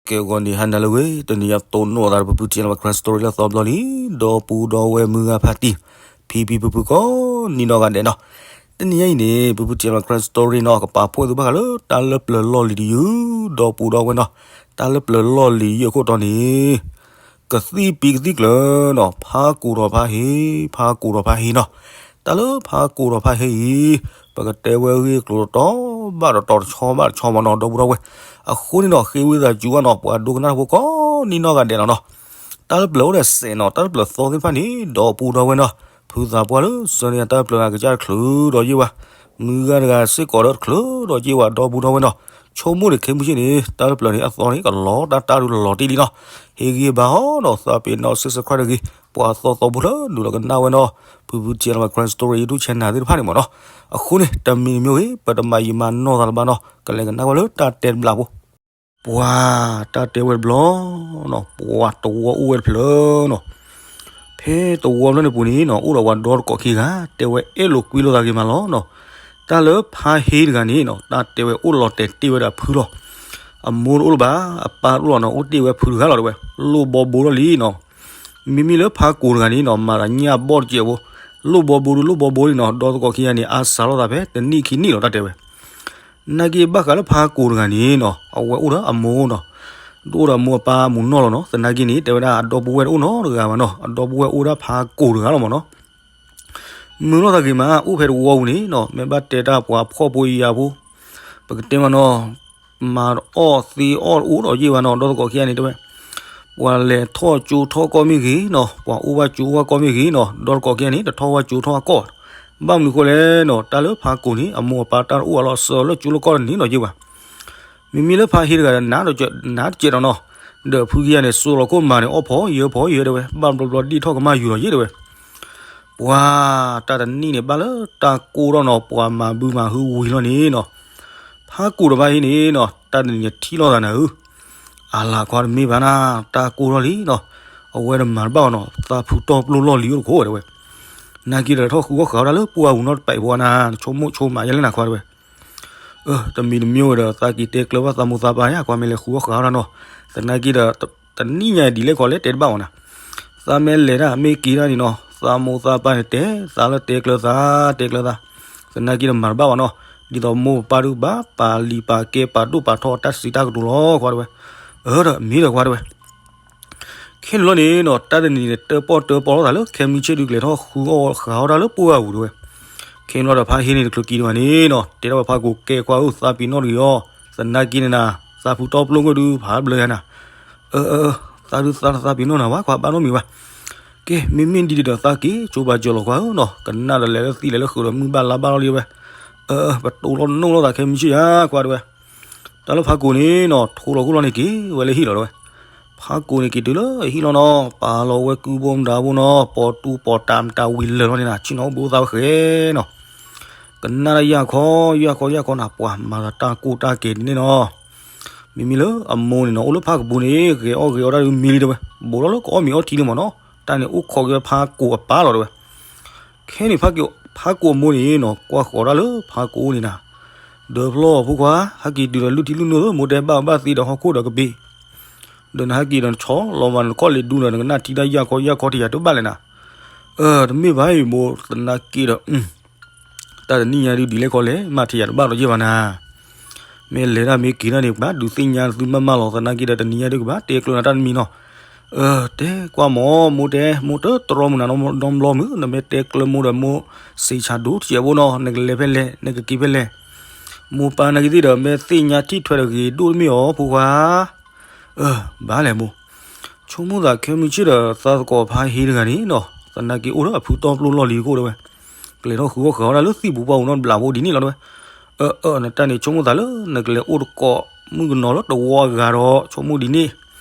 ကဲ ဂီၤနံၤဟါနၤလၢအဂ့ၤ, တနံၤအံၤတိၢ်နီၣ်သးဒီး ပပုၢ်တံၢ်လၢ Karen Story လၢအသီတဘျီလံ, ဒီပုၢ်ဒီဝဲၢ်မုၢ်ဂၤဖါတံၢ်, ဖံဖံဖုဖုကိးနီၢ်ဂၤဒဲးနီၤ. တနံၤအံၤန့ၣ် ပပုၢ်တံၢ်လၢ Karen Story နီၤ ကပာ်ဖှိၣ်သုဘၣ်ဃးလၢတၢ်လၢပျၢၤလီၢ်လံၤတယုၢ်, ဒီပုၢ်ဒီဝဲၢ်နီၤ, တၢ်လၢပျၢၤလီၢ်လံၤယုၢ်အခိၣ်တီန့ၣ် ကသံၣ်ပံကသံၣ်ကျၢၤနီၤ, ဖးကိၢ်ထီၣ်ဖးဟ့, ဖးကိၢ်ထီၣ်ဖးဟ့နီၤ. တၢ်လၢဖးကိၢ်ထီၣ်ဖးဟ့အံၤ ပကတဲဝဲဂ့ၢ်ကျိၤတီတီဘၣ်ဒီးတီၤတဆီဘၣ်တဆီမ့ၢ်နီၤ ဒီပုၢ်ဒီဝဲၢ်. အဃိန့ၣ်နီၤ ဃ့ဝံသးစူၤဘၣ်နီၤ ပှၤဒိကနၣ်တၢ်ဖိကိးနီၢ်ဂၤဒဲးလီၤနီၤ. တၢ်လၢပျၢၤအိၣ်ဒီးစဲးနီၤ, တၢ်လၢပျၢၤသီသ့ၣ်တဖၣ်န့ၣ် ဒီပုၢ်ဒီဝဲၢ်နီၤ, ဖုသးပှၢ်လၢ စၢန့ၢ်တၢ်လၢပျၢၤန့ၣ် ကစၢ်တချုးဒီးယ့ၢ်ဝဲ, မုၢ်ဂၤတဂၤစ့ၢ်ကီးဒီးတချုးဒီးယ့ၢ်ဝဲ ဒီပုၢ်ဒီဝဲၢ်နီၤ. ဆိကမိၣ်န့ၣ် ခဲမုၢ်ဆ့ၣ်န့ၣ် တၢ်လၢပျၢၤန့ၣ်အသီန့ၣ် ကလီၤတၢ်တၢ်ဒုးလီၤတံၢ်လံနီၤ. ဟ့ၣ်ဂံၢ်ဘါအီၤနီၤ သးပ့ၤနီၣ် subscribe တဂ့ၤ, ပှၤသီသီဖိလၢနုာ်လီၤကနၣ်ဝဲနီၤ, ဖုဖုတံၢ်လၢ Karen Story YouTube channel သ့ၣ်တဖၣ်န့ၣ်မ့ၢ်နီၤ. အဃိန့ၣ် တမံၤတမံၤဂ့ၤ ပတမၤယံာ်မၤနီၢ်သးလၢၤဘၣ်နီၤ, ကလဲၤကနၣ်ဝဲလၢတၢ်တဲတဘျီဖိ. ပှၤ တၢ်တဲဝဲတဘျီနီၤ, ပှၤတဝီအိၣ်ဝဲတဖျၢၣ်နီၤ. ဖဲတဝီဖျၢၣ်န့ၣ်ပူၤန့ၣ်နီၤ အိၣ်ဒီးပှၤဒီတကိးခံဂၤ တဲဝဲအဲၣ်လိာ်ကွံလိာ်သးဂ့ၤမးလီၤနီၤ. တၢ်လၢဖါဟ့တဂၤန့ၣ်နီၤ တၢ်တဲဝဲအိၣ်လီၤတဲာ်တ့ၢ်ဝဲဒီးအဖုလီၤ. အမိၢ်တအိၣ်လၢၤဘၣ်, အပၢ်တအိၣ်လီၤနီၤ, အိၣ်တ့ၢ်ဝဲဖုတဂၤလီၤတဲဝဲ, လိၣ်ဘီဘိထီၣ်လံနီၤ. မ့မ့ၢ်လၢဖါကိၢ်တဂၤန့ၣ်နီၤ မၤသးညၣ်ဘီၣ်တစဲးဖိ, လိၣ်ဘီဘိဒုးလိၣ်ဘီဘိလံနီၤ, ဒီတကိးခံဂၤန့ၣ် အါစှၤလိာ်သးဖဲတနံၣ်ခံနံၣ်လီၤတၢ်တဲဝဲ. နာ်က့ဘၣ်ဃးလၢဖါကိၢ်တဂၤန့ၣ်နီၤ အဝဲအိၣ်ဒီးအမိၢ်နီၤ, တအိၣ်ဒီးအမိၢ်အပၢ်အမုၢ်နီၢ်လီၤနီၤ. သနာ်က့န့ၣ် တဲဝဲဒၣ်အဒီပုၢ်ဝဲၢ်တအိၣ်နီတဂၤဘၣ်နီၤ, အဒီပုၢ်ဝဲၢ်အိၣ်ဒၣ်ဖါကိၢ်တဂၤလီၤမ့ၢ်နီၤ. မုာ်လိာ်သးဂ့ၤမး အိၣ်ဖဲတဝီပူၤန့ၣ်နီၤ မ့ၢ်ဘၣ်တဲတၢ်ပှၤဖှီၣ်ဖိယာ်ဖိ, ပကတဲမးနီၤ, မၤအီၣ်သ့အီၣ်တအိၣ်ဒီးယ့ၢ်ဘၣ်နီၤ, ဒီတကိးခံဂၤန့ၣ်တဲဝဲ, ပှၤလဲၤထီၣ်ကၠိထီၣ်ကီၢ်မ့ၢ်ဂ့ၤနီၤ, ပှၤအိၣ်ဘၣ်ကၠိအိၣ်ဘၣ်ကီၢ်မ့ၢ်ဂ့ၤနီၤ, ဒီတကိးခံဂၤန့ၣ် တထီၣ်ဝဲကၠိထီၣ်ကီၢ်. ဘၣ်မနုၤဃိလဲၣ်နီၤ, တၢ်လၢဖါကိၢ်န့ၣ် အမိၢ်အပၢ်တၢ်တအိၣ်အလီၢ်အစၢၤလၢကၠိလၢကီၢ်တန့ၣ်ဒီးယ့ၢ်ဘၣ်. မ့မ့ၢ်လၢဖါဟ့တဂၤဒီး နးတစဲးဒီးနီၤ, ဒီးဖုခံဂၤန့ၣ် စိလီၤခိၣ်မၤန့ၣ် အီၣ်ဖီယၢၤဖီယၢၤတဲဝဲ, ဘၣ်ဘျီဘျီဒ့ၣ်ထီၣ်ကမၣ်ယူၤလီၤယ့ၢ်တဲဝဲ. ပှၤ တၢ်တနံၣ်န့ၣ် ဘၣ်လၢတၢ်ကိၢ်ထီၣ်နီၤ, ပှၤမၤဘုမၤဟုဝံၤလီၤန့ၣ်နီၤ, ဖါကိၢ်ဒီးဖါဟ့န့ၣ်နီၤ တၢ်တနံၤန့ၣ်ထံၣ်လိာ်သးနၤဧၢ, အလၤခွါတမ့ၢ်ဘၣ်နၤ, တၢ်ကိၢ်ထီၣ်လံနီၤ, အဝဲတမၤတဘၣ်အီၤနီၤ, သးဖုတီပျိလီၢ်လံၤအိၣ်တခိၣ်တဲဝဲ. နာ်က့ဒီးထီၣ်ဃုအီၣ်ဃာ်အီၣ်တၢ်လၢပှၢ်ပူၤနီတပာ်ဖိနၤ, ဆိကမိၣ်ဆိကမးယဲလဲၣ်နၤခွါတဲဝဲ. အၢ တမံၤတမံၤဝဲဒီး သးက့ၤတဲကျၢၤဘၣ်သးမိၢ်သးပၢ်န့ၣ် အကွၢ်မ့ၢ်လဲၤဃုအီၣ်ဃာ်အီၣ်တၢ်နီၤ, သနာ်က့ဒီး တနံၣ်ညါဒ်လဲၣ်ခီလဲၣ်တဲတဘၣ်အီၤနၤ, သးမ့ၢ်လဲၤတၢ်မ့ၢ်က့ၤတၢ်န့ၣ်နီၤ, သးမိၢ်သးပၢ်န့ၣ်တဲသးလၢတဲကျၢၤသး တဲကျၢၤသး, သနာ်က့ဒီးမၤတဘၣ်ဘၣ်နီၤ, ဒ်သိးမိၢ်ပၢ်ဒုးဘၣ်ပာ်လံာ်ပာ်ကဲပာ်ဒိၣ်ပာ်ထီတၢ်စံးတၢ်ကတိၤလီၤခွါတဲဝဲ. အၢ ဒီးမ့ၢ်ဒီးခွါတဲဝဲ ခဲန့ၣ်လီၤန့ၣ်နီၤ တၢ်တနံၤန့ၣ်တၢပီၣ်တၢပီလိာ်သးလၢ ခဲမုၢ်ဆ့ၣ်ဒုးကလဲၤထီၣ်ဃုအီၣ်ဃာ်အီၣ်တၢ်လၢပှၢ်ပူၤတဲဝဲ. ခဲန့ၣ်လီၤဒီးဖါဟ့န့ၣ်တချုးက့ၤဒံးဘၣ်န့ၣ်နီၤ တဲထီၣ်ဝဲဖါကိၢ် ကဲခွါဧၢ သးပ့ၤနီၣ်တဂ့ၤအီၤ, သနာ်က့န့ၣ်နၤ သးဖုတီပျိကွံာ်ဒုး ဖးဘျၢယၤနၤ, အၢ အၢ သးဒုးသးလၢသးပ့ၤနီၣ်နၤဝဲ ခွါဘၣ်နီတမံၤဘၣ်. ကဲ မ့မ့ၢ်ဒ်န့ၣ်ဒီးသးက့ၤကၠိဘၣ်ကၠီၤလီၤခွါဧၢနီၤ, ကနၣ်ဒီးလဲၤလၢသံလဲၤလၢဃုာ်ဒီးမုၢ်ဘၣ်လါဘၣ်လီၤလံဝဲ. အၢ ပတိၢ်လီၤနိၣ်လီၤသးခဲမုၢ်ဆ့ၣ်ယါခွါတဲဝဲ. တၢ်လၢဖါကိၢ်န့ၣ်နီၤ ထိလီၤခိၣ်လီၤန့ၣ်က့ၤဝဲလၢဟံၣ်လီၤတဲဝဲ. ဖါကိၢ်န့ၣ်က့ၤတုၤလၢဟံၣ်လီၤနီၤ ပာ်လီၤဝဲကုဘိမတၤဘိနီၤ ပိာ်တူပိာ်တၢ်မတၤဝံၤလၢာ်လီၤန့ၣ်နၤ ဆ့ၣ်နီၤအိၣ်ဘှံးအိၣ်သါဝဲဃဲနီၤ. ကနၣ်တၢ်ယၢ်ခီယၢ်ခီယၢ်ခီနၤ ပှၤမၤသးတၢ်ကိၢ်တၢ်ကဲၤဒ်န့ၣ်နီၤ. မ့မ့ၢ်လၢအမိၢ်န့ၣ်နီၤ အိၣ်လၢဖါကပူၤန့ၣ် ဂဲၤအီၣ်ဂဲၤအီတၢ်ဒုးမံလံတဲဝဲ, ဘူးထီၣ်လၢကအီၣ်မ့ၤအီထံလံမ့ၢ်နီၤ, တၢ်န့ၣ်အိၣ်ခိးက့ၤဝဲဖါကိၢ်အပၢ်လီၤတဲဝဲ. ခဲန့ၣ် ဖါကိၢ်အမိၢ်န့ၣ်နီၤ ကွၢ်ဃီၤတၢ်လၢဖါကိၢ်အအိၣ်န့ၣ်နၤ, ဒီးဖျီဖိခွါ ဟဲက့ၤတုၤဒီးလုၢ်ထံလုၢ်နိဒီး မိၢ်တဲဘၣ်ဘၣ်သ့ဒီးဟီၣ်ခိၣ်ဒီးကဘ့ၣ်, ဒီးနဟဲက့ၤဒီးနဆီလီၤမးနကီၢ်လံၤဒူဒီး နကနၣ်ထံတၢ်ယၢ်ခီယၢ်ခီထံယၤတဘၣ်လဲၣ်နၤ. အၢ တမ့ၢ်ဘၣ်အံၤမိၢ် သနာ်က့ဒီး တၢ်တနံၣ်ညါဒုးဒ်လဲၣ်ခီလဲၣ် မၤထံယၤတဘၣ်ဒီးယဲၢ်ဘၣ်နၤ. မ့ၢ်လဲၤတၢ်မ့ၢ်က့ၤတၢ်န့ၣ် ပှၤဒုးသ့ၣ်ညါသုမးမးလီၤ သနာ်က့ဒီးတနံၤညါဒုးကဘၣ်တဲကျၢၤနၤတၢ်တမံၤနီၤ. အၢ တဲကွၢ်မး မိၢ်တဲ မိၢ်တတြီမုၢ်နၤနီတဘျီမုၢ် နမ့ၢ်တဲကျၢၤမိၢ်ဒီးမိၢ်စံးဆၣ်ဒိၣ်တစဲးဖိနီၤ နကလဲၤဖဲလဲၣ် နကက့ၤဖဲလဲၣ်. မိၢ်ပၢ်နာ်က့ၤသ့ၣ်ဒီး မ့ၢ်သ့ၣ်ညါထံၣ်ထွဲဒီးဂ့ၤဒိၣ်တမ့ၢ်အီၤဖိခွါ. အၢ ဘၣ်လဲၣ်မိၢ်. ဆိကမိၣ်သးခဲမုၢ်ဆ့ၣ်ဒီး သးသကိးဖါဟ့တဂၤန့ၣ်နီၤ သနာ်က့အိၣ်လၢအဖုတီပျိလီၢ်လံၤတခိၣ်တဲဝဲ, ကလဲၤထီၣ်ဃုအီၣ်ဃာ်အီၣ်တၢ်လၢသံၣ်ပူၤပှၢ်ပူၤနီတဘျီဖိဒ်န့ၣ်လီၤတဲဝဲ. အၢ အၢ နတၢ်န့ၣ် ဆိကမိၣ်သးလၢ နကလဲၤအိၣ်တကိးမုၣ်ကနီၤလၢတဝီအဂၤဒီး ဆိကမိၣ်ဒ်န့ၣ်,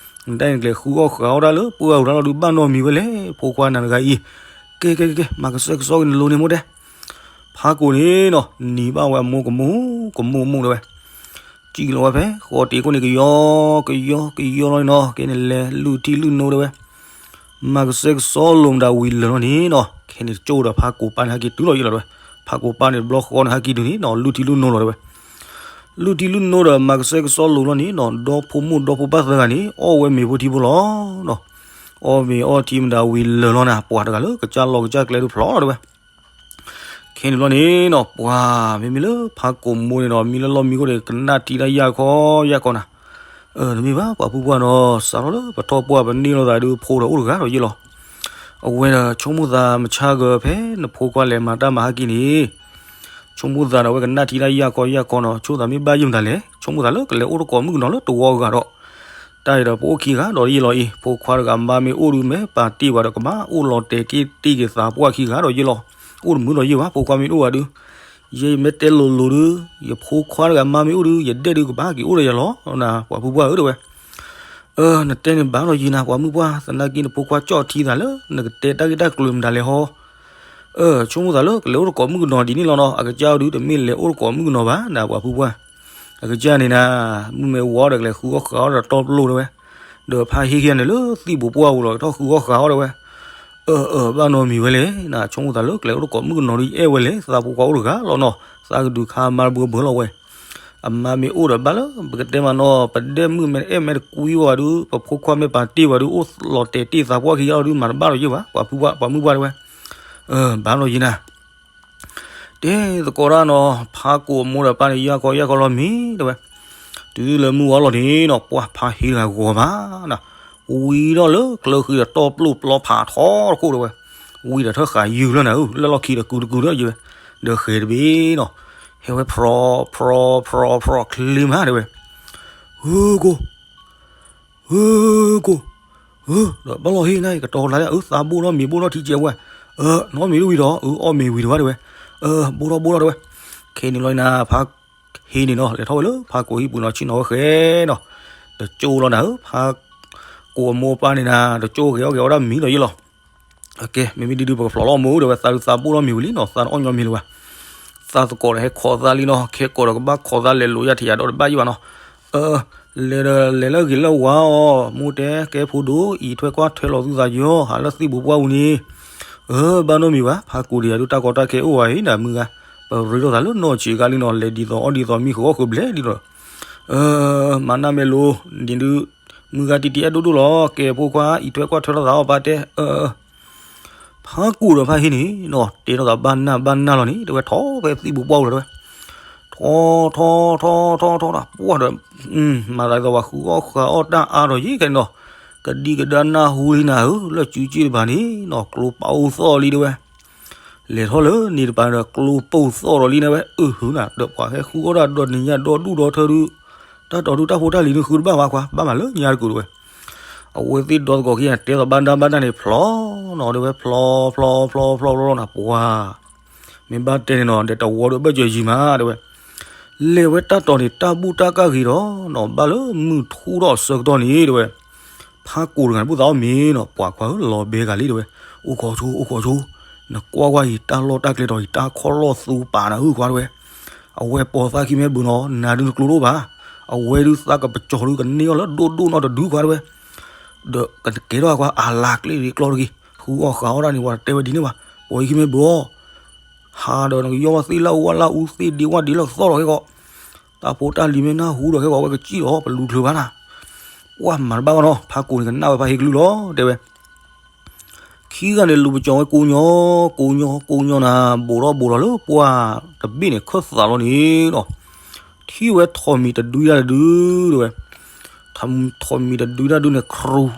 နတၢ်န့ၣ် နကလဲၤဃုအီၣ်ဃာ်အီၣ်တၢ်လၢပှၢ်ပူၤတၢ်လီၤဒုးဘၣ်နီတမံၤဝဲလဲၣ် ဖိခွါနၤတဂၤအံၤ. ကဲ ကဲ ကဲ ကဲ မၤကစဲကစီက့ၤနလိၤန့ၣ်မိၢ်တဲ. ဖါကိၢ်န့ၣ်နီၤ နံၤဘၣ်ဝဲအမိၢ်ကမူၣ်ကမူၣ်ကမူၣ်တဲဝဲ. စံၣ်လီၤဝဲဖဲဃီတ့ၢ်ခိၣ်န့ၣ် ကယီကယီကယီလီၤန့ၣ်နီၤ ကဲန့ၣ်လဲၤလုၢ်ထံလုၢ်နိတဲဝဲ. မၤကစဲကစီလိၤမတၤဝံၤလၢာ်လီၤန့ၣ်နီၤ ခဲန့ၣ်ကၠိဒီးဖါကိၢ်ပၢ်န့ၣ် ဟဲက့ၤတုၤလီၤယံာ်လီၤတဲဝဲ. ဖါကိၢ်ပၢ်န့ၣ်တဘျီဃီန့ၣ် ဟဲက့ၤတုၤန့ၣ်နီၤ လုၢ်ထံလုၢ်နိလီၤတဲဝဲ. လုၢ်ထံလုၢ်နိဒီးမၤကစဲကစီလိၤလီၤန့ၣ်နီၤ, ဒီဖိမိၢ်ဒီဖိပၢ်သၢဂၤန့ၣ် အီၣ်ဝဲမ့ၤဖိထံဖိလီၤနီၤ. အီၣ်မ့ၤအီထံမတၤဝံၤလၢာ်လီၤနၤ, ပှၤတဂၤလၢကစၢ်လီၤကစၢ်ကျဲဒုးဖျိးလီၤတဲဝဲ. ခဲန့ၣ်ဘျီန့ၣ်နီၤ ပှၤမ့မ့ၢ်လၢဖးကိာ်မိၢ်န့ၣ်ဒီး မံလၢလီၢ်မံခိၣ်န့ၣ် ကနၣ်ထံတၢ်ယၢ်ခီယၢ်ခီနၤ, တမ့ၢ်ဘၣ်ပှၤဖုပှၢ်နီၤ, စးထီၣ်လၢပထီၣ်ပှၢ်ပန့ၢ်လိာ်သးဒုး ဖိဒီးအိၣ်တဂၤဒီးယ့ၢ်လီၤ. အဝဲဒီးဆိကမိၣ်သးမုၢ်ဆါဂၤ ဖဲနဖိခွါလဲၤမၤတၢ်မၤဟဲက့ၤန့ၣ် ဆိကမိၣ်သးဒီး အဝဲကနၣ်ထံတၢ်ယၢ်ခီယၢ်ခီနီၤ, ဆိကမိၣ်သးမ့ၢ်ဘၣ်ယဲၢ်မတၤလဲၣ်, ဆိကမိၣ်သးလၢကလဲၤအိၣ်တကိးမုၣ်ကနီၤလၢတဝီဂၤဒီး တၢ်အံၤဒီးပအိၣ်ခံဂၤဒီးယ့ၢ်လီၤအံၤ, ဖိခွါတဂၤမါမ့ၢ်အိၣ်ဒုး မ့ၢ်ပာ်တ့ၢ်ဝဲဒီး ကဘၣ်အိၣ်လီၤတဲာ်က့ၤတ့ၢ်က့ၤသးပှၢ်ခံဂၤဒီးယ့ၢ်လီၤ. အိၣ်တမုာ်ဒီးယ့ၢ်ဘၣ်, ဖိခွါမ့ၢ်အိၣ်ဝဲဒုး, ယဲယမ့ၢ်တဲလိၤလိၤဒုး ယဖိခွါတဂၤမါမ့ၢ်အိၣ်ဒုး ယဒဲၣ်ဒုးကဘၣ်က့ၤအိၣ်ဒီးယၤလီၤနၤ, ပှၤဖုပှၢ်ဧၢ တဲဝဲ. နတဲန့ၣ်ဘၣ်ဒီးယံၤနၤ ပှၤမုၢ်ပှၢ်, သနာ်က့နဖိခွါကၠီၣ်ထံသးလၢ နကတဲတၢ်ဂ့ၢ်တၢ်ကျိၤမတၤလဲၣ်ဟီ. ဆိကမိၣ်သးလၢကလဲၤအိၣ်တကိးမုၣ်ကနီၤဒ်န့ၣ်လီၤနီၤ, အကစၢ်ဒုးတမ့ၢ်လဲၤအိၣ်တကိးမုၣ်ကနီၤဘၣ်နၤ ပှၤဖုပှၢ်. အကစၢ်န့ၣ်နၤ မုၢ်မ့ၢ်ဝါဒီးကလဲၤဃုအီၣ်ဃးအီၣ်ဒီးတီပျိၢ်တဲဝဲ, ဒီးဖါဟ့ၣ်ခံဂၤန့ၣ်လၢသံၣ်ဘိးပှၢ်ပူၤလီၤ ကထီၣ်ဃုအီၣ်ဃးအီၣ်တဲဝဲ. အၢ အၢ ဘၣ်နီတမံၤဝဲလဲၣ်နၤ, ဆိကမိၣ်သးလၢကလဲၤအိၣ်တကိးမုၣ်ကနီၤဒ်ယအဲၣ်ဝဲလဲၣ်, သးဖိခွါအိၣ်တဂၤလီၤနီၤ, သးကဒုးခါမါတဘၢဘၢလီၤဝဲ. အမါမ့ၢ်အိၣ်ဒီးဘၣ်လၢ ပကတဲမးနီၤ, ပဒဲၣ်မုၣ်မ့ၢ်အဲၣ်မ့ၢ်တကွံဝဲဒုး, ပဖိခွါမ့ၢ်ပာ်တ့ၢ်ဝဲဒုး အိၣ်လီၤတဲာ်တ့ၢ်သးပှၢ်ခံဂၤလီၤဒုး မၤတဘၣ်ဒီးယ့ၢ်ဘၣ် ပှၤဖုပှၢ်, ပှၤမုၢ်ပှၢ်တဲဝဲ. ဘၣ်နီတမံၤယံၤနၤ တဲသကိးတၢ်နီၤ, ဖးကိာ်အမိၢ်ဒီးပၢ်န့ၣ် ယၢ်ခီယၢ်ခီလီၤမ့ၢ်တဲဝဲ. တုၤလၢမုၢ်ဝါလီၤန့ၣ်နီၤ, ပှၤဖါဟ့ၣ်တဂၤဂီၤမးနၤ, ဝံၤဒီးလၢကျၢဃံဒီးတီပျိၢ်ပျီဖးထီတခိၣ်တဲဝဲ, ဝံၤဒီးထၢၣ်ဃာ်ယုာ်လၢနၤဧၢ, လၢလီၢ်ခံဒီးကုာ်တကုာ်ဒီးယံၤဝဲ, ဒီးဃဲၤတဘ့ၣ်နီၤ, ဟဲဝဲဖြီဖြီဖြီဖြီချ့မးတဲဝဲ. ဧၢကိၢ် ဧၢကိၢ်, ဧၢ ဒီးဘၣ်လီၤဟ့ၣ်နၤ ကတီၤလါလၢ အၢ သးဘိၣ်နီတမံၤ ဘိၣ်နီထံကဲဝဲ, အၢ နီတမံၤတဝံၤဒီး အၢ အီၣ်မ့ၤဝံၤတဝဲတဲဝဲ, အၢ ဘိၣ်ထီၣ်ဘိၣ်ထီၣ်တဲဝဲ. ခဲန့ၣ်လီၤနၤ ဖးဟ့ၣ်န့ၣ်နီၤ လဲၤထီၣ်ဝဲလၢဖးကိာ်ဟံၣ်ပူၤနီၤ ဆ့ၣ်နီၤဝဲဃဲနီၤ, တကၠိလီၤနၤဧၢ, ဖးကိာ်အမိၢ်အပၢ်န့ၣ်နၤ တကၠိဂဲၤအီၣ်ဂဲၤအီၣ်ဒၣ်မံၤဒီးယ့ၢ်လီၤ. ကဲ မ့မ့ၢ်ဒ်ဒုး ပကဖျိးလီၤမိၢ်တဲဝဲ, သးဒုးသးဘိၣ်ထီၣ်မ့ၤဝံၤလံနီၤ, သးတအီၣ်ညီမ့ၤလၢၤဘၣ်. သးသကိးဒီးဟဲခိးသးလံနီၤ, ခဲကိာ်ဒီးကဘၣ်ခိးသးလဲၤလိာ်ယၤထံးယၤဒီးတဘၣ်ယံၤဘၣ်နီၤ. အၢ လဲၤဒီးလဲၤလၢဂ့ၤလၢဝါအီၤ, မိၢ်တဲ ကဲဖိဒိၣ် အံးထွဲကွၢ်ထွဲလီၤသုသးယီၤ ဟးလၢသံၣ်ဘိးပှၢ်ပူၤန့ၣ်, အၢ ဘၣ်နီတမံၤဘၣ်, ဖးကိာ်ဒံးယၤဒုး တၢ်ကီတၢ်ခဲအိၣ်ဝဲအံၤ နၤမုၢ်ဂၤ, ပရ့လိာ်သးလၢနီၢ်ဆံးအဂၤလံနီၤ, လဲၤဒ်သိးအီၣ်ဒ်သိးမံ ဃုအီၣ်ဃုဘျဲၣ်ဒ်သိး, အၢ မၤနၢ်မဲာ်လိၤ, ဒ်ဒုး မုၢ်ဂၤတံၢ်တံၢ်အဲၣ်ဒိၣ်ဒိၣ်လီၤ, ကဲဖိခွါ အံးထွဲကွၢ်ထွဲလီၤသးအီၤ ပၢ်တဲ, အၢ ဖးကိာ်ဒီးဖးဟ့ၣ်န့ၣ်နီၤ တဲထီၣ်သးဘၣ်နၢ်ဘၣ်နၢ်လီၤန့ၣ် တဲဝဲ ထီၣ်ဖဲသံၣ်ဘိးပှၢ်ပူၤလီၤတဲဝဲ, ထီၣ်ထီၣ်ထီၣ်ထီၣ်ထီၣ်ထီၣ် ပှၢ်ဒီး မၤသးဒ်သိးပှၤဃုအီၣ်ဃုအီၣ်တၢ်အါထီၣ်ယံၤခဲန့ၣ်နီၤ, ကဒံကဒါနၢ်ဟူလံနၤဧၢ, လၢစုစ့ၣ်တပၤန့ၣ်နီၤ ကျိပိၢ်သီၣ်လံတဲဝဲ, လဲၤထီၣ်လၢန့ၣ်တပၤဒီး ကျိပိၢ်သီၣ်ဒီးလံတဲဝဲ, အၢ ဟုနၤ ဒီးပှၤဟဲဃုအီၣ်တၢ်ဒီးနံၤညါဒီဒူၣ်ဒီထၢဒုး, တၢ်တီၤဒုးတၢ်ဖိတၢ်လံၤဒုးဃုတဘၣ်ဘၣ်ခွါ ဘၣ်မးလၢညါတကုာ်တဲဝဲ, အဝဲသ့ၣ်ဒီသကိးခံဂၤတဲသိးဘၣ်နၢ်ဘၣ်နၢ်န့ၣ် ဖျီနီၤတဲဝဲ ဖျီဖျီဖျီဖျီဖျီနီၤ ပှၤ မ့ၢ်ဘၣ်တဲန့ၣ်နီၤ ဒီးတဝီဒီးဘၢၣ်စၢၤယံၤမးတဲဝဲ, လဲၤဝဲတၢ်တီၤန့ၣ် တၢ်ဘူၣ်တၢ်ကၢ်ဂ့ၤဒီးနီၤ ဘၣ်လၢမုၢ်ထူၣ်ထီၣ်အဆၢကတီၢ်န့ၣ်တဲဝဲ, ဖးကိာ်တဂၤန့ၣ် ဘူၣ်သးအီၣ်မ့ၤနီၤ ပှၤခွါဧၢ လီၤဘဲဂၤလံတဲဝဲ, အိၣ်ခိးဆိ အိၣ်ခိးဆိ, နကွၢ်ကွၢ်အံၤ တၢ်လီၢ်တၢ်ကျဲတီၤအံၤ တၢ်ခီၣ်လီၢ်သူပာ်နၤဧၢခွါတဲဝဲ, အဝဲပိာ်သၣ်ခံမ့ၢ်ဘုးနီၤ နၤဒုးနကျိတအိၣ်ဘၣ်, အဝဲဒုးသးကပကၠီၤဒုးကန့ၢ်အီၤလၢဒိၣ်ဒိၣ်နီတဒုခွါတဲဝဲ, ဒီးကကဲထီၣ်အခွါအလၤကျ့ၣ်ဒ်ကျီတဂ့ၤ, ဃုအီၣ်ဃုအီၣ်တၢ်န့ၣ် ပှၤတဲဝဲဒ်န့ၣ်ဘၣ်, ပိာ်အံၤခံမ့ၢ်ဘုးအီၤ ဟးဒီးနကယီၢ်ဘၣ်သ့ၣ်လၢအူဝဲလၢအူသ့ၣ်ဒ့ဝၣ်ဒ့လၢကသီၣ်ဒီးခဲကီး, တၢ်ဖိတၢ်လံၤမ့ၢ်နၢ်ဟူဒီးခဲကီး အဝဲကစံၣ်ဒီးပလူၤချုးဘၣ်နၤ, ပှၤမၤတဘၣ်ဘၣ်နီၤ ဖးကိာ်န့ၣ်ကနၣ်ဝဲဖးဟ့ၣ်ကလုၢ်လီၤတဲဝဲ, ခံဂၤန့ၣ်လူၤပကၠီၤဝဲကိးညီ, ကိးညီကိးညီနၤ ဘိးထီၣ်ဘိးထီၣ်လၢပှၢ်တဘ့ၣ်န့ၣ် ခၢၣ်သးလီၤန့ၣ်ဒီး, ထံၣ်ဝဲထိးမံၤတဒုတၢ်တဒုတဲဝဲ, ထိးမံၤတဒုတၢ်ဒုန့ၣ် ခရူၣ်,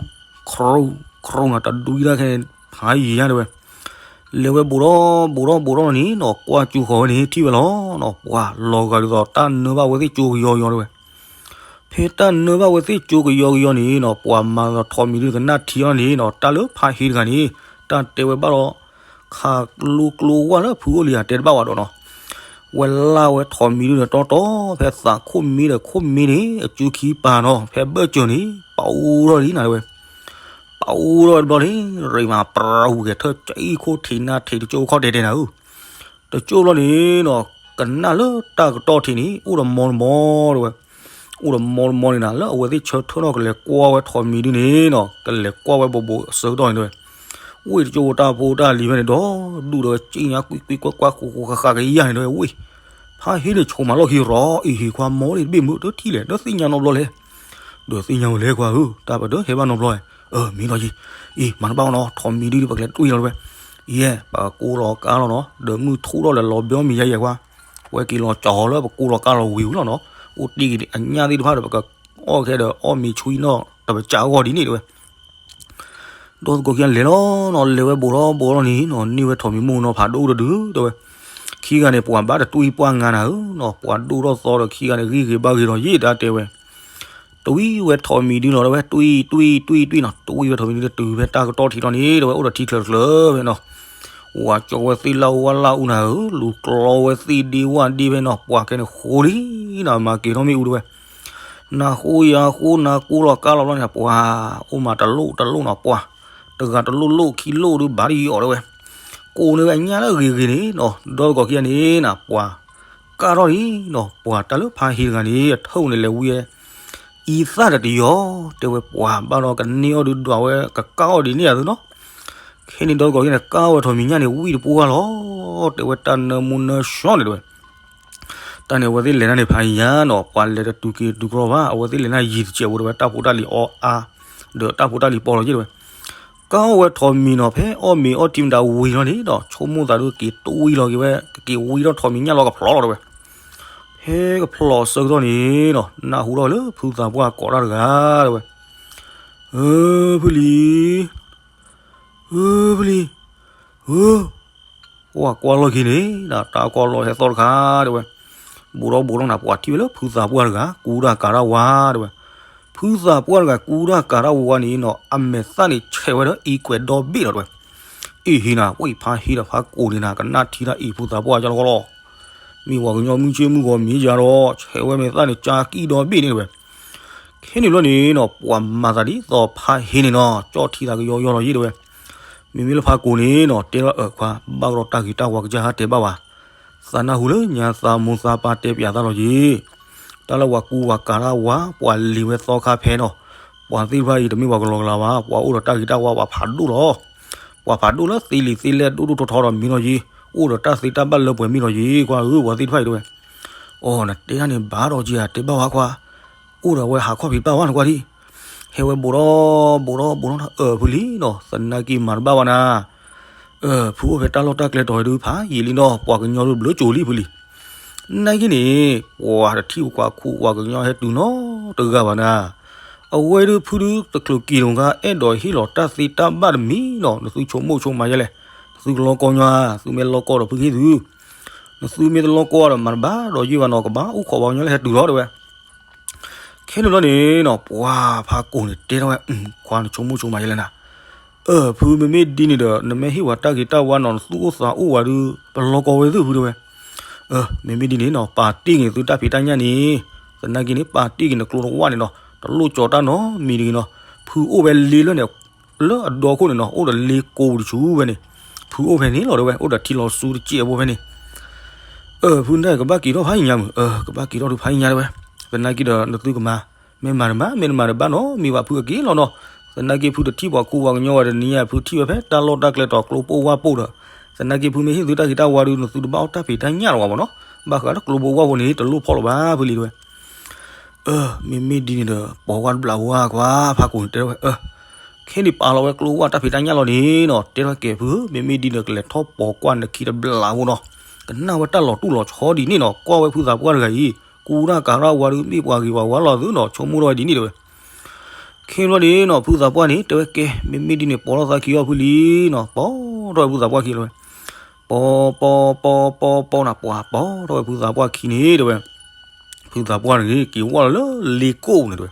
ခရူၣ်, ခရူၣ်နၤ တဒုတၢ်ခဲန့ၣ် ဖးယံၤညါတဲဝဲ, လဲၤဝဲဘိးထီၣ်ဘိးထီၣ်ဘိးထီၣ်လီၤန့ၣ်နီၤ ကွၢ်ကၠူဃီၤဝဲန့ၣ် ထံၣ်ဝဲလီၤနီၤ ပှၤလီၤဂာ်ဒ်သိးတၢ်နၢဘၣ်ဝဲသ့ၣ်ကၠိကယီကယီတဲဝဲ, ဖဲတၢ်နၢဘၣ်ဝဲသ့ၣ်ကၠိကယီကယီန့ၣ်နီၤ ပှၤမၤလီၤထိးမံၤဒုန့ၣ် ကနၣ်ထံအီၤန့ၣ်နီၤ တၢ်လၢဖးဟ့တဂၤန့ၣ် တၢ်တဲဝဲဘၣ်ဒီး ခးကျိကျိဝဲလၢဖုအိၣ်လံဧါ တဲတဘၣ်ဝဲဒီးနီၤ, ဝဲလၢ်ဝဲထိးမံၤဒုန့ၣ်တီတီ ဖဲသးခိၣ်မံဒီးခိၣ်မံန့ၣ် အကၠူခံပၤနီၤ ဖဲဘၢၣ်စၢၤန့ၣ် ပာ်အူထီၣ်လံနၤတဲဝဲ ပာ်အူထီၣ်ဝဲတဘျီန့ၣ် ရ့မး ပြူၤ ဂဲၤထၢၣ်ကၠံၣ်ခိၣ်ထံးနၢ်ထံး တကၠိခီၣ်တဲတဲနၤဧၢ, တကၠိဘျီန့ၣ်နီၤ ကနၣ်လၢတၢ်ကတီၢ်ထံးန့ၣ် အိၣ်ဒီးမီတမီတဲဝဲ, အိၣ်ဒီးမီတမီန့ၣ်နၤ လၢအဝဲသ့ၣ်ဆၢထၢၣ်ထီၣ်ကလဲၤကွၢ်ဝဲထိးမံၤဒုန့ၣ်နီၤ ကလဲၤကွၢ်ဝဲဘိးဘိးအဆၢကတီၢ်န့ၣ်တဲဝဲ, ဝ့ၢ်တကၠိဖိတၢ်ဖိတၢ်လံၤဖဲန့ၣ်ဒီး ဒူၣ်ဒီးကၠံၣ်ညါကွံာ်ကွံာ်ကွၢ်ကွၢ် ဃူဃူဃာ်ဃာ်ကယၢ်န့ၣ်တဲဝဲ ဝ့ၢ် ဖး အဟ့န့ၣ်ဆိမးလီၢ်ခံရီၤ အံၤဟ့ခွါမီၢ်န့ၣ်တဘ့ၣ်မုၢ်တထံၣ်လဲၣ် ဒီးသ့ၣ်ညါနီတဘျီလဲၣ်. ဒီးသ့ၣ်ညါဝဲလဲၣ်ခွါဧၢ တၢ်ပတဟဲဘၣ်နီတဘျီ. အမ့ၢ်နီၤယံၤ အံၤမၤတဘၣ်အီၤနီၤ ထီးမံၤဒုဒီး ပကလဲၤတွံၢ်လီၤတဝဲ. ယဲ ပကကိးလီၤကါလီၤနီၤ ဒီးမုၢ်ထူၣ်ထီၣ်လၢလီၤဘျီမံၤယါယဲခွါ ဝဲက့ၤလီၤကၠီလၢပကိးလီၤကါလီၤဝံၤဝံၤလီၤနီၤ အိၣ်တ့ၢ်က့ၤန့ၣ် အညၣ်သ့ၣ်တဖၣ်ဒီး ပကအီၣ်ခဲဒီးအီၣ်မ့ၤဆှံနီၤ တပစးအဂီၢ်ဒ်န့ၣ်တဝဲ. ဒီသကိးခံဂၤလဲၤလီၤနီၤ လဲၤဝဲဘူးထီၣ်ဘူးထီၣ်လီၤန့ၣ်နီၤ န့ၢ်ဝဲထီးမံၤမိၢ်နီၤဖးဒိၣ်တဒုတဲဝဲ. ခံဂၤန့ၣ် ပှၤဘၣ်တတွံၢ်ပှၢ်ငါနၤဧၢနီၤ ပှၤဒိၣ်ထီၣ်သီဒီးခံဂၤန့ၣ် ဂံၢ်ဂ့ၤဘါဂ့ၤဒီးယ့ၣ်တၢ်တဲဝဲ. တွံၢ်ဝဲထီးမံၤဒုနီၤတဲဝဲ တွံၢ်တွံၢ်တွံၢ်တွံၢ်နီၤ တွံၢ်ဝဲထီးမံၤဒုဒီးတုၤဖဲတၢ်ကတီၢ်ထံးထီၣ်န့ၣ် တဲဝဲအိၣ်ဒီးထံချၢးချၢးဖဲနီၤ ဝၤကၠီဝဲသ့ၣ်လၢအူဝဲလၢအူနၤဧၢ လူၤကျီဝဲသ့ၣ်ဒ့ဝၣ်ဒ့ဖဲနီၤ ပှၤခဲန့ၣ်ဃိလံနီၤ မၤက့ၤထီၣ်မ့ၣ်အူတဲဝဲ. နဃိယၤဃိ နကိးလီၤကါလီၤဘျီန့ၣ် ပှၤအိၣ်မးတလိၣ်တလိၣ်နီၤ ပှၤတဂၤတလိၣ်လိၣ်ခံလိၣ်ဒုဘၣ်တယံာ်အီၤတဲဝဲ. ကိးန့ၢ်ဝဲအညၣ်လၢအဂ့ၤဂ့ၤန့ၣ်နီၤ ဒီသကိးခံဂၤန့ၣ်နၤ ပှၤကါထီၣ်လံနီၤ ပှၤတၢ်လၢဖါဟ့တဂၤန့ၣ် အထၢၣ်န့ၣ်လဲၤဝံဝဲ အံသၣ်တတယီၤ တဲဝဲပှၤဘၣ်ဒီးကန့ၢ်အီၣ်ဒုးဒွးဝဲကကါအီၣ်ဒ်န့ၣ်အသိးနီၤ. ခဲန့ၣ်ဒီသကိးခံဂၤန့ၣ် ကါဝဲထီးမံၤညၣ်န့ၣ် ဝံၣ်တပှၢ်လီၤ တဲဝဲတၢ်နၢမူနၢဆှီန့ၣ်တဲဝဲ. တၢ်န့ၣ်အဝဲသ့ၣ်လဲၤတၢ်န့ၣ်ဖးယံၤယါနီၤ ပှၤလဲၤတတုၤက့ၤတုၤကီၢ်ဘၣ် အဝဲသ့ၣ်လဲၤန့ၣ်ယံာ်တစဲးဖိတဲဝဲ တၢ်ဖိတၢ်လံၤအီၣ်အါ ဒီးတၢ်ဖိတၢ်လံၤပီလီၤယ့ၣ်တဲဝဲ. ကါအီၣ်ဝဲထီးမံၤနီၤ ဖဲအီၣ်မ့ၤအီထံမတၤဝံၤလီၤန့ၣ်ဒီး ဆိကမိၣ်သးဒုးက့ၤတွံၢ်လီၤက့ၤဝဲ ကက့ၤဝံထီၣ်ထီးမံၤညၣ်လီၤကဖျိးလီၤတဲဝဲ. ဖဲကဖျိးဆၢကတီၢ်န့ၣ်နီၤ နၢ်ဟူထီၣ်ဝဲလၢဖုသးပှၢ်ကိးတၢ်တဂၤတဲဝဲ. အၢ ဖုလံၤ အၢ ဖုလံၤ အၢ ပှၤကွၢ်လီၢ်ခံန့ၣ် တၢ်ကီၢ်လီၤဟဲသီတခါတဲဝဲ. ဘူးထီၣ်ဘူးထီၣ်နၤ ပှၤထံၣ်ဝဲလၢဖုသးပှၢ်တဂၤ ကူတၢ်ကၤတၢ်ဝါတဲဝဲ. ဖုသးပှၢ်တဂၤကူတၢ်ကၤတၢ်ဝါန့ၣ်နီၤ အမဲာ်သၣ်န့ၣ်ဆဲးဝဲဒီးအံကွဲးဒီဘ့ၣ်လီၤတဲဝဲ. အ့ၣ်ဟ့နၤ ဝဲဖါဟ့ဒီးဖါကိးန့ၣ်နၤ ကနၣ်ထံတၢ်အံၤဖုသးပှၢ်ကလီကလီ မ့ၢ်ပှၤကညီမုၢ်ဆ့မုၢ်ဂီၤမံၤယါဒီး ဆဲးဝဲမဲာ်သၣ်န့ၣ်ကၠါကံၣ်ဒီဘ့ၣ်န့ၣ်တဲဝဲ. ခဲန့ၣ်ဘျီန့ၣ်နီၤ ပှၤမၤသးဒ်သိးဖါဟ့န့ၣ်နီၤ ကၠီၣ်ထံသးကယီယီလီၤယ့ၣ်တဲဝဲ. မ့မ့ၢ်လၢဖါကိးန့ၣ်နီၤ တဲလီၤအၢၣ်ခွါ ဘၣ်ကဒီးတၢ်ဂ့ၤတၢ်ဝါကစၢ်ဟးတဲဘၣ်ဝဲ သးနၢ်ဟူလၢညါသးမိၢ်သးပၢ်တဲပၠးသးလီၤယ့ၣ်. တၢ်လၢပှၤကူပှၤကၤတၢ်ဝါ ပှၤလံၤဝဲသီခါဖဲနီၤ ပှၤသ့ၣ်တဖၣ်အံၤတမ့ၢ်ပှၤကလီကလီဘၣ် ပှၤအိၣ်ဒီးတၢ်ဂ့ၤတၢ်ဝါပှၤဖးဒိၣ်လီၤ. ပှၤဖးဒိၣ်လၢသ့လံာ်သ့လဲၢ်ဒိၣ်ဒိၣ်ထီထီဒီးမံၤလီၤယ့ၣ် အိၣ်ဒီးတၢ်သ့တၢ်ဘၣ်လၢပှဲၤမံၤလီၤယ့ၣ် ကွၢ်ဧၢ ပှၤသ့ၣ်တဖၣ်အံၤတဲဝဲ. အိ နတဲဒၣ်န့ၣ်ဘၣ်ဒီးက့ၤဧါ တဲဘၣ်ဝဲခွါ အိၣ်ဒီးဝဲဟးခီၣ်ဖံးတဘၣ်ဝဲနကွၢ်ဒံး. ဟဲဝဲဘူးဒီးဘူးဒီးဘူးဒီး အၢၣ်ဖုလံၤနီၤ သနာ်က့မၤတဘၣ်ဝဲနၤ အၢၣ်ဖုအိၣ်ဖဲတၢ်လီၢ်တၢ်ကျဲတီၤဝဲဒုးဖးယံာ်လံနီၤ ပှၤကညီဒုးဘျုးကၠိလံဖုလံၤ. နာ်က့န့ၣ် ပှၤတထံၣ်ပှၤခူပှၤကညီဟဲတုၤနီတဂၤဘၣ်နၤ. အဝဲဒုးဖုဒုးတချုးက့ၤလီၤခါ အဲၣ်ဒိးဟ့ၣ်လီၤတၢ်သ့တၢ်ဘၣ်တမံၤနီၤ နသုဆိကမိၣ်ဆိကမးယဲလဲၣ်. နသုကလီကီညါ သုမ့ၢ်လီကီဒီးဖုဟ့ၣ်သု နသုမ့ၢ်တလီကီဒီးမၤတဘၣ်ဒီးယ့ၢ်ဘၣ်နီၤ ကဘၣ်အိၣ်ခိးပှၤကညီလၢဟဲတုၤလီၤတဲဝဲ. ခဲန့ၣ်ဘျီန့ၣ်နီၤ ပှၤဖးကိာ်န့ၣ်တဲထီၣ်ဝဲ ခွါနဆိကမိၣ်ဆိကမးယဲလဲၣ်နၤ. အၢၣ်ဖုမ့မ့ၢ်ဒ်န့ၣ်ဒီး နမ့ၢ်ဟ့ၣ်ဝဲတၢ်ဂ့ၤတၢ်ဝါနီၤ နသူၣ်အိၣ်သးအိၣ်ဝဲဒုး ပလီကီဝဲသုဖုတဲဝဲ. အၢၣ် မ့မ့ၢ်ဒ်န့ၣ်နီၤ ပာ်တ့ၢ်က့ၤနသုတၢ်ဖံးတၢ်ညၣ်န့ၣ် သနာ်က့န့ၣ် ပာ်တ့ၢ်က့ၤနကျိတဝၣ်န့ၣ်နီၤ တလိၣ်ကၠီတၢ်နီတမံၤတဂ့ၤနီၤ. ဖုအိၣ်ဝဲလ့လၢန့ၣ် လၢအဒီခိၣ်န့ၣ်နီၤ အိၣ်ဒီးလ့ကိပူၤတဆူဝဲန့ၣ် ဖုအိၣ်ဖဲန့ၣ်လီၤတဲဝဲ အိၣ်ဒီးထံလီၤဆူတစဲးဖိဖဲန့ၣ်. အၢၣ်ဖုန့ၣ်ကဘၣ်က့ၤထီၣ်ဖးယံာ်ညါမုၢ် အၢၣ် ကဘၣ်က့ၤထီၣ်ဒုးဖးယံာ်ညါတဲဝဲ. သနာ်က့ဒီးနသုကမၤ မ့ၢ်မၤတမၤ မ့ၢ်တမၤတဘၣ်နီၤ မ့ၢ်ဘၣ်ဖုအက့ၤလီၤနီၤ. သနာ်က့ဖုတထံၣ်ပှၤခူပှၤကညီဝဲတနံၤညါ ဖုထံၣ်ဝဲဖဲတၢ်လီၢ်တၢ်ကျဲတီၤကျိပိၢ်ဝၣ်ပိၢ်ဒီး သနာ်က့ဖုမ့ၢ်ဟ့ၣ်သုတၢ်ဂ့ၤတၢ်ဝါဒုး နသုတဘၣ်အီၣ်တၢ်ဖံးတၢ်ညၣ်လၢၤဘၣ်မးနီၤ. ဘၣ်ဃးလၢကျိပိၢ်ဝၣ်ပိၢ်န့ၣ် တလိၣ်ဖီၣ်လၢၤဘၣ်ဖုလံၤတဲဝဲ. အၢၣ် မ့မ့ၢ်ဒ်န့ၣ်ဒီး ပိာ်ဝၣ်တဘျးဝါကွၢ် ဖးကိာ်န့ၣ်တဲထီၣ်ဝဲ အၢၣ် ခဲန့ၣ်ပာ်လီၤဝဲကျိဝၣ်တၢ်ဖံးတၢ်ညၣ်လီၤန့ၣ်နီၤ တဲထီၣ်ကဲဖု မ့မ့ၢ်ဒ်န့ၣ် ကလဲၤထီၣ်ပိာ်ကွၢ်နခံတဘျးဖိနီၤ ကနၣ်ဝဲတၢ်လီၤတူၢ်လီၤဆီဒ်န့ၣ်နီၤ ကွၢ်ဝဲဖုသးပှၢ်တဂၤအံၤ ကူတၢ်ကၤတၢ်ဝါဒုး မ့ၢ်ပှၤဂ့ၤပှၤဝါလီၤသုနီၤ ဆိကမိၣ်ထီၣ်ဝဲဒ်န့ၣ်တဲဝဲ. ခဲန့ၣ်ဘျီန့ၣ်နီၤ ဖုသးပှၢ်န့ၣ် တဲဝဲကဲ မ့မ့ၢ်ဒ်န့ၣ် ပိာ်ထီၣ်သးခံအီၤဖုလံၤနီၤ ပိာ်ထီၣ်ဝဲဖုသးပှၢ်ခံလီၤဝဲ. ပိာ်ပိာ်ပိာ်ပိာ်ပိာ်နၤ ပှၤပိာ်ထီၣ်ဝဲဖုသးပှၢ်ခံန့ၣ်တဲဝဲ. ဖုသးပှၢ်န့ၣ် က့ၤဝၢ်လီၤလၢလ့ကိပူၤန့ၣ်တဲဝဲ.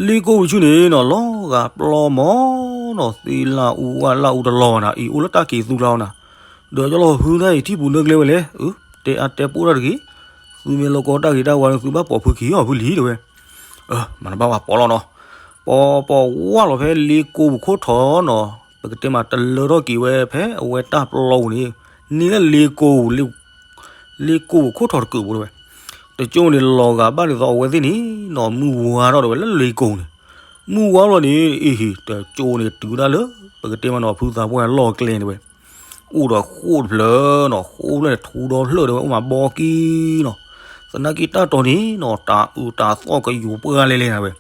လ့ကိပူၤဆူန့ၣ်နီၤ လီၤဂာ်ပျီမီၤနီၤ သ့လၢအူဝၣ်လၢအူတလီၤဘၣ်နၤ အံၤအိၣ်လၢတၢ်က့ၤသူကျါအီၤနၤ. ဒီးကၠီလီၤဖုတၢ်အံၤထံၣ်ပူၤနၢကျဲဝဲလဲၣ် အၢ တဲအါတဲပိၢ်တၢ်တဂ့ၤ. သုမ့ၢ်လီၤကီတၢ်ဂ့ၤတၢ်ဝါန့ၣ် သုဘၣ်ပိာ်ဖုခံအီၤဖုလံၤတဲဝဲ. အၢ မၤတဘၣ်ဝဲပိာ်လီၤနီၤ. ပိာ်ပိာ်ဝၢ်လီၤဖဲလ့ကိပူၤခိၣ်ထီၣ်နီၤ ပကတဲမးတလၢထီၣ်က့ၤဝဲဖဲအဝဲတၢ်ပျီပူၤန့ၣ် န့ၢ်လၢလ့ကိပူၤ လ့ကိပူၤခိၣ်ထီၣ်တကုးပူၤတဲဝဲ. တကၠိန့ၣ်လီၤဂာ်ဘၣ်ဒ်သိးအဝဲသ့ၣ်န့ၣ်နီၤ မုၢ်ဝါထီၣ်တဲဝဲလၢလ့ကိပူၤန့ၣ်. မုၢ်ဝါလီၤန့ၣ် အ့ဟ့ၣ် တကၠိန့ၣ်တုၤဒၣ်လၢ ပကတဲမးနီၤ ဖုသးပှၢ်လီၢ်ကျဲန့ၣ်တဲဝဲ. အိၣ်ဒီးဃိၣ်တဖျၢၣ်နီၤ, ဃိၣ်ဖျၢၣ်န့ၣ်ထူဒီးလၢာ်ဒီးဝဲ အိၣ်မးဘီကံနီၤ. သနာ်က့တၢ်တီၤန့ၣ်နီၤ တၢ်အုးတၢ်သီၣ်ကယူၤပှၢ်လဲၣ်လဲၣ်နၤဝဲ,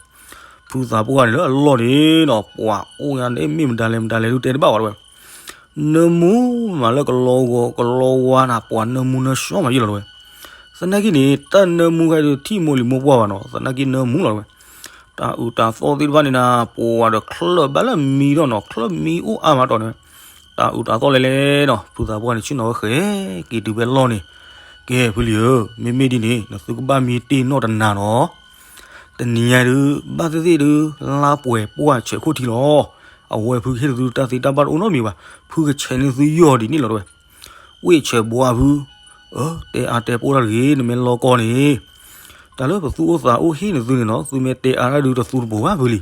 ဖုသးပှၢ်န့ၣ်လၢအလီၢ်န့ၣ်နီၤ ပှၤအိၣ်ညါန့ၣ် မ့ၢ်မတၤလဲၣ်မတၤလဲၣ်ဒုးတဲတဘၣ်ဝဲဒၣ်ဝဲ, နၢမူမးလၢကလီဂီၤကလီဝါနၤ ပှၤနၢမူနၢဆှီမးယဲလီၤတဝဲ. သနာ်က့န့ၣ် တၢ်နၢမူခါဒုးထံၣ်မိၢ်လံၤမိၢ်ပှၢ်ဘၣ်နီၤ, သနာ်က့နၢမူလီၤတဝဲ. တၢ်အုးတၢ်သီၣ်သ့ၣ်တဖၣ်န့ၣ်နၤ ပှၤဒီးချၢၣ်ဘၣ်လၢမံဒီးနီၤ, ချၢၣ်မံအိၣ်အါမးတီၤန့ၣ်, တၢ်အုးတၢ်သီၣ်လဲၣ်လဲၣ်နီၤ ဖုသးပှၢ်န့ၣ်ဆ့ၣ်နီၤဝဲဃဲက့ၤတုၤဖဲလီၢ်န့ၣ်, ကဲဖုလံၤဧၢ, မ့မ့ၢ်ဒ်န့ၣ် နသုကဘၣ်မံတ့ၢ်နီၣ်တနၤနီၤ. တနံၤညါဒုး ဘၣ်သ့ၣ်သ့ၣ်ဒုး လါပှဲၤပှၢ်ဆဲးခိၣ်ထံလီၤ. အဝဲဖုကဟ့ၣ်သုတၢ်သ့တၢ်ဘၣ်တအိၣ်နီတမံၤဘၣ်, ဖုကဆဲးန့ၢ်သုယီၢ်ဒ်န့ၣ်လီၤတဝဲ. ဝ့ၢ်ဆဲးဘှါဖု, အၢ တဲအါတဲပိၢ်တၢ်တဂ့ၤ နမ့ၢ်လီၤကီၢ်န့ၣ်, တၢ်လၢပသူၣ်အိၣ်သးအိၣ်ဟ့ၣ်နသုန့ၣ်နီၤ သုမ့ၢ်တဲအါတၢ်ဒုးတသူတပိၤဘၣ်ဖုလံၤ.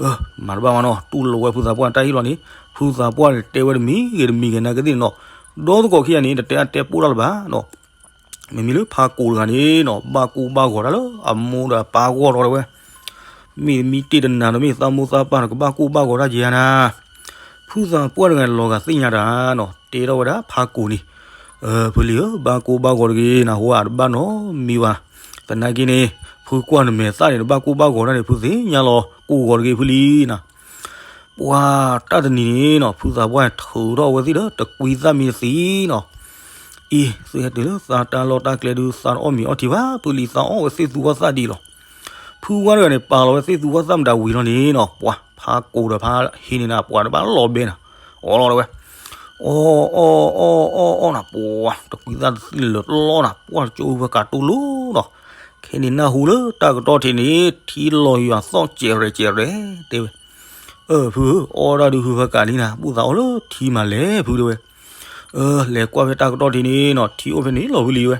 အၢ မၤတဘၣ်မးနီၤ တူၢ်လိာ်ဝဲဖုသးပှၢ်တၢ်ဟ့ၣ်လီၤန့ၣ်, ဖုသးပှၢ်န့ၣ်တဲဝဲတမံၤဂ့ၤတမံၤဂ့ၤနာ်က့သ့ၣ်န့ၣ်နီၤ, ဒီသကိးခံဂၤန့ၣ် တတဲအါတဲပိၢ်တၢ်လၢၤဘၣ်နီၤ. မ့မ့ၢ်လၢဖါကိးတဂၤန့ၣ်နီၤ ဘၣ်ကိၢ်ဘၣ်ဂီၤတၢ်လၢအမိၢ်ဒီးအပၢ်ဂီၢ်ဒီးတဝဲ, မ့တမ့ၢ်တ့ၢ်တနၤဒီးမ့ၢ်သးမိၢ်သးပၢ်န့ၣ် ကဘၣ်ကိၢ်ဘၣ်ဂီၤတၢ်က့ၤဧါနၤ. ဖုသးပှၢ်တဂၤန့ၣ် လီၤဂာ်သ့ၣ်ညါတၢ်နီၤ တဲထီၣ်ဝဲဒၣ်ဖါကိးန့ၣ်, ဖုလံၤဧၢ ဘၣ်ကိၢ်ဘၣ်ဂီၤတဂ့ၤ နဟူအတဘၣ်နီတမံၤဘၣ်. သနာ်က့န့ၣ် ဖုကွၢ်နမဲာ်သၣ်န့ၣ် နဘၣ်ကိၢ်ဘၣ်ဂီၤတၢ်န့ၣ် ဖုသ့ၣ်ညါလီၤ ကိၢ်ဂီၤတဂ့ၤဖုလံၤနၤ. ပှၤတၢ်တနံၤန့ၣ်နီၤ ဖုသးပှၢ်န့ၣ်ထုးထီၣ်ဝဲသ့ၣ်ဒီး တကွံသၣ်မံတသံနီၤ. အံၤ သုဟဲတုၤလၢသးတၢ်လီၢ်တၢ်ကျဲဒုး သးတအီၣ်မ့ၤအီထံဘၣ် ဖုလံၤ သးအီၣ်ဝဲသ့ၣ်သူဝဲသၣ်ဒံးလီၤ. ဖုဝါတဂၤန့ၣ် ပာ်လီၤဝဲသ့ၣ်သူဝဲသၣ်မတၤဝံၤလီၤန့ၣ်နီၤ ပှၤဖါကိးဒီးဖါဟ့န့ၣ်နၤ ပှၤတဘၣ်လီၤဘဲနၤ, အီလီၤတဝဲ, အီအီအီအီအီနၤ ပှၤတကွံသၣ်တသံလၢာ်လီၤနၤ ပှၤကၠိဖုကးတိၢ်လိနီၤ. ခဲန့ၣ်နၢ်ဟူလၢတၢ်ကတီၢ်ထံးန့ၣ် ထံလီၤယွၤသီၣ်ကဲးရဲးကဲးရဲး တဲဝဲ အၢ ဖုဧၢ အီဒၣ်ဒုးဟုဖးကးလံနၤ ဘူၣ်သးအီလၢထံမးလဲၣ် ဖုတဲဝဲ. အၢ လဲၤကွၢ်ဖဲတၢ်ကတီၢ်ထံးန့ၣ်နီၤ ထံအိၣ်ဖဲန့ၣ်လီၤဖုလံၤဝဲ.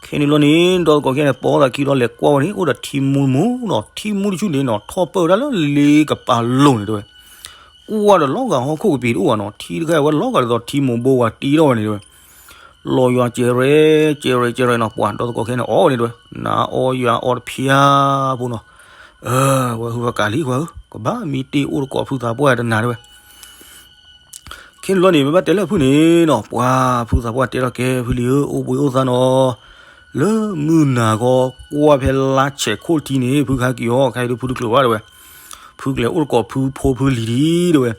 ခဲန့ၣ်လီၤန့ၣ် ဒီသကိးခဲန့ၣ် ပိာ်သးခံဒီးလဲၤကွၢ်ဝဲန့ၣ် အိၣ်ဒီးထံမူတမူနီၤ ထံမူတဆူၣ်န့ၣ်နီၤ ထီၣ်ပၢၢ်ဝဲဒၣ်လၢလ့ကပၤလိၤန့ၣ်တဲဝဲ. ကွၢ်ဒီးလီၤဂာ်ဟီၣ်ခိၣ်ကပံၤတအိၣ်ဘၣ်နီၤ ထံတခါဝဲလီၤဂာ်ဒ်သိးထံမိၢ်ဘိဝါတံထီၣ်ဝဲန့ၣ်တဲဝဲ. လီၤယွၤကဲးရဲး ကဲးရဲး ကဲးရဲးနီၤ ပှၤဒီသကိးခဲန့ၣ်အီၣ်ဝဲန့ၣ်တဲဝဲ နအီယွၤအီတဖျါဖိနီၤ. အၢ ဝဲဟုဖးကးလံ ကွၢ်ဧၢ ကဘၣ်မံတ့ၢ်အိၣ်သကိးဖုသးပှၢ်တနၤတဲဝဲ. ခဲန့ၣ်လီၤန့ၣ် ပဘၣ်တဲလၢဖုန့ၣ်နီၤ ပှၤဖုသးပှၢ်တဲထီၣ်ကဲ ဖုလံၤဧၢ အိၣ်ဘှံးအိၣ်သါနီၤ လၢမုၢ်နၤခီ ကွၢ်ဖဲလါဆဲးခိၣ်ထံန့ၣ် ဖုကဟဲက့ၤအီၤ ခဲအံၤဒုးဖုတချုးဘၣ်တဲဝဲ. ဖုကလဲၤအိၣ်သကိးဖုဖိဖုလံၤဒံးတဲဝဲ.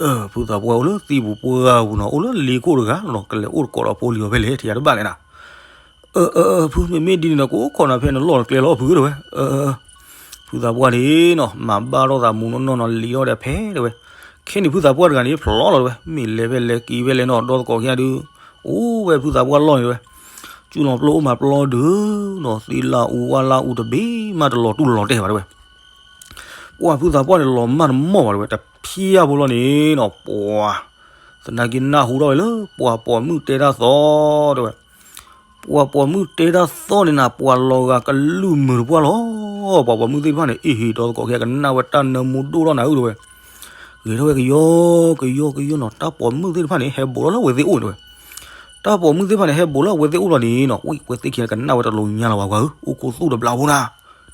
အၢ ဖုသးပှၢ်အိၣ်လၢသံၣ်ပူၤပှၢ်ပူၤနီၤ အိၣ်လၢလ့ခိၣ်တဂၤနီၤ ကလဲၤအိၣ်သကိးဒီးဖိလံၤအီၤဖဲလဲၣ် ထံၣ်ယၤတဘၣ်လဲၣ်နၤ. အၢ အၢ အၢ ဖု မ့မ့ၢ်ဒ်န့ၣ်ဒီး ကအိၣ်ခိးနၤဖဲနလီၢ်တကျဲလီၤဖုတဲဝဲ. အၢ အၢ ဖုသးပှၢ်န့ၣ်နီၤ မၤဘၣ်ထီၣ်သးမူးနီၢ်နီၢ်နီၤ လံၤထီၣ်ဒီးဖဲတဲဝဲ. ခဲန့ၣ်ဖုသးပှၢ်တဂၤန့ၣ် ဖျီလီၤတဲဝဲ မ့ၢ်လဲၤဖဲလဲၤက့ၤဖဲလဲၣ်နီၤ ဒီသကိးခံဂၤဒုး အိၣ်ဝဲဖုသးပှၢ်လီၢ်န့ၣ်တဲဝဲ. ကၠူလီၤပျီအိၣ်မးပျီဒုးနီၤ သံလၢအူဝါလၢအူတဘ့ၣ်မးတလီၤတူၢ်လီၤတဲာ်ဘၣ်တဲဝဲ. ပှၤဖုသးပှၢ်န့ၣ် လီၤမၢ်တမီၢ်ဘၣ်တဲဝဲ တဖျၢၣ်ဖိလီၤန့ၣ်နီၤ ပှၤ သနာ်က့နၢ်ဟူထီၣ်ဝဲလၢ ပှၤပိာ်မုၣ်တဲတၢ်သီတဲဝဲ. ပှၤပိာ်မုၣ်တဲတၢ်သီန့ၣ်နၤ ပှၤလီၤဂာ်ကလုၢ်မုာ်တပှၢ်လီၤ. ပှၤပိာ်မုၣ်သ့ၣ်တဖၣ်န့ၣ် အ့ၣ်ဟ့ၣ် ဒီသကိးခံဂၤကနၣ်ဝဲတၢ်နၢမူဒိၣ်ထီၣ်နၤဧၢတဲဝဲ. ဂဲၤထီၣ်ဝဲကယီကယီကယီနီၤ တၢ်ပိာ်မုၣ်သ့ၣ်တဖၣ်န့ၣ် ဟဲဘူးထီၣ်လၢအဝဲသ့ၣ်အိၣ်န့ၣ်တဲဝဲ. တၢ်ပိာ်မုၣ်သ့ၣ်တဖၣ်န့ၣ် ဟဲဘူးထီၣ်အဝဲသ့ၣ်အိၣ်လီၤန့ၣ်နီၤ ဝဲသ့ၣ်ခံဂၤကနၣ်ဝဲတလိၤညါလီၤဘၣ် ပှၤဧၢ အိၣ်ခိးသူၣ်တဘျီဖိနၤ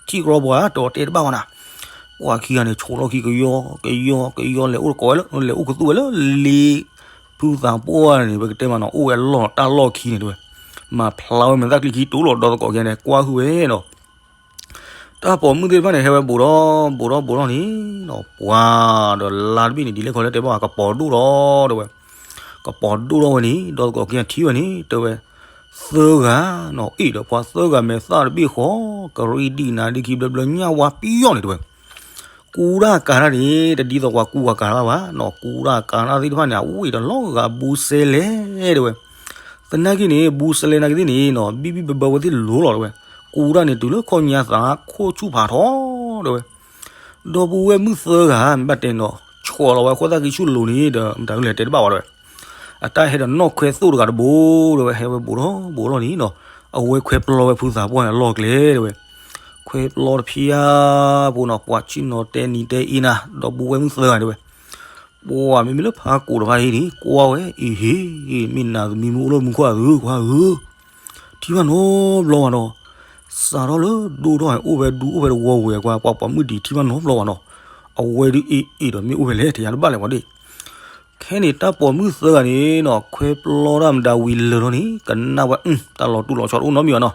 ထံၣ်ကရီပှၤ တတဲတဘၣ်ဝဲနၤ. ပှၤခံဂၤန့ၣ် ဆိးလီၢ်ခံကယီကယီကယီ လဲၤအိၣ်သကိးဝဲလၢ လဲၤအိၣ်ခူသူၣ်ဝဲလၢလ့ ဖုသးပှၢ်န့ၣ် ပကတဲမးနီၤ အိၣ်ဝဲလီၢ်တၢ်လီၢ်ခံန့ၣ်တဲဝဲ. မၤဖျါဝဲမဲာ်သၣ်ချံခံ တိၢ်လီၤဒီသကိးခံဂၤန့ၣ် ကွၢ်ဟုၣ်ဝဲနီၤ. တၢ်ပိာ်မုၣ်သ့ၣ်တဖၣ်န့ၣ် ဟဲဝဲဘူးထီၣ်ဘူးထီၣ်ဘူးထီၣ်န့ၣ်နီၤ ပှၤဒီးလါတဘ့ၣ်န့ၣ် ဒ်လဲၣ်ခီလဲၣ်တဲဘၣ် ကပီၤဒိၣ်ထီၣ်တဲဝဲ. ကပီၤဒိၣ်ထီၣ်ဝဲန့ၣ် ဒီသကိးခံဂၤထံၣ်ဝဲန့ၣ် တဲဝဲ သၢဂၤနီၤ အ့ၣ်ဒီးပှၤသၢဂၤမဲာ်သၣ်တဘ့ၣ်ဃီ ကရံၣ်ဒံၣ်နၤဒ်ခံဘျီဘျီညၣ်ဝါပံယီၤန့ၣ်တဲဝဲ. ကူတၢ်ကၤတၢ်န့ၣ် တဒ်သိးပှၤကူအကၤတၢ်ဘၣ်နီၤ ကူတၢ်ကၤတၢ်သ့ၣ်တဖၣ်န့ၣ် အဝဲဒီးလီၤဂာ်ဘူးစဲလဲၣ်တဲဝဲ. သနာ်က့န့ၣ် ဘူးစဲလဲၣ်နာ်က့သ့ၣ်န့ၣ်နီၤ ဘံၣ်ဘံၣ်ဘၢဘၢဝဲသ့ၣ်လိၤလီၤတဲဝဲ. ကူတၢ်န့ၣ်တုၤလၢခီၣ်ညါသးခိၣ်ဆူၣ်ဖးထီတဲဝဲ. ဒီပုၢ်ဝဲၢ်မုၣ်သၢဂၤ မ့ၢ်ဘၣ်တဲနီၤ ဆီၣ်လီၤဝဲအဃိသတးက့ၤဆူၣ်လိၤန့ၣ်ဒီး မတၤဒုးလဲၤတဲတဘၣ်ဝဲတဲဝဲ. အတၢ်ဟဲဒီးနီၢ်ခွဲသိၣ်တဂၤတဘိတဲဝဲ ဟဲဝဲဘူးထီၣ်ဘူးထီၣ်န့ၣ်နီၤ အဝဲခွဲပျီဝဲဖုသးပှၢ်န့ၣ်အလီၢ်ကျဲတဲဝဲ. ခွဲပျီတဖျၢၣ်ဖိနီၤ ပှၤဆ့ၣ်နီၤတဲနံၤတဲအ့နၤ ဒီပုၢ်ဝဲၢ်မုၣ်သၢဂၤတဲဝဲ. ပှၤမ့မ့ၢ်လၢဖးကိးတဖၣ်အံၤန့ၣ် ကွၢ်ဝဲအ့ၣ်ဟ့ၣ် မ့ၢ်နၤသမံမုၢ်အိၣ်လၢမူခိၣ်အသုကွၢ်ဧၢ ထံၣ်ဘၣ်နီတဘျီဘၣ်နီၤ. စးထီၣ်လၢဒိၣ်ထီၣ်အိၣ်ဖဲဒူအိၣ်ဖဲတဝီဝဲကွၢ် ပှၤပိာ်မုၣ်ဒံးထံၣ်ဘၣ်နီတဘျီဘၣ်နီၤ. အဝဲဒုးအ့ၣ်အ့ၣ်ဒီးမ့ၢ်အိၣ်ဖဲလဲၣ် ထံၣ်ယၤတဘၣ်လဲၣ်ဝဲဒၣ်. ခဲ ခဲန့ၣ်တၢ်ပိာ်မုၣ်သၢဂၤန့ၣ်နီၤ ခွဲပျီတၢ်မတၤဝံၤလၢာ်လီၤန့ၣ် ကနၣ်ဝဲ တၢ်လီၤတူၢ်လီၤဆီတအိၣ်နီတမံၤဘၣ်နီၤ.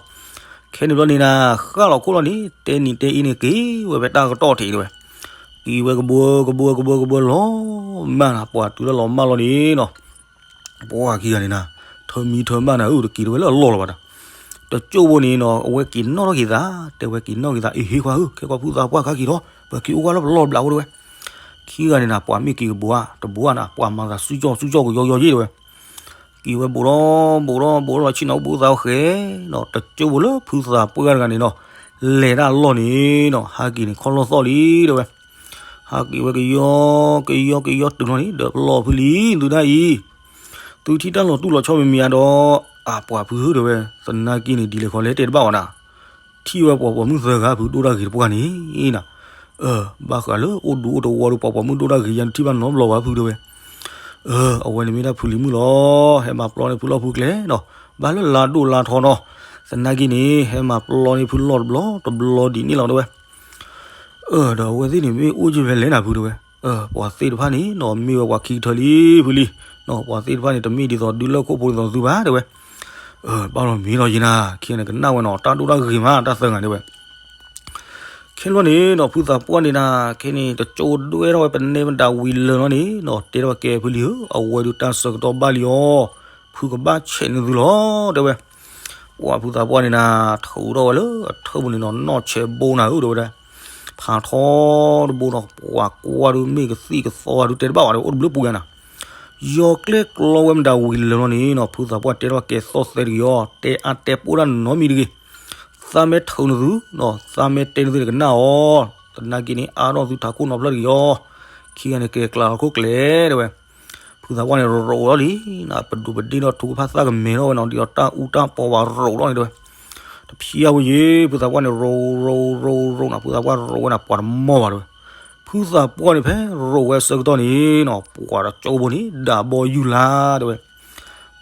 ခဲန့ၣ်ဘျီန့ၣ်နၤ ဃၣ်လီၤခိၣ်လီၤန့ၣ် တဲနံၤတဲအ့န့ၣ် က့ၤဝဲဖဲတၢ်ကတီၢ်ထံးတဲဝဲ, က့ၤဝဲကဘှၢကဘှၢကဘှၢကဘှၢလီၤမၢ်နၤ ပှၤတုၤလၢလီၤမၢ်လီၤန့ၣ်နီၤ ပှၤခံဂၤန့ၣ်နၤ ထၢမံထၢမၢ်နၤဧၢ တက့ၤတဝဲလၢအလီၢ်လီၤဘၣ်ဒီး တကၠိၢ်ဖိန့ၣ်နီၤ အဝဲက့ၤနီၣ်ထီၣ်က့ၤသး တဲဝဲက့ၤနီၣ်က့ၤသး အ့ဟ့ခွါဧၢ ခဲကီၢ်ဖုသးပှၢ်ခါက့ၤထီၣ် ပက့ၤအိၣ်ဝဲလၢပလီၢ်ဘျးအိၣ်တဲဝဲ. ခံဂၤန့ၣ်နၤ ပှၤမ့ၢ်က့ၤကဘိးဧါ တဘိးဧါနၤ ပှၤမၤသးစုကၠီၣ်စုကၠီၣ်ကယီကယီယ့ၣ်တဲဝဲ. က့ၤဝဲဘိးထီၣ်ဘိးထီၣ်ဘိးထီၣ်ဆ့ၣ်နီၤအိၣ်ဘှံးသးဝဲဃဲနီၤ တကၠိၢ်ဖိလၢဖုသးပှၢ်တဂၤန့ၣ်နီၤ လဲၤတၢ်အလီၢ်န့ၣ်နီၤ ဟးက့ၤန့ၣ်ခီလီၢ်သီၣ်လံတဲဝဲ. ဟးက့ၤဝဲကယီကယီကယီတုၤလီၤန့ၣ် ဒီးပလီၢ်ဖုလံ သုဒၣ်အံၤ သုထံၣ်တၢ်လီၤတူၢ်လီၤဆီမံၤမံၤဧါဒီး အပှၤဖုဧၢတဲဝဲ သနာ်က့န့ၣ် ဒ်လဲၣ်ခီလဲၣ်တဲတဘၣ်ဘၣ်နၤ ထံၣ်ဝဲပှၤပိာ်မုၣ်သၢဂၤဖုဒိၣ်တၢ်ဂ့ၤတပှၢ်န့ၣ်နၤ ဘၣ်ဃးလၢအိၣ်ဒူအိၣ်တဝီဒီးပှၤပိာ်မုၣ်ဒိၣ်တၢ်ဂ့ၤယါနထံၣ်ဘၣ်နီတဘျီဘၣ်ဖုတဲဝဲ. အဝဲန့ၣ်မ့ၢ်ဒၣ်ဖုလံၤမုၣ်လီၤ ဟဲမၤပျီန့ၢ်ဖုလီၢ်ဖုကျဲနီၤ ဘၣ်လၢလါဒိၣ်လါထီနီၤ သနာ်က့န့ၣ် ဟဲမၤပျီန့ၢ်ဖုလီၢ်တဘျီတဘျီဒ်န့ၣ်လီၤတဲဝဲ. ဒီးအဝဲသ့ၣ်န့ၣ်မ့ၢ်အိၣ်က့ၤဖဲလဲၣ်နၤဖုတဲဝဲ. ပှၤသ့ၣ်တဖၣ်န့ၣ်နီၤ မ့ၢ်ဝဲပှၤခံကထၢလံဖုလံ ပှၤသ့ၣ်တဖၣ်န့ၣ် တမ့ၢ်ဒ်သိးဒုးလၢခိၣ်ဖိဒ်သိးသုဘၣ်တဲဝဲ. ဘၣ်လီၤမ့ၢ်လီၤယံၤနၤ ခဲန့ၣ်ကနၣ်ဝဲနီၤ တၢ်ဒိၣ်တၢ်ဂ့ၤမး တၢ်သၢဂၤန့ၣ်ဝဲ. ခဲန့ၣ်ဘျီန့ၣ်နီၤ ဖုသးပှၢ်န့ၣ်နၤ ခဲန့ၣ် တကၠိၢ်ဒွဲထီၣ်ဝဲပနဲမတၤဝံၤလၢာ်လီၤန့ၣ်နီၤ တဲထီၣ်ဝဲကဲဖုလံဧၢ အဝဲဒုးတၢ်ဆၢကတီၢ်ဘၣ်လံအီၤ ဖုကဘၣ်ဆဲးန့ၢ်သုလီၤတဲဝဲ. ပှၤဖုသးပှၢ်န့ၣ်နၤ ထုးထီၣ်ဝဲလၢအထၢၣ်ပူၤန့ၣ်နီၤ နီၢ်ဆဲးဘိနၤဧၢတဲဝဲဒၣ် ဖးထီတဘိနီၤ ပှၤကွၢ်ဒုးမ့ၢ်ကသံၣ်ကသီဒုးတဲတဘၣ်ဘၣ်ဒီး အိၣ်တဘျုးပူၤယါနၤ ယီၤကျဲၣ်ကျီဝဲမတၤဝံၤလၢာ်လီၤန့ၣ်နီၤ ဖုသးပှၢ်တဲထီၣ်ကဲသီၣ်သဲတက့ၢ်အီၤ တဲအါတဲပိၢ်တၢ်နီတမံၤတဂ့ၤ. သးမ့ၢ်ထုးန့ၢ်သုနီၤ သးမ့ၢ်တဲန့ၢ်သုန့ၣ်ကနၣ်အီၤ သနာ်က့န့ၣ် အါထီၣ်သုထးခိၣ်နီတဖျၢၣ်တက့ၢ်အီၤ ခံဂၤန့ၣ်ကဲကျးလီၤခိၣ်ကျဲတဲဝဲ. ဖုသးပှၢ်န့ၣ်ရိးလီၤလံ ပဒိးပဒ့ၣ်ဒီးထူကဖၣ်သၣ်ကမဲထီၣ်ဝဲနီၤ ဒ်သိးတၢ်အူတၢ်ပီဝဲရိးလီၤန့ၣ်တဲဝဲ. တဖျါဝဲယ့ၣ် ဖုသးပှၢ်န့ၣ် ရိးရိးရိးရိးနၤ ဖုသးပှၢ်ရိးဝဲနၤ ပှၤတမီၢ်ဘၣ်တဲဝဲ. ဖုသးပှၢ်န့ၣ်ဖဲရိးဝဲဆၢကတီၢ်န့ၣ်နီၤ ပှၤတကၠိၢ်ဖိန့ၣ် ဒးဘီယုၢ်လါတဲဝဲ.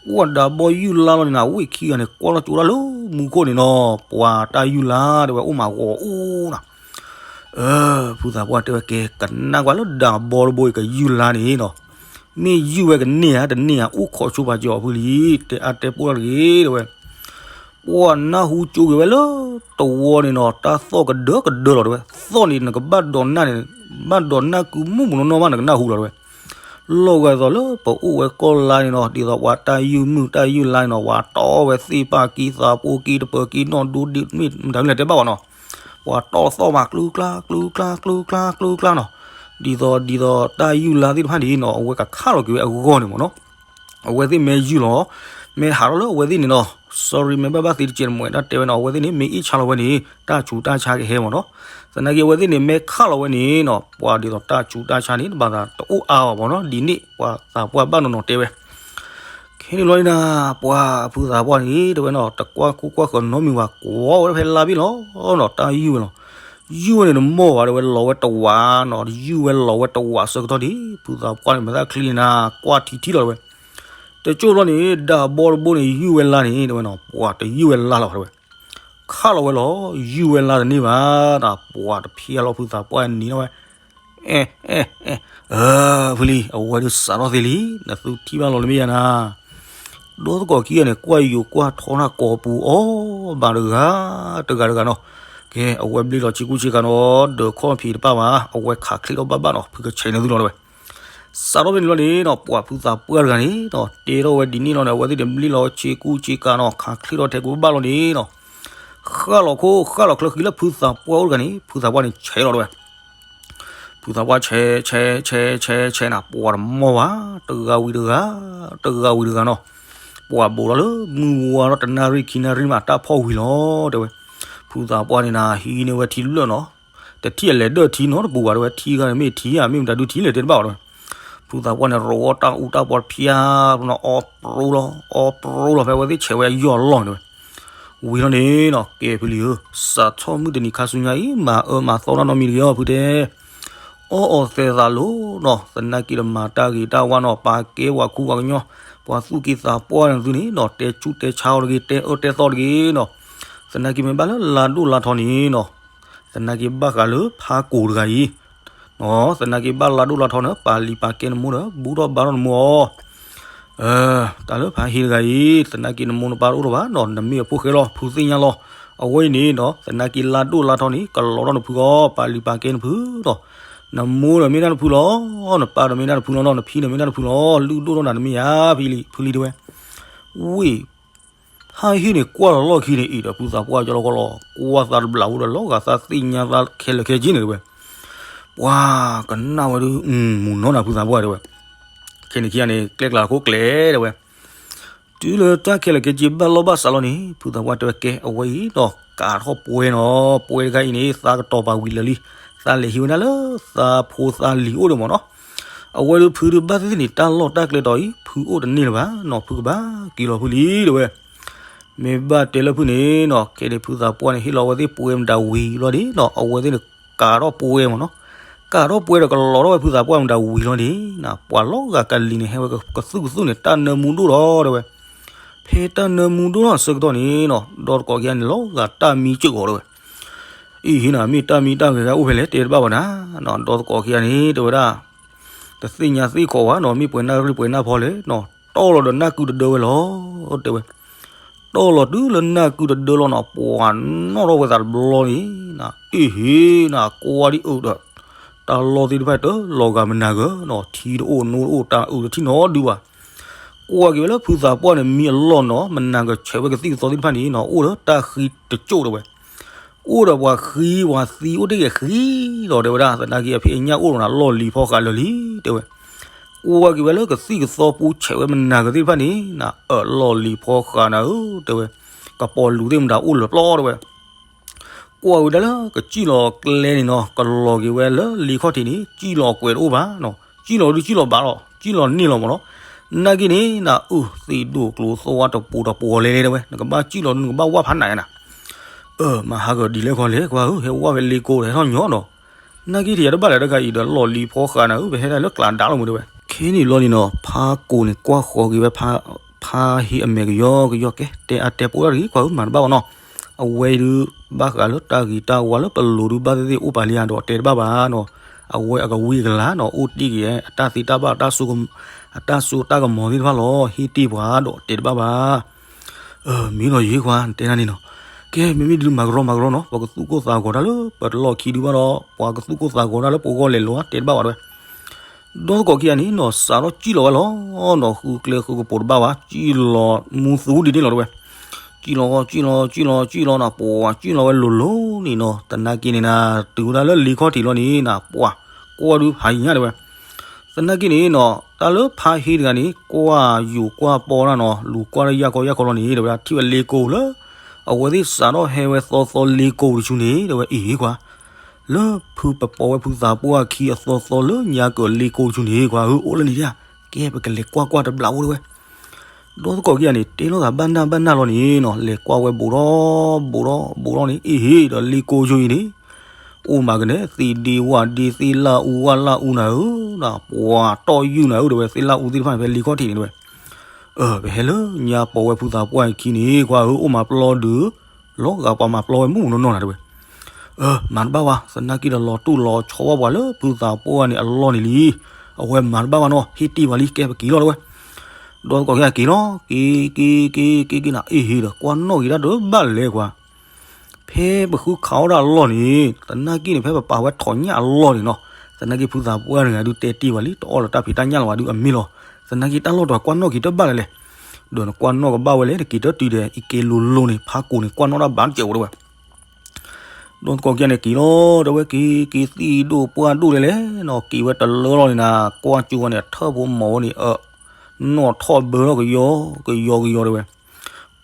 ပှၤဒးဘီယုၢ်လါလီၤန့ၣ်နၤ ဝ့ၢ်ခံဂၤန့ၣ် ကွၢ်လီၤကၠိဒၣ်လၢမူခိၣ်န့ၣ်နီၤ ပှၤတၢ်ယုၢ်လါတဲဝဲ အိၣ်မးဂီၤအိၣ်နၤ ဖုသးပှၢ်တဲဝဲကဲ ကနၣ်ကွၢ်လၢဒးဘီတဘိအံၤကယုၢ်လါန့ၣ်နီၤ မ့ၢ်ယုၢ်ဝဲကန့ၢ်ဧါ တန့ၢ်ဧါ အိၣ်ခိးဆိပာ်စၢၤအီၤဖုလံ တဲအါတဲပိၢ်တၢ်တဂ့ၤတဲဝဲ. ပှၤနၢ်ဟူကၠိက့ၤဝဲလၢတဝီန့ၣ်နီၤ တၢ်သီၣ်ကဒၢကဒၢလီၤတဲဝဲ. သီၣ်န့ၣ် နကဘၣ်ဒိးနၢ်န့ၣ် ဘၣ်ဒိးနၢ်ကုမုၢ်မုၢ်နီၢ်နီၢ်မး နကနၢ်ဟူလီၤတဲဝဲ. လီၤဂာ်သိးလၢပအိၣ်ဝဲကီၢ်လါန့ၣ်နီၤ ဒ်သိးပှၤတၢ်ယုၢ်မုၢ်တၢ်ယုၢ်လါန့ၣ်နီၤ ပှၤတီဝဲသ့ၣ်ပၢ်ကံ သးပှၢ်ကံ တပၢၤကံ နီၢ်ဒိဒ့ မ့ၢ်မတၤမ့ၢ်လဲၣ်တဲဘၣ်ဘၣ်နီၤ ပှၤတီသီၣ်မး ကျူကျါ ကျူကျါ ကျူကျါ ကျူကျါနီၤ. ဒ်သိး ဒ်သိးတၢ်ယုၢ်လါသ့ၣ်တဖၣ်န့ၣ်နီၤ အဝဲကခးလီၤက့ၤဝဲအဂီၢ်န့ၣ်မ့ၢ်နီၤ. အဝဲသ့ၣ်မ့ၢ်ယုၢ်လီၤ မ့ၢ်ဟးထီၣ်လၢအဝဲသ့ၣ်န့ၣ်နီၤ sorry မ့ၢ်ဘၣ်ဘၣ်သ့တကဲးတမှဲးတၢ်တဲဝဲနီၤ အဝဲသ့ၣ်န့ၣ် မ့ၢ်အ့ၣ်ဆါလီၤဝဲန့ၣ် တၢ်ဆူးတၢ်ဆါကဟဲမ့ၢ်နီၤ. သနာ်က့အဝဲသ့ၣ်န့ၣ် မ့ၢ်ခးလီၤဝဲန့ၣ်နီၤ ပှၤဒ်သိးတၢ်ဆူးတၢ်ဆါန့ၣ် တဘၣ်သးတအိၣ်အါဘၣ်မ့ၢ်နီၤ ဒ်န့ၣ် ပှၤသးပှၢ်ဘၣ်နီၢ်နီၢ်တဲဝဲ. ခဲန့ၣ်လီၤန့ၣ်နၤ ပှၤဖုသးပှၢ်န့ၣ်တဲဝဲနီၤ တကွၢ်ခိၣ်ကွၢ်ဃၢၤနီတမံၤဘၣ် ကွၢ်ဝဲဖဲလါဘ့ၣ်လီၤနီၤ တၢ်ယုၢ်ဝဲလီၤ. ယုၢ်ဝဲန့ၣ်တမီၢ်ဘၣ်တဲဝဲ လီၤဝဲတဝးနီၤ ယုၢ်ဝဲလီၤဝဲတဝးဆၢကတီၢ်ဒံး ဖုသးပှၢ်န့ၣ်မ့ၢ်သးချံန့ၣ်နၤ ကွၢ်ထံထံလီၤတဲဝဲ. တကၠိၢ်ဘျီန့ၣ် ဒးဘီတဘိန့ၣ် ယုၢ်ဝဲလါန့ၣ်တဲဝဲနီၤ ပှၤတယုၢ်ဝဲလါလီၤတဲဝဲ. ခးလီၤဝဲလီၤ ယုၢ်ဝဲလါတန့ၢ်ဘၣ် တၢ်ပှၤတဖျါလီၤ ဖုသးပှၢ်န့ၣ်တဲဝဲ အဲ အဲ အဲ ဖုလံ အဝဲဒုးစးထီၣ်သ့လံ နသုထံၣ်ဘၣ်လီၤလၢမ့ၢ်ယါနၤ ဒီသကိးခံဂၤန့ၣ် ကွၢ်ယိၤကွၢ်ထီနၢ်ကိာ်ပူၤအီၤဘၣ်တဂၤ တဂၤတဂၤနီၤ. ကဲ အဝဲဘျ့လီၤဆ့ကူဆ့ကၤနီၤ ဒၢးခီၣ်ဖံးတပၣ်ဘၣ် အဝဲခးချ့ထီၣ်ဘၣ်ဘၣ်နီၤ ဖုကဆဲးန့ၢ်သုလီၤတဲဝဲ. စးထီၣ်ဖဲန့ၣ်လီၤန့ၣ်နီၤ ပှၤဖုသးပှၢ်တဂၤန့ၣ်နီၤ တဲထီၣ်ဝဲဒ်န့ၣ်လီၤန့ၣ် အဝဲသ့ၣ်န့ၣ်ဘျ့လီၤဆ့ကူဆ့ကၤနီၤ ခးချ့ထီၣ်ထဲကူဘၣ်လီၤန့ၣ်နီၤ ဃၣ်လီၤခိၣ်ဃၣ်လီၤချၢဃံလၢဖုသးပှၢ်အိၣ်တဂၤန့ၣ် ဖုသးပှၢ်န့ၣ်ဆဲးလီၤတဲဝဲ. ဖုသးပှၢ်ဆဲး ဆဲး ဆဲး ဆဲး ဆဲးနၤ ပှၤတမီၢ်ဘၣ် တဂၤဝံၤတဂၤ တဂၤဝံၤတဂၤနီၤ. ပှၤဘိးလီၤလၢမုၢ်ဝါထီၣ်တနၣ်ရံၣ်ခံနၣ်ရံၣ်မး တၢ်ဖီၣ်ဝံၤလီၤတဲဝဲ. ဖုသးပှၢ်န့ၣ်နၤ ဟံးန့ၢ်ဝဲထံတဘျၢၣ်နီၤ. တထံၣ်အလဲၤဒၢၣ်ထံနီတပူၤဘၣ်တဲဝဲ ထံဂၤန့ၣ်မ့ၢ်ထံဧါ မ့ၢ်မတၤဒုထံလဲၣ်တဲတဘၣ်ဘၣ်တဲဝဲ. ဖုသးပှၢ်န့ၣ် ရိးအီၣ်တၢ်အူတၢ်ပီတဖျါနီၤ အီပြိလီၤ အီပြိလီၤ ဖဲအဝဲသ့ၣ်ဆဲးဝဲအယီၢ်အလီၢ်န့ၣ်တဲဝဲ. ဝံၤလီၤန့ၣ်နီၤ ကဲဖုလံဧၢ, စးထီၣ်မုၢ်တနံၤခါဆူညါအံၤ မၤအၢမၤသီတၢ်နီတမံၤတဂ့ၤအီၤဖုတဲ. အီၣ်အီၤသဲးသးလိၤနီၤ, သနာ်က့ဒီးမၤတၢ်ဂ့ၤတၢ်ဝါနီၤ, ပာ်ကဲပှၤခူပှၤကညီ, ပှၤသူၣ်က့သးပှၢ်န့ၣ်သုန့ၣ်နီၤ, တဲဆူၣ်တဲဆါအီၤတဂ့ၤ, တဲအၢတဲသီတဂ့ၤနီၤ. သနာ်က့မ့ၢ်ဘၣ်လၢလါဒိၣ်လါထီန့ၣ်နီၤ, သနာ်က့ဘၣ်ဃးလၢဖးကိာ်တဂၤအံၤ သနာ်က့ဘၣ်လါဒိၣ်လါထီန့ၣ် ပာ်လံာ်ပာ်ကဲနမိၢ်ဒီး ဘူးထီၣ်ဘါထီၣ်နမိၢ်အီၤ. တၢ်လၢဖါဟ့တဂၤအံၤ သနာ်က့နမိၢ်နပၢ်တအိၣ်လၢၤဘၣ်နီၤ, နမ့ၢ်အဖိဃဲလီၤ ဖုသ့ၣ်ညါလီၤ. အဝဲအံၤန့ၣ်နီၤ သနာ်က့လါဒိၣ်လါထီန့ၣ် ကလီၤထီၣ်နဖုဃီ ပာ်လံာ်ပာ်ကဲနဖုဒီး နမိၢ်ဒီးမ့ၢ်ဒၣ်နဖုလီၤ, နပၢ်ဒီးမ့ၢ်ဒၣ်နဖုလီၤနီၤ, နဖံဒီးမ့ၢ်ဒၣ်နဖုလီၤ, လုၢ်ဒိၣ်ထီၣ်နၤနမ့ၢ်ဧါ ဖံလံ ဖုလံတဲဝဲ. ဝ့ၢ် ဖါဟ့န့ၣ် ကွၢ်လီၤလီၢ်ခံန့ၣ် အံၤဒီးဖုသးပှၢ်ကၠီလီၤကီလီၤ, ကွၢ်သးတဘျးဝဲဒီး လီၤဂာ်သးသ့ၣ်ညါသးခဲလၢာ်ခဲဆ့န့ၣ်တဲဝဲ. ပှၤကနၣ်ဝဲဒုး မုၢ်နီၤနၤဖုသးပှၢ်တဲဝဲ. ခဲန့ၣ်ခံဂၤန့ၣ် ကျဲကျါခိၣ်ကျဲတဲဝဲ. တုၤလၢတၢ်ခဲလၢာ်ခဲဆ့ဘၣ်လီၢ်ဘၣ်စးလီၤန့ၣ် ဖုသးပှၢ်တဲဝဲ ကဲ အဝဲအံၤဒီးကးထီၣ်ပှဲၤနီၤ, ပှဲၤတခါအံၤန့ၣ် သးကတီၤပာ်ဝံၤလၢာ်လံ, သးလဲၤဟံးဝဲဒၣ်လၢသးဖိသးလံၤအိၣ်ဒီးမ့ၢ်နီၤ. အဝဲဒုးဖုဒုးဘၣ်သ့ၣ်သ့ၣ်န့ၣ် တၢ်လီၢ်တၢ်ကျဲတီၤအံၤ ဖုအိၣ်တန့ၢ်လၢၤဘၣ်နီၤ, ဖုကဘၣ်က့ၤလီၤဖုလံတဲဝဲ. မ့ၢ်ဘၣ်တဲလၢဖုန့ၣ်နီၤ ခဲန့ၣ်ဖုသးပှၢ်န့ၣ် ဟ့ၣ်လီၤဝဲသ့ၣ်ပှဲၤမတၤဝံၤလီၤဒ်နီၤ, အဝဲသ့ၣ်န့ၣ် ကးထီၣ်ပှဲၤမ့ၢ်နီၤ. ကးထီၣ်ပှဲၤဒီးကလီၤထီၣ်ဝဲဖုသးပှၢ်မတၤဝံၤလီၤဒ်နီၤ, ပှၤလီၤဂာ်ကလံၤန့ၣ် ဟဲဝဲကသူၣ်ကသူၣ်န့ၣ် တၢ်နၢမူဒိၣ်လီၤတဲဝဲ. ဖဲတၢ်နၢမူဒိၣ်ထီၣ်အဆၢကတီၢ်န့ၣ်နီၤ ဒီသကိးခံဂၤန့ၣ် လီၤဂာ်တၢ်မံစ့ၢ်ကီးတဲဝဲ. အံၤဟ့နၤ မ့ၢ်တၢ်မံတၢ်ဂဲၤဂၤအိၣ်ဖဲလဲၣ် တဲတဘၣ်ဘၣ်နၤနီၤ, ဒီသကိးခံဂၤန့ၣ် တဲဝဲဒၣ် တသ့ၣ်ညါသ့ၣ်ခိးဝဲနီၤ, မ့ၢ်ပှဲၤနၢ်ရံၣ်ပှဲၤနၢ်ဖီလဲၣ်နီၤ, တီၢ်လီၤဒီးနၢ်ကုတဒၢဝဲလီၤ တဲဝဲ. တီၢ်လီၤတုၤလၢနၢ်ကုတဒၢလီၤနီၤ, ပှၤနီၣ်ထီၣ်ဝဲသးတဘျီန့ၣ်နီၤ, အ့ၣ်ဟ့နၤ ကွၢ်ဒံးအုးဒီး တၢ်လီၢ်သ့ၣ်တဖၣ်တလီၤဂာ်မနၤဂၢၤနီၤ, ထံတအိၣ်နိတအိၣ် တၢ်အုးတထံၣ်နီတဒုဘၣ်. ကွၢ်က့ၤဝဲလၢဖုသးပှၢ်န့ၣ် မံအလီၢ်နီၤ, မနၤဂၢၤဆဲးဝဲကသံၣ်ကသီသ့ၣ်တဖၣ်န့ၣ်နီၤ အိၣ်လၢတၢ်ဃံတစိၢ်တဲဝဲ. အိၣ်ဒီးပှၤဃံပှၤသံအိၣ်တ့ၢ်ဂ့ၤဃံလီၤတဲဝဲဒၣ်, သနာ်က့အဖံးအညၣ်အိၣ်ဒီးနၤ လီၢ်လံၤဖီဃးလၢာ်လံတဲဝဲ. ကွၢ်က့ၤဝဲလၢကသံၣ်ကသီပူၤဆဲးဝဲမနၤဂၢၤသ့ၣ်တဖၣ်န့ၣ်နီၤ, အၢၣ်လီၢ်လံၤဖီဃးနၤဧၢတဲဝဲ, ကပီၤလူၤသ့ၣ်မတၤအိၣ်လၢာ်ပျီတဲဝဲ. ကွၢ်ဝဲဒၣ်လၢကစံၣ်လီၤကျဲန့ၣ်နီၤ, ကလီၤက့ၤဝဲလၢလ့ခီၣ်ထံးန့ၣ် စံၣ်လီၤကွဲးတအိၣ်ဘၣ်နီၤ, စံၣ်လီၤဒုးစံၣ်လီၤဘၣ်လီၤ, စံၣ်လီၤန့ၢ်လီၤမ့ၢ်နီၤ. နာ်က့န့ၣ်နၤ အုၣ်သံးဒိၣ်ကျိၤသွါတပူၤတပူၤလဲၤလဲၤတဲဝဲ, နကဘၣ်စံၣ်လီၤဒုးနကဘၣ်ဝၣ်ဖးနးယါနၤ. အၢ မၤဟးဂီၤဒ်လဲၣ်ခီလဲၣ် ကွၢ်ဧၢ ဟဲဝၣ်ဖဲလ့ကိးဒီးဟဲထီၣ်ညီနီၤ. နာ်က့ထံၣ်ယၤတဘၣ်လဲၣ်တခါအံၤဒီး လီၢ်လံၤဖီဃးနၤဧၢ ပဟဲဒၣ်လၢကျးဒါလီၤမ့ၢ်တဲဝဲ. ခဲန့ၣ်လီၤန့ၣ်နီၤ ဖါကိၢ်န့ၣ် ကွၢ်ဃီၤက့ၤဝဲ ဖါဟ့အမဲာ်ကယီကယီ ကဲ တဲအါတဲပိာ်တၢ်တဂ့ၤ ကွၢ်ဧၢ မၤတဘၣ်ဘၣ်နီၤ. အဝဲဒုး ဘၣ်ဃးလၢတၢ်ဂ့ၤတၢ်ဝါလၢပလိၤဒုးဘၣ်သ့ၣ်သ့ၣ်အိၣ်ပာ်လံဧါဒီးတဲတဘၣ်ဘၣ်နီၤ. အဝဲအကဝံၢ်အကလၤနီၤ အိၣ်တ့ၢ်က့ၤအတၢ်သ့တၢ်ဘၣ် အတၢ်စိတၢ်ကမီၤသ့ၣ်တဖၣ်လီၤ ဟ့ၣ်တ့ၢ်ပှၤဒီးတဲတဘၣ်ဘၣ်. မ့ၢ်လီၤယဲကွၢ် တဲဒၣ်န့ၣ်နီၤ. ကဲ မ့မ့ၢ်ဒုးမၤကရီမၤကရီနီၤ ပကသူၣ်ကိၢ်သးဂီၤတၢ်လၢပတလီၢ်ခံဒုးဘၣ်ဒီး ပှၤကသူၣ်ကိၢ်သးဂီၤတၢ်လၢပဂီၢ်လဲၤလီၤဧါ တဲတဘၣ်ဘၣ်တဲဝဲ. ဒီသကိးခံဂၤန့ၣ်နီၤ စးထီၣ်စံၣ်လီၤဝဲလီၤနီၤ ဃုကျဲဃုကပိာ်တဘၣ်ဘၣ် စံၣ်လီၤမူသူဒ်န့ၣ်လီၤတဲဝဲ. စံၣ်လီၤ စံၣ်လီၤ စံၣ်လီၤ စံၣ်လီၤနီၤ ပှၤစံၣ်လီၤဝဲလိၤလိၤန့ၣ်နီၤ သနာ်က့န့ၣ်နၤ တုၤဝဲဒၣ်လၢလ့ခီၣ်ထံးလီၤန့ၣ်နၤ ပှၤကွၢ်ဒုးဖးယံၤညါတဲဝဲ. သနာ်က့န့ၣ်နီၤ တၢ်လၢဖါဟ့တဂၤန့ၣ် ကွၢ်ယိာ်ကွၢ်ပီတၢ်နီၤ လူၤကွၢ်လၢယၢ်ခီယၢ်ခီလီၤန့ၣ် တဲဝဲဒၣ်ထံၣ်ဝဲလ့ကိလၢ အဝဲသ့ၣ်စးထီၣ်ဟဲဝဲသီသီလ့ကိတဆူန့ၣ် တဲဝဲအံၤကွၢ် လၢဖုပပိာ်ဝဲဖုသးပှၢ်အခံအသီသီလၢညါကၢၤလ့ကိတဆူန့ၣ် ကွၢ်ဧၢ အိၣ်လၢန့ၣ်ဒၣ် ကဲပကလဲၤကွၢ်ကွၢ်တဘျီအိၣ်တဲဝဲ. ဒီသကိးခံဂၤန့ၣ် တဲလိာ်သးဘၣ်နၢ်ဘၣ်နၢ်လီၤန့ၣ်နီၤ လဲၤကွၢ်ဝဲဘူးဒီး ဘူးဒီး ဘူးဒီးန့ၣ် အ့ၣ်ဟ့ဒီးလ့ကိဆိအံၤန့ၣ် အိၣ်မးကနဲၣ် သ့ၣ်ဒ့ဝၣ်ဒ့ သ့ၣ်လၣ်အူဝၣ်လၣ်အူနၤဧၢ ပှၤတီၢ်ယုၢ်နၤဧၢ တဲဝဲ သ့ၣ်လၣ်အူသ့ၣ်တဖၣ်န့ၣ် ဖဲလ့ခီၣ်ထံးန့ၣ်တဲဝဲ. အၢ ပဟဲလၢညါပိာ်ဝဲဖုသးပှၢ်အခံန့ၣ် ကွၢ်ဧၢ အိၣ်မးပျီဒုး လီၤဂာ်ပှၤမၤပျီဝဲမုၢ်မုၢ်နီၢ်နီၢ်နၤတဲဝဲ. အၢ မၤတဘၣ်ဝဲ သနာ်က့ဒီးလီၤတူၢ်လီၤဆီဝဲပှၤလၢဖုသးပှၢ်န့ၣ်အလီၢ်န့ၣ်လံ. အဝဲမၤတဘၣ်ဘၣ်နီၤ ဟ့ၣ်တ့ၢ်ပှၤလံ ကဲပက့ၤလီၤတဲဝဲ. ဒီသကိးခံဂၤက့ၤလီၤ က့ၤ က့ၤ က့ၤ က့ၤ က့ၤနၤ အ့ၣ်ဟ့ဒီး ကွၢ်နီၣ်က့ၤတၢ်တဘၣ်လဲၣ်ကွၢ် ဖဲပဃုခးအီၣ်ဒၣ်အလီၢ်န့ၣ် သနာ်က့န့ၣ် ဖဲပပာ်ဝဲထိးညၣ်အလီၢ်န့ၣ်နီၤ သနာ်က့ဖုသးပှၢ်တဂၤဒုးတဲတ့ၢ်ဝဲလံ တအီၣ်လီၤတၢ်ဖံးတၢ်ညၣ်လၢၤဘၣ်ဒုးအမ့ၢ်လီၤ. သနာ်က့တၢ်လီၢ်တဂၤကွၢ်နီၣ်က့ၤတဘၣ်လဲၣ်လဲၣ်. ဒီးနကွၢ်နီၣ်ကဘၣ်ဝဲလဲၣ် နက့ၤတတုၤဒီး အံၤက့ၤလိၤလိၤန့ၣ် ဖါကိၢ်န့ၣ် ကွၢ်နီၣ်တၢ်ဘၣ်တစဲးဝဲတဲဝဲ. ဒီသကိးခံဂၤန့ၣ်က့ၤလီၤ တဲဝဲက့ၤ က့ၤသံၣ်ဒိၣ်ပှၢ်ဒိၣ်လဲၣ်လဲၣ်နီၤ က့ၤဝဲတလၢလီၤန့ၣ်နၤ ကွၢ်ကၠိဝဲန့ၣ် ထၢၣ်ဖိမီၤဝဲန့ၣ် အ နီၣ်ထီၣ်ဘၢထီၣ်ကယီ ကယီကယီတဲဝဲ.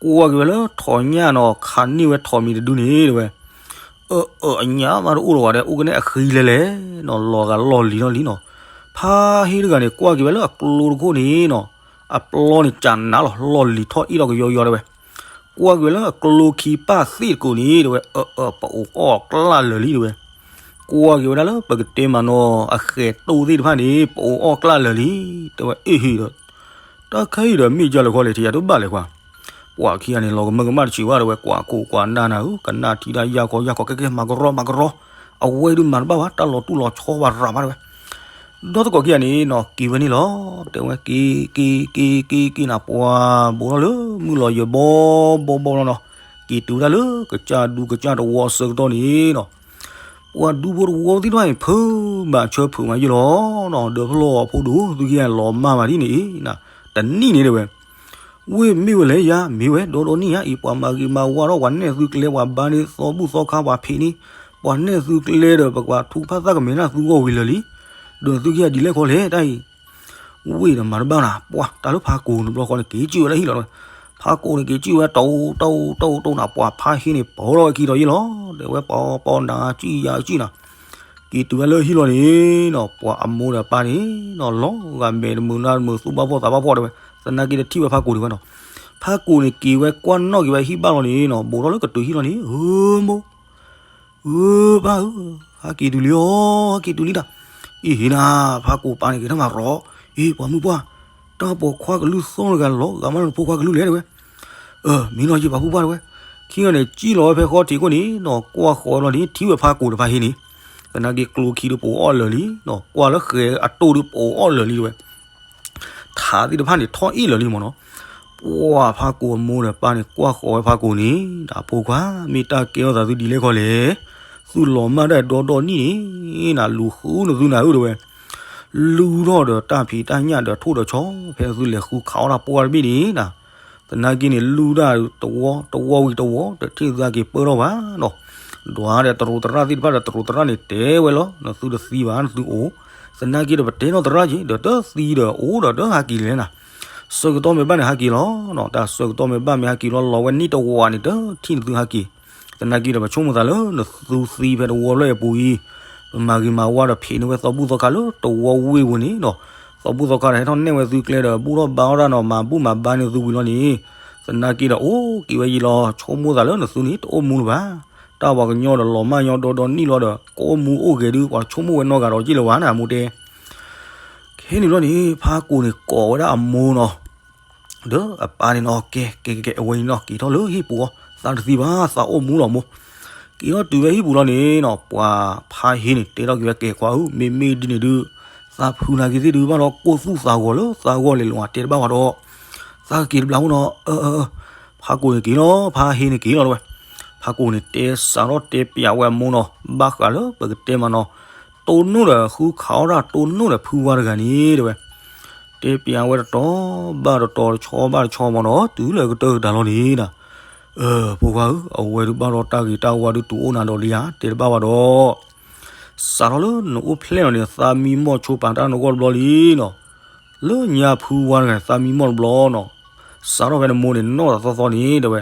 ကွၢ်က့ၤဝဲလၢထိးညၣ်နီၤ ခးန့ၢ်ဝဲထိးမံၤတဒုန့ၣ်တဲဝဲ. အၢ အၢ အညၣ်ဘၣ်တအိၣ်လၢၤဝဲဒီး အိၣ်ကနဲၣ်အဃံလဲၣ်လဲၣ်နီၤ လီၤဂာ်လီၢ်လံၤထီၣ်လံနီၤ. ဖါဟ့တဂၤန့ၣ် ကွၢ်က့ၤဝဲလၢအကျိတခိၣ်န့ၣ်နီၤ အပျီန့ၣ်ကနးလီၤ လီၢ်လံၤထီၣ်အ့ၣ်ထီၣ်ကယီကယီတဲဝဲ. ကွၢ်က့ၤဝဲလၢအကျိခံပၢ်သ့ၣ်တကိးန့ၣ်တဲဝဲ အၢ အၢ ပအိၣ်အီၣ်ကျၢ်လၢာ်လံတဲဝဲ. ကွၢ်က့ၤဝဲဒၣ်လၢပကတဲမးနီၤ အဃဲၤတိၢ်သ့ၣ်တဖၣ်န့ၣ် ပအိၣ်အီၣ်ကျၢ်လၢာ်လံ တဲဝဲ အ့ၣ်ဟ့ဒီး တၢ်ခဲအံၤဒီးမ့ၢ်ကၢ်လၢခီလဲၣ် ထံၣ်ယၤတဘၣ်လဲၣ်ကွၢ်. ပှၤခံဂၤန့ၣ် လီၤကမၢကမၣ်တဆံးဘၣ်တဲဝဲ ကွၢ်ခိၣ်ကွၢ်နၢ်နၤဧၢ ကနၣ်ထံတၢ်ယၢ်ခီယၢ်ခီ ကဲကဲ မၤကရီမၤကရီ အဝဲဒုးမၤတဘၣ်ဘၣ် တၢ်လီၤတူၢ်လီၤဆီဝဲရးမးတဲဝဲ. ဒီးတကိးခံဂၤန့ၣ်နီၤ က့ၤဝဲန့ၣ်လီၤ. တဲဝဲက့ၤ က့ၤ က့ၤ က့ၤ က့ၤနၤ ပှၤဘူးထီၣ်လၢမုၢ်လီၤယဲၢ်ဘီဘီဘီလီၤနီၤ. က့ၤတုၤဝဲဒၣ်လၢကစၢ်ဒူကစၢ်တဝီအဆၢကတီၢ်န့ၣ်နီၤ ပှၤဒူဖိတဝီသ့ၣ်တဖၣ်န့ၣ် ဖုးဘၣ်ဆၢဖုးမးယ့ၢ်လီၤနီၤ. ဒီးဖျီၣ်အဖိဒိၣ်သုခံဂၤလီၤမၢ်ဘၣ်ဒ်န့ၣ်အံၤ တနံၣ်န့ၣ်တဲဝဲ ဝ့ၢ်မ့ၢ်ဝဲလဲၣ်ယၤ မ့ၢ်ဝဲဒီဒီနံၣ်ယၤအံၤ ပှၤမၤဂ့ၤမၤဝါထီၣ် ပှၤနဲၣ်သုကျဲ ပှၤဘါန့ၢ်သီဘူၣ်သီခါ ပှၤဖံးန့ၢ် ပှၤနဲၣ်သုကျဲဒီး ပကဘၣ်ထုကဖၣ်သၣ်ကမဲာ်နၢ်သုဂီၢ်ဝံၤလၢာ်လံ. ဒီးသုခံဂၤဒ်လဲၣ်ခီလဲၣ်တၢ်အံၤ ဝ့ၢ်ဒီးမၤတဘၣ်နၤ ပှၤတၢ်လၢဖးကိာ်တဘျီဃီန့ၣ် က့ၤစံၣ်ဝဲလၢဟံၣ်လီၤ. ဖးကိာ်န့ၣ်က့ၤစံၣ်ဝဲ တအိၣ်တအိၣ်တအိၣ်တအိၣ်နၤ ပှၤဖးဟ့န့ၣ် ပီၢ်ထီၣ်ဝဲခံဒီးယ့ၢ်လီၤ. တဲဝဲပီၢ်ပီၢ်နၤစံၣ်ယၤစံၣ်နၤ က့ၤတုၤဝဲလၢဟံၣ်လီၤန့ၣ်နီၤ ပှၤအမိၢ်ဒီးပၢ်န့ၣ်နီၤ လီၤဂာ်မဲာ်တမုာ်နါတမုာ် သူၣ်ဘၣ်ဖှီၣ်သးဘၣ်ဖှီၣ်တဲဝဲ. သနာ်က့တထံၣ်ဝဲဖးကိာ်ဒံးဘၣ်နီၤ. ဖးကိာ်န့ၣ်က့ၤဝဲကွၢ်နီၣ်က့ၤဝဲဟံၣ်ဘၣ်လီၤန့ၣ်နီၤ ဘူးထီၣ်လၢကတုၤဟံၣ်လီၤန့ၣ် ဧၢမိၢ် ဧၢပၢ်ဧၢ, ဟဲက့ၤတုၤလံဧၢ, ဟဲက့ၤတုၤလံတၢ်, အ့ၣ်ဟ့ၣ်နၤ, ဖးကိာ်ပၢ်န့ၣ်က့ၤတၢ်မၤရီ, အ့ၣ် ပှၤမုၣ်ပှၢ်, တၢ်ပိာ်ခွါကလုၢ်သီၣ်တဂၤလီၤဂာ်မးလၢနဖိခွါကလုၢ်လဲၣ်တဲဝဲ, အၢ မ့ၢ်နီၢ်ယ့ၢ်ပှၤမုၣ်ပှၢ်တဲဝဲ, ခံဂၤန့ၣ် စံၣ်လီၤဝဲဖဲဃီထံးခိၣ်န့ၣ်နီၤ ကွၢ်ဃီၤဝဲလီၤန့ၣ် ထံၣ်ဝဲဖးကိာ်ဒီးဖးဟ့န့ၣ်, သနာ်က့ကျိခံဒုးပိာ်အီၣ်လၢာ်လံနီၤ ကွၢ်လၢဃဲၤအတိၢ်ဒုးပိာ်အီၣ်လၢာ်လံတဲဝဲ ထးသ့ၣ်တဖၣ်န့ၣ် ထီၣ်အ့ၣ်လၢာ်လံမ့ၢ်နီၤ, ပှၢ်ဖးကိာ်အမိၢ်ဒီးပၢ်န့ၣ် ကွၢ်ဃီၤဝဲဖးကိာ်န့ၣ် တၢ်ဖိခွါ မ့ၢ်တၢ်ကဲထီၣ်သးသုဒ်လဲၣ်ခီလဲၣ်, သုလီၤမၢ်တၢ်ဒီဒီနံၣ်န့ၣ် နလူၤဃုနသုနၤဧၢတဲဝဲ, လူၤထီၣ်ဒီးတၢ်ဖံးတၢ်ညၣ်ဒီးထိၣ်ဒီးဆီ ဖဲသုလဲၤဃုခးအီၣ်တၢ်ပှၢ်တဘ့ၣ်န့ၣ် သနာ်က့န့ၣ် လူၤတၢ်တဝီတဝီဝံၤတဝီ တထံၣ်သုဟဲက့ၤပၢၢ်ထီၣ်ဘၣ်နီၤ, ဒွးဒီးတရူးသရၣ်သ့ၣ်တဖၣ်ဒီးတရူးသရၣ်န့ၣ် တဲဝဲလီၤ နသုတသံဘၣ် နသုအိၣ်, သနာ်က့ဒီးပတဲနီၢ်သရၣ်က့ၤ ဒီးတသံဒီးအိၣ်ဒီးတဟဲက့ၤလဲၣ်နၤ, ဆၢကတီၢ်မ့ၢ်ဘၣ်န့ၣ်ဟဲက့ၤလီၤနီၤ, တၢ်ဆၢကတီၢ်မ့ၢ်ဘၣ်မ့ၢ်ဟဲက့ၤလီၤ လီၤဝဲနံၣ်တဝီန့ၣ် တထံၣ်နသုဟဲက့ၤ, သနာ်က့ဒီးပဆိကမိၣ်သးလၢနသုသံဖဲတဝီလၢအပူၤအံၤ, ပမၤဂ့ၤမၤဝါဒီးဖံးန့ၢ်ဝဲသီဘူၣ်သီခါလၢတဝီဝ့ၢ်ပူၤန့ၣ်နီၤ, သီဘူၣ်သီခါဒီးဟဲထီၣ်နဲၣ်ဝဲသုကျဲဒီး ဘူၣ်ထီၣ်ဘါထီၣ်တၢ်နီၤ မၤဘူၣ်မၤဘါန့ၢ်သုဝံၤလီၤန့ၣ်, သနာ်က့ဒီးအိၣ်က့ၤဝဲယံၤလီၤ ဆိကမိၣ်သးလၢနသုန့ၣ် တအိၣ်မူလၢၤဘၣ်, တၢ်ပှၤကညီဒီးလီၤမၢ်ညီဒီဒီနံၣ်လီၤဒီး ကအိၣ်မူအိၣ်ဂဲၤဒုး ပှၤဆိကမိၣ်ဝဲနီတဂၤဒီးက့ၢ်လၢၤဘၣ်န့ၣ် အမိၢ်တဲ ခဲန့ၣ်လီၤန့ၣ် ဖးကိာ်န့ၣ်ကိးဝဲဒၣ်အမိၢ်နီၤ, ဒီးအပၢ်န့ၣ်နီၤ ကဲ ကဲ ကဲ အဝဲန့ၣ်နီၤ က့ၤထီၣ်လၢဟံၣ်ပူၤအီၤ သးတသံဘၣ် သးအိၣ်မူလီၤမိၢ်, က့ၤထီၣ်တုၤဝဲဟံၣ်ပူၤလီၤန့ၣ်နီၤ ပှၤဖးဟ့န့ၣ် တဲထီၣ်က့ၤဝဲကဲခွါဧၢ မ့မ့ၢ်ဒ်န့ၣ်ဒုး သးဖုးနၤက့ၤသ့ၣ်ဒုး ဘၣ်ဒီးကိၢ်သူၣ်သးဂီၤလၢသးဂီၢ်လဲၤလိာ်အတဲတဘၣ်ဝဲဒီး သးက့ၤတဘျီဖိနီၤ အၢ အၢ အၢ ဖးကိာ်န့ၣ်က့ၤလီၤ ဖးဟ့န့ၣ်က့ၤလီၤတဲဝဲ, ဖးကိာ်န့ၣ်တဲစးထီၣ်တဲပျးဝဲအမိၢ်နီၤ ဘၣ်ဃးလၢပကတဲမးနီၤ, တိၢ်နီၣ်ဒီးဃုခးအီၣ်တၢ်တိၢ်နီၣ်ဒီးဖုဝါတဂၤန့ၣ်တဲဝဲ, တဲပျးဝဲတတီၤဘၣ်တတီၤ တဆီဘၣ်တဆီမးနီၤ တုၤလၢကတၢၢ်ကတၢၢ်လီၤန့ၣ်ဒီး, အၢ ဖိခွါဧၢ အဝဲဒုးဘၣ်ဒီးတၢ်ဂ့ၤတၢ်ဝါဒုးတူၢ်အိၣ်နၤဒီးလံဧါ တဲတဘၣ်ဝဲဒီး စးထီၣ်လၢနအိၣ်ဖျဲၣ်လီၤန့ၣ် သးမံမီၢ်ဆိပာ်တၢ်နဂီၢ်တဘျီလံနီၤ, လၢညါဖုဝါတဂၤန့ၣ် သးမံမီၢ်တဘျီနီၤ, စးထီၣ်ဖဲနမိၢ်န့ၣ်နီၢ်သီသီန့ၣ်တဲဝဲ,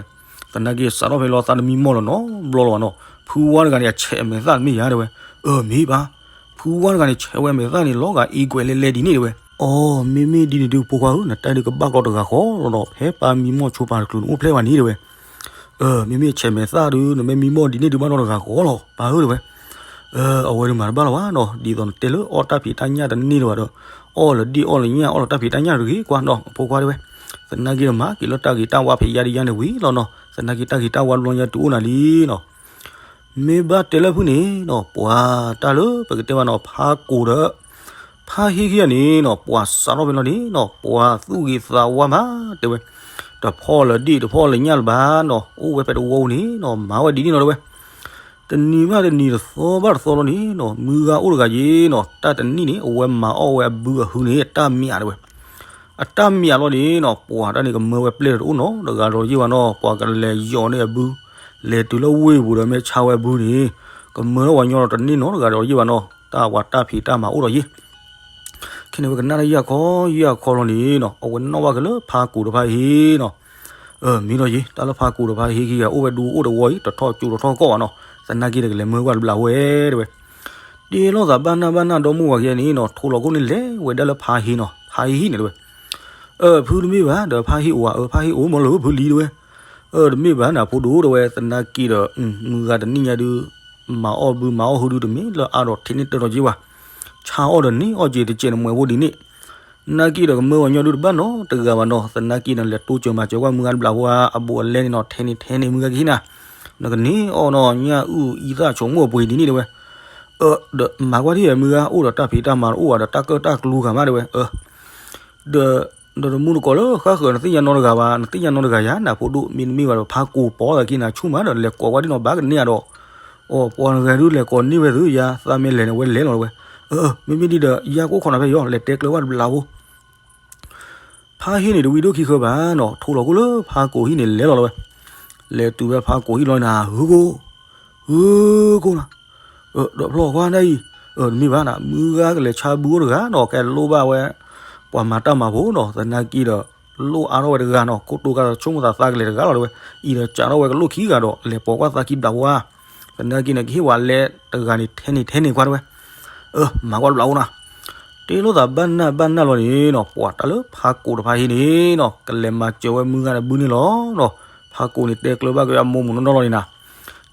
သနာ်က့စးထီၣ်ဖဲလီၤသးတမံမီၢ်လီၤနီတဘျီလၢၤဘၣ်နီၤ, ဖုဝါတဂၤန့ၣ် အဆဲးမဲာ်သၣ်တမ့ၢ်ယၤတဲဝဲ, အၢ မ့ၢ်ဘၣ်, ဖုဝါတဂၤန့ၣ် ဆဲးဝဲမဲာ်သၣ်န့ၣ် လီၤဂာ်အံၤကွဲးလဲလဲဒ်န့ၣ်တဲဝဲ, အိ မ့မ့ၢ်ဒ်န့ၣ်ဒုး ဖိခွါဧၢ နတၢ်ဒုးကဘၣ်ကီတဂၤဃီလီၤနီၤ, ဖဲပၢ်မံမီၢ်ဆိပာ်တချုးနအိၣ်ဖျဲၣ်ဘၣ်န့ၣ်တဲဝဲ အၢ မ့မ့ၢ်ဆဲးမဲာ်သၣ်ဒုး နမ့ၢ်မံမီၢ်ဒ်န့ၣ်ဒုးဘၣ်နီတဂၤဃီလီၤ ပၢ်ဧၢတဲဝဲ, အၢ အဝဲဒုးမၤတဘၣ်လၢၤဘၣ်နီၤ, ဒ်သိးနတဲလၢအီၣ်တၢ်ဖံးတၢ်ညၣ်တန့ၢ်လၢၤဘၣ်ဒီး အီၣ်လၢဒ့ၣ်အီၣ်လၢညၣ်အီၣ်လၢတၢ်ဖံးတၢ်ညၣ်တဂ့ၤကွၢ်နီၤ အဖိခွါတဲဝဲ, သနာ်က့ဒီးမၤက့ၤလၢတၢ်ဂ့ၤတၢ်ဝါဖံးယါဒံးယါန့ၣ်ဝံၤလီၤနီၤ, သနာ်က့တၢ်ဂ့ၤတၢ်ဝါတဘျီညါတုၤအိၣ်နၤလံနီၤ မ့ၢ်ဘၣ်တဲလၢဖုၣ်န့ၣ်နီၤ ပှၤတၢ်လၢပကတဲဘၣ်နီၤ ဖးကိာ်ဒီး ဖးဟ့ခံဂၤန့ၣ်နီၤ ပှၤစးထီၣ်ဖဲလီၤန့ၣ်နီၤ ပှၤသူၣ်ဂ့ၤသးဝါမးတဲဝဲ, တဖီၣ်လၢဒ့ၣ်တဖီၣ်လၢညၣ်လၢၤဘၣ်နီၤ အိၣ်ဝဲဖဲတဝီပူၤန့ၣ်နီၤ မၤဝဲဒ်န့ၣ်လီၤတဲဝဲ, တနံၤဘၣ်တနံၤတသီဘၣ်တသီလီၤန့ၣ်နီၤ မုၢ်ဂၤအိၣ်တဂၤယ့ၤနီၤ တၢ်တနံၣ်န့ၣ် အဝဲမၤအီၣ်ဝဲအဘုအဟုန့ၣ် အတၢ်မံၤတဝဲ အတၢ်မံၤလီၤန့ၣ်နီၤ ပှၤတၢ်န့ၣ်ကမၢဝဲပျဲၢ်တအိၣ်နီတဂၤဒီးယ့ၢ်ဘၣ်နီၤ ပှၤကလဲၤယီၤန့ၢ်အဘု, လဲၤတုၤလၢဝ့ၢ်ပူၤဒီးမ့ၢ်ဆါဝဲအဘုန့ၣ်, ကမၢထီၣ်ပှၤညီဒီးတန့ၢ်နီတဂၤဒီးယ့ၢ်ဘၣ်နီၤ တၢ်ဝဲတၢ်ဖံးတၢ်မၤအိၣ်ဒီးယ့ၢ်, ခဲန့ၣ်ဝဲကနၣ်တၢ်ယၢ်ခီယၢ်ခီလီၤန့ၣ်နီၤ အဝဲနီၣ်ဘၣ်က့ၤလၢဖးကိာ်ဒီးဖးဟ့နီၤ အၢ မ့ၢ်ဒီးယ့ၢ် တၢ်လၢဖးကိာ်ဒီးဖးဟ့ခံဂၤအိၣ်ဝဲဒူအိၣ်တဝီအံၤ တထီၣ်ကၠိတထီၣ်ကီၢ်ဘၣ်နီၤ သနာ်က့ဒီးကလဲၤမၢကွၢ်တဘျီဝဲတဲဝဲ, တ့လီၤသးဘၣ်နၢ်ဘၣ်နၢ်ဒီမါဝၤခံဂၤန့ၣ်နီၤ ထိလီၤခိၣ်န့ၣ်လဲၤဝဲဒၣ်လၢဖးဟ့နီၤ ဖးဟ့ဟံၣ်န့ၣ်တဲဝဲ, အၢ ဖုတမ့ၢ်ဘၣ် ဒီးဖးဟ့ၣ်အိၣ်ဧါ အၢ ဖးဟ့ၣ်အိၣ်မ့ၢ်လၢဖုလံတဲဝဲ, အၢ တမ့ၢ်ဘၣ်နၤဖိဒိၣ်တဲဝဲ သနာ်က့ဒီး မုၢ်ဂၤတနံၣ်ညါဒုး မၤအီၣ်ဘုမၤအီၣ်ဟုဒုးတမ့ၢ်လၢအါဒီးထဲန့ၣ်တၢ်ဒီးက့ၤဝဲ, ဆါအီၣ်ဒီးန့ၢ်အီၣ်က့ၤတကဲးနမှဲၤဖိဒ်န့ၣ်, နာ်က့ဒီးကမၢပှၤညီဒုးတဘၣ်နီတဂၤဘၣ်နီၤ သနာ်က့နလဲၤတိစၢၤမၤစၢၤကွၢ်မုၢ်ဂၤတဘျီဖိဧါ အဘူးအလဲန့ၣ်နီၤ ထဲန့ၣ်ထဲန့ၣ်မုၢ်ဂၤကဟံးနၤ, နကန့ၢ်အီၣ်နီၤ ညၣ်အုၣ်အံသၣ်ဆိကမိၣ်အပှ့ၤဒ်န့ၣ်တဲဝဲ, ဒီးမၤကွၢ်ထံၣ်ဝဲမုၢ်ဂၤ အိၣ်ဒီးတၢ်ဖံးတၢ်မၤ အိၣ်ဝဲဒီးတၢ်ကၢၣ်တၢ်ကျူဂၤမးတဲဝဲ, ဒီး ဒီးတမူတကိးလၢဃၣ်ဃၢၤ နသ့ၣ်ညါနီတဂၤဘၣ်, နသ့ၣ်ညါနီတဂၤယၤ နဖိဒိၣ်မ့တမ့ၢ်ဘၣ်ဒီး ဖးကိာ်ပိာ်သးခံနၤဆူၣ်မးဒီး လဲၤကိးကွၢ်ဒ်နီၤ ဘၣ်ကန့ၢ်အဒီး, အိ ပှၤတဂၤဒုးလဲၤကိးန့ၢ်ဝဲသုယၤ သးမ့ၢ်လဲၤန့ၣ် ဝဲလဲၤလီၤတဲဝဲ, မ့မ့ၢ်ဒ်ဒီး ယၤကိးခိးနၤဖဲယီၤ လဲၤတဲကျၢၤဘၣ်တဘျီဖိ ဖါဟ့ၣ်န့ၣ်တဝံဒိၣ်ခံဃၢဘၣ်နီၤ ထိလီၤခိၣ်လၢဖါကိာ်ဟံၣ်န့ၣ်လဲၤလီၤတဲဝဲ, လဲၤတုၤဖဲဖါကိာ်ဟံၣ်လီၤနၤ ဟုကိၣ်, ဟုကိၣ်နၤ, ဒီးဖျီၣ်ကွၢ်ဒၣ်အံၤ, တမ့ၢ်ဘၣ်နၤ မုၢ်ဂၤကလဲၤဆါဘုအိၣ်တဂၤနီၤ ကဲလိၣ်ဘၣ်ဝဲ, ပှၤမၤတၢ်မၤဖိနီၤ သနာ်က့ဒီး, လိၣ်အါထီၣ်ဝဲတဂၤနီၤ ခိၣ်တိၤကါဒီးဆိကမိၣ်သးသးကလဲၤတဂၤလီၤတဲဝဲ, အံၤဒီးစးထီၣ်ဝဲကလိၣ်ခံဂၤဒီး လဲၤပိာ်ကွၢ်သးခံဘျးဝါ, သနာ်က့န့ၣ် ကဟ့ၣ်ဝဲလဲၤတဂၤန့ၣ်ထဲန့ၣ်ထဲန့ၣ်ကွၢ်တဲဝဲ, မၤကွၢ်တဘျးအိၣ်နၤ တ့လိာ်သးဘၣ်နၢ်ဘၣ်နၢ်လီၤန့ၣ်နီၤ ပှၤတၢ်လၢဖါကိာ်တဖါဟ့ၣ်န့ၣ်နီၤ ကလဲၤမၤစၢၤဝဲမုၢ်ဂၤန့ၣ်ဘုန့ၣ်လီၤနီၤ, ဖါကိာ်န့ၣ်တဲကျၢၤဘၣ်က့ၤအမိၢ်မုၢ်နီၢ်နီၢ်လီၤန့ၣ်နၤ,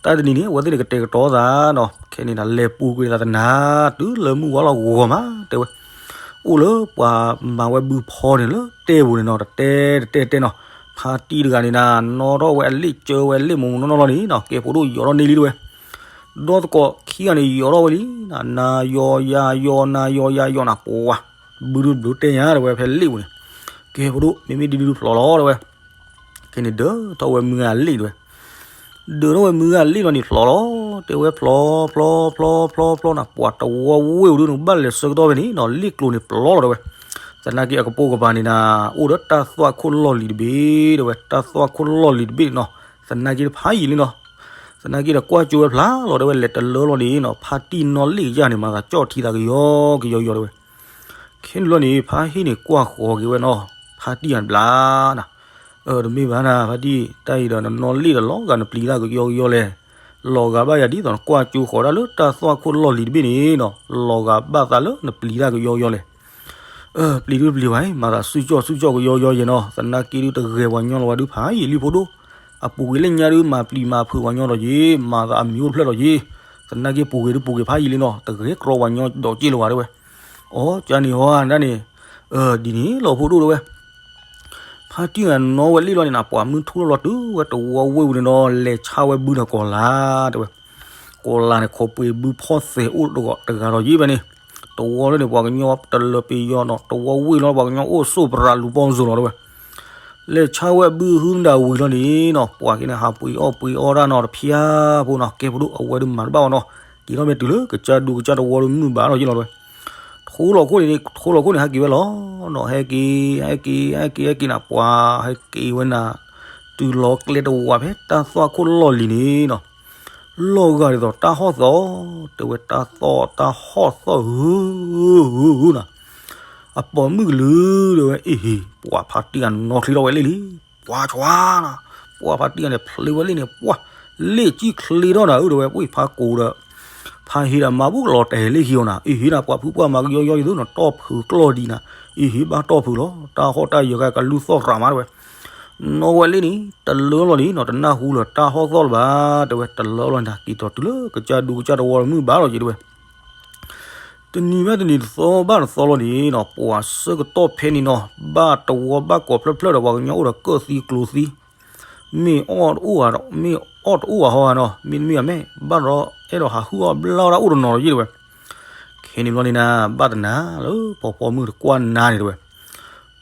တၢ်တနံၤန့ၣ် အဝဲသ့ၣ်န့ၣ်ကတဲာ်ကတီၤသးနီၤ ခဲန့ၣ်နၤ လဲၤပူၤကွံာ်သးတနၤ တုၤလၢမုၢ်ဝါလီၤဂီၤမးတဲဝဲ, အိၣ်လၢပှၤမၤဝဲဘုဖီန့ၣ်လၢတဲပူၤန့ၣ်နီၤ တတဲတတဲတဲနီၤ, ဖါတံၢ်တဂၤန့ၣ်နၤ နီၣ်ထီၣ်ဝဲအလ့ၣ်စၢဝဲအလ့ၣ်မိၢ်မုၢ်နီၢ်နီၢ်လီၤန့ၣ်နီၤ ကဲဖိဒိၣ်ယီၤထီၣ်န့ၢ်လံတဲဝဲ ဒီသကိးခံဂၤန့ၣ်ယီၤထီၣ်ဝဲလံ, နၤယီၤယၤယီၤနၤယီၤယၤယီၤနၤ ပှၤဘုဒုဘျုးတဲညါတဲဝဲဖဲလ့ၣ်ပူၤန့ၣ်, ကဲဖိဒိၣ် မ့မ့ၢ်ဒ်ဒုးဖျိးလီၤတဲဝဲ, ခဲန့ၣ်ဒၢထီၣ်ဝဲမုၢ်ဂၤအလ့ၣ်တဲဝဲ, ဒၢထီၣ်ဝဲမုၢ်ဂၤအလ့ၣ်လီၤန့ၣ်ဖျိးလီၤ, တဲဝဲဖျိးဖျိးဖျိဖျိနၤ ပှၤတဝီဝ့ၢ်ဝဲဒုးနကဘၣ်လဲၤဆၢကတီၢ်ဖဲန့ၣ်နီၤ လ့ၣ်ကျိၤန့ၣ်ပျီလီၤတဲဝဲ, သနာ်က့အကပိာ်ကပၤန့ၣ်နၤ အိၣ်ဒီးတၢ်သွၣ်ခိၣ်လီၢ်လံၤတဘ့ၣ်တဲဝဲ တၢ်သွၣ်ခိၣ်လီၢ်လံၤတဘ့ၣ်နီၤ, သနာ်က့တဖးယံာ်လံနီၤ, သနာ်က့ဒီးကွၢ်ကၠိဝဲဖျါလီၤတဲဝဲ လဲၤတလၢလီၤန့ၣ်နီၤ ဖါတံၢ်နီၣ်လ့ၣ်ယၢ်န့ၣ် မၤသးကၠီၣ်ထံသးကယီကယီယီတဲဝဲ, ခဲန့ၣ်လီၤန့ၣ် ဖါဟ့ၣ်န့ၣ်ကွၢ်ဃီၤက့ၤဝဲနီၤ, ဖါတံၢ်အဘျါနၤ, တမ့ၢ်ဘၣ်နၤ ဖါတံၢ် တၢ်အံၤဒီးနနီၣ်လ့ၣ်ဒီးလီၤဂာ်နပျံၤတၢ်ကယီကယီလဲၣ်, လီၤဂာ်ဘၣ်ယၤဒ်သိးနကွၢ်ကၠိဃီၤဒၣ်လၢတၢ်သွၣ်ခိၣ်လီၢ်လံၤတဘ့ၣ်န့ၣ်နီၤ လီၤဂာ်ဘၣ်သးလၢနပျံၤတၢ်ကယီကယီလဲၣ် ပျံၤဒုပျံၤဝဲ မၤသးစုကၠီၣ်စုကၠီၣ်ကယီကယီယဲၢ်နီၤ သနာ်က့ဒုတဂဲၤပှၤညီလီၤဝဲဒုဖးယံာ်လံဖိဒိၣ်, အပူၤကွံာ်လၢညါဒုမၤပျံၤမၤဖုးပှၤညီဒီးယ့ၢ် မၤသးအမံၤအိၣ်တဖျၢၣ်ဒီးယ့ၢ်, သနာ်က့ပူၤကွံာ်ဒုပူၤကွံာ်ဖးယံာ်လံနီၤ တဂဲၤကြီပှၤညီဒီးက့ၢ်လီၤဝဲတဲဝဲ, အိ ကန့ၣ်ဟီဒၣ်န့ၣ်, ဒ်န့ၣ်လီၤဖိဒိၣ်တဲဝဲ ဖါတံၢ်ဂၤနီၣ်ဝဲလ့ၣ်လီၤန့ၣ်နၤ ပှၤမုၢ်ထူၣ်လီၤလီၤတုၤဝဲတဝီဝ့ၢ်ပူၤန့ၣ်ဒီး လဲၤဆါဝဲဘုဒီးကီၤလၤတဲဝဲ, ကီၤလၤန့ၣ် ခိးပှ့ၤဘုဖီၣ်သဲးအိၣ်တဂၤဒီးယ့ၢ်ဖဲန့ၣ်, တဝီလၢန့ၣ် ပှၤကညီတလၢပယီၤနီၤ တဝီဝ့ၢ်လီၤ ပှၤကညီအိၣ်ဆိၣ်ပရၤလူၤပီၢ်စိၤလီၤတဲဝဲ, လဲၤဆါဝဲဘုဟုမတၤဝံၤလီၤန့ၣ်နီၤ ပှၤက့န့ၣ် ဟးပှ့ၤအီၣ်ပှ့ၤအီတၢ်နီၤ တဖျါဖိနီၤ ကဲဖိဒိၣ်အဝဲဒုးမၤတဘၣ်ဝဲနီၤ က့ၤထီၣ်မ့ၢ်တုၤလၢကစၢ်ဒူကစၢ်တဝီလၢမုၢ်ဘၣ်လီၤယ့ၢ်လီၤတဲဝဲ ထိလီၤခိၣ်န့ၣ် ထိလီၤခိၣ်န့ၣ် ဟဲက့ၤဝဲလီၤနီၤ ဟဲက့ၤ ဟဲက့ၤ ဟဲက့ၤ ဟဲက့ၤနၤ ပှၤဟဲက့ၤဝဲနၤ, တုၤလီၤကျဲတဝးဖဲတၢ်သွၣ်ခိၣ်လီၢ်လံၤန့ၣ်နီၤ, လီၤဂာ်ဒ်သိးတၢ်ဟီၣ်သီၣ်, တဲဝဲတၢ်သီၣ်တၢ်ဟီၣ်သီၣ်ဧၢ, ဧၢ ဧၢ နၤ, အပိာ်မုၣ်ကလုာ်တဲဝဲ အ့ၣ်ဟ့ၣ် ပှၤဖါတံၢ်ဂၤနီၣ်ချ့ထီၣ်ဝဲလ့ၣ်လံ, ပှၤဆွါနၤ, ပှၤဖါတံၢ်ဂၤန့ၣ် ဖျ့ဝဲလ့ၣ်န့ၣ် ပှၤ လ့ၣ်ကံၣ်ချ့ထီၣ်နၤဧၢ တဲဝဲ ပှၤဖါကိာ်ဒီး ဖါဟ့ၣ်ဒီးမၤဘူၣ်ကလီၤတဲာ်လ့ၣ်ခံအီၤနၤ, အ့ၣ်ဟ့ၣ်နၤ ပှၤဖုပှၤမၤကယီကယီယသုနီၤ တီၢ်ဖုးကျီၢ်ဒံးနၤ, အ့ၣ်ဟ့ၣ် ဘၣ်တီၢ်ဖုးလီၤ တၢ်ဟီၣ်တၢ်ယၢၤကဲကလူၢ်သီၣ်ရၤမးတဲဝဲ, နီၣ်ဝဲလ့ၣ်န့ၣ် တလၢလီၤန့ၣ်နီၤ တနၢ်ဟူလၢၤတၢ်ဟီၣ်သီၣ်လၢၤဘၣ် တဲဝဲ တလၢလီၤန့ၣ် က့ၤတီၤတုၤလၢကစၢ်ဒူကစၢ်တဝီလၢမုၢ်ဘၣ်လီၤက့ၤတဲဝဲ တနံၤဘၣ်တနံၤ တသီဘၣ်တသီလီၤန့ၣ်နီၤ ပှၤဆၢကတီၢ်ဖဲန့ၣ်နီၤ ဘၣ်တဝီဘၣ်ကိးဖျၢၣ်ဖျၢၣ်ဒီး ပှၤကညီအိၣ်ဒီးကၢၣ်သံကျိၤသံ, မ့ၢ်အီၣ်တအိၣ်ဧါဒီး မ့ၢ်အီၣ်တအိၣ်ဧါဟီဧါနီၤ မ့တမ့ၢ်ဧါ မ့ၢ်ဘၣ်ဒီးအဲၣ်ဒိးဟးဟုၣ်အီၣ်ဘျါဝဲဒၣ်အိၣ်တနီၤလီၤယ့ၢ်တဲဝဲ ခဲန့ၣ်ဘျီန့ၣ်နၤ ဘၣ်တနၤလၢဖီဖီမုၢ်တကွၢ်နၤန့ၣ်တဲဝဲ,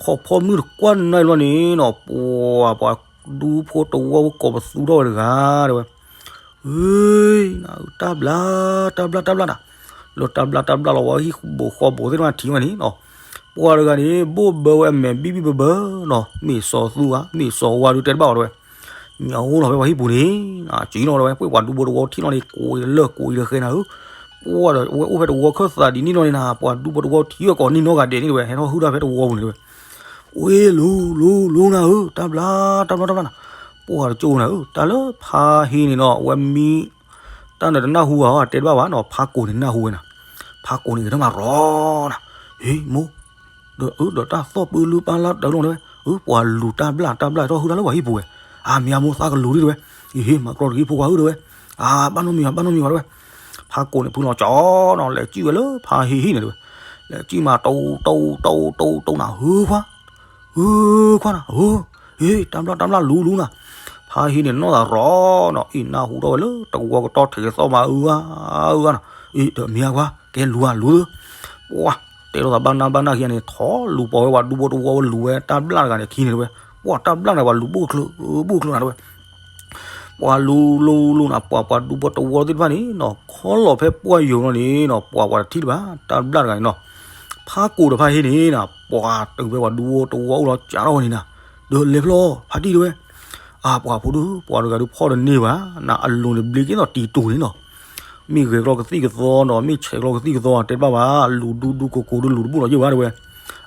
ဖီဖီမုၢ်တကွၢ်နၤအံၤဘျီန့ၣ်နီၤ ပှၤ ပှၤဒူဖိတဝီကိးပသူထီၣ်ဝဲတဂၤတဲဝဲ အ့ နၤဧၢ တၢ်ဘျါ တၢ်ဘျါ တၢ်ဘျါနၤ, လၢတၢ်ဘျါ တၢ်ဘျါလီၤဝဲဟံၣ်ဘိၣ်ဃီဘိၣ်သ့ၣ်တဖၣ်ထံၣ်ဝဲန့ၣ်နီၤ, ပှၤတဂၤန့ၣ် ဘိၣ်ဘၢဝဲအမဲာ်ဘံၣ်ဘံၣ်ဘၢဘၢနီၤ မ့ၢ်စီၤသူဧါ မ့ၢ်စီၤဝါဒုးတဲတဘၣ်အီၤတဲဝဲ, ညၣ်အိၣ်လီၤဖဲပှၤဟံၣ်ပူၤန့ၣ်, စံၣ်နီၤတဲဝဲ ပှၤဒူဖိတဝီထံၣ်လီၤန့ၣ် ကိးအံၤလၢကိးအံၤလၢဃဲနၤဧၢ, ပှၤဒီးအဝဲအိၣ်ဖဲတဝီခၢၣ်သးဒ်န့ၣ်လီၤန့ၣ်နၤ ပှၤဒူဖိတဝီထံၣ်ဝဲကိးနံၣ်နီၢ်ဂၤဒဲးန့ၣ်တဲဝဲ ဟဲထီၣ်ဟုၣ်တၢ်ဖဲတဝီပူၤန့ၣ်တဲဝဲ ဝ့ၢ်လူၤလူၤလူၤနၤဧၢ တၢ်ဘျါ တၢ်ဘျါ တၢ်ဘျါနၤ, ပှၤတကၠိနၤဧၢ တၢ်လၢဖါဟ့ၣ်န့ၣ်နီၤ အဝဲမံ တၢ်န့ၣ်တနၢ်ဟူဘၣ်ဟီ တဲတဘၣ်ဘၣ်နီၤ ဖါကိာ်န့ၣ်နၢ်ဟူဝဲနၤ, ဖါကိာ်န့ၣ်ဂဲၤထၢၣ်မၤရီနၤ, ဟ့ၣ်မိၢ်, ဒီးအၢ ဒီးတၢ်သီၣ်ပၢလၢပၢ်လၢတၢ်လီၢ်န့ၣ်ဝဲ အၢ ပှၤလူၤတၢ်ဘျၣ်တၢ်ဘျၣ်ထီၣ်ဟုၣ်တၢ်လၢပှၤဟံၣ်ပူၤဝဲ, အမံၤအမိၢ်သးကလူၤဒ်တဲဝဲ, အ့ဟ့ၣ် မၤကြီတဂ့ၤဖိခွါဧၢတဲဝဲ, အဘၣ်နီတမံၤဘၣ် ဘၣ်နီတမံၤဘၣ်တဲဝဲ, ဖါကိာ်န့ၣ်ဖုလီၤကၠီနီၤ လဲၤစံၣ်ဝဲလၢဖါဟ့ၣ်ဟံၣ်န့ၣ်တဲဝဲ, လဲၤစံၣ်မး တိတိတိတိတိနၤ ဟုခွါ ဟုခွါနၤ ဟ့ၣ် တၢ်ဘျၣ်တၢ်ဘျၣ်လူၤလူၤနၤ, ဖါဟ့ၣ်န့ၣ်နီၢ်သးရီနီၤ အံၤနၢ်ဟူထီၣ်ဝဲလၢတဝီကတီၢ်ထဲးသီၣ်မး အၢဧါ အၢဧါနၤ, အ့ ဒီးမ့ၢ်ဧါကွၢ် ကဲလူၤဧါလူၤဧၢ, ပှၤ တဲလိာ်သးဘၣ်နၢ်ဘၣ်နၢ်ခံဂၤန့ၣ် ထီၣ်လူၤပိာ်ဝဲပှၤဒူဖိတဝီလူၤဝဲတၢ်ဘျၣ်တဂၤန့ၣ်အခံန့ၣ်တဲဝဲ, ပှၤတၢ်ဘျၣ်န့ၣ် ပှၤလူၤဘိၣ်ချၢ ဘိၣ်ချၢနၤတဲဝဲ ပှၤလူၤလူၤလူၤနၤ ပှၤပှၤဒူဖိတဝီသ့ၣ်တဖၣ်န့ၣ်နီၤ ခီလီၤဖဲပှၢ်ယိာ်လီၤန့ၣ်နီၤ ပှၤပှၤတထံၣ်တဘၣ် တၢ်ဘျၣ်တဂၤန့ၣ်နီၤ, ဖးကိာ်တဖၣ်ဟ့ၣ်န့ၣ်နီၤ ပှၤတုၤဖဲပှၤဒူဖိတဝီအိၣ်လီၤကးထီၣ်ဝဲန့ၣ်နၤ, ဒီးလဲၤဖျီဖးတံၢ်တဲဝဲ, အၢ ပှၤဖိဒိၣ် ပှၤတဂၤဒုးဖီၣ်တန့ၢ်ဘၣ်, နအလိၤန့ၣ်ဘျ့က့ၤသိးတံၤတူာ်န့ၣ်နီၤ, မ့ၢ်ဂဲၤကျီကသံၣ်ကသီနီၤ မ့ၢ်ဆဲးကျီကသံၣ်ကသီတဲတဘၣ်ဘၣ်, လူၤဒူဒူကိၤကိၤဒုးလူၤတဘူၣ်လီၤယဲၢ်ဘၣ်တဲဝဲ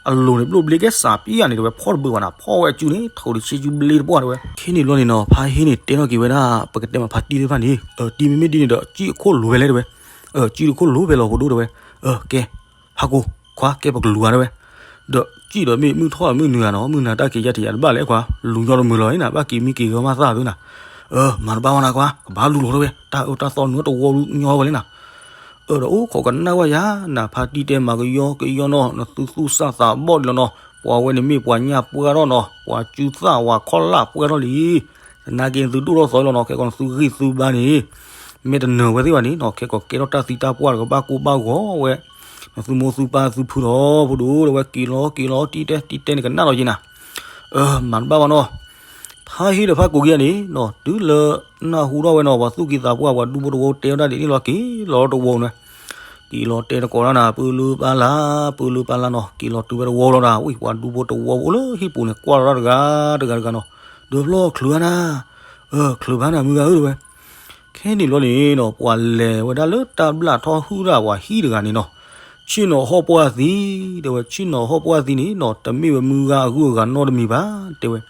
အလိၤန့ၣ်ဘျိၣ်ဘျ့ကဲစးပံယၤန့ၣ်တဲဝဲ ဖီၣ်တဘၣ်ဘၣ်နၤ ဖီၣ်ဝဲအစုန့ၣ် ထုးတဆ့စုဘျ့တပှၢ်တဲဝဲ, ခဲန့ၣ်ဘျီန့ၣ်နီၤ ဖးဟ့ၣ်န့ၣ်တဲထီၣ်က့ၤဝဲဒၣ် ပကတဲမးဖးတံၢ်သ့ၣ်တဖၣ်န့ၣ် တံၢ်မ့မ့ၢ်ဒ်န့ၣ်ဒီး စံၣ်အခိၣ်လိၤဝဲလဲၣ်တဲဝဲ, စံၣ်တခိၣ်လိၤဖဲလီၤဖိဒိၣ်တဲဝဲ, ကဲ ဖးကိာ် ခွါကဲပကလူၤဧါတဲဝဲ, ဒီးစံၣ်ဒီးမ့ၢ်မုၢ်ထီၣ်မုၢ်နုာ်ဧါနီၤ မုၢ်နၤတၢ်က့ၤယါထံးယါတဘၣ်လဲၣ်ခွါ လူၤညီတမုာ်လီၤနၤ ဘၣ်က့ၤမံက့ၤဂီၤမးသၣ်သုနၤ, မၤတဘၣ်ဝဲနၤခွါ ကဘၣ်လူၤလီၤတဲဝဲ တၢ်အၢတၢ်သီနုာ်တဝီလူၤညီဝဲလဲၣ်နၤ အၢ ဒီးအိၣ်ခိးကနၣ်ဝဲယၤ နဖါတံၢ်တဲမၤကယီကယီနီၤ နသူသူၣ်စၢ်သးဘီၣ်ဒံးလီၤနီၤ ပှၤဝဲန့ၣ်မ့ၢ်ပှၤညၣ်ပှၢ်ထီၣ်နီၤ ပှၤစုသၣ်ဝၤခီၣ်လၣ်ပှၢ်ထီၣ်လံ, သနာ်က့နသုဒိၣ်ထီၣ်သီလီၤနီၤ ခဲကီးနသုဂံၢ်သုဘါန့ၣ် မ့ၢ်တနၢၤဝဲသ့ၣ်ဘၣ်န့ၣ်နီၤ ခဲကီးကဲထီၣ်တၢ်သံတၢ်ပှၢ်တကဘၣ်ကိၢ်ဘၣ်ဂီၤဝဲ, နသုမိၢ်သုပၢ်သုဖုလီၤ ဖိဒိၣ်တဲဝဲ က့ၤလီၤက့ၤလီၤတံၢ်တဲတံၢ်တဲန့ၣ်ကနၣ်လီၤက့ၤနၤ အၢ မၤတဘၣ်ဘၣ်နီၤ, ဖါဟ့ၣ်ဒီးဖးကိာ်ခံဂၤန့ၣ်နီၤ တုၤလၢနၢ်ဟူထီၣ်ဝဲနီၤ ပှၤသူၣ်က့သးပှၢ် ပှၤဒူဖိတဝီတဲဝဲဒၣ်ဒ်န့ၣ်လီၤ က့ၤလီၤတဝီန့ၣ်, က့ၤလီၤတဲတကိးတၢ်နၤ ပၢလၢပၢ်လၢ် ပၢလၢပၢ်လၢ်နီၤ က့ၤလီၤတုၤဝဲတဝီလီၤနၤ ဝံၤပှၤဒူဖိတဝီအိၣ်လၢဟံၣ်ပူၤန့ၣ် ကွၢ်လီၤတၢ်တဂၤတဂၤတဂၤနီၤ, ဒီးဖျီချုးဧါနၤ, အၢ ချုးဘၣ်နၤမုၢ်ဂၤဧၢတဲဝဲ ခဲန့ၣ်ဘျီန့ၣ်နီၤ ပှၤလဲၤဝဲဒၣ်လၢတၢ်ဘျၣ်ထီၣ်ဟုၣ်တၢ်ပှၤဟံၣ်တဂၤန့ၣ်နီၤ, ဆ့ၣ်နီၤဟီၣ်ပှၢ်သံ, တဲဝဲ ဆ့ၣ်နီၤဟီၣ်ပှၢ်သံန့ၣ်နီၤ တမ့ၢ်ဝဲမုၢ်ဂၤအဂုၤအဂၤနီတမံၤဘၣ်, တဲဝဲ,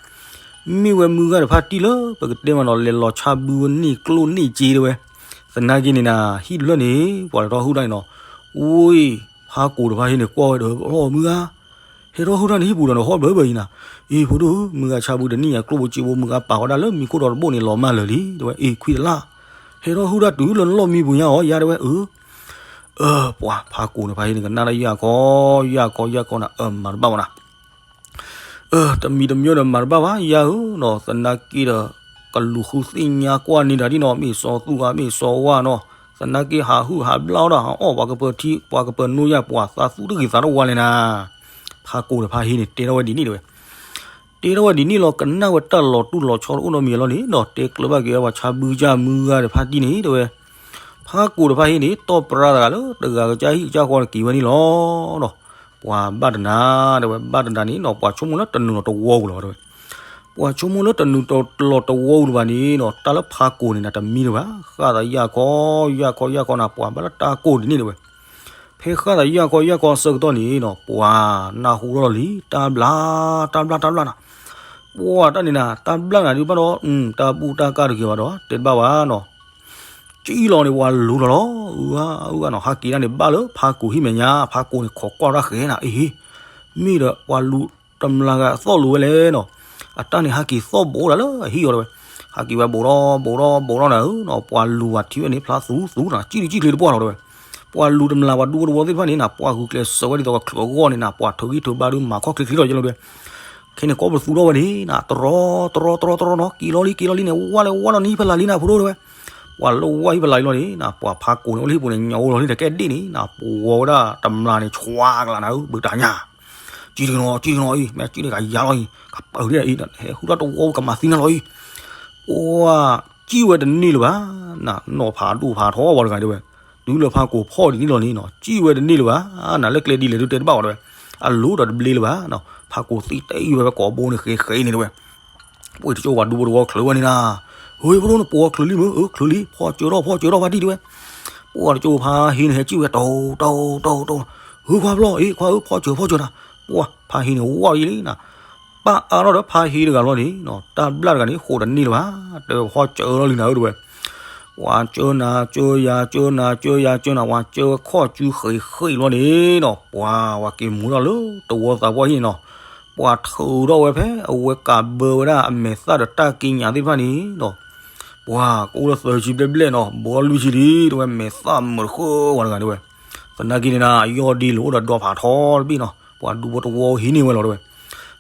မ့ၢ်ဝဲမုၢ်ဂၤတဖါတံၢ်လၢ ပကတဲမးနီၤ လဲၤလီၤဆါဘုဝဲန့ၢ်ကျိၣ်န့ၢ်စ့တဲဝဲ, သနာ်က့န့ၣ်နၤ ဟံၣ်တဖျၢၣ်န့ၣ် ပှၤလဲၤထီၣ်ဟုၣ်တၢ်န့ၣ်နီၤ, ဝံၤ ဖါကိာ်တဖါဟ့ၣ်န့ၣ်ကွၢ်ဝဲဒီး အီၣ်မုၢ်ဂၤ ဟဲထီၣ်ဟုၣ်တၢ်န့ၣ်ဟံၣ်ပူၤဒီးနဟီၣ်ဘၢဘၢအံၤနၤ, အံၤဖိဒိၣ်ဧၢ မုၢ်ဂၤဆါဘုတန့ၢ်ညါကျိၣ်ဘိစ့ဘိ မုၢ်ဂၤပာ်ဃီဒၣ်လၢမံၤခိၣ်ဒီးတဘိၣ်န့ၣ်လီၤမၢ်လၢာ်လံ, တဲဝဲ အံၤခွံတလၢ်, ဟဲထီၣ်ဟုၣ်တၢ်တုၤလၢနလီၢ်မံပူၤညါအီၤ ယါတဲဝဲ အၢ အၢ ပှၤဖးကိာ်န့ၣ်ဖါဟ့ၣ်န့ၣ် ကနၣ်တၢ်ယၢ်ခီ ယၢ်ခီ ယၢ်ခီနၤ အၢ မၤတဘၣ်ဘၣ်နၤ, အၢ တမံၤတမံၤဒီးမၤတဘၣ်ဘၣ် ယၢ်ဧၢနီၤ သနာ်က့ဒီး ကလူၤဃုသ့ၣ်ညါကွၢ်န့ၢ်တၢ်ဒ်နီၤ မ့ၢ်စီၤသူၣ်ဂၤ မ့ၢ်စီၤဝါနီၤ သနာ်က့ဟးဟုၣ်ဟးဘျၣ်အီၣ်ဒီး ဟးအီၣ်ပှၤကပၢၤထံ ပှၤကပၢၤနိယၢ် ပှၤသးသူတဂ့ၤသးတဝါလဲၣ်နၤ, ဖးကိာ်န့ၣ်ဖါဟ့ၣ်န့ၣ် တဲထီၣ်ဝဲဒ်န့ၣ်တဲဝဲ တဲထီၣ်ဝဲဒ်န့ၣ်လီၤ ကနၣ်ဝဲတၢ်လီၤတူၢ်လီၤဆီတအိၣ်နီတမံၤလီၤန့ၣ်နီၤ တဲကျၢၤဘၣ်က့ၤဝဲပှၤဆါဘုကၢ်မုၢ်ဂၤတဖါတံၢ်န့ၣ် တဲဝဲ ဖးကိာ်တဖါဟ့ၣ်န့ၣ် တီၢ်ပြါတဂၤလၢတဂၤကစၢ်ဟံၣ်ကစၢ်ဃီန့ၣ်က့ၤဝဲန့ၣ်လီၤနီၤ ပှၤဘၣ်တနၤ တဲဝဲ ဘၣ်တနၤန့ၣ်နီၤ ပှၤဆိကမိၣ်လၢတနုာ်လီၤတဝီပူၤလီၤတဲဝဲ ပှၤဆိကမိၣ်လၢတနုာ်လီၤတဝီပူၤလၢၤဘၣ်န့ၣ်နီၤ တၢ်လၢဖးကိာ်န့ၣ်နၤ တမံၤလၢၤဘၣ် ဃၣ်သးယၢ်ခီ ယၢ်ခီ ယၢ်ခီနၤ ပှၤဘၣ်လၢတၢ်ကိၢ်ဒ်န့ၣ်တဲဝဲ ဖဲဃၣ်သးယၢ်ခီ ယၢ်ခီအဆၢကတီၢ်န့ၣ်နီၤ ပှၤနၢ်ဟူထီၣ်လီၤလံ တၢ်ဘျၣ် တၢ်ဘျၣ် တၢ်ဘျၣ်နၤ ပှၤတၢ်န့ၣ်နၤ တၢ်ဘျၣ်နၤဒုးဘၣ်ဒီး တၢ်ဘူၣ်တၢ်ကၢ်တဂ့ၤဘၣ်ဒီး တဲတဘၣ်ဘၣ်နီၤ ကံၣ်လီၤန့ၣ် ပှၤလူၤလီၤလီၤ အုၣ်ဂၤ အုၣ်ဂၤနီၤ ဟးက့ၤဒၣ်န့ၣ် ဘၣ်လၢဖးကိာ်ဟံၣ်မဲာ်ညါ ဖးကိာ်န့ၣ် ခိးကွၢ်တၢ်ဃဲၤနၤ အ့ဟ့ မ့ၢ်ဒီးပှၤလူၤတမျၢ်ဂၤအသီၣ်လိၤဝဲလဲၣ်နီၤ အတၢ်န့ၣ်ဟးက့ၤသီၣ်ဘိးဒၣ်လၢအဟံၣ်အီၤတဲဝဲ ဟးက့ၤဝဲဘိးထီၣ် ဘိးထီၣ် ဘိးထီၣ်နၤဧၢနီၤ ပှၤလူၤဝဲထံၣ်ဝဲန့ၣ် ဖျါသူသူနၤ ကံၣ်လံကံၣ်ချ့တပှၢ်လီၤတဲဝဲ ပှၤလူၤတမျၢ်ပှၤဒူဖိတဝီသ့ၣ်တဖၣ်န့ၣ်နၤ ပှၤဂုာ်ကျဲးစၢးဝဲဒ်သိးကချုးအဂီၢ်န့ၣ်နၤ ပှၤထုးဂံၢ်ထုးဘါဒုးမၤခီၣ်ချ့ချ့လီၤယဲလီၤတဲဝဲ ခဲန့ၣ် ကိးပသူထီၣ်ဝဲန့ၣ်နၤ တရီတရီတရီတရီနီၤ က့ၤလီၤလံ က့ၤလီၤလံန့ၣ် ဝါလၢဝါလီၤန့ၣ် ဟံၣ်ဖဲလၢ်လံနၤ ဖိဒိၣ်တဲဝဲ ပှၤလၢဝါဟံၣ်ဖဲလၢ်လံလီၤန့ၣ်နၤ ပှၤဖးကိာ်န့ၣ် အိၣ်လၢဟံၣ်ပူၤန့ၣ် ညၣ်အိၣ်လီၤလံတကဲဒ့ၣ်န့ၣ်နၤ ပဝီၤဝဲဒၣ်တမျၢ်န့ၣ် ဆွါကလးနၤဧၢ ဘုတၢ်ညၣ် ကံၣ်တကနီၤ ကံၣ်တကနီၤအံၤ မ့ၢ်ကံၣ်န့ၣ်ကယၤလီၤအံၤ ကပၢၤဒ်အံၤ ဟဲဟူထီၣ်တဝီကမၤသံနၤလီၤအံၤ ပှၤ ကံၣ်ဝဲတန့ၢ်လၢၤဘၣ် နနီၢ်ဖးဒိၣ်ဖးထီဝဲတဂၤတဲဝဲ တုၤလၢဖးကိာ်ဖီၣ်ဒ်န့ၣ်လီၤန့ၣ်နီၤ ကံၣ်ဝဲတန့ၢ်လၢၤဘၣ် နလၢကျဲဒ်လဲၣ်ဒုးတဲတဘၣ်ဝဲတဲဝဲ အလိၤဒီးတဘျ့လၢၤဘၣ် ဖးကိာ်သံတအံၤဝဲဖဲကိာ်ဘိန့ၣ်ဃဲဃဲအံၤန့ၣ်တဲဝဲ ပှၤတကၠိပှၤဒူဖိတဝီချုးဝဲန့ၣ်နၤ ဟ့ၢ်ဖိဒိၣ်န့ၣ် ပှၤချုးလံမ့ၢ် အၢ ချုးလံ ဖီၣ်စၢၤထီၣ် ဖီၣ်စၢၤထီၣ်ဖါတံၢ်တဲဝဲ ပှၤတကၠိဖါဟ့န့ၣ် ဟဲကံၣ်ဝဲ တိၢ်တိၢ်တိၢ်တိၢ် ဟ့ၢ်ခွါဖျီၣ် အ့ ခွါဧၢ ဖီၣ်စၢၤ ဖီၣ်စၢၤနၤ ပှၤဖါဟ့န့ၣ် ဝါအံၤလံနၤ ပၢ်အါထီၣ်ဒီးဖါဟ့တဂၤလီၤန့ၣ် တၢ်ဘျၣ်တဂၤန့ၣ် ဃိးတန့ၢ်လၢၤဘၣ် တဲဝဲဖီၣ်စၢၤထီၣ်လံနၤဧၢတဲဝဲ ပှၤစၢၤနၤ စၢၤယၤ စၢၤနၤ စၢၤယၤ စၢၤနၤ ပှၤစၢၤဝဲခီၣ်စုဃ့ဃ့လီၤန့ၣ်နီၤ ပှၤ ပှၤက့ၤမူၤထီၣ်လၢတဝီသးပှၢ်ဟံၣ်န့ၣ်နီၤ ပှၤထုးထီၣ်ဝဲဖဲအဝဲကးဘၢဝဲဒၣ်အမဲာ်သၣ်ဒီးတၢ်ကံးညာ်သ့ၣ်တဖၣ်န့ၣ်နီၤ ပှၤကအိၣ်လၢသၢဆံဘျဲၣ်ဘျဲၣ်နီၤ ဘူးထီၣ်လွံၢ်ဆံလံ တဲဝဲမဲာ်သၣ်မုာ်တဃၢဝဲတဂၤတဲဝဲ သနာ်က့န့ၣ်နၤ အယီၢ်ဒ့လိာ်အိၣ်ဒီးဒီဖးထီတဘ့ၣ်နီၤ ပှၤဒူဖိတဝီဟံးန့ၢ်ဝဲလီၤတဲဝဲ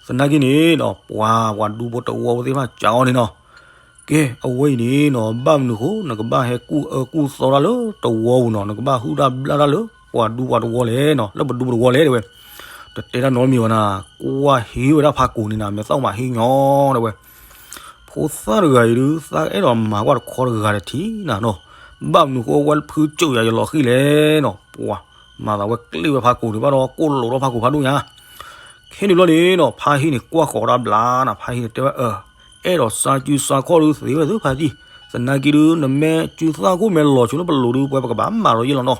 သနာ်က့န့ၣ်နီၤ ပှၤ ပှၤဒူဖိတဝီဖိသ့ၣ်တဖၣ်စံးအီၤန့ၣ်နီၤ ကဲ အဝဲအံၤန့ၣ်နီၤ ဘၣ်မနုၤအဃိ နကဘၣ်ဟဲကူၣ်အၢကူၣ်သီတၢ်လၢတဝီပူၤနီၤ, နကဘၣ်ဟုၣ်တၢ်ဘျၣ်တၢ်လၢပှၤဒူပှၤတဝီလဲၣ်နီၤ, လၢပဒူပတဝီလဲၣ်တဲဝဲ. တတဲတၢ်နီတမံၤဘၣ်နၤ, ကွၢ်ဟ့ဝဲဒၣ်ဖးကိာ်န့ၣ်နၤ, မဲာ်သီၣ်မးဟ့ညီတဲဝဲ. ဖိသၣ်တဂၤအံၤဒုး သးအဲၣ်ဒိးမၤကွၢ်တခီတဂၤတထံၣ်နၤနီၤ, ဘၣ်မနုၤအဃိ အဝဲဖုကၠိာ်ယၤယလီၤဃံၣ်လဲၣ်နီၤ, ပှၤမၤသးဝဲကျ့ၣ်ဝဲဖးကိာ်န့ၣ်ဘၣ်ဒီး ကိၣ်လိာ်ထီၣ်ဖးကိာ်ဖးဒိၣ်ညါ ခဲန့ၣ်ဘျီန့ၣ်နီၤ ဖါဟံၣ်န့ၣ်ကွၢ်ဃီၤတၢ်ဘျါနၤ, ဖါဟံၣ်န့ၣ်တဲဝဲ အၢ အဲၣ်ဒိးစါစုစါခီၣ်ဒုးသ့ဝဲသုဖါတံၢ်, သနာ်က့ဒုး နမ့ၢ်စုသၣ်ခိၣ်မ့ၢ်လီၤဆိလၢပလိၤဒုး ပှၤပကဘၣ်မၤလီၤယ့ၢ်လီၤနီၤ,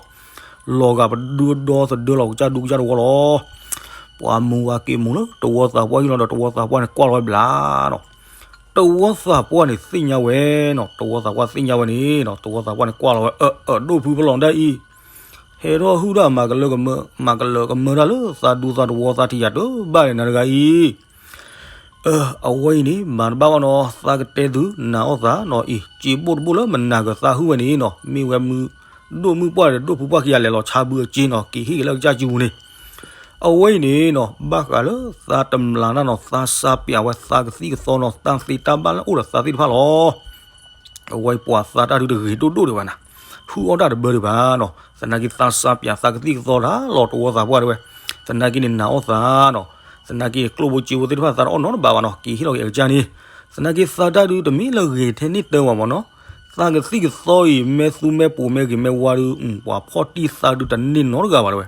လီၤဂာ်ပဒုဒီသဒၢလီၤကစၢ်ဒူကစၢ်တဝီလီၤ. ပှၤမူဝဲက့ၤမူလၢတဝီသးပှၢ်ဟံၣ်လီၤဒီး တဝီသးပှၢ်န့ၣ်ကွၢ်လီၤဝဲဘျါနီၤ, တဝီသးပှၢ်န့ၣ်သ့ၣ်ညါဝဲနီၤ, တဝီသးပှၢ်သ့ၣ်ညါဝဲန့ၣ်နီၤ, တဝီသးပှၢ်န့ၣ်ကွၢ်လီၤဝဲ အၢ အၢဒိၣ်ဖုဖီလီၤဒၣ်အံၤ ဟဲထီၣ်ဟုၣ်တၢ်မၤကလၢကမၢ မၤကလၢကမၢတၢ်လၢသးဒူသးတဝီသးထံၣ်ယၤတဘၣ်န့ၣ်နၤတဂၤအံၤ, အၢ အဝဲအံၤန့ၣ် မၤတဘၣ်ဘၣ်နီၤ, သးကတဲသုနၤအီၣ်သးနီၤအံၤ, စ့ဘိၣ်တဘိၣ်လၢမနၤကသးဟုၣ်ဝဲန့ၣ်နီၤ, မ့ၢ်ဝဲမုၢ်ဒိၣ်မုၢ်ပှၢ်ဒီးဒိၣ်ဖုပှၢ်ခံဂၤလဲၤလီၤဆါဘုအစ့နီၤ, က့ၤဟ့ၣ်က့ၤလၢကစၢ်စုပူၤန့ၣ်, အဝဲအံၤန့ၣ်နီၤ ဘၣ်ဃးလၢသးတမျးတၢ်နီၤ, သးစါပၠးဝဲသးကသံၣ်ကသီနီၤ, တၢ်သ့တၢ်ဘၣ်လၢအိၣ်ဒီးသးသ့ၣ်တဖၣ်လီၤ. အဝဲပှၤသးတၢ်ဒုးတဂ့ၤဒိၣ်ဒိၣ်ဒံးဘၣ်နၤ, ဟုၣ်အီၣ်တၢ်တဘၢဒံးဘၣ်နီၤ, သနာ်က့သးစါပၠးသးကသံၣ်ကသီတၢ်လီၤတဝီသးပှၢ်တဲဝဲ, သနာ်က့န့ၣ်နၤအီၣ်သးနီၤ, သနာ်က့ကျိၣ်ဘိစ့ဘိသ့ၣ်တဖၣ်သးတအီၣ်နီတဘၣ်ဘၣ်နီၤ, က့ၤဟ့ၣ်လီၤက့ၤအကစၢ်န့ၣ်, သနာ်က့သးတၢ်ဒုးတမ့ၢ်လၢဂ့ၤထဲန့ၣ်တၢ်ဘၣ်မ့ၢ်နီၤ, သးကသံၣ်ကသီအံၤ မ့ၢ်သူမ့ၢ်ပိာ်မ့ၢ်ဂ့ၤမ့ၢ်ဝါဒုး ပှၤဖီၣ်တံၢ်သးဒုးတန့ၢ်နီတဂၤဘၣ်တဲဝဲ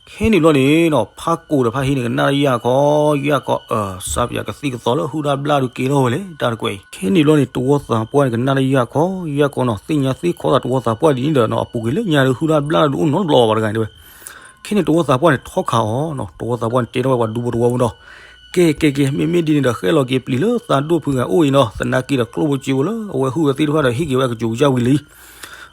ခဲန့ၣ်ဘျီန့ၣ်နီၤ ဖးကိာ်ဒီးဖးဟံးန့ၣ် ကနၣ်တၢ်ယၢ်ခီ ယၢ်ခီ အၢ စါပၠးကသံၣ်ကသီလၢဟုၣ်တၢ်ဘျၣ်ဒုးက့ၤထီၣ်ဝဲလဲၣ် တၢ်တကွဲးအံၤ. ခဲန့ၣ်ဘျီန့ၣ် တဝီသးပှၢ်န့ၣ် ကနၣ်တၢ်ယၢ်ခီ ယၢ်ခီနီၤ သ့ၣ်ညါသ့ၣ်ခီသးတဝီသးပှၢ်ဒ်န့ၣ်ဒီးနီၤ အပူၤကွံာ်လၢညါဒုးဟုၣ်တၢ်ဘျၣ်ဒုးအိၣ်နီတဘျီဘၣ်တဂၤန့ၣ်တဲဝဲ. ခဲန့ၣ်တဝီသးပှၢ်န့ၣ်ထီၣ်ခးအီၤနီၤ တဝီသးပှၢ်န့ၣ်တဲထီၣ်ဝဲပှၤဒူဖိတဝီဖိဒီး ကဲကဲကဲ မ့မ့ၢ်ဒ်န့ၣ်ဒီး ဃဲလီၤက့ၤပျံၤလၢသးဒိၣ်ဖုဂၤအိၣ်အံၤနီၤ သနာ်က့ဒီးကျိၣ်ဖိစ့ဖိလၢအဝဲဟုၣ်ဝဲသ့ၣ်တဖၣ်ဒီးဟ့ၣ်က့ၤဝဲကစူၤကစၢ်ဝံၤလံ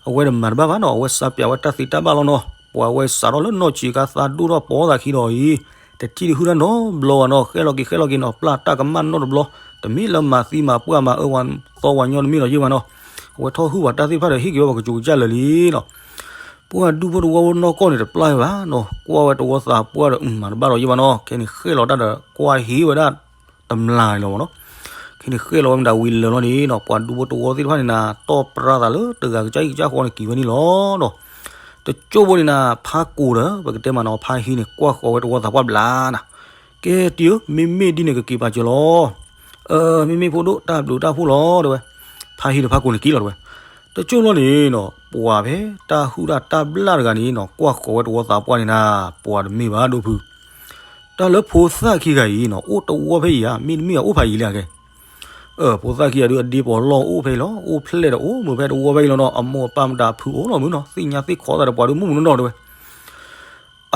အဝဲတမၤတဘၣ်ဘၣ်နီၤ အဝဲစါပၠးဝဲတၢ်သ့တၢ်ဘၣ်လီၤနီၤ ပှၤဝဲစးထီၣ်လၢနီၢ်ဆံးခါသးဒိၣ်ထီၣ်ပီသးခံဒီးအံၤ တထံၣ်ဒုးဟုၣ်တၢ်နီတဘျီဘၣ်နီၤ ဃဲလီၤက့ၤဃဲလီၤက့ၤနီၤ ပျၢ်တၢ်ကမၣ်နီတဘျီ တမ့ၢ်လၢမၤသံမၤပှၢ်မၤအၢဝဲသီဝဲညီတမ့ၢ်လီၤယ့ၢ်ဘၣ်နီၤ အဝဲထီၣ်ဟုၣ်ပှၤတၢ်သ့ၣ်တဖၣ်ဒီးဟ့ၣ်က့ၤဝဲပှၤကစူၤကစၢ်လၢာ်လံနီၤ ပှၤဒူဖိတဝီဖိနီၢ်ကီၢ်န့ၣ်တပျၢ်ဝဲဘၣ်နီၤ ကွၢ်ဝဲတဝီသးပှၢ်ဒီးမၤတဘၣ်လီၤယ့ၢ်ဘၣ်နီၤ ခဲန့ၣ်ဃဲလီၤတၢ်ဒီးကွၢ်ဟ့ၣ်ဝဲဒၣ် တမျးန့ၣ်လီၤမ့ၢ်နီၤ ခဲန့ၣ်ဃဲလီၤဝဲမတၤဝံၤလၢာ်လီၤန့ၣ်နီၤ ပှၤဒူဖိတဝီသ့ၣ်တဖၣ်န့ၣ်နၤ တီၢ်ပြၢသးလၢတဂၤကစၢ်အံၤကစၢ်ဃီန့ၣ်က့ၤဝဲန့ၣ်လီၤနီၤ တကၠိၢ်ဖိန့ၣ်နၤ ဖးကိာ်ဒီး ပကတဲမးနီၤ ဖးဟံးန့ၣ် ကွၢ်ဃီၤဝဲတဝီသးပှၢ်ဘျါနၤ ကဲတံၤဧၢ မ့မ့ၢ်ဒ်န့ၣ်ကက့ၤပာ်စၢၤလီၤ အၢ မ့မ့ၢ်ဖိဒိၣ်တၢ်ဘျုးတၢ်ဖှိၣ်လီၤတဲဝဲ ဖးဟံးဒီးဖးကိာ်န့ၣ်က့ၤလီၤတဲဝဲ တကၠိၢ်လီၤန့ၣ်နီၤ ပှၤဖဲတၢ်ဟုၣ်တၢ်တၢ်ဘျၣ်တဂၤန့ၣ်နီၤ ကွၢ်ဃီၤဝဲတဝီသးပှၢ်န့ၣ်နၤ ပှၤတမ့ၢ်ဘၣ်ဒိၣ်ဖု တၢ်လၢဖိသၣ်ခံဂၤအံၤနီၤ အိၣ်တဝီဖဲအံၤဧါ မ့တမ့ၢ်ဧါ အိၣ်ဖးယံာ်လံဧါကဲ ဖိသၣ်ခံဂၤဒုးအဒ့ပီၤလီၢ်အိၣ်ဖဲအံၤလီၤ အိၣ်ဖျဲၣ်ဒီးအိၣ်မုာ်ဖဲတဝီဖဲအံၤလီၤနီၤ အမိၢ်အပၢ်မတၤဖုအိၣ်လီၤမုာ်နီၤ သ့ၣ်ညါသ့ၣ်ခီသးဒီးပှၤဒုးမုၢ်မုၢ်နီၢ်နီၢ်တဲဝဲ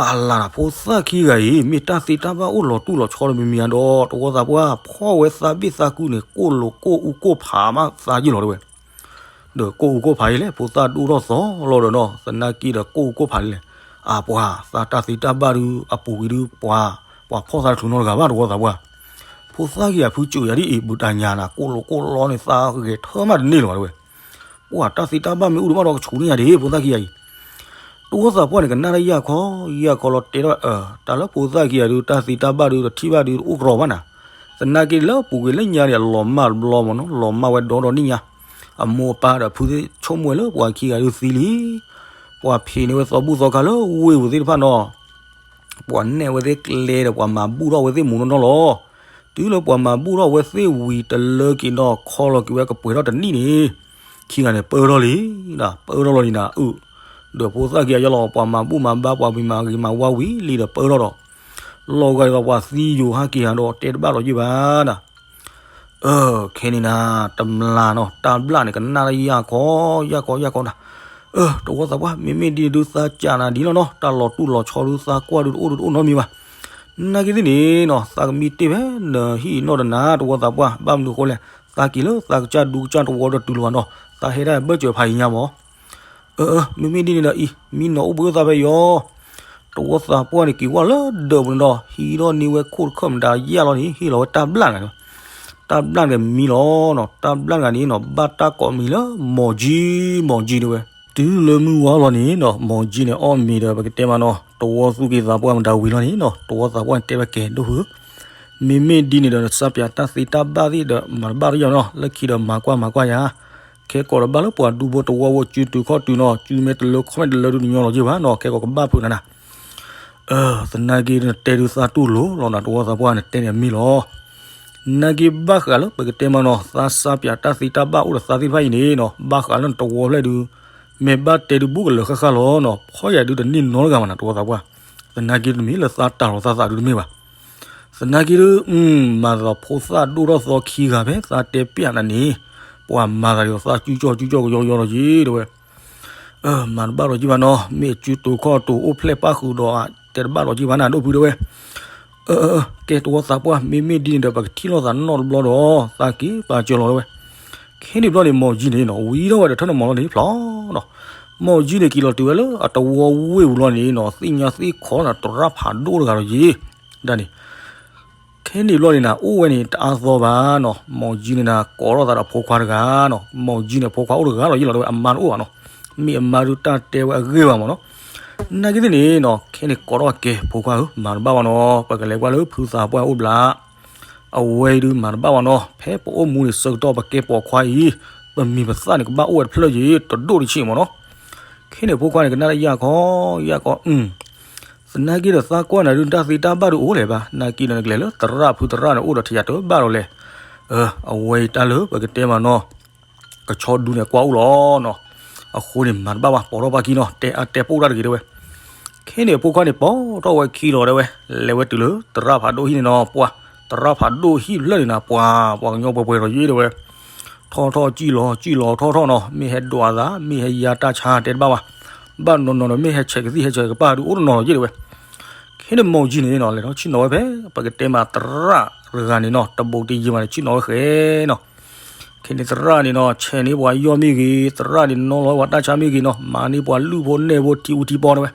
အလၤ ဖိသၣ်ခံဂၤအံၤ မ့ၢ်တၢ်သ့တၢ်ဘၣ်အိၣ်လီၤတူၢ်လီၤဆီဒီးမံၤမံၤဧါဒီး တဝီသးပှၢ် ဖီၣ်ဝဲသးဘ့ၣ်သးကူန့ၣ် ကိၢ်လိာ်ကိၢ်အူကိၢ်ဖးမးသးယ့ၢ်လီၤတဲဝဲ ဒီးကိၢ်အူကိၢ်ဖးယ့ၢ်လဲၣ် ဖိသၣ်ဒိၣ်ထီၣ်သီလီၤဒီးနီၤ သနာ်က့ဒီးကိၢ်အူကိၢ်ဖးလံလဲၣ် အပှၤ သးတၢ်သ့တၢ်ဘၣ်ဒုး အပူၤကွံာ်ဒုး ပှၤ ပှၤဖီၣ်သးတချုးနီတဂၤဘၣ်တဝီသးပှၢ် ဖိသၣ်ခံဂၤဖုကၠိာ်ယၤဒ်အံၤ ဘုးတၢ်ညါနၤ ကိၢ်လိာ်ကိၢ်လီန့ၣ် သးဂဲၤထၢမးတန့ၢ်လၢၤဘၣ်တဲဝဲ ပှၤတၢ်သ့တၢ်ဘၣ်မ့ၢ်အိၣ်ဒံးဘၣ်ဒီးကဆူးန့ၢ်ယၤဒ် ဖိသၣ်ခံဂၤအံၤ တဝီသးပှၢ်န့ၣ် ကနၣ်တၢ်ယၢ်ခီ ယၢ်ခီလီၤတဲထီၣ် အၢ တၢ်လၢဖိသၣ်ခံဂၤဒုး တၢ်သ့တၢ်ဘၣ်ဒုး တထံၣ်ဘၣ်ဒုး တအိၣ်ကရီဘၣ်နၤ သနာ်က့လၢပူၤကွံာ်လၢညါန့ၣ် အလီၤမၢ်တဘျီမ့ၢ်နီၤ လီၤမၢ်ဝဲဒီဒီနံၣ်ညါ အမိၢ်အပၢ်ဒီးဖုသ့ၣ်ဆိကမိၣ်ဝဲလၢပှၤခံဂၤဒုးသံလံ ပှၤဖံးန့ၢ်ဝဲသီဘူၣ်သီခါလၢဝ့ၢ်ပူၤသ့ၣ်တဖၣ်နီၤ ပှၤနဲၣ်ဝဲသ့ၣ်ကျဲဒီးပှၤမၤဘူၣ်ထီၣ်ဝဲသ့ၣ်မူးနီၢ်နီၢ်လီၤ. တုၤလၢပှၤမၤဘူၣ်ထီၣ်ဝဲသ့ၣ်ဝံၤတလၢက့ၤဒီး ခီလီၤက့ၤဝဲကပှဲၤထီၣ်တနံၣ်န့ၣ် ခံဂၤန့ၣ်ပၢထီၣ်လံ, ပၢထီၣ်လီၤလံနၤအု, ဒီးဖိသၣ်ခံဂၤယီလီၤ ပှၤမၤဘူၣ်မၤဘါ ပှၤမံၤမၤဂ့ၤမၤဝါဝံၤလံဒီးပၢထီၣ်ဒီး လီၤဂာ်ဒ်သိးပှၤသံယိာ်ဟဲက့ၤဟးဒီးတဲတဘၣ်လီၤယ့ၢ်ဘၣ်နၤ အၢ ခဲန့ၣ်နၤ တမျးနီၤ တၢ်ဘျၣ်န့ၣ် ကနၣ်လၢယၢ်ခီ ယၢ်ခီ ယၢ်ခီနၤ, အၢ တဝီသးပှၢ် မ့မ့ၢ်ဒ်န့ၣ်ဒုးသးစၢ်နၤဒ်လီၤနီၤ တၢ်လီၤတူၢ်လီၤဆီဒုးသးကွၢ်ဒုးတအိၣ်ဒုးတအိၣ်နီတမံၤဘၣ်. နာ်က့သ့ၣ်န့ၣ်နီၤ သးကမံတ့ၢ်ဖဲနဟံၣ်နီၢ်တနၤ တဝီသးပှၢ် ဘၣ်မနုၤအဃိလဲၣ် သးက့ၤလၢသးကစၢ်ဒူကစၢ်တဝီဒီးတုၤလီၤဘၣ်နီၤ သးဟဲဒၣ်ဘၢၣ်စၢၤဖးယံၤညါမး အၢ အၢ မ့မ့ၢ်ဒ်န့ၣ်ဒီးအံၤ မံနီၤအိၣ်ဘှံးအိၣ်သါဖဲယီၤ, တဝီသးပှၢ်န့ၣ်က့ၤဝဲလၢဒၢးပူၤန့ၣ်ဒီး ဟံးထီၣ်န့ၢ်ဝဲခိၣ်တခၢၣ်မတၤယၢ်လီၤန့ၣ် ဟ့ၣ်လီၤဝဲတၢ်ဘျၣ်တဂၤန့ၣ်, တၢ်ဘျၣ်တဂၤမံလီၤနီၤ, တၢ်ဘျၣ်တဂၤန့ၣ်နီၤ ဘၣ်တၢ်ကိးမံၤလၢ မီၤကၠံ, မီၤကၠံတဲဝဲ. တုၤလၢမုၢ်ဝါလီၤန့ၣ်နီၤ မီၤကၠံန့ၣ်အီၣ်မ့ၤဒီး ပကတဲမးနီၤ တဝီသူၣ်က့ၤသးပှၢ်မတၤဝံၤလီၤန့ၣ်နီၤ တဝီသးပှၢ်န့ၣ်တဲဝဲကဲဒိၣ်ဖု မ့မ့ၢ်ဒ်န့ၣ်ဒီး နစးပၠးတၢ်သ့တၢ်ဘၣ်သ့ၣ်ဒီး မၤတဘၣ်ထီၣ်ယီၤနီၤ, လၢခံဒီးမၤကွၢ်မၤကွၢ်ယၤ, ခဲကိးဒီးဘၣ်လၢပှၤဒူဖိတဝီဖိ စုတုၤခီၣ်တုၤနီၤ, စုမ့ၢ်တလၢခီၣ်မ့ၢ်တလၢဒုး တညီလီၤယ့ၢ်ဘၣ်နီၤ, ခဲကိးကဘၣ်ဖုးနၤနၤ သနာ်က့ နတဲဒုးသးတူၢ်လိာ်လီၤနၤ, တဝီသးပှၢ် နတဲန့ၣ်အမ့ၢ်လီၤ. နာ်က့ဘၣ်ဃးလၢပကတဲမးနီၤ, သးစးပၠးတၢ်သ့တၢ်ဘၣ်အိၣ်ဒီးသးသ့ၣ်တဖၣ်အံၤန့ၣ်နီၤ, ဘၣ်ဃးလၢနတဝီဖျဲၣ်ဒုး, မ့ၢ်ဘၣ်တဲဒုးဘူးကလၢာ်ဃၣ်ဃၣ်လီၤနီၤ, ဖီၣ်ယၤဒုးတန့ၢ်နီတဂၤဘၣ်နၤ တဝီသးပှၢ်, သနာ်က့တမ့ၢ်လၢသးတၢ်လီၤသးသးဒုးတမ့ၢ်ဘၣ်. သနာ်က့ဒုး, မၤသးဖိသၣ်ဒိၣ်ထီၣ်သီခံဂၤဖဲသးတဲပၠးနၤန့ၣ်, ပှၤမၤသးဒ်သိးသးကၠူကၠီၣ်ကၠူကၠီၣ်ကယီကယီလီၤယ့ၢ်တဲဝဲ မၤတဘၣ်လီၤယ့ၢ်ဘၣ်နီၤ, မ့ၢ်အစုတိၤခီၣ်တိၤအိၣ်ဖျဲၣ်ပၣ်ဃုာ်ဒီး တဲတဘၣ်လီၤယ့ၢ်ဘၣ်နၤ ဒိၣ်ဖုတဲဝဲ. ကဲတဝီသးပှၢ် မ့မ့ၢ်ဒ်န့ၣ်ဒီး ပကထံၣ်လိာ်သးနီတဘျီဒီး သးက့ၤပာ်စၢၤလီၤတဲဝဲ. ခဲန့ၣ်ဘျီန့ၣ် မီၢ်ကၠံန့ၣ်နီၤ ဝံၤထီၣ်ဝဲဒီးထၢၣ်န့ၣ်မီၢ်လီၤန့ၣ်ဖျီနီၤ, မီၢ်ကၠံန့ၣ်က့ၤလီၤတုၤဝဲလၢအတဝီဝ့ၢ်ပူၤလီၤန့ၣ်နီၤ, သ့ၣ်ညါသ့ၣ်ခီနၤ သရၣ်ဖးဒိၣ်တဂၤလီၤယ့ၢ် ဒ်န့ၣ် ခဲန့ၣ်ဘျီန့ၣ်နၤ အိၣ်ဝဲန့ၣ်တအါသီဘၣ်နီၤ, မီၢ်ကၠံန့ၣ်နၤ ကိးထီၣ်သးဒီးဖိခွါတဂၤနီၤ, မီၢ်ကၠံန့ၣ် ဖိခွါအိၣ်တဂၤလီၤယ့ၢ်လီၤတဲဝဲ, အမါတအိၣ်ဘၣ်နီၤ, မ့ၢ်အမါဒုးတၢ်တဲဝဲအဂ့ၢ်ဘၣ်မးနီၤ. နာ်က့သ့ၣ်န့ၣ်နီၤ ခဲန့ၣ်ကိးထီၣ်ကဲ ဖိခွါဧၢ မၤတဘၣ်ဘၣ်နီၤ, ပကလဲၤကွၢ်လၢဖုသးပှၢ်အိၣ်ဘျး အဝဲအံၤဒုးမၤတဘၣ်ဘၣ်နီၤ, ဖဲပအိၣ်မူန့ၣ်ဆၢကတီၢ်ပကဲပိာ်ခွါအံၤ, ပမံၤပသၣ်န့ၣ်ကဘၣ်အိၣ်ဝဲတဖျၢၣ်ယ့ၢ် တဒိၣ်တဆံးမးနီၤ. ခဲန့ၣ်ဖိခွါန့ၣ် ကနၣ်တၢ်ယၢ်ခီ, ယၢ်ခီ, သနာ်က့ဒီးသးကွၢ်နၤဒုး တၢ်သ့တၢ်ဘၣ်ဒုးအိၣ်လဲၣ်ဘၣ်, နာ်က့ဒီးနကလဲၤလၢသရၣ်ဖုသရၣ်န့ၣ် အိၣ်ဒီးထံၣ်ယၤတဘၣ်ဒီးလဲၣ်. အဝဲအံၤတၢ်လၢပကတဲမးနီၤ ကဆီဒူန့ၣ်ကွၢ်အိၣ်လီၤနီၤ. အဃိန့ၣ်မၤတဘၣ်ဘၣ် ပိာ်ထီၣ်ပၢ်ခံနီၤ, တဲအါတဲပိၢ်တၢ်တဂ့ၤတဲဝဲ. ခဲန့ၣ်အဖိခွါန့ၣ် ပိာ်ထီၣ်ဝဲခံလီၤတဲဝဲ, လဲၤဝဲတုၤလၢသရၣ်ဖးဒိၣ်ဟံၣ်န့ၣ်နီၤ, ပှၤသရၣ်ဖးဒိၣ်ဟံၣ်ဖျၢၣ်န့ၣ်နၤ, ပှၤပှၤကညီပှဲၤပှဲၤဒီးယ့ၢ်တဲဝဲ, ထီၣ်ထီၣ်ကံၣ်လီၤကံၣ်လီၤထီၣ်ထီၣ်နီၤ, မ့ၢ်ဟဲဒွးသး မ့ၢ်ဟဲယါတၢ်ဆါတဲတဘၣ်ဘၣ်, ဘၣ်နီၤနီၤဒီး မ့ၢ်ဟဲဆဲးကသံၣ်ဟဲဆဲးကပၢ်ဒုးအိၣ်တနီၤလီၤယ့ၢ်တဲဝဲ. ခဲန့ၣ်မီၢ်ကၠံန့ၣ်နီၤ လဲၤထီၣ်ဆ့ၣ်နီၤဝဲဖဲ ပကတဲမးသရၣ်တဂၤန့ၣ်နီၤ, တဘူးတယံၤမးန့ၣ် ဆ့ၣ်နီၤဝဲဃဲနီၤ. ခဲန့ၣ်သရၣ်န့ၣ်နီၤ ဆဲးန့ၢ်ပှၤယီၢ်မ့ၢ်ဂ့ၤ, သရၣ်န့ၣ်နီၤလီၤဝဲပှၤတၢ်ဆါမ့ၢ်ဂ့ၤနီၤ, မၤန့ၢ်ပှၤလုၢ်ဖိနဲၣ်ဖိ ထံအူထံပီတဲဝဲ.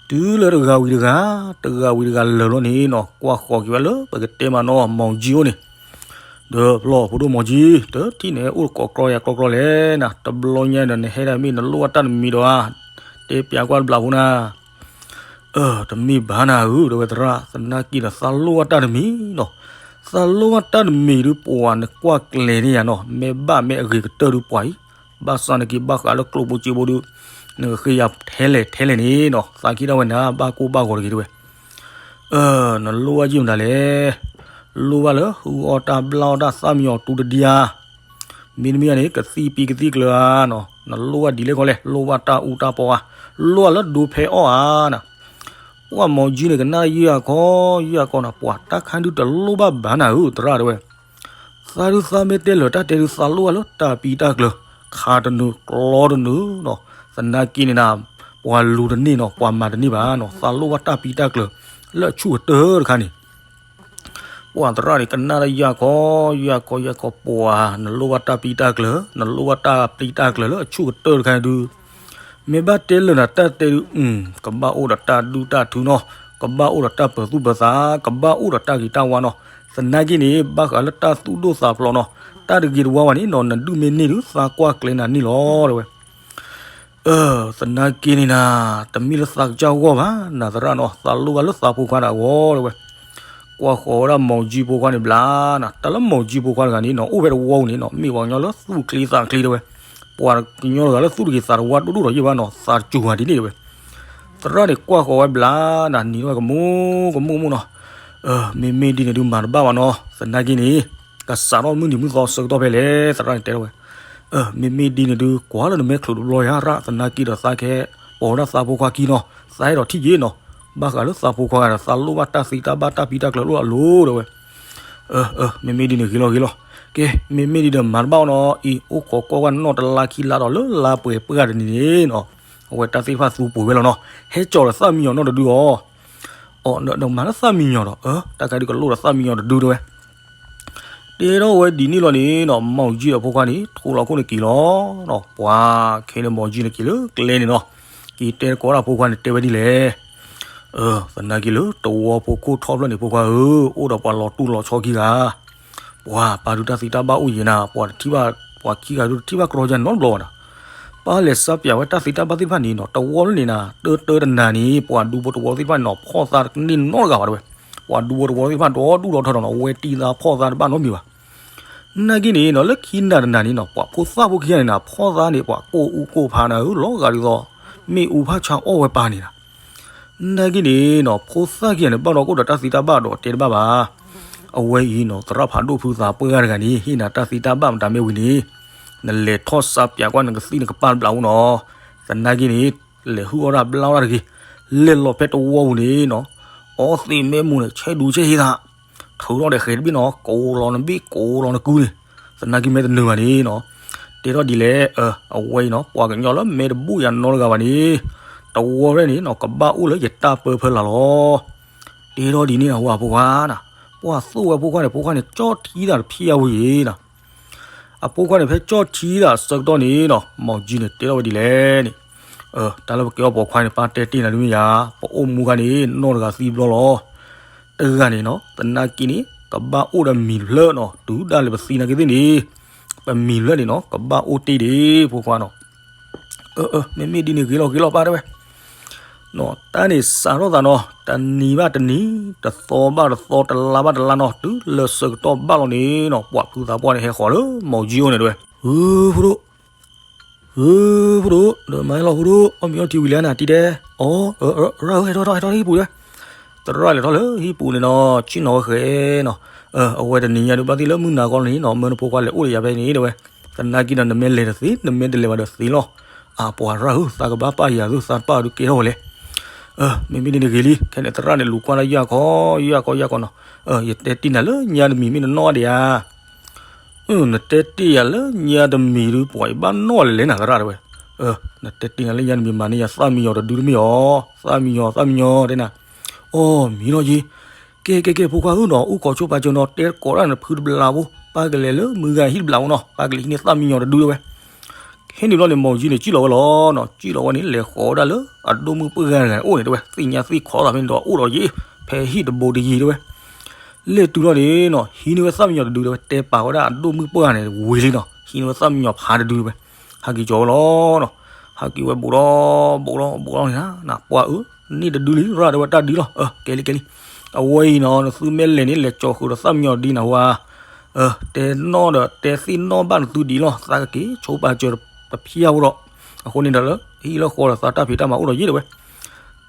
တုၤလၢတဂၤဝံၤတဂၤ, တဂၤဝံၤတဂၤလၢာ်လီၤန့ၣ်နီၤ, ကွၢ်ဃီၤက့ၤဝဲလၢပကတဲမးနီၤ မီၢ်ကၠံအိၣ်န့ၣ်, ဒီးဖျီၣ်ဖိဒိၣ်မီၢ်ကၠံ တထံၣ်န့ၣ် အိၣ်ကိးကြီယၤကြီကြီလဲၣ်နၤ, တဘျီညါဒီးနဟဲဒၣ်မ့ၢ်နလိၣ်ဘၣ်တၢ်တမံၤဒီးဧါ, တဲပၠးကွၢ်တဘျးဖိနၤ အၢ တမ့ၢ်ဘၣ်နၤဧၢ တဲဝဲသရၣ်, သနာ်က့ဒီးသးလိၣ်ဘၣ်တၢ်တမံၤနီၤ, သးလိၣ်ဘၣ်တၢ်တမံၤဒုး ပှၤနကွၢ်ကျဲၤန့ၢ်ယၤနီၤ, မ့ၢ်ဘၣ်မ့ၢ်အဂ့ၤကတၢၢ်ဒုးပှၤအံၤ, ဘၣ်ဆၣ်နက့ၤဘၣ်ဃးလၢကျိၣ်ဖိစ့ဖိဒုး, နကဃ့ယၤထဲလဲၣ်ထဲလဲၣ်န့ၣ်နီၤ, သးက့ၤဒၣ်ဝဲနၤ ဘၣ်ကိၢ်ဘၣ်ဂီၤတဂ့ၤတဲဝဲ. အၢ နလိၣ်ဘၣ်ယံာ်မတၤလဲၣ်, လိၣ်ဘၣ်လၢ ဟုအီၣ်တၢ်ဘျၣ်အီၣ်တၢ်သၣ်မံယီၤတူတဒံဧါ မ့တမ့ၢ်န့ၣ် ကသံၣ်ပံကသံၣ်ကျၢၤဧါနီၤ, နလိၣ်ဘၣ်ဒ်လဲၣ်ခီလဲၣ်, လိၣ်ဘၣ်တၢ်အူတၢ်ပီဧါ, လိၣ်ဘၣ်လၢဒိဖဲအီၣ်ဧါနၤ. ပှၤမီၢ်ကၠံန့ၣ် ကနၣ်ယုၢ်ယၤခီ, ယုၢ်ယၤခီနၤ, ပှၤတၢ်ခါဒုးတလိၣ်ဘၣ်ဘၣ်နၤဧၢ သရၣ်တဲဝဲ. သးဒုးသးမ့ၢ်တဲလၢာ်တၢ်တဲဒုး သးလိၣ်ဘၣ်လၢတၢ်ပံတၢ်ကျၢၤ, ခးတနုာ်ကျီတနုာ်နီၤ, သနာ်က့န့ၣ်နၤ, ပှၤလူၤတန့ၢ်နီၤ, ပှၤမၤတန့ၢ်ဘၣ်နီၤ, သးလိၣ်ဘၣ်တၢ်ပံတၢ်ကျၢၤ, လၢအဆူၣ်ကတၢၢ်တခါန့ၣ် ပှၤသရၣ်န့ၣ် ကနၣ်တၢ်ယၢ်ခီ, ယၢ်ခီ ယၢ်ခီ, ပှၤ နလိၣ်ဘၣ်တၢ်ပံတၢ်ကျၢၤ, နလိၣ်ဘၣ်တၢ်ပံတၢ်ကျၢၤလၢအဆူၣ်ကတၢၢ်တခါန့ၣ်ဒုး, မ့ၢ်ဘၣ်တဲလၢာ်နၤတၢ်တဲဒုး, ကဘၣ်အိၣ်ဒီးတၢ်ဒုၣ်တၢ်ထုနီၤ, ကဘၣ်အိၣ်ဒီးတၢ်ပၢၤသူၣ်ပၢၤသး, ကဘၣ်အိၣ်ဒီးတၢ်ဂ့ၤတၢ်ဝါနီၤ, သနာ်က့န့ၣ် ဘၣ်ဃးလၢတၢ်သူၣ်ဒိၣ်သးဖျိးနီၤ, တၢ်တဂ့ၤတဝါဝဲန့ၣ်နီၤ, နဒုၣ်မ့ၢ်န့ၢ်ဒုး သးကွၢ်ကျဲၤနၤန့ၣ်လီၤတဲဝဲ. အၢ သနာ်က့န့ၣ်နၤ, တမ့ၢ်လၢသးကစၢ်ဂီၢ်ဘၣ်, နၤသရၣ်နီၤ, သးလိၣ်ဘၣ်လၢသးဖိခွါဒၣ်အဂီၢ်တဲဝဲ. ကွၢ်ဃီၤဝဲဒၣ်မီၢ်ကၠံဖိခွါန့ၣ်ဘျါနၤ, တၢ်လၢမီၢ်ကၠံဖိခွါတဂၤန့ၣ်နီၤ, အိၣ်ဖဲတဝီပူၤန့ၣ်နီၤ, မ့ၢ်ပှၤကညီလၢသူၣ်ချ့သးချ့တဲဝဲ, ပှၤကညီတဂၤလၢသူၣ်တဂ့ၤသးတဝါဒိၣ်ဒိၣ်ဒီးယ့ၢ်ဘၣ်နီၤ, သးစူၤဂၤဒ်န့ၣ်တဲဝဲ. သရၣ်န့ၣ်ကွၢ်ဃီၤဝဲဘျါနၤ, နံၤထီၣ်ဝဲကမူကမူကမူနီၤ, မ့မ့ၢ်ဒ်န့ၣ်ဒုးမၤတဘၣ်ဘၣ်နီၤ, သနာ်က့န့ၣ် ကစးထီၣ်မုၢ်နံၤမုၢ်သီဆၢကတီၢ်ဖဲလဲၣ် သရၣ်န့ၣ်တဲထီၣ်ဝဲ. မ့မ့ၢ်ဒ်န့ၣ်ဒုး ကွၢ်လၢနမဲာ်ချူးတဘျီယၤရၣ်, သနာ်က့ဒီးသးကဟဲ ပိာ်ဝဲဒၣ်သးဖိခွါခံနီၤ, သးအဲၣ်ဒိးထံၣ်က့ၤနီၤ, ဘၣ်ဃးလၢသးဖိခွါဂၤဒီး သးလိၣ်ဘၣ်တၢ်သ့တၢ်ဘၣ်တၢ်ပံတၢ်ကျၢၤလိၣ်အလိၤတဲဝဲ. မ့မ့ၢ်ဒ်န့ၣ်ဂ့ၤလီၤဂ့ၤလီၤ, ကဲ မ့မ့ၢ်ဒ်ဒီးမၤတဘၣ်နီၤ, အံၤ အိၣ်ခိးကွၢ်ဝဲနီၢ်တလါခံလါဒီးလၢလါပှဲၤပှၢ်တနံၤန့ၣ်နီၤ, အဝဲတၢ်သ့ၣ်တဖၣ်သူပှ့ၤဝဲလီၤနီၤ, ဟဲကၠီၤဒီးသၣ်မံယီၤနီတဒုအီၤ အီၤဒီးမၤလၢသၣ်မံယီၤဒီး အၢ တၢ်ခါဒုးကလိၣ်ဒီးသၣ်မံယီၤတဒုတဲဝဲ. တဲထီၣ်ဝဲဒ်န့ၣ်လီၤန့ၣ်နီၤ, မီၢ်ကၠံဒီးဖိခွါန့ၣ် ထိလီၤခိၣ်န့ၣ်က့ၤလီၤနီၤ, ပှၤခဲန့ၣ်မီၢ်ကၠံန့ၣ်က့ၤလၢကျဲန့ၣ်နီၤ, က့ၤတဲသကိးတၢ်ဖိခွါန့ၣ်တဲဝဲဒ်လဲၣ်. သနာ်က့လၢတဝီဖိခိၣ်ထီၣ်ဖျၢၣ်န့ၣ် ဖိခွါဧၢ, အိၣ်ဒီးပှၤလီၤတူၢ်လီၤဆီခံဂၤ ပှၤပာ်ဒုးတၢ်သံတၢ်ဘၣ်အိၣ်ယံၤနၤ, ပှၤတထံၣ်ဘၣ် ပှၤခံဂၤဒုးတထံၣ်ဘၣ်ကြီယါနီတဘျီဘၣ်ဒီး, ပၢ်လဲၤစါပၠးဝဲတၢ်သံတၢ်ဘၣ်သ့ၣ်တဖၣ်န့ၣ်နီၤ, တဝီလၢန့ၣ်နၤ တၢတၢတနၤန့ၣ် ပှၤဒူဖိတဝီသ့ၣ်တဖၣ်န့ၣ်နီၤ ဖီၣ်သးတကန့ၢ်နီတဂၤဘၣ်တဲဝဲ. ပှၤဒူဖိတဝီသ့ၣ်တဖၣ်ဒီဒူၣ်ဒီထၢဒီးနီၤ ဝဲတံၤသးဖီၣ်သးတဘၣ်နီတမံၤဘၣ်. နာ်က့န့ၣ်နီၤ လၢခံနၤတနၤန့ၣ်နီၤ ပှၤဖိသၣ်ဖိခံဂၤန့ၣ်နီၤ ဖီၣ်သးန့ၣ် ပှၤကိၢ်အူကိၢ်ဖးနၤဧၢ လီၤဂာ်ဒ်သိး မ့ၣ်အူဖးဆါအီၣ်ဝဲပာ်န့ၣ်နီၤ. နာ်က့န့ၣ်နီၤ ဖိသၣ်ခံဂၤန့ၣ် ဘၣ်ဒီးကအိၣ်ဒီးတၢ်သံတၢ်ဘၣ်ဒီးတဲတဘၣ်ဘၣ်. အဝဲအံၤနီၤ သရၣ်ဖးဒိၣ်ဖုသးပှၢ်ဂၤတဂၤန့ၣ် ဟ့ၣ်နၤတၢ်သံတၢ်ဘၣ်မတၤမ့ၢ်ဝံၤန့ၣ် နလဲၤထီၣ်စးပၠးကွၢ်နကသံၣ်နကပၢ်တဘျးအိၣ်နီၤ. သနာ်က့န့ၣ် လဲၤဟုၣ်အီၣ်တၢ်ဘျါအီၣ်တၢ်တဂ့ၤ. လဲၤလီၤဖဲတဝီပူၤန့ၣ်နီၤ အီသံးမဲမူန့ၣ် ဆဲးဒူဆဲးဟ့သး ထုးထီၣ်ဒီးဃဲၤတဘ့ၣ်နီၤ ကိးလီၤနဘ့ၣ်ကိးလီၤနကူန့ၣ် သနာ်က့မ့ၢ်တနုာ်ဘၣ်န့ၣ်နီၤ တဲထီၣ်ဒ်လဲၣ် အဝဲအံၤနီၤ ပှၤကညီလၢမဲတဘူၣ်ယၤနီတဂၤဘၣ်န့ၣ် တဝီရဲၣ်န့ၣ်နီၤ ကဘၣ်အိၣ်လၢယတၢ်ပၢဖၢလၢ်လီၤ. တဲထီၣ်ဒ်န့ၣ်အဝဲဖိခွါနီၤ ပှၤသိၣ်ဝဲဖိခွါန့ၣ် ဖိခွါန့ၣ် ကၠီၣ်ထံတၢ်တဖံးအဝဲအံၤနီၤ အဖိခွါန့ၣ် ဖဲကၠီၣ်ထံတၢ်အဆၢကတီၢ်န့ၣ်နီၤ မီၢ်ကၠံန့ၣ် တဲထီၣ်ဝဲဒ်လဲၣ်န့ၣ် တၢ်လၢပကဲအီၣ်ပိာ်ခွါန့ၣ် ပၢ်တဲတ့ၢ်နၤဒ်မ့ၢ်ယၤ ပအိၣ်မူခါန့ၣ် နီၢ်တဂၤသံဘျီလီၤ. တဂၤန့ၣ်နီၤ သနာ်က့န့ၣ် ကဘၣ်အိၣ်ဒီးမံၤတဖျၢၣ်နီၤ တုၤဒၣ်လဲာ်ပသံနာ်က့သ့ၣ်န့ၣ် ပမံၤတဖျၢၣ်န့ၣ်နီၤ ကဘၣ်အိၣ်တ့ၢ်ဒံး ဖိခွါနီၤ မ့မ့ၢ်ဒ်န့ၣ်ဂ့ၤလီၤဂ့ၤလီၤ ပၢ်တဲဝဲ တၢ်န့ၣ်စးထီၣ်သးနီၤ တနံၤဘၣ်တနံၤ တသီဘၣ်တသီ တလါဘၣ်တလါနီၤ တုၤလၢဆၢကတီၢ်ဘၣ်လီၤန့ၣ်နီၤ ပှၤဖုသးပှၢ်န့ၣ်ဟဲဃီၤလၢမီၢ်ကၠံအိၣ်န့ၣ်တဲဝဲ ဧၢ ဖိဒိၣ် ဧၢ ဖိဒိၣ် ဒီးမၤဟဲလီၤဖိဒိၣ် အီၣ်မ့ၤအီထံဝံၤလံနၤ တံၤဒဲး အီ ရၣ်ဧၢ ဟဲထီၣ်ဟဲထီၣ်ဟံၣ်ပူၤတဲဝဲ သရၣ်လဲၤထီၣ်လၢဟံၣ်ပူၤန့ၣ်နီၤ ဆ့ၣ်နီၤဝဲဃဲနီၤ အဝဲတနံၤညါဒုးဘၣ်သ့ၣ်လၢမုၢ်နၤခီလီၤန့ၣ်နီၤ မၢနဖိခွါလဲၤအိၣ်ဒီးယၤဖဲန့ၣ်တဲဝဲ သနာ်က့ဒီးနမ့ၢ်လဲၤတသ့ နမ့ၢ်တလဲၤဘၣ်ဒီးသ့လီၤ အပှၤရၣ်ဧၢ သးကဘၣ်ပာ်ယၤသု သးတပာ်ဒုးကဲထီၣ်ဝဲလဲၣ် မ့မ့ၢ်ဒ်န့ၣ်ဂ့ၤလံ ခဲန့ၣ်သရၣ်န့ၣ်လူၤကွၢ်လၢယၢ်ခီ ယၢ်ခီ ယၢ်ခီနီၤ ယတဲတ့ၢ်နၤလၢညါတမံၤမ့ၢ်နနီၣ်ဒံးဧါ နတဲတ့ၢ်ယၤလၢညါတမံၤဒုး ပှၤအံၤဘၣ်နီၣ်လဲၣ်နၤသရၣ်တဲဝဲ နတဲတ့ၢ်နၤလၢညါတမံၤမၤန့ၢ်ယၤသၣ်မံယီၤတဒုတမ့ၢ်အီၤ သၣ်မံယီၤ သၣ်မံယီၤတဲနၤ အီၣ်မံလီၤယံၤ ကဲကဲကဲ ဖိခွါဧၢနီၤ အိၣ်ခိးဆိပာ်စၢၤနီၤ တဲကိးတၢ်နဖုတဘျးဖိ ပၢ်ကလဲၤလၢမုၢ်ဂၤဟံၣ်တဘျးဖိနီၤ ပၢ်ကလဲၤဟံးန့ၢ်သၣ်မံယီၤတဒုတဲဝဲ ခဲန့ၣ်ဘျီန့ၣ် မီၢ်ကၠံန့ၣ် စံၣ်လီၤဝဲလီၤနီၤ စံၣ်လီၤဝဲန့ၣ် လဲၤဃီၤဝဲဒၣ်လၢအဒိၣ်မုၣ်ပှၢ်ဂၤတဂၤန့ၣ် အိၣ်န့ၣ်တဲဝဲ သ့ၣ်ညါသ့ၣ်ခီသးဖဲန့ၣ်ဒီး အိၣ်ဒီးယံၤ ဖဲဟံၣ်တဘိတယံၤတဲဝဲ လဲၤတုၤလီၤန့ၣ်နီၤ ဟံးန့ၢ်ဝဲသၣ်မံယီၤတဒုတဲဝဲ တဲပာ်ဝဲဒၣ်အဒိၣ်မုၣ်ပှၢ်ဂၤန့ၣ်ဝံၤလံနီၤ ဟံးန့ၢ်ဝဲသၣ်မံယီၤဖးတဒုတဲဝဲ ဟးက့ၤကၠီၤဝဲလီၤနီၤ ဟးက့ၤဝဲဘူးဒီး ဘူးဒီး ဘူးဒီးန့ၣ်နၤ ပှၢ်ဧၢ န့ၢ်တဒုလံ ရၣ်တဲဝဲတၢ်ဒ်လီၤ ကဲလံ ကဲလံ အဝဲအံၤနီၤ နသုမ့ၢ်လဲၤန့ၣ် လဲၤကၠီၤဃုာ်ဒီးသၣ်မံယီၤဒ်နၤဝဲ တဲနီၣ်ဒီးတဲသ့ၣ်နီၣ်ဘၣ်နသုဒ်လီၤ သးကက့ၤဆိပာ်စၢၤတဖျၢၣ်ဖိဒီး အဃိန့ၣ်ဒီးလၢ ဟံၣ်လၢဃီဒီးသးတၢ်ဖံးတၢ်မၤအိၣ်ဒီးယံၤတဲဝဲ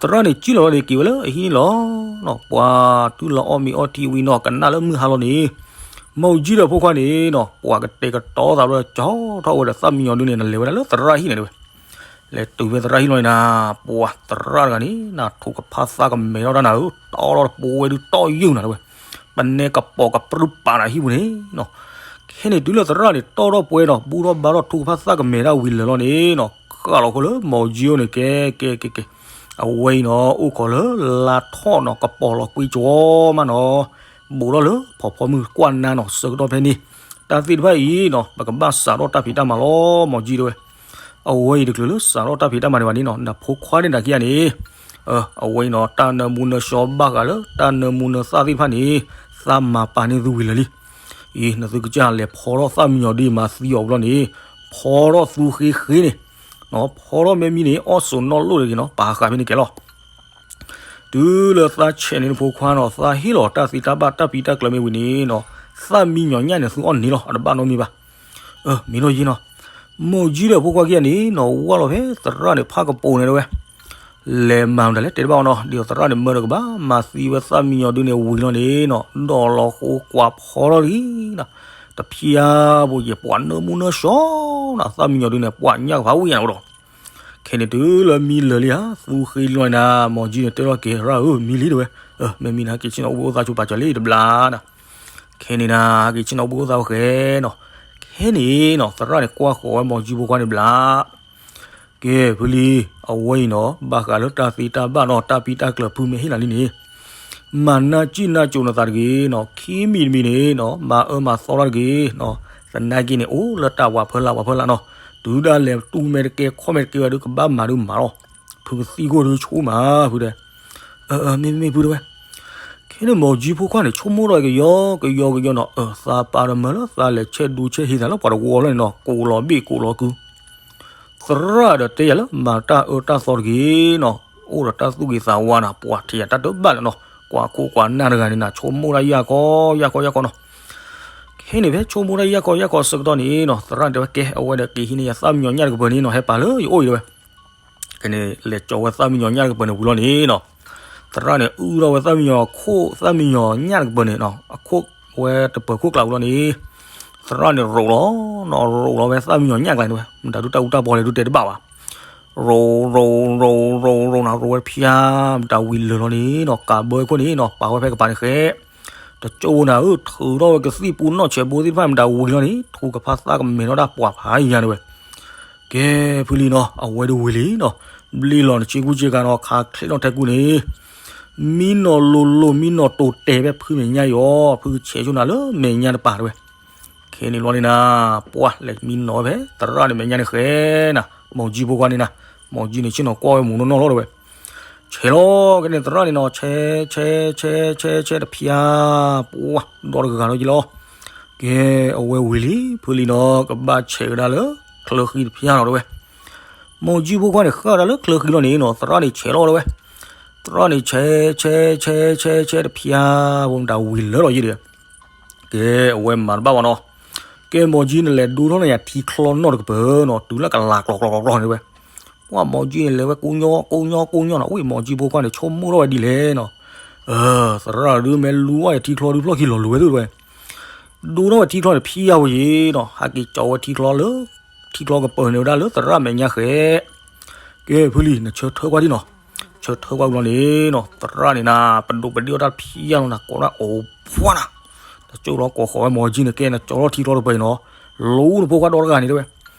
သရၣ်န့ၣ်စံၣ်လီၤလီၤန့ၣ် က့ၤဝဲလၢအဟံၣ်န့ၣ်လီၤနီၤ ပှၤတုၤလီၤအီၣ်မ့ၤအီထံဝံၤနီၤ ကနၣ်လၢမုၢ်ဟါလီၤန့ၣ် မီၢ်ကၠံဒီးဖိခွါန့ၣ်နီၤ ပှၤကတဲာ်ကတီၤသးဘျီ ကၠီထီၣ်ဝဲဒီးသၣ်မံယီၤဒုန့ၣ် နလဲၤဝဲဒၣ်လၢသရၣ်ဟံၣ်န့ၣ်တဲဝဲ လဲၤတုၤဖဲသရၣ်ဟံၣ်လီၤန့ၣ်နၤ ပှၤသရၣ်တဂၤန့ၣ် နၤထူးကဖၣ်သးကမဲာ်ထီၣ်တၢ်နၤဧၢ တီထီၣ်တပှဲၤဒုးတီၢ်ယုၢ်နၤတဲဝဲ ပနဲကပိာ်ကပြုၢ်ပာ်နၤဟံၣ်ပူၤန့ၣ်နီၤ ခဲန့ၣ်တုၤလၢသရၣ်န့ၣ် တီၢ်ထီၣ်ပှဲၤနီၤ ဘူၣ်ထီၣ်ဘါထီၣ်ထူးကဖၣ်သးကမဲာ်တၢ်ဝံၤလၢာ်လီၤန့ၣ်နီၤ ဃၣ်လီၤခိၣ်လၢမီၢ်ကၠံအိၣ်န့ၣ် ကဲ ကဲ ကဲ ကဲ အဝဲအံၤနီၤ အိၣ်ခိးလၢလါထီၣ်နီၤ ကပီၤလီၤကွံာ်ကၠီမးနီၤ ဘူးထီၣ်လၢဖီဖီမုၢ်ကွၢ်နါနီၤ ဆၢကတီၢ်ဖဲန့ၣ် တၢ်သ့ၣ်တဖၣ်အံၤနီၤ ပကဘၣ်စးထီၣ်တၢ်ဖံးတၢ်မၤလီၤ မီၢ်ကၠံတဲဝဲ အဝဲအံၤတချုးလၢစးထီၣ်တၢ်ဖံးတၢ်မၤန့ၣ်ဘၣ်န့ၣ်နီၤ နဖိခွါန့ၣ်တၢ်ခံဂၤန့ၣ် အဝဲအံၤနီၤ တၢ်နၢမူနၢဆှီဘၣ်ဃးလၢတၢ်နၢမူနၢသၣ်သ့ၣ်တဖၣ်န့ၣ် သးမၤပာ်န့ၢ်သုဝံၤလၢာ်လံ အံၤ နသုကစၢ်လဲၤဖီထီၣ်သၣ်မံယီၤဒုမၤသံအီၤဘျီန့ၣ် ဖီထီၣ်သူဃ့ဃ့န့ၣ် ဖီထီၣ်မ့ၢ်မံန့ၣ် အီၣ်စိနီၣ်လိၣ်တဂ့ၤနီၤ ပာ်ဃာ်ဖဲန့ၣ်ကဲလီၤ တုၤလၢသးဆဲးန့ၢ်နဖိခွါနီၤ သးဟ့ၣ်လီၤတၢ်သံတၢ်ဘၣ်တၢ်ဖံးတၢ်ကျၢၤမ့ၢ်ဝံၤန့ၣ်နီၤ သၣ်မံယီၤညၣ်န့ၣ် သုအီၣ်န့ၢ်လီၤ အတဘၣ်နီတမံၤဘၣ် မ့ၢ်နီၢ်ယံနီၤ မီၢ်ကၠံဒီးဖိခွါခံဂၤန့ၣ်နီၤ ဝၢ်လီၤဖဲသရၣ်န့ၣ်ဖးကပူၤန့ၣ်တဲဝဲ လဲၤမၤမတၤလဲၣ်တဲတဘၣ်အီၤနီၤ ဒ်သိးသရၣ်န့ၣ် မၢဒီးကဘၣ်မၤသံဝဲသၣ်မံယီၤဒုန့ၣ်ဝံၤလီၤန့ၣ်နီၤ ဒီးလီၤဃိကွၢ်ဖီထီၣ်လံနီၤ တဖျါဘိယဲၢ်ပှၤနၢမူနၢဆှီနီၤ သၣ်မံယီၤဒုန့ၣ် ပှၤညၣ်ကဖးဝံၣ်ညါန့ၣ်အိၣ်ဒီး ခဲန့ၣ်တုၤလၢမံလၢာ်လံဧါ သူဃ့လီၤနၤ မီၢ်ကၠံန့ၣ်တဲလီၤက့ၤ ရၣ်ဧၢ မံလံတဲဝဲ မ့ၢ်မံန့ၣ် ဟဲက့ၤဆ့ၣ်နီၤအိၣ်ဘှံးအိၣ်သါဆိပာ်စၢၤလံတဘျီနီၤ ခဲန့ၣ်နၤ ဟဲက့ၤဆ့ၣ်နီၤအိၣ်ဘှံးအိၣ်သါဝဲဃဲနီၤ ခဲန့ၣ်နီၤ သရၣ်န့ၣ်ကွၢ်ဃီၤဝဲမီၢ်ကၠံဖိခွါန့ၣ်ဘျီ ကဲ ဖုလံ အဝဲအံၤနီၤ ဘၣ်ဃးလၢတၢ်သံတၢ်ဘၣ်နီၤ တၢ်ပံတၢ်ကျၢၤဖုမ့ၢ်ဟ့ၣ်နၤလံန့ၣ် မၤနၢ်စံၣ်နၢ်စိၤနသးတဂ့ၤနီၤ ခံမံၤတမံၤန့ၣ်နီၤ မၤအၢမၤသီတၢ်တဂ့ၤနီၤ သနာ်က့န့ၣ် အိၣ်လၢတၢ်ဝးဖၢလၢ်ဝးဖၢလၢ်နီၤ တုၤဒၣ်လဲာ်တူၢ်မဲာ်တကဲခီၣ်မဲာ်တကဲဝဲဒုး ကဘၣ်မၤဒုးမၤလီၤ ဖုကသံၣ်ခိၣ်ဒုးဆိမး ဖုတဲ မ့မ့ၢ်ဖုတဲဝဲ ခဲန့ၣ်မီၢ်ကၠံဖိခွါန့ၣ် ဆိကမိၣ်ထီၣ်ကယီကယီကယီနီၤ သးပာ်ဒီးမၢလၢသးလဲၤဆဲးဒူဆဲးဟ့သးလၢပှၤတဝီလီၤန့ၣ်နီၤ ကိးလီၤဘ့ၣ်ကိးလီၤကု သရၣ်ဒီးတဲယၤလၢမၤတၢ်အၢတၢ်သီတဂ့ၤနီၤ အိၣ်ဒီးတၢ်သူၣ်ဂ့ၤသးဝါနၤ ပှၤထံၣ်ယၤတၢ်တဘၣ်လၢၤနီၤ ကွၢ်ခိၣ်ကွၢ်နၢ်တဂၤန့ၣ်နီၤ ဆိကမိၣ်တၢ်ယၢ်ကီယၢ်ကီယၢ်ကီနီၤ. ခဲန့ၣ်ဖဲဆိကမိၣ်တၢ်ယၢ်ကီယၢ်ကီအဆၢကတီၢ်န့ၣ်နီၤ သရၣ်တဲဝဲ ကဲ အဝဲဒီးက့ၤဟံးန့ၢ်ယသၣ်မံယီၤညၣ်တကပၤန့ၣ်နီၤ ဟဲပာ်လၢယအိၣ်အံၤတဲဝဲ. ကဲန့ၣ် လဲၤကၠီၤဝဲသၣ်မံယီၤညၣ်တကပၤန့ၣ်ဝံၤလီၤန့ၣ်နီၤ သရၣ်န့ၣ် အုၣ်ထီၣ်ဝဲသၣ်မံယီၤခိၣ် သၣ်မံယီၤညၣ်တကပၤန့ၣ်နီၤ အခိၣ်ဝဲတပၤခိၣ်ကျးဝံၤလီၤန့ၣ် သရၣ်န့ၣ်ရိးလီၤနီၤ ရိးလီၤဝဲသၣ်မံယီၤညၣ်ကျါန့ၣ်ဝဲ မတၤဒုတၢ်အူတၢ်ပီလဲၤဒုတဲတဘၣ်ဘၣ် ရိး ရိး ရိး ရိး ရိးနီၤ ရိးဝဲတဖျါ မတၤဝံၤလၢာ်လီၤန့ၣ်နီၤ ကးဘၢခိၣ်န့ၣ်နီၤ ပာ်ဝဲဖဲကပၤန့ၣ်ဃဲ တကၠိနၤဧၢ ထုးထီၣ်ဝဲကသံၣ်ပူနီၣ်ဆဲးဘိသ့ၣ်တဖၣ် မတၤဝံၤလီၤန့ၣ် ထူကဖၣ်သၣ်ကမဲာ်ထီၣ်တၢ်ပှၤဖးယံၤညါန့ၣ်ဝဲ ကဲ ဖုလံနီၤ အဝဲဒၣ်ဝံၤလံနီၤ ဘျ့လီၤနဆ့ကူဆ့ကၤနီၤ ခးချ့ထီၣ်ထဲကူန့ၣ် မံနီၤလိၤလိၤ မံနီၤတိၤတဲာ်ဖဲဖုမဲာ်ညါအံၤအီၤ ဖုကဆဲးဆိနၤလၢမဲာ်ညါတပၤတဲဝဲ ခဲန့ၣ်လီၤန့ၣ်နၤ ပှၢ်လဲၤမံနီၤဝဲဖဲ သရၣ်န့ၣ်မဲာ်ညါန့ၣ်ဃဲနၤ မီၢ်ကၠံဖိခွါန့ၣ်နၤ မီၢ်ကၠံန့ၣ်ဆ့ၣ်နီၤကွၢ်ဝဲမူးနီၢ်နီၢ်လီၤတဲဝဲ ဆဲးလီၤ ကဲန့ၣ်သရၣ်န့ၣ်နီၤ ဆဲး ဆဲး ဆဲး ဆဲး ဆဲးတဖျါ ပှၢ်ဒီတဂၤလီၤက့လီၤ ကဲ အဝဲဝံၤလံ ဖုလံနီၤ ကဘၣ်ဆဲးကဒါလၢ ချၢဃံတဖျါလီၤတဲဝဲ မီၢ်ကၠံဖိခွါန့ၣ် ဃၣ်ကဒါလၢချၢဃံလီၤန့ၣ်နီၤ သရၣ်န့ၣ်ဆဲးလီၤတဲဝဲ သရၣ်န့ၣ်ဆဲး ဆဲး ဆဲး ဆဲး ဆဲးတဖျါ ဖိမတၤဝံၤလၢာ်လီၤယံၤဒီး ကဲ အဝဲမၤတဘၣ်ဘၣ်နီၤ ကဲ မီၢ်ကၠံန့ၣ်လဲၤဒိထီၣ်န့ၢ်ယၤထံချီနီၣ်တကပၤနီၤ တုၤလၢကလၤကျီၤကျီၤကျီၤန့ၣ်ဝဲ ပှၢ်မီၢ်ကၠံန့ၣ်လဲၤဝဲကိညီ ကိညီ ကိညီနီၤ ဝံၣ်မီၢ်ကၠံဖိခွါန့ၣ် ဆိကမိၣ်ထီၣ်ဝဲဒ်လဲၣ်နီၤ သရၣ်ဒုးမ့ၢ်လူဝဲယထံချီဒုးဖျီၣ်ခံလီၤလိၤဝဲသ့ၣ်တဲဝဲ ဒိထီၣ်ဝဲထံချီန့ၣ်ဖျါဝဲယံၤနီၤ ဟးက့ၤကၠီၤဝဲထံချီလၢ ထံချီကပၤန့ၣ်ဝဲဒၣ်လၢသရၣ်မဲာ်ညါဃဲ ကဲ ဖုလံ နဆၢထၢၣ်ကွၢ်ဒံနီၤ ဆၢထၢၣ်ကွၢ်ဝံၤလီၤန့ၣ်နီၤ သရၣ်န့ၣ်နၤ ပဒိးပဒ့ၣ်အီၣ်တၢ်ဖျါလီၤနၤ ကိးဒၣ်အိၣ်ဖှါနၤ တကၠိလီၤကိးဃီၤဝဲမီၢ်ကၠံန့ၣ် ကဲ နကၠီၤထီၣ်ထံချီတကပၤအံၤနီၤ လူနဖိခွါဒီတဂၤန့ၣ်တဲဝဲ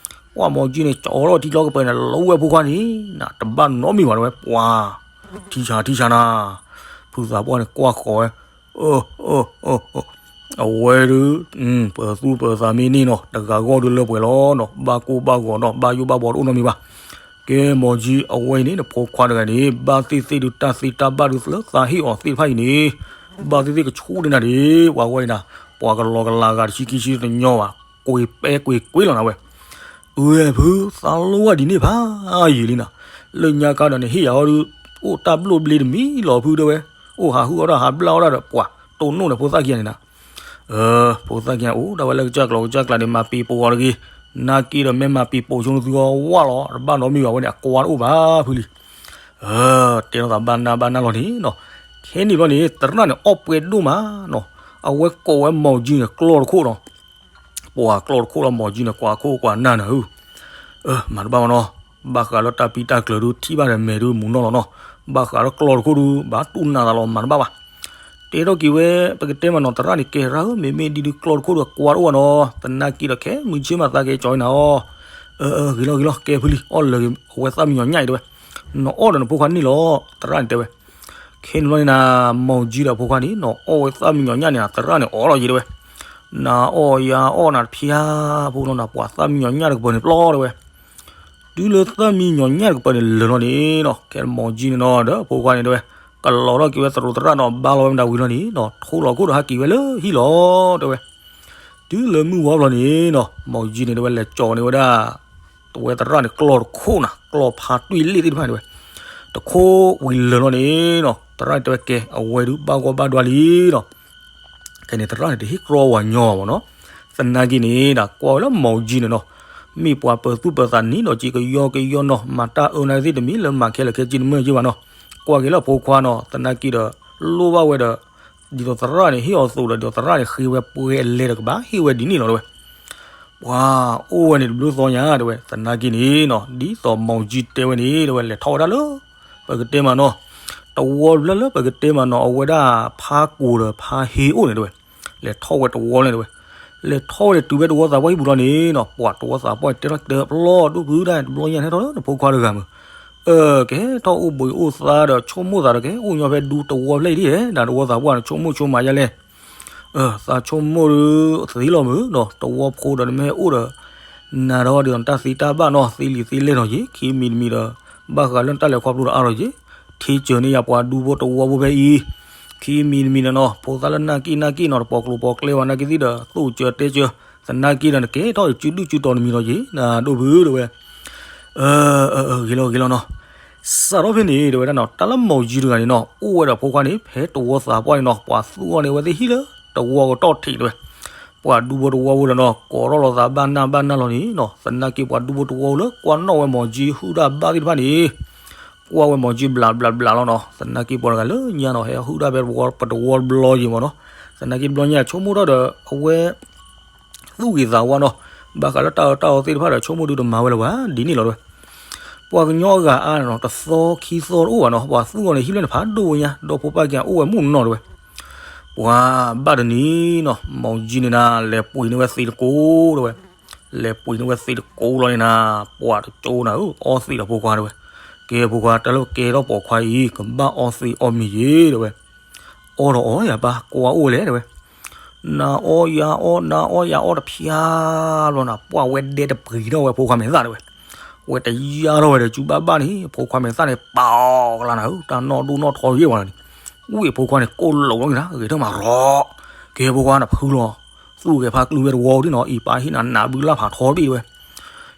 ပှၢ်မီၢ်ကၠံန့ၣ် ကၠီၤထီၣ်ထံချီကပၤန့ၣ် လူဝဲဖိခွါန့ၣ် နတဘၣ်နီတမံၤဘၣ်တဲဝဲ ပှၢ် ထံဆးထံဆးနၤ ဖုသးပှၢ်န့ၣ်ကွၢ်ဃီၤဝဲ အဝဲဒုး ပသူၣ်ပသးမ့ၢ်န့ၢ်နီၤ တဂၤဂီၢ်ဒုးလၢပှဲၤလီၤနီၤ ဘၣ်ကိၢ်ဘၣ်ဂီၤနီၤ ဘၣ်ယိၣ်ဘၣ်ဘီတအိၣ်နီတမံၤဘၣ် ကဲ မီၢ်ကၠံ အဝဲအံၤန့ၣ် နဖိခွါတဂၤန့ၣ် ဘၣ်သ့ၣ်သ့ၣ်ဒုးတၢ်သ့တၢ်ဘၣ်ဒုးလၢသးဟ့ၣ်အီၤသ့ၣ်တဖၣ်အံၤန့ၣ် ဘၣ်သ့ၣ်သ့ၣ်ကဆူၣ်ဒံးနၤဒံး ပှၤဝဲအံၤနၤ ပှၤကလီကလီဂၤတဆံခံဆံတညီဘၣ် ကွ့ၤပဲကွ့ၤကွ့ၤလီၤနၤဝဲ အၢ ဖု သးလိဝဲဒ်န့ၣ်ဖးယံာ်လံနၤ လၢညါခါဒီးန့ၣ် ဟ့ၣ်ယၤအီၤဒုး အိၣ်တၢ်ဘျိၣ်ဘျ့တမံၤလီၤဖုတဲဝဲ အိၣ်ဟးဟုၣ်အီၣ်တၢ်ဟးဘျၣ်အီၣ်တၢ်ဒီး ပှၤတိၢ်နီၣ်ဒီးဖိသၣ်ခံဂၤန့ၣ်နၤ ဖိသၣ်ခံဂၤအိၣ်ဒၣ်ဝဲလၢကစၢ်ကျီကစၢ်ကျးန့ၣ် မၤပံၤပိာ်အီၤတဂ့ၤ နာ်က့ဒီးမ့ၢ်မၤပံၤပိာ်ဆိနသုအီၤဝၣ်လီၤ တဘၣ်နီတမံၤဘၣ်ဝဲန့ၣ် အကွၢ်တအိၣ်ဘၣ်ဖုလံ တဲလိာ်သးဘၣ်နၢ်ဘၣ်နၢ်လီၤန့ၣ်နီၤ ခဲန့ၣ်ဘျီန့ၣ် သရၣ်န့ၣ်အီၣ်ပှဲၤဒိၣ်မးနီၤ အဝဲကိးဝဲမီၢ်ကၠံန့ၣ် ကျီၢ်တခိၣ်နီၤ ပှၤကျီၢ်တခိၣ်လီၤ မီၢ်ကၠံန့ၣ် ကွၢ်ခိၣ်ကွၢ်နၢ်နၤဧၢ မၤတဘၣ်ဘၣ်နီၤ ဘၣ်ဃးလၢတၢ်ပံတၢ်ကျၢၤဒုး ထံၣ်ဘၣ်ဒီးမဲာ်ဒုးမူနီၢ်လီၤနီၤ ဘၣ်ဃးလၢကျီၢ်တခိၣ်ဒုး ဘၣ်တူၢ်နးသးလီၤ မၤတဘၣ်ဘၣ် တဲထီၣ်က့ၤဝဲ ပကတဲမးနီၤ သရၣ်န့ၣ် ကဲရၢ်ဧၢ မ့မ့ၢ်ဒ်ဒုးကျီၢ်တခိၣ်ဒီးကွၢ်တအိၣ်ဘၣ်နီၤ သနာ်က့ဒီးခဲမုၢ်ဆ့ၣ်မၤသးကဲကၠီၤနၤအီၤ ဂ့ၤလီၤဂ့ၤလီၤ ကဲဖုလံ အီၣ်လၢာ်ဂ့ၤ အဝဲသၣ်မံညီၤညၣ်အံၤတဲဝဲ နအီၣ်ဒီးနဖိခွါန့ၣ်လီၤ သရၣ်န့ၣ်တဲဝဲ ခဲန့ၣ်ဘျီန့ၣ်နၤ မီၢ်ကၠံဒီးအဖိခွါန့ၣ် နအီၣ်ဝဲသၣ်မံညီၤညၣ်န့ၣ် သရၣ်န့ၣ်အီၣ်လီၤယံၤတဲဝဲ နအီၣ်ယၤအီၣ်နၤတဖျါ ဖိလီၤနၤ ပှၤသၣ်မံညီၤညၣ်တကပၤန့ၣ်ပျီတဲဝဲ တုၤလၢသၣ်မံညီၤညၣ်တကပၤန့ၣ်လၢာ်လီၤန့ၣ်နီၤ ကဲမီၢ်ကၠံန့ၣ်နီၤ ဒီးအဖိခွါန့ၣ်တဲဝဲ ကလီၤထီၣ်က့ၤဝဲသရူးသရၣ်နီၤ ဘါလီၤဝဲမတၤဝံၤလီၤန့ၣ်နီၤ ထိၣ်လီၤခိၣ်ဒီးဟးက့ၤဝဲလၢဟံၣ်လီၤတဲဝဲ တုၤလၢမုၢ်ဝါဘျီန့ၣ်နီၤ မီၢ်ကၠံန့ၣ်တဲဝဲလဲၤကၠီၤန့ၢ်ဝဲဒၣ် တဝဲသရၣ်န့ၣ်ကျီၢ်တခိၣ်နၤ ကျီၢ်ဖးတွံၢ်လ့ၣ်သ့ၣ်တဖၣ်န့ၣ်တဲဝဲ တခိၣ်ဝံၤလၢာ်လီၤန့ၣ်နီၤ သရၣ်န့ၣ်တဲဝဲကဲ အဝဲဒုးဘၣ်ဂီၢ်ဘၣ်ဒွါလံနီၤ ခဲန့ၣ်သရၣ်န့ၣ်တဟ့ၣ်ကြီဝၤညီဘၣ်နီၤ သနာ်က့န့ၣ် ဒၣ်ကွၢ်ဝဲလၢမီၢ်ကၠံန့ၣ်နီၤ မ့ၢ်ပှၤပၢၤသူၣ်ပၢၤသးနံၤဒီးက့ၤကယီကယီနီၤ မၤတၢ်အၢနာ်က့သ့ၣ်တမံၤလၢမၤခဲလၢာ်ခဲဆ့နမၢၢ်က့ဘၣ်နီၤ ကွၢ်က့ၤလၢအဖိခွါနီၤ သနာ်က့ဒီး လိၣ်ဘၣ်ဝဲဒီး ဒ်သိးသရၣ်န့ၣ်ဟ့ၣ်အီၤသိးဒီး ဒ်သိးသရၣ်န့ၣ်ဃ့ဝဲပှဲၤအလဲတကပၤ ဟ့ၣ်ဝဲဒ်န့ၣ်လီၤတဲဝဲ ပှၤအိၣ်ဝဲန့ၣ်တဘျုးသီညါတဲဝဲ သနာ်က့န့ၣ်နီၤ ဒ်သိးမီၢ်ကၠံတဲဝဲန့ၣ်တဲဝဲ လဲၤထီၣ်ဝဲဒၣ်လၢ ပကတဲမးနီၤ တဝီဖျၢၣ်လၢပကတဲမးနီၤ အဝဲဒၣ်ဖါကိၢ်ဒီးဖါဟ့အိၣ်န့ၣ်တဲဝဲ လဲၤထီၣ်ဝဲတဝီန့ၣ်တဲဝဲ လဲၤထီၣ်ဝဲန့ၣ်တုၤဖဲတဝီသးပှၢ်ဟံၣ်ပူၤလီၤန့ၣ်နီၤ ပှၤတဝီသးပှၢ်တဲထီၣ်တဲပျီဒိၣ်ဖုဒၣ်တဘျီညါဟဲထီၣ်လၢနဖိခွါတဂၤမုၢ် ကဟဲထီၣ်အိၣ်ဘှံးအိၣ်သါဒီးဆိကမိၣ်သးဒီး ကဟဲအိၣ်ညီဖဲဒူတဝီဖျၢၣ်အံၤဒ်ဧဲ ဒၣ်တဝီသးပှၢ်န့ၣ် ဆိကမိၣ်ဆိကမးယါလဲၣ် သးဆိကမိၣ်ဒုးသ့လီၤမုၢ်ဒီး တဝီဖိဒီးနမ့ၢ်ဟဲအိၣ်ဒီး နၤဒီးဒ်သိးနတၢ်သံတၢ်ဘၣ်နီၤ သ့လံာ်သ့လဲၢ်နီၤယံၤ ခံမံၤတမံၤဒီး ဘၣ်ဃးလၢနတၢ်လဲၤခီဖျိဒီးအါလီၤယံၤ ထံစၢၤန့ၢ်ယၤပှၤဒူဖိတဝီဖိဖဲအံၤ ခံမံၤတမံၤဒီးနီၤ ဖိသၣ်လၢနာ်က့ၣ်နာ်က့ၣ်နီၤ တပိာ်ကျိၤပိာ်ကျဲဝဲနာ်က့သ့ၣ်ဒီး သိၣ်စၢၤတဲစၢၤ သနာ်က့ဒီးနကဲထီၣ်စုဒုၣ်စုတီၤတမံၤလီၤယံၤ နဒိၣ်ဖုတဲဝဲ ဂ့ၤလီၤဂ့ၤလီၤနီၤ စးထီၣ်ဖဲန့ၣ် တဲဝဲဒၣ်နီၤ တၢ်လၢမီၢ်ယံတဂၤန့ၣ်နီၤ အိၣ်ဝဲဒီးဖိခွါန့ၣ် ဖဲတဝီသးပှၢ်န့ၣ်နီၤ ပှၤသူၣ်အီၤန့ၣ် အဝဲသ့ၣ်ဟံၣ်လၢတဝီကတီၢ်ထံးတဲဝဲ. ပှၤဒူဖိတဝီဖိဒီးနီၤ ကိးထီၣ်လီၤသးဘၣ်နၢ်ဘၣ်နၢ်လီၤန့ၣ်နီၤ သနာ်က့ပှၤဒူဖိတဝီဖိလၢကွၢ်နီၣ်ဝဲမီၢ်ယံဟုၣ်တၢ်ဘၣ်သ့ၣ်တဖၣ်န့ၣ် ကွၢ်ဝဲမီၢ်ယံဘျးဘျးဘျးလီၤနီၤ သနာ်က့ပှၤတဂၤလၢညါနီၤ ဟဲဟုၣ်တၢ်ဖဲပတဝီတဘျီယံၤမးနီၤ သနာ်က့တဘျီညါဆိကမိၣ်ထီၣ်ဒီး အဝဲ သူၣ်ဂ့ၤသးဝါနီၤ ဘၣ်ဃးလၢတၢ်အၢတၢ်အီသ့ၣ်တဖၣ်ဒီး ဆိကမိၣ်ဒုတမၤဝဲလၢၤဘၣ် ဒ်န့ၣ်လီၤတဲဝဲ. ပှၤကညီအဂၤအါနီၤ တသီခံသီတအိၣ်ဘၣ်နီၤ ပှၤသူၣ်အီၤန့ၣ် ဟံၣ်လၢန့ၣ်ဖးဒိၣ်ဝဲညါ ဒီဖိပၢ်က့ၤအိၣ်ဝဲမုၢ်နီၤတဲဝဲ. ပှၤဘၣ်တနံၤနီၤ မီၢ်ယံန့ၣ်နၤ လဲၤပှ့ၤန့ၢ်ဝဲသံးတကိးတဲဝဲ. လဲၤပှ့ၤန့ၢ်ဝဲသံးတကိးလီၤန့ၣ်နၤ ပှၤတကၠိနၤဧၢ အီသံးဒီးဖိခွါတဲဝဲ. ကဲဖိခွါ တၢ်လၢကဲထီၣ်ပိာ်ခွါအံၤ ကဘၣ်အီသံးအီမ့ၤယ့ၤတဲဝဲ. အီဒီးအီယၤပၢ် ကွၢ်အိၣ်ဝဲလဲၣ်တဲဝဲ. နၤအီယၤအီ နၤအီယၤအီတဖျါလီၤနၤ ပှၢ်ဝဲဒဲတပှ့ၤထီၣ်ဝဲဖိခွါမဲာ်သၣ်တဲဝဲ. ဝဲတယါထီၣ်ဝဲဒီး စုဘၣ်ဘၣ်န့ၣ် ဖိခွါမဲာ်သၣ်န့ၣ် ပာ်အီၤကလါနၤဧၢ တၢ်နီၢ်ဒိၣ်နီၢ်ထီယ့ၢ်ဝဲလီၤန့ၣ်. ဝံၣ်ဖိခွါန့ၣ် ကိၢ်လိာ်ဝဲက့ၤနၤ ဂဲၤထၢၣ်မးရီၤ. ကဲဖိခွါနဖုလီၤ သူၣ်ဂဲၤဖါကလုၢ်ဝဲတဝီဒ်နီၤ အံၤပၢ်ဟ့ၣ်နၤနးဘုလၢ်ဖးထီတဘ့ၣ်တဲဝဲ.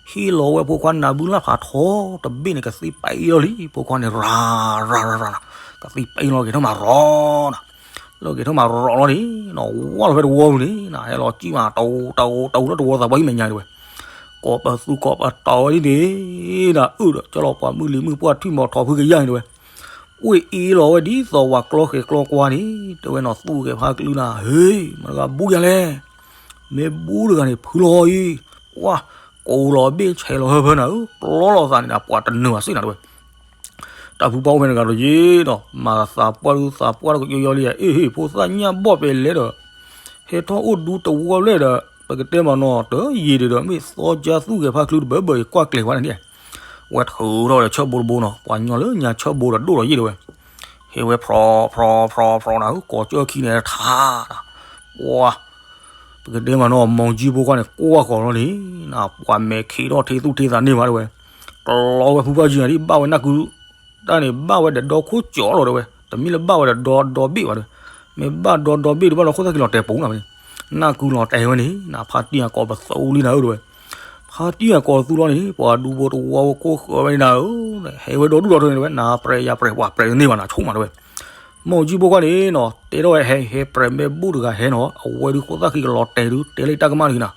ဟ့ၣ်လီၤဝဲဖိခွါနးဘုလၢ်ဖးထီတဘ့ၣ်န့ၣ် ကသံၣ်ပံလီၤလံ ဖိခွါန့ၣ် ရၤရၤရၤရၤ ကသံၣ်ပံလီၤ ဂဲၤထၢၣ်မးရီၤနၤ. လၢဂဲၤထၢၣ်မးရီၤလီၤန့ၣ် နဝါလီၤဖဲတဝီပူၤန့ၣ် နဟဲလီၤစံၣ်မးတဝူတဝူတဝူလၢတဝီသးပှၢ်ဟံၣ်မဲာ်ညါတဲဝဲ. ကိးပသူကိးပတီၤဝဲဒ်န့ၣ် နအုၣ်ဒီး ကၠီလီၤပှၤမုၢ်လံၤမုၢ်ပှၢ်ထွံၣ်မီၤထီဖုကယၢ်န့ၣ်တဲဝဲ. အိၣ်အ့လီၤဝဲဒ်သိးဝၤကျီဃဲၤကျီကွါန့ၣ် တဲဝဲနီၤ သူၣ်ဂဲၤဖါကလုၢ်နၤ ဟ့ၣ် မတဂၤဘူၣ်ယၤလဲၣ် မ့ၢ်ဘူၣ်တဂၤန့ၣ် ဖုလီၤအံၤ ပှၢ် ကိးလီၤဘ့ၣ်ဆဲးလီၤဟၢဖၢနၤဧၢ ကျီလီၤသးန့ၣ်နၤ ပှၤတနၢၤဘၣ်စ့ၢ်နၤတဲဝဲ. တၢ်ဖုပှၢ်အိၣ်ဖဲန့ၣ်တဂၤဒီးယ့ၣ်နီၤ မၤသးပှၢ်ဒုးသးပှၢ်ဒီးကယီယီလံ အ့ၣ်ဟ့ၣ် ဖိသၣ်ညၣ်ဘီၣ်ပဲလဲၣ်ဒီး ဟဲထီၣ်အိၣ်ဒူတဝီဘျဲၣ်ဒီး ပကတဲမးနီၤ တယံာ်ဒံးဒီး မ့ၢ်သီကၠါသူၣ်ဂဲၤဖါကလုၢ်တဘၢဘၢအံၤ ကွၢ်ကျဲၤဝဲန့ၣ် ဝဲထုးထီၣ်ဒီးဆၢဘိတဘိနီၤ ပှၤညီလၢညါဆၢဘိဒီးဒိၣ်ဒီးယ့ၣ်တဲဝဲ. ဟဲဝဲဖြီဖြီဖြီဖြီနၤဧၢ ကိးကၠၢၢ်ခံန့ၣ်ထါ ပှၤ ပကတဲမးနီၤ မီၢ်ယံဖိခွါန့ၣ် ကွၢ်ဃီၤလီၤန့ၣ် နပှၤမဲာ်ခံးထီၣ်ထံသူၣ်ထံသးန့ၢ်ဘၣ်တဲဝဲ. ကျီဝဲဖုပှၢ်ယံၤနၤဒ် ဘၣ်ဝဲနၢ်ကု တၢ်န့ၣ် ဘၣ်ဝဲဒီးဒီခိၣ်ကၠီလီၤတဲဝဲ. တမ့ၢ်လၢဘၣ်ဝဲဒီးဒီဒီဘ့ၣ်ဘၣ်တဲဝဲ. မ့ၢ်ဘၣ်ဒီဒီဘ့ၣ်တဘၣ်လီၤ ခိၣ်သၣ်ခံလီၤတဲာ်ပူၤနၤဝဲန့ၣ်. နၢ်ကုလီၤတဲာ်ဝဲန့ၣ် နဖါတံၢ်အကိးပသူလံနၤဧၢတဲဝဲ. ဖါတံၢ်အကိးသူလီၤန့ၣ် ပှၤဒူဖိတဝီဖိကိးဃၢၤဝဲန့ၣ်နၤဧၢ ဟဲဝဲဒီဒူၣ်ဒီထၢန့ၣ်တဲဝဲ နၤပြဲးယၤပြဲး ပှၤပြဲးတန့ၢ်ဘၣ်နၤ ဆိကမိၣ်တဲဝဲ. မီၢ်ယံဖိခွါန့ၣ်နီၤ တဲထီၣ်ဝဲဟဲ ဟဲပြဲးမ့ၢ်ဘူၣ်တဂၤဟဲနီၤ အဝဲဒုးခိၣ်သၣ်ခံကလီၤတဲာ်ဒုး တဲလၢတၢ်ကမၣ်ဒုးနၤ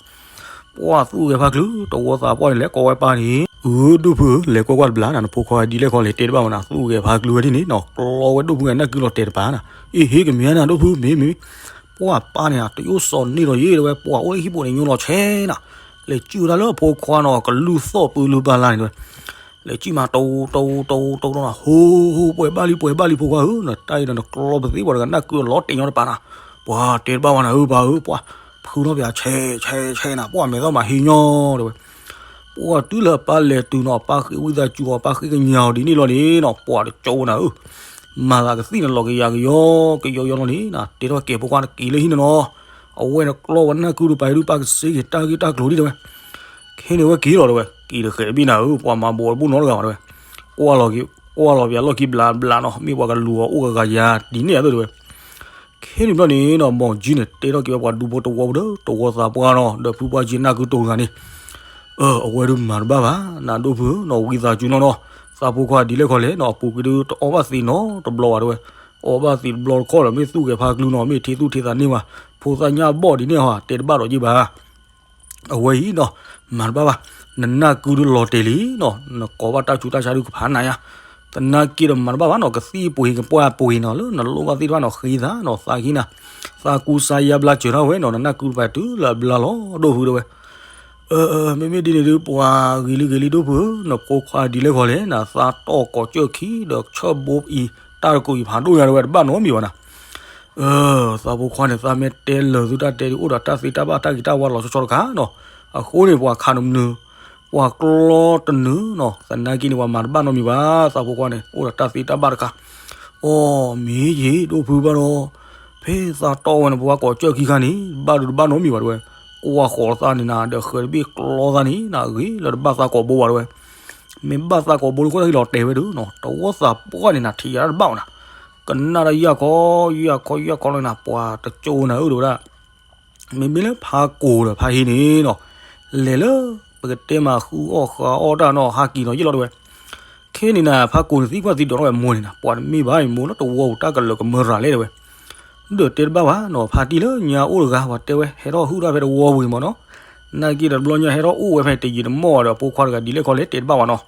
ပှၢ်သူၣ်ဂဲၤဖါကလုၢ် တဝီသးပှၢ်န့ၣ် လဲၤကိးဝဲပၢ်န့ၣ် အၢ ဒိၣ်ဖုဧၢ လဲၤကွၢ်ကွၢ်တဘျီနၤ နဖိခွါဒ်လဲၣ်ခီလဲၣ် တဲတဘၣ်ဝဲနၤ သူၣ်ဂဲၤဖါကလုၢ်ဝဲဒ်န့ၣ်နီၤ ကျီဝဲဒိၣ်ဖုဂၤနၢ်ကုလီၤတဲာ်တပၤနၤ အ့ၣ်ဟ့ၣ်ကမ့ၢ်နၤ ဒိၣ်ဖု မ့ၢ်မ့ၢ် ပှၢ်ပၢ်န့ၣ် တယိၣ်စီၤန့ၢ်ဒီးယ့ၣ်တဲဝဲ ပှၢ်အိၣ်လၢဟံၣ်ပူၤန့ၣ် ညိလီၤဆဲးနၤ လဲၤစံၣ်ဝဲဒၣ်လၢအဖိခွါနီၤ ကလုၢ်သီၣ်ပၢလၢဘၣ်လါန့ၣ်တဲဝဲ လဲၤစံၣ်မး တဝူတဝူတဝူတဝူတဝူနၤ ဟိဟိ ပှဲၤဘၣ်လံ ပှဲၤဘၣ်လံ ဖိခွါဧၢ နတၢ်အံၤဒီးနကျီပသ့ၣ်ပှၤတဂၤနၢ်ကုအလီၤတဲာ်ညီတပၤနၤ ပှၤတဲတဘၣ်ဝဲနၤဧၢ ပၢ်ဧၢ ပှၢ် ဖုထီၣ်ပၠး ဆဲးဆဲးဆဲးနၤ ပှၢ်မဲာ်သီၣ်မးဟ့ၣ်ညီတဲဝဲ ပှၢ်တုၤလၢအပၢ်လဲၤတုၤနီၤ အပၢ်ဃ့ဝံသးစူၤအီၤ အပၢ်ဃ့ကညးအီၤဒ်န့ၣ်လီၤန့ၣ်နီၤ ပှၢ်တကၠိနၤဧၢ မၤသးကသံၣ်န့ၣ်လီၤကယၤကယီ ကယီယီလီၤန့ၣ် နတဲထီၣ်ကဲဖိခွါနက့ၤလၢဟံၣ်န့ၣ်နီၤ အဝဲနကျီဝဲနၢ်ကုတပၤဒုး ပၢ်ကစ့က့ၤတၢ်ဂ့ၢ်တၢ်ကျိၤဒ်တဲဝဲ ခဲန့ၣ်ဝဲက့ၤလီၤတဲဝဲ က့ၤတဃဲးဘ့ၣ်နၤဧၢ ပှၤမၤဘိးတဘိနီတဂၤဘၣ်တဲဝဲ ကွၢ်လီၤက့ၤ ကွၢ်လီၤပၠးလီၢ်ခံဘျးဘျးနီၤ မ့ၢ်ပှၤကလူၤအီၤအိၣ်ဂၤဂၤယၤဒ်န့ၣ်အသိးတဲဝဲ ခဲန့ၣ်ဘျီန့ၣ်နီၤ မီၢ်ကၠံန့ၣ် တဲထီၣ်က့ၤဝဲပှၤဒူဖိတဝီဖိဒီး တဝီသးပှၢ်နီၤ ဒီးဖုပှၢ်ကၠံနၢ်ကုတိၤတဂၤန့ၣ် အဝဲဒုးမၤတဘၣ်ဘၣ် နဒိၣ်ဖုနီၤ ဝံသးစူၤနီၤနီၤ သးဖိခွါဒ်လဲၣ်ခီလဲၣ်နီၤ အပူၤကွံာ်ဒုးတအီၣ်ဘၣ်သံးနီတဘျီဘၣ်တဲဝဲ အီၣ်ဘၣ်သံးတဘျီတခီၣ်ဒီး မ့ၢ်သူၣ်ဂဲၤဖါကလုၢ်နီၤ မ့ၢ်ထံသူၣ်ထံသးန့ၢ်ဘၣ် ဖိသၣ်ညၣ်ဘီၣ်ဒ်န့ၣ်ဟီ တဲတဘၣ်ဒီးယ့ၣ်ဘၣ် အဝဲအံၤနီၤ မၤတဘၣ်ဘၣ် နနၢ်ကုဒုးလီၤတဲာ်လံနီၤ နကိးဘၣ်တၢ်ဆူးတၢ်ဆါဒုးကဖးနၤယါ သနာ်က့ဒီးမၤတဘၣ်ဘၣ်နီၤ ကသံၣ်ပှ့ၤကပှၢ်ပှ့ၤနီၤ လၢနလိၣ်ဘၣ်သ့ၣ်တဖၣ်နီၤ ဃ့သးနီၤ သးကဟံးနၤ သးကူစါယါဘျါစၢၤထီၣ်ဝဲနီၤ နနၢ်ကုတပၤတုၤလၢအဘျါလီၤ ဒိၣ်ဖုတဲဝဲ မ့မ့ၢ်ဒ်န့ၣ်ဒုး ပှၤဂ့ၤလံဂ့ၤလံ ဒိၣ်ဖုဧၢ နဖိခွါဒ်လဲၣ်ခီလဲၣ် နသးတီၢ်ကိးကၠၢၢ်ခံဒီးဆၢဘိအံၤ တၢ်တကိးအံၤဖးဒိၣ်ညါတဲဝဲ တဘၣ်နီတမံၤဘၣ်နၤ သးဖိခွါန့ၣ် သးမ့ၢ်တဲလၢာ်သုတၢ်တဲဒုး အိၣ်ဒီးတၢ်သ့တၢ်ဘၣ်တၢ်ဂ့ၤတၢ်ဝါလီၤဆီဆီတခါနီၤ အဃိန့ၣ် ပှၤခးနမနုၤ ပှၤကျီတနုၤနီၤ သနာ်က့န့ၣ် ပှၤမၤတဘၣ်နီတမံၤဘၣ် သးဖိခွါန့ၣ် အိၣ်ဒီးတၢ်သ့တၢ်ဘၣ်တခါ အီ မ့ၢ်ယ့ၣ် ဒိၣ်ဖုဘၣ်ဒီး ဖဲသးတီၢ်ဝဲန့ၣ် ပှၤကိးကၠၢၢ်ခံခါန့ၣ် ဘၣ်ဒုးတဘၣ်နီတမံၤဘၣ်တဲဝဲ ကွၢ်ဃီၤသးန့ၣ်နၤ ဒီးဃၢၤတဘ့ၣ်ကျီသးန့ၣ်နၤ ဂ့ၤလၢတဘၣ်သးကိးဘိဘၣ်တဲဝဲ မ့ၢ်ဘၣ်သးကိးဘိလၢခိၣ်သၣ်ခံလီၤတဲာ်ဝဲဒုးနီၤ တဝီသးပှၢ်န့ၣ်နၤ ထံၣ်ယၤတၢ်တဘၣ်ဘၣ်နၤ ကနၣ်တၢ်ယၢ်ခီယၢ်ခီလီၤနၤ ပှၤတကၠိနၤဧၢတဲဝဲဒၣ် မ့မ့ၢ်လၢဖးကိၢ်ဒီးဖးဟ့န့ၣ်နီၤ လဲၤလၢ ပကတဲမးဃုအီၣ်ဃးအီၣ်တၢ်နီၤ ဟးက့ၤနီၤယ့ၣ်လီၤတဲဝဲ ခဲ ခဲန့ၣ်နၤ ဖးကိၣ်န့ၣ်သံကွၢ်သံဒိးထီၣ်ဝဲမိၢ်န့ၣ်နၤ, ပှၤတမ့ၢ်ဘၣ်အံၤမိၢ်လၢတဝီပူၤတၢ်ကလၢာ်ကမၢရၤလဲၣ်တဲဝဲ. ဒီးတဲတဘၣ်ဘၣ်နီၤ, ဖါတံၢ်လၢညါအိၣ်တဂၤ ပှၤတဲဝဲ ဟဲထီၣ်ဟုၣ်တၢ်ဖဲတဝီပူၤအံၤမ့ၢ်နီၤ. နာ်က့ဒီးတဘျီညါဟဲထီၣ်အိၣ်ဝဲဖဲတယံာ်တမီၢ်ဒီး အဖိခွါတဂၤဒ်လဲၣ်ခီလဲၣ်တဲတဘၣ်ဘၣ်နီၤ.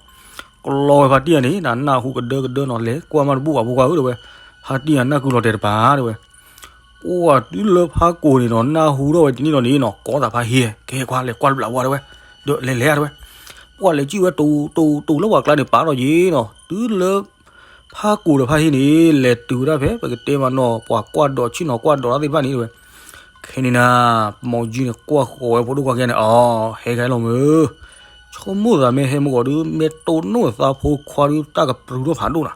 ကလီဝဲဖါတံၢ်ဧါန့ၣ် နနၢ်ဟူကဒၢကဒၢနီၤ လဲၤကွၢ်မးတဘူၣ်ဘၣ်ဖိခွါဧၢတဲဝဲ. ဖါတံၢ်အနၢ်ကုလီၤတဲာ်တပၤတဲဝဲ. ပှၤတုၤလၢဖးကိၣ်န့ၣ်နီၤ နၢ်ဟူထီၣ်ဝဲဒ်န့ၣ်လီၤန့ၣ်နီၤ ကိးသးဖါဟ့ၣ် ကဟဲခွါလဲၤကွၢ်တဘျီဝဲတဲဝဲ. ဒီးလဲၤလဲၤတဲဝဲ. ပှၤလဲၤစံၣ်ဝဲတိၤတိၤတိၤလၢပှၤကျါန့ၣ် ပာ်ထီၣ်ယ့ၤနီၤ တုၤလၢ ဖးကိၣ်ဒီးဖါဟ့ၣ်န့ၣ် လဲၤတုၤဝဲဒၣ်ဖဲ ပကတဲမးနီၤ ပှၤကွၢ်ဒိးဆ့ၣ်နီၤကွၢ်ဒိးတၢ်သ့ၣ်တဖၣ်န့ၣ်တဲဝဲ. ခဲန့ၣ်နၤ မိၢ်ကၠံန့ၣ်ကွၢ်ဃီၤဝဲဖိဒိၣ်ခွါခဲန့ၣ် အီၤ ဟဲခဲလီၤမုၢ် ဆိကမိၣ်သးမ့ၢ်ဟဲမုၢ်ဂီၤဒုး မ့ၢ်တိၢ်နီၣ်သးဖိခွါဒုး တၢ်ကပြုၤထီၣ်ဖးဒိၣ်နၤ.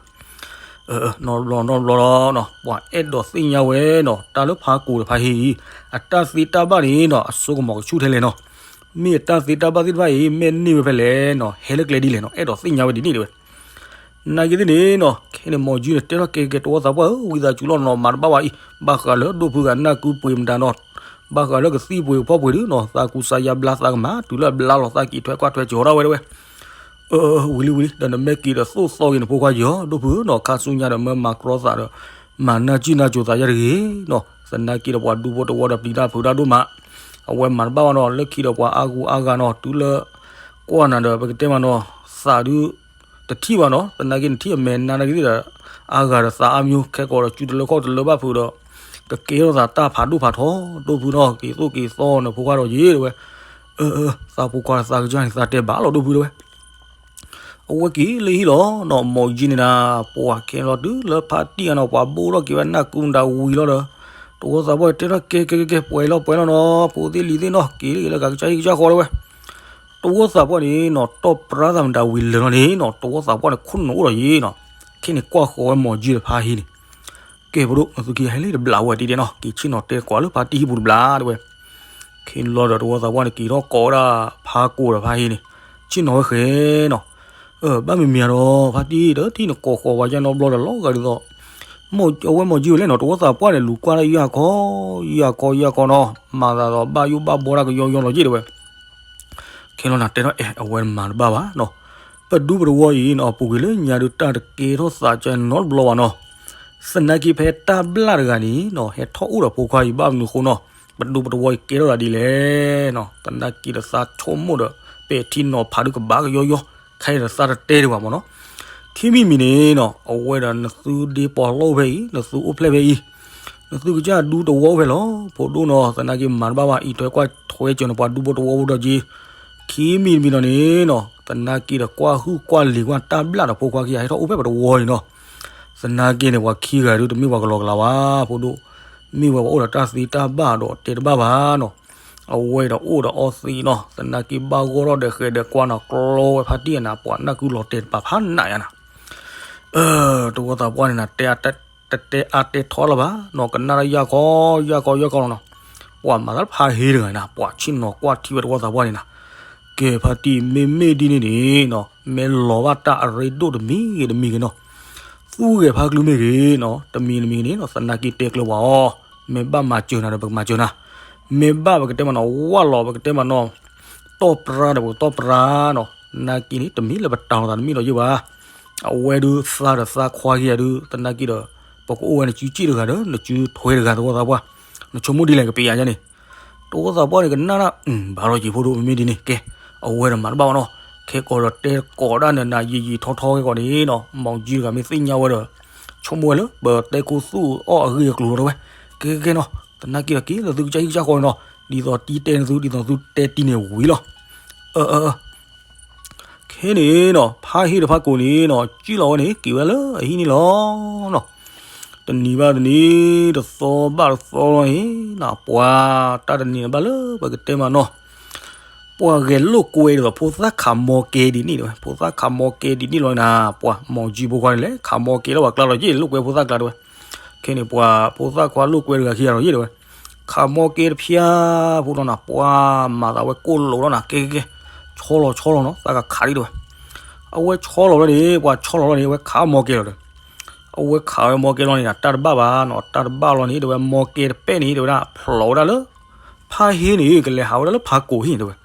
နီတဘျီနီတဘျီလီၤ ပှၤအဲၣ်ဒိးသ့ၣ်ညါဝဲနီၤ တၢ်လၢဖးကိၣ်ဒီးဖါဟ့ၣ်အံၤ အတၢ်သ့တၢ်ဘၣ်န့ၣ်နီၤ အစိကမီၤကဆူၣ်ထဲလဲၣ်နီၤ. မ့ၢ်အတၢ်သ့တၢ်ဘၣ်သ့ၣ်တဖၣ်အံၤ မ့ၢ်န့ၢ်ဝဲဖဲလဲၣ်နီၤ ဟဲလၢကျဲဒ်လဲၣ်နီၤ အဲၣ်ဒိးသ့ၣ်ညါဝဲဒ်န့ၣ်တဲဝဲ. နာ်က့သ့ၣ်န့ၣ်နီၤ ခဲန့ၣ်မိၢ်ကၠံန့ၣ် တဲထီၣ်ကဲကဲ တဝီသးပှၢ်ဧၢ ဝံသးစူၤလီၤနီၤ မၤတဘၣ်ဝဲအံၤ ဘၣ်ဃးလၢဒိၣ်ဖုဂၤနၢ်ကုပှ့ၤမတၤနီၤ ဘၣ်ဃးလၢကသံၣ်ပှ့ၤဖီၣ်ပှ့ၤဒုးနီၤ သးကူစါယါဘျါသးကမၤ တုၤလၢအဘျါလီၤသးက့ၤထွဲကွၢ်ထွဲစၢၤထီၣ်ဝဲတဲဝဲ. ဝံၤလံဝံၤလံ ဒီးနမ့ၢ်က့ၤဒီးသိၣ်သီဂ့ၤနဖိခွါယီၤ ဒိၣ်ဖုဧၢနီၤ ခါဆူညါဒီးမၢမၤကြီသးဒီး မၤနၢ်စံၣ်နၢ်စိၤသးယါတဂ့ၤနီၤ သနာ်က့ဒီးပှၤဒူဖိတဝီဒီးပျံၤတၢ်ဖုးတၢ်ဒိၣ်မး အဝဲမၤတဘၣ်ဘၣ်နီၤ လၢခံဒီးပှၤအါဂူအါဂၤနီၤ တုၤလၢ ကွၢ်နၤဒီး ပကတဲမးနီၤ သးဒုး တထံၣ်ဘၣ်နီၤ သနာ်က့နထံၣ်အမဲာ်နါနာ်က့သ့ၣ်ဒီး အါဂၤဒီးသးအါမျိၤ ခဲကိာ်ဒီးစုတလၢခီၣ်တလၢဘၣ်ဖုးဒီး ကကဲထီၣ်သးတၢ်ဖးဒိၣ်ဖးထီ ဒိၣ်ဖုနီၤ က့ၤသိၣ်က့ၤသီနဖိခွါဒီးယ့ၤတဲဝဲ. သးဖိခွါသးကစၢ်န့ၣ် သးတဲဘၣ်လီၤဒိၣ်ဖုတဲဝဲ. အဝဲက့ၤလၢဟံၣ်လီၤနီၤ မိၢ်ကၠံန့ၣ်နၤ ပှၤခဲလီၤတုၤလၢဖါတံၢ်အနီၤ ပှၤဘိၣ်ထီၣ်က့ၤဝဲနၢ်ကူမတၤဝံၤလီၤဒီး တဝီသးပှၢ်တဲထီၣ်ကဲကဲကဲကဲ ပှဲၤလီၤပှဲၤလီၤနီၤ ဖိသ့ၣ်လံၤသ့ၣ်နီၤ က့ၤလၢက့ၤလၢကစၢ်ဟံၣ်ကစၢ်ဃီတဲဝဲ. တဝီသးပှၢ်န့ၣ်နီၤ တီၣ်ပြါသးမတၤဝံၤလၢာ်လီၤန့ၣ်နီၤ တဝီသးပှၢ်န့ၣ်ခိၣ်နူာ်အိၣ်ဒီးယ့ၤနီၤ ခဲန့ၣ်ကွၢ်ဃီၤဝဲမိၢ်ကၠံဒီးဖါဟ့ၣ်န့ၣ် ကဲဖိဒိၣ် နသုခံဟဲလံတဘျးဝဲဒ်ဒဲးနီၤ က့ၤဆ့ၣ်နီၤတဲကွၢ်လၢဖါတံၢ်ဟံၣ်ပူၤတဘျးတဲဝဲ. ခဲန့ၣ်လီၤဒီးတဝီသးပှၢ်န့ၣ် က့ၤထီၣ်ကိးဝဲဒၣ်ဖါကိၣ်ဒီးဖါဟ့ၣ်န့ၣ် ဆ့ၣ်နီၤဝဲဃဲနီၤ. ဘၣ်မ့မ့ၢ်ဒီး ဖါတံၢ်ဒီးတံၢ်နကိးဃီၤဝဲယဲနီတဘျီဒီးလီၤဂာ်ဒ်သိး အဝဲမိၢ်ကၠံဝဲလဲၣ်နီၤ တဝီသးပှၢ်န့ၣ် လူၤကွၢ်တၢ်ယၢ်ခီ ယၢ်ခီယၢ်ခီနီၤ မၤသးဒီးဘၣ်ယိၣ်ဘၣ်ဘှီတၢ်ကယီယီလီၤယ့ၣ်တဲဝဲ. ခဲလီၤနၤတဲထီၣ်အဲၣ် အဝဲမၤတဘၣ်ဘၣ်နီၤ ပဒူပတဝီအံၤနီၤ အပူၤကွံာ်လၢညါဒုးတၢ်တကဲထီၣ်သးကဲနီတဘျီဘၣ်နီၤ. သနာ်က့ဖဲတၢ်ဘျၣ်တဂၤန့ၣ်နီၤ ဟဲထီၣ်အိၣ်ဒီးဖိခွါအံၤဘၣ်မနုၤအဃိနီၤ ပဒူပတဝီအံၤကဲထီၣ်သးဒ်လဲၣ်နီၤ သနာ်က့ဒီးသးဆိကမိၣ်ဒီး ပဲာ်ထံနီၤဖးဒုးကဘၣ်ကယီယီ ခဲအံၤဒီးသးတတဲဒံးဘၣ်မ့ၢ်နီၤ. ခံမံၤမံၤန့ၣ်နီၤ အဝဲဒီးနသုဒ့ပီၢ်လိၣ်ဖဲအံၤ နသုအိၣ်ဖျဲၣ်ဖဲအံၤ နသုကစၢ်ဒူတဝီအိၣ်ဖဲလီၤ ဖိဒိၣ်နီၤ သနာ်က့မၤတဘၣ်ဘၣ် အံးထွဲကွၢ်ထွဲစၢၤန့ၣ် ပှၤဒူဖိတဝီဖိဒီးက့ ခံမံၤတမံၤနီၤန့ၣ်နီၤ သနာ်က့ဒီးကွၢ်ဟုၣ်ကွၢ်လံၤကွၢ်တၢ်ဘျၣ်ဒီးဖိခွါခံဂၤဟဲထီၣ်အိၣ်ဖဲပတဝီအံၤနီၤ. သနာ်က့န့ၣ် ပှၤခံဂၤဒုးတမ့ၢ်ပှၤကလီကလီဘၣ် ဖိဒိၣ် မ့ၢ်ဝဲပှၤအိၣ်ဒီးတၢ်သ့တၢ်ဘၣ်ဒီးတဲတဘၣ်ဘၣ်နီၤ. အဝဲဒီးအိၣ်ဒီးအီသံးနီၤ သနာ်က့ဘၣ်ဂီၢ်ထီၣ်ဒီးဃဲးဒီးကွၢ်နီၤ ကျီဝဲဖါတံၢ်အနၤ ပှၤနၢ်ကုလီၤတဲာ်တပၤဖးနးယါနၤ တဝီသးပှၢ်န့ၣ်နၤ တဲအါတဲထီလၢၤဘၣ် နီၤကနၣ်တၢ်ယၢ်ခီ ယၢ်ခီ ယၢ်ခီလီၤနီၤ. ပှၤမၤတၢ်ဖးဟ့တဂၤနၤ ပှၤဆ့ၣ်နီၤကွၢ်ထံဝဲတဝီသးပှၢ်န့ၣ်နၤ ကဲဖါတံၢ်မ့မ့ၢ်ဒ်န့ၣ်န့ၣ်နီၤ မ့ၢ်လီၤဘၣ်တၢ်အရ့ဒိၣ်တမံၤဂ့ၤတမံၤဂ့ၤနီၤ သူၣ်ဂဲၤဖါကလုၢ်မ့ၢ်ဂ့ၤနီၤ တမံၤတမံၤဂ့ၤန့ၣ်နီၤ သနာ်က့တဲကျၢၤပှၤအီၤ မ့ၢ်ဘၣ်မၤစၢၤနၤဒီးပကမၤစၢၤနၤ မ့ၢ်ဘၣ်ပကတဲမးနီၤ ဝၢ်လီၤပကတဲမးနီၤ တီၢ်ပြါဒီးပကတီၢ်ပြါနီၤ နာ်က့န့ၣ် တမ့ၢ်လၢပတၢ်လီၤသးတမ့ၢ်ဒီးယိၣ်ဘၣ် အဝဲဒုးသးဒီးသးခွါခံဂၤဒုး သနာ်က့ဒီး ပကအိၣ်ဝဲန့ၣ်စုစ့ၣ်တဂၤဒီး နစုထွဲတဂၤတဝီသးပှၢ် နဆိကမိၣ်ဒ်လဲၣ်ကပျးယါန့ၣ် တဝီသးပှၢ်န့ၣ်ကနၣ်ဒၣ် ဘၣ်လီၤက့ၤဖိဒိၣ်မ့မ့ၢ်ဒ်န့ၣ် ကဲ အဝဲဒီးမၤတဘၣ်ဘၣ်နီၤ ခဲကိးဒီးတဲကိးဒၣ်နၤနၤယံာ်ယံာ်ထီထီခဲကိးန့ၣ်နီၤ မီၢ်ကၠံတဂၤမ့ၢ်သ့ၣ်ညါဝဲဒီး ဆိကမိၣ်ဝဲလၢ ပတဲခိၣ်သူၣ်အီၣ်အဂ့ၢ်အကျိၤလီၤတဲဝဲ ကဲကဲကဲနီၤ သနာ်က့ဒီးက့ၤလၢသုကစၢ်ဟံၣ်ကစၢ်ဃီန့ၣ်နီၤ ဒ်သိးတံၤတဲနသု ဒ်သိးသုတဲတံၤန့ၣ်ဝံၤလီၤ အ ခဲန့ၣ်နီၤ ဖါဟ့ဒီးဖါကိၣ်န့ၣ်နီၤ ကံၣ်လီၤဝဲန့ၣ် က့ၤဝဲလၢအဟံၣ်န့ၣ်လီၤနီၤ. တနံၤဘၣ်တနံၤ တသီဘၣ်တသီလီၤန့ၣ်နီၤ ပှၤတၢ်တနံၤန့ၣ်ဘၣ်လၢပကတဲမးနီၤ ပှၤဂဲၤလိာ်ကွဲဒ်သိး ဖိသၣ်ခးမီကဲဒ်န့ၣ်တဲဝဲ ဖိသၣ်ခးမီကဲဒ်န့ၣ်လီၤနၤ ပှၤမီၢ်ကၠံဖိခွါန့ၣ်လဲၤခးမီကဲလၢပှၤကျါလီၤယ့ၣ် လိာ်ကွဲဖိသၣ်ကျါတဲဝဲ. ခဲန့ၣ် ပှၤဖိသၣ်ခွါလိာ်ကွဲတဂၤခံဂၤလီၤယ့ၣ်တဲဝဲ ခးမီကဲတဖျၢၣ်ဖိလီၤနၤ ပှၤမၤသးဝဲကိၣ်လိာ်လီၤနၤ ကဲကဲကဲ ဆီလီၤဆီလီၤနီၤ သးကခးဒ်တဲဝဲ. အဝဲဆီလီၤလီၤန့ၣ် ပှၤဆီလီၤလီၤန့ၣ် အဝဲခးမီကဲလီၤဒီး အဝဲခးဝဲမီကဲလီၤန့ၣ် တၢ်တဘၣ်ဘၣ်နီၤ တၢ်တဘၣ်လီၤန့ၣ် တဲဝဲ မီကဲတပဲၣ်န့ၣ် တဲဝဲဒၣ် ဖျိးဝဲဒၣ်လၢ ဖါဟ့န့ၣ် ကလဲၤဟးဝဲဒၣ်လၢဖါကိၣ်ဟံၣ်တဲဝဲ.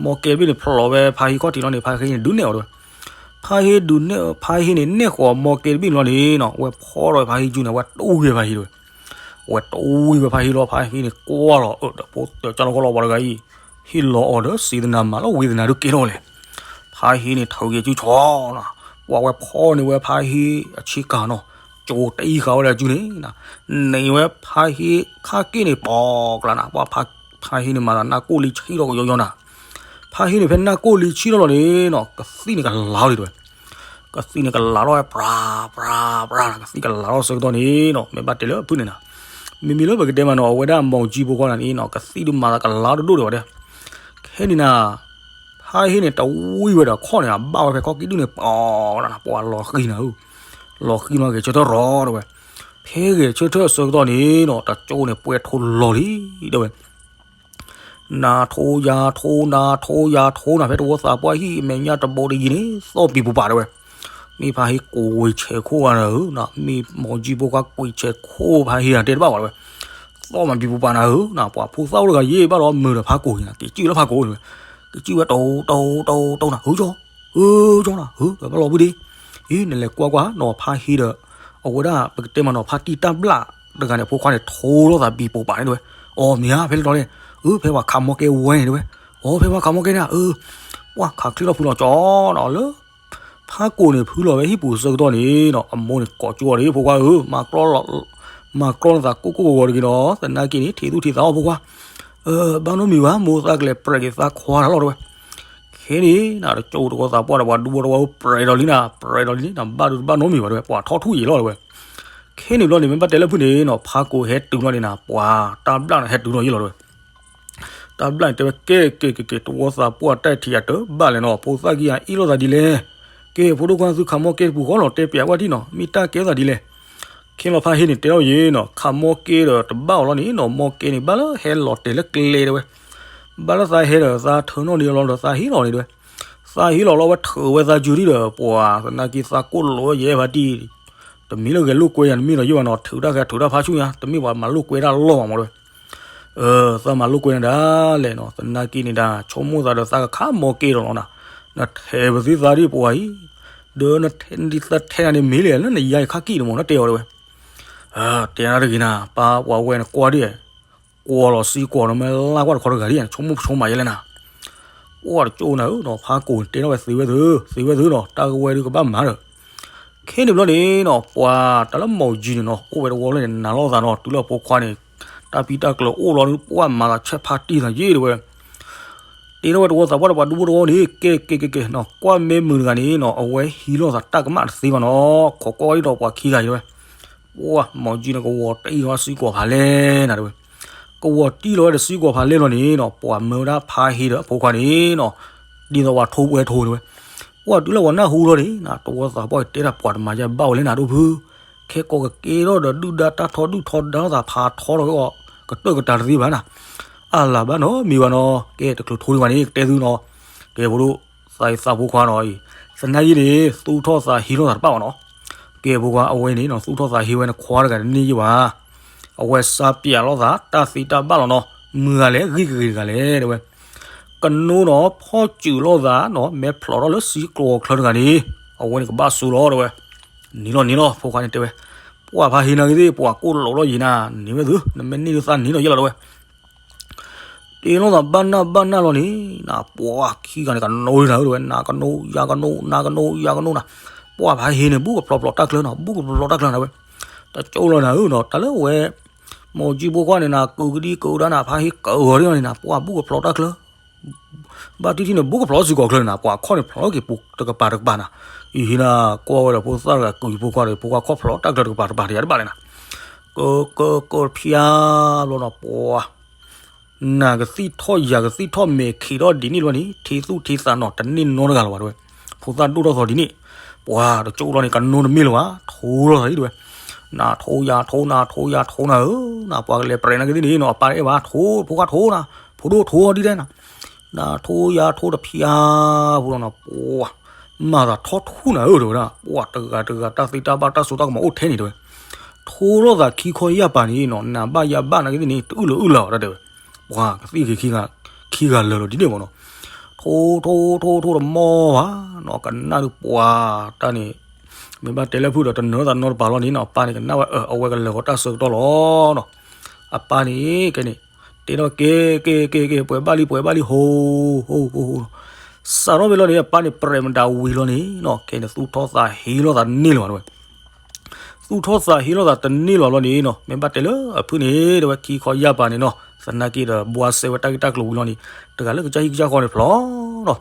မီကဲတဘ့ၣ်န့ၣ် ဖျိးဝဲဖါဟ့ခီၣ်ထံးလီၤန့ၣ် ဖါဟ့န့ၣ် ဒုးနဲၣ်အီၤတဲဝဲ. ဖါဟ့ဒုးနဲၣ် ဖါဟ့န့ၣ် နဲၣ်ဃီၤမီၢ်ကဲတဘ့ၣ်န့ၣ်လီၤန့ၣ်နီၤ, ဝဲဖီထီၣ်ဝဲဖါဟ့ကၠူန့ၣ် ဝဲတဝံၤဝဲဖါဟ့ဒုးဝဲ, ဝဲတဝံၤဝဲဖါဟ့လီၤ, ဖါဟ့န့ၣ်ကွၢ်လီၤ, ဒီးဖိသၢကၠီလီၤကီလီၤပှၤတဂၤအံၤ, ဟ့ၣ်လီၤအီၤဒီး စံးသနၤမၤလီၤဝံသနၤဒုးကဲထီၣ်ဝဲလဲၣ်. ဖါဟ့န့ၣ် ထုးက့ၤကၠူဆီနီၤ, ပှၤဝဲဖီန့ၣ်ဝဲဖါဟ့အဆ့ကၤနီၤ, ကၠိတအံၤဃာ်ဝဲဒၣ်ကၠူန့ၣ်, န့ၢ်ဝဲဖါဟ့ခါက့ၢ်န့ၣ် ပိာ်ကျါနၤ, ပှၤဖါဟ့န့ၣ် မၤသးနၢ်ကိၢ်လံဆံးထီၣ်ကယီယီနၤ ဖါဟ့န့ၣ် ဖဲနၢ်ကိၢ်လံဆံးထီၣ်လီၤန့ၣ်နီၤ, ကသံၣ်န့ၣ်ကလၤထီၣ်ဒံးတဲဝဲ, ကသံၣ်န့ၣ်ကလၤထီၣ်ဝဲ ပြၤ ပြၤ ပြၤနၤ, ကသံၣ်ကလၤထီၣ်ဆၢကတီၢ်န့ၣ်နီၤ, မ့ၢ်ဘၣ်တဲလၢဖုၣ်န့ၣ်နၤ, မ့မ့ၢ်လၢပကတဲမးနီၤ, အဝဲဒၣ်မီၤကၠံဖိခွါန့ၣ်နီၤ, ကသံၣ်ဒုးမၤသးကလၤတဒိၣ်ဒံးဝဲဒၣ်, ခဲန့ၣ်နၤ ဖါဟ့န့ၣ် တဝံၤဝဲဒီးခီၣ်န့ၣ် အဘၣ်ဝဲဖဲခီၣ်ကံၣ်ဒုၣ်န့ၣ် ပိာ်နၤ, ပှၤလီၤဃံၤနၤဧၢ, လီၤဃံၤမးဂဲၤဆၢထၢၣ်ရီၤတဲဝဲ, ဖဲဂဲၤဆၢထၢၣ်ဆၢကတီၢ်န့ၣ်နီၤ, တကၠိန့ၣ်ပှဲၤထိလီၤလံ တဲဝဲ နၤထိယၤထိ နၤထိယၤထိနၤ, ဖဲတဝီသးပှၢ်ဟံၣ်အမဲာ်ညါတဘိတယံၤန့ၣ် သီၣ်ပံၤပူၤပာ်တဲဝဲ, မ့ၢ်ဖါဟ့ကွံာ်ဆဲးခိၣ်ဂၤနၤဧၢ, မ့ၢ်မီၤကၠံဖိခွါကွံာ်ဆဲးခိၣ်ဖါဟ့ဂၤတဲတဘၣ်ဘၣ်တဲဝဲ, သီၣ်မးပံၤပူၤပာ်နၤဧၢ, ပှၤဖိသၣ်အိၣ်တဂၤယဲၢ်ဘၣ်ဒီးမုာ်ဒီးဖါကိာ်န့ၣ် က့ၤစုၣ်လၢဖါကိာ်တဲဝဲ, က့ၤစုၣ်ဝဲတိတိတိတိနၤ, ဟုကၠီ ဟုကၠီနၤ, ဟု ဘၣ်လီၤဘှံးဒ့, အံၤ နလဲၤကွၢ်ကွၢ်နီၤ ဖါဟ့ဒီး အဝဲဒၣ်ပကတဲမးနီၤ ဖါတံၢ်တၢ်ဘျၣ်တဂၤန့ၣ် အဖိခွါန့ၣ် ထိလီၤသးပံၤပိာ်ပာ်န့ၣ်တဲဝဲ, အီၤမ့ၢ်ဧါ ဖဲလဲၣ်တီလဲၣ်, အၢ ဖဲပှၤခးမီၢ်ကဲဝဲန့ၣ်တဲဝဲ, အီၤ ဖဲပှၤခးမီၢ်ကဲန့ၣ်ဧါ, အၢ ပှၤခးချံလီၤဖုလီၤကၠီနီၤလၢ ဖါကိာ်န့ၣ် ဖုလီၤဝဲဟံၣ်ပူၤဆၢကတီၢ်န့ၣ်နီၤ, အမိၢ်န့ၣ်ကိးကၠိအီၤဒီး ဖိခွါဧၢ, မၤကြီနသးကိၢ်ကိၢ်ဂီၤဂီၤတဂ့ၤနီၤ, သနာ်က့န့ၣ် ထံၣ်သူၣ်ထံၣ်သးအီၤဖိခွါ, ဘၣ်နီတမံၤဘၣ်, မိၢ်သးကလဲၤပြဲးက့ၤသးခွါတၢ်လီၤတဲဝဲ, ခဲန့ၣ်နၤ တကၠိတဝီသးပှၢ်ဒီးပှၤဒူဖိတဝီဧၢ ပြဲးဒီးလံနၤ, ပြဲးဒီးလံနၤ, ဘၣ်ဒုးတဘၣ်နီတမံၤဘၣ်တဲဝဲ, ပှၤထီၣ်ထူၣ်ယံာ်လီၤတဲဝဲ, ခဲန့ၣ်ဘျီန့ၣ် မ့ၢ်ဘၣ်တဲလၢဖုၣ်န့ၣ်နီၤ, ဖါကိာ်ဟဲတုၤလီၤန့ၣ်နၤ, ပှၤတၢ်ဘျၣ်န့ၣ်ဟဲတုၤလီၤယံာ်လီၤတဲဝဲ တၢ်ဘျၣ်န့ၣ်တဲဝဲ ကဲက့ၤက့ၤက့ၤ တဝီသးပှၢ်တၢ်ထံးအတဘၣ်လဲၣ်နီၤ, ဖိသၣ်ခံဂၤအ့ၣ်လိာ်သးဒ်လဲၣ်, ကဲ ဖိဒိၣ်ခွါ သုခးမီၢ်ကဲတပူၤဃီလီၤ တဲပျးဝဲဒ်နီၤ, မ့ၢ်တၢ်ကဲသးဒ်လဲၣ်, ခဲလီၤဖါဟ့န့ၣ်တဲထီၣ်ယံာ်နီၤ, ခးမီၢ်ကဲဒီးတဘၣ်အီၤလီၤန့ၣ်နီၤ, မီၢ်ကဲန့ၣ် ဘၣ်လၢဟဲလီၤတဲာ်လၢကျဲတဲဝဲ, ဘၣ်လၢသးဟဲဒီးသးထၢနီၣ်ဒံးလီၤဒီးသးဟ့လီၤန့ၣ်တဲဝဲ, သးဟ့လီၤလီၤဝဲထုးဝဲသးယုၢ်ဒံးဒီး ပှၤသနာ်က့သးကိၢ်လိာ်ယဲၢ်ဖါတံၢ် တမ့ၢ်လၢဂဲၤလိာ်ကွဲယၤ တမ့ၢ်ဒီးယဲၢ်ဘၣ်နီၤ, ထုးတၢ်ဃဲထုးတၢ်ဖးဆူညါ တမ့ၢ်ပှၤမၤလိာ်ကွဲတၢ်လီၢ်ဘၣ်မးတဲဝဲ, သးမၤလိာ်ကွဲနၤဒၣ်လဲာ်နီၤ, သနာ်က့န့ၣ်ဒၣ် ဆိကမိၣ်သးဒီးသးကခးမီၢ်ကဲဒီးနီၤ, နထဲပသ့သးဒ်ပှၤအံၤ, ဒီးနထဲနဒ်သးထဲနၤန့ၣ်မ့ၢ်လဲၣ် လၢနယါယခါကံၣ်န့ၣ်မး နတဲအီၤတဲဝဲ, တဲနၤတဂ့ၤနၤ, ပၢ်ပှၤဝဲနကွၢ်ဒ် ကွၢ်လီၤစံကွၢ်နီၤမ့ၢ်လၢကွၢ်တခီတဂၤဒ် ဆိကမိၣ်ဆိကမးယဲလဲၣ်နၤ, ပှၤတကၠိနၤဧၢနီၤ, ဖါကိာ်န့ၣ်တဲထီၣ်ဝဲသ့ဝဲသ့, သ့ဝဲသ့နီၤ, တၢ်ဂဝဲဒုးကဘၣ်မၤဒီး ခဲန့ၣ်ဘျီန့ၣ်နီၤ ပှၤတၢ်လၢမီၤယံၤန့ၣ်နီၤ အိၣ်ဝဲတဝီလၢန့ၣ် နာ်လိာ်သးနီၤ, တုၤလၢအဖိခွါန့ၣ် တၢ်ဖံးတၢ်ကျၢၤအိၣ်လီၤ ပှၤမၤသးဆဲးဖါတံၢ်သးယ့ၢ်တဲဝဲ, တဲထီၣ်ဝဲတဝီသးပှၢ်ဒီးပှၤဒူဖိတဝီန့ၣ် ကဲကဲကဲကဲနီၤ, ကွၢ်မ့ၢ်မုာ်တဂၤန့ၣ်နီၤ အဝဲဟံးလိာ်သးတၢ်ကမၣ်တသ့ဘၣ်နီၤ, ခိးကွၢ်ဝဲဒ်သိးပှၤခံဂၤအံၤတဲဝဲ, ပှၤမီၤယံၤန့ၣ် ကဝီၤတံၢ်လီၤစံကွၢ်ဖးလဲၢ်နၤတဲဝဲ, ကဝီၤတံၢ်လီၤဝဲဒီးစံကွၢ်ဖးလဲၢ်လီၤန့ၣ်နီၤ, ပှၤမၢဝဲဒၣ်ဖါဟ့ဒီးအဖိခွါန့ၣ်နီၤ, ဒ်သိးပှၤထိပှဲၤထိတဲဝဲ, ပှၤတုၤလၢပှၤနၢ်ဟူလီၤန့ၣ် တဝီသးပှၢ်တဲဒၣ်ပှၤတမၤယါဘၣ်ဝဲလဲၣ်နၤဒိၣ်ဖု, ခဲကိးကကဲထီၣ်ဒီးဒုၣ်ဒါတၢ်ထီဒုၣ်ထီဒါလိာ်သးဖးထီထီၣ်ကီး ကတၢၢ်ကတၢၢ်တသ့ဘၣ်နၤ, အလၢ်ဘၣ်နီတမံၤဘၣ်နီၤ, ကဲတချုးထိဒံးဘၣ်န့ၣ် ကတဲသုနီၤ, ကဲဖိဒိၣ် သးအံၤသးဖိခွါနီၤအံၤ, သနာ်က့န့ၣ် သူၣ်ထီၣ်သးဟ့လိာ်သးတဘၣ်ဘၣ်နီၤ, ကဲဖိခွါအဝဲန့ၣ်နီၤ သူၣ်ထီၣ်သးဟ့ဝဲနခွါတဂၤတန့ၢ်ယ့ၢ်ဘၣ်, အဝဲစးပၠးလိာ်သးတၢ်သ့တၢ်ဘၣ်လီၤနီၤ, မုၢ်ဂၤလဲၣ်ဂံၢ်ကဂ့ၤတဂၤလဲၣ်တဲဝဲ ကနိနီၤ ဖီၣ်စူးလိာ်သးနီၤ မဲဖျိးထီၣ်လၢစံကျိၤချၢတဂၤန့ၣ်, အဝဲန့ၣ်ကဘၣ်စူးလီၤတဲဝဲ, နံၤလီၤနံၤလီၤ ဖိခွါန့ၣ်တဲဝဲ, ပှၤဖါဟ့နာ်က့သ့ၣ် ပှၤကိၢ်လိာ်လီၤယံၤနၤ, နံၤဝဲသု, နမ့ၢ်န့ၢ်ဒုးသးနံၤလီၤယ့ၢ်လီၤတဲဝဲ, တ့လိာ်သးဘၣ်နၢ်ဘၣ်နၢ်လီၤန့ၣ်, နပှၤခံဂၤန့ၣ် ကနိဒ်နၤဧၢတဲဝဲ, နၤကနိ ယၤကနိ နၤကနိ ယၤကနိနၤ, ပှၤဖါဟ့န့ၣ် ဘူးကဖျိးဖျိးတၢ်ချၢနီၤ, ဘူးကဖျိးဖျိးတၢ်ချၢနၤတဲဝဲ, တကၠိလီၤနၤဧၢနီၤ, တၢ်လၢဝဲ မီၤကၠံဖိခွါန့ၣ် နၤကုာ်ကဒံကုာ်ဒါနၤ ဖါဟ့ကၢဂီၤဒ်န့ၣ် နပှၤဘူးကဖျိးတၢ်ချၢ ဘၣ်တံၢ်ထံၣ်န့ၣ် ဘူးကဖျိးစ့ၢ်ကီးချၢန့ၣ်နၤ, ပှၤခီၣ်န့ၣ်ဖျိးက့ၤပူၤတကပၤတကပၤနၤ, အံၤဟံးနၤ ကွၢ်ဝဲဒီးဖိသၣ်တဂၤကုာ်ယဖိခွါဒီး ဖိခွါခီၣ်ဖျိးတၢ်ချၢတကပၤတကပၤတယၤတဘၣ်လဲၣ်နၤ, ကကကဖျါဘျီနီၤ ပှၤ နၤကသံၣ်ထီၣ်ယၤကသံၣ်ထီၣ်မဲာ်ခံးထီၣ်ဒ်န့ၣ်လီၤန့ၣ် ထံသူၣ်ထံသးနီၤ တန့ၢ်နီတဂၤလၢၤဘၣ်တဲဝဲ, ဖိသၣ်ဒိၣ်ထီၣ်သီဒ်န့ၣ်, ပှၤတကၠိလီၤန့ၣ် ကနိတမ့ၢ်လၢၤဘၣ် ထိလီၤသးဒ်တဲဝဲ, နၤထိယၤထိနၤထိယၤထိနၤဧၢ, နၤပှၤကလဲၤပြဲးနာ်က့သ့ၣ်န့ၣ်နီၤ အပၢ်အဲၣ်ဘၣ်ထိ ဖိခွါထိနၤ, ဖိဒိၣ်ထိဒ်တဲနၤ နၤထိယၤထိတဖျါဖိလီၤနီၤ ပှၤ မၤသးထီၣ်ထူၣ်နၤဧၢတဲဝဲဒၣ်, ပှၤတဂၤတဂၤတၢ်သ့တၢ်ဘၣ်တၢ်စိတၢ်ကမီၤအိၣ်ထဲန့ၣ်တဲဝဲ, ထိလီၤသးခံခီယၢ်ပၤန့ၣ်နီၤ နၤဘၣ်ယၤဘၣ်နာ်က့သ့ၣ်န့ၣ် တအုၣ်လီၤအုၣ်လီၤဘၣ်တဲဝဲ, ပှၤကသံၣ်က့ၤခံဂၤလၢာ်လီၤဒ်န့ၣ်မ့ၢ်နီၤ, ထိထိထိထိတမီၢ်ဘၣ်နီၤ ကနၣ်ဒုးပှၤတၢ်န့ၣ် မ့ၢ်ဘၣ်တဲလၢဖုၣ်ဒီးတနၢၤသးနီတပၤလီၤန့ၣ်နီၤ အပၢ်န့ၣ်ကနၣ်ဝဲ အဝဲကလဲၤဃီၤတၢ်ဆၢကတီၢ်လီၤနီၤ အပၢ်န့ၣ်ကဲန့ၣ် တဲထီၣ်က့ၤက့ၤက့ၤက့ၤ ပှဲၤဘၣ်လံ ပှဲၤဘၣ်လံ ဟိဟိဟိဟိနီၤ စးထီၣ်ဖဲလီၤန့ၣ် အပၢ်န့ၣ် ပြဲးမတၤဝံၤလီၤန့ၣ်နီၤ ကဲန့ၣ် သူၣ်ထီၣ်သးဟ့လိာ်သးတန့ၢ်လီၤတဲဝဲ သူၣ်ထီၣ်သးဟ့လိာ်သးတန့ၢ်လီၤလီၤန့ၣ်နီၤ မ့ၢ်ဘၣ်တဲလၢအဖုၣ်န့ၣ် တဲဝဲခံခီယၢ်ပၤန့ၣ်နီၤ သနာ်က့ဒီးဘှါစဲဝဲတၢ်ဂ့ၢ်တၢ်ကျိၤဝံၤလီၤန့ၣ် တဂၤလၢကစၢ်ဟံၣ်ကစၢ်ဃီန့ၣ်ဖျီနီၤ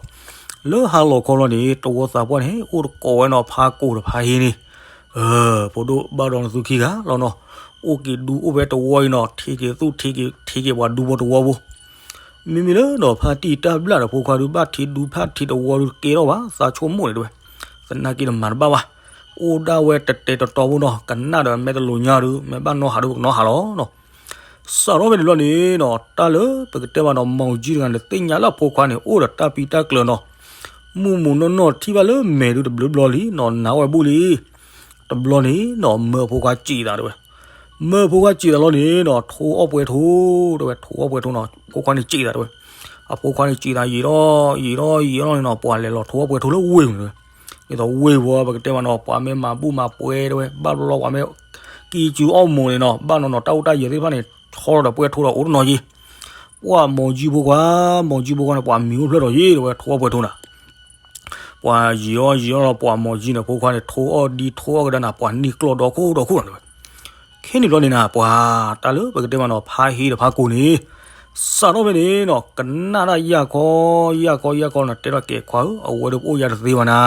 လၢဟါလီၤခီလီၤန့ၣ် တဝီသးပှၢ်န့ၣ် အိၣ်တကိးဝဲနီၤ ဖးကိာ်တဖးဟ့န့ၣ် ဖိဒိၣ်ဘၣ်ဒီးနသူခံဂၤလီၤနီၤ အိၣ်က့ၤဒူအိၣ်ဖဲတဝီအံၤနီၤ ထံက့ၤသူၣ်ထံက့ၤ ထံက့ၤပှၤဒူဖိတဝီဖိ မ့မ့ၢ်လၢနီၤ ဖါတံၢ်တၢ်ဘျၣ်ဒီးဖိခွါဒုး ဘၣ်ထံးဒူဖးထံးတဝီဒုးတကဲထီၣ်ဘၣ် သးဆိကမိၣ်န့ၣ်တဲဝဲ သနာ်က့ဒီးမၤတဘၣ်ဘၣ် အိၣ်ဒၣ်ဝဲတတဲာ်တတီၤဖိနီၤ ကနၣ်ဒီးမ့ၢ်တလိာ်ညါဒုး မ့ၢ်ဘၣ်နီၢ်ဟးဒုးပကနီၢ်ဟးလီၤနီၤ စးထီၣ်ဖဲန့ၣ်လီၤန့ၣ်နီၤ တၢ်လၢပကတဲမးနီၤ မီၢ်ကၠံတဂၤန့ၣ် သ့ၣ်ညါလၢအဖိခွါန့ၣ် အိၣ်ဒီးတၢ်ပံးတၢ်ကျၢၤနီၤ မုၢ်မုၢ်နီၢ်နီၢ်ထံၣ်ဘၣ်လၢမဲာ်ဒုးတဘျုးဘျီလံနီၤ နါဝဲဘူၣ်လံ တဘျီန့ၣ်နီၤ မၢအဖိခွါစံးသးတဲဝဲ မၢအဖိခွါစံးသးလီၤန့ၣ်နီၤ ထိအီၣ်ပှဲၤထိတဲဝဲ ထိအီၣ်ပှဲၤထိနီၤ အဖိခွါန့ၣ်စံးသးတဲဝဲ အဖိခွါန့ၣ်စံးသးယံာ်ထီၣ်ယံာ်ထီၣ်ယံာ်ထီၣ်န့ၣ်နီၤ ပှၤလဲၤလီၤထိအီၣ်ပှဲၤထိလၢဝ့ၢ်ပူၤန့ၣ်တဲဝဲ ဒ်သိးဝ့ၢ်ပူၤပကတဲမးနီၤ ပှၤမ့ၢ်မၤဘူၣ်မၤပှဲၤတဲဝဲ ဘၣ်ဘျီဘျီပှၤမ့ၢ်ကံၣ်ကူအီၣ်မိၢ်န့ၣ်နီၤ ဘၣ်နီၢ်နီၢ်တၢ်အိၣ်တၢ်ယၢၤသ့ၣ်တဖၣ်န့ၣ် ဆီလီၤဒီးပှဲၤထိဒီးအိၣ်တနီၤယံၤ ပှၤမီၢ်ကၠံဖိခွါ မီၢ်ကၠံဖိခွါန့ၣ် ပှၤမံၤအိၣ်ဖျၢၣ်ဒီးယံၤတဲဝဲ ထိအီၣ်ပှဲၤထိနၤ ပှၤယံာ်အီၣ်ယံာ်အီၣ်လီၤ ပှၤမီၢ်ကၠံန့ၣ် ဖိခွါန့ၣ် ထိအီၣ်ဒံထိအီၣ်ကဒါနၤ ပှၤန့ၢ်ကျီၢ်ဒီခိၣ်ဒီခိၣ်နၤတဲဝဲ ခဲန့ၣ်ဘျီန့ၣ်နၤ ပှၤတၢ်လၢပကတဲမးနီၤ ဖါဟ့ဒီးဖါကိာ်န့ၣ် စးထီၣ်ဖဲန့ၣ်နီၤ ကနၣ်တၢ်ယၢ်ခီယၢ်ခီယၢ်ခီနီၤ တဲထီၣ်ကဲခွါဧၢ အဝဲဒၣ်ပအိၣ်ယၤတသ့ဘၣ်နၤ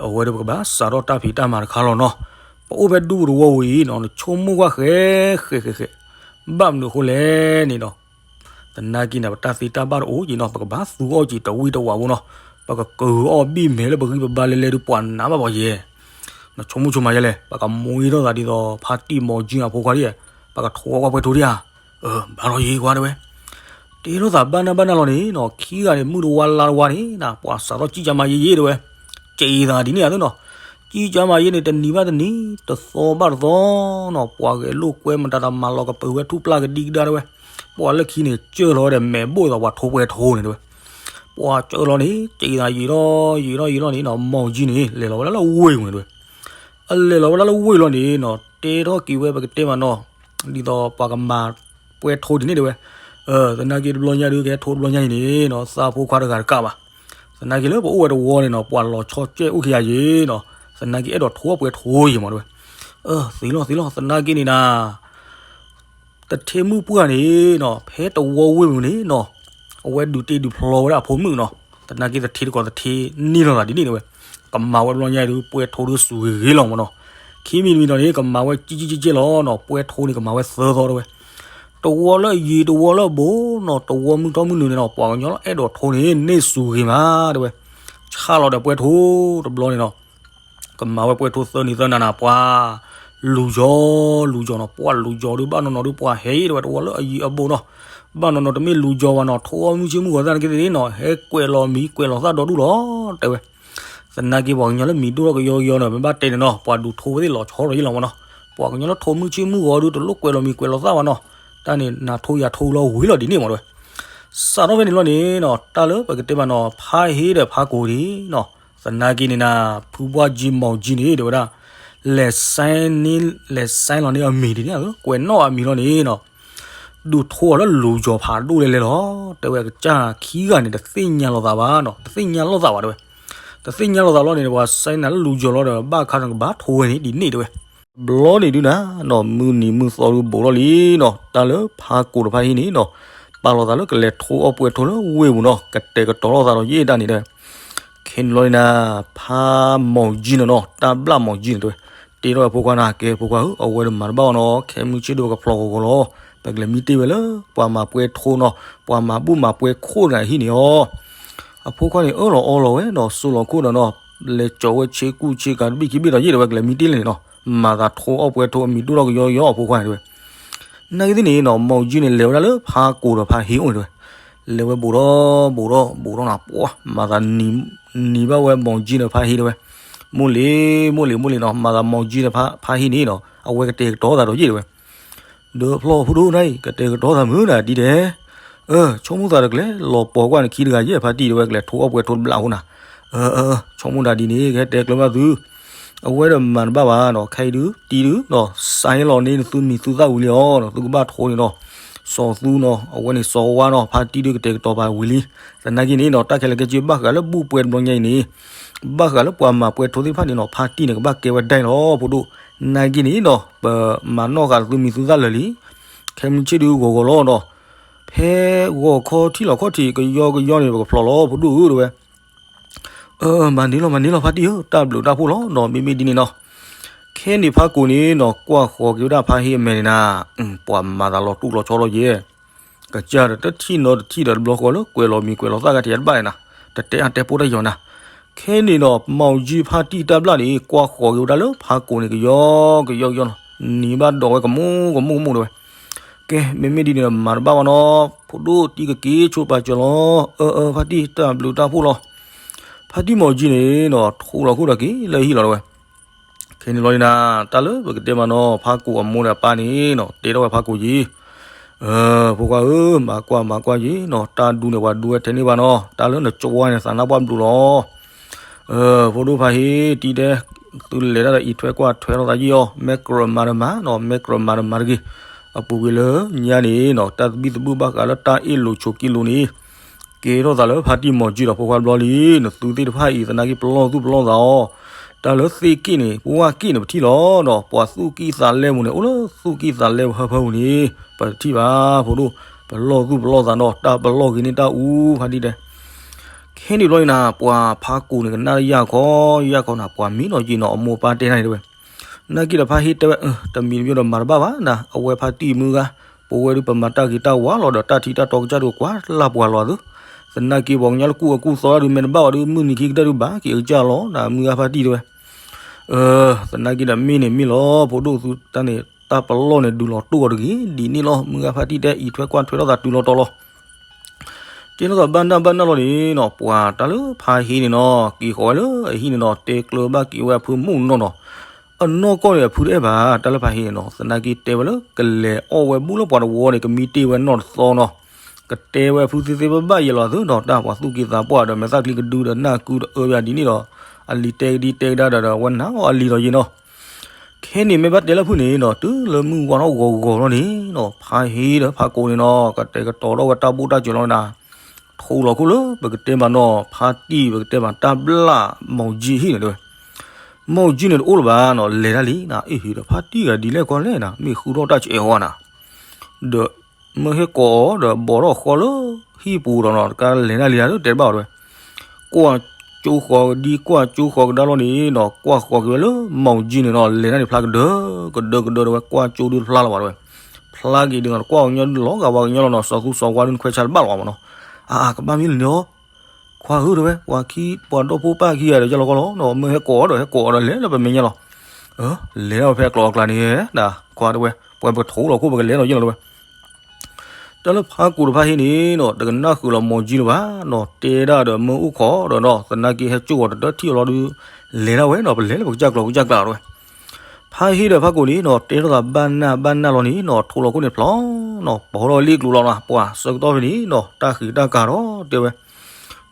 အဝဲဒၣ်ပကဘၣ်စးထီၣ်တၢ်ဖံးတၢ်မၤတခါလီၤနီၤ ပအိၣ်ဖဲဒူပူၤတဝီဝံၤအံၤနီၤ နဆိကမိၣ်ကွၢ်ဃဲဃဲဃဲဃဲ ဘၣ်မနုၤအဃိလဲၣ်န့ၣ်ဒီး သနာ်က့န့ၣ် ပတၢ်သ့တၢ်ဘၣ်တအိၣ်က့ၤနီၤ ပကဘၣ်သူအီၣ်က့ၤတဝံၣ်တဝးဖိနီၤ ပကကုၤအီၣ်ဘံၣ်မဲာ်လၢပဂံၢ်ပဘါလဲၤလဲၤဒုးပှၤနးဘၣ်ပှၤယဲၢ် နဆိကမိၣ်ဆိကမးယဲၢ်လဲၣ် ပကမူထီၣ်သးဒ်သိး ဖါတံၢ်မီၢ်ကၠံအဖိခွါဒ် ပကထိအီၣ်ကွၢ်ပှဲၤထိဒံဧါ ဘၣ်လီၤယံၤကွၢ်တဲဝဲ တဲထီၣ်သးဘၣ်နၢ်ဘၣ်နၢ်လီၤန့ၣ်နီၤ ခံဂၤန့ၣ် မုၢ်တဝါလါတဝါန့ၣ်နၤ ပှၤစးထီၣ်ကံၣ်ကၢမၤယံၤယံၤတဲဝဲ ကံၣ်သးဒ်န့ၣ်ဧါသ့နီၤ ကံၣ်ကၢမၤယံၤန့ၣ် တနံၤဘၣ်တနံၤ တသီဘၣ်တသီနီၤ ပှၤဂဲၤလိာ်ကွဲမတၤတၢ်မၤလီၤကပၢၤဝဲထူၣ်ပျၢ်ကဒံကဒါတဲဝဲ ပှၤလၢခံန့ၣ် ကၢၢ်လီၤဝဲဒီးမဲာ်ဘိၣ်သးပှၤထိပှဲၤထိန့ၣ်တဲဝဲ ပှၤကၢၢ်လီၤန့ၣ် ကံၣ်သးယံၤထီၣ်ယံၤထီၣ်ယံၤထီၣ်န့ၣ်နီၤ မီၢ်ကၠံန့ၣ် လဲၤလီၤဝဲဒၣ်လၢဝ့ၢ်ပူၤန့ၣ်တဲဝဲ အလဲၤလီၤဝဲဒၣ်လၢဝ့ၢ်လီၤန့ၣ်နီၤ တဲထီၣ်က့ၤဝဲပကတဲမးနီၤ ဒ်သိးပှၤကမၤပှဲၤထိဒ်န့ၣ်တဲဝဲ သနာ်က့တဘျီညါဒုးကဟဲထိတဘျီညါအံၤန့ၣ်နီၤ သးဖိခွါတဂၤတကးဘၣ် သနာ်က့လၢပအိၣ်ဝဲတဝီန့ၣ်နီၤ ပှၤလီၤဆီကဲအိၣ်ခံဂၤယံၤနီၤ သနာ်က့အဲၣ်ဒိးထိအီၣ်ပှဲၤထိယံၤမးတဲဝဲ သ့လီၤသ့လီၤ သနာ်က့န့ၣ်နၤ တထ့မုၣ်ပှၢ်န့ၣ်နီၤ ဖဲတဝီဝ့ၢ်ပူၤန့ၣ်နီၤ အဝဲဒုးတ့ဒုးဖျီဝဲဒၣ်အဖိမုၣ်နီၤ သနာ်က့တထ့တကိးတထ့န့ၢ်လီၤသးဒ်န့ၣ်တဲဝဲ ကမၤဝဲတဘျီညါဒုး ပှဲၤထိဒုးစူၤဂ့ၤဂ့ၤလီၤမးနီၤ ခံမံၤတမံၤဒီးန့ၣ် ကမၤဝဲကံကံကံကဲလီၤနီၤ ပှဲၤထိန့ၣ်ကမၤဝဲသၢသီတဲဝဲ တဝီလၢအယံၤတဝီလၢအဘူးနီၤ တဝီမုၢ်ထီၣ်မုၢ်နုာ်န့ၣ်နီၤ ပှၤကညီလၢအဲၣ်ဒိးထိန့ၣ် န့ၢ်စူၤဂ့ၤမးတဲဝဲ ဆၣ်လီၤဒီးပှဲၤထိတဘျီန့ၣ်နီၤ ကမၤဝဲပှဲၤထိသၢနံၤသၢနၤနၤ ပှၤလူၤယီၤလူၤယီၤနီၤ ပှၤလူၤယီၤဒုးဘၣ်နီၢ်နီၢ်ဒုးပှၤဟဲအံၤတဲဝဲ တဝီလၢအယံၤအဘူးနီၤ ဘၣ်နီၢ်နီၢ်တမ့ၢ်လူၤယီၤဘၣ်နီၤ ထိအီၣ်မုၢ်ဆ့ၣ်မုၢ်ဂီၤသၣ်နာ်က့သ့ၣ်နီၤ ဟဲကွဲးလီၤမံၤကွဲးလီၤသၣ်ဒီဒူၣ်လီၤတဲဝဲ သနာ်က့ပှၤကညီလၢမံၤဒိၣ်ထီၣ်ကယီကယီန့ၣ် မ့ၢ်ဘၣ်တဲန့ၣ်နီၤ ပှၤဒုးထိဝဲသ့ၣ်လီၤဆီဒီးယံၤလီၤမးနီၤ ပှၤကညီလၢထိမုၢ်ဆ့ၣ်မုၢ်ဂီၤဒုး တလိၣ်ကွဲးလီၤမံၤကွဲးလီၤသၣ်ဘၣ်နီၤ တၢ်န့ၣ်နၤထိယၤထိလီၤဝံၤလီၤဒ်န့ၣ်မးတဲဝဲ စးထီၣ်ဖဲန့ၣ်လီၤန့ၣ်နီၤ တၢ်လၢပကတဲမးနီၤ ဖါဟ့ဒီးဖါကိာ်န့ၣ်နီၤ သနာ်က့န့ၣ်နၤ ဖုဘှၢ်ကၠံမီၢ်ကၠံန့ၣ် တဲဝဲဒၣ် လဲၤစဲန့ၣ် လဲၤစဲလီၤန့ၢ်အမံၤဒ်န့ၣ် ကွဲးနီၣ်အမံၤလီၤန့ၣ်နီၤ ဒုးထိအီၤလၢလူၤယီၤဖးဒိၣ်လဲၣ်လဲၣ်လီၤ တဲဝဲကစၢ်ခံဂၤန့ၣ် တသ့ၣ်ညါလိာ်သးဘၣ်နီၤ တသ့ၣ်ညါလိာ်သးဘၣ်တဲဝဲ တသ့ၣ်ညါလိာ်သးလီၤန့ၣ် ပှၤစဲနၤလၢလူၤယီၤလီၤဒီး ဘၣ်ခါန့ၣ်ကဘၣ်ထိဝဲန့ၣ်ဒ်န့ၣ်တဲဝဲ ဘျီန့ၣ်ဒုးနၤနီၤ မုၢ်နံၤမုၢ်သီဒုးဘူးထီၣ်လံနီၤ တၢ်လၢဖါကိာ်တဖၣ်ဟံၣ်န့ၣ်နီၤ ပာ်လီၤသးလၢကလဲၤထိအီၣ်ပှဲၤထိလၢဝ့ၢ်ပူၤနီၤ ကတဲာ်ကတီၤလိာ်သးဒီးယဲၢ်ဒၣ်န့ၣ်တဲဝဲ ခဲန့ၣ်လီၤန့ၣ်နၤ ဖါမီၢ်ကၠံန့ၣ်နီၤ တၢ်ဘျၣ်မီၢ်ကၠံန့ၣ်တဲဝဲ တဲထီၣ်ဝဲဖိခွါနၤ ကဲဖိခွါဧၢ အဝဲဒၣ်မၤတဘၣ်အီၤနီၤ ခဲမုၢ်ဆ့ၣ်ဒိၣ်ကဖျီၣ်ဂီၤဂီၤလီၤ ပကလဲၤမံတ့ၢ်ဝဲလၢ ပှၤမၤပှဲၤထိနီၤ ပှၤမၤဘူၣ်မၤပှဲၤခိၣ်တဂၤဟံၣ်န့ၣ်အီၤ အဖိခွါန့ၣ် အၢၣ်လီၤအီလီၤဝဲနီၤ စိလီၤခိၣ်ဒီးနီၤ လဲၤကၠီၤဝဲဆ့ကူဆ့ကၤတဘ့ၣ်ခံဘ့ၣ်ဒီးယဲၢ်တဲဝဲ ကလဲၤမံတ့ၢ်လဲၣ်န့ၣ်နီၤ မၤသးထိအီၣ်ပှဲၤထိအမံၤဒိၣ်ထီၣ်ကယီကယီအဖိခွါန့ၣ်တဲဝဲ နာ်က့သ့ၣ်န့ၣ်နီၤ မီၢ်ကၠံန့ၣ် လဲၤဝဲဒၣ်လၢဖါကိာ်ဒီးဖါဟ့အိၣ်န့ၣ်တဲဝဲ လဲၤဝဲဘူးဒီးဘူးဒီးဘူးဒီးနၤ ပှၤမၤသးနံၤဘၣ်ဝဲမီၢ်ကၠံဒီးဖါဟ့တဲဝဲ မိၢ်လံၤ မိၢ်လံၤ မိၢ်လံၤနီၤ မၤသးမီၢ်ကၠံဒီးဖါဟ့န့ၣ်နီၤ အဝဲကတဲာ်ကတီၤသးဒီးယဲၢ်တဲဝဲ ဒီးဖျီၣ်ဖိဒိၣ်နၤအံၤ ကတဲာ်ကတီၤသးမုၢ်နၤဒ်တဲ အၢ ဆိကမိၣ်သးဒီးကလဲၤလီၤပိာ်ကွၢ်န့ၣ် ခံတဂၤယဲၢ် ဖါတံၢ်တဲဝဲ ကလဲၤထိအီၣ်ပှဲၤထိတဘျီအဃိနၤ. အၢ အၢ အၢ ဆိကမိၣ်တၢ်ဒ်န့ၣ် ကဟဲတဲကျၢၤဘၣ်သု, အဝဲဒီးမၤတဘၣ်ဘၣ်နီၤ, ခဲအံၤဒုး တံၢ်ဒုးနီၤ စါဟ့လီၤန့ၢ်နသုမံၤသုသၣ်ဝံၤလံအီၤနီၤ, သုကဘၣ်ထိန့ၣ်နီၤ, စီၤသူနီၤ အဝဲန့ၣ်စီၤဝါနီၤ ဖါတံၢ်ဒုးကတဲာ်ကတီၤပာ်ဝံၤလံ. သနာ်က့န့ၣ်နီၤ တၢ်ခဲလၢာ်ခဲဆ့ဘၣ်ဃးလၢဘူၣ်ပှဲၤတဘျီညါအံၤန့ၣ် ဘၣ်ဃးလၢပှၤမၤပှဲၤထိသ့ၣ်တဖၣ်န့ၣ်နီၤ ဖါတံၢ်န့ၣ် ကဘၣ်ကဲဝဲဒၣ်လီၤ ဖိဒိၣ်. နာ်က့န့ၣ်နီၤ ပမၤနီၣ်ဃာ်သုမံၤသုသၣ်လၢာ်လံ. ခဲမုၢ်ဆ့ၣ်ဒုးဂီၤဂီၤလီၤနီၤ, ဖဲဂီၤခီထံၣ်လီၤခီၣ်ထံး ကယီကယီန့ၣ် ပကဖျိးလီၤ ဖိဒိၣ်ဧၢ တဲဝဲ. အၢ မၤန့ၢ်လီၤ မၤန့ၢ်လီၤ ဖါတံၢ်ဧၢ, တၢ်ဘျုးတၢ်ဖှိၣ်လီၤနီၤ, မ့မ့ၢ်ဒ်န့ၣ်နီၤ. ခဲန့ၣ်ဖါကိာ်န့ၣ်နီၤ ကွၢ်ဃီၤက့ၤဝဲဒၣ်ဖါဟ့အမဲာ်န့ၣ်နၤ, ပှၤမၤသးလီၤတူၢ်လီၤဆီလီၤယဲၢ် ကစၢ်ဒီးတထံၣ်နီတထံၣ်ဒီးတဘျီဃီလၢကွဲးလီၤမံၤကွဲးလီၤသၣ်ဂၤတယၤတဘၣ်န့ၣ်နၤ, တတဲအါတဲပိၢ်တၢ်ယီၤနၤ. ခဲန့ၣ်ဒီး မီၢ်ယံဖါတံၢ်တၢ်ဘျၣ်န့ၣ် ကွၢ်ဃီၤက့ၤဝဲဒၣ်လၢဖါကိာ်န့ၣ် ကယီကယီကယီနီၤ, နံၤဘၣ်ဒိးဝဲကမူၣ်ကမူၣ်ကမူၣ်တဲဝဲ. ကဲ မ့မ့ၢ်ဒ်န့ၣ်ဒီးမၤတဘၣ်ဘၣ်နီၤ, ဖိဒိၣ်တံၢ်ကက့ၤဆိပာ်စၢၤလီၤ. အၢ အၢ ဖါတံၢ် တၢ်ဘျုးတၢ်ဖှိၣ်လီၤ. ဖါတံၢ်မီၢ်ယံန့ၣ်နီၤ ထိၣ်လီၤခိၣ်ဒီးက့ၤလၢဟံၣ်လီၤတဲဝဲ. ခဲန့ၣ်လီၤန့ၣ်နၤ တၢ်လၢပကတဲမးနီၤ ဖါကိာ်အမိၢ်ဒီးအပၢ်န့ၣ်နီၤ တဲထီၣ်ဝဲဖါကိာ်ယံၤ, အၢ ဖိခွါဧၢ, မၤကွၢ်မၤကွၢ်ယံၤနီၤ, တၢ်ဒူန့ၣ်ပှၤဒူဝဲထဲန့ၢ်ဘၣ်နီၤ, တၢ်လၢနကၠီဝါန့ၣ် သးနါပှၢ်ဘျုးလီၤ. အၢ ဖိဒိၣ်ဖါဟ့တံၢ်တဲ, သုလဲၤတၢ်ဒီးအံးထွဲကွၢ်ထွဲထီၣ်သးယံၤအီၤ, မဲာ်ကြၢးမၤဒီးမၤနီၤ, မဲာ်ကြၢးမၤဒီးမၤတဂ့ၤ. အပူၤကွံာ်လၢညါန့ၣ်နီၤ တၢ်သဘံၣ်သဘုၣ်ဘၣ်ဃးလၢတၢ်အ့ၣ်လိာ်ဆိးက့လိာ်န့ၣ် ကဲထီၣ်သးလၢဖါတံၢ်မီၢ်ကၠံဒီးဖိခွါဘျီလံ, နသုသ့ၣ်တဖၣ်အံၤ သနာ်က့ပလီၢ်သူၣ်ပလီၢ်သးအီၤ, တၢ်လၢသ့ၣ်က့ၣ်န့ၣ် ပဝၣ်က့ၣ်န့ၣ် ပထံၣ်လီၤနီၤ, ပှၤသူၣ်ကံၢ်သးလဲပူၤန့ၣ် အိၣ်လၢသူၣ်ကံၢ်သးလဲပူၤဟၢဖၢပူၤန့ၣ် ပတထံၣ်ဘၣ်ဖိဒိၣ်, ပလီၢ်သူၣ်ပလီၢ်သးနီၤ, တၢ်ပလီၢ်ဂ့ၤန့ၢ်တၢ်အူဖါတံၢ်တဲ ခဲန့ၣ်ဘျီန့ၣ်နၤ ပှၤဖါကိာ်န့ၣ် ကနၣ်ယၢ်ခီယၢ်ခီနၤ, ပှၤမံနီၤယံာ်နီၤ အမိၢ်အပၢ်တဲနၤန့ၣ်တဲဝဲ. နာ်က့ဒီးဖါဟ့တဲဝဲ, တမံၤတမံၤဒီးမၤတဘၣ်ဘၣ်နၤ, အဝဲဖါတံၢ်မုၢ်ဂၤ, ပဝဲဒုးပမၤတၢ်ဂ့ၤတၢ်ဝါလီၤဒီး တၢ်ထံတၢ်တီကစၢ်ဒုးကွၢ်လၢ်ပှၤလီၤသု, သနာ်က့ပှၤကညီလၢကူၣ်အကူၣ်သီဒုး မ့ၢ်တဘၣ်ဝဲဒုး မုၢ်နံၤခံကတၢၢ်ဒုးဘၣ်က့ၤအကစၢ်လီၤနၤ မုၢ်ဂၤဖါတံၢ်တဲဝဲ. အၢ သနာ်က့ဒီးမ့ၢ်န့ၣ်မ့ၢ်လီၤ ဖိဒိၣ်သုတၢ်န့ၣ် တၢ်ပလီၢ်န့ၣ် ဒုးလီၤတိၢ်အီၤတဂ့ၤ ဒ်န့ၣ်လီၤ, မုၢ်ဂၤဖါတံၢ်တဲအံးထွဲကွၢ်ထွဲထီၣ်သးတုၤလီၤတီၤလီၤ. ကဲထီၣ်သးဘၣ်နၢ်ဘၣ်နၢ်လီၤန့ၣ်နီၤ ပှၤတၢ်လၢဖါဟ့န့ၣ်နီၤ က့ၤဃီၤဝဲလၢအဟံၣ်န့ၣ်နီၤ တဲကျၢၤဘၣ်က့ၤဝဲအဖုမုၢ်နီၢ်နီၤ, အနီၢ်ကီၢ်န့ၣ် အဖုတအဲၣ်ဘၣ် တၢ်လၢဖါဟ့န့ၣ်နီၤ, သနာ်က့တဲဝဲလၢကလဲၤအီၣ်ဝဲဘူၣ်လၢပှၤတဝီန့ၣ် ကမံတ့ၢ်ဝဲနီၢ်တသီနီၤ, ကတဲဝဲအဖုသ့သ့ဘၣ်ဘၣ်ယဲလီၤသုနီၤ, တၢ်ပှၤသူၣ်က့သးပှၢ်ဒီး မဲာ်သၣ်ချံကဒုဒီးနၢ်ကုဒီးအၢဘၣ်ဒ်န့ၣ်ဒီး အလံၤတဲကဒံတဲကဒါဒီး ဝဲနၤအီၤအလံၤလီၤယ့နီၤ. ခဲန့ၣ်မ့ၢ်ဘၣ်တဲလၢဖုန့ၣ်နီၤ တုၤလၢမုၢ်ဝါထီၣ်ဂီၤဂီၤလီၤန့ၣ်နီၤ ဖါဟ့ဒီးဖါကိာ်န့ၣ်နီၤ ကတဲာ်ကတီၤထီၣ်ဝဲတၢ်ဘူၣ်တၢ်စၢၤလီၤနၤ, ထိၣ်လီၤခိၣ်လၢပကတဲမးနီၤ ဖါတံၢ်ပကတဲမး တၢ်ဘျၣ်မီၢ်ယံဟံၣ်န့ၣ်တဲဝဲ, မီၢ်ယံန့ၣ်တအိၣ်လၢၤဘၣ်နီၤ လဲၤတၢ်လံနၤ အ့ၣ်ဟ့ဒီးဖါတံၢ်ဂၤဒ်လဲၣ်ကီလဲၣ်နၤ မ့ၢ်ဃုထီၣ်တၢ်ဆဲးအီၤနၤ ဒီး မ့ၢ်ဟဲကိးအီၤဒီးဘီးထီၣ်ဃီလၢဟံၣ်ပူၤဒီးနီၤ တကးလဲၤနၢ်လံဧါ တဲတဘၣ်အီၤတဲဝဲ, ကွၢ်ကၠိဃီၤကဒံကွၢ်ကၠိဃီၤကဒါလီၤန့ၣ်နီၤ ကွၢ်ဃီၤက့ၤဝဲလၢမီၢ်ယံန့ၣ်နီၤ လဲၤနၢ်န့ၣ်ဖျါကဒၢ ကဒၢကဒၢတဲဝဲ ကွၢ်ကၠိဒုတဖျါလၢၤဘၣ်တဲဝဲ, ဖျါက့ၤဒုးနီၤ ကွၢ်ကညီဒုးလီၤဂာ်ဝါကညီလီၤနီၤ စီၤသူစီၤဝါဒုးနခွဲးဆါတဘၣ်လၢၤဘၣ်မးနီၤ, အါ ကဘၣ်မ့ၢ်လၢန့ၣ်အီၤ ခွါဧၢတဲဝဲ ပှၤခံ ပှၤဒီဖိပၢ်ခံဂၤဒီးယလီၤကီလီၤနီၤ မ့ၢ်ဟဲကိးအီၤဒီးဟဲကိးအီၤဒီးလဲၤလၢပမဲာ်ညါလီၤ, အၢ လဲၤဒၣ်ဝဲဖဲအကျိၤအကျါန့ၣ် ဒ်ခွါတဲဝဲ ပှၤပထိၣ်လီၤခိၣ်ပကလဲၤလီၤယလီၤတဲဝဲ တၢ်လၢဖါကိာ်တဖါဟ့န့ၣ်နီၤ တကနၣ်ဃုာ်လီၤမီၢ်ယံလၢၤဘၣ်နီၤ တဲဒၣ်ဒီးမ့ၢ်အိၣ်ခိးဒီးနီၤ သနာ်က့ဟဲကၠိဂီၤတဒၢထံၣ်အီၤလီၤဒုး လဲၤဒၣ်ဝဲနီၤ ပလဲၤလၢပကစၢ်ကျိၤကစၢ်ကျါတဲဝဲ, ဖါဟ့ဒီးဖါကိာ်န့ၣ်နီၤ တဲထီၣ်သးဘၣ်နၢ်ဘၣ်နၢ်လီၤန့ၣ်နီၤ ထိၣ်လီၤခိၣ်န့ၣ်ဖျီနီၤ ပီၤထီၣ်လ့ၣ်ကျိၤလီၤနီၤ ပှၤဆၢကတီၢ်ဖဲန့ၣ်နီၤ တၢ်ဃံးတၢ်ကၤဒီးတဲဝဲ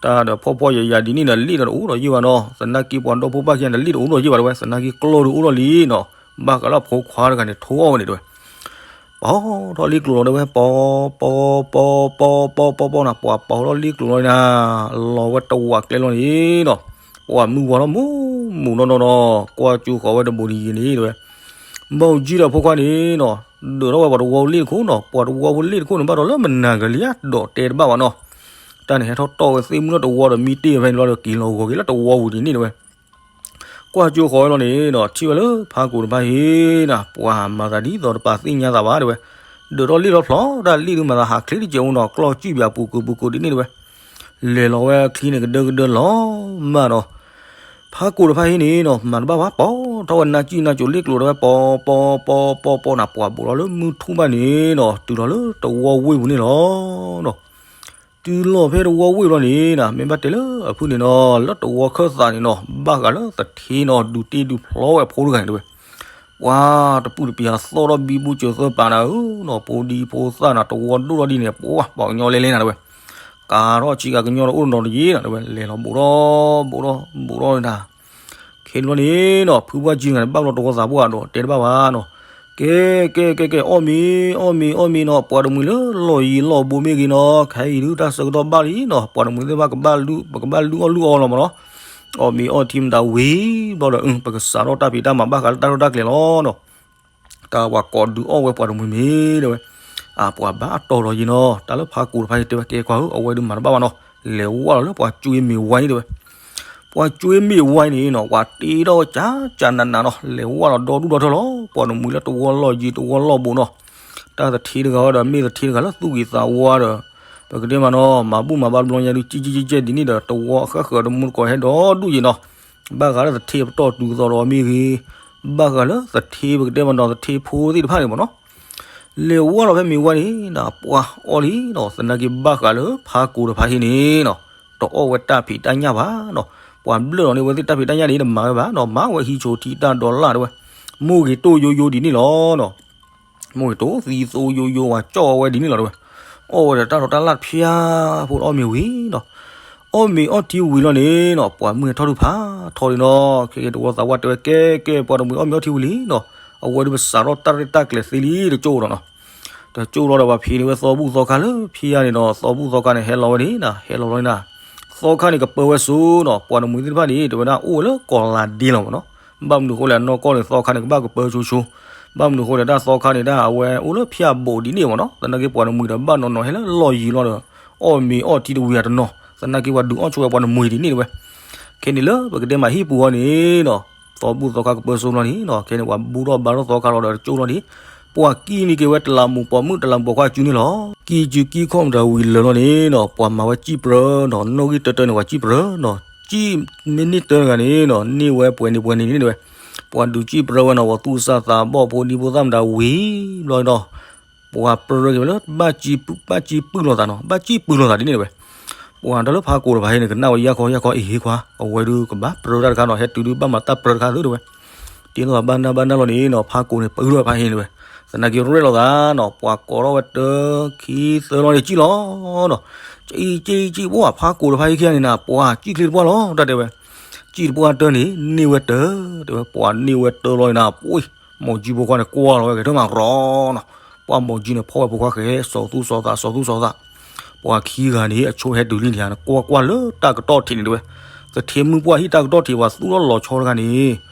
တၢ်ဒီးဖှီၣ်ဖှီၣ်ယာ်ယာ်ဒ်န့ၣ်ဒီး လ့ၣ်ဒီးတအိၣ်ဒီးယ့ၢ်ဘၣ်နီၤ သနာ်က့ပှၤဒီဖိပၢ်ခံဂၤန့ၣ် လ့ၣ်တအိၣ်ဒီးယ့ၢ်ဘၣ်တဲဝဲ သနာ်က့ကျီၢ်ဒုးအိၣ်ထီၣ်လံနီၤ ဘၣ်ဃးလၢအဖိခွါတဂၤန့ၣ် ထိၣ်အီၣ်ဝဲန့ၣ်တဲဝဲ, ပီၤထီၣ်လ့ၣ်ကျိၤလီၤတဲဝဲ ပီၤ ပီၤ ပီၤ ပီၤ ပီၤ ပီၤ ပီၤ ပီၤနၤ ပှၤပီၤထီၣ်လ့ၣ်ကျိၤလီၤနၤ လီၤဝဲတဝးကျဲလီၤန့ၣ်နီၤ ပှၤမုၢ်ဝါထီၣ်မူးမူးနီၢ်နီၢ်နီၤ ကွၢ်ကၠိဃီၤဝဲတဘိးတယံၤန့ၣ်တဲဝဲ မီၢ်ယံဒီးဖိခွါန့ၣ်နီၤ ဒုးထီၣ်ဝဲပှၤတဝီလ့ၣ်တခိၣ်နီၤ ပှၤတဝီဖိလ့ၣ်တခိၣ်န့ၣ် ဘၣ်ဒီးလၢမနၤကလံၤဧါ ဒီးတဲတဘၣ်ဘၣ်နီၤ တၢ်န့ၣ်ဟဲထီၣ်တီၢ်ဝဲသ့ၣ်မုၢ်လၢတဝီဒီးမံတ့ၢ်ဝဲဖဲန့ၣ်လီၤဒီး က့ၤလီၤဂီၤက့ၤလၢတဝီပူၤဒ်န့ၣ်တဲဝဲ ကွၢ်ကၠိဃီၤဝဲလီၤန့ၣ်နီၤ ထံၣ်ဝဲလၢဖါကိာ်တဖါဟ့နၤ ပှၤမၤသးဒ်သိးတပာ်သ့ၣ်ညါသးဘၣ်တဲဝဲ ဒုးထီၣ်လ့ၣ်ထီၣ်ဖျီတၢ်လ့ၣ်ဒုးမၤသးဟးချ့တကဲးအိၣ်နီၤ ကျီၢ်စံၣ်ပၠးပူၤကိးပူၤကိးဒ်န့ၣ်တဲဝဲ လဲၤလီၤဝဲချံန့ၣ်ကဒၢကဒၢလီၤမးနီၤ ဖါကိာ်တဖါဟ့န့ၣ်နီၤ မၤတဘၣ်ဘၣ် ပီၤထီၣ်ဝဲနါစံၣ်နါစိၤလ့ၣ်ကျိၤတဲဝဲ ပီၤ ပီၤ ပီၤ ပီၤ ပီၤနၤ ပှၤဘူးလီၤလၢမုၢ်ထူၣ်ဘၣ်န့ၣ်နီၤ တုၤလီၤလၢတဝီဝ့ၢ်ပူၤန့ၣ်လီၤနီၤ တုၤလီၤဖဲတဝီဝ့ၢ်ဘျီန့ၣ်နၤ မ့ၢ်ဘၣ်တဲလၢအဖုန့ၣ်နီၤ လၢတဝီခၢၣ်သးန့ၣ်နီၤ ဘၣ်ဃးလၢသထ့နီၤ ဒုးတ့ဒုးဖျီဝဲအဖိတဂၤန့ၣ်တဲဝဲ, ပ ပှၤတပုၢ်တပျၢၤသီၣ်ထီၣ်ဘံဘူစၢၤသၢပၤနၤဧၢနီၤ, ဖိဒံဖိသၣ်နၤ တဝီဒိၣ်ထီၣ်ဒ်န့ၣ် ပှၤပှၤကညီလဲၤလဲၤနၤတဲဝဲ, ကၤထီၣ်ဆံးကၤကညီတအိၣ်နီတယံၤနၤတဲဝဲ, လဲၤလီၤဘူးထီၣ်ဘူးထီၣ်ဘူးထီၣ်နၤ ခဲန့ၣ်ဘျီန့ၣ်နီၤ ဖုပှၢ်ကံတဂၤန့ၣ် ဘၣ်ဘျီတဝီသးပှၢ်ဒီး တဲတဘၣ်ဘၣ်နီၤ, ကဲ ကဲ ကဲ ကဲ အီၣ်မ့ၤ အီၣ်မ့ၤ အီၣ်မ့ၤနီၤ, ပှၤတမှံၤလၢလီၢ်ယံၤလီၢ်ဘူးမ့ၢ်ဂ့ၤနီၤ, ခဲအံၤဒုးတၢ်ဆၢကတီၢ်ဘၣ်လံနီၤ, ပှၤတမှံၤသ့ၣ်တဖၣ်ကဘၣ်လုၢ် ပကဘၣ်လုၢ်အီၣ်လုၢ်အီလီၤမးနီၤ, အီၣ်မ့ၤအီထံမတၤဝံၤဘျီဒီး ပကစးထီၣ်တၢ်ဖံးတၢ်မၤဘၣ်ဃးလၢတၢ်ရဲၣ်တၢ်ကျဲၤလီၤနီၤ. တၢ်ပှၤကိးဒုးအီၣ်ဝဲပှၤတမှံၤမ့ၤတဲဝဲ, အပှၤဘၣ်အတီၢ်လီၤယံၤနီၤ, တၢ်လၢဖးကိာ်တဖၣ်အံၤတဲဝဲ ကဲကွၢ်ဧၢ အဝဲဒုးမၤတဘၣ်ဘၣ်နီၤ, လဲၤဝဲလီၤလၢပှၤကွ့မ့ၤဝါအံၤတဲဝဲ, ပှၤကွ့မ့ၤဝါအံၤန့ၣ်နီၤ ပှၤတ့ထီၣ်ဝဲကၠးကၠးနးနးနီၤ, လဲၤဝဲလီၤဒီဒူၣ်ဒီထၢလီၤ, ပှၤတမှံၤလၢတဝီလီၢ်ယံၤတဝီလီၢ်ဘူးနီၤ, တၢ်သထ့တဂၤဝဲဒီးမ့ၢ်သထ့တဂၤလၢသူၣ်ဂ့ၤသးဝါဒီး ပကတဲမးနီၤ မၤဘူၣ်မၤဘါတဘျီညါဒုး ကံကံကံကဲဒ်န့ၣ်ဒီး တဝီဃၣ်ဃၢၤတမူတကိးဟဲဒီဒူၣ်ယံၤနီၤ, ဘၣ်ဃးလၢသထ့ပတီၢ်တုၤသီဒီးမ့ၢ်ဂ့ၤ, ဘၣ်ဃးလၢသထ့ပကတဲမးနီၤ သထ့ဖိသ့ၣ်တဖၣ်န့ၣ်မးနီၤ, လဲၤဝဲလီၤဖဲမ့ၤဝါန့ၣ်နီၤ ပှၤအီၣ်လံနီၤ, သနာ်က့ဘၣ်ဃးလၢဖးကိာ်တဖၣ်ဟံၣ်န့ၣ်နီၤ တအီၣ်ဝဲတၢ်ဖံးတၢ်ညၣ်ဘၣ်နီၤ, ပှၤဘျၢၣ်လီၤန့ၢ်ဝဲသ့ၣ်တၢ်ဖံးတၢ်ညၣ်န့ၣ် တမၤဝဲဘၣ်နီၤ, မၤဝဲဟံးဆိထံတၢ်ဒီးလၢ်တဲဝဲ, မိၢ်ဂ့ၤတိၢ်ယိယိဒ်န့ၣ်လီၤနီၤ မိၢ်ဂ့ၤတိၢ်သံသိယိယိ ပှၤကၠီၣ်ဝဲဒ်န့ၣ်လီၤတဲဝဲ, အီၣ်ဝဲဒီးတၢ်ဒီးတၢ်လၢ်တဖျါဖိအီၣ်မ့ၤဝံၤနီၤ, အီၣ်မ့ၤအီထံဝံၤလီၤန့ၣ်နီၤ ပှၤမုၢ်ဟဲထီၣ်ဒုးဖးထီလံနီၤ, ခဲကဲတဝီသးဝါတဲဝဲ ကဲ ကဲ ပှၤတမှံၤအီၣ်မ့ၤအီထံဝံၤလံနီၤ, အဝဲဒုးပစးထီၣ်တၢ်ရဲၣ်တၢ်ကျဲၤသ့လံတကၠိၢ်ဒီးနီၤ, တကၠိၢ်လီၤဒီးပှၤဖံးန့ၢ်ဝဲသီဘူၣ်သီခါလၢဖံးယါန့ၣ်နီၤ, သီဘူၣ်သီခါန့ၣ် ဟဲလီၤဝဲန့ၣ်နီၤ, ဟဲလီၤလီၤန့ၣ်နီၤ, သီခါန့ၣ်ကပၢဝဲစိနီၤ, ပှၤတမှံၤသ့ၣ်တဖၣ်န့ၣ် တဲဝဲဒၣ်အိၣ်ဝဲလၢကီၢ်လၤဒ့လီၤမးနီၤ, ဘၣ်မနုၤဃိလဲၣ် နီၢ်ကီၢ်န့ၣ် သီခါန့ၣ် ကဘၣ်ကပၢဆိဆိ, ဘၣ်မနုၤဃိလဲၣ် တၢ်သီခါန့ၣ် တၢ်အဝဲအိၣ်လၢဖၠၣ်ဘိးဒ်န့ၣ်မးနီၤ, သနာ်က့ပှၤတမှံၤဒီးဘၣ်နီၢ်နီၢ်ဟဲလၢလီၢ်ယံၤလီၤဒီး အီၣ်မ့ၤအီထံတဝံၤဧါတနီၤ, သနာ်က့ပှၤဒုးအီၣ်ဆိဝဲပှၤတမှံၤဒ်န့ၣ်တဲဝဲ, ခဲန့ၣ်လၢပကတဲမးဟံၣ်ပူၤအီၤန့ၣ်နီၤ, သီဘူၣ်သီခါကပၢဆိလီၤန့ၣ်နီၤ, ခဲန့ၣ်ပှၤဘူၣ်ထီၣ်ဘါထီၣ်သီခါလီၤဒီးတကၠိၢ်လီၤန့ၣ်, ပှၤကံၣ်န့ၢ်က့ၤဝဲတလးမူးပိာ်မုၣ်တလးမူးပိာ်ခွါစုန့ၣ်လီၤ, ကံၣ်စုကံၣ်ခီၣ်မတၤဝံၤလၢာ်လီၤန့ၣ်နီၤ, ပှၤမၤဝဲစံၣ်ပြၢနီၤ, နီၣ်ဂံၢ်တၢတၢန့ၣ်ပှၤစံၣ်ပြၢနီၤ, စံၣ်မ့ၢ်န့ၢ်တၢတဂၤန့ၣ်နီၤ, န့ၢ်ဝဲပှဲၤန့ၣ်ပှဲၤန့ၣ်န့ၣ်တဲဝဲ, ပှၤဒုးစံၣ်ပြၢဝဲနီၤ, ပှၤသူၣ်စၢ်သးဘီၣ်ဖိဒံဖိသၣ်မတၤဝံၤဘျီနီၤ ပှၤပြၢက့ၤဝဲလၢ ဘၣ်စံၣ်ပုၢ်လိာ်သးနီၤ, ဘၣ်စံၣ်ပုၢ်လိာ်သးဒ်န့ၣ်တဲဝဲ, ပှၤတၢ်လၢဖးကိာ်တဖၣ်ဟံၣ်န့ၣ် ကနၣ်ဝဲယၢ်ခီယၢ်ခီ အ့ၣ်ဟ့ခွါ, အဝဲဒုးကဘၣ်ပြၢတၢ်တခါနီၤ, ဟဲတုၤဒုးဘၣ်မၤတၢ်ပြၢတခါသုတဲဝဲ, တ့လိာ်သးဘၣ်နၢ်ဘၣ်နၢ်လီၤန့ၣ်နီၤ, ဖးကိာ်န့ၣ် ပၢထီၣ်ဖးဟံၣ်န့ၣ်တဲဝဲ, သနာ်က့ရဲၣ်လိာ်သးနီၤ, ပှၤကိးထီၣ်ဝဲတၢ ခံ သၢလီၤန့ၣ်စံၣ်လီၤနီၤ, စံၣ်စံၣ်စံၣ် ပှၤဖးကိာ်တဖၣ်ဟံၣ်ခံဂၤန့ၣ်နီၤ, ပှၤစံၣ်ချ့တပှၢ်လီၤ တၢ်တဲဝဲ စံၣ်တပှၢ်တၢန့ၣ် န့ၢ်ဝဲတၢ, တဲဝဲ ပှၤန့ၢ်ဝဲတၢလီၤန့ၣ်နီၤ, ပှၤ မိၢ်ကၠံဖိခွါန့ၣ် ကွၢ်လီၤဝဲကဲထီၣ်မးရီနီၤ, ပှၤမိၢ်ကၠံန့ၣ် ဖီၣ်ဝဲဖိခွါဃဲ စီၤသူစီၤသး စီၤသူစီၤသး, ပှၤခံဂၤန့ၣ် အဆိဟဲတုၤလံန့ၣ်ဧါ, ကွၢ်ကွၢ်လၢတၢ်ကတီၢ်ထံးန့ၣ်တဲဝဲ, သထ့မုၢ်ပှၢ်ဟံၣ်တၢ်ကတီၢ်ထံး ပှၤသူၣ်ထီၣ်လီၤဆီတခါန့ၣ်,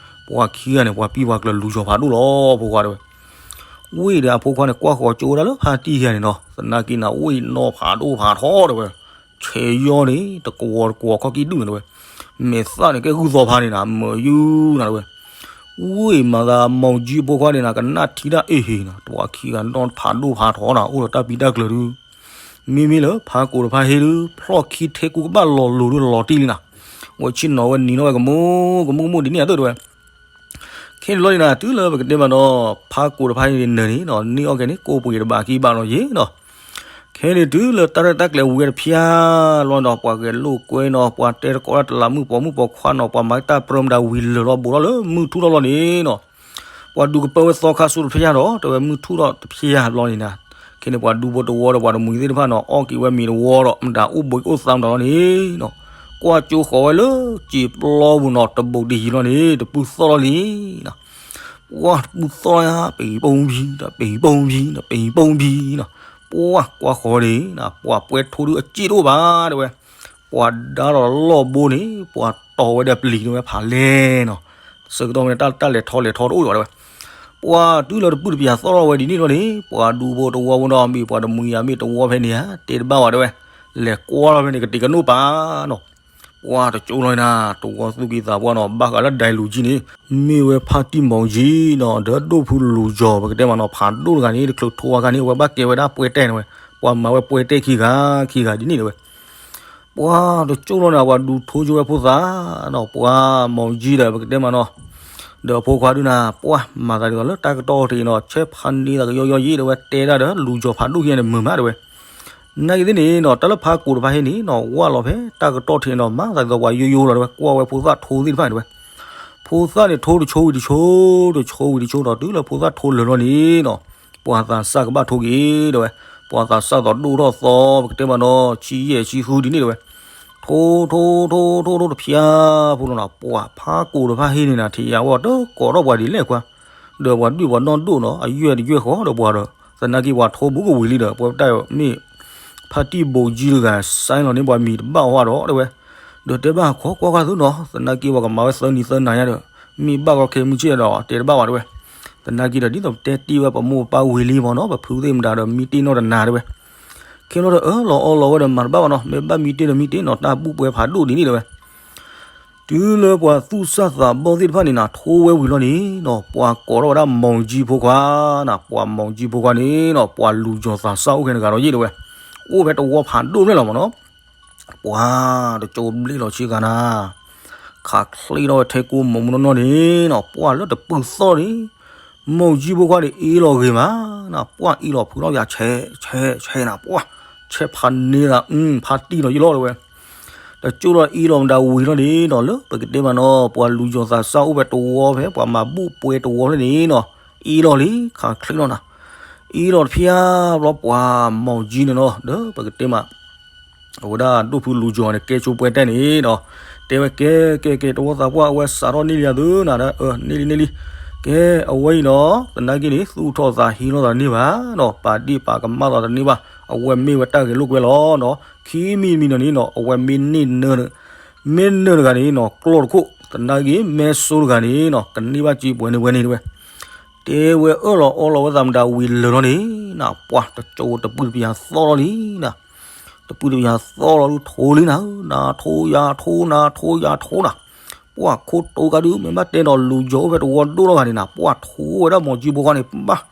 ပှၤခံဂၤန့ၣ် ပှၤပံၢ်ပှၤကျၢၤလူၤစီၤဖးဒိၣ်လီၤ ဖိခွါတဲဝဲ ဝ့ၢ်ဒီးအဖိခွါန့ၣ် ကွၢ်ဃီၤကၠိဝဲဒၣ်လၢဖါတံၢ်ယါန့ၣ်နီၤ, သနာ်က့နၤ ဝ့ၢ်နီၢ်ဖးဒိၣ်ဖးထီတဲဝဲ, ဆဲးယီန့ၣ် တကဝီၤတကဝီၤခီၣ်ကံၣ်ဒုၣ်န့ၣ်တဲဝဲ, မဲာ်သၣ်န့ၣ် ကဲဂုၢ်သီဖးန့ၣ်နၤ မၢယုၢ်နၤတဲဝဲ, ဝ့ၢ်မၤသးမိၢ်ကၠံဖိခွါန့ၣ်နၤ ကနၣ်ထံတၢ်အ့ၣ်ဟ့ၣ်နၤ, ပှၤခံဂၤနီၢ်ဖးဒိၣ်ဖးထီနၤ အိၣ်ဒီးတၢ်ပံတၢ်ကျၢၤဒုး, မ့မ့ၢ်လၢဖးကိာ်တဖၣ်ဟ့ၣ်ဒုး ဖျီၣ်ခံထဲကူကဘၣ်လီၤလိၤဒုးလီၤတံၢ်လံနၤ, ဝဲဆ့ၣ်နီၤဝဲနံၤနီၣ်ဝဲကမူကမူကမူဒ်န့ၣ်အသိးတဲဝဲ ခဲန့ၣ်လီၤန့ၣ်နၤ တုၤလၢပကတဲမးနီၤ ဖးကိာ်တဖၣ်န့ၣ်နၢၤန့ၣ်နီၤ န့ၢ်အီၣ်ကဲန့ၣ် ကိးပှ့ၤတဘးခံဘးလီၤယ့ၣ်နီၤ, ခဲန့ၣ်တုၤလၢတၢ်ရဲၣ်တၢ်ကျဲၤဝံၤတဖျါလီၤနီၤ ပှၤဂဲၤလိာ်ကွဲနီၤ ပှၤတဲတကိးတၢ်တလးမုၣ်ပိာ်မုၣ်ပိာ်ခွါနီၤ ပှၤမၤတၢ်ပြၢမတၤဝံၤလၢာ်လီၤဘူးထီၣ်လၢမုၢ်ထူၣ်ထီၣ်လီၤန့ၣ်နီၤ ပှၤဒူကပၢဝဲသီခါဆူတဖျါဒီး တဲဝဲမုၢ်ထူၣ်ထီၣ်တဖျါလီၤန့ၣ်နၤ, ခဲန့ၣ်ပှၤဒူဖိတဝီဒီးပှၤတမှံၤသ့ၣ်တဖၣ်နီၤ အီၣ်က့ၤဝဲမ့ၤတဝီဒီး မတၤအိၣ်ဘှံးအိၣ်သါမတၤလီၤန့ၣ်နီၤ, ကွၢ်ကၠိဃီၤဝဲလၢစံာ်ပျီပူၤနီၤ တဘူးတယံၤလီၤန့ၣ် တပုၢ်သီၣ်လီၤန့ၣ်နီၤ, ပှၤတပုၢ်သီၣ်လီၤ ပံၤပိၢ်ပံၤ ပံၤပိၢ်ပံၤ ပံၤပိၢ်ပံၤနီၤ, ပှၤကွၢ်ဃီၤန့ၣ် ပှၤပှဲၤထိဒုးအစ့တအိၣ်ဘၣ်တဲဝဲ, ပှၤဒါလီၤလီၢ်ဘိန့ၣ် ပှၤတီၤဝဲဒီးပျံၤန့ၢ်ဝဲဖးလဲၢ်နီၤ, ဆၢကတီၢ်မ့ၢ်တၢ်လဲၤထီၣ်လဲၤထီတအိၣ်ဒံးဘၣ်တဲဝဲ, ပှၤတုၤလၢတပုၢ်တပျၢ်သီၣ်ထီၣ်ဝဲဒ်န့ၣ်လီၤန့ၣ် ပှၤဒူဖိတဝီဖိနီၤ မ့ၢ်ပှၤတမှံၤယါမ့ၢ်တဝီဖဲန့ၣ်ဧါ တဲတဘၣ်ဝဲတဲဝဲ, လဲၤကွၢ်လီၤဖဲန့ၣ် ကတံၤကနိၣ်ပာ်နီၤ, ပှၤတကၠိလီၤနၤ တဝီသူၣ်ကံၢ်သးပှၢ်နီၤ ဘၣ်ဃးလၢဒဲလူၤကံန့ၣ် မ့ၢ်ဝဲဖါတံၢ်မီၤကံနီၤ ဒီးဒိၣ်ဖုလူၤကၠီၤ ပကတဲမးနီၤ ဖးဒိၣ်တဂၤန့ၣ် တချုးထိဝဲခါန့ၣ် အဝဲဘၣ်ကဲဝဲဒၣ်ပှဲၤတဲာ်န့ၣ်ဝဲ, ပှၤမၤဝဲပှဲၤတဲာ်ခံဂၤ ခံဂၤဒ်န့ၣ်တဲဝဲ ပှၤတကၠိလီၤန့ၣ် ပှၤဒူထိကၠိဝဲဖိသၣ်နီၤ ပှၤမီၤယံၤဒီး ပကတဲမးနီၤ, ဒီးအဖိခွါဒုးနၤ ပှၤမၤသးဒ်သိးလၢတၢ်ကတီၢ်ထံးနီၤ ဆဲးဖးန့ၢ်သးကယီယီယံၤတဲဝဲ တဲဒၣ်ဒီးလူၤကၠီၤဖးဒိၣ်ခံဂၤန့ၣ် မုာ်မးတဲဝဲ, နာ်က့သ့ၣ်န့ၣ်နီၤ တၢ်လၢဖးကိာ်တဖၣ်ဟဲန့ၣ်နီၤ ဝၢ်လီၤဖဲတၢ်ကတီၢ်ထံးနီၤ မၤသးဒ်သိးပှၤယိယိလီၤတဲဝဲ ကွၢ်ဝဲဖိသၣ်ထိသ့ၣ်တဖၣ်န့ၣ်တဲဝဲ, ဖိ ဖိသၣ်န့ၣ်ထိတဆိဝံၤတဆိ, တဆိဝံၤတဆိဒီး တုၤလၢဖိသၣ်ထိလၢာ်လီၤန့ၣ်နီၤ, ပှၤသးစၢ်ကဘၣ်ထိက့ၤတဲဝဲ, ပှၤသးစၢ်သိးဒိၣ်ထီၣ်သီ ပကတဲမးနီၤ ဆံယဲၢ်ဆံဃုဒ်န့ၣ်တဲဝဲ, ထိထိထိထိထိတဖျါဖိလီၤနီၤ, ပှၤဖးကိာ်တဖၣ်ဟ့ၣ်န့ၣ်နၤ ထံၣ်ယါဝဲတကိးထီၣ်ပှၤဒ်လဲၣ်ခွါ, ဒီးပှၤဒုၣ်ပှၤနီၢ်ဒိၣ်နီၤ အယွဲၢ်တယွဲၢ်ဃီဒီးပှၤဒီး သနာ်က့ပှၤထိဘူးကဝံၤလံဒီး ပဝဲတၢ်မ့ၢ် ဖါတံၢ်ဘိးကၠံတဂၤ sign လီၤန့ၢ်ပှၤမံၤတဘၣ်ဝဲဒီးတဲဝဲ, ဒီးတဲဘၣ်ခီကွၢ်ကွၢ်သုနီၤ သနာ်က့ပှၤကမၤဝဲသၢနံၤသၢနၤညါဒီး မ့ၢ်ဘၣ်ကီခဲမုၢ်ဆ့ၣ်ဒီးတဲတဘၣ်ဘၣ်တဲဝဲ, သနာ်က့ဒီးဒ်သိးပတဲတ့ၢ်ဝဲပမိၢ်ပပၢ်ဝံၤလံမ့ၢ်နီၤ ပဖုသ့ၣ်မတၤဒီးမံတ့ၢ်နီၢ်တနၤတဲဝဲ, ခဲလီၤဒီးအၢၣ်လီၤအီလီၤဝဲဒီးမၤတဘၣ်ဘၣ်နီၤ မ့ၢ်ဘၣ်မံတ့ၢ်ဒီးမံတ့ၢ်နီၤ တၢ်ဘူၣ်ပှဲၤဖးဒိၣ်ဒ်န့ၣ်တဲဝဲ တုၤလၢပှၤသူၣ်စၢ်သးဘီၣ်သ့ၣ်တဖၣ်န့ၣ်နၤ ထိဝဲဝံၤလီၤန့ၣ်နီၤ ပှၤကိးထီၣ်ဝဲဒၣ်မီၤကၠံဖိခွါနၤ ပှၤမီၤကၠံဖိခွါန့ၣ်နီၤ ပှၤလူၤယီၤသးစၢ်အိၣ်ခဲတဂၤဒီးယ့ၣ်တဲဝဲ, အိၣ်ဖဲတဝီဖးဒိၣ်မ့ၢ်လီၤမ့ၢ်နီၤ, ပှၤတကၠိဘျ့လီၤဆ့ကၤနၤ, ခးချ့ထီၣ်ဝဲထဲကိမိၤမုၢ်နီၢ်နီၢ်န့ၣ်နီၤ ပှၤလၢတပၢၤသီၣ်န့ၣ် မီၤကၠံဖိခွါန့ၣ်အ့လီၤဂ့ၤမးနၤ ပှၤအ့လီၤဖုးထီၣ်ယၤဆဲးဆဲးဆဲးနၤ ပှၤ ဆဲးဖးန့သး ဖးတံၢ်လီၤယ့ၣ်လီၤတဲဝဲ, တကၠိလီၤအ့လီၤမတၤဝံၤလီၤန့ၣ်နီၤ လၢပကတဲမးနီၤ ပှၤလူၤယီၤသးစၢ်အိၣ်ဖဲတဝီဖဲ ပှၤမၤဘူၣ်ပှဲၤတဝီဖဲန့ၣ်နီၤ အ့လီၤလံ ခးချ့လီၤနၤ, အ့လီၤတဖျါဘျီ ပှၤမီၤကၠံန့ၣ်နီၤ ဒီးပကတဲမး အဝဲဒၣ်ဒိၣ်ဖုလူၤယီၤန့ၣ် ကဲဆိပှဲၤတဲၢ်န့ၣ်နီၤ, တဲဝဲကဲ ကဲ ကဲ တဝီသးပှၢ် အဝဲစးထီၣ်န့ၢ်လံအသုနၤဒီး န့ၢ်လံ န့ၢ်လံ, ကဲ အဝဲအံၤနီၤ သနာ်က့န့ၣ် သူၣ်ထီၣ်သးဟ့ထီၣ်သးတန့ၢ်ဘၣ်နီၤ ပာ်ဒ့ၣ်ပာ်ကမၣ်သးတန့ၢ်ဘၣ်, အဝဲမ့ၢ်ဝဲတၢ်ဂဲၤလိာ်ကွဲလီၤနီၤ, ခံမံၤတမံၤနီၤန့ၣ်နီၤ အဝဲမ့ၢ်န့ၢ်နၢ မ့ၢ်နၢတဂၤန့ၣ်နီၤ ကျီၢ်တခိၣ် သနာ်က့ မဲၢ်စိတဂၤန့ၣ်နီၤ ကန့ၢ်ဘၣ်စ့ပှဲၤန့ၣ်ဝဲန့ၣ်တဲဝဲ, တဲဝဲအၢၣ်လီၤအီလီၤဝဲသးမတၤဝံၤလၢာ်လီၤန့ၣ်နၤ ပှၤတကၠိတပုၢ်တပယၤသီၣ်လီၤလံနၤ, တပုၢ်တပယၤသီၣ်လီၤဒုးထိလံနၤ, နၤထိယၤထိ နၤထိယၤထိနၤ, ပှၤခိၣ်တိကါဒုး မ့ၢ်ဘၣ်တဲဒီးလူၤယီၤအိၣ်ဖဲတဝီဒိၣ်လီၤဂၤန့ၣ်နၤ ပှၤထိဝဲဒၣ်မီၤကၠံဖိခွါန့ၣ် ဘၣ်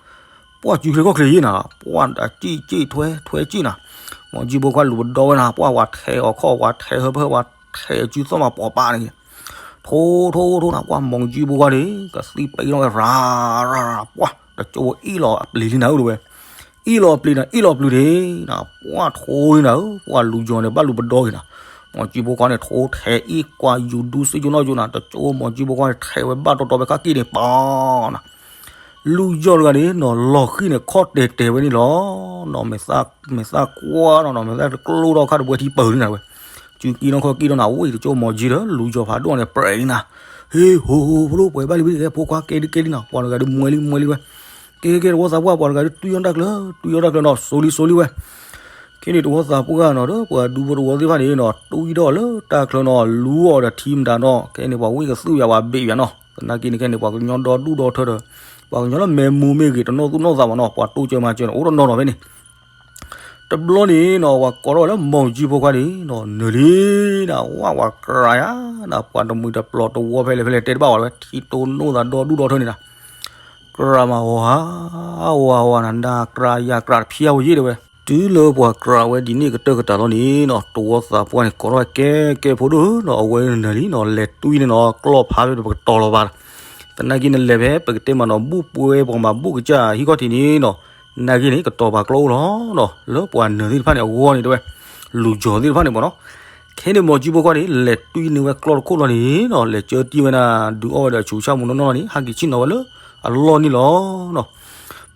ပှၤစုချ့ခီၣ်ချ့ယ့ၣ်နၤ, ပှၤဒၣ်စံၣ်စ့ၣ်ထွဲထွဲစ့ၣ်နၤ, မီၤကၠံဖိခွါလူၤပဒီဝဲနၤ ပှၤဝဲထဲးအီၤခီၣ် ဝဲထဲးဟၢဖၢ ဝဲထဲးအစုသီၣ်မးပိာ်ပာ်န့ၣ် ထိထိထိနၤ ပှၤမီၤကၠံဖိခွါန့ၣ် ကသံပ့ၤထီၣ်ဝဲရၤရၤရၤ ပှၤတကၠိအ့ၣ်လီၤအပျ့ၤလံနၤဧၢတဲဝဲ, အ့ၣ်လီၤအပျ့ၤနၤ အ့ၣ်လီၤပျ့ၤန့ၣ်နၤ ပှၤထိန့ၣ်နၤဧၢ ပှၤလူၤယီၤန့ၣ် ဘၣ်လူၤပဒီက့ၤနၤ, မီၤကၠံဖိခွါန့ၣ် ထိထဲးအ့ၣ်ကွၢ်ယူၤဒူစ့ၢ်ကီးနီၢ်ကၠိနၤ တကၠိမီၤကၠံဖိခွါန့ၣ် ထဲးဝဲဘၣ်တီတီဖဲခါက့ၢ်န့ၣ် ပီၤနၤ လူၤယီၤတဂၤန့ၣ်နီၤ လီၤဃံၢ်န့ၣ် ခီၣ်တဲာ်တဲာ်ဝဲန့ၣ်လီၤ. နီၤ မဲာ်သၣ်ကွၢ်နီၤ နီၤ မဲာ်သၣ်တကျိထီၣ်ခါတဝဲထံပၢၤလံနၤဝဲ, စုကံနီၢ်ခီၣ်ကံၢ်ဒီးနၤ ဝံၣ်တကၠိမီၤကၠံဒီး လူၤယီၤဖးဒိၣ်န့ၣ် ပြဲးလံနၤ, ဟ့ ဟိ ဟိ ဖိဒိၣ် ပှဲၤဘၣ်လံဝံၤ ကဲ ဖိခွါကဲဒုးကဲလံနၤ ပှၤတဂၤဒုးမွဲလံ မွဲလံဝဲ, ကဲ ကဲ ကဲ တဝီသးပှၢ် ပှၤတဂၤဒုးတွံၢ်အီၣ်တၢ်ကျၢၤ တွံၢ်အီၣ်တၢ်ကျၢၤနီၤ စိၤလံ စိၤလံဝဲ ခဲန့ၣ်တဝီသးပှၢ်နီၤ ဒီးပှၤဒူဖိတဝီသ့ၣ်တဖၣ်န့ၣ်နီၤ တွံၢ်ထီၣ်လၢတၢ်ချၢနီၤ လူၤအီၤဒီးထံမတၤနီၤ ခဲန့ၣ် ပှၤဝံၣ်ကသူၣ်ယၤ ပှၤဘ့ၣ်ယၤနီၤ သနာ်က့န့ၣ် ခဲန့ၣ် ပှၤကညီဒီဒူၣ်ဒီထၢဒီး ပှၤကညီလၢမဲးမူမ့ၢ်ဂ့ၤ တနီၢ်သူၣ်နီၢ်သးမးနီၤ ပှၤတိစၢၤမၤစၢၤန့ၣ် အိၣ်တနီၤနီၤဖဲန့ၣ် တဘျီန့ၣ်နီၤ ပှၤကိးထီၣ်ဝဲလၢမီၤကၠံဖိခွါန့ၣ်နီၤ နၢၤလံနၤ ဝဲ ပှၤကြၤယၤနၤ ပှၤတမှံၤတပျီၤတဝီဖဲလဲၣ်ဖဲလဲၣ် တဲတဘၣ်ဝဲ ထံတိၢ်နီၢ်သးဒီဒူၣ်ဒီထၢန့ၣ်နၤ ကြၤမးဝၤ ဝၤဝၤနၤ နၤကြၤယၤကြၤတဖျါဝဲယ့ၣ်တဲဝဲ တုၤလၢပှၤကြၤဝဲဒ်န့ၣ်ကတၢၢ်ကတၢၢ်လီၤန့ၣ်နီၤ တဝီသးပှၢ်န့ၣ် ကိးထီၣ်ဝဲကဲ ကဲဖိဒိၣ်နီၤ အဝဲနၢၤလံနီၤ လဲၤတွံၢ်န့ၣ်နီၤ ကျီၢ်ဖးဖဲပကတီၤလီၤဘၣ် သနာ်က့နလဲၤဖဲ ပကတဲမးနီၤ ဘူၣ်ပှဲၤပှၤမၤဘူၣ်ကစၢ်ဟံၣ်ခီၣ်ထံးန့ၣ်နီၤ နာ်က့န့ၣ် ကတီၤပာ်ကျီၢ်အိၣ်လီၤနီၤ လၢပှၤနၢၤသ့ၣ်တဖၣ်န့ၣ် အဂီၢ်န့ၣ်တဲဝဲ လူၤယီၤသ့ၣ်တဖၣ်န့ၣ်မးနီၤ ခဲန့ၣ် မီၤကၠံဖိခွါန့ၣ် လဲၤတွံၢ်န့ၢ်ဝဲကျီၢ်တခိၣ်လီၤန့ၣ်နီၤ လဲၤကၢတံၢ်ဝဲနၤ ဒုးအီၣ်ဝဲဒီးဆူးဆၣ်မူးနီၢ်နီၢ်လီၤန့ၣ် ဟဲက့ၤဆ့ၣ်နီၤဝဲလၢအလီၢ်န့ၣ်လီၤနီၤ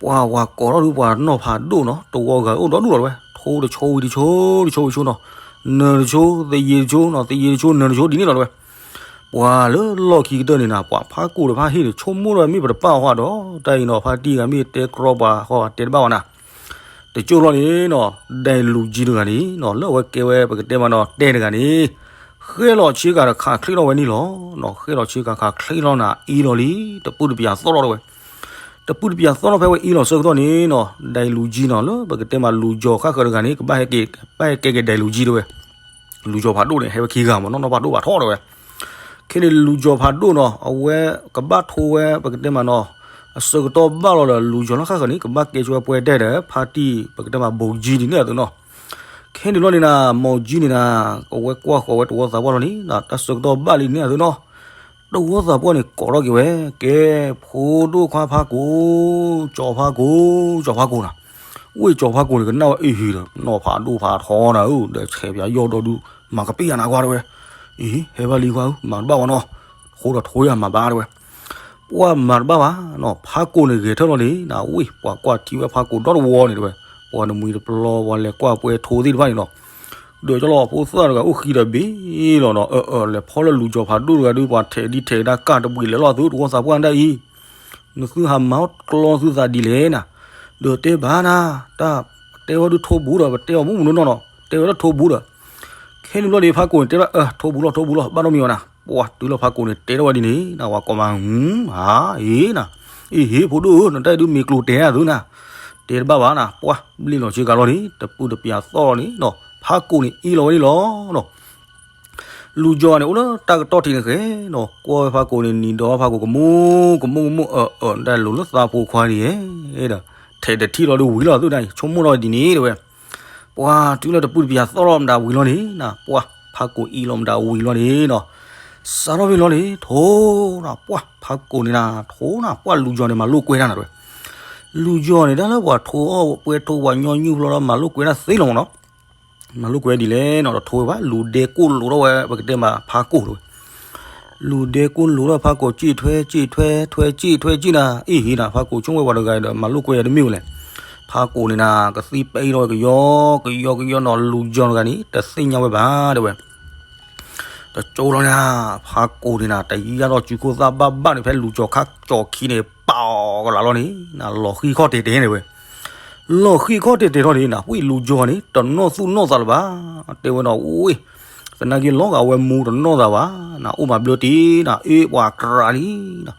ပှၤဝၤကိးထီၣ်ဒုးပှၤနီၢ်ဖးဒိၣ်နီၤ တဝီဂၤအိၣ်ဒီဒူၣ်လီၤတဲဝဲ ထိတဆိဝံၤတဆိ တဆိဝံၤတဆိနီၤ နၢၤတဆိ သယံၤတဆိနီၤ သယံၤတဆိ နၢၤတဆိ ဒ်န့ၣ်လီၤတဲဝဲ ပှၤလၢလီၢ်ခံကတၢၢ်န့ၣ်နၤ ပှၤဖးကိာ်တဖၣ်ဟ့ၣ်န့ၣ် ဆိကမိၣ်ဒီးမ့ၢ်ပတပာ်အီၤဃီဒီး တၢ်အံၤနီၤ ဖါတံၢ်ဂၤမ့ၢ်တဲကြီပှၤဃီတဲတဘၣ်ဝဲနၤ တကၠိလီၤန့ၣ်နီၤ ဒဲလူၤကၠံတဂၤန့ၣ်နီၤ လၢအဝဲကဲဝဲပကတဲမးနီၤ တဲတဂၤန့ၣ် ဃဲလီၤဆ့ကၤဒီးခးချ့ထီၣ်ဝဲန့ၣ်လီၤနီၤ ဃဲလီၤဆ့ကၤခးချ့ထီၣ်နၤ အ့လီၤလံ တပုၢ်တပျးသီၣ်လီၤတဲဝဲ တပုၢ်တပျးသီၣ်ထီၣ်ဖဲဝဲအ့လီၤဆၢကတီၢ်န့ၣ်နီၤ ဒဲလူၤကၠံနီၤ လၢပကတဲမးလူၤယီၤဃၣ်ဃၢၤတဂၤန့ၣ် ကဘၣ်ဟဲကဲ ကဘၣ်ဟဲကဲက့ၤဒဲလူၤကၠံတဲဝဲ လူၤယီၤဖးဒိၣ်န့ၣ် ဟဲဝဲခံဂၤမးနီၤ နီၢ်ဖးဒိၣ်ဖးထီတဲဝဲ ခဲန့ၣ်လူၤယီၤဖးဒိၣ်နီၤ အဝဲကဘၣ်ထိဝဲ ပကတဲမးနီၤ အဆၢကတီၢ်ဘၣ်လီၤဒီး လူၤယီၤလၢဃၣ်ဃၢၤန့ၣ် ကဘၣ်ကဲဆိဝဲပှဲၤတဲဒီး ဖါတံၢ် ပကတဲမး ဘိးကၠံဒ်န့ၣ်အသိးနီၤ ခဲန့ၣ်လီၤန့ၣ်နၤ မီၤကၠံန့ၣ်နၤ အဝဲကွၢ်ဃီၤဝဲတဝီသးပှၢ်လီၤန့ၣ် တၢ်ဆၢကတီၢ်ဘၣ်လံန့ၣ်အသိးနီၤ တဝီသးပှၢ်န့ၣ် ကိးထီၣ်က့ၤဝဲ ကဲ ဖိဒိၣ်ခွါဖးကိာ် ကၠီၤဖးကိာ် ကၠီၤဖးကိာ်နၤ ဝ့ၢ်ကၠီၤဖးကိာ်န့ၣ် ကနၣ်ဝဲအံၤဒီး နီၢ်ဖးဒိၣ်ဖးထီနၤဧၢ ဒီးဆဲးပၠးယီၢ်ဒီဒူၣ် မၤကပ့ၢ်ယၤနၤကွၢ်တဲဝဲ အံၤ ဟဲဘၣ်လံခွါဧၢ မၤတဘၣ်ဝဲနီၤ ထိးဒီးထိးယၤမၤဘၣ်တဲဝဲ, ပှၤမၤတဘၣ်ဘၣ်နီၤ, ဖးကိာ်န့ၣ်ဂဲၤထၢၣ်လီၤန့ၣ်နၤ, ဝ့ၢ် ပှၤကွၢ်ထံဝဲဖးကိာ်ဒီတဝီန့ၣ်တဲဝဲ, ပှၤနမှံၤတပျီ ပှၤလဲၤကွၢ်ပှဲၤထိးသ့ၣ်တဖၣ်န့ၣ်နီၤ, ဒီးကၠီလီၤ ဖိသၣ်တဂၤအိၣ်ဃံဒီးဘ့ၣ်လီၤနီၤ, အၢ အၢ လဲၤဖီလၢလူၤကၠီၤဖးဒိၣ်တဂၤဒုး ပှၤထဲးဒံးထဲးဒၣ်ကၢ်တဘှံးလဲၤလီၤသု တဝီသးပှၢ်ဒၣ်အံၤ, နသုဟးမၤအီၣ်ကျီသုသးဒ်လဲၣ်နၤ, ဒီးတဲဘၣ်နၤ, တၢ်တဲဝဲဒုးထိးဘူးဒီး ပတဲအီၤမုၢ်မနုၤနီၤနီၤ, တဲဝဲဒၣ်ထိးဘူးဒီး ခဲန့ၣ်ဘျီန့ၣ် ဖးကိာ်န့ၣ်တဲဒၣ် အၢ ထိးဘူးလီၤ ထိးဘူးလီၤ ဘၣ်နီတမံၤဘၣ်နၤ, ပှၤတုၤလၢဖးကိာ်န့ၣ် တဲထီၣ်ဝဲဒ်န့ၣ်နၤ, ဝၤကိးမး ဟါ အ့နၤ, အ့ဟ့ ဖိဒိၣ်ဧၢ နတၢ်ဒုးမ့ၢ်ကျိၤတဲအသုနၤ, တဲတဘၣ်ဘၣ်နၤ, ပှၤဘျ့လီၤဆ့ကၤလီၤန့ၣ် တပုၢ်တပျးသီၣ်လီၤန့ၣ်နီၤ, ဖးကိာ်န့ၣ်အ့ၣ်လီၤဝဲန့ၣ်လီၤနီၤ. လူၤကၠီၤန့ၣ် အိၣ်လၢတၢ်ကတီၢ်ထံးန့ၣ်ဃဲနီၤ, ကွၢ်ဝဲဖးကိာ်န့ၣ် နံၤဒီးဖးကိာ်ကမူ ကမူ ကမူ အၢ အၢ နတၢ်လိၤလၢသးဖိခွါန့ၣ်ဧဲဒီး ထဲးတထံၣ်လီၤဒုးဝံၤလီၤသုဒၣ်အံၤ ဆိကမိၣ်ထီၣ်ဒ်န့ၣ်တဲဝဲ, ပှၤတုၤလၢတပုၢ်တပျးသီၣ်လီၤမတၤဝံၤလီၤန့ၣ်နၤ, ပှၤဖးကိာ်အ့ၣ်လီၤမတၤဝံၤလီၤန့ၣ်နီၤ, စးထီၣ်ဖဲလီၤန့ၣ် ထိးနၤ ပှၤဖးကိာ်န့ၣ်နၤ ထိးနၤ ပှၤလူၤကၠီၤန့ၣ် မၤလိာ်ကွဲတၢ်နၤတဲဝဲ, လူၤကၠီၤန့ၣ် တၢ်လၢပှၤထိးအီၣ်ပှဲၤထိးပှၤညီနုၢ်ဖျီဒီး မၤလိာ်ကွဲတၢ်သ့လီၤမးနီၤ မၤလိာ်ကွဲဒ်လဲၣ်နီၤ တထိးဝဲဘၣ် လူၤဒဲကိၢ်လိာ်ထီၣ်ဝဲ ပကတဲမးဖးကိာ်တဲဝဲ, လူၤဒဲကိၢ်လိာ်ထီၣ်ဖးကိာ် စံၣ်ထွဲ စံၣ်ထွဲ ထွဲစံၣ် ထွဲစံၣ်နၤ အ့ၣ်ဟ့နၤ ဖးကိာ်ဆိကမိၣ်ဝဲပှၤတဂၤဒီး မၤလိာ်ကွဲယၤတမ့ၢ်ဝဲလဲၣ်, ဖးကိာ်န့ၣ်နၤ ကသံပအ့ၣ်ထီၣ်ဝဲကယီ ကယီ ကယီနီၤ လူၤကၠီၤတဂၤန့ၣ် တသ့ၣ်ညါဝဲဘၣ်တဲဝဲ တကၠိလီၤန့ၣ် ဖးကိာ်န့ၣ်နၤ တယၢ်ထီၣ်စုခိၣ်သၣ်ဘၣ်ဘၣ်န့ၣ် ဖဲလူၤကၠီၤခါကၠီၤခံန့ၣ် ပာ်အီၤကလာ်လီၤန့ၣ်နၤ လီၤဃံၣ်ခီၣ်တဲာ်တဲာ်န့ၣ်ဝဲ, လီၤဃံၣ်ခီၣ်တဲာ်တဲာ်ထီၣ်န့ၣ်နၤ ဝံၣ်လူၤကၠီၤန့ၣ် တနီၣ်သူၣ်နီၣ်သးလၢၤဘၣ်, တဲဝဲနီၤ ဝ့ၢ် သနာ်က့လီၤဂာ်ဝဲမူတနီၣ်သးဘၣ်နၤ အိၣ်မးဘျၢတ့ၢ်နၤ အ့ၣ် ပှၤကြၤလံနၤ,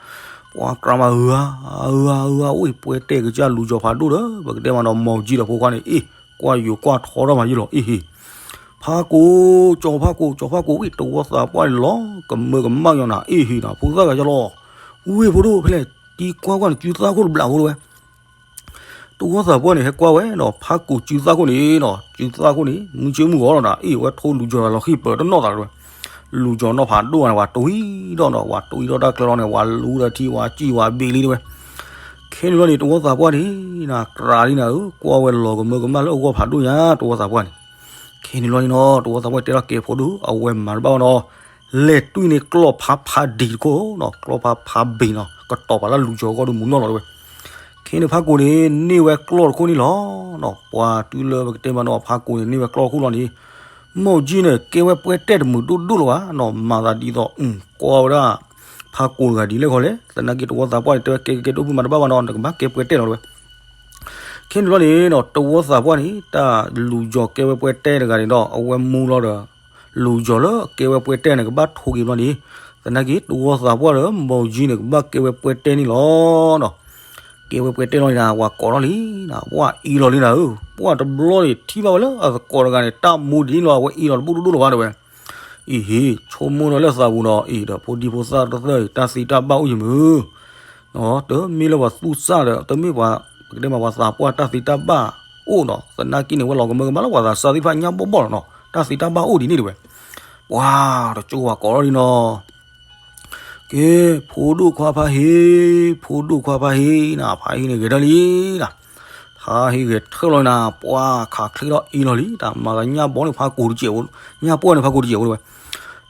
ပှၤကြၤမး ဂၤ ဂၤ ဂၤ ဝ့ၢ် ပှဲၤတဲာ်ကစၢ်လူၤကၠီၤဖးဒိၣ်ဒီး ပကတဲမးနီၤ မီၢ်ကၠံဒီးဖိခွါန့ၣ် အ့ၣ် ကွၢ်ယိၤကွၢ်ထီထီၣ်မးယ့ၢ်လီၤ အ့ၣ်ဟ့ ဖးကိာ် ကၠီၤဖးကိာ် ကၠီၤဖးကိာ် ဝံၣ် တဝီသးပှၢ်န့ၣ်လီၤ ကမၢကမၣ်ညီနၤ အ့ၣ်ဟ့နၤ ဖိသၣ်ဂၤယလီၤ, ဝ့ၢ်ဖိဒိၣ်ဖဲလဲၣ် တံၤကွၢ်ကွၢ်န့ၣ် စုသၣ်ခိၣ်တဘျးဖိတဝဲ, တဝီသးပှၢ်န့ၣ် ဟဲကွၢ်ဝဲဒီး ဖးကိာ်စုသၣ်ခိၣ်န့ၣ်နီၤ စုသၣ်ခိၣ်န့ၣ် မုၢ်ဆ့ၣ်မုၢ်ဂီၤလီၤနၤ အ့ၣ် ဝဲထိလူၤကၠီၤလီၤဃံၣ်ပၢၤတနီၣ်သးတဝဲ, လူၤကၠီၤနီၣ်ဖးဒိၣ်န့ၣ် ဝၤတွံၢ်ဒီးနီၤ ဝၤတွံၢ်ဒီးတၢ်ကျၢၤလီၤန့ၣ် ဝၤလူၤဒီးထံ ဝၤစံၣ်ဝၤဘ့ၣ်လံတဝဲ, ခဲန့ၣ်လီၤန့ၣ် တဝီသးပှၢ်န့ၣ်နၤ ကြၤလံနၤဧၢ ကွၢ်ဝဲလီၤကမၢကမၣ်လၢအဂီၢ်ဖးဒိၣ်ညါ တဝီသးပှၢ်န့ၣ်, ခဲန့ၣ်လီၤန့ၣ်နီၤ တဝီသးပှၢ်တဲထီၣ်ကဲဖိဒိၣ် အဝဲမၤတဘၣ်ဘၣ်နီၤ, လဲၤတွံၢ်န့ၢ်ကျီၢ်ဖးဖးဒံးတခိၣ်နီၤ ကျီၢ်ဖးဖးဘ့ၣ်နီၤ ကတီၤပာ်လၢလူၤကၠီၤအဂီၢ်ဒုးမူနီၣ်လီၤတဝဲ, ခဲန့ၣ်ဖးကိာ်န့ၣ် န့ၢ်ဝဲကျီၢ်တခိၣ်န့ၣ်လီၤနီၤ ပှၤတုၤလၢပကတဲမးနီၤ ဖးကိာ်န့ၣ်န့ၢ်ဝဲကျီၢ်တခိၣ်လီၤန့ၣ်, မီၢ်ကၠံန့ၣ် ကဲဝဲပှဲၤတဲာ်တမုာ်ဒိၣ်ဒိၣ်လီၤဘၣ်နီၤ မၤသးဒ်သိး ကွၢ်ဝဲဒၣ် ဖးကိာ်တဂၤဒ်လဲၣ်ဃီလဲၣ် သနာ်က့တဝီသးပှၢ်န့ၣ် တဲဝဲကဲကဲကဲဒိၣ်ဖုမၤတဘၣ်ဘၣ်နီၤ နကဘၣ်ကဲပှဲၤတဲာ်လီၤတဝဲ ခဲန့ၣ်ဘျီန့ၣ်နီၤ တဝီသးပှၢ်န့ၣ် တၢ်လူၤကၠီၤကဲဝဲပှဲၤတဲာ်တဂၤန့ၣ်ဒီး အဝဲမူလီၤဒီး လူၤကၠီၤလၢကဲဝဲပှဲၤတဲာ်န့ၣ် ကဘၣ်ထိးက့ၤဘျီန့ၣ်, သနာ်က့တဝီသးပှၢ်ဒီး မီၢ်ကၠံန့ၣ် ကဘၣ်ကဲဝဲပှဲၤတဲာ်န့ၣ်လီၤနီၤ. ကဲဝဲပှဲၤတဲာ်လီၤန့ၣ် ဝၤကိးထီၣ်လံနၤ ပှၢ်အ့ၣ်လီၤလံနၤဧၢ, ပှၢ်တဘျီန့ၣ် ထံၣ်ဘၣ်ဝဲလၢအသကိးတဂၤန့ၣ် တၢ်မူဒ်န့ၣ်လီၤ အဝဲအ့ၣ်လီၤတဘိၣ်ဒိၣ်ဒိၣ်လီၤဘၣ်တဲဝဲ အံၤဟ့ၣ် ဆိကမိၣ်ဒီးလၢသးပူၤဒီး အံၤဒီးဖိဒံဖိသၣ်တသၢၣ်အံၤ တၢ်သံတၢ်ဘၣ်အိၣ်ယမုၢ်, တမ့ၢ်လၢပှၤသူၣ်စၢ်ဒီး တမ့ၢ်ပှၤ ပကတဲမးပှၤသးပှၢ်တၢ်သံတၢ်ဘၣ်အိၣ်ဒီး သနာ်က့န့ၣ် ဝဲလီၤကမၢကမၣ်လၢပှၤသးစၢ်သ့ၣ်တဖၣ်ညၣ်ဘီၣ်ဘီၣ်လီၤနီၤ, တၢ်သံတၢ်ဘၣ်အိၣ်ဒ်န့ၣ်တဲဝဲ, ပှၤတကၠိဝၤကိးထီၣ်လံနီၤ ကဲ ဖိဒိၣ်ခွါဖါဟ့ၣ်, ဖိဒိၣ်ခွါဖါဟ့ၣ်နၤ ဖါဟ့ၣ်န့ၣ်ဂဲၤထၢၣ်လံနၤ, ဖါဟ့ၣ်ဂဲၤထၢၣ်လီၤနၤ ပှၢ်ခးချ့ထီၣ်အ့ၣ်လီၤလံ တၢ်မၤသးညၣ်ဘီန့ၣ်ဖးကိာ်တစဲးဖိ, ညၣ်ပှၢ်န့ၣ်ဖးကိာ်တစဲးဖိတဲဝဲ,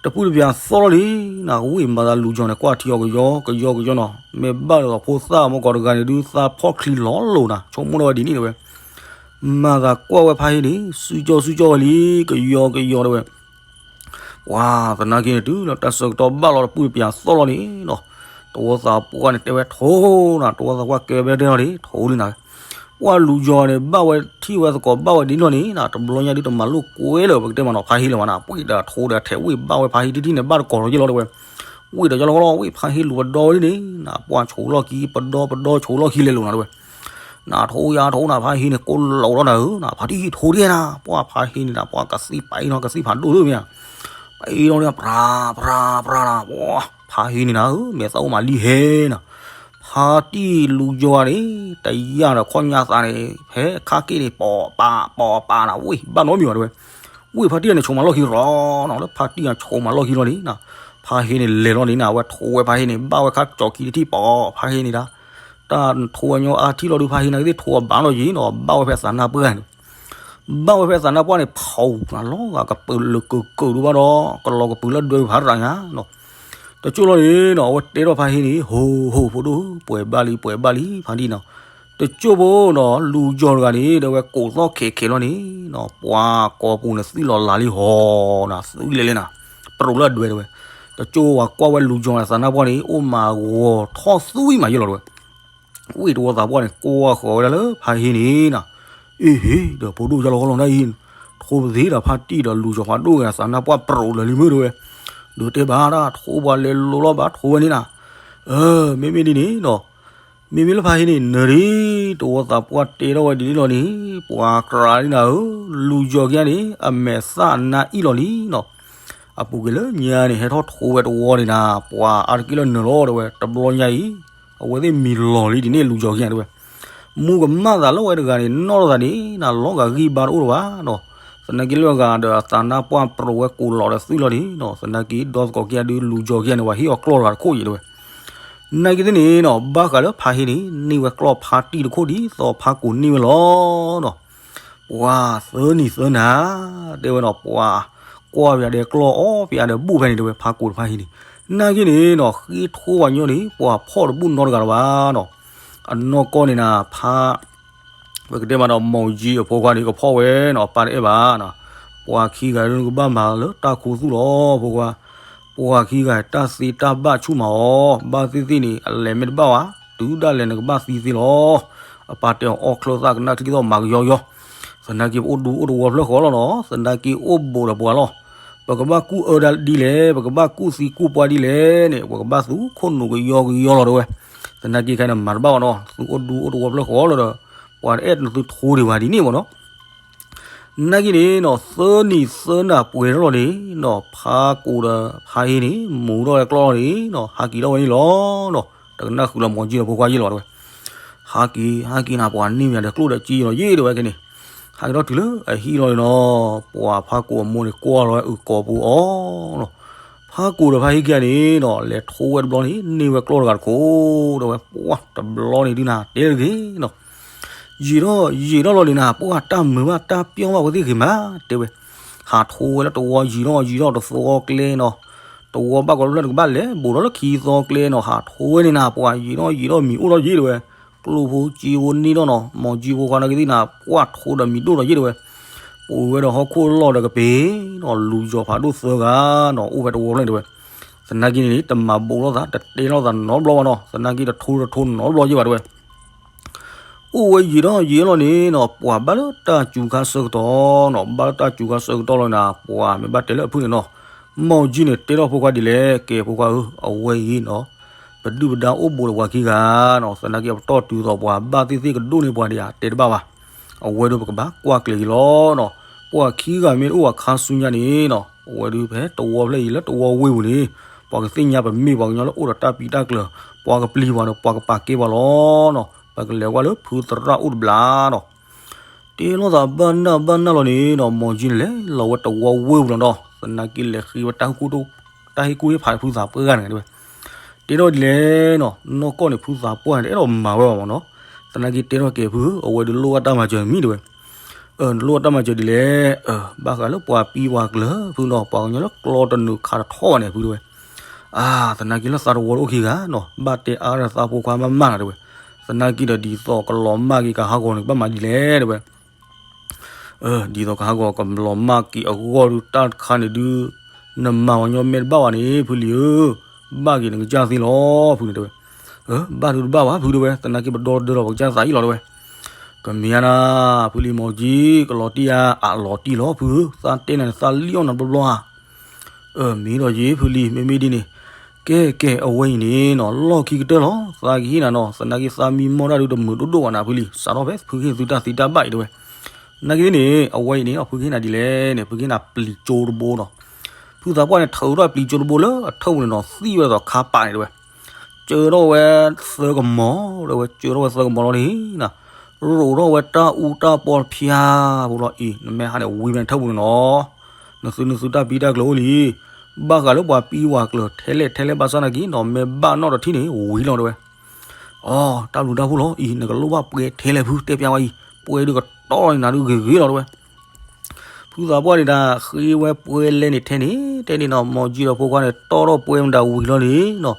တပုၢ်တပျးသီၣ်လီၤလံနၤ ဝံၣ်မၤသးလူၤကၠီၤန့ၣ် ကွၢ်ထံအီၤကယီကယီကယီနီၤ မ့ၢ်ဘၣ်လီၤဖိသၣ်မ့ၢ်ကိးတဂၤန့ၣ်ဒုး သးဖီၣ်ချံလီၤလိၤနၤ ဆိကမိၣ်ထီၣ်ဝဲဒ်န့ၣ်တဲဝဲ, မၤသးကွၢ်ဝဲဖါဟ့ၣ်န့ၣ် စုကၠီစုကၠီဝဲလံ ကယီကယီတဲဝဲ ပှၤသနာ်က့န့ၣ် တုၤလၢတၢ်ဆၢကတီၢ်ဘၣ်လီၤတပုၢ်တပျးသီၣ်လီၤန့ၣ်နီၤ, တဝီသးပှၢ်န့ၣ်တဲဝဲထိးနၤ တဝီသးပှၢ်ကဲဝဲတဲထီၣ်လံ ထိးလံနၤ, ပှၢ်လူၤကၠီၤန့ၣ် ဘၣ်ဝဲထံၣ်ဝဲသကိးဘၣ်ဝဲဒ်န့ၣ်လီၤန့ၣ်နၤ တဘျီညါဒုးတမၤလိာ်ကွဲလၢၤ ပကတဲမးနီၤ ဖါဟ့ၣ်လၢၤဘၣ်နၤ ပှၢ်ဒီးထိးဒီးထဲးဝံၣ်ဘၣ်ဝဲဖါဟ့ၣ်ထံၣ်ထံၣ်န့ၣ် ဘၣ်တကိးလီၤက့လီၤတဲဝဲ, ဝံၣ်ဒီးကလီကလီ ဝံၣ်ဖါဟ့ၣ်လူၤပဒီဝဲဒ်န့ၣ်နၤ ပှၢ်ဆိးလီၢ်ခံ ပဒီပဒီဆိးလီၢ်ခံလဲၤလိာ်နၤတဲဝဲ နထိးယၤထိးနၤ ဖါဟ့ၣ်န့ၣ် ကိးလီၤဒီးနၤဧၢ နဖါတံၢ်ထိးဒ်နၤ ပှၢ်ဖါဟ့ၣ်န့ၣ်နၤ ပှၢ်ကသံၣ်ပအ့ၣ်နီၤ ကသံၣ်ဖးဒိၣ်ဒိၣ်မ့ၢ်ဧါ, ပအ့ၣ်နီၤန့ၣ် ပြၤ ပြၤ ပြၤနၤ ဖါဟ့ၣ်န့ၣ်နၤဧၢ မဲာ်သၣ်အိၣ်မးလံဟဲနၤ, ဖါတံၢ်လူၤကၠီၤန့ၣ် တယၢ်ဒီးခီၣ်ညါသးန့ၣ် ဖဲခါက့ၣ်န့ၣ် ပိာ်ပာ်ပိာ်ပာ်နၤ ဝံၣ်ဘၣ်နီတမံၤဘၣ်တဲဝဲ, ဝံၣ်ဖါတံၢ်န့ၣ် ဆိးမၤလီၢ်ခံရီနီၤ လၢဖါတံၢ်အဆိးမၤလီၢ်ခံလီၤန့ၣ်နၤ, ဖါဟ့ၣ်န့ၣ်လဲၤလီၤန့ၣ်နၤ အဝဲထိးဝဲဖါဟ့ၣ်န့ၣ် ဘၣ်ဝဲခါကၠီၤခံတထံၣ်ပိာ်ဖါဟ့ၣ်န့ၣ်ဒၣ် တၢ်ထိးဝဲညီအါထံၣ်လီၤဒုးဖါဟ့ၣ်န့ၣ် ကသ့ၣ်ထိးအဘၣ်လီၤယံၤနီၤ ဘၣ်ဝဲဖဲသးနါပှၢ်န့ၣ်, ဘၣ်ဝဲဖဲသးနါပှၢ်န့ၣ် ဖီၣ်နၤလီၤဂာ်ကပၢၤလၢကကၢၣ်ဒုးဘၣ်ဒီး ကလီၤကပၢၤလၢဒွဲဖးရၤညါနီၤ, တကၠိၢ်လီၤန့ၣ်နီၤ အဝဲတဲထီၣ်ဖါဟ့န့ၣ် ဟိဟိဖိဒိၣ် ပှဲၤဘၣ်လံ ပှဲၤဘၣ်လံ ဖါတံၢ်နီၤ. တကၠိၢ်ဖိနီၤ လူၤကၠီၤတဂၤန့ၣ် ဒီးဝဲကိးသီၣ်ခဲခဲလီၤန့ၣ်နီၤ ပှၤကိာ်ပူၤန့ၣ် သွံၣ်လီၤလးလံဟီနီၤ သွံၣ်လဲၤလဲၤနီၤ ပရိးလၢအဒွဲတဲဝဲ. တကၠိၢ်ဝဲကွၢ်ဝဲလူၤကၠီၤန့ၣ် သးနါပှၢ်န့ၣ် အိၣ်မးဂီၤထီၣ်သွံၣ်မးယဲၢ်လီၤတဲဝဲ. ဝံၣ်တဝီသးပှၢ်န့ၣ် ကွၢ်ဃီၤဝဲဒၣ်လၢဖါဟ့န့ၣ်နီၤ အ့ဟ့ ဒီးဖိဒိၣ်ယါလီၤဂီၢ်လီၤဒၣ်အံၤ ထိပသ့ဒီးဖါတံၢ်ဒီးလူၤကၠီၤဖးဒိၣ်ဂ့ၤ သးနါပှၢ်ပရိးလၢာ်လံမ့ၢ်တဲဝဲ. ဒီးတဲဘၣ်ဒၣ် ထိပှၤလဲၤလိၤလီၤဘၣ် ထိဝဲန့ၣ်နီၤ. အၢ မ့မ့ၢ်ဒ်န့ၣ်နီၤ မ့မ့ၢ်လၢဖါဟ့န့ၣ် နၢၤဒံး တဝီသးပှၢ်တဲထီၣ်ဝဲဒ်န့ၣ်လီၤန့ၣ် ပှၤကြၢးန့ၣ်နၤဧၢ လူၤကၠီၤခံဂၤန့ၣ် အမဲာ်သၣ်အနါအံၣ်လီၤလံနီၤ. အပူၤကွံာ်လၢညါန့ၣ် ဟဲထီၣ်ထိဝဲတဝီန့ၣ်နၤ ပှၤအါတက့ၢ်လၢနၢၤလီၤတဲဝဲ တဘျီညါအံၤ အဝဲသ့ၣ်မံလီၤလံဒ်န့ၣ် လူၤကၠီၤခံဂၤတဲဝဲ. မူကမၣ်သးလၢဝဲတဂၤန့ၣ် နီၢ်လိာ်သးန့ၣ် နလီၤဂာ်ဂံၢ်ဘါတအိၣ်လၢၤဘၣ်နီၤ. သနာ်က့လၢအဂၤဒီးအသးနါပှၢ်ပရိးဝဲကိးလီၤဒီးသွံၣ်လီၤန့ၣ်နီၤ သနာ်က့ဒီသကိးခံဂၤဒုး လူၤကၠီၤခံဂၤန့ၣ် ပှၤဟ့ၣ်အီၤကျီၢ်တဂၤတခိၣ်အံၤတဲဝဲ. နာ်က့သ့ၣ်န့ၣ်နီၤ ဘၣ်ဃးလၢဖါဟ့န့ၣ် န့ၢ်ဝဲကျီၢ်ဖါတံၢ်တခိၣ်ဒ်သိးဖါကိးန့ၢ်ဝဲလီၤနီၤ. ပှၤသၢနံၤသၢနၤ တဲဝဲနီၤ ပှၤကွၢ်ပယါဒဲးကျီၢ်အီၣ်ပယါဒီးဘူၣ်ဖဲန့ၣ်တဲဝဲ ဖါကိးတဖါဟ့န့ၣ်. နာ်က့န့ၣ်နီၤ ဃ့ထိပှၤကညီန့ၣ် ပှၤဖီၣ်တဘူၣ်နီတဂၤလၢၤဘၣ်နီၤ. အနီၢ်ကီၢ်န့ၣ်နၤ ဖါ ပကတဲမးဒီး မီၢ်ယံအဖိခွါန့ၣ် ကဖီၣ်ဝဲနီၤ အပၢ်တအဲၣ်ဘၣ်နီၤ. ပှၤခံဂၤဒုးနကဘၣ်မၤလၢတၢ်ခူသူၣ်လီၤ ဖိခွါ. ပှၤခံဂၤတၢ်သ့တၢ်ဘၣ်ဆူၣ်မးအီၤ ဘၣ်သ့ၣ်သ့ၣ်န့ၣ် အလဲၤမ့ၢ်တဘၣ်ဝဲ တုၤဒၣ်လဲာ်နကဘၣ်သံသ့လီၤ. အပၢ်တဲအီၤအီၣ်ချၢၣ်သၣ်ကနၣ်ချံသီၣ်မၤကယီကယီ. သနာ်က့ပအိၣ်ဒူအိၣ်တဝီဖျၢၣ်ဃီလီၤနီၤ သနာ်က့အိၣ်ဘူးဒီးပှၤလီၤ. ပကဘၣ်ကူၣ်အၢဒၣ်ဒ်လဲၣ် ပကဘၣ်ကူၣ်သံကူၣ်ပှၢ်ဒ်လဲၣ်န့ၣ် ပကဘၣ်သူခိၣ်နူာ်ကယီကယီလီၤတဲဝဲ. သနာ်က့ခဲအံၤန့ၣ်မၤတဘၣ်ဘၣ်နီၤ သုအိၣ်ဒူအိၣ်တဝီဖျၢၣ်ဃီလီၤဒီး ပှၤတအဲၣ်နသုထိဒံးဘၣ်ဒ်န့ၣ်မ့ၢ်နီၤ. နာ်က့န့ၣ်နီၤ သၢနံၤသၢနၤပှဲၤထီၣ်လီၤန့ၣ်နီၤ ဖါကိးဒီးဖါဟ့န့ၣ် မူၤထီၣ်ဝဲကျီၢ်လီၤန့ၣ်နီၤ ဟးက့ၤထီၣ်ဝဲန့ၣ်လီၤနီၤ. တကနၣ်ဃုာ်လီၤ မီၢ်ကၠံဒီးဖိခွါယဲၢ်လီၤတဲဝဲ. ဟးက့ၤ ဟးက့ၤနၤ ပှၤန့ၢ်မ့ၢ်ဒီးကျိၣ်ဒီးစ့လီၤယဲၢ်တဲဝဲခဲန့ၣ်. ဟးက့ၤထီၣ်တုၤလၢအဟံၣ်လီၤန့ၣ်နီၤ ပှၤဖါကိးအမိၢ်န့ၣ် ကွၢ်လီၤဝဲအုးကိာ်ပူၤအီၤနီၤ. ဖါကိးဒီးဖါဟ့ခံဂၤန့ၣ်နီၤ လဲၤထိဝဲတဘျီန့ၣ် န့ၢ်ဝဲကျီၢ်တဂၤတခိၣ်တဲဝဲ. ပှၤတဘျီန့ၣ်ဒုးနၤ တဲတဂ့ၤနီၤ ယံာ်ထီၣ်ယံာ်ထီၣ်လီၤန့ၣ်နၤ ပှၤတၢ်မုာ်ဘၣ်တၢ်ပျီၢ်ဘၣ်ဝဲသ့ၣ်ဂ့ၤမး တဲဝဲ. ဟးထိဝဲလၢတဝီယံာ်ထီၣ်ယံာ်ထီၣ်တသီကျဲနီၤ တဝီဘၣ်ကီးလၢတကဘၣ်လဲၤဘူးဒီးလၢခံသီကျဲနီၤ ဟးထိဝဲန့ၣ်နၤ ပှၤယံာ်ထီၣ်ယံာ်ထီၣ်မံၤအိၣ်ထီၣ်ယဲၢ်တဲဝဲ. ကျိၣ်ဖိစ့ဖိန့ၢ်ထီၣ်နီၤ မီၢ်ကၠံဖိခွါနာ်က့သ့ၣ်နၤ ပှၤထိဒီးမံၤဒိၣ်ထီၣ်ယဲၢ်တဲဝဲ. ပူၤဝဲဒီးဟီၣ်ခိၣ်လီၢ်ဒီးကပ့ၤနီၤ လူၤယီၤဖးဒိၣ်သၢဂၤနီၤ အိၣ်ဝဲတဝီဖျၢၣ်န့ၣ်တဲဝဲ. သနာ်က့န့ၣ် တမၤဘူးလိာ်သး တတဲလိာ်သးနီတဘျီဘၣ်နီၤ သနာ်က့တထိတထိနီတဘျီယဲၢ်ဘၣ်တဲဝဲ. အိၣ်ဝဲယံာ်ထီၣ်ယံာ်လီၤန့ၣ်နီၤ ပှၤဘၣ်လၢတၢ်စူၤခါဆၢကတီၢ်နီၤ ဘၣ်လၢတၢ်စူၤခါဆၢကတီၢ်လီၤနၤ ပှၤမ့ၢ်ဘၣ်တဲလၢအဖုၣ်န့ၣ်နီၤ မီၢ်ကၠံန့ၣ် တဲထီၣ်ဖိခွါဒ်လဲၣ် ကဲဖိခွါဧၢ အဝဲအံၤနီၤ ပဒုၣ်ပဒါအိၣ်ဘူးဒီးပှၤခံဂၤနီၤ သနာ်က့အပတီၢ်တုၤသိးပှၤဘၣ်သ့ၣ်သ့ၣ်ကဒိၣ်န့ၢ်ပှၤဒံးဧါ တဲတဘၣ်ဘၣ်. အဝဲဒီးပကဘၣ်ကွၢ်ကျဲၤက့ၤလီၤနီၤ ပှၤခံဂၤမ့ၢ်တအိၣ်ဘၣ်ခါဆူညါန့ၣ်နီၤ အဝဲဒီးဖဲတဝီဖျၢၣ်အံၤလၢတဝီဝ့ၢ်ပူၤန့ၣ် ပှၤကသ့ၣ်ညါပမ့ၢ်ပှၤကညီလၢအိၣ်ဒီးတၢ်ပံးတၢ်ကျၢၤ ပှၤကပျံၤပှၤဒီးပှၤကပာ်ကဲပှၤလီၤနီၤ ပကလဲၤကွၢ်လၢဖုသရၣ်အိၣ်တဘျီနီၤ တဲလိာ်သးဘၣ်နၢ်ဘၣ်နၢ်လီၤန့ၣ်နီၤ မီၢ်ကၠံန့ၣ်လဲၤလီၤဝဲတဝီဝ့ၢ်ပူၤလီၤဒီး သနာ်က့လဲၤဃ့ဝဲတၢ်ဟ့ၣ်ကူၣ် တၢ်ဟ့ၣ်ကူၣ်ဟ့ၣ်ဖးဖုသးပှၢ်ဂၤန့ၣ်တဲဝဲ. တဲထီၣ်ဒ်လဲၣ်နီၤ နီၢ်ကီၢ်န့ၣ် ဖုသးပှၢ်န့ၣ် တအဲၣ်ဒိးမၤဝဲဘၣ်မးနီၤ. သနာ်က့တဲထီၣ်ကဲဖု အဝဲဒုးလိၣ်ဘၣ်တၢ်မၤစၢၤမံၤတဲဝဲ. အၢ နလိၣ်ဘၣ်တၢ်မၤစၢၤဒ်လဲၣ် အၢ ဘၣ်ဃးလၢပှၤပံၤပှၤကျၢၤဖုနီၤ ပှၤကညီလၢကျီတနုာ်ခးတထီၣ်ဘၣ်န့ၣ်ဖုတဲဝဲ. အၢ သနာ်က့လၢသးတဝီတအိၣ်ခံဂၤနီၤ ဘၣ်တဲအါဒီးသးဖိခွါမးမးနီၤတဲဝဲ. သနာ်က့ဒီးဒ်သိးကလီၤမၢ်က့ၤကဟးဂီၤန့ၣ် ကဘၣ်မၤဒ်လဲၣ်တဲဝဲ. အၢ ဒ်သိးကဟးဂီၤကလီၤမၢ်က့ၤအဂီၢ်ဒုး တၢ်တခါန့ၣ်ဒုး နမၤပှၤကညီမဲာ်တဘၣ်ဘၣ်န့ၣ် ဖုလံၤဧၢ, ဘၣ်က့ၤနကစၢ်သ့လီၤ ဖုန့ၣ်တဲဝဲ. အၢ ဘၣ်ဒုးတဘၣ်ဘၣ်ဖုတဲဝဲ, သနာ်က့ပဒီတဒၢလီၤပကစၢ်သးအံၤလီၤတဲဝဲ. ကမ့ၢ်ဧါနၤ ဖုလံၤမီၤကၠံ, ကလီၤတံၢ်ဧါ, အလီၤတံၢ်လီၤဖုဧၢ, သးတဲနၤန့ၣ် သးလံၣ်အီၣ်နၤတဘျီဘျီဧါ. အၢ မ့ၢ်ဒီးယ့ၢ်ဖုလံၤ မ့မ့ၢ်ဒ်န့ၣ်, ကဲကဲ အဝဲအံၤန့ၣ်နီၤ လီၢ်ခံကတၢၢ်လီၤ သးကဟ့ၣ်နၤနီၤ, သနာ်က့သးမံမီၢ်တၢ်ဒုးတမုာ်ဒိၣ်ဒိၣ်ဘၣ်နၤဖုလံၤ, စးထီၣ်ဖဲဖုကဟ့ၣ်နၤသုတၢ်သံတၢ်ဘၣ်အံၤတဲဝဲ. သနာ်က့န့ၣ် အဝဲအံၤန့ၣ် ဖုကဟ့ၣ်နၤဒ်လဲၣ်န့ၣ် ဖုကဟ့ၣ်နၤပျံၤကၠိတဘိနီၤ. ဖုသးပှၢ်န့ၣ် ထုးထီၣ်ပျံၤကၠိတဘိလၢအထၢၣ်ပူၤန့ၣ်နီၤ သံၣ်ဝဲဒ်သိးခါပာ်န့ၣ်တဲဝဲ. ကၢထီၣ်ဝဲသၢကမီၤတဲဝဲ, ကၢထီၣ်ဝဲသၢကမီၤလီၤန့ၣ် ရိးထီၣ်ဝဲတၢ်အူတၢ်ပီတဖၠါဖိလီၤအံၤ, နမ့ၢ်ဟးန့ၣ်ဝံၤမ့ၢ်ထၢၣ်ပူၤန့ၣ်နီၤ, နသုနသုတၢ်ပံတၢ်ကျၢၤအိၣ်လံ. ဘၣ်ဃးလၢပှၤပံပှၤကျၢၤထဲလဲၣ်ထဲလဲၣ်ဘၣ်ဆၣ်နာ်က့နီၤ မ့ၢ်ဘၣ်နီၣ်တထံၣ်န့ၣ် ဝံၤလီၤတဲဝဲ. အိ တၢ်ဘျုးတၢ်ဖှိၣ်လီၤအံၤ နကလိၣ်ဘၣ်ပှဲၤထဲလဲၣ်ဖုတဲပျါဝဲအံၤ, ပှဲၤဒုးကတီၢ်နၤဒုးဂ့ၤဂ့ၤလီၤတဲဝဲ. ဖ ဖုသးပှၢ်န့ၣ်ဒၣ် ဃ့ဝဲပှဲၤလဲၣ်န့ၣ်ထဲန့ၣ် တဲန့ၣ်နီၤ မိၢ်ကၠံဒီးဖိခွါန့ၣ် တီၢ်ထီၣ်ပှဲၤမတၤဝံၤလီၤန့ၣ်နီၤ,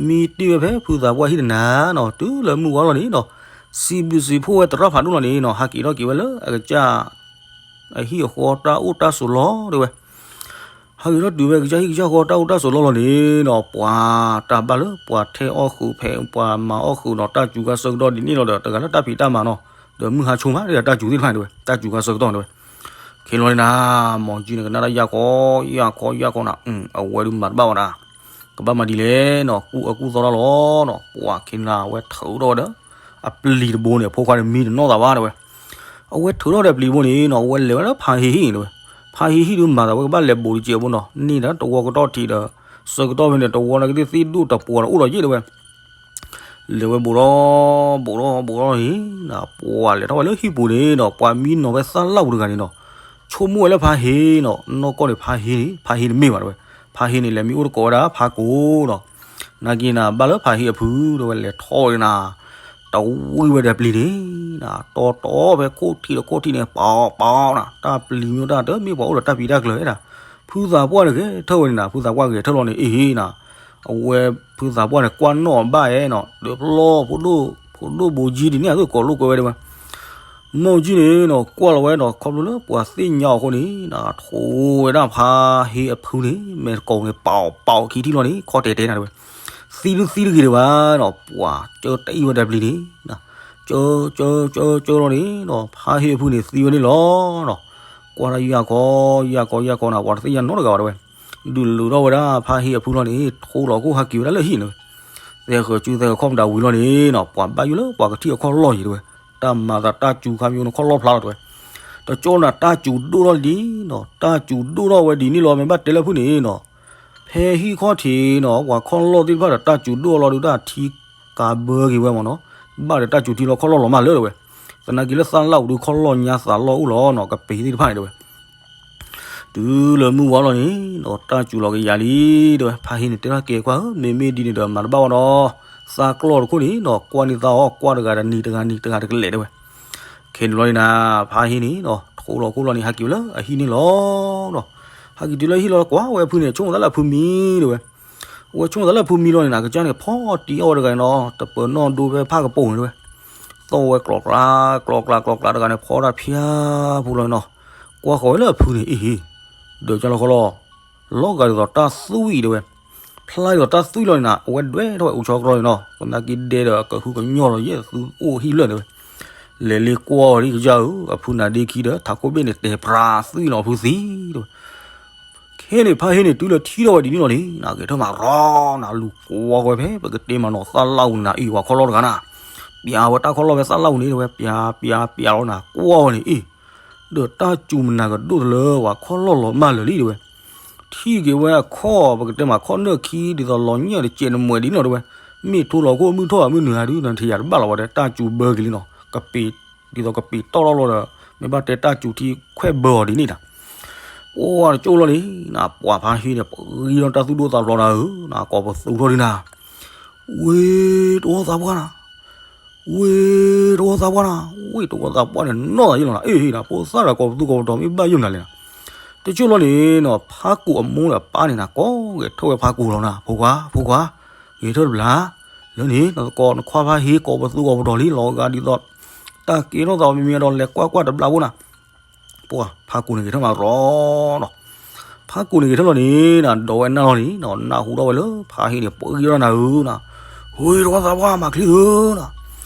မံတ့ၢ်ဝဲဖဲဖုသးပှၢ်ဟံၣ်တနၤနီၤ, တုၤလၢမုၢ်ဝါလီၤန့ၣ်နီၤ, စံးဘျုးစံးဖှိၣ်ဝဲသရၣ်ဖးဒိၣ်လီၤန့ၣ်နီၤ, ဟးက့ၤထီၣ်က့ၤဝဲလၢအကစၢ် အဟံၣ်အဃီတၢ်အိၣ်တၢ်ဆိးလီၤတဲဝဲ. ဟးက့ၤထီၣ်တုၤဝဲကစၢ်ဟံၣ်ကစၢ်ဃီတၢ်အိၣ်တၢ်ဆိးလီၤလီၤန့ၣ်နီၤ, ပှၤတၢ်ဘၣ်လၢပှၤထဲအီၣ်ဃုာ်ဖဲ ပှၤမၤအီၣ်ဃုာ်နီၤ တၢ်စူၤခါဆၢကတီၢ်ဒ်န့ၣ်လီၤဒီး တဂၤလၢတၢ်ဖံးတၢ်မၤနီၤ, ဒီးမုၢ်ဟါဆိမး တၢ်စူၤသ့ၣ်တဖၣ်န့ၣ်တဲဝဲ တၢ်စူၤခါဆၢကတီၢ်တဲဝဲ. ခဲလီၤန့ၣ်နၤ, မိၢ်ကၠံန့ၣ် ကနၣ်တၢ်ယၢ်ခီ ယၢ်ခီ ယၢ်ခီနၤ, အဝဲဒုးမၤတဘၣ်ဝဲဒၣ်, ကဘၣ်မၤဒ်လဲၣ်နီၤ, ကူၣ်အကူၣ်သီတၢ်လီၤနီၤ, ပှၤခဲန့ၣ်နၤ အဝဲထုးထီၣ်ဝဲဒီး အပျံၤတဘိန့ၣ် အဖိခွါန့ၣ်မံတနီၣ်သးဘၣ်တဲဝဲ. အဝဲထုးထီၣ်ဒီးပျံၤတဘိန့ၣ်နီၤ အဝဲလဲၤဝဲလၢဖါဟ့ၣ်ဟံၣ်န့ၣ်တဲဝဲ. ဖါဟ့ၣ်ဟံၣ်ဒုးမၤသးဝဲကဘၣ်လဲၤဘူးတစဲးဖိနီၤ, န့ၢ်ဒီးတဝီကတီၢ်ထံးဒီး ဆၢကတီၢ်ဖဲန့ၣ် တဝီန့ၣ်ကသ့ၣ်သ့ၣ်ဒိၣ်တပှီၤန့ၣ်အိၣ်ဒီးယ့ၣ်တဲဝဲ. လဲၤဝဲဘူးထီၣ် ဘူးထီၣ် ဘူးထီၣ်န့ၣ်နီၤ, ပှၤလဲၤထီၣ်ဝဲလၢဟံၣ်ပူၤန့ၣ်နီၤ, ပှၤမံနီၤဖဲသၣ်လၣ်ပူၤတဂၤန့ၣ်နီၤ, ဆိကမိၣ်ဝဲလၢဖါဟ့ၣ်နီၤ, နီၢ်ကီၢ်န့ၣ်ဖါဟ့ၣ်န့ၣ် ဖါဟ့ၣ်န့ၣ်မ့ၢ်ဘၣ်တဲဝဲ. ဖါဟ့ၣ်န့ၣ် လဲၤမံအိၣ်တကိးဝဲဒၣ်ဖါကိၢ်နီၤ, နာ်က့နၤ ဘၣ်လၢဖါဟ့ၣ်အဖုတဲဝဲ လဲၤထီၣ်ဝဲနၤ တဝံၣ်ဝဲဒီးပျံၤန့ၣ်နၤ, တီတီဖဲခိၣ်ထံးဒီးခိၣ်ထံးန့ၣ် ပီၤပီၤနၤ, တၢ်ပျံၤမ့ၢ်တၢ်တမ့ၢ်ပှၤအိၣ်ဒီးတၢ်ဖံးတၢ်ကျၢၤဝဲဒၣ်. ဖုသးပှၢ်န့ၣ်ဂဲၤထၢၣ်ဝဲန့ၣ်နၤ, ဖုသးပှၢ်ဂဲၤထၢၣ်လီၤန့ၣ် အ့ၣ်နၤ, အဝဲဖုသးပှၢ်န့ၣ် ကွၢ်နီၣ်အဘၣ်အဲၣ်နီၤ, ဒီးဖျီ ဖိဒိၣ် ဖိဒိၣ်ဘိကၠံဒ်န့ၣ် အသိးကိးလိာ်ကွဲဝဲတဲဝဲ. မိၢ်ကၠံန့ၣ်နီၤ ကွၢ်လီၤဝဲဒီး ခီဖျိလၢပှၤသ့ၣ်ညါအီၤအဃိန့ၣ်နၤ, ထိးဝဲဒၣ်ဖါဟ့ၣ်အဖုန့ၣ် မဲာ်တကိးန့ၣ် ပီၤပီၤခံထံၣ်လီၤန့ၣ် ခီတဲာ်တဲာ်နၤတဲဝဲ. သံဒုသံတဂ့ၤဒံးဘၣ်နီၤ, ပှၤကၢတအံၣ်ဝဲဒီးပျံၤန့ၣ် ကၢ ကၢ ကၢ ကၢလီၤန့ၣ်နီၤ, ဖါဟ့ၣ်အဖုန့ၣ်သံဝဲန့ၣ်လီၤနီၤ. ကွၢ်တၢ်ယၢ်ခီ ယၢ်ခီ ယၢ်ခီနၤ, ပှၤတသ့ၣ်ညါနီတဂၤဘၣ်တဲဝဲ. ဒုးလုာ်ထီၣ်ဝဲဒၣ်ဖါဟ့ၣ်အဖုလီၤန့ၣ် ထိးလီၤခိၣ်ဟးက့ၤဝဲဒၣ်လၢဟံၣ်န့ၣ်ဝဲ. သဲဃၢၤစုသဲဃၢၤခီၣ်မတၤဝံၤလီၤန့ၣ်နီၤ, ပှၤဘၣ်ယိၣ်လၢပှၤကထံၣ်အခီၣ်လီၢ်ယံၤတဲဝဲ. တၢ်မၤသးတၢ်စူၤခါမ့ၢ်အိၣ်န့ၣ်ခီၣ်လီၢ်ဖျါလီၤတဲဝဲ. တကၠိနၤတၢ်စူၤဒိၣ်ထီၣ်လံနီၤ, တၢ်စူၤဒိၣ်ထီၣ်ဝဲဒ်န့ၣ်လီၤ, မ့ၢ်ဘၣ်တဲလၢဖုန့ၣ်နီၤ, ဖဲဟံၣ်ခီၣ်ထံးနီၤ ပှၤခီၣ်လီၢ်သ့ၣ်တဖၣ်ဒီးတၢ်စူၤဒိၣ်အလီၢ်ဒုးတၢ်ထံကးဘၢက့ၤဝဲမ့ၢ်နီၤ, ဘၣ်ဒီးတၢ်စူၤထံလီၤခီၣ်လီၢ်လီၤမၢ်လၢတဲဝဲ. သနာ်က့လၢသၣ်လၣ်ပူၤဒုးခီၣ်လီၢ်ညါသးလီၢ်အိၣ်လီၤနီၤ, ကပ့ၤသ့ၣ်တဖၣ်န့ၣ်တဲဝဲ. တုၤလၢမုၢ်ဝါလီၤန့ၣ်နီၤ, တၢ်စူၤလီၤကယၤလံတဲဝဲ. ဖါဟ့ၣ်န့ၣ်တဲထီၣ်ကဲကွၢ်ဧၢ, မ့မ့ၢ်ဒ်န့ၣ်ဒီးမၤတဘၣ်ဝဲဒီး, သးကျီၢ်တခိၣ်န့ၣ်နီၤ ကွၢ်န့ၢ်သးအီၣ် ကွၢ်တဂၤတနံၤတဂၤနံၤတဂၤတကလဲာ်တဲဝဲ. ခဲန့ၣ်လီၤန့ၣ်နၤ, ဖါဟ့ၣ်န့ၣ်နီၤ ထိးလီၤခိၣ်လီၤန့ၣ် ဟဲက့ၤဝဲလၢအဟံၣ်န့ၣ်လီၤနီၤ. ဟဲက့ၤတုၤလၢဟံၣ်လီၤ ကွၢ်ဝဲအဖုန့ၣ် ဆိကမိၣ်သးလၢအဖုမံတဲဝဲ. အဝဲဆိကမိၣ်သးလၢအဖုမံလီၤန့ၣ်နၤ, ကစၢ်န့ၣ် ဖီတံၢ်အီၣ်ဝဲတဂၤန့ၣ်နီၤ, တပၢၤနီၣ်ဒိဖဲဖၣ်ကပိာ်န့ၣ်တဲဝဲ. သီၣ်ဝဲကျီၤကျါ ကျီၤကျါ ကျီၤကျါတဂၤန့ၣ် ဖီတၢ်ဖၠါဖိလီၤန့ၣ်နီၤ. ကွၢ်ဃီၤဝဲလၢအဖုန့ၣ် အ့ၣ်ဟ့ၣ်, ဒီးကၢ်လီၤခီလီၤ လီၤဂာ်ဒ်သိးတၢ်သွံၣ်တဲဝဲ, ဖျါဒ်သိးတၢ်သွံၣ်လီၤန့ၣ်နၤ, အဝဲဒွဲထီၣ်ဝဲအိၣ်ဆီတြီန့ၣ်နီၤ, သနာ်က့ဒဲဒီးကဟုကညီၢ်လီၤယဲၢ်သူအိၣ်ဟံၣ်လၢာ်တဲဝဲ. လဲၤလ့ကွၢ်အီၤဒ်ကစၢ်ဧၢ, အဖုနါဒ့ခံဒီးထးခိၣ်ဘ့ၣ်န့ၣ် တဲၤပြးသွံၣ်လီၤဖုသံတဲဝဲ. ခဲန့ၣ်ဖါဟ့ၣ်န့ၣ် တုၤလၢထံၣ်ထီၣ်ဝဲဒ်န့ၣ်လီၤန့ၣ်နၤ, ဂဲၤထၢၣ်မးရီနၤ, လူၤကွၢ်ဃီၤဝဲဖဲပကတဲမးနီၤ သၣ်လၣ်အူန့ၣ်နၤ, အ့ၣ် ပှၤခီၣ်လီၢ်တဂၤနၤ, ပျးဝဲတၢ်ခီၣ်လီၢ်ဖဲသၣ်လၣ်အူန့ၣ်တဲဝဲ, ပျး ပျး ပျးလီၤနၤ, ကွၢ်ဝဲန့ၣ် အ့ၣ် ဒီးတၢ်စူၤမနၤကဒိၣ်တလၢ ပှၤခီၣ်လီၢ်လီၤမၢ်လၢာ်လံတဲဝဲ. ထံၣ်က့ၤဝဲအခီၣ် ပကတဲမးခီၣ်နၢၣ်ခံ ဒ်သိးလီၤညၣ်တစဲးနမှဲးဒ်န့ၣ်တဲဝဲ. မ့ၢ်ထိလီၤခိၣ်မုၢ်ထီၣ်မုၢ်နုာ်ဧါဒုး နထံၣ်ယၤတဘၣ်လီၤဝဲဒီး တၢ်စူၤဘၢက့ၤလံနီၤ, ကပ့ၤ ဒ်သိးကပ့ၤတီၢ်ထီၣ်လီၤဒီး မ့ၢ်ဘၣ်တဲတၢ်စူၤထံခွဲးဘၢအီၤဒ်န့ၣ်တၢ်. ပှၤတကၢၢ်လီၤန့ၣ်နၤ, ပှၤဖါဟ့ၣ်န့ၣ် ပဂံၢ်ထီၣ်တၢ်သူၣ်ဒိၣ်သးဖျိးနၤဧၢ, ကိးပသူထီၣ်ဒ်နၤ, ဝ့ၢ်တဝီသးပှၢ်နၤ ဝ့ၢ်တဝီသးပှၢ်နၤ, ဝ့ၢ်တဝီသးပှၢ်န့ၣ် နီၢ်သးယ့ၢ်လီၤနၤ, အ့ၣ် ဖိသၣ်ဒီးကိးပသူကိးပတီၤ မ့ၢ်ဘၣ်ယိၣ်မနုၤလဲၣ်နၤ. တကၠိလီၤန့ၣ်နီၤ, ဖးကိာ်အမိၢ်ဒီးပၢ်န့ၣ်နၤ ကိးဂဲၤထၢၣ်ဝဲဖးကိာ်လီၤနၤ, ဖိခွါ ဖိခွါ, ဂဲၤထၢၣ်တဘျီ, လၢန့ၣ် နသကိးနခွါဖးဟ့ၣ်ကိးပသူကိးပတီၤလံ လီၤဂာ်ဒ်သိး တၢ်ကဲထီၣ်သးမံမံဒီး လဲၤကွၢ်ကွၢ်တဘျီဖိနၤ. ပှၤဖးကိာ်န့ၣ်ဂဲၤထၢၣ်မးရီနီၤ, ဖးကိာ်န့ၣ်ဂဲၤထၢၣ်လီၤန့ၣ်နၤ, ဒီးဝဲနၢ်လီၤန့ၣ်နၤ, နၢ်ဟူထီၣ်ဝဲလၢဖးဟ့ၣ်န့ၣ် ပှ့ၤထီၣ်နၤဧၢနၤ, ဝ့ၢ်တဝီသးပှၢ် မၤချံဧၢနၤ,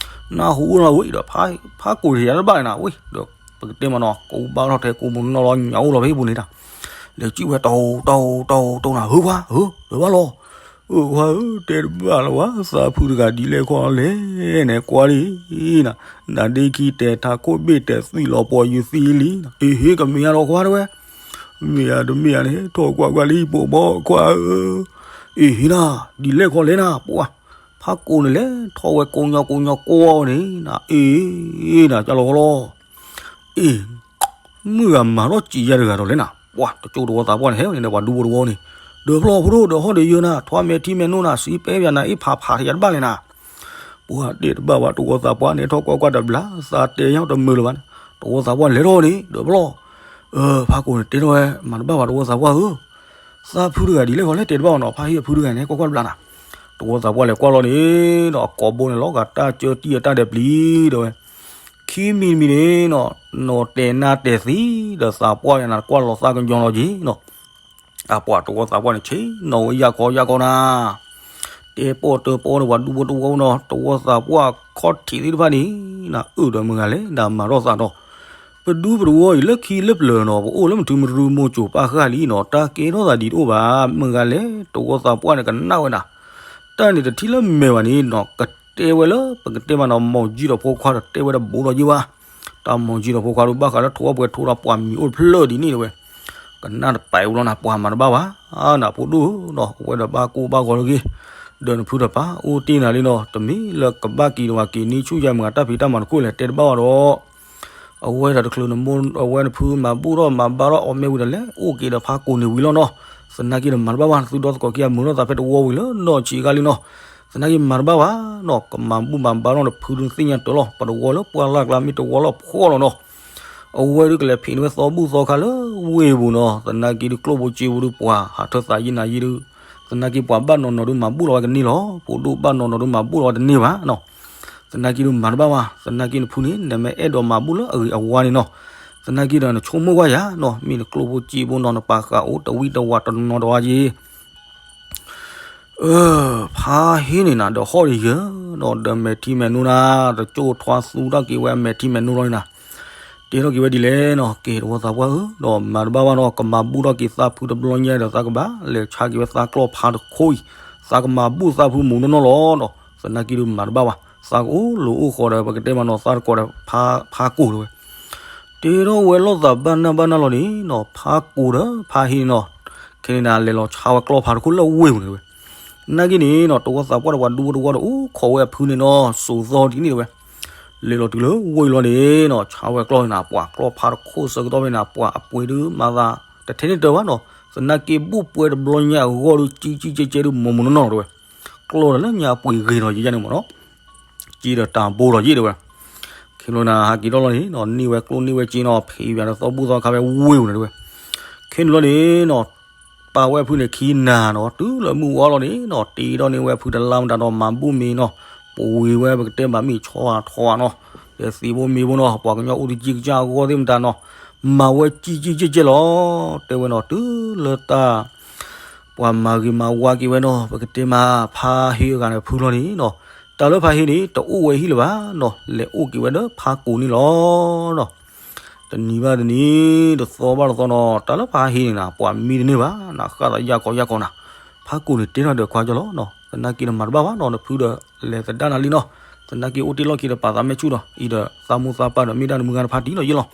နၢ်ဟူအိၣ်နၤဝဲဒီး ဖးကိာ်န့ၣ်ယၤတဘၣ်န့ၣ်နၤ, ဝ့ၢ်ဒီးပကတဲမးနီၤ, ကိးဘၣ်ထီၣ်ထဲကိးမုၢ်နီၢ်လီၤ ညါအိၣ်လီၤဖဲပူၤန့ၣ်တၢ်, လဲၤစံၣ်ဝဲတိၢ်တိၢ်တိၢ်တိၢ်နၤ, ဧၢ ခွါဧၢ, ဒီးဘၣ်လီၤ အၢ ခွါဧၢ, တဲတဘၣ်လၢၤဝဲ, သးဖုတဂၤဒ်လဲၣ်ခီလဲၣ်န့ၣ် ကွၢ်လံနၤ, နါဒ့ခံတဲာ်ထးခိၣ်ဘ့ၣ် တဲာ်သွံၣ်လီၤပှီၤယုာ်သံလံနၤ, အ့ဟ့ ကမ့ၢ်ယါလီၤခွါတဲဝဲ, မ့ၢ်ယါတမ့ၢ်ယါန့ၣ် ထီၣ်ကွၢ်ကွၢ်လံပိာ်ဘီခွါဧၢ, အ့ဟ့နၤ, ဒ်လဲၣ်ခီလဲၣ်နၤ, ပှၤ ဖးကိာ်န့ၣ်လဲၤထီၣ်ဝဲကိးညီကိးညီ ကွၢ်ဝဲန့ၣ်နၤ, အ့နၤ ကၢ်လီၤခီလီၤ အ့ မုၢ်ဂၤမၤထီၣ်စံးယါတဂၤဒီးလဲၣ်နၤ, ပှၤတကၠိတဝီသးပှၢ်န့ၣ် ဟဲဝဲန့ၣ်ဒီးပှၤဒူဖိတဝီန့ၣ်, ဒီးဖျီၣ်ဖိဒိၣ်ဒီးဟီၣ်ဒီးယၢနၤ, ထွါမဲာ်ထံမဲာ်နိနၤ, စံးပဲပျးနၤ အ့ဖးဖးယါတဘၣ်လဲၣ်နၤ, ပှၤတဲတဘၣ်ဘၣ်, တဝီသးပှၢ်န့ၣ် ထီၣ်ကွၢ်ကွၢ်တဘျီ, သးတဲညါတမုာ်လၢၤဘၣ်န့ၣ်, တဝီသးပှၢ်လဲၤထီၣ်န့ၣ် ဒီးဖျီၣ် ဖးကိၣ်န့ၣ်တဲထီၣ်ဝဲ မၤတဘၣ်ဘၣ် တဝီသးပှၢ်ဧၢ, သးဖုတဂၤဒ်လဲၣ်ဂီၤလဲၣ် တဲတဘၣ်အီၤနီၤ, ဖးဟ့ၣ်အဖုတဂၤန့ၣ် ကွၢ်ကွၢ်တဘျီနၤ, တဝီသးပှၢ်လဲၤကွၢ်လီၤန့ၣ်ဒီး အကိာ်ဘိန့ၣ် လီၤဂာ်တၢ်ကၢတံၢ်အတၢ်ဒဲးပျံၤဒီးဝဲ, ခံမံၤတမံၤန့ၣ်နီၤ, နီၢ်တဲာ်နါတဲာ်သံ, ဒီးသးပှၢ်ယၤနၤ ကွၢ်လီၤသးကညီၤလီၤက့ၤနီၤ, အပှၤတဝီသးပှၢ်န့ၣ် ဆ့ၣ်နီၤဝဲယၢ်ခီယၢ်ခီနၤ, တဲပီၣ်တၢပီၣ်န့ၣ် ပှၤဒူဖိတဝီနီၤ, တဝီသးပှၢ်ခီၣ်ထံးသ့ၣ်တဖၣ်န့ၣ် နအုၣ်ဒီးမုၢ်ဂၤလဲၣ် နမၤထီၣ်သးဒီး, ပဒူပတဝီအံၤ လၢခံလၢပျၢၤနီၤ, ပအိၣ်လၢမထူမရူမိၢ်စိၤပၢ်ဃၢ်လံနီၤ, တၢ်ကဲထီၣ်သးဒ်တအိၣ်ဘၣ်, မုၢ်ဂၤလဲၣ် တဝီသးပှၢ်န့ၣ် ကနၣ်ဝဲနၤ, တၢ်န့ၣ်တထံၣ်လၢမဲာ်ဘၣ်န့ၣ်နီၤ, ကတဲဝဲလၢ ပကတဲမးနီၤ, မီၢ်ကၠံဒီးဖိခွါဒီး တဲဝဲတဘိလီၤယ့ၢ်ဝဲ, တၢ်မီၢ်ကၠံဒီးဖိခွါဒီး ဘၣ်ဃးလၢထိၣ်အီၣ်ပှဲၤထိၣ်ဒီး ပှၤမံၤအိၣ်တဖျၢၣ်ဒ်န့ၣ်တဝဲ, ကနၣ်တပာ်အူလီၤနၤ, ပှၤမၤတဘၣ်ဘၣ်, နဖိဒိၣ်နီၤ, အဝဲဒီးဘၣ်ကိၢ်ဘၣ်ဂီၤတဂ့ၤ, ဒီးနဖုတပာ်အိၣ်တ့ၢ်နၤလံနီၤ, တမ့ၢ်လၢကဘၣ်က့ၤတဝၤက့ၤန့ၢ်ဆူၣ်ယၤမုၢ်ဂၤ တၢ်ဖံးတၢ်မၤတခိၣ်လဲၣ် တဲတဘၣ်ဘၣ်ဒီး အဝဲဒၣ်တချုးနမိၢ် အဝဲနဖုမၤဘူၣ်ထီၣ်မၤဘါထီၣ်အီၤမ့ၢ်ဝံၤဒီး လဲၤအိၣ်က့ၤဒီးဖးကိၣ်န့ၣ်ဝံၤလီၤနီၤ, သနာ်က့ဒီးမၤတဘၣ်ဘၣ်, နသုဒီသကိးခံဂၤမုာ်ထီၣ်သးဖဲတဝီဝံၤလၢနီၢ်ဆံးအဂီၢ်လံနီၤ, သနာ်က့မၤတဘၣ်ဘၣ်နီၤ, ကမၤဘူၣ်မၤဘါထီၣ်နဖုဒုးသ့ၣ်ညါတၢ်လီၤ, ပတဝီလၢပှၢ်လၢ်ကျါမ့ၢ်တဝီလီၤဖှီၣ်လီၤနီၤ, အဝဲဒုးကလဲၤဖံးန့ၢ်ဝဲသီဘူၣ်သီခါလၢဝ့ၢ်ပူၤနီၤ, သနာ်က့ဒုးကျိၣ်ဖိစ့ဖိဒုးပှၤဟးထၢသးယံာ်နၤယံာ်ဒုး, သနာ်က့ပှၤဘၣ်နီၢ်နီၢ်ဒုးမၤဘူၣ်လီၤဝဲကန့ၢ်လီၤ, ဖိဒိၣ်ဘၣ်နီၢ်နီၢ်ဒုးမၤဘူၣ်လီၤဝဲတန့ၢ်ဘၣ်နီၤ, သနာ်က့ဒုးမၤတဘၣ်ဘၣ်, သနာ်က့နဖုန့ၣ် နမ့ၢ်အဲၣ်ဒိးမၤဘူၣ်လၢအဂ့ၤအဝါန့ၣ်နီၤ, သနာ်က့ဒီးနဆိကမိၣ်ကွၢ်ယၤနီၤ, မ့ၢ်နကျိၣ်ဖိစ့ဖိနီၤ, နပာ်ဃာ်အိၣ်တဝံတဝၤတနီၤတဝၤက့ၤ ဖါဟ့န့ၣ်နၤ ဒီးဟီၣ်ဒီးယၢၤနီၤ, ဒီးမဲာ်ထံမဲာ်နိနၤ တကၠိၣ်ထွါသူထီၣ်က့ၤဝဲအမဲာ်ထံမဲာ်နိလီၤန့ၣ်နၤ, တဲထီၣ်က့ၤဝဲဒ်လဲၣ်နီၤ, ကဲတဝီသးပှၢ်ဧၢ, ဒီးမၤတဘၣ်ဘၣ်နီၤ, ကမၤဘူၣ်ထီၣ်က့ၤသးဖုတဘျီညါဒီး သးကဘၣ်လဲၤဆါက့ၤဝဲသးကျီၢ်ဖါတခိၣ်အံၤ, သးကမၤဘူၣ်သးဖုမုၢ်နီၢ်နီၢ်လီၤနီၤ, သနာ်က့ဒုးမၤတဘၣ်ဘၣ်, သးကအိၣ်လီၤအိၣ်ဃီဒီး ပကတဲမးနီၤ, သးတကိးဒီး ဖါကိၣ်တဝဲ တဲထီၣ်ဝဲလိာ်သးဘၣ်နၢ်ဘၣ်နၢ်လီၤန့ၣ်နီၤ, ဖါကိၣ်ဒီးဖါဟ့န့ၣ်နီၤ, ခဲန့ၣ်နၤ လဲၤလီၤဆါဝဲကျီၢ်ဖါတခိၣ်လၢဝ့ၢ်ပူၤန့ၣ်တဝဲ, နာ်က့န့ၣ်နီၤ, တဝီသးပှၢ်ဒီးပှၤဒူဖိတဝီဒီး အိၣ်ခိးဝဲအဖုန့ၣ်နီၤ, စိာ်သီဒ်န့ၣ်တဝဲ, လဲၤလီၤတုၤလၢဝ့ၢ်လီၤန့ၣ်နီၤ, ဆါဝဲကျီၢ်န့ၣ်နၤ, ပှၤကျီၢ်ဖါတခိၣ်ဆၢကတီၢ်ဖဲန့ၣ်နၤ, ပှၤအပှ့ၤဒုးမၤသး တထဲန့ၣ်တၢ်ဘၣ်နီၤ, သနာ်က့ဘူၣ်ပှဲၤတဘျီညါအဂီၢ်ဒုး ကံကံကဲကဲဒုး မိၢ်မိၢ်နီၢ်နီၢ်တဝဲ, ကျီၢ်ဒီးလၢညါအပှ့ၤဂ့ၤနီၤ ယဲယဲန့ၣ်မ့ၢ်နီၤ က့ဒီးတၢ်ဘိလီၤယ့ၣ်တဝဲ, ခဲလၢာ်နၤ ဟးက့ၤထီၣ်လီၤန့ၣ်နီၤ, န့ၢ်ဝဲကျိၣ်န့ၢ်ဝဲစ့နီၤ, ဖံးဝဲဒီးသီဘူၣ်သီခါဝဲဝ့ၢ်ပူၤန့ၣ်တဝဲ, ခဲန့ၣ်လီၤန့ၣ်နီၤ, ပာ်ဝဲအဖုန့ၣ်ခံနၤနီၤ, တုၤလၢမုၢ်ဝါလီၤန့ၣ်နီၤ, တ့ထီၣ်န့ၢ်ဝဲအဖုတလါမတၤဒီး မၤဘူၣ်မ့ၤနီၤ, ပှ့ၤဝဲ ပကတဲမးမ့ၢ်ဆီအထီအနီၤ, ဒီးသ့ၣ်ဘိမ့ၤဘိနီၤ, ပှၤကညီအိၣ်တကံကစၢ်အဂီၢ်သ့ၣ်မတၤနီၤ, မၤဝဲကံကံကဲကဲလီၤ, တဲဝဲနီၤ, တုၤလၢတၢ် ပှၤမၤဂ့ၤမၤဝါက့ၤဝဲနီၤ, ပကတဲမး ဖါဟ့အဂၤန့ၣ်ဖုလီၤန့ၣ်နီၤ, တၢ်လၢဖါဟ့န့ၣ် တအိၣ်ဝဲဟံၣ်လၢၤဘၣ်နီၤ, လဲၤအိၣ်က့ၤဝဲဒီးဖါကိၣ်န့ၣ်လီၤနီၤ, တနံၤဘၣ်တနံၤ တသီဘၣ်တသီနီၤ, တၢ်လၢဖါဟ့န့ၣ်နၤ ပှၤမံတန့ၢ်ဘၣ်နၤ, ဃၣ်သးယၢ်ကီယၢ်ကီနၤ, ဖါကိၣ်န့ၣ်တဲထီၣ်ဒီးခွါကၠီလီၤနီၤ, သနာ်က့နမၤတဘၣ်ဘၣ်နီၤ, နဖုဒီးလဲၤသဒၣ်နၤလံနီၤ, သနာ်က့အိၣ်တ့ၢ်လီၢ်ခံဒီးပာ်သးမဲာ်ဆူၣ်ဒီး အံၤဒီးသးမိၢ်သးပၢ်ဒီးမ့ၢ်ဒၣ်နမုၢ်ဂၤတဖါတံၢ်လီၤယ့ၢ်လီၤ,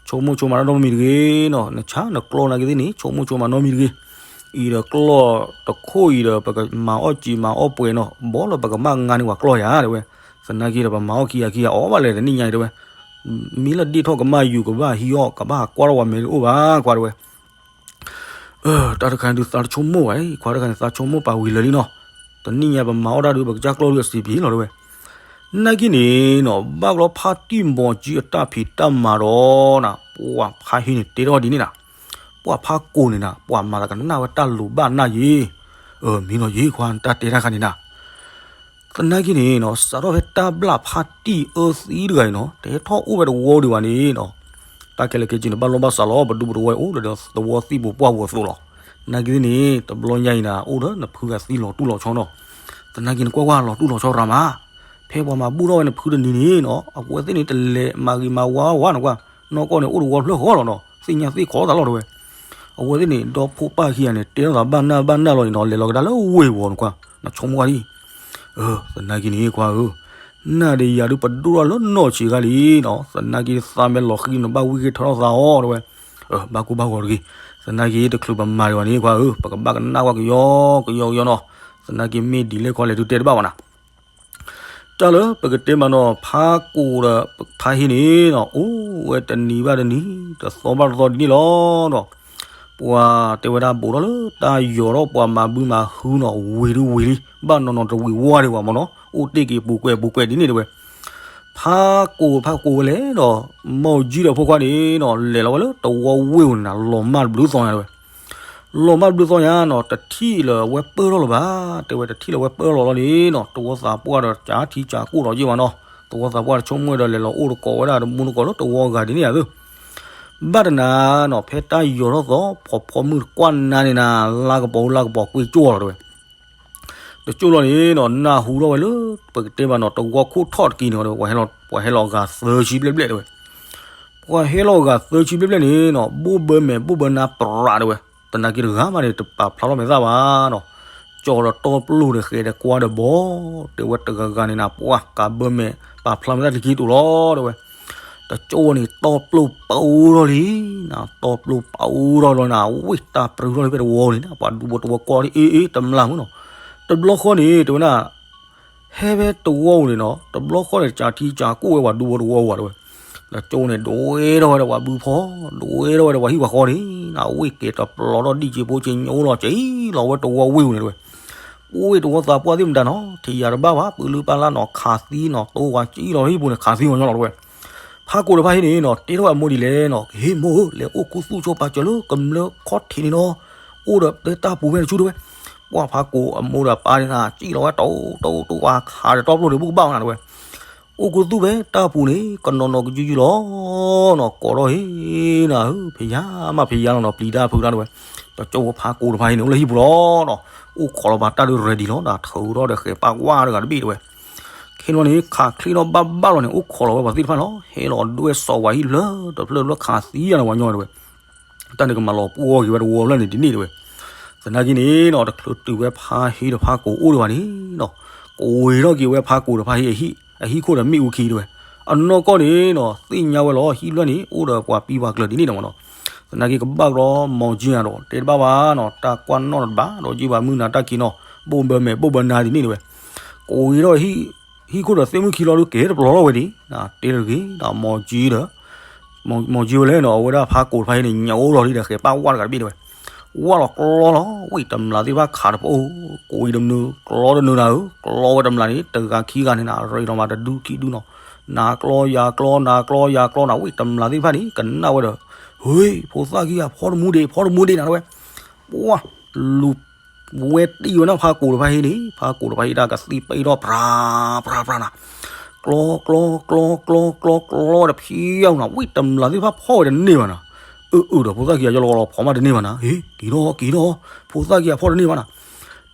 ဆိကမိၣ်ဆိကမးနီတမံၤတဂ့ၤနီၤ, နဆါနကျီၢ်နာ်က့သ့ၣ်န့ၣ် ဆိကမိၣ်ဆိကမးနီတမံၤတဂ့ၤ, အံၤဒီးကျီၢ်တခိၣ်အံၤဒီး ပကမၤအီၣ်စံာ်မၤအီၣ်ပှဲၤနီၤ, ဘီလၢပကမၤငါန့ၢ်ပှၤကျီၢ်ယၤတဝဲ, သနာ်က့ဒီးပမၤအီၣ်ခံဂၤခံဂၤအီၣ်ဘၣ်လဲၣ်တနံၣ်ညါအံၤတဝဲ, မ့ၢ်လၢဒ့ၣ်ထီၣ်ကမၣ်ယူၤကဘၣ်ဟံးအီၣ် ကဘၣ်ဟးကွၢ်ထီၣ်ပှၤမဲာ်တအိၣ်ဘၣ် ခွါတဝဲ တၢ်တခါန့ၣ်ဒုးသးတဆိကမိၣ်ဘၣ်, ခွါတခါန့ၣ် သးဆိကမိၣ်ပာ်ဝံၤလၢာ်လံနီၤ, တနံၣ်ညါပမၤအီၣ်တၢ်ဒုး ပကစၢ်ကျီၢ်ဒုးအစံာ်ပှဲၤလီၤတဝဲ, နာ်က့န့ၣ်နီၤ ဘၣ်ဘျီဖါတံၢ်မီၤကၠံအတၢ်ဖံးတၢ်မၤဒီးနၤ, ပှၤဖါဟ့န့ၣ်တဲထီၣ်ဒ်န့ၣ်နၤ, ပှၤဖါကိၣ်န့ၣ်နၤ ပှၤမၤသးကနၣ်ဝဲတၢ်လိၤဘၣ်နၢ်ယ့ၤ, မ့ၢ်နီၤယ့ၤခွါ နတၢ်တဲတၢ်ခါန့ၣ်နၤ သနာ်က့န့ၣ်နီၤ စးထီၣ်ဖဲတၢ်ဘျၣ်ဖါတံၢ်အၢသံတဂၤအံၤနီၤ တဟဲထီၣ်အိၣ်ဝဲတဝီဒံးဘၣ်န့ၣ်နီၤ, တၢ်ခဲလၢာ်ခဲဆ့န့ၣ် ဘၣ်လိာ်ဘၣ်စးလီၤ ပဒူပတဝီအိၣ်ဒီးတဝီသံၣ်ပူၤပှၢ်ပူၤအသိးလီၤ. သနာ်က့န့ၣ် တဘျီညါအံၤနၤ အိၣ်ဒီးနဖုဂၤသံလီၤတူၢ်လီၤဆီနီၤ. သနာ်က့န့ၣ် ကွၢ်ကွၢ်လီၤတူၢ်လီၤဆီရၤမး, ဖဲပှၤမၤဘူၣ်ထီၣ်ဝဲနဖုတနံၤန့ၣ်နီၤ အဝဲသ့ၣ်န့ၣ် တလဲၤမၤဂ့ၤမၤဝါဝဲနကွၢ်, နီၢ်ကီၢ်န့ၣ် အိၣ်တဝီဖျၢၣ်ဃီလီၤနီၤ, သ့ၣ်ညါသ့ၣ်ခိးသးလီၤတဲဝဲ. အဝဲသ့ၣ်န့ၣ် ဒီဖိပၢ်ခံဂၤန့ၣ် တဲထီၣ်သးဘၣ်နၢ်ဘၣ်နၢ်လီၤန့ၣ်နီၤ လဲၤလီၤကဒါလၢဝ့ၢ်ဝီၤနကွၢ်, နဆိကမိၣ်ဝဲဒၣ် သနာ်က့န့ၣ် ခွါဧၢ, နၤဒီးယၤဒုး ပဒိၣ်ထီၣ်လၢနီၢ်ဆံးခါလံနီၤ, သနာ်က့သးမ့ၢ်လီၤဃံနဘၣ်ဝံၣ်ဂ့ၤထီၣ်ထီၣ်သးအီၤတဲဝဲ. ဘၣ်ကိၢ်ဘၣ်ဂီၤတဂ့ၤ, သနာ်က့တချုးပမၤဒံးဘၣ်န့ၣ် ခွါဧၢ, ပကဘၣ်ကနၣ်ကွၢ်ကယီကယီကယီနီၤ, သနာ်က့မ့ၢ်ဒ်လဲၣ်ခီလဲၣ်ဒုးတဲတဘၣ်ဘၣ်နၤ. တၢ်လၢပကတဲမးနီၤ ဖးကိာ်ဒီးဖးဟ့န့ၣ်နီၤ အိၣ်ဝဲတနံၤဘၣ်တနံၤ တသီဘၣ်တသီဒ်န့ၣ်လီၤနီၤ. ပှၤတဲဝဲဒၣ် ဘူးထီၣ်လၢတၢ်ယီၤထီၣ်ပှၤမၤဘုမၤဟုနီၤ ဝံၤဒုးဝံၤလံ ဘၣ်နီၤနီၤတဝံၤဝါဒံးဘၣ်မးနီၤ အိၣ်တ့ၢ်က့ၤပူၤကွဲးပူၤကွဲးဒ်န့ၣ်တဲဝဲ. ဖ ဖးကိာ်ဖးကိာ်ဝဲလဲၣ်ဒီး မီၢ်ကၠံဒီးဖိခွါန့ၣ်နီၤ လဲၤလီၤဝဲလၢတဝီဝ့ၢ်အိၣ်န့ၣ် လီၤမၢ်တဘျုးသီညါတဲဝဲ. လီၤမၢ်တဘျုးသီညါနီၤ တထံၣ်လၢၤဝဲပၢၢ်ထီၣ်လၢၤဘၣ် တဲဝဲ. တထံၣ်လၢၤဝဲပၢၢ်ထီၣ်လီၤန့ၣ်နီၤ တဝီသးပှၢ်ဒီးကးထံကးကိၣ်ဒီးယ့ၢ်မးနီၤ တဝီသးပှၢ်တဆိကမိၣ်ဒီး လဲၤလီၤအိၣ်တကိးဝဲဒၣ်တမူတကိးလၢတဝီဂၤဒ်န့ၣ်ဧါသ့ၣ်. ဘၣ်တနၤနီၤ ဖဲတၢ်ယီၤထီၣ်သီ ဖီဖီမုၢ်တကွၢ်နၤန့ၣ်နၤ လါကပီၤလါကပီၤကွ့ၢ်ကၠိၣ်လီၤတဲဝဲ. တကၠိၣ်လီၤန့ၣ်နီၤ နၢ်ဟူထီၣ်ဝဲလၢ ပကတဲဘၣ်နီၤ တဝီခိၣ်ထီၣ်တက့ၢ်န့ၣ် ပှၤဟဲလီၤဂၤသၢဆံဘျဲၣ်ဘျဲၣ်တဲဝဲ. ပှၤဟဲလီၤဂၤသၢဆံဘျဲၣ်ဘျဲၣ်န့ၣ်နီၤ ဘိၣ်ဘၢမဲာ်ဘိၣ်ဘၢနါပြးတဲဝဲ. သနာ်က့တဂၤမးန့ၣ် တပာ်ဖျါထီၣ်မဲာ်သၣ်ဘၣ်နီၤ ကၠီဒီးတီပျိၢ်ဒီးဃဲၤဒီးကွၢ်ဒီးဘီ တဲဝဲတဂၤဂၤန့ၣ်နၤ ပှၤကးဘၢမဲာ်ပာ်ဖျါမဲာ်သၣ်တက့ၢ်တူၢ်လီၤတဲဝဲ. တကၠိၣ်န့ၣ် တီပျိၢ်ပအိၣ်ထီၣ်လံနီၤ တီပျိၢ်ပအိၣ်ထီၣ်လီၤနၤ ဝ့ၢ်တၢ်ပြူထီၣ်လံဖဲတဝီန့ၣ် ပှၤဒူဖိတဝီကွၢ်လံ အ့ အ့ တမျၢ်မုၢ်နီၤ တဘျီဃီန့ၣ် တဲဝဲဒၣ် ဟဲဖဲတဝီအိၣ်န့ၣ်နီၤ တဘျီဃီန့ၣ် ကးထံကးကိၣ်ဝဲပှၤဒူဖိတဝီအိၣ်တဲဝဲ. တကၠိၣ်န့ၣ် ဒိးဝဲထီၣ်ဝဲဒီးပှၤဘုဖီ ဒိးဝဲထီၣ်ဝဲဒီးပှၤဟံၣ်ပှၤဃီန့ၣ် အဝ့ၢ်ကဲၤတပျီၤထီၣ်ဒံၣ်က့ၤဖိက့ၤညိလီၤက့ၤလီၤဝဲတဝီဝ့ၢ်အိၣ်န့ၣ်တဲဝဲ. ပဝ့ၢ်တဝီသးပှၢ်သ့ၣ်မတၤနီၤ ထံၣ်ယၤတဘၣ်ဘၣ် ပလၢပလၢနီၤ ခးသံနီၤ တိဝၤကံလီၤဟံၣ်ပူၤန့ၣ် ခးသံဝဲညီလီၤတဲဝဲ. ဖးကိာ်တဖၣ်ဟံၣ်န့ၣ်နီၤ တဲထီၣ်ဝဲအမိၢ်ဒ်လဲၣ်နီၤ ကဟ့ၣ်မိၢ်ဧၢ လဲၤအိၣ်ခူသူၣ်ဆိပာ်စၢၤလၢကမျၢၢ်ခီၣ်ထံးန့ၣ်နီၤ အိၣ်ဒီးတဲတၢ်ပူၤဖဲနဆူတဲဝဲ. ပှၤဖးကိာ်အမိၢ်ဒီးပၢ်န့ၣ်နၤ ကံလီၤဝဲတိတိဝၤခးဒီးတီပျိၢ်န့ၣ် ဘူးကဘၣ်ဝဲနၤတဲဝဲ. အိၣ်ခူသူၣ်ဖဲတၢ်ပူၤန့ၣ် ကနီၤနီၤကယုယုလီၤနီၤ ကိးထီၣ်ဟ့ၣ်နၤဧၢ ဖယါမးဖယါလီၤနီၤ ပျံၤတၢ်ဖုးတၢ်တဲဝဲ. တကၠိၣ်ဖးကိာ်တဖၣ်ဟံၣ်န့ၣ် အိၣ်လၢဟံၣ်ပူၤလီၤနီၤ အိၣ်ခိးလီၤဘၣ်တၢ်ဒုး ready လီၤ ဒီးထုးထီၣ်ဒီးဃဲၤပၣ်ဝါတဂၤတဘ့ၣ်တဲဝဲ. ခဲန့ၣ်န့ၣ် ခးချ့ထီၣ်ဘၣ်ဘၣ်လီၤန့ၣ် အိၣ်ခိးလီၤဝဲပှၤသ့ၣ်တဖၣ်လီၤ ဟဲလီၤဒွဲၣ်စီၤဝၤဟံၣ်တဖျၢၣ်တဖျၢၣ်တဖျၢၣ်ခးသံယၤလီၤပှၤညီတဲဝဲ. တၢ်န့ၣ်ကမၤလီၤပှီၢ်က့ၤဝဲတဝီလၢန့ၣ်ဒ်န့ၣ်တဲဝဲ. သနာ်က့န့ၣ်နီၤ တချုးတုၤဝဲဖါဟ့ဒီးဖါကိာ်အိၣ်ဒံးဘၣ်န့ၣ်နီၤ ကဝ့ၤထီၣ်က့ၤဝဲဖါကိာ်ဒီးဖါဟ့အဟံၣ် အဟံၣ်ခိၣ်ဒီးမ့ၣ်အူခံတဲဝဲ. အနီၢ်ကီၢ်န့ၣ်နီၤ သ့ၣ်ညါဝဲလီၤ ဟံၣ်ဖျၢၣ်န့ၣ် အိၣ်ဒီးပှၤပံပှၤကျၢၤဒ်န့ၣ်ဒီးမးနီၤ. သနာ်က့ကဘၣ်ကဒီး မီၢ်ကၠံအဒီး တဲတဘၣ်ဘၣ်နီၤ တၢ်ကွၢ်နီၣ်တဘၣ် ဒီးက့ၤဘၣ်မုၢ်နၤတၢ်က့ၤနီၤ ဘိၣ်ဘၢမဲာ်ဘိၣ်ဘၢနါဒ်န့ၣ်တဲဝဲ. ကဝ့ၤထီၣ် ဟံၣ်ခိၣ်ဒီးသ့ၣ်မုၢ်ခံလီၤဒုးကဲတပျီၤထီၣ်ဝဲဒံး တဲတဂ့ၤဒီးမီၢ်ကၠံဒီး မီၢ်ကၠံဝဲလဲၣ်နီၤ အဝဲဒၣ်ဖးကိာ်တဖၣ်ဟံၣ်န့ၣ် ညၣ်အိၣ်လီၤလံဒီး ဃဲၤပၣ်ဝါတဂၤတဘ့ၣ်တဲဝဲ. ဝါလီၤကျီလီၤ ဝံၣ်တမျးသ့ၣ်တဖၣ်ခးတပအိၣ် ကိးဝံၤတမနုၤ ကျီတနုၤနၤဧၢ ကျီဝဲတမျးန့ၣ် တဂၤခံဂၤန့ၣ်နၤ ရ့လီၤမးတဒုခံဒုနီၤ နၤကျီယၤကျီ နၤကျီယၤကျီနၤ ဝံၣ်တမျးသ့ၣ်တဖၣ်န့ၣ် ကနၣ်ဝဲဒီး ဟ့ ဖိသၣ်ခံဂၤ ဖီတမူဒံး ဖီတမူဒံးနၤတဲဝဲ. ပှၤ လူၤ ဝဲတံၢ်ဝဲန့ၣ် ဖးကိာ်တဖၣ်ဟံၣ်န့ၣ် ဖးကိာ်တဖၣ်ဟံၣ်တၢ်ကသံၣ်ပ့ၢ်ထီၣ် ဖြး ဖြး ဖြးနၤ ကျီ ကျီ ကျီ ကျီ ကျီ ကျီ တဖျၢၣ်နၤ ဝံၣ်တမျးသ့ၣ်တဖၣ်ဖီဝဲတန့ၢ်ဘၣ်နၤ. အၢ အၢ ဒီးဖိသၣ်ခံဂၤ ယလီၤလီၤဖီမးတန့ၢ်ဘၣ်နၤ ဟ့ က့ၤထီၣ် က့ၤထီၣ် ဖိသၣ်ခံဂၤဖီတန့ၢ်ဘၣ်နၤ.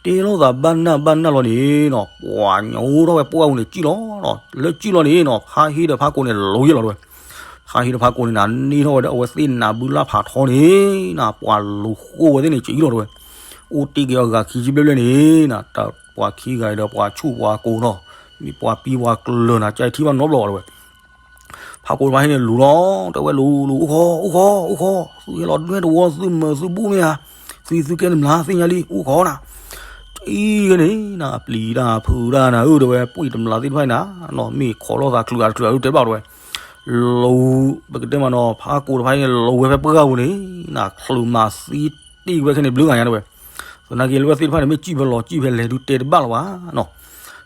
တဲလိာ်သးဘၣ်နၢ်ဘၣ်နၢ်လီၤန့ၣ်နီၤ ပှၤညိထီၣ်ဝဲပှၢ်ပူၤန့ၣ် ကံၣ်လီၤနီၤ လၢကံၣ်လီၤန့ၣ်နီၤ ဖးဟံၣ်ဒီးဖးကိာ်န့ၣ် လူၤယ့ၢ်လီၤတဲဝဲ. ဖးဟံၣ်ဒီးဖးကိာ်န့ၣ်နၤ န့ၢ်ထီၣ်ဝဲဒီးအဝဲသ့ၣ်နၤဘုလၢ်ဖးထီန့ၣ်နၤ ပှၤလူၤဃိဝဲသ့ၣ်န့ၣ် ကံၣ်လီၤတဲဝဲ. အိၣ်တ့ၢ်က့ၤအဂၤခံဆံဘျဲၣ်ဘျဲၣ်န့ၣ်နၤ ပှၤခံဂၤဒီးပှၤဆူၣ်ပှၤကိာ်နီၤ မ့ၢ်ပှၤပံပှၤကျၢၤနၤ ကၠဲထံဘၣ်နီတဘျီတဲဝဲ. ဖးကိာ်တဖၣ်ဟံၣ်န့ၣ်လူၤလီၤ တဲဝဲလူၤလူၤ အိၣ်ခိး အိၣ်ခိး အိၣ်ခိး သုဟဲလီၤဒွဲၣ်တဝီ သုမၢသုဘူၣ်မ့ၢ်ဧါ သုသုကဲတမျးသ့ၣ်ညါလံ အိၣ်ခိးနၤ. အံၤန့ၣ်နၤ ပျံၤတၢ်ဖုးတၢ်နၤဧၢ တဲဝဲ ပှၤတမျးသ့ၣ်တဖၣ်နၤ မ့ၢ်ခိးလိာ်သးချုးအါတချုးအါ တဲတဘၣ်တဲဝဲ. လူၤ ပကတဲမးနီၤ ဖးကိာ်တဖၣ်ဟံၣ်န့ၣ် လူၤဝဲဖဲပှၢ်ပူၤန့ၣ်နၤ ချုးမၤသံတ့ၢ်ဝဲခဲန့ၣ်ဘျုးဂၤညါတဲဝဲ. သနာ်က့လၢဝဲသ့ၣ်တဖၣ်န့ၣ် မ့ၢ်စံၣ်ဖဲလီၤစံၣ်ဖဲလဲၣ်ဒုးတဲတဘၣ်လီၤဘၣ်နီၤ.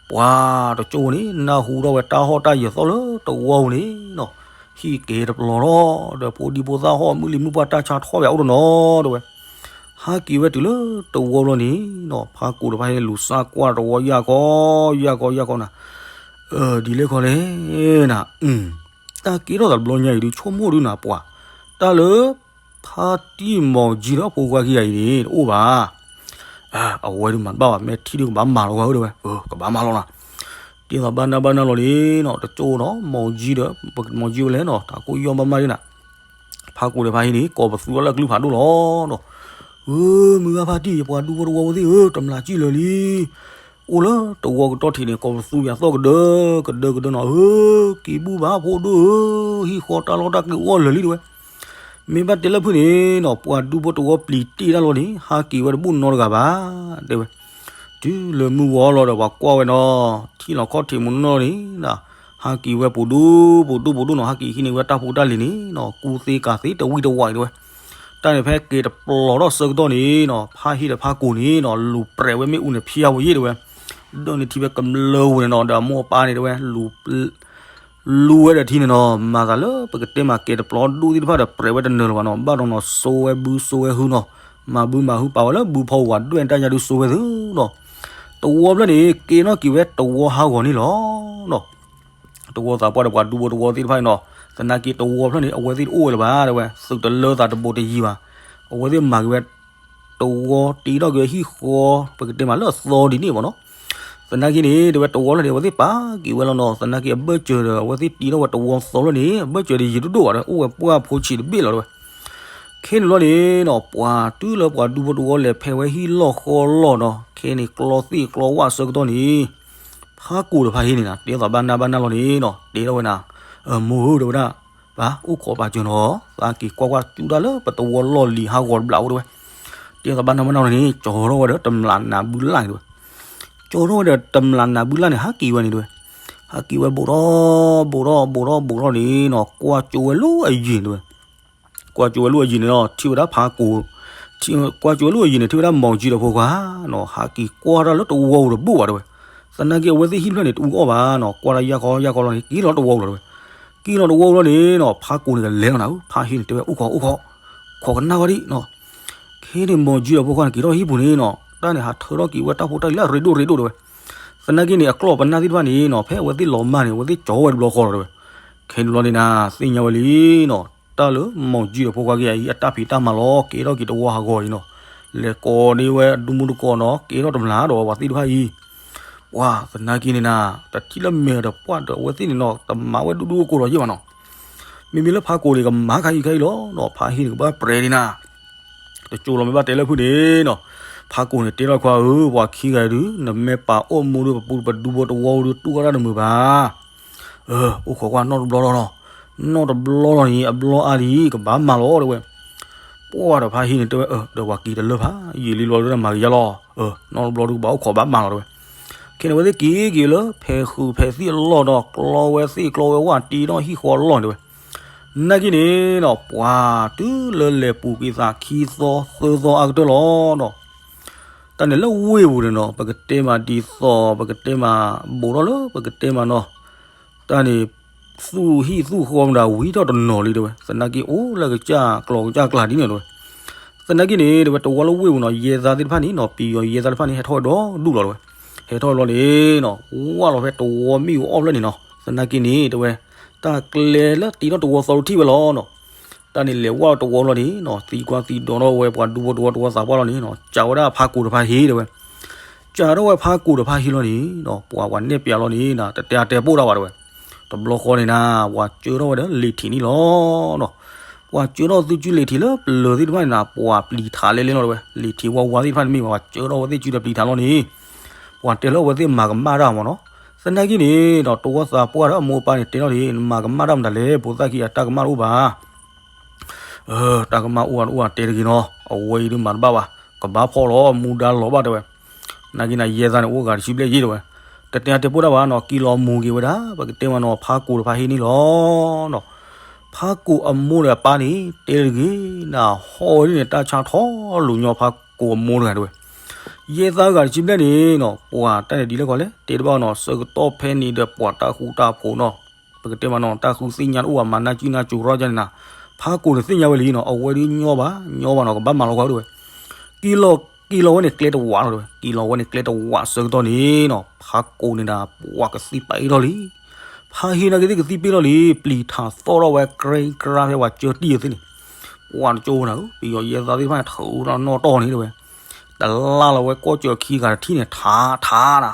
ပှၤတကၠိၢ်န့ၣ် နၢ်ဟူထီၣ်ဝဲတၢ်ဟီၣ်တၢ်ယၢၤသီၣ်လၢတဝီပူၤန့ၣ်နီၤ ဟံၣ်ကဲတပျီၤထီၣ် ဒီးဖိဒံဖိသၣ်ဟီၣ်မုၢ်လံၤမုၢ်ပှၢ်တၢ်ဆါထီၣ်ဝဲအိၣ်တနီၤတဲဝဲ. ဟးက့ၤဝဲတုၤလၢတဝီလီၤန့ၣ်နီၤ ဖးကိာ်တဖၣ်ဟံၣ်န့ၣ် လူၤစၢ်ကွၢ်တဝီ ယၢ်ကီ ယၢ်ကီ ယၢ်ကီနၤ ဒ်လဲၣ်ခီလဲၣ်နၤ တၢ်ကဲထီၣ်သးတဘျီညါအံၤဒုး ဆိကမိၣ်ဒုးနၤပှၤ တၢ်လၢ ဖါတံၢ်မီၢ်ကၠံဒီးဖိခွါခံဂၤအံၤန့ၣ် တအိၣ်ဘၣ်. အဝဲဒုးမၤတဘၣ်ဘၣ် မ့ၢ်ထံၣ်ဒုးကဘၣ်မၤလီၤဝဲဧၢတဲဝဲ ကဘၣ်မၤလီၤနၤ. တဲသးဘၣ်နၢ်ဘၣ်နၢ်လီၤန့ၣ်နီၤ တကၠိၢ်နီၤ မီၢ်ကၠံဒီး မီၢ်ကၠံဝဲလဲၣ်နီၤ တၢ်ကိၢ်ယီၢ်ဘၣ်မးဒ်နၤ ဖးကိာ်တဖၣ်ဟံၣ်န့ၣ် ကိးပသူဝဲလၢအကလုၢ်ဖးဒိၣ်လီၤနီၤ. ဧၢ မုၢ်ဂၤဖါတံၢ် ယပှၤဒူဖိတဝီဖိသ့ၣ်ဧၢ တမျးကံၣ်လၢာ်လံ အိၣ်လၢတဝီကတီၢ်ထံးန့ၣ် ကိးပသူယၤသီၣ်ကဒၢ ကဒၢကဒၢနီၤ ဧၢ က့ၤဘူၣ်ဘၣ်ဖိဒိၣ်ဧၢ ဟံၣ်ဃီတၢ်လီၢ်တၢ်ကျဲအိၣ်လၢာ်လံတဲဝဲ. မ့ၢ်ဘၣ်တဲလၢဖုၣ်န့ၣ်နီၤ ပှၤဒူဖိတဝီပျံၤတ့ၢ်တၢ်လီၤန့ၣ် ဟးက့ၤဝဲတဘူၣ်နီတဂၤဘၣ် တဲဝဲ. တုၤလၢမုၢ်ဝီၤလီၤဒီးပှၤကွၢ်ဝဲနီၤ ထံၣ်လီၤခီၣ်ထံးမူနီၢ်န့ၣ် ဟးက့ၤဝဲပူၤဒူပူၤဒူပူၤဒူနီၤ ဟးက့ၤဟံးန့ၢ်ဝဲတၢ်ဖိတၢ်လံၤန့ၣ်နီၤ ကူသ့ကၤသ့တဝံၣ်တဝါအံၤတဲဝဲ. တၢ်န့ၣ်ဖဲက့ၤတပျီၤထီၣ်ဆၢကတီၢ်န့ၣ်နီၤ ဖါဟံၣ်ဒီးဖါကိာ်န့ၣ်နီၤ လူၤပြဲးဝဲမ့ၣ်အူန့ၣ်ဖျါဝဲယ့ၣ်တဲဝဲ. ဒီးန့ၣ်ထံၣ်ဝဲကမျၢၢ်ဝဲန့ၣ်နီၤ ဒီးအမိၢ်အပၢ်န့ၣ်တဲဝဲ လူၤ လူဝဲဒီးထံန့ၣ်နီၤ, မၤသးလၢပကတဲမးကဲတပျီဒူၣ်သ့ၣ်တဖၣ်ဒီး ပြဲးဝဲတနၢၤလၢၤဘၣ်နီၤ, ဘၣ်ဒီးနီၤ စိဝဲဘုစိဝဲဟုနီၤ, မၤဘုမၤဟုပာ်ဝဲလၢဘုဖီဝါဒွဲၣ် တၢ်ညါဒုစိဝဲသုနီၤ, တဝီဖျၢၣ်န့ၣ် ကဲထီၣ်က့ၤဝဲတဝီဟးဂီၤန့ၣ်လီၤနီၤ. တဝီသးပှၢ်ဒီးပှၤဒူဖိတဝီသ့ၣ်တဖၣ်န့ၣ်နီၤ, သနာ်က့တဝီဖျၢၣ်န့ၣ် အဝဲသ့ၣ်တအိၣ်ဝဲလၢၤဘၣ် တဲဝဲ, သုးတလၢသးတဘိးတယံၤဘၣ်, အဝဲသ့ၣ်မၤက့ၤဝဲ တဝီတ့ထီၣ်က့ၤဝဲဟံၣ်ဃီ ပကတဲမးလၢအသီဒ်န့ၣ်ဘၣ်နီၤ. သနာ်က့န့ၣ် တဲဝဲတဝီလၢန့ၣ် အဝဲသ့ၣ်ပာ်က့ၤဝဲလီၤနီၤ, သနာ်က့အဘၢၣ်စၢၤဒီး အဝဲသ့ၣ်တ့ထီၣ်ဝဲတဝီသီလၢန့ၣ် အဘၢၣ်စၢၤဒီးယံာ်ဒိၣ်ဒိၣ်ဘၣ်ဒီး အိၣ်ဝဲပှၢ်ဖိဆံးတဘ့ၣ်လီၤတဲဝဲ. ခဲန့ၣ်လီၤန့ၣ်နီၤ ပှၤတုၤလၢပှၤဒူဖိတဝီလဲၤဖဲးဝဲဟံၣ်လီၢ်ဃီလီၢ်နီၤ, ခဲန့ၣ်ကျီသ့ၣ်ကျီဝၣ်ဆၢကတီၢ်န့ၣ် ဖးကိာ်တဖါဟ့န့ၣ်နီၤ တဲသးဘၣ်နၢ်ဘၣ်နၢ်လီၤန့ၣ်နီၤ, တဲထီၣ်ဝဲနၤ, အမိၢ်ဧၢ တဲဝဲဒၣ်, ပၢ်အိၣ်ခိးပာ်စၢၤနီၤ, သးက့ၤကွၢ်ကွၢ်တုၤတၢ်လၢပတဝီလီၢ်လံၤဟးဂီၤတဘျီအိၣ်တဲဝဲ. တဲသးဘၣ်နၢ်ဘၣ်နၢ်လီၤန့ၣ် ကၠီထီၣ်ဝဲဒီးတမျးနးဘုလၣ်န့ၣ်တဲဝဲ. ကၠီထီၣ်ဝဲဒီးတမျးနးဘုလၣ်န့ၣ် ဟးက့ၤဝဲန့ၣ်တဲဝဲ. ဟးက့ၤဝဲဘိးထီၣ် ဘိးထီၣ် ဘိးထီၣ် ဘိးထီၣ်န့ၣ်နီၤ ကွၢ်ကၠိဝဲလၢအယံၤန့ၣ်တဲဝဲ. ကွၢ်ကၠိဝဲလၢအယံၤန့ၣ်နီၤ ထံၣ်ဝဲဒၣ်ဖးကိာ်, ကွၢ်ကၠိဝဲလၢအယံၤန့ၣ် ထံၣ်ဝဲဒၣ်မီၤကၠံဒီးဖိခွါနီၤ ဟးက့ၤကွၢ်တၢ်လၢတဝီပူၤတဘိၣ်ဘၣ်တဲဝဲ. သနာ်က့အဝဲသ့ၣ်ဟံၣ်ဖျၢၣ်န့ၣ် တအူအီၣ်ဘၣ်နီၤ ကွၢ်တၢ်ယၢ်ခီယၢ်ခီလီၤန့ၣ် က့ၤလီၤတဝီပူၤလီၤတဲဝဲ. က့ၤလီၤတဝီပူၤလီၤန့ၣ်နီၤ ဖးကိာ်န့ၣ်ကလဲၤလီၤနၤဧၢ ဖါဟ့န့ၣ် တဲဝဲ အိၣ်ခိး အိၣ်ခိး, ခိးကနၣ်ဝဲဒံးနီၤ. ခဲန့ၣ်မီၤကၠံဒီးဖိခွါန့ၣ် က့ၤထီၣ်ဟံၣ်ပူၤန့ၣ်နီၤ တၢ်န့ၣ်ဟးထၢထီၣ်က့ၤဝဲတၢ်ဖိတၢ်လံၤလၢအရ့ဒိၣ်ရ့ဒိၣ်တဲဝဲ. သနာ်က့န့ၣ် အကျီၢ်ပနၢ်သ့ၣ်တဖၣ်န့ၣ်နီၤ ဖဲအဝဲသ့ၣ်လီၤမၢ်န့ၣ် အဝဲသ့ၣ်ကၠီဝဲတဘျီဃီလီၤတဲဝဲ. ခဲန့ၣ်လီၤန့ၣ်နၤ သ့ၣ်ညါဝဲလံနီၤ တၢ်လၢမီၤကၠံဒီးဖိခွါက့ၤအံၤ အတၢ်ဖံးတၢ်မၤလီၤ ကဲထီၣ်က့ၤတဝီဟးဂီၤအံၤနီၤ လဲၤကိးန့ၢ်ဝဲအဒူမူတကိးနီၤ ကဲထီၣ်တမျးဒီးပှၤသ့ၣ်တဖၣ်အံၤ ပှၤသနာ်က့န့ၣ်နၤ တထံၣ်လၢမဲာ်ဒီးပှၢ်ဒီးအဝဲသ့ၣ်န့ၣ်နီၤ တမၤဝဲဒူဒူအကိးဒီးယ့ၢ်ဘၣ်နီၤ. မ့မ့ၢ်လၢဖးကိာ်န့ၣ် ကမၤခါအံၤခါအံၤလီၤနီၤ ဖါဟ့န့ၣ်ကဘၣ်ပြဲးဒံးနၤ တကၠိလီၤမ့ၢ်ဘၣ်တဲလၢဖုၣ်န့ၣ်နီၤ ဖးကိာ်န့ၣ်တဲထီၣ်ခွါဧၢ ပှၤခံဂၤအံၤဒုး နမ့ၢ်ပာ်အိၣ်မူဒီးပပူၤပဒူဖိတဝီဒုး တူၢ်အီၣ်တၢ်တမုာ်ဘၣ်. အိၣ်ခိးကွၢ်နီၢ်တဘျီလီၤနီၤ နီၢ်တဘျီလီၤန့ၣ် အဘျီအါဒံး ကဘၣ်မၤလီၤတဲဝဲ. ပှၢ်ဒီးဖါဟ့န့ၣ်တဲဝဲ ဒီးပှၤက့ၤတလၢဖး ယံာ်လံလီၤဒုး မၤကယါလီၤ နီၢ်တဘျီဒုး ကဘၣ်အိၣ်ခိးဘၣ်မၤလီၤတဲဝဲ. ခဲန့ၣ် အဝဲသ့ၣ်က့ၤက့ၤလၢ ဖဲးဃုာ်ဖဲးသံၣ်အလီၢ်ဒီး ကျီဝဲသ့ၣ်ကျီဝဲဝၣ်တ့ထီၣ်ဟံၣ်ဃီအလီၢ်တဲဝဲ. နာ်က့န့ၣ်နီၤ ပှၤတုၤလၢလဲၤပူၤကွံာ်သးခံသီသၢသီအကတၢၢ်လီၤနီၤ. တၢ်န့ၣ်လၢဝ့ၢ်ပူၤန့ၣ်နီၤ ပကတဲမးဒ်သိး ပကတဲမး ဘူးထီၣ်လၢ ပကတဲမးနီၤ တၢ်န့ၣ် သူၣ်ဟံၣ်သူၣ်ဃီမတၤဝံၤထီၣ်တနီၤလံတဲဝဲ. သနာ်က့အိၣ်လၢကစၢ်ကျီၤကစၢ်ကျါဒ်န့ၣ်တဲဝဲ. သနာ်က့န့ၣ် တဲဝဲတဝီလၢဝ့ၢ်ပူၤနီၤ ယဲသးသ့ၣ်တဖၣ်န့ၣ်နီၤ ပယီၤယဲသးတဖၣ်န့ၣ် ဟဲထီၣ်ဝဲဒီဒူၣ်လီၤတဲဝဲ. ဟဲထီၣ်လီၤန့ၣ်နီၤ ဝၢ်လီၤဖဲတဝီမ့ၣ်အူအီၣ်ဖျၢၣ်န့ၣ်နီၤ သနာ်က့န့ၣ်တဲဝဲ တၢ်ကျဲလၢတ့ထီၣ်တဝီသီတထံၣ်ဝဲလီၤနီၤ. တၢ်န့ၣ်လဲၤဝၢ်လီၤတဝီလီၤန့ၣ်နီၤ သံကွၢ်သံဒိးထီၣ်ဝဲပှၤဒူဖိတဝီတဝီသးပှၢ်လီၤန့ၣ်နီၤ စံးဝဲဒၣ်ဖးကိာ်တဖါဟ့တဲဝဲ စံးထီၣ်ဝဲဖးကိာ်တဖါဟ့လီၤန့ၣ်နီၤ ပှၤပှၤနဲၣ်ပျးလီၤန့ၣ်နီၤ တတဲအတဲပိၢ်တၢ်ဘၣ်တဲဝဲ. တဘျီဃီန့ၣ်နၤ ပှၤကၢထီၣ်ဝဲဒီးလံာ်ထံးန့ၣ်လီၤနီၤ. ပှၤကၢထီၣ်သုကုလံာ်ထံးလၢပျၢၤသ့ၣ်တဖၣ်န့ၣ်နၤ ပှၤပျံၤထးလဲလဲလီၤတဲဝဲ. လံာ်ထံးဝါဝါသ့ၣ်တဖၣ်န့ၣ်မ့ၢ် ပှၤကၢထီၣ်ဝဲသ့ၣ်စုဒီးပျံၤထးလီၤန့ၣ် ပှၤတဲလၢအဝဲသ့ၣ်မၤကမၣ်တၢ်မ့ၢ်နီၤ. သနာ်က့န့ၣ်ဒီး တဝီသးပှၢ်ဒီးအမိၢ်အပၢ်န့ၣ် တဲထီၣ်န့ၣ် နမၤကမၣ်တၢ်မတၤလဲၣ် ဖိသၣ်ခံဂၤ တၢ်ကမၣ်တအိၣ်ဘၣ် တၢ်ကမၣ်အိၣ်အတအိၣ်အတဲတဂ့ၤနီၤ အဝဲအံၤဒုးမၤတဘၣ်ဘၣ် ကဘၣ်ဖီၣ်လီၤမူဒါလီၤဘၣ်တဲဝဲ. နာ်က့နၤ ယဲသးန့ၣ် အိၣ်ဂၤတဆံဘျဲၣ်ယ့ၢ်တဲဝဲ. တတဲအတဲပိၢ်တၢ်ဘၣ်နီၤ က့ၤလီၤမူၤက့ၤဝဲဒၣ် ပကတဲမးနီၤ ဖးကိာ်တဖါဟ့န့ၣ်လီၤနီၤ. ဖးကိာ်အမိၢ်ဒီးအပၢ်န့ၣ် တဲတဂ့ၤ နဟီၣ်ဝဲဒၣ်န့ၣ် တၢ်ဆါထီၣ်လိာ်ညီဖးကိာ်အမိၢ်တဂၤတဲဝဲ. ယဲသးဂၤတဆံဘျဲၣ်န့ၣ်နီၤ ပှၤတၢ်န့ၣ်ဒ်လဲၣ်ကီးလဲၣ် တဲတဘၣ်နီၤ ဆၢကတီၢ်ဖဲန့ၣ်ဒီးပှၤတၢ်ဃူတၢ်ဖိးနီၤ ပကတဲမးနီၤ တၢ်ဃုသ့ၣ်ညါတအိၣ်ဘၣ် မၤနၢ်ကံၣ်နၢ်ကၠိၤရီၣ်ကၢ်န့ၣ်နၤ ဖးကိာ်န့ၣ်သ့ၣ်ညါဝဲလံနီၤ အဝဲဒုးညီဘၣ် ညီဘၣ်နီၤ ကဘၣ်မၤလီၤကွၢ်တဲဝဲ. က့ၤလီၤ က့ၤလီၤဝဲန့ၣ်ကျဲတဝးလီၤတဲဝဲ က့ၤလီၤဝဲန့ၣ်ကျဲတဝးဆၢကတီၢ်န့ၣ်နီၤ ဖးကိာ်န့ၣ်ဒၣ် ပှၤကသံၣ်ပာ်အ့ၣ်ထီၣ်လံ ဖးဟ့နာ်က့သ့ၣ်ကသံၣ်ပာ်အ့ၣ်ထီၣ်လံ ပျံၤထးသီၣ်ထီၣ်ဝဲ ကြဲကြဲ ဖဲပှၤကၢတံၢ်အသ့ၣ်န့ၣ် ပှၤတကၠိနၤဧၢ ပယီၤယဲသးသ့ၣ်တဖၣ်န့ၣ် ထုးထီၣ်နီၣ်တီၢ်န့ၣ်တဲဝဲ တလၢ်လီၤဝဲကီၢ်ကၠီၤခံဂၤတထံၣ်န့ၣ် ထးထးနၤ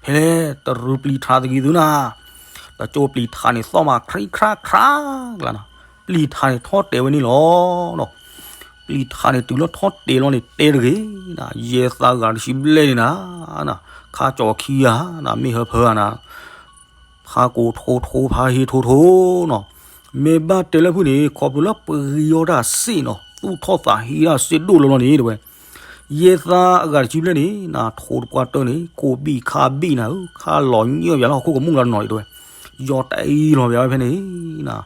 ဖဲလဲၣ် တရူးပျံၤထးတဂ့ၤသုနၤ တကၠိပျံၤထးန့ၣ်သီၣ်မး ကြဲကြဲ ကြဲနၤ ပျံၤထးန့ၣ်ထီၣ်တဲာ်ဝဲန့ၣ်လီၤနီၤ ပျံၤထးန့ၣ်တုၤလၢထီၣ်တဲာ်လီၤန့ၣ် တဲတဂ့ၤနၤ ယဲသးဂၤတဆံဘျဲၣ်န့ၣ်နၤ ခါကၠီၤခံဂၤနၤ မ့ၢ်ဟၢဖၢဂၤနၤ ဖးကိာ်ထိထိ ဖးဟ့ထိထိနီၤ မ့ၢ်ဘၣ်တဲလၢဖုၣ်န့ၣ် ခီဖျိလၢပဂံၢ်အီၣ်တၢ်စ့ၢ်နီၤ သူၣ်ထီၣ်သးဟ့တၢ်စ့ၢ်ဒိၣ်လီၤလီၤန့ၣ်တဲဝဲ ယဲသးအဂၤတဆံဘျဲၣ်န့ၣ် နထိးတပှၢ်တၢၢ်န့ၣ် ကိးဘံၣ်ခါဘံၣ်နၤဧၢ ခါလီၤညၢၣ်ပၠးလၢဟီၣ်ခိၣ်ကမူၣ်လီၤနီၤတဲဝဲ ယီၤတအံၤလီၤပၠးဝဲဖဲန့ၣ်နၤ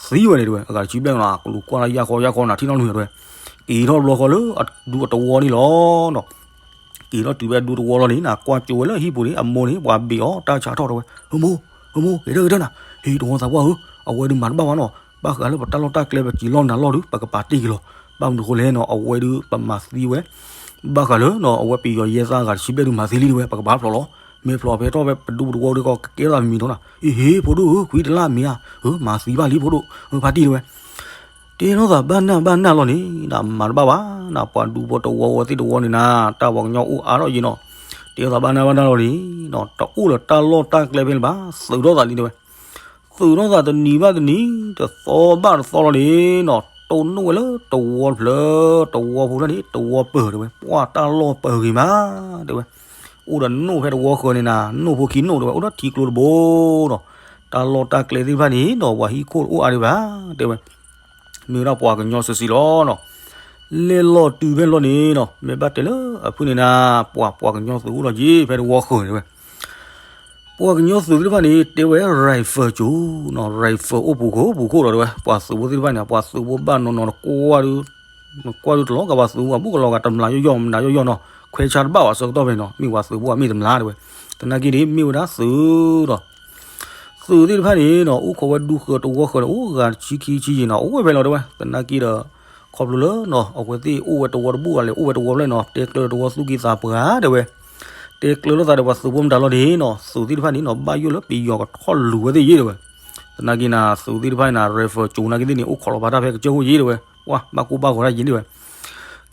သံဝဲန့ၣ်တဲဝဲ အဂၤတဆံဘျဲၣ်နီၤ ကလူၤကွၢ်လၢယၢ်ဃီယၢ်ဃီနၤ ထံၣ်နီၣ်နုၤတဲဝဲ က့ၤထီၣ်တဘျီဃီလၢအဒူအတဝီန့ၣ်လီၤနီၤ က့ၤထီၣ်တုၤဝဲအဒူတဝီလီၤန့ၣ်နၤ ကွၢ်ကၠိဝဲလၢဟံၣ်ပူၤန့ၣ် အမိၢ်န့ၣ် ပှၤဘ့ၣ်အီၤတၢ်ဆါထီၣ်တဲဝဲ ဟၢမိၢ် ဟၢမိၢ် ဂဲၤထၢၣ်ဂဲၤထၢၣ်နၤ ဟ့ၣ်တဝီသးပှၢ်ဧၢ, အဝဲဒုးမၤတဘၣ်ဘၣ်နီၤ, ဘၣ်ဃးလၢပတၢ်လီၢ်တၢ်ကျဲပစံးလီၢ်နၤလီၢ်ဒုး ပကပာ်တ့ၢ်က့ၤလီၤ. ဘၣ်မနုၤဃိလဲၣ်နီၤ, အဝဲဒုးပမၤသံဝဲ ဘၣ်ဃးလၢနီၤ အဝဲပယီၤယဲသးဂၤတဆံဘျဲၣ်ဒုးမၤသံလံတဲဝဲ, ပကပာ်ဖျိးလီၤ. မ့ၢ်ဖျိးဖဲထီၣ်ဖဲပဒူပတဝီဒုးကီး ကကဲထီၣ်သးမံၤနီၤနီၤ, အ့ဟ့ၣ်ဖိဒိၣ်ဧၢ ခွံတလၢ်မ့ၢ်ဧါ, အၢ မၤသံဘၣ်လံဖိဒိၣ်, အၢ ဖါတံၢ်တဲဝဲ. တဲထီၣ်သးဘၣ်နၢ်ဘၣ်နၢ်လီၤန့ၣ် နမၤတဘၣ်ဘၣ်နီၤ, ပှၤဒူဖိတဝီဝဲသ့ၣ်တဝီန့ၣ်နၤ တၢ်ပှၤကညီအိၣ်အါထီၣ်ယံၤနီၤ, တဲထီၣ်သးဘၣ်နၢ်ဘၣ်နၢ်လီၤန့ၣ်နီၤ တအိၣ်လၢတၢ်လီၢ်တၢ်ကျဲဖဲန့ၣ်ဘၣ်, သုးထီၣ်သးလံတဲဝဲ. သုးထီၣ်သးတနံၤဘၣ်တနံၤ တသီဘၣ်တသီလီၤန့ၣ်နီၤ, တိၢ်နီၣ်ဝဲလၢတဝီတဖျၢၣ်, တဝီဖိဖျၢၣ်န့ၣ် တဝီပၢၢ်တဲဝဲ, ပှၢ်တၢ်လီၢ်ပၢၢ်ဂ့ၤမးတဲဝဲ. အိၣ်ဒီးနိၣ်ဖဲတဝီဃၢၤန့ၣ်နၤ, နိၣ်ဖိခံနိၣ်တဲဝဲ, အိၣ်ဒီးထံကျိတဘိနီၤ, တၢ်လီၢ်တၢ်ကျဲသ့ၣ်တဖၣ်န့ၣ်နီၤ ပှၤဟံၣ်ခိၣ်တအိၣ်အါဒံးဘၣ်တဲဝဲ. မ့ၢ်ဝဲဒၣ်ပှၤကညီစံးစံးလီၤနီၤ. လဲၤလီၤတုၤဖဲလီၤန့ၣ်နီၤ, မ့ၢ်ဘၣ်တဲလၢအဖုၣ်န့ၣ်နၤ, ပှၤ ပှၤကညီသုးအိၣ်လီၤယ့ၤ ဖဲတဝီဃၢၤန့ၣ်တဲဝဲ. ပှၤကညီသုးသ့ၣ်တဖၣ်န့ၣ် တဲဝဲ rifle ကၠိနီၤ, rifle အိၣ်ပူၤခိၣ်ပူၤခိၣ်လီၤတဲဝဲ. ပှၤသုးဖိသ့ၣ်တဖၣ်န့ၣ် ပှၤသုးဖိဘၣ်နီၢ်နီၢ်နကွၢ်ဒုး နကွၢ်ဒုးတလီၤကးပှၤသုးဖိ အဘူၣ်ကလီၤဂာ် တမျးယီၢ်ယီၢ် မနုၤယီၢ်ယီၢ်နီၤ, ခွဲးဆါတဘၣ်ဘၣ်ဆၢကတီၢ်ဖဲန့ၣ်နီၤ, မ့ၢ်ပှၤသုးဖိအမ့ၢ်တမျးတဲဝဲ. သနာ်က့န့ၣ် မ့ၢ်ဝဲဒၣ်သုးဒီး သုးသ့ၣ်တဖၣ်န့ၣ်နီၤ အိၣ်ခိးဝဲဒူဃၢၤတဝီဃၢၤန့ၣ် အိၣ်ဂၤတဆံခံဆံယံၤနီၤ, အိၣ်ဝဲဖဲလီၤတဲဝဲ. သနာ်က့ဒီး ခီဖျိလၢနီၤ အဝဲသ့ၣ်အိၣ်ဝဲတဝီတဘူၣ်ဂၤလဲၣ် အိၣ်ဝဲတဝီဖျၢၣ်နီၤ, တဲကျၢၤတဝီသူၣ်က့သးပှၢ်တဲဝဲ. တဲကျၢၤလိာ်သးဒီးပှၤသုးဖိမတၤလီၤန့ၣ်နီၤ, သုးသ့ၣ်တဖၣ်န့ၣ်နီၤ ဘၣ်ယိၣ်လၢပယီၤကထီၣ်လူၤဝဲသ့ၣ်ယ့ၢ်တဲဝဲ. သနာ်က့နၤ သုးသ့ၣ်တဖၣ်န့ၣ်နၤ rifle ကၠိနာ်က့သ့ၣ်န့ၣ် အိၣ်ခိးလီၤပာ်တၢ်ဖဲကစၢၢ်ခိၣ်ယ့ၢ်တဲဝဲ, ပှၢ်ဘၣ်ကိၢ်ဘၣ်ဂီၤတၢ်ယ့ၢ်တဲဝဲ.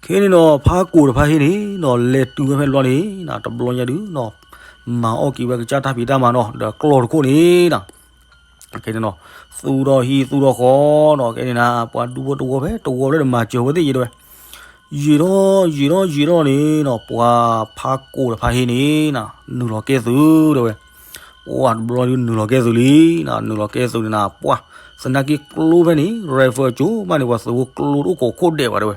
ခဲန့ၣ်နီၤ ဖးကိာ်တဖၣ်ဟ့ၣ်န့ၣ်နီၤ လဲၤတုၤဝဲဖဲလီၤန့ၣ် တဘျီညါဒုးနီၤ မၤအီၣ်က့ၤဝဲကစၢ်တၢ်ဖံးတၢ်မၤနီၤ ဒီးကျီၢ်တခိၣ်န့ၣ်နီၤ ခဲန့ၣ်နီၤ သူၣ်ထီၣ်ဟံၣ်သူၣ်ထီၣ်ဃီနီၤ, ခဲန့ၣ်နၤ ပှၤဒူဖိတဝီဖဲတဝီဖျၢၣ်ဒီးမၤစၢၤဝဲသ့ၣ်ယ့ၢ်တဲဝဲ. ယံာ်ထီၣ်ယံာ်ထီၣ်ယံာ်ထီၣ်န့ၣ်နီၤ ပှၤဖးကိာ်တဖၣ်ဟ့ၣ်န့ၣ်နၤ နုာ်လီၤကဲသုးတဲဝဲ. ပှၢ်တဘျီဒုးနုာ်လီၤကဲသုးလံနၤ, နုာ်လီၤကဲသုးန့ၣ်နၤ ပှၢ် သနာ်က့ကျိဖဲန့ၣ် rifle ကၠိမးန့ၣ် ပှၤသုးဖိကျိတအိၣ်ကိးခိၣ်ဒဲးဘၣ်တဲဝဲ.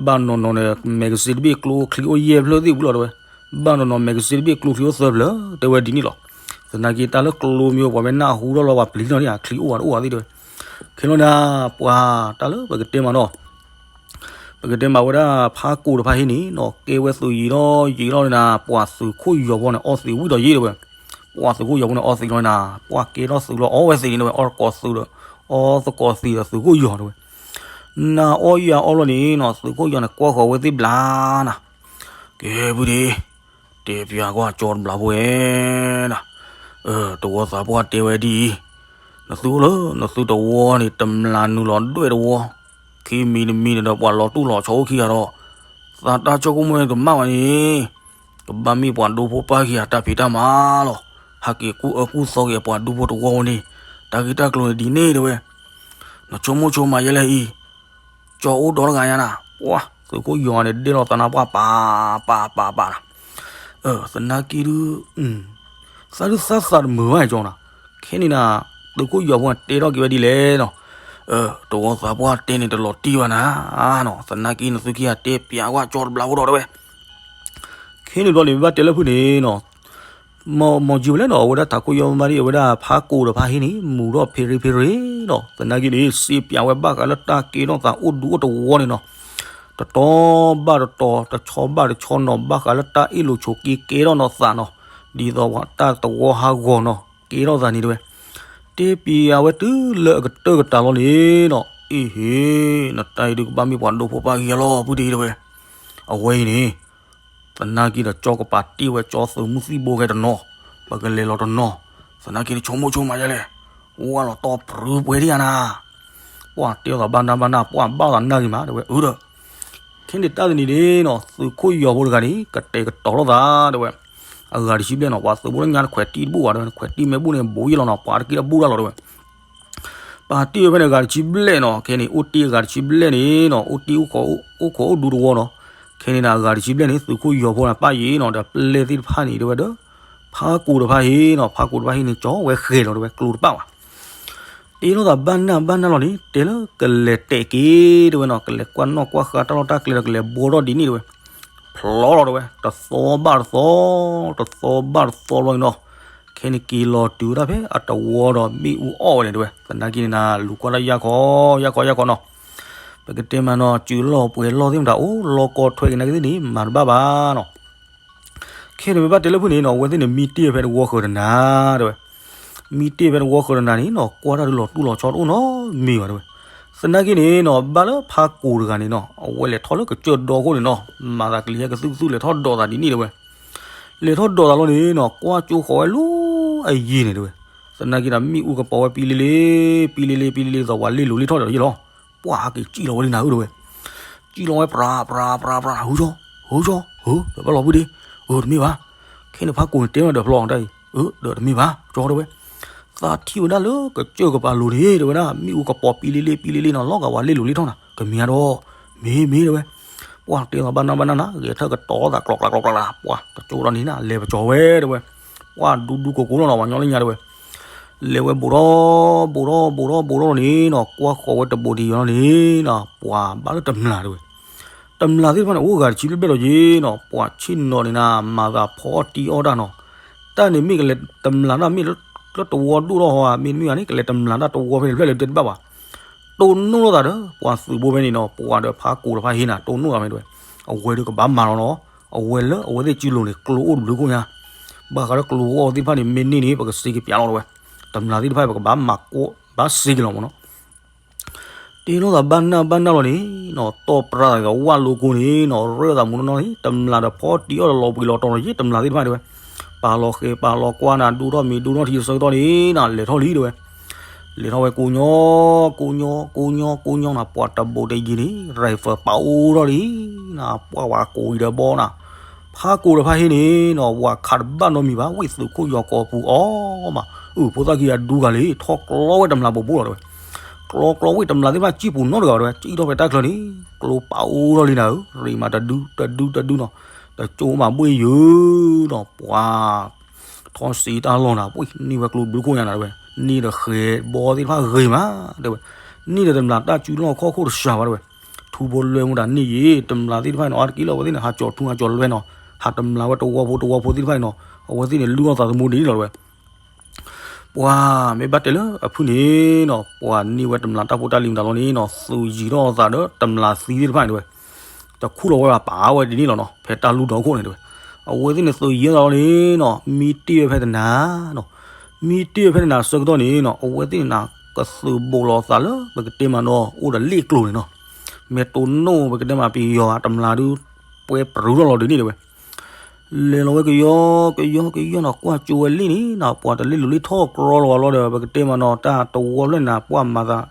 ဘၣ်နီၢ်နီၢ်န့ၣ် magazine တဘ့ၣ်ကျိချံအိၣ်ယဲၢ်ဖျၢၣ်သ့ၣ်ဝံၤလီၤတဲဝဲ. ဘၣ်နီၢ်နီၢ် magazine တဘ့ၣ်ကျိချံအိၣ်သၢဖျၢၣ် တဲဝဲဒ်န့ၣ်လီၤ. သနာ်က့တၢ်လၢကျိမ့ၢ်အိၣ်ပှၤမ့ၢ်နၢ်ဟူထီၣ်လီၤ ပှၤပျံၤထီၣ်န့ၣ် အချံအိၣ်ဝဲတအိၣ်ဝဲသ့ၣ်တဲဝဲ. ခဲလီၤနၤ ပှၤတၢ်လၢပကတဲမးနီၤ ပကတဲမးဝဲဒၣ်ဖးကိာ်တဖၣ်ဟ့ၣ်န့ၣ်နီၤ ကဲဝဲသုးယံာ်ထီၣ်ယံာ်ထီၣ်န့ၣ်နၤ ပှၤသုးခိၣ်ယီၤဖိန့ၣ် အီသံးဝံၣ်ဒီးယ့ၢ်တဲဝဲ. ပှၤသုးခိၣ်ယီၤဖိန့ၣ် အီသံးလီၤန့ၣ်နၤ ပှၢ်ကဲထီၣ်သုးလီၤ အီဝဲသံးန့ၣ်တဲဝဲ အီသကိးသုးဒီး အီသကိးသံးဒီးသုးခိၣ်ယီၤတဲဝဲ. နၤအီယၤအီလီၤန့ၣ်နီၤ သုးခိၣ်ယီၤန့ၣ် ကွၢ်ဃီၤဝဲသ့ၣ်ဘျါနၤ ကဲ ဖုဒ့ တဲပျးကွၢ်ကၠီတဘျီဖိဧဲနၤ, တဝီသးပှၢ်တဲဝဲဒ်အံၤ, နသုအိၣ်လၢ နသုတဝီန့ၣ် တမျးနုာ်လီၤဒွဲၣ်တဝီ, ခံမံၤတမံၤန့ၣ်ဒီး ပှၤလီၤတူၢ်လီၤဆီအိၣ်ခံဂၤဒီး, သးတၢ်ဆိကမိၣ်တမၣ်ဘၣ်န့ၣ်, ကဘၣ်မ့ၢ်ပှၤဒူဖိပၢ်ခံဂၤတၢ်ဖံးတၢ်မၤလီၤ. ဟးက့ၤကူၣ်အၢကူၣ်သီက့ၤအပှၤဒူဖိတဝီန့ၣ်, တၢ်ဂ့ၢ်တၢ်ကျိၤန့ၣ်ဒ်န့ၣ်တဲဝဲ, နဆိကမိၣ်ဆိကမးယဲလဲၣ်အံၤ ကၠီအိၣ်ဒီတဂၤညါနၤ, ပှၢ် သုးခိၣ်ယီၤန့ၣ် ဒဲၣ်လီၤသးနါပှၢ်ပာ်ပာ်ပာ်ပာ်နၤ, သနာ်က့ဒုး, သးဒုးသးသးတမုာ်ဘၣ်ကၠီနၤ, ခဲန့ၣ်နၤ, သုးခိၣ်ယီၤဖိတဲထီၣ်က့ၤဝဲဒ်လဲၣ်နီၤ, တဝီသးပှၢ်တဲန့ၣ်တလီၤတံၢ်ဘၣ်နၤ, သနာ်က့နသုခံဂၤတဲပျးကွၢ်ကၠီတဘျီဖိဒီးတဲဝဲ ခဲန့ၣ်ဘျီန့ၣ် မ့ၢ်ဘၣ်တဲလၢဖုၣ်န့ၣ်နီၤ, မီၤယံၤဝဲလဲၣ်နီၤ, အဝဲဒၣ်ထးခိၣ်ယီၤမါဒ် အဝဲဒၣ်ဖးကိာ်တဖၣ်ဟ့ၣ်န့ၣ် မူၤထီၣ်ဖ့ရ့ဖ့ရ့နီၤ, သနာ်က့န့ၣ် စံးပျးဝဲဘၣ်ဃးလၢတၢ်ကဲထီၣ်သးအိၣ်ဒူအိၣ်တဝီန့ၣ်နီၤ, တတီၤဘၣ်တတီၤ တဆီဘၣ်တဆီနီၤ, ဘၣ်ဃးလၢတၢ်အ့ၣ်လိာ်ဆိးက့ကဲထီၣ်နီၤသးနီၤ, ဒ်သိးတၢ်တဝီဟးဂီၤနီၤ ကဲထီၣ်သးန့ၣ်တဲဝဲ, တဲပျးဝဲတုၤလၢအကတၢၢ်ကတၢၢ်လီၤန့ၣ်နီၤ, အ့ဟ့ၣ် နတၢ်အံၤဒုးကဘၣ်မ့ၢ်ပှၤဒူဖိပၢ်ခံဂၤလီၤ ဖုၣ်တ့ၢ်တဲဝဲ, အဝဲအံၤန့ၣ် သနာ်က့ဒီးကၠီကပာ်တ့ၢ်ဝဲကၠီသုးမုၢ်သံၣ်ဘိခဲတနီၤ, ပကလဲၤလီၤတနီၤ, သနာ်က့န့ၣ်ဆိကမိၣ်ဆိကမးယဲလဲၣ်, ဝါလီၤတီပရူၤပှဲၤဒံးဧါနၤ, ပှၢ်တဲအီၤသးဘၣ်နၢ်ဘၣ်နၢ် ပှၢ်ဘၣ်သးနၢ်ဂ့ၤမးတဲဝဲ, အၢဒီး ခဲန့ၣ်တၢ်တနံၤန့ၣ်နီၤ သုးခိၣ်ယီၤဖိတဂၤန့ၣ် ကတဲာ်ကတီၤလိာ်သးတဲဝဲ, အဂၤတဆံဘျဲၣ်နီၤ ပှၤသုးဖိလၢညါတခွဲးတံၢ်တဘူၣ်ဘၣ်တဲဝဲ, နခွဲးတံၢ်မ့ၢ်ဘူၣ်န့ၣ် ဘူးယ့ၢ်လီၤနီၤ ပှၤတက့ၢ်တဘူၣ်တၢ်လီၤတဲဝဲ ပာ်တ့ၢ်ဝဲဖဲန့ၣ် အဂၤတဆံဘျဲၣ်နီၤ, ခဲန့ၣ် အိၣ်တ့ၢ်အဂၤတဆံဘျဲၣ်န့ၣ်နီၤ, အိၣ်တ့ၢ်အိၣ်ခိးအိၣ်ဒူတဝီနီၤ, ခဲန့ၣ်နၤ အဂၤတဆံဘျဲၣ်န့ၣ် သုးခိၣ်ယီၤဖိန့ၣ် ပၢ်ယံၤနီၤ ဒီးပျဲၢ်သ့ၣ်တဖၣ်န့ၣ် တဲဝဲဒီး ဖးကိာ်တဖၣ်ဟ့ၣ်နီၤ, ဖးကိာ်တဖၣ်ဟ့ၣ်န့ၣ် ကၠီဝဲဃဲၤလီၤတဲဝဲ ကျိတပၣ်ဘၣ် တ့လိာ်သးဘၣ်နၢ်ဘၣ်နၢ်လီၤန့ၣ် တဲလၢကလဲၤတဲာ်က့ၤတဲဝဲနီၤ, ကလဲၤကွၢ်နီၣ်ကွၢ်ဃါတၢ်လီၢ်တၢ်ကျဲဒီး ကလဲၤဘှီထီၣ်ဒ်န့ၣ်တဲဝဲ, ဖျီလီၤတဲဝဲ, တသီဘၣ်တသီ, တသီဘၣ်တသီလီၤန့ၣ်နီၤ, ခဲန့ၣ်က့ၤလီၤတုၤဝဲဒၣ်ဖဲအတဝီဒီးမ့ၣ်အူအီၣ်ဝဲန့ၣ်တဲဝဲ, သနာ်က့န့ၣ်နၤ လူၤကွၢ်တၢ်ယၢ်ခီ, ယၢ်ခီ ယၢ်ခီနီၤ, ပကတဲမးနီၤ စုလီၢ်ပှဲၤလီၢ်သ့ၣ်မတၤအိၣ်လီၢ်ကီထွဲက့ၤနာ်က့သ့ၣ်န့ၣ် မၤတဘၣ်ဘၣ်နီၤ ခဲန့ၣ်မ့ၢ်ဘၣ်တဲလၢဖုၣ်န့ၣ်နီၤ အဝဲသ့ၣ်န့ၣ်မံတ့ၢ်ဖဲတဝီဃၢၤတနၤတဲဝဲ, မံတ့ၢ်ဖဲတဝီဃၢၤတနၤန့ၣ်နီၤ ကွၢ်တၢ်ဒုးလီၤတူၢ်လီၤဆီတအိၣ်နီတမံၤဘၣ်တဲဝဲ. သနာ်က့န့ၣ်နီၤ ဘၣ်လၢဖါကိၤတဂၤန့ၣ်နီၤ အဝဲလဲၤထီၣ်လၢကစၢၢ်ဒီခိၣ်န့ၣ်နီၤ မၤသးကလံၤဟဲကသုကသုလဲၤထီၣ်ဒိးသးဒ်န့ၣ်တဲဝဲ. လဲၤထီၣ်ဒိးသးလီၤန့ၣ်နီၤ ကွၢ်ကၠိဃီၤဝဲလၢအယံၤန့ၣ်တဲဝဲ. သနာ်က့ဒီးမ့ၣ်အူကပီၤဝဲပံလ့လ့ ပံလ့လ့ ပံလ့လ့ သိးပှၤလ့ၣ်လိၤလ့ၣ်ထီၣ်ဒီးယ့ၢ်လီၤ. ပှၤဟးက့ၤစံၣ်လီၤဝဲလံနၤဧၢတဲဝဲ. စံၣ်လီၤဝဲ ပြၤ ပြၤ ပြၤ ပြၤ ဟုကၠီ ဟုကၠီ ဧၢ ဒီးဘၣ်လီၤဘှံးဒ့ ဧၢ တမ့ၢ်ဘၣ်. ခဲန့ၣ်ဖါကိၤန့ၣ်တဲမ့ၢ်ဒီးဖျီအီၤတၢ်အံၤ ဧၢ ဒီးတမ့ၢ်ဘၣ် ကၠီတဲဝဲ. သးထံၣ်ဝဲဒၣ်လၢကစၢၢ်ကပၤလိၤန့ၣ်တဲဝဲဒၣ် မ့ၣ်အူကပီၤပံလ့လ့ ပံလ့လ့နီၤ လီၤဂာ်ဝဲလ့ၣ်လိၤလ့ၣ်ထီၣ်နၤ ကမ့ၢ်ဧါဒီး မ့ၢ် မ့ၢ်တဲဝဲ. ပှၤတဲလီၤဘၣ်နၢ်ဘၣ်နၢ်နၤ ဂဲၤထၢၣ်ကတီၤသးကျီကျီကျီကျီ ပှၤတကၠိဒီးန့ၣ်နၤ လဲၤပကၠီၤဝဲတဲဝဲ. ပှၤဒူဒူကိၤကိၤလီၤနီၤ ပှၤညီလၢညါတဲဝဲ. လဲၤဝဲဘူးထီၣ် ဘူးထီၣ် ဘူးထီၣ် ဘူးထီၣ်န့ၣ်နီၤ ကွၢ်ဃီၤဝဲတဘူးတယံၤလီၤန့ၣ်နီၤ ပှၤဘၣ်လၢတမျာ်တဲဝဲ. တမျာ်သ့ၣ်တဖၣ်န့ၣ် အိၣ်ဂၤတဆံဘျဲၣ်ဘျဲၣ်ဒီးယ့ၢ်နီၤ ပှၤဆ့ၣ်နီၤန့ၣ်နၤ မၤသးဖီအီၣ်တံအီၣ်တၢ်နီၤ. တၢ်န့ၣ်မ့ၢ်ကလဲၤတမျာ်တၢ်မ့ၢ်လၢ လၢတဝီဒိၣ်ထီၣ်ဟီဧါ မ့တမ့ၢ်ဧါန့ၣ် ကလဲၤတမျာ်တၢ်တဝီဖဲန့ၣ်တဖျၢၣ်လၢတဲတဘၣ်ဘၣ်. တိၢ်နီၣ်လိာ်သးဒီး ပှၤသုးဖိဖဲန့ၣ်နီၤ ပှၤဒီးဖါကိၤတဖၣ်ဟ့ၣ်နၤ တိၢ်နီၣ်သးဖဲတဲဝဲ. အဝဲဒုးကဘၣ်မၤလီၤနီၤ အဝဲလၢအဝဲသ့ၣ်စုလိၤန့ၣ် ကျိအိၣ်တဘျုးခိၣ်ညါ. ဘၣ်ဃးဒီးကျိဂီၢ်သ့ၣ်တဖၣ်န့ၣ် မ့ၢ်န့ၢ်န့ၣ် ပကစ့ကပျးလီၤတဲဝဲ. တမျာ်သ့ၣ်တဖၣ် ပကဘၣ်မၤကိး ဘၣ်စ့ကလီၤမးနီၤ. တဲလိာ်သးဘၣ်နၢ်ဘၣ်နၢ်လီၤန့ၣ်နီၤ တီၢ်ပြၢသးကဝၢ်လိကိန့ၣ်နီၤ ရၢၢ်သးမူနီၢ်နီၢ်န့ၣ် တမျာ်ဒီးဖီတံအီၣ်ဒီးလီၤဘှံးလီၤတီၤဒီးယ့ၢ် တမျာ်သ့ၣ်တဖၣ်တဲဝဲ. ပာ်လီၤဃဲၤပာ်လီၤကွၢ်နၤ ဒိၣ်ထီၣ်မ့ၤဒိၣ်ထီၣ်ထံဆၢကတီၢ်န့ၣ်နၤ လဲၤထီၣ်လံတဲဝဲ. လဲၤထီၣ်ဝဲကိညိ ကိညိ ကိညိ ကိညိနၤ ပှၤတဘူးတယံၤန့ၣ် ရံၣ်ဖၢၣ်ပာ်အိၣ်ထီၣ်လံနၤ ပှၤဝဲကိးအံၤဒီးဘီနၤ ဖါကိးတဖၣ်ဟ့ၣ်န့ၣ်နီၤ ဝၤခးတဘၣ်နီတမံၤဘၣ် ဝ့ၢ်သုးခိၣ်ယီၤကိာ်ပူၤအီၤမး အုၣ်ဖိသၣ်ခံဂၤဒူဂၤလံ ထီၣ်ကျီဝဲတမျာ်ဘိးဘိးလီၤတဲဝဲ. ကျီကျီဝ့ၢ်တမျာ်သ့ၣ်တဖၣ် စံၣ်ပူၤနီတဂၤတဲဝဲ စံၣ်ထီၣ်ဖဲတၢ်ချၢန့ၣ် ကျိပာ်အိၣ်ထီၣ်လံနၤဧၢ ရံၣ်မးတဒု တဒု တဒုနီၤ တကၠိမးဘှ့ၣ်ယုာ်နီၤ ပှၤ ထီၣ်စံးတၢ်လီၢ်နၤ ပှ့ၤန့ၢ်ဝဲကျိဘျုးခိၣ်ညါနၤတဲဝဲ. န့ၢ်ဒီးဃဲၤဘီသ့ၣ်တဖၣ်ဂ့ၤမးတဲဝဲ. န့ၢ်ဒီးတမျာ်တၢ်စုလီၢ်ခီၣ်ခိၣ်တစှၤဘၣ်တဲဝဲ. ထူဖိလွဲမူတၢ်န့ၢ်ယံၤ တမျာ်သ့ၣ်တဖၣ်နီၤ အါတက့ၢ်လီၤ အဝဲသ့ၣ်န့ၣ် ဟးကၠီၤထူဟးကၠီၤလွဲနီၤ ဟးတမျာ်ဝဲတဝီဖိတဝီဖိသ့ၣ်တဖၣ်န့ၣ်နီၤ အဝဲသ့ၣ်န့ၣ် လုၢ်အီၣ်သးသမူဒ်န့ၣ်လီၤတဲဝဲ. ပှၤမ့ၢ်ဘၣ်တဲလၢအဖုၣ်န့ၣ်နီၤ ပှၤန့ၢ်ဝဲတမျာ်တၢ်ဖိတၢ်လံၤမတၤလီၤန့ၣ်နီၤ သုးယံၤထီၣ်အသးဒီးတမျာ်သံသ့ၣ်တဖၣ်န့ၣ်တဲဝဲ. တခူၣ်လီၤဝဲဘၣ်ပာ်ဝဲဒ်န့ၣ်လီၤနီၤ ဖဲတၢ်လူၢ်ဒီခိၣ်န့ၣ်တဲဝဲ. အဝဲသ့ၣ်န့ၣ်သုးယံၤထီၣ်သးလီၤန့ၣ်နီၤ မံတ့ၢ်ဝဲဖဲတနၤနီၤ မံတ့ၢ်ဝဲဖဲတနၤဆၢကတီၢ်န့ၣ်နီၤ အဝဲသ့ၣ်န့ၣ်နၤ ကသုးဘူးလီၤသးလၢပကတဲမးနီၤ အိၣ်ဒီးလ့ၣ်ကျိၤန့ၣ်နီၤ မ့ၢ်တိၢ်နီၣ်ပကတဲမးပယီၤတမျာ်ဒုး ပှဲၤပြူၤထီၣ်လီၤဒ်န့ၣ်တဲဝဲ. လဲၤလီၤဝဲကယီကယီကယီနီၤ ကွၢ်ကၠိဝဲလ့ၣ်န့ၣ်နီၤ ပှၤတလ့ၣ်လိၤလ့ၣ်ထီၣ်ကြီလီၤဝဲလီၤဒီး ပကတဲမးနီၤ တၢ်တဝီဖျၢၣ်န့ၣ် ပှၤမၤသး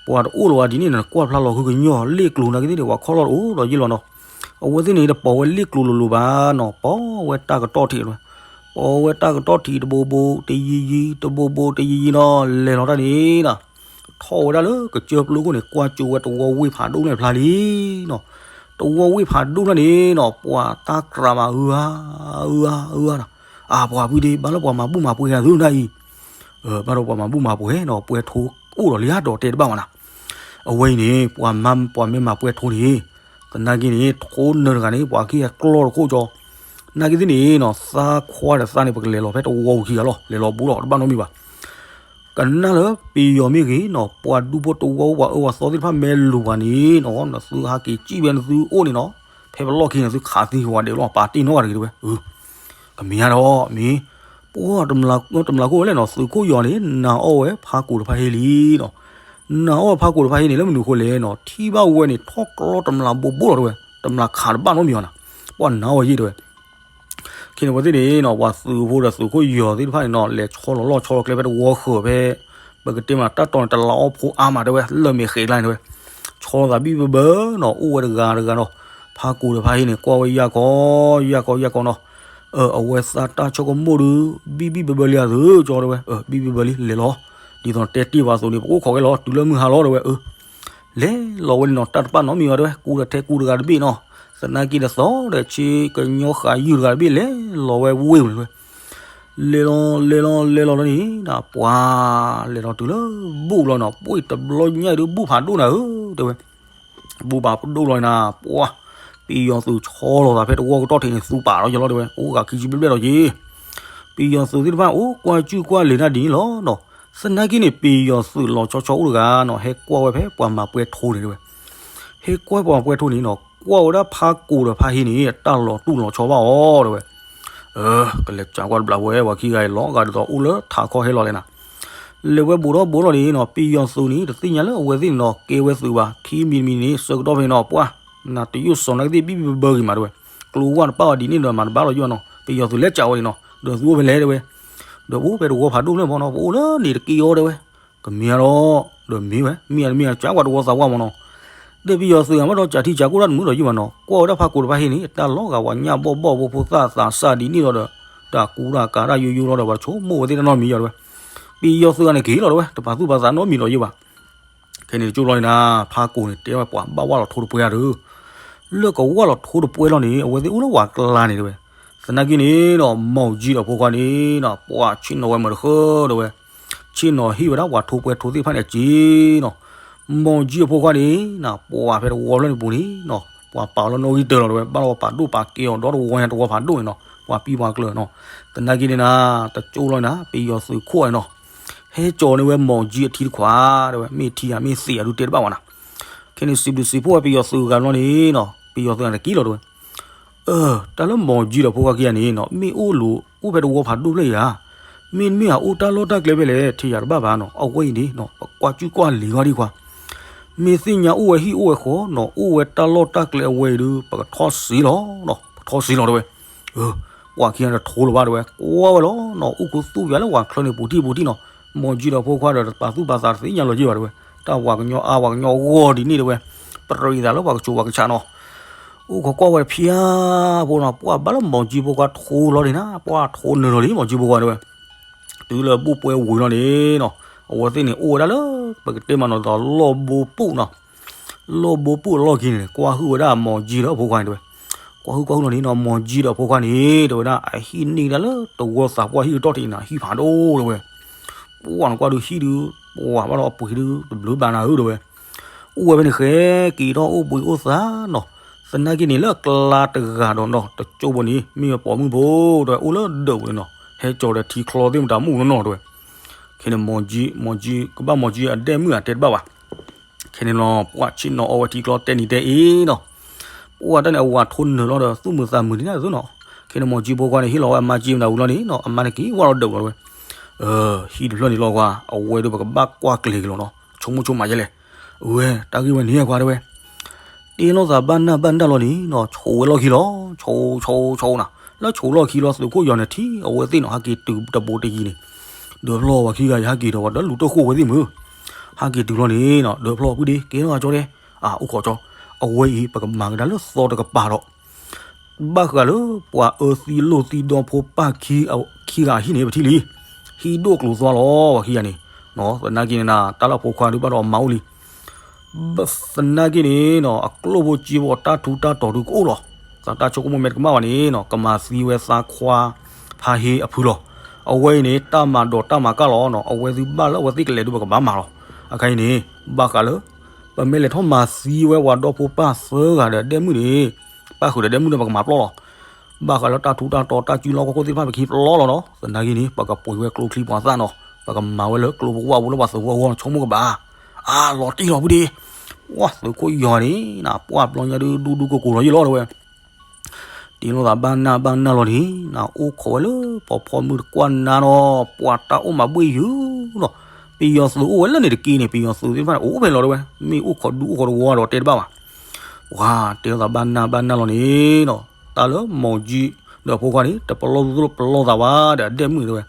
ပှၤတအိၣ်လီၤဝဲဒ်န့ၣ်နီၤ ကွၢ်ဖျါလီၤဃုကညီလ့ၣ်ကျိၤနာ်က့သ့ၣ်န့ၣ် ပှၤခီၣ်လီၢ်တအိၣ်ဒီးယ့ၢ်လီၤနီၤ. အဝဲသ့ၣ်န့ၣ် တပိာ်ဝဲလ့ၣ်ကျိၤလိၤလိၤဘၣ်နီၤ ပိာ်ဝဲတၢ်ကတီၢ်ထံးတဲဝဲ. ပိာ်ဝဲတၢ်ကတီၢ်ထံးတဘိဘိ တယံၤယံၤ တဘိဘိ တယံၤယံၤနီၤ လဲၤလီၤတၢ်န့ၣ်နီၤ ထီၣ်ဝဲဒၣ်လၢကစၢၢ်ပျိခိၣ်န့ၣ် ကွၢ်ကၠိဝဲတဝီဝ့ၢ်ဖးဒိၣ်န့ၣ်ဖျါလံနီၤ. တဝီဝ့ၢ်ဖးဒိၣ်ဖျါန့ၣ်နီၤ ပှၤတၢ်ကြးမးအုအါ အုအါ အုအါနီၤ. အါ ပှၤဖုဒ့ ဘၣ်လၢပှၤမၤဘူၣ်မၤပှဲၤဂၤသုနၤအံၤ ဘၣ်ဒီးပှၤမၤဘူၣ်မၤပှဲၤနီၤ ပှဲၤထိအိၣ်ဒီးလံဧါဒီးတဲတဘၣ်မးနၤ. အဝဲအံၤန့ၣ် ပှၤမၤ ပှၤမ့ၢ်မၤပှဲၤထိန့ၣ် သနာ်က့န့ၣ် ထိနၢၤတဂၤန့ၣ် ပှၤခံဂၤကျီတခိၣ်ကၠီ နာ်က့သ့ၣ်န့ၣ်နီၤ သးခွါဒီးသးန့ၣ် ပကလဲၤလီၤဖဲတဝီခံဂၤလီၤ လဲၤလီၤဘူးလီၤတဘၣ်နီတမံၤဘၣ်. ကနၣ်လၢပယီၤမ့ၢ်ဂ့ၤနီၤ ပှၤဒူဖိတဝီပှၤအၢပှၤသီသ့ၣ်တဖၣ်မ့ၢ်လူၤပှၤန့ၣ်နီၤ နသုဟးက့ၤစံၣ်ဝဲနသုအိၣ်န့ၣ်နီၤ ဖဲပလီၢ်ခံန့ၣ် သုခးသံကွၢ်ဒဲးလီၤ ပာ်တ့ၢ်နီတဂၤတဂ့ၤတဲဝဲ. ကမ့ၢ်ဧါဒီးမ့ၢ် ပှၤတမျာ်ခိၣ်ဝဲလဲၣ်နီၤ သုးခိၣ်ယီၤန့ၣ် နာ်အီၣ်ဝဲဖးကိာ်တဖၣ်ဟ့ၣ်လံနီၤ. နာ်အီၣ်ဖးကိာ်တဖၣ်ဟ့ၣ်န့ၣ် လၢမနုၤအဃိလဲၣ်နီၤ ထံၣ်ဘၣ်ဝဲန့ၣ် ထီၣ်ကျီတမျာ်ဘိးဘိးလီၤတဲဝဲ တမျာ်ခးတဘၣ်နီတမံၤဘၣ်နၤ. ပှၤနာ်အီၣ်ယ့ၢ်တဲဝဲ ခဲန့ၣ်အဝဲသ့ၣ်န့ၣ်နီၤ ပှၤသုးဖိဒီးသုးခိၣ်ယီၤသ့ၣ်တဖၣ်န့ၣ်နီၤ လဲၤဆီလီၤလီၢ်ဆီလီၤကျဲဖဲတဝီဃၢၤဖဲ ပကတဲမးတၢ်တီန့ၣ် တလးအီၣ်ဖိအါမးတဲဝဲ လၢၢ်မဲာ်ဃဲးကျါန့ၣ်တဲဝဲ ဆီလီၤသးဘံၣ်ဘၢဘၢနီၤ အိၣ်ဝဲတဂၤတဂၤနီၤ ဖးကိာ်တဖၣ်ဟ့ၣ်န့ၣ် ကွၢ်ဝဲယၢ်ကီ ယၢ်ကီ ယၢ်ကီနီၤ အဝဲသးတၢ်ဆိကမိၣ်ဒုး ဘံၣ်ဘံၣ်ဘၢဘၢလံဧါသုကၠီတဲဝဲ ဘံၣ်ဘံၣ်ဘၢလံ လဲၤလီၤ ဒ်သိးတဲတ့ၢ်ပှၤအသိးန့ၣ် ပအိၣ်ခိးခဲလီၤ တုၤလၢမုၢ်ဟါလီၤတဲဝဲ လဲၤလီၤဝဲန့ၣ်နီၤ တၢ်တပာ်နီတမံၤဘၣ်တဲဝဲ ကူဒီးထဲကူတဂၤတဘ့ၣ်နီၤ သနာ်က့ဒီးသီဒီးဆ့ကညီဃာ်ယုၢ်တဂၤတဘ့ၣ် လဲၤလီၤဝဲဝ့ၢ်ပူၤန့ၣ်တဲဝဲ လဲၤလီၤ လဲၤလီၤ လဲၤလီၤလီၤန့ၣ် ပှၤ လဲၤလီၤတုၤလၢဘူၣ်လီၤနီၤ ပှ့ၤတဘျီညါအံၤဒုး ဘူၣ်ဖးဒိၣ်နၤဧၢ တဲဝဲ ဘူၣ်ဖးဒိၣ်လီၤနၤ ပှၤ ပယီၤသုးဆီလီၤသးဖဲတဝီကတီၢ်ထံးန့ၣ် သူပာ်လီၤယလီၤတဲဝဲ အိၣ်ဂၤခံဆံဘျဲၣ်ဘျဲၣ်လီၤက့ၤ ပယီၤသုးသ့ၣ်တဖၣ် အိၣ်ကွၢ်စုၣ်ကွၢ်လဲၤတၢ်ဒ်န့ၣ်လီၤနီၤ သနာ်က့န့ၣ် ပယီၤသုးလီၤဆီဆီအိၣ်တဂၤနီၤ ဟဲကွၢ်ဝဲဖဲပှၤမၤပှဲၤထိန့ၣ်တဲဝဲ ဟဲကွၢ်ပှၤမၤပှဲၤထိန့ၣ်နီၤ ကွၢ်ဝဲဒၣ်ဖးကိာ်ဒီးဖးဟ့ၣ်န့ၣ် တၢ်လီၤတူၢ်လီၤဆီဘၣ်အီၤတဲဝဲ ကလဲၤကးကွၢ်တဘျီဝဲ ပှၤခံဂၤအံၤလီၤဂာ်ဒ်သိးအိၣ်လၢထးခီဟဲလီၤလဲၣ်နၤ. လဲၤဝဲဘူးထီၣ်ဘူးထီၣ်န့ၣ်နီၤ ပယီၤသုးန့ၣ် တသ့ၣ်ညါလၢအဝဲသ့ၣ်န့ၣ်နီၤ ကဲဝဲသုးဘၣ် ခံမံၤတမံၤန့ၣ် ဆၢကတီၢ်ဖဲနီၤ ပှၢ် နတယိၣ်စီၤနကသ့ၣ်ဘံၣ်ဘံၣ်ဘၢဂ့ၤမးတဲဝဲ, ကျိဝၢ်တပာ်အီၤဒ်န့ၣ်ဒီးမၤတဘၣ်လီၤယိၣ်နီၤ ပယီၤသုးလဲၤကးဝဲန့ၣ်နီၤ ဒီးသုအိၣ်ဖဲလဲၣ်တဲဝဲ, ဒီးပအိၣ်ဖဲတဝီဖးဒိၣ်ဖျၢၣ်မ့ၢ်နီၤ ပအိၣ်လၢန့ၣ်တက့ၢ်အီၤတဲဝဲ, ကမ့ၢ်အါလီၤ, ဒီးမ့ၢ်ဝဲ မ့ၢ်အါတမ့ၢ်အါ ကးကွၢ်တဝီသးဝါမ့ၢ်နီၤ ဒီးပယီၤသုးအမ့ၢ်ဒီးကးထံကးကီၢ်တၢ်တမုာ်ဒီးယိၣ်ဘၣ်နီၤ ကွၢ်ဝဲဒၣ်ဖးကိးတဖၣ်ဟ့ၣ်န့ၣ် တၢ်လီၤဂာ်ပှၤညၣ်ဘီၣ်ဘီၣ်ဖိသၣ်သးစၢ်ဒ်န့ၣ်လီၤဒီး တၢ်ကူတၢ်ကၤတၢ်ယိယိလီၤဒီး ပှၤတဆိကမိၣ်ဝဲသ့ၣ်တၢ်နီတမံၤယီၤတဲဝဲ, ပယီၤသုးန့ၣ်က့ၤလီၤတဲဝဲ တပာ်သူၣ်ပာ်သးနီတမံၤဒီးယိၣ်ဘၣ်. ခဲန့ၣ်တကၠိလီၤန့ၣ်နၤ ဖးကိးန့ၣ် တဲဝဲပှၤဘၣ်ဝၣ်လီၤထိတပှဲၤဧါဒီး လၢကဝၣ်လီၤထိတပှဲၤလီၤန့ၣ် အဝဲသ့ၣ်အိၣ်လၢပှၤကျါန့ၣ်တဲဝဲ, သနာ်က့န့ၣ်ဒီး မီၣ်ကၠံဒီးဖိခွါန့ၣ်နီၤ ပှၤဆ့ၣ်နီၤဝဲမတၤတဃၢတဲဝဲ, ဆ့ၣ်နီၤဟ့ၣ်ဝဲဒၣ်ပှၤထိပှဲၤထိသ့ၣ်တဖၣ်န့ၣ်အစ့နီၤ, မီၣ်ကၠံအဖိခွါန့ၣ်နီၤ ပှၤဖဲတဝီဖျၢၣ်န့ၣ်ပူၤန့ၣ်နီၤ ပှၤပာ်အီၤလၢနီၣ်ဂံၢ်တၢလီၤတဲဝဲ ဘၣ်လီၤပာ်ဒိၣ်ပာ်ကဲအီၤဒီတဝီညါတဝီဖးဒိၣ်န့ၣ်နီၤ ပှၤပံပှၤကျၢၤနီၤ, သနာ်က့န့ၣ်နၤ တကၠိလီၤနၤ ပယီၤသုးခိၣ်န့ၣ်နီၤ ဟဲကၠီၤန့ၢ်ဝဲမီၣ်ကၠံအထံတခွးတဲဝဲ မ့ၢ်ထံဧါမ့ၢ်သံးဧါဒုးတဲတဘၣ်ဘၣ်နၤ, ခဲန့ၣ်စံးဘျုးစံးဖှိၣ်ဝဲပယီၤသုးဂၤဘျီန့ၣ်နီၤ ပယီၤသုးဂၤန့ၣ်က့ၤလီၤတဲဝဲ တၢ်လၢမီၣ်ကၠံဒီးဖိခွါခံဂၤန့ၣ်နီၤ မ့ၢ်အိၣ်လူၤ အိၣ်ဖဲတဝီဖးဒိၣ်ဖျၢၣ်ဧါ, မ့တမ့ၢ်ဧါအိၣ်တၢ်လီၢ်တၢ်ကျဲဖဲလဲၣ် ထံၣ်ယၤတဘၣ်ဘၣ်နီၤ အဝဲအံၤန့ၣ်နီၤ ပကွၢ်ကူၣ်ကွၢ်လံၤဂီၢ်ဒံးခွါ, မ့ၢ်သ့ၣ်ညါအိၣ်ဝဲဟံၣ်အိၣ်ဝဲဃီနီၤ အိၣ်ဝဲတၢ်လီၢ်တၢ်ကျဲအဝဲအံၤဒီး ပကထီၣ်စ့လီၤနီၤ ပထီၣ်စ့လီၤတဲဝဲ, ပှၤခံဂၤတထိလီၤဘၣ်တဲဝဲ ကွၢ်ဝဲလီၤနီၤ အိၣ်ခူသူၣ်ပၠးလၢပှၤချၢန့ၣ်ပူၤထံၣ်ပူၤထံၣ်နီၤ, မီၣ်ကၠံဒီးဖိခွါဒီးတပာ်သူၣ်ပာ်သးတသ့ၣ်ညါလီၤယ့ၢ်ဘၣ်တဲဝဲ, တၢ်ပှၤကညီအါပှၤကညီဂီၢ်ဒ်န့ၣ်တဲဝဲ, ပရံးသးလၢပှၤကဆိးပှၤကဆးနီၤ အိၣ်ခိးကွၢ်ဝဲတဖၠါဖိနီၤ ပှၢ်ဘၣ်လၢမီၣ်ကၠံဖိခွါထိလီၤန့ၣ်နၤ ပှၢ်ထိနၢၤလီၤလံ မီၣ်ကၠံဖိခွါတဲဝဲ, တုၤလၢဘူၣ်ပွဲဝံၤလီၤန့ၣ်နီၤ အဝဲသ့ၣ်န့ၣ်အိၣ်ဝဲဒၣ်လၢ ပကတဲမးနီၤသိးလီၢ်ဘိပူၣ်နီၤ, လီၢ်ဘိပူၣ်အလီၢ်ခံန့ၣ် ကွၢ်ဟုၣ်ဝဲဒၣ်မီၣ်ကၠံဒီးအဖိခွါန့ၣ်တဲဝဲ, ကွၢ်ဟုၣ်ကွၢ်ဟုၣ်လီၤန့ၣ်နီၤ မီၣ်ကၠံဒီးအဖိခွါန့ၣ် တဲဝဲဒၣ် အဟံၣ်န့ၢ်ဒၣ်လၢတဝီသးပှၢ်ဟံၣ်ကတီၢ်ထံးနၤ ဟံၣ်ဖးဒိၣ်တဲဝဲ, ပှၢ်နကွၢ်ဒုးဟံၣ်ဒုး ပှၢ်ဘၣ်ဒီးအပှ့ၤဒုး တဘျုးဘၣ်နၤဧၢတဲဝဲ, အိၣ်ဝဲဖဲန့ၣ်ဃဲ က့ၤထီၣ်အိၣ်ဘှံးအိၣ်သါနီၤ, သနာ်က့န့ၣ်လၢအကျါတဂၤဒီးနီၤ တကၠိဖိန့ၣ် မ့ၢ်ဝဲပိာ်မုၣ်ဖိတဲဝဲ အိၣ်လၢဒၢးပူၤန့ၣ်နီၤ ဟဲကၠီၤဒီးထံချီသ့ၣ်မတၤမုၣ်နီၢ်နီၢ်တဲဝဲ, ခဲန့ၣ် မီၣ်ကၠံ မီၣ်ကၠံ ကဘၣ်မီၣ်ကၠံအဒဲၣ်မုၣ်အတဲတဘၣ်ဘၣ် ခဲန့ၣ်နီၤ ပှၢ်ဆ့ၣ်နီၤအီဝဲထံကျီတဲနံၤတဲအ့နီၤ, ပှၢ်တၢ်န့ၣ်အဝၤထိနၢၤလီၤဒီး သူၣ်မုာ်သးမုာ်ဒ်န့ၣ်အသိးနီၤ, ခဲန့ၣ်မီၣ်ကၠံဖိခွါန့ၣ် ဟ့ၣ်လီၤဝဲအမါကၠံမတၤဝံၤလီၤန့ၣ်နီၤ အမါန့ၣ်က့ၤဝဲလီၤဒၢးလီၤတဲဝဲ, ဟံၣ်တဖျၢၣ်န့ၣ်လီၤကွၢ် အဝဲဒီးပကဘၣ်ကွၢ်ကျဲၤက့ၤလီၤနီၤ ဆိကမိၣ်ဆိကမးယဲလဲၣ်, အဝဲ တၢ်ဂ့ၢ်ဝဲန့ၣ်ကွၢ်တဲဝဲ တ့လိာ်သးဘၣ်နၢ်ဘၣ်နၢ်လီၤန့ၣ်နီၤ ဆိးဝဲလီၢ်ခံလီၤ, ဆိးဆိးဆိးနၤ, လၢဆိးလီၢ်ခံလီၤ သုးခိၣ်ယီၤန့ၣ်ထံၣ်အဝဲသ့ၣ်နီၤ ဟဲက့ၤတုၤတဘိတယံၤန့ၣ်, ဒၢးဖျီၣ်ဝဲခံဂၤအံၤဟဲက့ၤဒီးဝဲဒီးလူၤတိၢ်ဃိၣ်ဝဲသ့ၣ်မုၢ်, ဟဲက့ၤတုၤလီၤန့ၣ်နီၤ ဒၢးဖျီၣ်ပုၢ်ဒ့ ကဲထီၣ်အကၠီတဲ, အအိၣ်ခိးကၠီ, အဝဲအံၤပကမၤကဒါလၢသီတကပၤဒီး ဘၣ်ဃးလၢပှၤအၢသံလိာ်သံဒီဖိပၢ်ခံဂၤအဟံၣ်န့ၣ် ပထံၣ်လံ, ဟံၣ်ဒိၣ်ကျိၤသွါလီၤ ပှၤခံဂၤန့ၣ်, သနာ်က့န့ၣ် တၢ်လၢအဖိခွါဒုးဘၣ်ဒီးအမါအိၣ်လံ, သနာ်က့န့ၣ်နီၤ အကျိၣ်ဖိစ့ဖိအတၢ်ထူးတၢ်တီၤဒုးကအိၣ်လီၤ, သးတၢ်ဆိကမိၣ်မဲာ်တကမၣ်ဘၣ်န့ၣ်နီၤ ကမၤသံဝဲသးခွါဖးဟ့အဖုလီၤ, အဝဲအံၤန့ၣ် တၢ်မၤဒိးတၢ်မၤကၢ်လီၤနီၤ အဝဲသ့ၣ်ဘၣ်လၢအဝဲသ့ၣ်ကလဲၤဒုးပကဘၣ်မၤလီၤ, အခါအံၤန့ၣ် ဘၣ်ဃးလၢ ပမ့ၢ်လဲၤထီၣ်မၤသံဝဲပှၤဒီဖိပၢ်သၢဂၤဒီးဒဲၣ်မုၣ်န့ၣ် ပၢ်ဃုာ်ဒီးဒဲၣ်မုၣ်န့ၣ် ပကမၤပျီလီၤ. ဘၣ်ဃးလၢတၢ်ထူးတၢ်တီၤတၢ်စုလီၢ်ခီၣ်ခိၣ်သ့ၣ်တဖၣ် ပကဟံးပျီလီၤနီၤ. သနာ်က့န့ၣ် ပကပှ့ၤဝဲကျိချံပှၤသၣ်နီၤ. ပကမၤဝဲလၢကျိဖိဝၣ်ဖိလၢပှၤသုးဖိအဂီၢ်နီၤ ဆိကမိၣ်ကဘၣ်. အါ လီၤတံၢ်လီၤဖုဒ့. ဝဲသုးခိၣ်ယီၤန့ၣ်နၤ ပှၢ်ဘျီညါဒုးဒူဒူကိၢ်ကိၢ်လီၤယံၣ်လီၤတဲဝဲ တ့လိာ်သးဘၣ်နၢ်ဘၣ်နၢ်လီၤန့ၣ်နၤ အိၣ်ခိးဝဲလၢပှၤဖီမုၢ်တကွၢ်နၤနီၤ ပှၤတၢ်အိၣ်မၤဘှ့ၣ်ယုာ်နီၤ. ပယီၤသုးအိၣ်ဝဲလၢန့ၣ်တက့ၢ်န့ၣ် ပယီၤသုးသ့ၣ်တဖၣ်န့ၣ် အိၣ်ဖဲလီၤတဲဝဲ. မ့ၢ်အိၣ်ခိးဒူအိၣ်ခိးတဝီဒီးတဲတဘၣ်ဘၣ်. ဝါ တ့လိာ်သးဘၣ်နၢ်ဘၣ်နၢ်လီၤန့ၣ်နီၤ တၢ်လၢမီၢ်ကၠံဒီးအဖိခွါန့ၣ် တပလီၢ်သူၣ်ပလီၢ်သးဝဲဒီးအဒဲၣ်မုၣ်တဲဝဲ.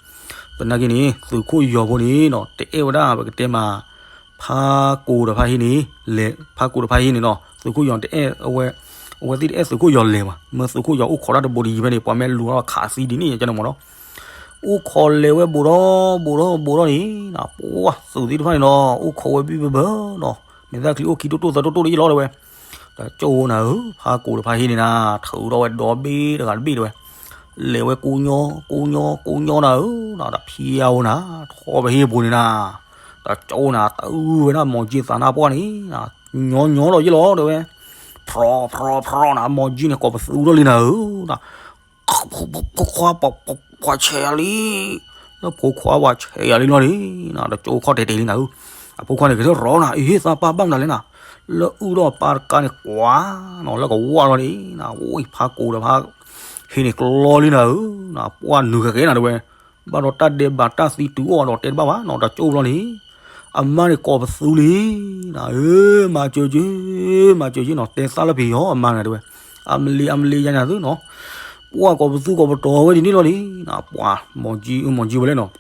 သနာ်က့န့ၣ် သုးခိၣ်ယီၤဖိန့ၣ်နီၤ တအဲၣ်ဝဲဒၣ်ပကတဲမး ဖးကိာ်တဖၣ်ဟံၣ်န့ၣ် လဲၤ ဖးကိာ်တဖၣ်ဟံၣ်န့ၣ်နီၤ သုးခိၣ်ယီၤတအဲၣ်အဝဲ အဝဲသ့ၣ်တအဲၣ်သုးခိၣ်ယီၤလဲၤဘၣ်. မ့ၢ်သုးခိၣ်ယီၤအိၣ်ခိးတၢ်တဘိတယံၤဖဲန့ၣ် ပှၤမ့ၢ်လူၤထီၣ်ခးသံဒ်န့ၣ် ယကနၣ်မးနီၤ. အိၣ်ခိးလဲၤဝဲဘူးထီၣ်ဘူးထီၣ်ဘူးထီၣ်န့ၣ် ပှၢ်သုးသ့ၣ်တဖၣ်န့ၣ်နီၤ အိၣ်ခိးဝဲဘံၣ်ဘၢဘၢနီၤ မဲာ်သၣ်ချံအိၣ်ခံတိၢ်တိၢ်သၢတိၢ်တိၢ်တယံာ်လီၤတဲဝဲ. တကၠိၢ်နၤဧၢ ဖးကိာ်တဖၣ်ဟံၣ်န့ၣ်နၤ ထုးထီၣ်ဝဲဒီဘ့ၣ်တဂၤတဘ့ၣ်တဲဝဲ. လဲၤဝဲကူညီ ကူညီ ကူညီနၤဧၢ တဖျါဧိၤနၤ ထီၣ်ပဟ့ၣ်ပူၤန့ၣ်နၤ တကၠိၢ်နၤ တအုၣ်ဝဲဒၣ်မီၢ်ကၠံသးနါပှၢ်န့ၣ် ညီညီလီၤယံၣ်လီၤတဲဝဲ. ဖြီဖြီဖြီနၤ မီၢ်ကၠံန့ၣ် ကိးပသူထီၣ်လံနၤဧၢ ဖိခွါ ပှၤဆဲးယၤလံ လၢဖိခွါပှၤဆဲးယၤလံလီၤန့ၣ် တကၠိၢ်ခီၣ်တဲာ်တဲာ်လံနၤဧၢ. အဖိခွါန့ၣ် ကထၢၣ်ရီနၤ အ့ၣ် သးပၢ်ဘၣ်မနုၤလဲၣ်နၤ လၢအုၣ်ထီၣ်ပၢ်တကါန့ၣ် ကွၢ်နီၤ လၢကဝၢ်လီၤန့ၣ် ဝံၣ်ဖးကိာ်တဖၣ် ဖဲန့ၣ်ကျီလံနၤဧၢ, ပှၢ်နုာ်ဃဲၤဃဲၤနၤတဲဝဲ, ဘၣ်ဒီးတၢ်ဒဲးဘးတၢ်သံတုၤအီၣ်ဒီးတဲတဘၣ်ဘၣ်နီၤ, တကၠိဘျီန့ၣ် အမါန့ၣ်ကိးပသူလံ, နၤဧၢ, မၤစၢၤက့ၤ, မၤစၢၤက့ၤနီၤ, တဲသးလၢပယီၤအမါနၤတဲဝဲ, အမလ့အမလ့ယါညါသုနီၤ, ပှၢ်ကိးပသူကိးပတီၤဝဲဒ်န့ၣ်လီၤန့ၣ်, ပှၢ် မီၤကၠံ မီၤကၠံဝဲလဲၣ်နီၤ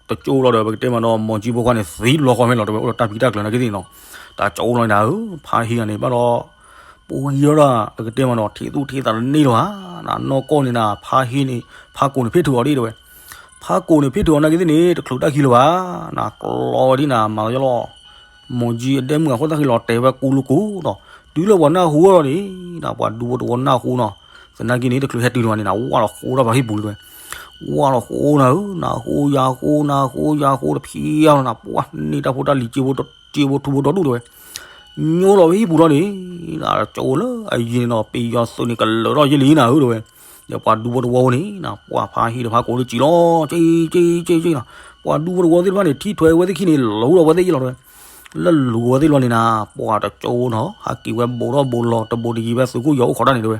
တကၠိလီၤဒီး ပကတဲမးနီၤ မီၤကၠံဖိခွါန့ၣ် သံတဘျီဃီဖဲလီၤတဲဝဲ, အိၣ်ဒီးတၢ်ဖံးတၢ်ကျၢၤနာ်က့သ့ၣ်နီၤ, တၢ်ကၠိလီၤန့ၣ်နၤဧၢ, ဖါဟ့ၣ်ဂၤန့ၣ် ဘၣ်ဒီး ပှံၤဒီး ပကတဲမးနီၤ ထံၣ်သူၣ်ထံၣ်သးတန့ၢ်လီၤဧါ, နီၢ်ကီၢ်န့ၣ်နၤ ဖါဟ့ၣ်န့ၣ် ဖါကိးန့ၣ်ဖ့ၣ်ထုးအီၤဒ်တဲဝဲ, ဖါကိးန့ၣ်ဖ့ၣ်ထုးအီၤနာ်က့သ့ၣ်န့ၣ် တချုးတၢ်ခံလၢၤဘၣ်, နၤကျီဝဲဒ်နၤ မၤလီၤယလီၤ, မီၤကၠံအဒဲမုၣ်အဃိသတးက့ၤလီၤတဲာ်ဝဲကူလၢကူနီၤ, တုၤလၢပှၤနၢ်ဟူအီၤလီၤန့ၣ်, ပှၤဒူဖိတဝီနၢ်ဟူနီၤ, သနာ်က့န့ၣ် တချုးဟဲတုၤလၢၤဘၣ်န့ၣ်နၤ ဝၢ်လီၤဃိထီၣ်ဖါဟ့ၣ်ပူၤလၢတဲဝဲ, ဝၢ်လီၤဃိနၤဧၢ, နၤဃိယၤဃိ နၤဃိယၤဃိတဖံးအီၤနၤ ပှၢ်န့ၢ်တၢ်ဖိတၢ်လံၤ စ့ဖိထူဖိဒီဒူၣ်တဲဝဲ, ညိလီၤဝဲဟံၣ်ပူၤလီၤန့ၣ်, နၤကၠိလၢအယံၤန့ၣ်နီၤ ပယီၤသုးန့ၣ်ကလၢာ်ထီၣ်ယဲၢ်လံနၤဧၢတဲဝဲ, ဒီးပှၤဒူဖိတဝီဖိန့ၣ်နၤ ပှၢ်ဖါဟ့ၣ်ဒီးဖါကိးလၢကံလီၤ, ကံ ကံ ကံနီၤ, ပှၤဒူဖိတဝီသ့ၣ်တဖၣ်န့ၣ် ထံၣ်ထွဲဝဲသ့ၣ်ခံန့ၣ် လီၤဟူလီၤဝဲသ့ၣ်ယဲၢ်လီၤတဲဝဲ, လၢလူၤဝဲသ့ၣ်လီၤန့ၣ်နၤ ပှၢ်တကၠိနီၤ ဟးက့ၤဝဲဘူးထီၣ်ဘူးလီၤ တဘူးတယံၤဖဲသုးခိၣ်ယီၤအိၣ်ခိးတၢ်န့ၣ်တဲဝဲ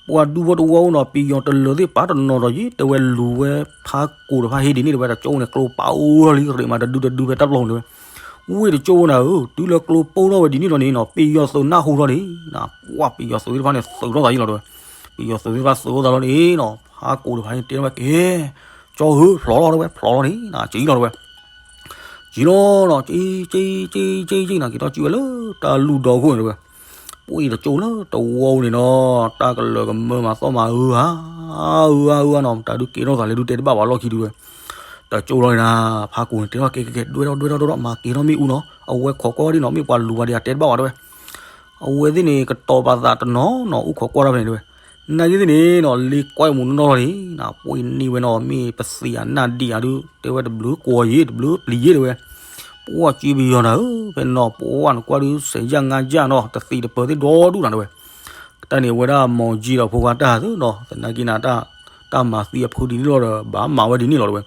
ပှၤဒူဖိတဝီဖိနီၤ ပယီၤတလၢာ်သ့ၣ်ပာ်တနီၤဒီးယံၤ တဲဝဲလူၤဝဲဖါကိးဒီးဖါဟ့ၣ်ဒ်န့ၣ်တဲဝဲ တကၠိန့ၣ် ကျိပာ်အိၣ်ထီၣ်လံ ရ့းမးတဒုတဒုဖဲတၢ်ပျီန့ၣ်တဲဝဲ, ဝ့ၢ်တကၠိနၤဧၢ တုၤလၢကျိပိၢ်ထီၣ်ဝဲဒ်န့ၣ်လီၤန့ၣ်နီၤ ပယီၤသုးနၢ်ဟူထီၣ်န့ၣ် ပှၢ်ပယီၤသုးသ့ၣ်တဖၣ်န့ၣ် သုးထီၣ်သးယံၤလီၤတဲဝဲ, ပယီၤသုးသ့ၣ်တဖၣ်သုးထီၣ်သးလီၤန့ၣ်နီၤ ဖါကိးဒီးဖါဟ့ၣ်တဲဝဲက့ၤ ကၠီဧၢ ဖျိးလီၤတဲဝဲ ဖျိးလီၤန့ၣ်နၤ ကံလီၤတဲဝဲ ကံလီၤနီၤ ကံ ကံ ကံ ကံနၤ က့ၤထီၣ်ကံဝဲလၢ တၢ်လူၢ်ဒီခိၣ်န့ၣ်တဲဝဲ, ပှ့ၤတကၠိလၢတဝီန့ၣ်နီၤ တၢ်ကလၢာ်ကမၢမၤသီၣ်မၤအၢဧါ, အၢဧါ အၢဧါနီၤ တၢ်ဒုးက့ၤထီၣ်သးလဲၤဒုးတဲတဘၣ်ဘၣ်လီၢ်ခံဒုးဝဲ, တကၠိလီၤန့ၣ်နၤ ဖါကိးန့ၣ်တဲထီၣ်က့ၤက့ၤက့ၤ ဒွဲထီၣ်ဒွဲထီၣ်ဒွဲထီၣ် မၤက့ၤထီၣ်မ့ၣ်အူနီၤ အဝဲခိးကွၢ်ဒ်နီၤ မ့ၢ်ပှၤလူၤဝဲဒ်အတဲတဘၣ်ဘၣ်တဲဝဲ အဝဲသ့ၣ်န့ၣ် ကတီၤပာ်သးတနီၤနီၤ အိၣ်ခိးကွၢ်တၢ်ဖဲန့ၣ်တဲဝဲ, နာ်က့သ့ၣ်န့ၣ်နီၤ လ့ကွၢ်မူးနီၢ်နီၢ်လီၤန့ၣ် နပှ့ၤန့ၢ်ဝဲနီၤ မ့ၢ်ပသံးအနၢ်ဒံးအဒုး တဲဝဲတဘျုးကိးယ့ၣ် တဘျုးပျံၤယ့ၣ်တဲဝဲ, ပှၢ်ကၠ့ပယီၤနၤဧၢ ဖဲနီၤ ပှၢ်နကွၢ်ဒုး စဲးယၣ်ငါးယၣ်နီၤ တသံးတပၢၤသ့ၣ်ဒီဒူၣ်နၤတဲဝဲ, တၢ်န့ၣ်အဝဲဒၣ်မီၤကၠံဒီးဖိခွါတၢ်သ့ၣ်နီၤ သနာ်က့နၤ တၢ်မၤသံအဖုဒ်န့ၣ်လီၤဒီး ဘၣ်မၤဝဲဒ်န့ၣ်လီၤတဲဝဲ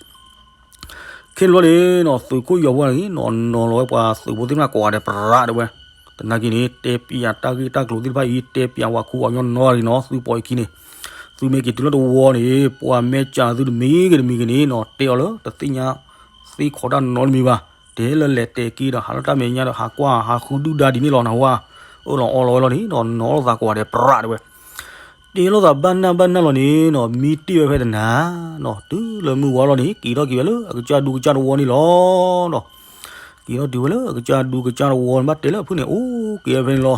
ခဲန့ၣ်ဘျီန့ၣ်နီၤ သုးခိၣ်ယီၤဖိန့ၣ်နီၤ နီၤလီၤဝဲပှၤသုးဖိသ့ၣ်တဖၣ်ကိးဂၤဒဲးပြးတဲဝဲ, သနာ်က့န့ၣ် တဲပၠးတၢ်ဂ့ၢ်တၢ်ကျိၤသ့ၣ်တဖၣ်အံၤ တဲပၠးဝဲခူအီၤညီနီၤဂ့ၤနီၤ သုပီၢ်အံၤခံန့ၣ်, သုမ့ၢ်က့ၤတုၤလၢတဝီန့ၣ် ပှၤမ့ၢ်စံးသုတမံၤဂ့ၤတမံၤဂ့ၤန့ၣ်နီၤ တဲအီၤလၢတသ့ၣ်ညါသ့ခီတၢ်နီတမံၤဘၣ်, တဲလၢလဲၤတဲာ်က့ၤဒီး ဟးလၢတၢ်မဲာ်ညါဒီး ဟးကွၢ်ဟးဃုဒုၣ်ဒါဒ်န့ၣ်လီၤနဟါ, အၢၣ်လီၤအီလီၤဝဲလီၤန့ၣ်နီၤ နီၤလီၤသးကိးဂၤဒဲးပြးတဲဝဲ တဲလိာ်သးဘၣ်နၢ်ဘၣ်နၢ်လီၤန့ၣ်နီၤ မံတ့ၢ်ဝဲဖဲတနၤနီၤ တုၤလၢမုၢ်ဝါလီၤန့ၣ် က့ၤထီၣ်က့ၤဝဲလၢအကစၢ်ဒူကစၢ်တဝီန့ၣ်လီၤနီၤ, က့ၤထီၣ်တုၤဝဲလၢအကစၢ်ဒူကစၢ်တဝီန့ၣ် ဘၣ်တဲလၢအဖုန့ၣ် အိၣ်က့ၤဝဲဖဲန့ၣ်လီၤ,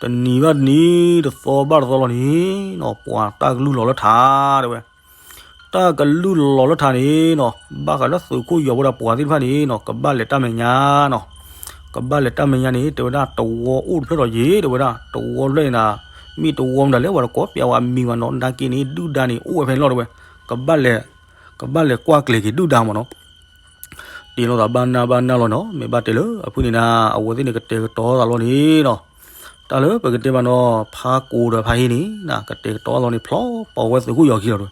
တနံၤဘၣ်တနံၤ တသီဘၣ်တသီလီၤန့ၣ်နီၤ ပှၤတၢ်ကလုၢ်လီၤလၢထးတဲဝဲ တၢ်ကလုၢ်လီၤလၢထးန့ၣ်နီၤ ဘၣ်ဃးလၢသုးခိၣ်ယီၤဖိဒီးပှၤသ့ၣ်တဖၣ်န့ၣ်နီၤ ကဘၣ်လဲၤတၢ်မဲာ်ညါနီၤ, ကဘၣ်လဲၤတၢ်မဲာ်ညါန့ၣ် တဲဝဲဒၣ်တဝီအိၣ်တဖျၢၣ်ဒီးယ့ၣ် တဲဝဲဒၣ် တဝီတဖျၢၣ်န့ၣ်နၤ, မ့ၢ်တဝီမတၤလဲၣ် ပှၤတကိးပၠးဝဲအမံၤဘၣ်နီၤ နာ်က့န့ၣ် ဒုၣ်ဒါန့ၣ် အိၣ်ဝဲဖဲန့ၣ်လီၤတဲဝဲ, ကဘၣ်လဲၤ, ကဘၣ်လဲၤကွၢ်ကျဲၤက့ၤဒုၣ်ဒါမ့ၢ်နီၤ တဲလိာ်သးဘၣ်နၢ်ဘၣ်နၢ်လီၤနီၤ မ့ၢ်ဘၣ်တဲလၢအဖုန့ၣ်နၤ အဝဲသ့ၣ်န့ၣ်ကတဲာ်ကတီၤသးလီၤန့ၣ်နီၤ, တၢ်လၢပကတဲဘၣ်နီၤ ဖးကိာ်ဒီးဖးဟ့ၣ်န့ၣ် ကတဲာ်ကတီၤသးလီၤန့ၣ် ဖျီပာ်ဝဲသုးခိၣ်ယီၤခံလီၤတဲဝဲ,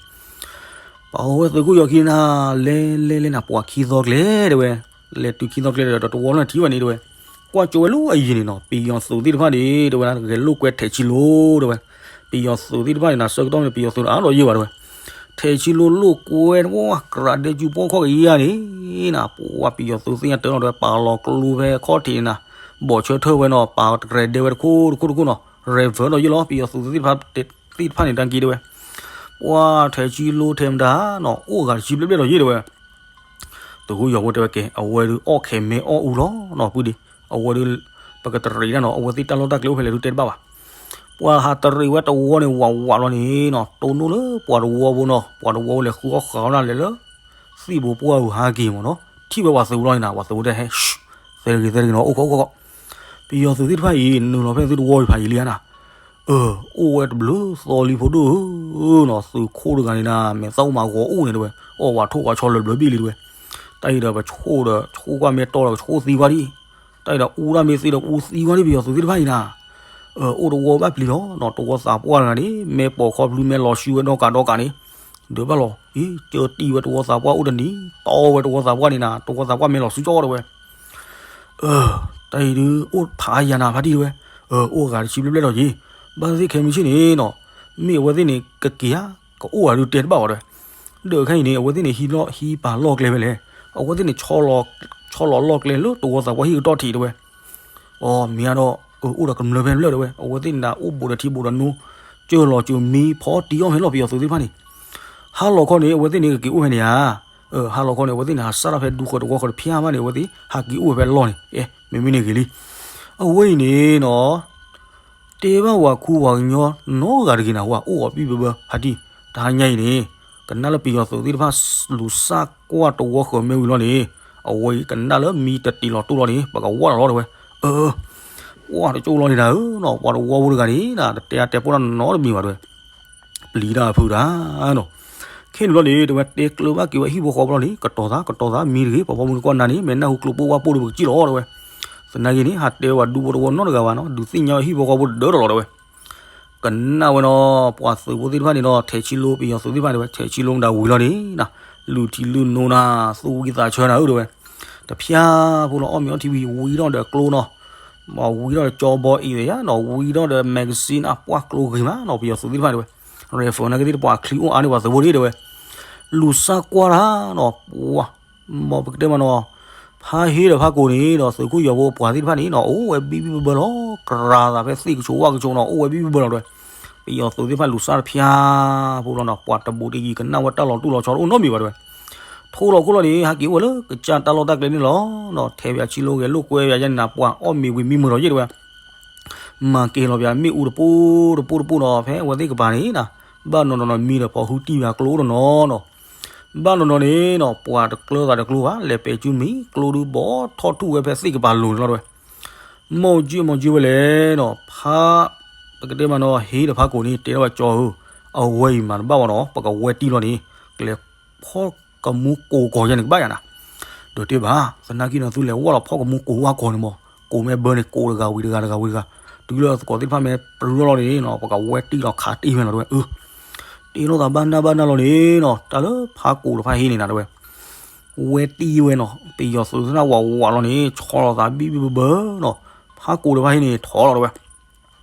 ပာ်ဝဲသုးခိၣ်ယီၤခံနၤ လဲၤလဲၤလဲၤနၤ ပှၤခံသီကျဲတဲဝဲ, လဲၤတုၤခံသီကျဲဒီးတဝီလၢထံဝဲန့ၣ်တဲဝဲ, ကွၢ်ကၠိဝဲလၢအယံၤန့ၣ်နီၤ ပယီၤသုးသ့ၣ်တဖၣ်န့ၣ် တဲဝဲဒၣ် ဂဲၤလိာ်ကွဲထဲးဆံလိတဲဝဲ ပယီၤသုးသ့ၣ်တဖၣ်န့ၣ်နၤ ဆၢကတီၢ်န့ၣ် ပယီၤသုးအါဒီးယဲၢ်ဘၣ်တဲဝဲ, ထဲးဆံလိလိာ်ကွဲ ဝဲကြးဒဲးကူပိာ်ခီၣ်ကယၤန့ၣ်နၤ ပဝဲပယီၤသုးသ့ၣ်ညါတၢ်လီၤတဲဝဲ ပာ်လီၤကျိဖဲခီၣ်ထံးန့ၣ်နၤ, ဘီၣ်ဆၢထၢၣ်ဝဲနီၤ ပာ်တကြဲးဒဲဝဲတခိၣ်တခိၣ်တခိၣ်နီၤ ရဲၣ်ဖၢၣ်ဒီးယဲၢ်လီၤ ပယီၤသုးသ့ၣ်တဖၣ်န့ၣ် တၢ်က့တဲဝဲ, ပှၤထဲးဆံလိထဲးမတၤနီၤ အိၣ်ဂၤတဆံဘျဲၣ်ဘျဲၣ်ဒီးယဲၢ်တဲဝဲ သုးခိၣ်ယီၤဖိတဲဝဲကဲ အဝဲဒုးအီၣ်ခဲးမဲအီၣ်အူလီၤနီၤ ပုၢ်ဒံး အဝဲဒုး ပကတရံးတၢ်နီၤ အဝဲသ့ၣ်တၢ်လီၢ်တၢ်ကျဲအိၣ်ဖဲလဲၣ်ဒုးတဲတဘၣ်ဘၣ်, ပှၤဟးတရံးဝဲတဝီန့ၣ် ဝးဝးလီၤန့ၣ်နီၤ တိၢ်နီၣ်လၢပှၤတဝီဖိနီၤ ပှၤတဝီဖိလဲၤဃုအီၣ်ဃာ်အီၣ်နၤလဲၤလၢ သံၣ်ဘိပှၢ်အုးဟးက့ၤမ့ၢ်နီၤ ထံၣ်ဝဲပှၤသုးဖိလီၤန့ၣ်နၤ ပှၤသုးဖိတဲဟဲ သဲတဂ့ၤသဲတဂ့ၤနီၤ အိၣ်ခိးအိၣ်ခိး ပယီၤသုးသ့ၣ်တဖၣ်အံၤ နုာ်လီၤဖဲသုတဝီအံၤဖးယံာ်လံဧါနၤ အၢ အိၣ်ဝဲတဘျုးသီလံဖိဒိၣ်ဧၢနီၤ သုးခိၣ်တဂၤန့ၣ်နၤ မဲာ်သၣ်အိၣ်မးဂီၤအိၣ်န့ၣ်တဲဝဲ အီၣ်ဝးထိၣ်ဝးဆီလၢာ်ဘျၢဘ့ၣ်လံတဲဝဲ, တၢ်အံၤဒီးပဆိၣ်ဒီး ဆိၣ်ကွၢ်မဲာ်တီၢ်ဒီးပဆိၣ်သံကွၢ်ဒံး, တၢ်အံၤဒီးအူတၢ်မ့ၢ်သ့ဒီးအူသံကွၢ်ဒံး ပယီၤသုးသ့ၣ်တဖၣ်အံၤနၤ, အိၣ်တဝီဘၣ်ပျံၤလီၤနီၤ တဝီသးပှၢ်တဂၤန့ၣ် မဲာ်ပိာ်ခီဖျိမဲာ်လီၤဆူဝဲဒီကးဒီကးန့ၣ်, ဒုးဘၣ်လီၤ အံၤ ကၢတံၢ်ဝဲတဝီသးပှၢ်အိၣ်တနံၤ တီဝဲတဝီသးပှၢ်န့ၣ်နၤ တဝီသးပှၢ်မဲာ်လီၤဆူကၠီတဲဝဲ တၢ်အံၤဒုး အိၣ်ဖးယၤနၤဖါတံၢ်တဲဝဲ, အိၣ်ဂၤတဆံဘျဲၣ်ဘျဲၣ်ဒီးယံၤ, ဘၣ်သ့ၣ်ခဲမုၢ်ဆ့ၣ်န့ၣ်နီၤ, မ့ၢ်အဝဲသ့ၣ်န့ၣ် ကက့ၤဧါ ကအိၣ်ဧါဒုးတဲတဘၣ်ဘၣ်တဲဝဲ. ဒီးခဲအံၤန့ၣ် အဝဲသ့ၣ်န့ၣ် ဟံးလီၢ်ဟံးပာ်လီၢ်ကျဲဖဲလဲၣ်, အဝဲသ့ၣ်န့ၣ် ဆီလီၤလီၢ်ကျဲလၢတဝီသးပှၢ်ဟံၣ်ကတီၢ်ထံးတဲဝဲ. အီ မ့ၢ်ဧါဒီး အိၣ်ဒီးကမျၢၢ်ဖဲလဲၣ်တဲဝဲ. အဝဲသ့ၣ်န့ၣ် အိၣ်ဘူးဒီးထံဘူးဒီးနိ, ကၢၢ်လီၤကၢၢ်မံဖီတံၢ်အီၣ်ဖဲလီၤ ပယီၤသုးသ့ၣ်တဖၣ်န့ၣ်. ဟါလီၤခီန့ၣ် အဝဲသ့ၣ်န့ၣ် ကက့ၤအိၣ်ဖဲန့ၣ်ဧါ. ဟါလီၤခီန့ၣ် အဝဲသ့ၣ်န့ၣ် ဟးစးထီၣ်ဖဲဒူဃီတဝီဃီတဖၠၣ်ဘၣ်န့ၣ် အဝဲသ့ၣ်ဟးက့ၤအိၣ်ဝဲဖဲလီၢ်န့ၣ်. အဲ မ့မ့ၢ်န့ၣ်ဂ့ၤလံ. အဝဲအံၤန့ၣ်နီၤ တဲဘၣ်ဝဲခူဝဲကညီနီတဂၤတဂ့ၤနၤ, ဝဲအိၣ်အီၤဘံၣ်ဘၢဘၢဖါတံၢ်. တဟါညါအံၤန့ၣ် ကနၣ်လၢပယီၤသုးသ့ၣ်တဖၣ် လူၤစၢ်ကွၢ်တဝီဃၢၤမ့ၢ်ဝံၤလီၤန့ၣ်, အဝဲအံၤကနၣ်လၢမံတတ့ၢ်လီၤတိၢ်လီၤန့ၣ် ပကဝၢ်လီၤလီၤတဲဝဲ. အၢ ပှၤတကၠိလီၤန့ၣ်ဒၣ်ဧၢနီၤ, ပှၤတဝီဖိတဂၤန့ၣ် တတဲအါတဲပှၢ်တၢ်နီတမံၤဘၣ်တဲဝဲ. ပျံၤတၢ်ဖုးတၢ်နီၤ. ခဲန့ၣ်လီၤန့ၣ် တဲဝဲတဲကျၢၤဘၣ်က့ၤဝဲဟံၣ်ဖိဃီဖိလီၤန့ၣ်, ကတီၤသး ကတီၤသး မံတဂ့ၤ, ပှၤဖီမုၢ်တကွၢ်နၤန့ၣ် မ့ၢ်နၢ်ဟူကျိပိၢ်ဝၣ်ပိၢ်ဒီး ပကစံၣ်လီၤတဲဝဲ. သနာ်က့န့ၣ် ဟးတဲဝဲဒူဖိတဝီနီတဂၤဘၣ်နီၤ, ဒုးသ့ၣ်ညါဝဲဟံၣ်ဖိဃီဖိတဒၢတလီၤတဲဝဲ. ကနၣ်ဝဲနီၤ, ပှၤသုးဖိသ့ၣ်တဖၣ်န့ၣ်ဒီး ထဲးဆံလိပယီၤသုးသ့ၣ်တဖၣ်တဲဝဲ, ထဲးဆံလိမတၤဝံၤလီၤန့ၣ် လုၢ်ထံလုၢ်နိနၤ, သူၣ်ဝံသးဆၢနၤဧၢတဲဝဲ. တဖၠၣ်ဖိလီၤ အီၣ်မ့ၤအီထံဝံၤ ဝံထီၣ်ဒီးကျိနီၤ, ဝံထီၣ်ဒီးကၠီဘီအံၤယါနီၤ, ဝံထီၣ်ဒီး magazine အပှၢ်ကျိဂ့ၤမးနီၤ, ပယီၤသုးသ့ၣ်တဖၣ်တဲဝဲ. ရဲၣ်ဖၢၣ်နာ်က့သ့ၣ်တပှၤချံအိၣ်အါန့ၢ်ပှၤသုးဖိဒၣ်တဲဝဲ. လူၤစၢ်ကွၢ်တၢ်နီၤ, ပှၤ မ်ပကတဲမးနီၤ, ဖါဟ့ဒီးဖါကိးန့ၣ်ဒီး သုးခိၣ်ယီၤဖိအပှၤသ့ၣ်တဖၣ်န့ၣ်နီၤ အိၣ်ဝဲဘံၣ်ဘံၣ်ဘၢဘၢလီၤ, ကြၤသးဖဲသ့ၣ်ကဆိးဝၣ်ကဆိးနီၤ, အိၣ်ဝဲဘံၣ်ဘံၣ်ဘၢလီၤတဲဝဲ. ပယီၤသုးသ့ၣ်တဖၣ်လူၤစၢ်တဖၠၣ်ဖိလီၤနီၤ, ပှၤတဘူးတယံၤကနၣ်ဝဲတၢ်လီၤတူၢ်လီၤဆီတအိၣ်နီတမံၤဘၣ်တဲဝဲ. ထိလီၤခိၣ်လီၤန့ၣ် ဟဲက့ၤအိၣ်ဝဲလၢကစၢ်တၢ်လီၢ်တၢ်ကျဲန့ၣ်လီၤနီၤ, ထဲးပၠးဆံလိဂဲၤလိာ်ကွဲပၠးယါန့ၣ်နၤ, ပှၤအီၣ်မ့ၤဝံၤမံမုာ်ထီၣ်ယဲၢ်တဲဝဲ. မၤက့ၤလီၤပၠးမ့ၣ်အူတပူၤတပူၤတပူၤနီၤ, ဖဲအဝဲသ့ၣ်ကပၤန့ၣ်နၤ, ဘၣ်နီၢ်နီၢ်နီၤ မံဒီးဖီၣ်ဟုတံၢ်ပၠးကျိတနီၤနီၤ. ဘၣ်နီၢ်နီၢ်န့ၣ်နီၤ ပှၤတကျၢၤသးတကျိၤဘၣ်, လဲၤပဲာ်ကူမံၤကျိဒုးဘီထီၣ်ထူၣ်ဝဲဖဲသ့ၣ်ကပၤလိၤန့ၣ်လီၤတဲဝဲ. မ့ၢ်ကၠံမ့ၢ်ကၠံဝဲလဲၣ်နီၤ, ဖါ ပကတဲမးနီၤ ဟ့ဒီးဖါကိးန့ၣ် တဲထီၣ်ဝဲကၠီဧၢ, အဝဲအံၤမၤတဘၣ်ဝဲနီၤ, ပကဝဲတံၢ်လီၤန့ၣ် ကလဲၤဖီၣ်ကမူကိးကီၢ်ယဲန့ၣ် ကဘၣ်ယၤနၤ. ဒီးတဲဘၣ် သနာ်က့နီၤ သုလဲၤဝဲလီၤဖီၣ်ကမူကိးဝၣ်ကီၢ်န့ၣ်မး, ကိးမ့ၢ်ဘၢန့ၣ် ကိးတဂၤဝံၤတဂၤ တဂၤဝံၤတဂၤ, တုၤလၢသကိးသ့ၣ်တဖၣ်မ့ၢ်ပြူလီၤန့ၣ်နီၤ ပကဝဲတံၢ်လီၤခးတံၢ်ဝဲနီၤတဲဝဲ. အၢ တ့လိာ်သးဘၣ်နၢ်ဘၣ်နၢ်လီၤန့ၣ်နီၤ, တၢ်လၢဖါကိးတဖၣ်ဟ့န့ၣ်နၤတဲဝဲ. ဝဲတံၢ်ဝဲနီၤ, ပယီၤသုးသ့ၣ်တဖၣ်ဝးဝးလီၤန့ၣ် ဆီလီၤသးဘံၣ်ဘံၣ်ဘၢဘၢနီၤ, ဖါကိးတဖၣ်ဟ့န့ၣ် ထီၣ်လီၤတဲဝဲ.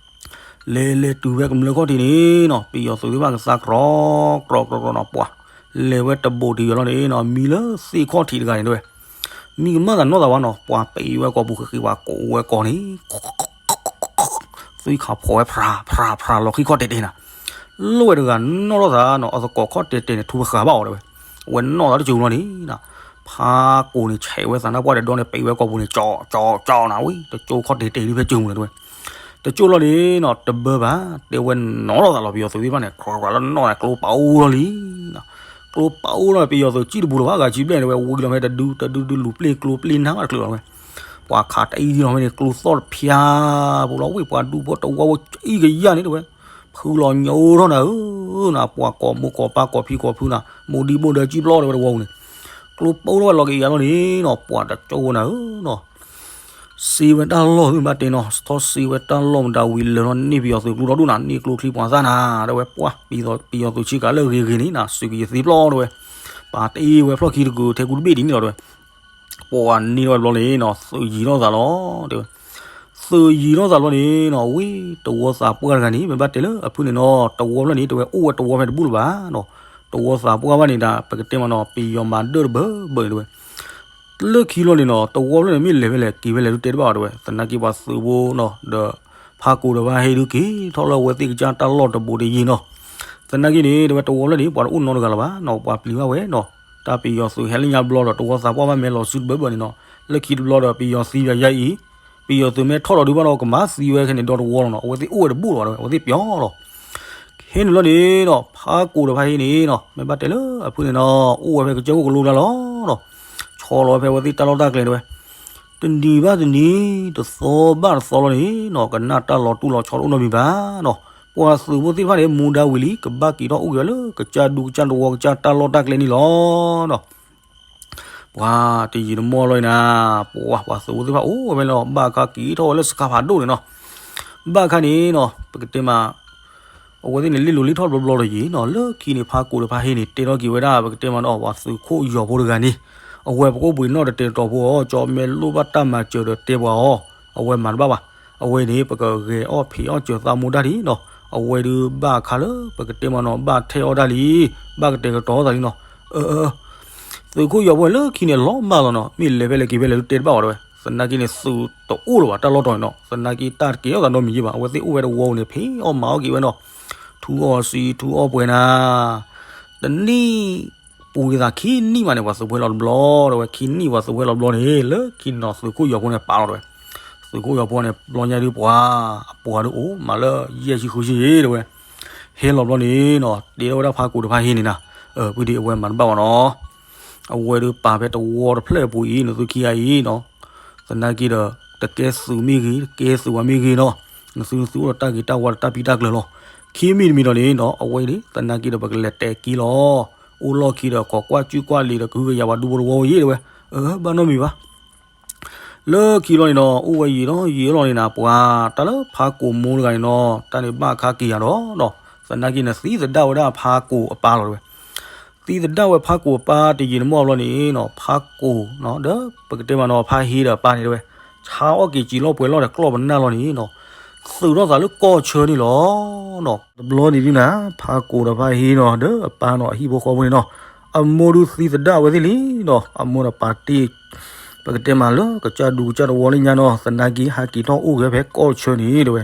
လဲၤလဲၤတုၤဖဲကမျၢၢ်ခီၣ်ထံးန့ၣ်နီၤ, ပယီၤသုးသ့ၣ်တဖၣ်ကသါကြီကြီကြီနီၤ, ပှၤ လဲၤဝဲတဘူးတယံၤလီၤန့ၣ်နီၤ, မံလၢသ့ၣ်ခီၣ်ထံးတဂၤန့ၣ်တဲဝဲ. မံကမၣ်သးနီၢ်သးဝဲနီၤ, ပှၤပံးဝဲကိာ်ပူၤ ဃ့ဃ့ဝဲကိးဝဲကိးန့ၣ် သွံၣ်ခးဖီၣ်ဝဲ ဖြးဖြးဖြး လီၤဃံခီၣ်တဲာ်တဲာ်နၤ, လိၣ်ဝဲတဂၤနီၣ်ထီၣ်သးနီၤ, အသကိးခီၣ်တဲာ်တဲာ်န့ၣ် ထူပဃာ်ဘၣ်အီၤတဲဝဲ. အဝဲနီၣ်သးတစိၤလီၤန့ၣ်နၤ, ဖါကိးန့ၣ် ဆဲးဝဲသးနါပှၢ်ဒီးဒီန့ၣ် ပံးဝဲကိာ်ပူၤန့ၣ် ကၠီကၠီကၠီနၤဝံၤ တကၠိခီၣ်တဲာ်တဲာ်ဒ်ဖဲကၠိမုၢ်န့ၣ်တဲဝဲ. တကၠိလီၤန့ၣ်နီၤ တဘၢဘၣ်, တဲဝဲနီၣ်ထီၣ်သးလီၤ ပယီၤသုးသ့ၣ်တဖၣ်န့ၣ် ကြၢးကြၢးလၢနီၣ်န့ၣ် ကျိပာ်အိၣ်လီၤလံ ကျိပာ်အိၣ်လီၤ ပယီၤသုးကံၣ်တပူၤလီၤဘၣ် ဂၤကံဘျဲၣ်န့ၣ်ဝဲ ဝံၤလီၤဖဲတဒုတဒုဒုလူၤပျ့ၢ်ကျိပျ့ၢ်နါဘၣ်တချုးလီၤဝဲ. ပှၤခးတအံၤလီၤဖဲန့ၣ် ကျိသီၣ်တဖျါဖိလီၤ ဝံၤပှၤဒူဖိတဝီဖိအံၤကယၢ်န့ၣ်တဲဝဲ. ဖုလီၤညိထီၣ်နၤဧၢ, နပှၤကိးမိၢ်ကိးပၢ်ကိးဖံကိးဖုနၤ, မိၢ်ဒံမိၢ်ဒၢကံၣ်ပျီတဲဝဲတဝီပူၤန့ၣ်. ကျိပာ်အိၣ်လီၤဝဲလီၤကယၤလီၤန့ၣ်နီၤ, ပှၤတကၠိဝဲနၤဧၢနီၤ. စ့ဝဲတၢ်လီၢ်မ့ၢ်ဘၣ်တဲနီၤ, ထီၣ်စ့ဝဲတၢ်လီၢ်မတၤဝံၤလၢာ်လီၤန့ၢ်ပယီၤသုးကျိဒီဒူၣ်နၤ, န့ၢ်ကျိချံပှၤသၣ်နၤ, တဲဝဲပှၤ ပယီၤသုးဆ့ကၤလၢအဂ့ၤဂ့ၤန့ၣ်နၤ, စူးကယံၤသ့ပျီတဲဝဲ. ပာ်တ့ၢ်ဝဲဖျီၣ်ခံတကုာ် ထဲကူတဘ့ၣ်ဒ်န့ၣ်လီၤတဲဝဲ. ပှၤန့ၢ်ထီၣ်ဝဲတဘျီန့ၣ်နီၤ, သုးယံၤထီၣ်သးလီၤ တဲဝဲ. သုးယံၤထီၣ်သးတဘျီန့ၣ်နီၤ, ဝံၤတဝီသးပှၢ်တဂၤန့ၣ် မ့ၢ်ဘၣ်တဲလၢအဖုန့ၣ်နီၤ, တဝီဖျၢၣ်န့ၣ် တဲဝဲအိၣ်ဝဲတဝီဖဲတဘူၣ်လၢၤဘၣ်နီၤ. တဝီသးပှၢ်ဘၣ်န့ၣ်ဒၣ် ပကတဲမးနီၤ ပယီၤမၤဒၢၣ်တဘၢဘၢန့ၣ်တဲဝဲ. လၢခံလီၤန့ၣ်နီၤ, တဝီဖျၢၣ်န့ၣ် မ့ၢ်လဲၤဖဲလဲၣ်က့ၤဖဲလဲၣ်ဒုးတဲတဘၣ်အီၤတဲဝဲ. သနာ်က့ပှၤသုးဖိနီၤ, ဒီးဖးကိာ်ဒီးဖးဟ့ၣ်ဒုးက့ၤထီၣ်လၢအဝဲသ့ၣ်ကစၢ်တၢ်လီၢ်တဘူး တယံၤနီၤ. သနာ်က့န့ၣ် တဲဝဲတဝီဖျၢၣ်န့ၣ် ပှၤတအိၣ်နီတဂၤလၢၤဘၣ်နီၤ, ပှၤပျံၤဘၣ်ဝဲနီၤ. တၢ်ပယီၤသုးဟဲလၢညါဘျီဒီး တဝီသးပှၢ်ဘၣ်မ့ၢ်လီၤစုတဘၢဘၢန့ၣ်နီၤ. လၢခံတဘျီဒီး ပယီၤသံယၤယါအံၤ, ပယီၤသုးမ့ၢ်ထီၣ်လီၤဒုးဘၣ်ဒီး ကမၤသံဝဲခဲန့ၣ်ဒီတဝီလီၤနီၤ. အဝဲသ့ၣ်အိၣ်ဝဲတဘူၣ်လၢၤဘၣ်တဲဝဲ, အဝဲသ့ၣ်ပျီလီၤ. ခဲန့ၣ်လီၤန့ၣ်နီၤ, ဖးကိာ်ဒီးဖးဟ့ၣ်န့ၣ်နီၤ, မ့ၢ်ဘၣ်တဲလၢအဖုန့ၣ်နီၤ, အိၣ်ဝဲဖဲကစၢၢ်ခိၣ်ကလိတၢ်လီၢ်နီၤ. ဆီလီၤဝဲဖဲအဝဲသ့ၣ်တၢ်လီၢ်တၢ်ကျဲတဲဝဲ. တနံၤဘၣ်တနံၤ, တသီဘၣ်တသီလီၤန့ၣ်နီၤ, ကနၣ်တၢ်လီၤတူၢ်လီၤဆီတအိၣ်နီတမံၤဘၣ်နီၤ. ပှၤသုးဖိသ့ၣ်တဖၣ်န့ၣ် မူဒါဝံၤလံ ကဘၣ်က့ၤထီၣ်အိၣ်က့ၤဝဲလၢကစၢ်ဒူကစၢ်တဝီကစၢ်တၢ်လီၢ်တၢ်ကျဲန့ၣ်လီၤနီၤ. ပှၤတယံာ်တမီၢ်လီၤအံၤနၤ, ပှၤ ပှၤသုးဖိသ့ၣ်တဖၣ်အိၣ်ဝဲဖဲလီၤ, ဘၣ်အခါက့ၤထီၣ်ဝဲလၢစခါဖးဒိၣ်န့ၣ်နီၤ. ဘၣ်အခါန့ၣ်နီၤ, ပကတဲမး အဝဲသ့ၣ်န့ၣ် လ့ၣ်လိၤလ့ၣ်ထီၣ်တဘျီဘျီတယံၤနီၤ, လၢခံန့ၣ် ဖးကိာ်ဒီးဖးဟ့ၣ်န့ၣ် တဲထီၣ်က့ၤဝဲဒၣ် ပကတဲမးနီၤ ပှၤသုးခိၣ်ယီၤဖိတဂၤန့ၣ်, အဝဲပကအိၣ်ဘှံးနီၣ်တတဲာ်တတီၤဖိအီၤ, ကၠီမဲာ်လိၣ်ဘၣ်တၢ်မၤစၢၤဒီးတဲပှၤအီၤ, အဝဲမၤတဘၣ်ဘၣ်. အဝဲန့ၣ် ပကဂဲၤအီၣ်ဖံးအီၣ်စၢၤသးမိၢ်တၢ်ဒံးနီၤ, အဝဲဒုးဘၣ်အခါလၢပကတဲမးနီၤ ဘၣ်ထဲအီၣ်တၢ်လံ, ဘၣ်ကတဲာ်ကတီၤသးလံနီၤ. အၢ သုးခိၣ်ယီၤဖိလၢခံန့ၣ်လီၤမၢ်လီၤနီၤ, မ့ၢ်လဲၤဖဲလဲၣ်က့ၤဖဲလဲၣ်လၢတဲတဘၣ်ဝဲတဲဝဲ, သနာ်က့န့ၣ် သုးတအိၣ်လၢၤဘၣ်တၢ်လီၢ်တီၤန့ၣ်နီၤ, သနာ်က့တၢ်တကဲထီၣ်သးနီတမံၤယ့ၢ်ဘၣ်, အဝဲသ့ၣ်အိၣ်ဝဲတဝီန့ၣ် ဖံးအီၣ်မၤအီၣ်က့ၤဝဲနီၤ, ထူအီၣ်စံထူအီၣ်ပှဲၤနၤ တနံၣ် ပူၤက့ၤသးခံနံၣ်မးန့ၣ် ပှၤသုးဖိဟဲလီၤတဘျီတဲဝဲ, ခံနံၣ်ပှၤသုးဖိဟဲလီၤတဘျီန့ၣ် လၢခံန့ၣ်နီၤ သုးခိၣ်ယီၤဖိန့ၣ်ပာ်လီၤတဲဝဲ, သုးခိၣ်ယီၤဖိန့ၣ် ဘျီညါဒုးပှၤ အပှၤဒုးအိၣ်မးလၢယဲၢ်ဆံဃုဆံယ့ၢ်တဲဝဲ, ဟဲလီၤဘျီန့ၣ်နီၤ တဲထီၣ်ဝဲဒၣ်ဖးကိာ်တဖၣ်ဟံးန့ၣ်နၤ, အၢ ပှၤဒုးအဝဲမၤတဘၣ်ဘၣ်နီၤ, အဝဲဒုးပာ်ဖဲတဝီတဖျၢၣ်အပူၤအံၤ နသုခံဂၤအံၤနီၤ, သနာ်က့ဒီး တကဲသုးမ့ၢ်ဂ့ၤ တကဲသုးဝဲမ့ၢ်ဂ့ၤနီၤ, နသုနသုအိၣ်ဒီးတၢ်ဂ့ၤတၢ်ဝါဒီးတၢ်ပံတၢ်ကျၢၤလီၤ, ခံမံၤတမံၤဒီးန့ၣ်နီၤ အဝဲန့ၣ် သနာ်က့ဒီးပကလဲၤတဲာ်က့ၤလီၤ, အိၣ်လီၢ်ခံဒီးကိးကွၢ်စုကွၢ်လံၤဒီးကဟုကယာ်ပှၤဒူဖိတဝီယ့ၢ်တဲဝဲ, အၢ ဘၣ်နီတမံၤဘၣ် လၢခံလီၤန့ၣ်နီၤ အိၣ်ဝဲယံာ်လီၤယံာ်လီၤန့ၣ်နၤ ပှၤတၢ်လၢဖးကိာ်မိၢ်တဂၤန့ၣ်နီၤ တၢ်န့ၣ်ဘၣ်အခါက့ၤယၤဒီးနီၤ သနာ်က့န့ၣ် သံသဒၣ်ဝဲဒၣ်ဖးကိာ်အပၢ်လီၤတဲဝဲ, သံသဒၣ်ဝဲဖးကိာ်အပၢ်တယံာ်တမီၢ်ဘျီန့ၣ်နီၤ ဖးကိာ်နီၤ ဒီးပကတဲမးနီၤ ဖးဟ့ဒီးအပၢ်န့ၣ်တဲဝဲ ဆါအီၣ်က့ၤစံာ်လီၢ်ပှဲၤလီၢ်ဒီးကျီၢ်ပနၢ်လီၤန့ၣ်နီၤ သုးထီၣ်သးလၢကီၢ်ဆၢန့ၣ်လီၤနီၤ, တဘျီန့ၣ်ဒုးနၤ ဖးကိာ်ဒီးဖးဟ့နီၤ ဒီးအပၢ်နီၤ အဟံၣ်ဖိဃီဖိန့ၣ်နီၤ အမိၢ်ဒုးသံသဒၣ်ဝဲသ့ၣ်လံနီၤ အမိၢ်ဒီးပာ်တ့ၢ် ပကတဲမးလၢကစၢ်ဒူကစၢ်တဝီလၢညါနီၤ သနာ်က့ဟးက့ၤထီၣ်အိၣ်ဂဲၤဖဲကီၢ်ဆၢန့ၣ်တဲဝဲ,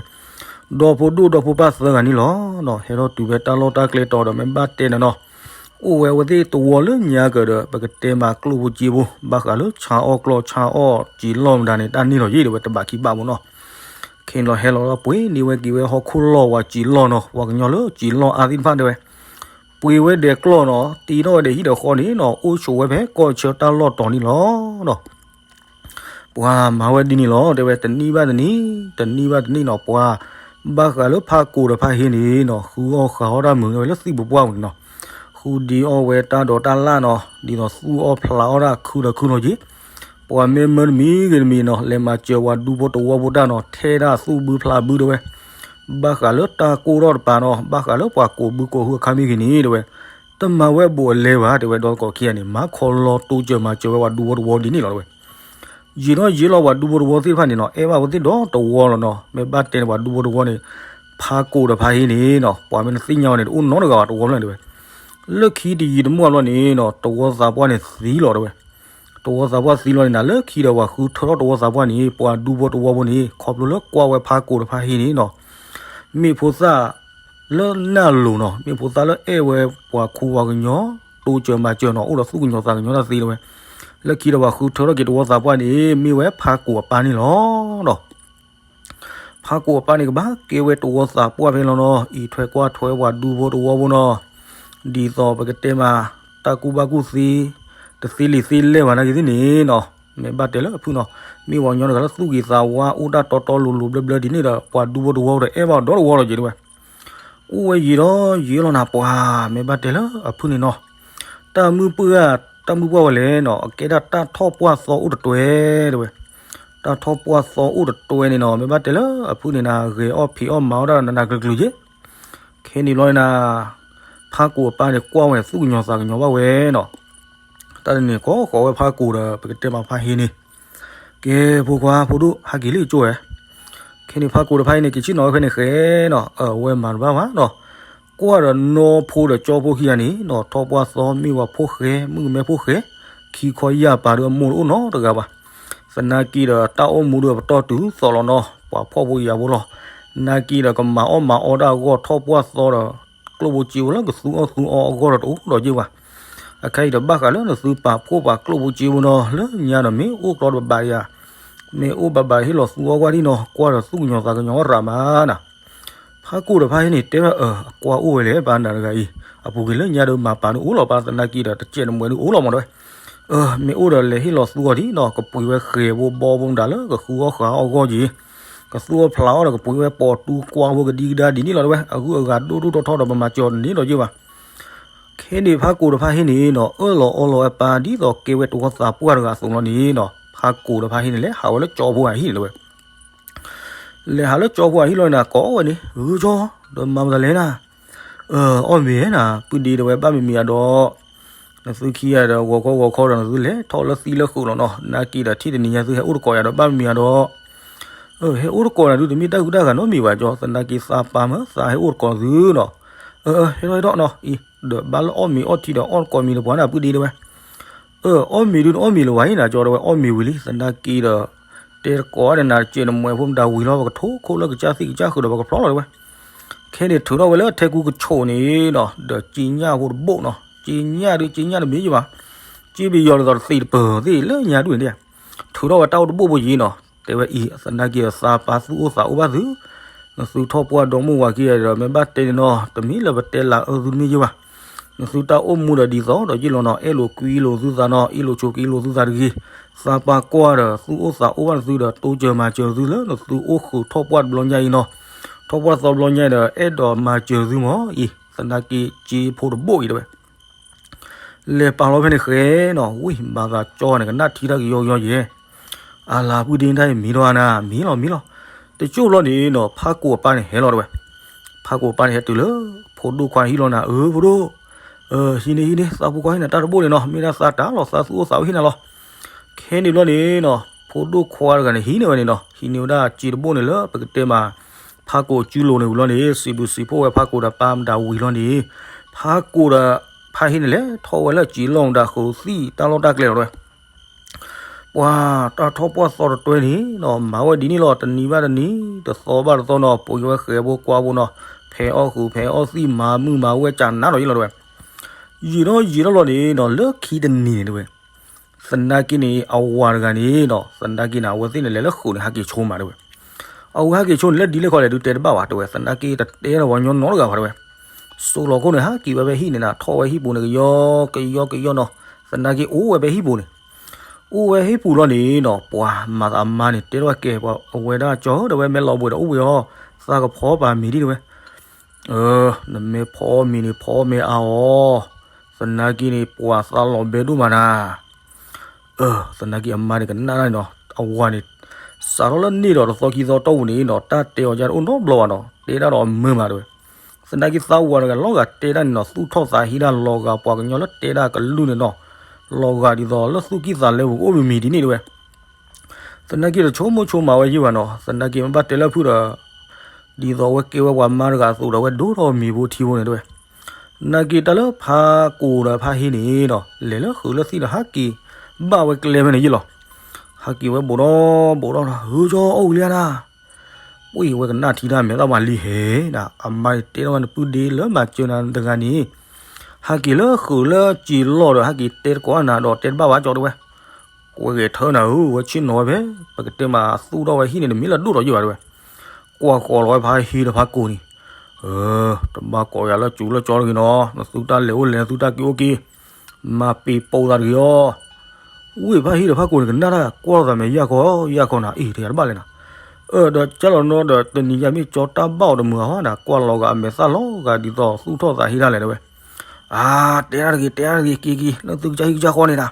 ဒီဖိဒိၣ်ဒီဖိပၢ်သၢဂၤန့ၣ်လီၤနီၤ ဟဲထီၣ်တုၤဖဲတၢ်လီၢ်တၢ်ကျဲတီၤဒီး မ့ၢ်ဘၣ်တဲနၤနီၤ အိၣ်ဝဲအဝဲသ့ၣ်တဝီလၢညါကဒီး ပကတဲမးကျိၣ်ဖိစ့ဖိ ဘၣ်ဃးလၢဆါအီၣ်ကျီၢ်ဆါအီၣ်စံာ်လီၢ်မတၤန့ၣ် တၢ်န့ၢ်လီၤယ့ၢ်တဲဝဲ တဘးခံဘးမနီၤ ခဲန့ၣ်လီၤဟဲလီၤလီၤပှ့ၤန့ၢ်ဝဲက့ၤဝဲဟီၣ်ခိၣ်လီၢ်ဝဲစံာ်လီၢ်နီၤ ပှၤကညီလၢစံာ်လီၢ်အါသ့ၣ်တဖၣ်တဲဝဲ ပှ့ၤဝဲဒဲးကျီၢ်နီၤ တ့ထီၣ်ဝဲဒဲးဟံၣ်ဒီးဃီန့ၣ်နီၤ အိၣ်ဆိးဝဲဖဲကီၢ်ဆၢတၢ်လီၢ်တီၤန့ၣ်လီၤနီၤ ပှၤမၤဝဲဒ်န့ၣ်လီၤ တဲဝဲတနံၣ်ဘၣ်တနံၣ် တနံၣ်ဘၣ်တနံၣ်နီၤ ပှၤ ဘၣ်ဃးလၢဖးကိာ်ဒီးဖးဟ့န့ၣ်နီၤ ဃုအီၣ်ဃုအီၣ်တၢ်မုာ်ဝဲလၢသံၣ်ပူၤပှၢ်ပူၤန့ၣ်နီၤ ဃုဒံးအီၣ်ဝဲတၢ်ဒိးတၢ်လၣ်နီၤ ဒ်သိးသူၣ်အီၣ်ဖျးအီၣ်တၢ်ခုဒီးခုနီၤက့ ပှၤမ့ၢ်မၢတမံၤဂ့ၤတမံၤနီၤ လဲၤမၤစၢၤပှၤဒူဖိတဝီဖိတၢ်နီၤ ထဲဒၣ်သူၣ်ဘုဖျးဘုတဲဝဲ ဘၣ်ဃးလၢတၢ်ကိၢ်ထီၣ်တပၤနီၤ ဘၣ်ဃးလၢပှၤကိးဘုကိးဟုအခါမ့ၢ်ဂ့ၤန့ၣ်တဲဝဲ တမၤဝဲဘူးအလဲဘၣ်တဲဝဲ ဒီသကိးခံဂၤန့ၣ် မၤခီလီၤတိစၢၤမၤစၢၤဝဲပှၤဒူဖိတဝီဒ်န့ၣ်လီၤတဲဝဲ ယံာ်ထီၣ်ယံာ်လီၤပှၤဒူဖိတဝီသ့ၣ်တဖၣ်န့ၣ်နီၤ အဲၣ်ဘၣ်ဝဲသ့ၣ်ဒီးတဝီလီၤနီၤ မ့ၢ်ဘၣ်တဲန့ၣ်ပှၤဒူဖိတဝီန့ၣ် ဖးကိာ်ဒီးဖးဟ့န့ၣ်နီၤ ပှၤမ့ၢ်နသ့ၣ်ညါဝဲန့ၣ် တအိၣ်နီတဂၤဘၣ်တဝီဖျၢၣ်တဲဝဲ လၢခံတယံာ်တမီၢ်ဘျီန့ၣ်နီၤ တဝီသးပှၢ်န့ၣ်သံလီၤတဲဝဲ တဝီသးပှၢ်သံလီၤန့ၣ်နၤ လၢခံဒီးပှၤဃုထၢထီၣ်တဝီသးပှၢ်န့ၣ် ပှၤဒူဖိတဝီဖိန့ၣ် ခီဖျိလၢကွၢ်ဝဲဖးကိာ်ဒီးဖးဟ့န့ၣ်နီၤ မ့ၢ်ဖိသၣ်လၢနၢ်လိၤနီၤ မ့ၢ်ဖိသၣ်လၢအဲၣ်ဝဲပှၤခူပှၤကညီ တိစၢၤမၤစၢၤနီၤ အိၣ်ဒီးသူၣ်ကညီၤသးကညီၤတၢ်သ့တဲဝဲ လၢခံဒီးပှၤဃုထၢထီၣ်က့ၤတဝီသးပှၢ်န့ၣ် မ့ၢ်ဝဲဖးကိာ်အပၢ်န့ၣ်လီၤနီၤ ဖးကိာ်အပၢ်န့ၣ် ကဘၣ်ကဲဝဲတဝီသးပှၢ်ဖဲလီၤနီၤ အံးထွဲကွၢ်ထွဲပှၤဒူဖိတဝီဖိနီၤ ဒ်သိးပကတဲမး တၢ်ကူၣ်ဘၣ်ကူၣ်သ့ တသ့လံာ်သ့လဲၢ်ဘၣ်နာ်က့သ့ၣ်န့ၣ်နီၤ မ့ၢ်ဘၣ်တဲလၢအဖုၣ်နီၤ မ့ၢ်ပှၤကညီတဂၤလၢသူၣ်ဂ့ၤသးဝါ အိၣ်တၢ်တီတီလိၤလိၤဘျၢဘျၢဒ်န့ၣ်ဒီး ပှၤဒူဖိတဝီဒီး အဲၣ်ဘၣ်ဒီတဝီလီၤက့ၤတဲဝဲ အိၣ်ဝဲယံာ်ဒီးယံာ်လီၤနၤ ပှၤမ့ၢ်ဘၣ်တဲလၢအဖုၣ်န့ၣ်နီၤ တၢ်မုၢ်ပှၢ် တၢ်မုၢ်ပှၢ်ဝဲလဲၣ်နီၤ အကဲဒၣ်တၢ်ထီၣ်ပှၢ်သီအိၣ်တတွဲတဲဝဲ တၢ်ထီၣ်ပှၢ်သီအိၣ်တတွဲန့ၣ်နီၤ မ့ၢ်ဘၣ်တဲလၢအဖုၣ်န့ၣ်နၤ ဂဲၤအီၣ်ဖံးအီၣ်မၤအီၣ်တၢ်နးနးကျုၤကျုၤက့ၤ ခဲန့ၣ်ဘျီန့ၣ်နၤ ဖးကိာ်အပၢ်န့ၣ် ကွၢ်ဝဲသူၣ်ကညီၤသးကညီၤဘၣ်ဝဲနီၤ တၢ်တနံၤကိးဃီၤဝဲဖးကိာ်ဒီး ပကတဲမးဖးဟ့န့ၣ် ကဲ ဖိခွါဖိဒိၣ် ဟးက့ၤလံကၠိဝဲ ခဲန့ၣ်ဖးကိာ်ဒီးဖးဟ့န့ၣ် က့ၤဆ့ၣ်နီၤဝဲဖဲန့ၣ်ဃဲနီၤ အဝဲမၤတဘၣ်ဘၣ်နီၤ ကွၢ်ဒီးနီၢ်ဖိဒီးကၠီဖိခံဂၤန့ၣ်နီၤ ထီၣ်ပှၢ်သီမ့ၢ်ဝဲဖိၣ်ဃဲ မုၣ်ကမဲဖိၣ်ဃဲ ခံခီယၢ်ပၤဒီးအမိၢ်တအိၣ်နီတဂၤဘၣ် သနာ်က့ဒီးတၢ်အိၣ်မူဒီးပတီၢ်တုၤသိးလီၤနီၤ ပှၤဖှီၣ်ဖိယာ်ဖိလီၤ နာ်က့ဒီးကမၤအီၣ်မၤအီတၢ်အဂီၢ်ထီၣ်ပှၢ်သီဒီး ကျိၣ်ဖိစ့ဖိလၢကသူအီၣ်သူအီအဂီၢ်ဒီးတအိၣ်ဒီးယ့ၢ်ဘၣ် အခါအံၤဒီးဘၣ်ဃးလၢနသုပာ်ဖှိၣ်ပာ်ကျိၣ်ဖိစ့ဖိနီၤ လၢညါဒီးမ့ၢ်အိၣ်ကျီတဘးယၤ မ့ၢ်အိၣ်ဘၣ်ဘၣ်ဟ့ၣ်လီၤသူအီၣ်ကွၢ်ဒံနီၤ ကွၢ်ဒီးသူၣ်ကညီၤသးကညီၤဝဲရးမးနၤ ဖးကိာ်ဒီးဖးဟ့န့ၣ် တဲဝဲအၢ အကွၢ်အိၣ်ဝဲလဲၣ် ပှၤနၤတဂၤအံၤ အပူၤကွံာ်လၢညါဒီးမၤပာ်န့ၣ်အိၣ်လီၤ ပှၤသနာ်က့ဒီးတစဲးတမှဲၤန့ၣ်အိၣ်လီၤမးတဲဝဲ အၢ မ့ၢ်အိၣ်ဒီးလဲၤဟ့ၣ်လီၤသူအီၣ်ဒံနီၤ ကပှ့ၤဝဲဃဲၤဖိဘီဖိမတၤလၢကဃုအီၣ်ဃုအီၣ်အဂီၢ်က့ၤ ကသူအီၣ်ဖျးအီၣ်ဒီးကပှ့ၤဝဲပိာ်တူကွၢ်ဖိကဒံကဒါဒ်န့ၣ်လီၤတဲဝဲ အဂုၤအဂၤဒိၣ်ဒိၣ်ထီၣ်ထီၣ်ဒီးပမၤစၢၤအီၤတန့ၢ်ဒီးယ့ၢ်ဘၣ် ခဲန့ၣ်ဖးကိာ်ဒီးဖးဟ့န့ၣ်နီၤ အၢၣ်လီၤအီလီၤဝဲပၢ်ဒ်သိးကဲဝဲတဝီသးပှၢ်တဂၤအသိးလီၤန့ၣ်နီၤ ဖးကိာ်ဒီးဖးဟ့န့ၣ် လဲၤဟးဝဲလၢကၠီဖိအဟံၣ်န့ၣ်တဲဝဲ လဲၤဟးလၢကၠီဖိအဟံၣ်လီၤန့ၣ် ကိးဝဲန့ၣ် ဂုၢ်ကၠီ ဒီးမၤမတၤလဲၣ်နၤ အၢ အီၣ်မ့ၤနၤ ပုၢ်ဒ့တဲဝဲ ဘၣ်မံၤမံၤအဒီး နသုခံဂၤဒီး ဂီၤခီဂီၤခီဒီး နသုလဲၤထီၣ်လၢသံလၢဃုာ်လီၤနီၤ နာ်က့ဒီး ထံၣ်တနံၤညါသုဟဲအိၣ်တကိးယၤဒီး ဘၣ်မံၤမံၤအဒီး ဟဲအိၣ်တကိးနၤဒုး တမ့ၢ်တၢ်ဂုၤတၢ်ဂၤနီတမံၤဘၣ်ကၠီ, သနာ်က့သးပၢ်မၢသးဟဲအိၣ်တကိးသုနီၤ. အၢ ဟဲထီၣ်ဟဲထီၣ်နီၤအံၤ, ဒီးဘၣ်လၢအီၣ်မ့ၤအီထံဒီးအီၣ်တကိးမံၤဒီးပှၤနၢ်ပှၢ်ဒ့တဲဝဲ. အၢ အီၣ်မ့ၤဒုးနအီၣ်မ့ၤလၢၤဝဲအံၤနၤကၠီတဲဝဲ, အီၣ်မ့ၤဝံၤလံ သနာ်က့ဒီး တဲတကိးအါဒီးနၤတစဲးနမှဲဖိမတၤဝံၤလီၤ ပကထိခိၣ်လၢကစၢ်သ့ၣ်ကစၢ်ဃုာ်ဒီးပကဖျီလီၤတဲဝဲ. ခဲန့ၣ်ထုးထီၣ်ဝဲလၢထဲကူကဆိးန့ၣ်နီၤ ဒီးစ့ညၣ်ဖိတဘိၣ်နီၤ, စ့ညၣ်ဒုးစ့ညၣ်တဘ့ၣ်ယဘၣ်, စ့ပယီၤဒ်သိးတသ့ၣ်တပၢၤသ့ၣ်လၢညါဒူၣ်န့ၣ် ထုးထီၣ်ဝဲတၢ်အိၣ်တဘိၣ်ဖိယံၤနီၤ, တဲဝဲအံၤ သနာ်က့ဒီးသးပၢ်သူၣ်အိၣ်သးအိၣ်ဘၣ်သု, နသုထီၣ်ပှၢ်ဒီမုၢ်ဝၤခံဂၤဒီး မ့ၢ်ဘၣ်တဲန့ၣ်နီၤ တမ့ၢ်လၢပတဲလၢအၢသုတမ့ၢ်ယဘၣ်. နသုတၢ်အိၣ်မူဒီးဒ်သိးဒီးယ့ၢ်လီၤနီၤ, အဲၣ်လိာ်ကွံလိာ်သုသးနီၤ, အ့ၣ်လိာ်ဆိးက့လိာ်သုသးတဂ့ၤ. သးပၢ်ကွၢ်ဒီးသူၣ်အိၣ်သးအိၣ်ဘၣ်နသုဒီး တိစၢၤမၤစၢၤသုလၢနသုအိၣ်ဃုာ်ထီၣ်ပှၢ်တဘျီညါအံၤနီၤ, ထီၣ်ပှၢ်သီတဘျီညါအံၤဒီး အဲၣ်ဒိးမၤစၢၤသုမၢ်အံၤ သနာ်က့စ့ဖိတဘိၣ်အံၤတဲဝဲ လဲၤပာ်လီၤဖဲန့ၣ်ဃဲနီၤ, ဝံၢ်ဘၣ်သးကၠီန့ၣ် ကနၣ်ထံတၢ်ကယီကယီယဲၢ်, အလၤပှၢ်ဒ့တၢ်အံၤမံၤဒီးနၤ မံၤလီၤမံၤလီၤ. တကၠိၢ်လီၤန့ၣ်နီၤ ဖးကိာ်အပၢ်န့ၣ်ဟဲလီၤတဲဝဲ, ဖးကိာ်အပၢ်န့ၣ်ဟဲတုၤလၢ ဖိဒိၣ်ခွါဟံၣ်လီၤနၤ, အၢ ဖိဒိၣ် ဟံးန့ၢ်ဟံးန့ၢ် သးဖိခွါဟံၣ်နၤတၢ်တဘိၣ်န့ၣ်နီၤ, မ့ၢ်ဒၣ်သးတၢ်လီၤ သးသူၣ်အိၣ်သးအိၣ်ဟံၣ်နၤလီၤ. ခဲန့ၣ်ဘျီန့ၣ်နီၤ ဖိဒိၣ်ခွါတဂၤန့ၣ် ဟံးန့ၢ်ဝဲန့ၣ်နီၤ, ဟံးန့ၢ်ဝဲဒၣ်စ့တဘိၣ်န့ၣ်လၢပကတဲမး ဖးကိာ်အစုလိၤန့ၣ်ဝံၤလီၤန့ၣ် စံးဘျုးစံးဖှိၣ်ဝဲဖးကိာ်ဒီးပၢ်မတၤဝံၤလီၤန့ၣ် ဖးကိာ်ဒီးဖးဟံၣ်န့ၣ်လဲၤထီၣ်ဝဲလၢစံာ်လီၢ်မတၤဃုာ်သံၣ်တၢ်လီၢ်တၢ်ကျဲလီၤတဲဝဲ. ပှၤတၢ်ထီၣ်ပှၢ်သီတတွဲန့ၣ်နီၤ မၤဝဲဒ်န့ၣ်လီၤ, တနံၤဘၣ်တနံၤ တသီဘၣ်တသီနီၤ ပှ့ၤဝဲဃဲၤဖိကွၢ်ဖိနီၤ, ဖဲးအီၣ်ဃုာ်ဖဲးအီၣ်သံၣ် မၤမုၢ်မၤဝဲကနးဒီးယ့ၢ်လီၤတဲဝဲ. ယံာ်ထီၣ်ယံာ်ထီၣ်လီၤန့ၣ်နီၤ လၢခံတနံၤန့ၣ်တဲဝဲ သနာ်က့န့ၣ် အဝၤတဂၤန့ၣ်နီၤ သနာ်က့န့ၣ် အဝဲသ့ၣ်န့ၣ်လဲၤလၢဃုာ်န့ၣ် ဟးက့ၤဆိမးတဲဝဲ. အဝဲဟးက့ၤဆိန့ၣ် လၢဒ်လဲၣ်ခီလဲၣ်ဒုးတဲတဘၣ်ဘၣ်တဲဝဲ, သနာ်က့တတဲဒီးပှၤကညီနီတဂၤဘၣ်တဲဝဲ. စိၤလီၤခိၣ်န့ၣ် ဟးက့ၤဝဲဖဲဟံၣ်န့ၣ်နၤ ထီၣ်ဝဲဟံၣ်ပူၤန့ၣ် ကယီကယီကယီနီၤ, သနာ်က့အိၣ်ဝဲဖဲဟံၣ်ပူၤန့ၣ် အိၣ်ဝဲဟံၣ်ပူၤလီၤန့ၣ်နီၤ ပှၤမၤသးအမါန့ၣ် တဲထီၣ်ဝဲကဲ အဝဲဒၣ်ကၠီဧၢ တဲဝဲ မ့ၢ်လီၤဘှံးဒီးအိၣ်ဘှံးအီၤ, သးကဖီပာ်မ့ၤဒံးတဲဝဲ. နမ့ၢ်ဖီမ့ၤန့ၣ် ဖီမ့ၤအါအီၤ, သနာ်က့န့ၣ် ပှၤသးလီၤဘဲဒိၣ်မးနၤ သနာ်က့အမါန့ၣ်ကနၣ်ဒၣ်န့ၣ်နီၤ အဝၤန့ၣ် စးထီၣ်လၢန့ၣ်ဒီးတသီခံသီတီၢ်ပူၤန့ၣ်နီၤ တၢ်တဲအီၤဒ်တအိၣ်နီတဘျီဘၣ်နီၤ တဲဒၣ်ဒီးအမုာ်မးတဲဝဲ. သနာ်က့သးဝၤတဂၤလီၤဂာ်တဲဒၣ်န့ၣ်နီၤ သူၣ်ထီၣ်သးဟံးဒၣ်လီၤဂာ်ပှၤကညီလၢတဲဒၣ်ကလုၢ်န့ၣ်နီၤ လီၤဂာ်ဒ်သိးလၢသူၣ်ကံၢ်သးလဲပူၤကအိၣ်မံၤမံၤဒ်န့ၣ်တဲဝဲ. သနာ်က့တဆိကမိၣ်ဆိကမးဝဲယံာ်ဘၣ်နီၤ သနာ်က့မ့ၢ်ဘၣ်တဲလၢဖုၣ်ဒီး ဒ်သိးအဝဲကဲဝဲပှၤမါတဂၤအသိးဒီး အဝဲဒိၣ်ထီၣ်မ့ၤဖိထံဖိန့ၣ်တဲဝဲ. သနာ်က့တၢ်လၢဖးကိာ်ဒီးဖးဟံၣ်န့ၣ်နီၤ လဲၤလၢဃုာ်လၢသံၣ်ဒီး ဟးက့ၤဘၣ်ဝဲကျဲဖဲန့ၣ်ယံာ်လီၤ. ဟးက့ၤဝဲဘူးဒီးဘူးဒီး ဟုကၠီအီၣ်ဝံၤလံဧါနၤ ပှ့ၤဝဲကနၣ်ထံတၢ်မဲာ်သၣ်မၤလံဟဲနၤ အမါန့ၣ်တဲထီၣ်ဝဲနပုၢ်ဒ့လၢမၤစၢၤနၤတဂၤန့ၣ် ဟးက့ၤလၢဃုာ်လၢစံာ်လီၢ်ဒီး ဟးက့ၤတဲတကိးနၤဒီးတဲတဘၣ်ဘၣ်ကၠီတဲဝဲ. ကွဲဂဲၤထၢနၤဧၢ ဝဲဆ့ၣ်နီၤဝဲဖဲ ပကတဲမးသူၣ်ထီၣ်ဝဲဟံၣ်န့ၣ် တမ့ၢ်လၢဒိၣ်ထီးယံာ်ဘၣ်တဲဝဲ. ကွၢ်ဃီၤလီၤဝဲဖးဟံၣ်ဒီးဖးကိာ်န့ၣ် တဘၣ်ကိးယၤလၢစူၤလၢကၠီတဂ့ၤနီၤ နသုတၢ်လဲၤအိၣ်လဲၤ နသုတၢ်က့ၤအိၣ်က့ၤ မၤပ့ၤပိာ်သးတဂ့ၤအီၤ. ဝ့ၢ်ဖးဟံၣ်ဒီးဖးကိာ်န့ၣ် ကနၣ်တၢ်ကွၢ်လိာ်သးမဲာ်ယၢ်ခီယၢ်ခီနၤ အ့ၣ် တယၤတဘၣ်လဲၣ်နၤ. အၢ ဒီးကၢ်လီၤနီၤဒီး တနံၤယၤမ့ၢ်ကၠီတၢ်ဘၣ်အီၤတမုာ်အဟီနၤ ကွၢ်လီၤဂာ်အမဲာ်သၣ်လီၤဂာ်ဒ်သိးသူၣ်ထီၣ်သးဟံးဒၣ်လဲာ်တဲဝဲ. အါ တဲဒၣ်တဂ့ၤ တဲဒၣ်တဂ့ၤ က့ၤက့ၤ လၢသုကစၢ်ဟံၣ်ကစၢ်ဃီန့ၣ်နၤ.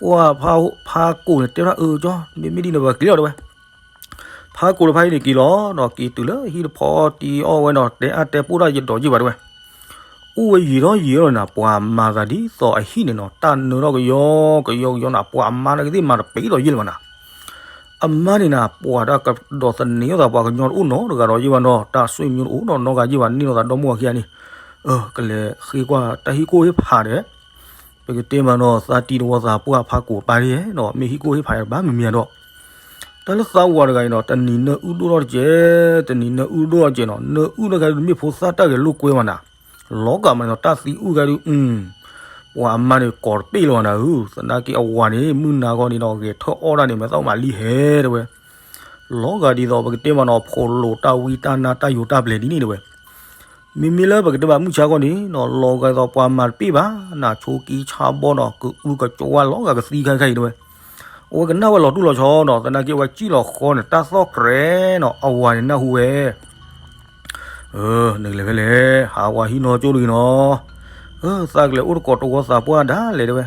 ကွၢ်ဖးကိာ်န့ၣ် တဲဒၣ်အၢကၠီ မ့မ့ၢ်ဒ်န့ၣ်ပက့ၤလီၤတဲဝဲ. ဖးကိာ်ဒီးဖးဟံၣ်န့ၣ်က့ၤလီၤနီၤ က့ၤတုၤလၢဟံၣ်တဖီတံၢ်အီၣ်ဝဲနီၤ တဲအါတဲပိၣ်တၢ်ယဒီးယံာ်ဘၣ်တဲဝဲ. အိၣ်ဝဲယံာ်ထီၣ်ယံာ်ထီၣ်နၤ ပှၤမၤသးဒ်သိးအဟံၣ်န့ၣ်နီၤ တၢ်နၢထီၣ်ကယီကယီကယီနၤ ပှၤအမါန့ၣ်ကသ့ၣ်မၤတပ့ၤဒီးယံာ်လၢၤဘၣ်နၤ. အမါန့ၣ်နၤ ပှၤတၢ်ကဒီးသန့ၤအသးပှၤကညီတအိၣ်နီတဂၤဒီးယံာ်ဘၣ်နီၤ တၢ်ဆွေမျိုးတအိၣ်နီတဂၤယံာ်ဘၣ် န့ၢ်လိာ်သးဒီမါဝၤခံဂၤန့ၣ် ကလဲၤဃ့ကွၢ်တၢ်ဟံၣ်ကိၢ်ဟ့ၣ်ဖးဒီး ပကတဲမးနီၤ သးတံၤတဝီသးပှၢ်ဖးကိာ်ပၢ်ဒ်နီၤ မ့ၢ်ဟံၣ်ကိၢ်ဟ့ၣ်ဖးဒီးဘၣ်မံၤမံၤဒီး တၢ်လၢသးဝၤတဂၤအံၤနီၤ တနံၤနၢအုၣ်ဒိၣ်ထီၣ်တက့ၢ် တနံၤနၢအုၣ်ဒိၣ်ထီၣ်တက့ၢ်နီၤ နၢအုၣ်တခါဒုးမ့ၢ်ဖိသၣ်တၢ်ဂဲၤလိာ်ကွဲမးနၤ လီၤဂာ်မးနီၤ တၢ်သံအုၣ်ဂၤဒုး ပှၤအမါန့ၣ်ကိးတပ့ၢ်လီၤနၤဧၢ သနာ်က့အဝၤန့ၣ် မုၢ်နၤဂီၤန့ၣ်နီၤ ဂဲၤထၢၣ်အီၣ်ဒၣ်န့ၣ် မဲာ်သၣ်မၤလံဟဲတဲဝဲ လီၤဂာ်ဒ်သိးပကတဲမးနီၤ ဖိးလိာ်တၢ်ဝံတၢ်နါတၢ်ယိာ်တၢ်ပျဲၤဒ်န့ၣ်တဲဝဲ မ့မ့ၢ်လၢပကတဲမးမုၢ်ဆါခီန့ၣ်နီၤ လီၤဂာ်ဒ်သိးပှၤမၤတပ့ၢ်ဘၣ် နဆိကံဆါဘီနီၤ ကအုကကွၢ်လီၤဂာ်ကသံခါခါအံၤတဲဝဲ အဝဲကနၣ်ဝဲလီၤတူၢ်လီၤဆီနီၤ သနာ်က့အဝဲစံၣ်လီၤဃီန့ၣ် တၢ်သီၣ်ကြဲးနီၤ အဝၤန့ၣ်နၢ်ဟူဝဲ နကလဲၤဖဲလဲၣ် ဟးဝၤဟံၣ်နီၤကၠိတဂ့ၤနီၤ သးကလဲၤအိၣ်တကိးတဝီသးပှၢ်ဒၣ်လဲာ်တဲဝဲ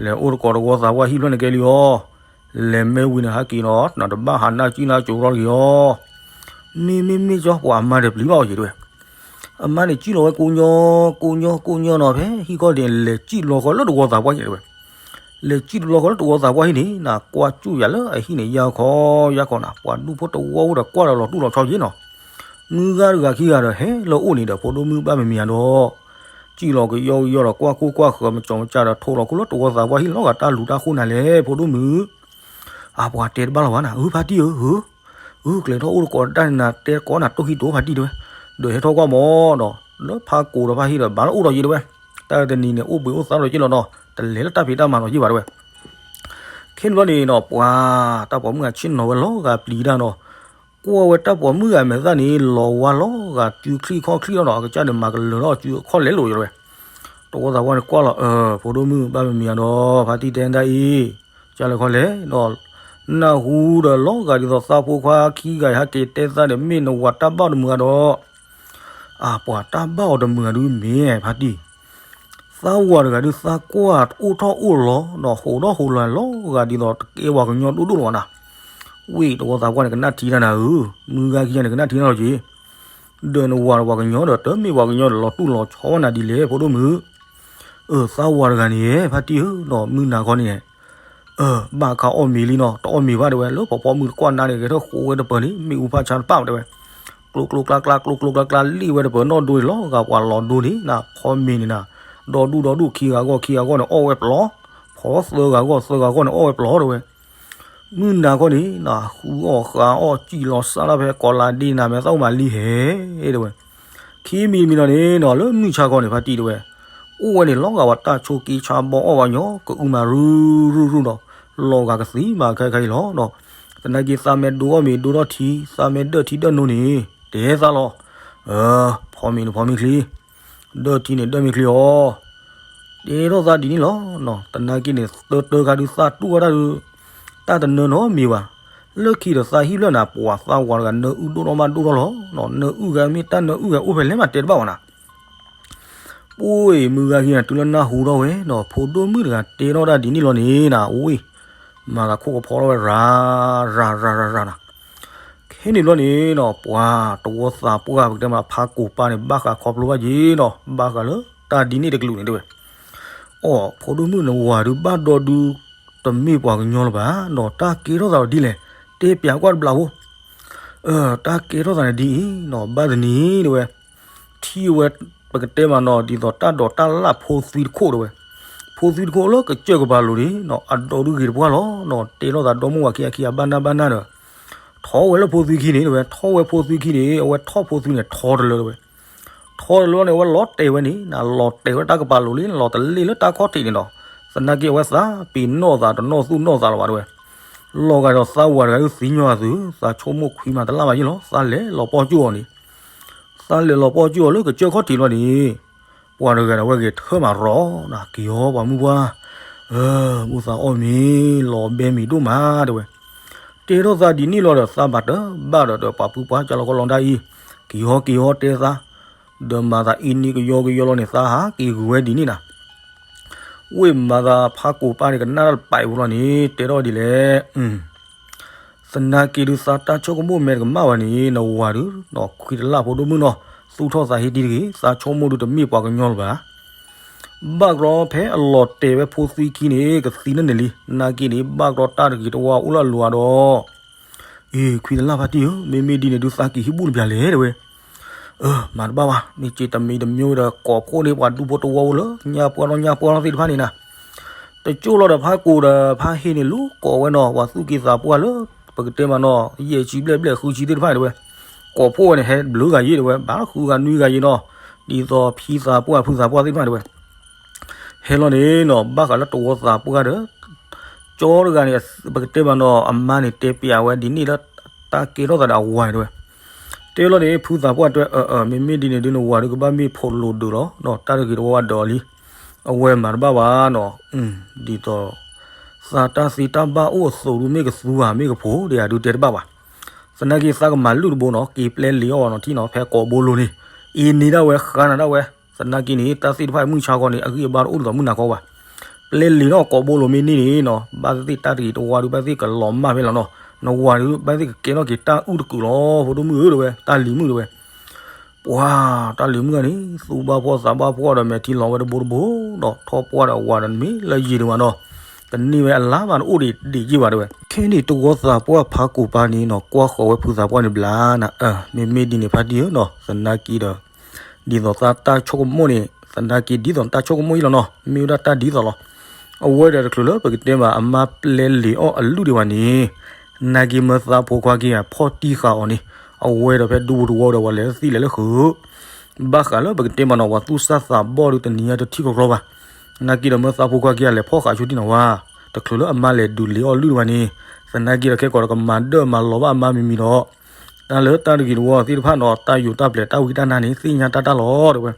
လဲၤအိၣ်တကိးတဝီသးပှၢ်ဟံၣ်ဖျၢၣ်န့ၣ်ကဲလံအီၤ လဲၤမ့ၢ်ဝံၤန့ၣ်ဟဲက့ၤနီၤ နတဘၣ်ဟးနၢ်ကံၣ်နၢ်ကၠိထီၣ်တဂ့ၤအီၤ မ့မ့ၢ်မ့ၢ်ကၠီပှၤအမါဒီးပျံၤဘၣ်အီၤက့ၤတဲဝဲ အမါန့ၣ်စံၣ်လီၤဝဲကိးညီ ကိးညီ ကိးညီနီၤ ဖဲဟံၣ်ခီၣ်ဒ့လဲၤစံၣ်လီၤဃီလၢတဝီသးပှၢ်က့ၤတဲဝဲ လဲၤစံၣ်တဘျီဃီလၢတဝီသးပှၢ်ဟံၣ်န့ၣ် နကွၢ်စူၣ်ယၤလၢအဟံၣ်န့ၣ် ယၢ်ခီယၢ်ခီနၤ, ပှၤဒူဖိတဝီအိၣ်ဒီးကွၢ်ဒီးလီၤတူၢ်လီၤဆီယ့ၣ်နီၤ. မုၢ်ဂၤတဂၤခံဂၤဒီး ဟဲလၢအအိၣ်န့ၣ်ဒီး ဖိဒိၣ်မုၣ်ဘၣ်မံၤမံၤယၤဒီး စံၣ်လီၤကယီကယီဒီး ကွၢ်ကိၢ်ကွၢ်ဃၢၤ မၤကၠီမၤကၠၢ်ဒီး ထိးလီၤခိၣ်လၢတဝီသးပှၢ်ဟံၣ်လီၤဂာ် တၢ်လူၤတၢ်ဃိၣ်နၤလဲၣ် ဖိဒိၣ်မုၣ်. အပှၤတဲတဘၣ်လီၤဘၣ်နၤ, အၢ ဖါတံၢ်ဧၢ, အၢ ကျဲၤထီၣ်အိၣ်တကိးတၢ်န့ၣ်နၤ တဲကိးနၤတိၢ်ခံတိၢ် ဖါတံၢ်တဲဝဲ, ဒီးဟဲထီၣ်ကွၢ်မးဒီး လၢဖါကိးဒီးဖါဟံၣ်ဒီး ဘၣ်လၢအိၣ်ဒီးယ့ၣ်တဲဝဲ, တၢ်တနံၤန့ၣ် အိၣ်ဘှံးအိၣ်သါဒီးယ့ၣ်လီၤနီၤ, တလဲၤလၢတၢ်ဖံးတၢ်မၤနီၤယ့ၣ်ဘၣ်တဲဝဲ. ခဲန့ၣ်ဘျီန့ၣ်နီၤ ပှၤတၢ်ပိာ်မုၣ်ဂၤဆ့ၣ်နီၤဝဲလီၤဂာ်ပျံၤတၢ်နီၤ, ကွၢ်ဝဲတၢ်ပိာ်မုၣ်ဂၤမဲာ်သၣ်န့ၣ် လီၤဝါလီၤဂာ်တုၤချံၣ်ခီၣ်ချံၣ်လီၤနီၤ, အကစၢ်န့ၣ်မၤကလၢၤထီၣ်စုခီၣ်လဲၤလိာ်ယ့ၣ်တဲဝဲ. တဝီသးပှၢ်န့ၣ်ကွၢ်လီၤ အၢ ဖိဒိၣ်မုၣ်ဘၣ်မံၤမံၤယၤဒီး ဖါတံၢ်တဲဒၣ်အံၤ ကၢ်လဲၤခီလဲၤဒီး နၢ်ဟူဒီးလီၤဂာ်ဒ်သိးသးဖိခွါခံဂၤဟဲက့ၤတဲသးဒီး မ့ၢ်နဝၤတၢ်ဘၣ်အီၤတမုာ်ဂၤဒီး အပှၤတၢ်ဘၣ်အီၤတမုာ်ဂၤဒုးမ့ၢ်ဖါတံၢ်, သးဝၤတဂၤဒုးသးကွၢ်အိၣ်ထီၣ်အိၣ်လီၤဒီး ဟိးထီၣ်ဟိးလီၤလီၤဂာ်ဒ်သိးတကဲပှၤကညီဒိၣ်ဒိၣ်လီၤဘၣ်နၤ. ဝ့ၢ်တဝီသးပှၢ်န့ၣ် ကနၣ်ထံတၢ်နၤဧၢ, မုၢ်ဂၤခံဂၤန့ၣ် ကနၣ်ထံတၢ်လီၤက့ၤ, ဒီးနဝၤဒီးပှၤကညီဒီး တမ့ၢ်ပှၤကညီဒီး လီၤတူၢ်လီၤဆီနၤဒ်လဲၣ် ဖိဒိၣ်မုၣ်. အၢ သးဝၤတဂၤန့ၣ် ဖါတံၢ်ဧၢ, ဒီးမုၢ်နၤခီန့ၣ် အၢ ဘၣ်ခါအီၣ်မ့ၤလံနီၤ, တအီၣ်မ့ၤဘၣ်တဲဝဲ, လၢဖီဖီမုၢ်တကွၢ်နါန့ၣ် ဂဲၤထၢၣ်ဃိးဝဲတပၢၤန့ၣ် မ့ၣ်အူဖးဆါတပၣ်တဲဝဲ, ကျိကျိကျါကျါ ကျိကျိကျါကျါ လ့ၣ်ဝဲတပၢၤနီၣ်ဒိန့ၣ် လီၤဂာ်ပှၤလီၤဒိန့ၣ်နၤ, ဖီမ့ၤန့ၣ်နၤ, ဒီဒူၣ်ဒီဒူၣ် ခံဂၤဂီၢ်ခံဂၤဂီၢ်န့ၣ် အီၣ်ဝဲပျီ, ဖီသၢဂၤဂီၢ်သၢဂၤဂီၢ်န့ၣ် အီၣ်ဝဲပျီတဲဝဲ. မုၢ်နၤခီန့ၣ်နၤ ဃုအီၣ်ဃုအီၣ် စံၣ်လီၤစၢ်လီၤဖဲကိးလါဒ့နၤ မဲာ်သၣ်အိၣ်မးလံဟဲတဲဝဲ. ခံမံၤတမံၤလီၤန့ၣ်နီၤ လၢမုၢ်ဆါခီန့ၣ် ဖါတံၢ်တဲဝဲ, အိၣ်ဝဲန့ၣ် လီၤဂာ်ဝဲတၢ်ဆိးက့ဆါဘီအီၣ်ဝဲညီ ကအုမၤရုၢ်ရုၢ်ရုၢ်ဒီး လီၤဂာ်ကသံမၤခဲခါအံၤလီၤဒီး သနာ်က့သးမ့ၢ်ဒိအီၣ်မ့ၤဒိထီၣ်ထံ သးမ့ၢ်ဒၢထံဒၢနိန့ၣ် တဲသးလီၤ. အၢ ဖီမ့ၤန့ၣ်ဖီမ့ၤချ့ ဒၢထံန့ၣ်ဒၢမ့ၤချ့အီၤ တဲထီၣ်သးဒ်န့ၣ်လီၤ. သနာ်က့န့ၣ် တၢတၢခါဒုးသးတူၢ်ဝဲဒၣ်ဒုး တၢ်တနၢနီတမံၤဘၣ်. လၢခံဒီးသးဟံၣ်ဖျၢၣ်နၤ ပှၤသးဝၤတဂၤ နၢအုၣ်ဒိၣ်ထီၣ်မးဒိၣ်ထီၣ်လီၤ. နၢအုၣ်ဂၤမ့ၢ်တၢ်နၢအုၣ်ဂၤအိၣ်ဖဲလဲၣ်မးတဲတဘၣ်ဝဲနၤ. ပှၤမုၢ်ဂၤခံဂၤတုၤလၢနၢ်ဟူထီၣ်ဝဲဒီး ဖိဒိၣ်မုၣ်တဂၤတဲထီၣ်ဒၣ်ဒ်န့ၣ်လီၤန့ၣ်နၤ ဝ့ၢ် မၤသးခိၣ်ကဖီထီၣ်ဝဲရၤ ရၤရၤရၤရၤနၤ. ခဲန့ၣ်ဘျီန့ၣ်နီၤ ပှၤတဝီသးပှၢ်ပကတဲမး ဖးကိာ်ပၢ်န့ၣ် ဘၣ်ဃးခီဖျိဘၣ်က့ၤနီၤ ဘၣ်ဃးလၢတၢ်ဒ်န့ၣ်တကလုာ်န့ၣ်တဲဝဲ. အိ ဖိဒိၣ်မုၣ်နဝၤဒုးဘၣ်ဒီဒုး တမ့ၢ်ပှၤကညီလၢၤဘၣ်နီၤ တၢ်ကဲထီၣ်သးဒီးဒ်လဲၣ် တဲပျးကွၢ်တဘျီဖိ. အၢ တၢ်ကဲထီၣ်သးန့ၣ်ဒ်အံၤနီၤ ဘၣ်တနံၤတဲဝဲ ထံၣ်ဝဲ ပကတဲမးနီၤ ဒ်သိးတၢ်ဒိးတၢ်လၢ်ဖိသွံတခိၣ်တဲဝဲ. ဖိသွံတခိၣ်လၢကစၢၢ်ကပၤလိၤန့ၣ်နီၤ အဒိးဒုးဂ့ၤတပှၢ်လီၤနီၤ တဲထီၣ်သးဒီမါဝၤခံဂၤခံဂၤဘၣ်နၢ်ဘၣ်နၢ်ဒီး ထီၣ်ဝဲလၢဖိသွံခံန့ၣ်တဲဝဲ ထီၣ်ဝဲဖိသွံခံန့ၣ် အဝဲထီၣ်ဖိသွံန့ၣ် ထီတလၢတဲဝဲ. ထီတလၢန့ၣ် အဝဲလီၤတဲာ်ဝဲန့ၣ် နလီၤတဲာ်ဝဲတၢ်ကပၤလိၤလံ လီၤတလ့ၣ်လၢတၢ်ခီၣ်ထံးန့ၣ်ဒီး သနာ်က့အဝဲသးပ့ၤနီၣ်သးတနီၣ်သူၣ်နီၣ်သးလၢၤဘၣ်တဲဝဲ. လီၤဂာ်ဒီးသးဝၤတဂၤဒုးသံညီအသု သးဆိကမိၣ်ခွံမးတလၢ်ဘၣ်ယ့ၣ်လီၤ သးလဲၤလီၤပီၢ်ကၠိအီၤန့ၣ် သးလဲၤလီၤပီၢ်ကၠိအီၤလၢကစၢၢ်ခီၣ်ထံးလီၤန့ၣ် ပှၤတဂၤဒီးအဝဲဂဲၤထၢၣ်မးရီၤနၤ က့ၤအီၤပှၤမုၣ်ပှၢ် အၢ မူသးအီၣ်မ့ၤ လီၤဘဲမ့ၤဒိၣ်မးတဲဝဲ. တဲထီၣ်သးဒ်န့ၣ်လီၤဒီး သးဘၣ်တဘၣ်ဒီး ဒီးပှၤဖုပှၢ်ကၢလီၤကီလီၤဒၣ်အံၤ က့ၤအီၤက့ၤအီၤတဲသး ဒီးမၤသးအံၤန့ၣ်ကယီကယီလီၤန့ၣ် သးဟးက့ၤဂုာ်ဝဲဒ်န့ၣ်နၤ ဝ့ၢ်မၤသးဖးကိာ်ပၢ်န့ၣ် ကနၣ်တၢ်တပာ်အံၤဖိလီၤန့ၣ် တဲထီၣ်ဒ်လဲၣ် သနာ်က့ဒုးသးတၢ်ဆိကမိၣ်မဲာ်တကမၣ်ဘၣ်န့ၣ် နဝၤဒုးနီၤ ခွံတလၢ်ဖိဒိၣ်မုၣ်နီၤ သူၣ်ထီၣ်သးဟ့တံၢ်တဂ့ၤ သးဆိကမိၣ်ဒုးတမ့ၢ်ပှၤကညီလၢၤဘၣ်. ဘၣ်ကြီဖဲအလီၤတဲာ်ဝဲဖိသွံခံန့ၣ် ကသံန့ၣ်န့ၣ်လံ နာ်က့န့ၣ် ဘၣ်ကြီတၢ်တဂ့ၤတဝါအိၣ်လၢအလိၤဒီး အ့ ခွံတလၢ်ဖါတံၢ်ဧၢ မ့မ့ၢ်ဒ်န့ၣ်ဒုးသးက့ၤဟံၣ်ဘူၣ်တပျၢၤလဲၣ်တဲဝဲ. အၢ မၤတဘၣ်ဘၣ် မ့ၢ်စ့တမံၤတမံၤဒီး ကိးဖှိၣ်န့ၢ်ပှၤဒူဖိတဝီဖိလၢ ညါပှၢ်နီၢ်ညါပှၢ်နီၢ်သ့ၣ်တဖၣ်န့ၣ်နၤ တကၠိၣ်လီၤဒီးဖးကိာ်ဒီးဖးဟ့န့ၣ် လူၤကိးဝဲနီၤ ပှၤသူၣ်က့သးပှၢ်လၢ ပကတဲမးနီၤ ယဲၢ်ဆံဘျဲၣ်ဘျဲၣ်ဃုဆံသ့ၣ်တဖၣ်န့ၣ်တဲဝဲ. ကိးဖှိၣ်ဝဲန့ၣ် ဟဲဘျုးဂၤယ့ၣ်တဲဝဲ ဘၣ်ဃုဂၤနွံဂၤယ့ၣ်နီၤ ဒ်သိးဖံသးပှၢ်ဖုသးပှၢ်သ့ၣ်တဖၣ်တဲဝဲ ဟဲလီၤန့ၣ်နီၤ ဘၣ်ဃးလၢတဝီသးပှၢ်ဒီး ကၠီတဂၤန့ၣ် ပကတဲမးနီၤ အမါန့ၣ်တဲပျးဝဲဒ်န့ၣ်လၢ တၢ်ကဲထီၣ်သးဒီးအဝၤန့ၣ်တဲဝဲ. တဲလီၤန့ၣ် ဖုသးပှၢ်တဲဝဲ အၢ အၢ မ့မ့ၢ်ဒ်န့ၣ်ဒုး နဝၤဒုးကဘၣ်မ့ၢ်ဖိးလိာ်ဒုးလီၤ တၢ်တဂ့ၤတဝါဝါဒၢးအီၤလံ. အဝဲမၤတဘၣ်ဘၣ်နီၤ ဒ်သိး သးတၢ်သ့တၢ်ဘၣ်အိၣ်အသိးဒုး မ့ၢ်ကသူဧါ မ့ၢ်ကဖိးဒံးဧါဒုးတဲတဘၣ်ဘၣ်. သနာ်က့သးကမၤလုၢ်တဘိနီၤ က့ၤပျဲလံာ်အီၣ်ဘၣ်နီၤ ထံၣ်နီၤ ဖဲကိးဘိလိၤန့ၣ် အ့န့ၢ်ဒၣ်ဝဲ ဃါနၤဒၣ်ဝဲ. သနာ်က့န့ၣ် တၢ်သ့ၣ်တဖၣ်မုၢ်ဆါခီန့ၣ် အဂံၢ်အဘါတအိၣ်ဒ်သိးမုၢ်နၤခီဘၣ်. ပျဲလံာ်နီၤ ကိးဘိလိၤမ့ၢ်န့ၢ်န့ၣ်နီၤ ဘၣ်သ့ၣ်သ့ၣ်တၢ်တဂ့ၤတဝါဒုး ဘၣ်သ့ၣ်ကလီၤမၢ်ဖဲလီၤနီၤ နဝၤဒုး ဘၣ်သ့ၣ်ကကဲထီၣ်က့ၤတၢ်အုၣ်တကုာ်လီၤ ဖိဒိၣ်မုၣ်ဧၢတဲဝဲ တၢ်လံၤမုၣ်တဲဝဲ. ပှၤ တၢ်လံၤမုၣ်ဂၤန့ၣ် သူၣ်ဘၣ်ဖှီၣ်သးဘၣ်ဖှီၣ်ဒီး မဲာ်ထံလီၤဝဲတဘိတဘိဒီး ထီၣ်ပှၢ်ဒီးအဝၤဒီး နမ့ၢ်လၢယံၤဒံးမးနီၤ တန့ၢ်ဝဲအလါဘၣ် နအိၣ်ဒံးဒံးယ့ၢ်ဘၣ်တဲဝဲ. ခဲန့ၣ် တဝီသးပှၢ်ဖးကိာ်ပၤန့ၣ်နီၤ ကွၢ်ဃီၤဝဲဖုသးပှၢ်န့ၣ်ဘျါနၤ, အၢ မ့မ့ၢ်ဒ်န့ၣ်ဖါတံၢ်ဧၢနီၤ သနာ်က့ဒီး ဒ်သိးသးတၢ်ဆိကမိၣ်န့ၣ် သနာ်က့ဒ်သိးတၢ်ဆိကမိၣ်အံၤလီၤနီၤ, မ့ၢ်ဝဲဒၣ်တၢ်ဒ်သိးလီၤ. အဝဲဒီးတချုးလၢပကတဲဘၣ်အမါပျဲလံာ်အီၣ်အလုၢ်ဒံးဘၣ်န့ၣ် နာ်က့မၢသးဖိခွါခံဂၤဖီၣ်တံၢ်ဃာ်အီၤန့ၣ် အဝဲဒီးဖဲဒူပူၤတဝီဒီး ပှၤလဲၤသံလဲၤလၢဃုာ် ဘၣ်ဃးလၢပကတဲမးနီၤ ပှၤသူၣ်စၢ်သးဘီၣ်ဒုးတနံၤညါတထံၣ်ကရီဘၣ်. နာ်က့ဒီးမၢသးဖိခွါခံဂၤလဲၤဖီၣ်ဃာ်ဆိတံၢ်နီၤဝဲ, တချုးလၢအမါလဲၤဒုးလံာ်အီၣ်လုၢ်ဒံးဘၣ်န့ၣ် သနာ်က့ဒီးခဲကိာ်ဒီးကမၤဒၢၣ်မၤလီၤဘၣ်အမါမံၤမံၤဒီး တၢ်လၢတၢ်တဂ့ၤတဝီသ့ၣ်တဖၣ်နီၤ တၢ်ယိာ်တၢ်ပျဲၤတၢ်ဝံတၢ်နါန့ၣ် သ့ၣ်ညါတၢ်တၢ်လီၤတဲဝဲ.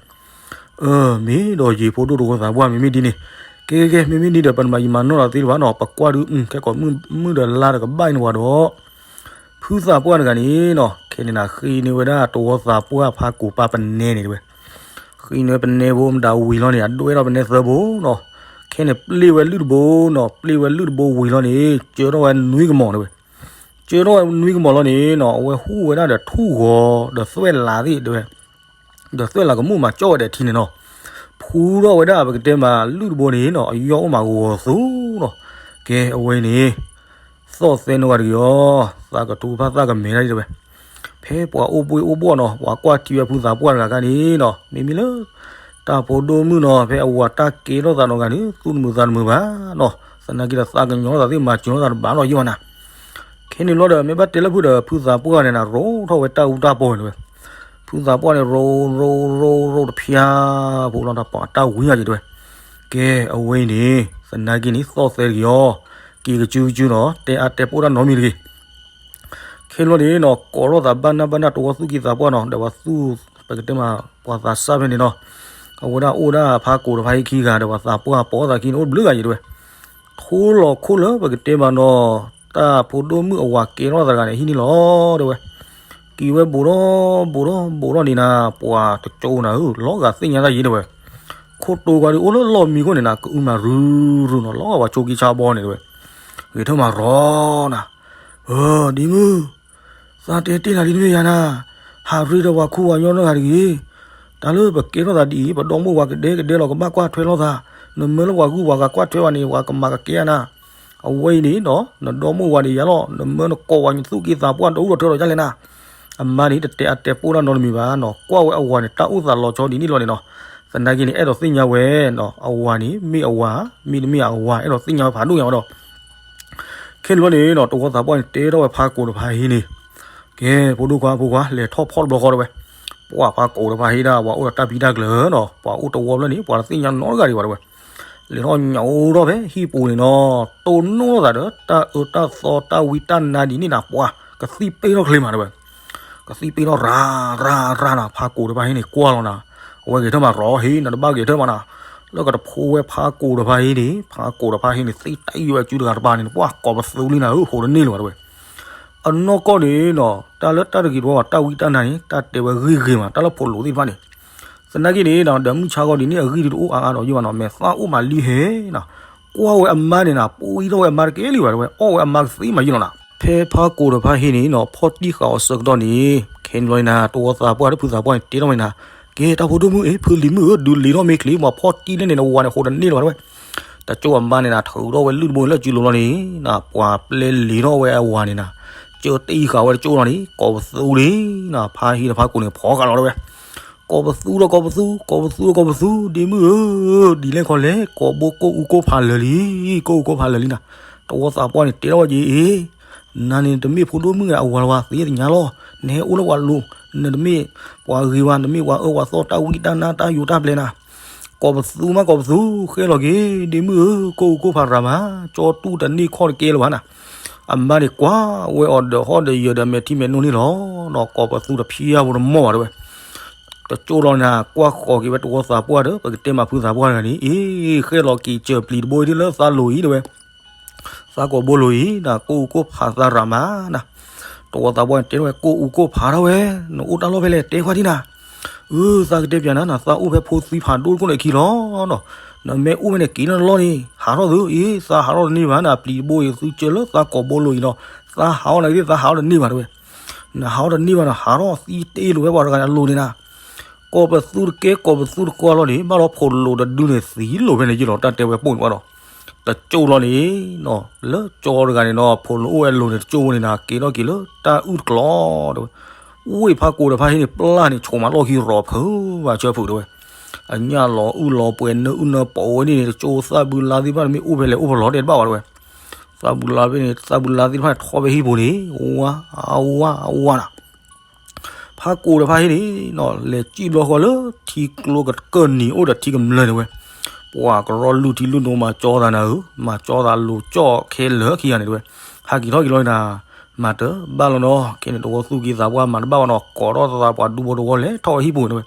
အၢ မ့ၢ်ဒီးယံာ်ဖိဒိၣ်တဝီသးပှၢ်မ့မ့ၢ်ဒ်န့ၣ်, ကဲကဲကဲ မ့မ့ၢ်ဒ်ဒီး ပနမၤယံာ်မၤနီၢ်ဒီးသ့ၣ်တဖၣ်နီၤ ပကွၢ်ဒုး ခဲကိာ်မုၢ်ဒီးလါဒီးကဘၣ်အံၤနဝၤဒီး ဖုသးပှၢ်တဂၤန့ၣ်နီၤ ခဲန့ၣ်နၤ ဃ့န့ၢ်ဝဲဒၣ်တဝီသးပှၢ်ဖးကိာ်ပၤပနဲန့ၣ်တဲဝဲ. ဃ့န့ၢ်ဝဲပနဲဖိမတၤဝံၤလီၤန့ၣ် အဒွဲၣ်ထီၣ်ပနဲသၢဘိနီၤ. ခဲန့ၣ်ပျ့ၢ်ဝဲလုၢ်တဘိနီၤ ပျ့ၢ်ဝဲလုၢ်တဘိဝံၤလီၤန့ၣ် ကၢထီၣ်ဝဲနွံကမီၤတဲဝဲ. ကၢထီၣ်ဝဲနွံကမီၤလီၤန့ၣ်နီၤ အဝဲဟူးဝဲဒၣ်ဒီးထူၣ်ဂီၤ ဒီးသွဲၣ်လးသ့ၣ်တဲဝဲ. ဒီးသွဲၣ်လးကမူၣ်မၤကၠီၣ်ဝဲဒီးထံန့ၣ်နီၤ ဖှူထီၣ်ဝဲဒၣ်ပကတဲမးလုၢ်တဘိန့ၣ်နီၤ အယီၣ်အိၣ်မးဂီၤဂီၤသိနီၤ. ကဲအဝဲန့ၣ် သီၣ်သဲနီၢ်ဂၤတဂ့ၤအီၤ သးကတိၤဖးသးကမဲာ်ဒၣ်တဲဝဲ. ဖဲပှၤအိၣ်ဘှ့ၣ်အိၣ်ဘှီၣ်နီၤ ပှၤကွၢ်ထံဝဲဖုသးပှၢ်တဂၤခါန့ၣ်နီၤ မ့မ့ၢ်လၢ တၢ်ဖိဒိၣ်မုၣ်နီၤ ဖဲအဝၤတၢ်ကဲထီၣ်သးနီၢ်ဂၤန့ၣ် သူၣ်တမုာ်သးတမုာ်ဘၣ်နီၤ သနာ်က့ဒီးသးကညီၤသးသ့ၣ်မၤစၢၤထီၣ်သးတဘၣ်နီၤယ့ၢ်ဘၣ်နၤ. ခဲန့ၣ်လီၤဒီး မ့ၢ်ဘၣ်တဲလၢဖုဒီး ဖုသးပှၢ်န့ၣ်နၤ ရိးထီၣ်ဝဲတၢ်အူတၢ်ပီၢ်တဲဝဲ. ဖုသးပှၢ်န့ၣ် ရိးရိးရိး ရိးတဖျါ ဖိလီၤတၢ်ပီၢ်အတၢ်ဝံၤအါက့ၤတဲဝဲ. ကဲအဝဲအံၤန့ၣ် သနာ်က့န့ၣ် သီၣ်သဲတဂ့ၤအီၤ က့ၤကစုကစုနီၤ တဲအါတဲပိၢ်တၢ်နီတမံၤတဂ့ၤ. ခဲန့ၣ်လီၤန့ၣ်နီၤ ကိးထီၣ်သးဘၣ်နၢ်ဘၣ်နၢ် တဝီသူၣ်က့သးပှၢ်နီၤ ဒီးပှၤသူၣ် ပကတဲမး ပှၤသးစၢ်ဖဲန့ၣ်နီၤ အဝဲဒၣ်အိၣ်ဒၣ်ဖးကိာ်တဖၣ်ဟံၣ်ခံဂၤ ဒီးပှၤသးပှၢ်ပိာ်သးခံန့ၣ် အိၣ်တဘျုးဂၤယံၤတဲဝဲ. ထိလီၤခိၣ်လၢပကတဲမးနီၤ တၢ်ဖိဒိၣ်မုၣ်အဝၤကဲထီၣ်သးတဂၤန့ၣ် ဟံၣ်န့ၣ်လီၤတဲဝဲ. က့ၤဝဲဘူးထီၣ်ဘူးထီၣ်ဘူးထီၣ်န့ၣ်နၤ ပှၤတကၠိနၤဧၢ လီၤဂာ်သ့ၣ်ညါတၢ်ယံၤတဲဝဲ. ခိၣ်တိကွၢ်ဒုးအိၣ်လၢလီၢ်မံခိၣ်န့ၣ်နၤ ကအုမၤရုရုနီၤ လီၤဂာ်ပှၤဆိကံဆါဘီန့ၣ်တဲဝဲ. ဂဲၤထၢၣ်မးရီနၤ အၢ ဒ်မုၢ် သးတဲတ့ၢ်နၤလံတမ့ၢ်ယၤနၤ, ဟးရ့ဒီးပှၤခူပှၤညီနီတဂၤတဂ့ၤ. တၢ်လၢပကဲထီၣ်သးဒ်အံၤ ပဒီမိၢ်ဝၤကဒဲကဒဲလီၤ ကဘၣ်ကွၢ်ထွဲလိာ်သး, နမၢလၢပှၤဂုၢ်ပှၤဂၤကွၢ်ထွဲဘၣ်န့ၣ် ပှၤကမၤကကဲယၤနၤ. အဝဲအံၤန့ၣ်နီၤ နဒီမိၢ်ဝၤန့ၣ်ယၤလီၤ နမၢနကိးဝၤ နသူၣ်က့သးပှၢ်တအိၣ်ဒီးထၢဒီးဒ်လဲၣ်နၤ. အမါန့ၣ် တတဲအတဲပိၢ်တၢ်နီတမံၤဘၣ်နီၤ ကွၢ်ဝဲအဝၤန့ၣ် တၢ်အိၣ်သးလီၤဆီဒ်န့ၣ်လီၤန့ၣ်နီၤ. သနာ်က့န့ၣ် အဲၣ်ဒိးသ့ၣ်ညါဝဲနီၤ အဝၤန့ၣ် မ့ၢ်အဝၤ မ့တမ့ၢ်အဝၤ အဲၣ်ဒိးသ့ၣ်ညါဝဲဖးဒိၣ်ညါဝဲဒီး ခဲန့ၣ်လီၤန့ၣ်နီၤ တဝီသးပှၢ်န့ၣ် တဲထီၣ်ဝဲဖးကိာ်တဖၣ်ဟံၣ်န့ၣ်, ကဲ ဖိဒိၣ်ခွါဖိခွါ လဲၤထီၣ်ဖီၣ်တဘျီဃီတဲဝဲ, ပှၤဖးကိာ်တဖၣ်ဟံၣ်ဒၣ် ပှၤအိၣ်ဒီးတၢ်ပံတၢ်ကျၢၤနီၤ ပှၤအိၣ်တဝီဖျၢၣ်န့ၣ် ပှၤတသ့ၣ်ညါနီတဂၤဒံးဘၣ်တဲဝဲ, လဲၤထီၣ်ညၣ်အိၣ်ထီၣ်ဖဲဟံၣ်ပူၤန့ၣ်နီၤ တိၢ်နီၣ်သးဒီး တၢ်အၢတၢ်သီတၢ်ဝံတၢ်နါဒ်န့ၣ်နၤ ပှၤကသံၣ်ပ့ၢ်ထီၣ်ချ့မးတဲဝဲ ကသံၣ်ပ့ၢ်ထီၣ်ရၤရၤရၤနၤ ဖးကိာ်တဖၣ်ဟံၣ်န့ၣ် ကွၢ်လီၤနၤ, အဝဲဂဲၤထၢၣ်မးရီဟံၣ် နတဘၣ်ဂဲၤထၢၣ်မးနၤ, လၢကတဖိဝဲဖးကိာ်တဖၣ်ဟံၣ်န့ၣ် ဖးကိာ်တဖၣ်ဟံၣ်န့ၣ် သ့ၣ်တၢ်အံၤဝဲအစုတဂၤတပၤန့ၣ် ပှၤကိးပသူလံနၤဧၢ ဟိးတန့ၢ်လၢၤဘၣ်တဲဝဲ, အနီၢ်ကီၢ်န့ၣ်နီၤ တၢ်လၢတၢ်တဂ့ၤတဝီဘၣ် တၢ်ဝံတၢ်နါန့ၣ် တၢ်တဲဝဲဂ့ၤဂ့ၤမး တၢ်လၢဖိးလိာ်သ့ၣ်တဖၣ်န့ၣ်, သနာ်က့န့ၣ်နီၤ ဒီးမုၢ်ဆါဂီၤဒ်န့ၣ် အဂံၢ်ဒုးတအိၣ်အါအါဒီးယဘၣ်နီၤ မဲာ်သၣ်အိၣ်မးလံဟဲနီၤ, ကွၢ်ဝဲအမါန့ၣ်နၤ ပှံထီၣ်ဝဲအမါတကဲလံဘၣ်တဲဝဲ အီၣ်ဝဲအမါကသ့မးယံလီၤနၤ, ဖဲဖးကိာ်တဖၣ်ဟံၣ်န့ၣ်နီၤ ဖီၣ်တံၢ်ဃာ်အီၤဆၢကတီၢ်န့ၣ် ခဲန့ၣ်လီၤန့ၣ်နၤ တဝီသးပှၢ်ဒီးဖုသးပှၢ်န့ၣ် တဲထီၣ်ဝဲန့ၣ်နၤ, ကဲတၢ်ဖိဒိၣ်မုၣ်အံၤ ဖုလံၤမုၣ်ဧၢ ဒုးလံၤထီၣ်မ့ၢ်ချ့ ပှၤဖီၣ်တံၢ်လၢန့ၣ် နဝၤန့ၣ် ဟိးတန့ၢ်လၢၤဘၣ်တဲဝဲ, တကၠိအမါန့ၣ်နၤ ထုးထီၣ်ဝဲလုၢ်တဘိန့ၣ်လၢစုလိၤလီၤန့ၣ်နၤ ပှၤပျဲလံၤထီၣ်ဝဲအဝၤန့ၣ်နၤ, ကၢတံၢ်ဃာ်ဝဲတကၠိလီၤန့ၣ် ကိးပသူလံနၤ ဖါဟံၣ်ဒီးဖးကိာ်န့ၣ် ဖီဃာ်လီၤတဲဝဲ, ကိးပသူဒီးကိးပသူ ကိးပသူဒီးကိးပသူ ဒ်မုၢ်ဧၢ, ဒ်လဲၣ်ခီလဲၣ် ကိးဘိကိးအူကိးဖးလၢာ်လံ, ကိးအူကိးဖးလၢာ်လံနၤ, တဝီသးပှၢ်န့ၣ် တဲထီၣ်ဝဲက့ၤအ့ နၤန့ၣ် နတမ့ၢ်ဖိဒိၣ်မုၣ်အဝၤလၢၤဘၣ် သ့ၣ်ညါလီၤ, နဟဲအိၣ်လၢပှၤလိၤ, နတမ့ၢ်ပှၤဂ့ၤဘၣ် နမ့ၢ်ပှၤအၢပှၤသီတၢ်ဝံတၢ်နါတၢ်ယိာ်တၢ်ပျဲနၤ, ကိးပသူမးကိးပသူ ဃဲလီၤက့ၤ ဒ်မုၢ်ဧၢ, ကိးအူကိးဖးရၤမး, ကၠီတူၢ်တန့ၢ်ခီၣ်တကဲလၢၤဘၣ်နၤ, အမါန့ၣ်ကွၢ်ဝဲအီၤဒီးဟီၣ်ဒီးယၢၤဒီး မဲာ်ထံမဲာ်နိန့ၣ်လီၤ, ဒီးကိးပသူတဖျၢၣ်ဖိတမီၢ်ဘၣ်တဲဝဲ တကၠိလီၤနၤ ကွၢ်ဃီၤက့ၤဝဲတဝီသးပှၢ်ဒီး ပကတဲမးဖုသးပှၢ်တဂၤန့ၣ် အ့ ဃဲလီၤက့ၤ စၢၤပျံၤတဘိအံၤလၢသးလိၤအံၤတဲဝဲ, သးကိးဘိလိၤအံၤ နကိးအူကိးဖးသးရၤမးနၤ, တဝီသးပှၢ်န့ၣ် တဲထီၣ်ဝဲ ကိးအူကိးဖးထီၣ်ဝဲ, နအိၣ်တၢ်လီၢ်ဖဲလဲၣ် တဲကွၢ်ထံနၤ, အၢ သးကတဲပၠးနၤ နသးအိၣ်ဖဲဖိသံဖးဒိၣ်တခိၣ်န့ၣ်အခံလီၤ, နမ့ၢ်အိၣ်ဖဲန့ၣ်က့ၤနီတလီၢ်န့ၣ် ဟးထီၣ်သု အ့ သးဟးထီၣ်တန့ၢ်ဘၣ်နၤ, ပျံၤတဘိအံၤ သုကၢၤလၢသးကိးဘိလိၤအံၤလီၤ, သးဟးထီၣ်နၤက့ၤ သးဟးထီၣ်တန့ၢ်ဘၣ်တဲဝဲ, နဟးထီၣ်တန့ၢ်ဘၣ်နၤ ဟးထီၣ်သံတ့ၢ်လိာ်ဖဲပှၤတဂၤန့ၣ်အလိၤန့ၣ်နၤ, ကိးပသူတကဲ ကိးပသူတကွၢ်လီၤန့ၣ် ဘၣ်ဒီးဖိးလိာ်တဒုန့ၣ် သံလိာ်ဖဲန့ၣ်ယ့ၢ်လီၤ တၢ်တဲဝဲပိာ်န့ၣ်ဘၣ်ဒီး, တကၠိၢ်လီၤန့ၣ်နီၤ, လၢကၠီတဂၤန့ၣ်နီၤ, ဖိလၢအိၣ်ဝဲအလိၤန့ၣ် တကၠိၢ်ဝဲန့ၣ်နၤ, က့ၤထီၣ်က့ၤလၢတၢ်အုၣ်တကျီၤတဲဝဲ, ဝ့ၢ်ဖးကိာ်ဒီးဖးဟ့န့ၣ် ပျၢ်န့ၣ် ဆိးမးလီၢ်ခံရီၤဖုးဘၣ်ဆၢဖုးတဲဝဲ, အညၣ်လီၤအုၣ်လီၤပှဲၤ နၢအုၣ်နၢပီးဝဲန့ၣ်န့ၣ် တကၠိၢ်သၣ်ဘုလါသ့ၣ်တဖၣ်န့ၣ် မ့ၢ်အိၣ်ဖဲလဲၣ်အိၣ်ဖဲလဲၣ်တဲတဘၣ်ဝဲတဲဝဲ, သၣ်ဘုလါဖဲန့ၣ် သၣ်ဘုလါသ့ၣ်တဖၣ်န့ၣ် ထီၣ်ဖဲဟံၣ်ပူၤန့ၣ် ဝါ အဝါ အဝါနၤ ဖးကိာ်ဒီးဖးဟ့န့ၣ်နီၤ, လဲၤစံၣ်ဘျီဃီလၢထံကျိကကၢၢ်နံၤအိၣ်ဒီးထံကမျၢၢ်န့ၣ်ဝဲ, ပှၤကရီလူၤထံလူၤနိၤမၤကၠီသးနၤဧၢ, မၤကၠီသးလိၤကၠီခဲလၢာ်ခံဂၤန့ၣ်တဲဝဲ, ဟးက့ၤထီၣ်က့ၤလီၤန့ၣ်နၤ, မၤတဘၣ်လီၤနီၤ, ခဲန့ၣ်တဝီသူၣ်က့သးပှၢ်မၤတဘၣ်ဘၣ်နီၤ, ကိးထီၣ်သးပှၤဒူဖိတဝီလဲၤထီၣ်ဝဲဟံၣ်ပူၤန့ၣ်တဲဝဲ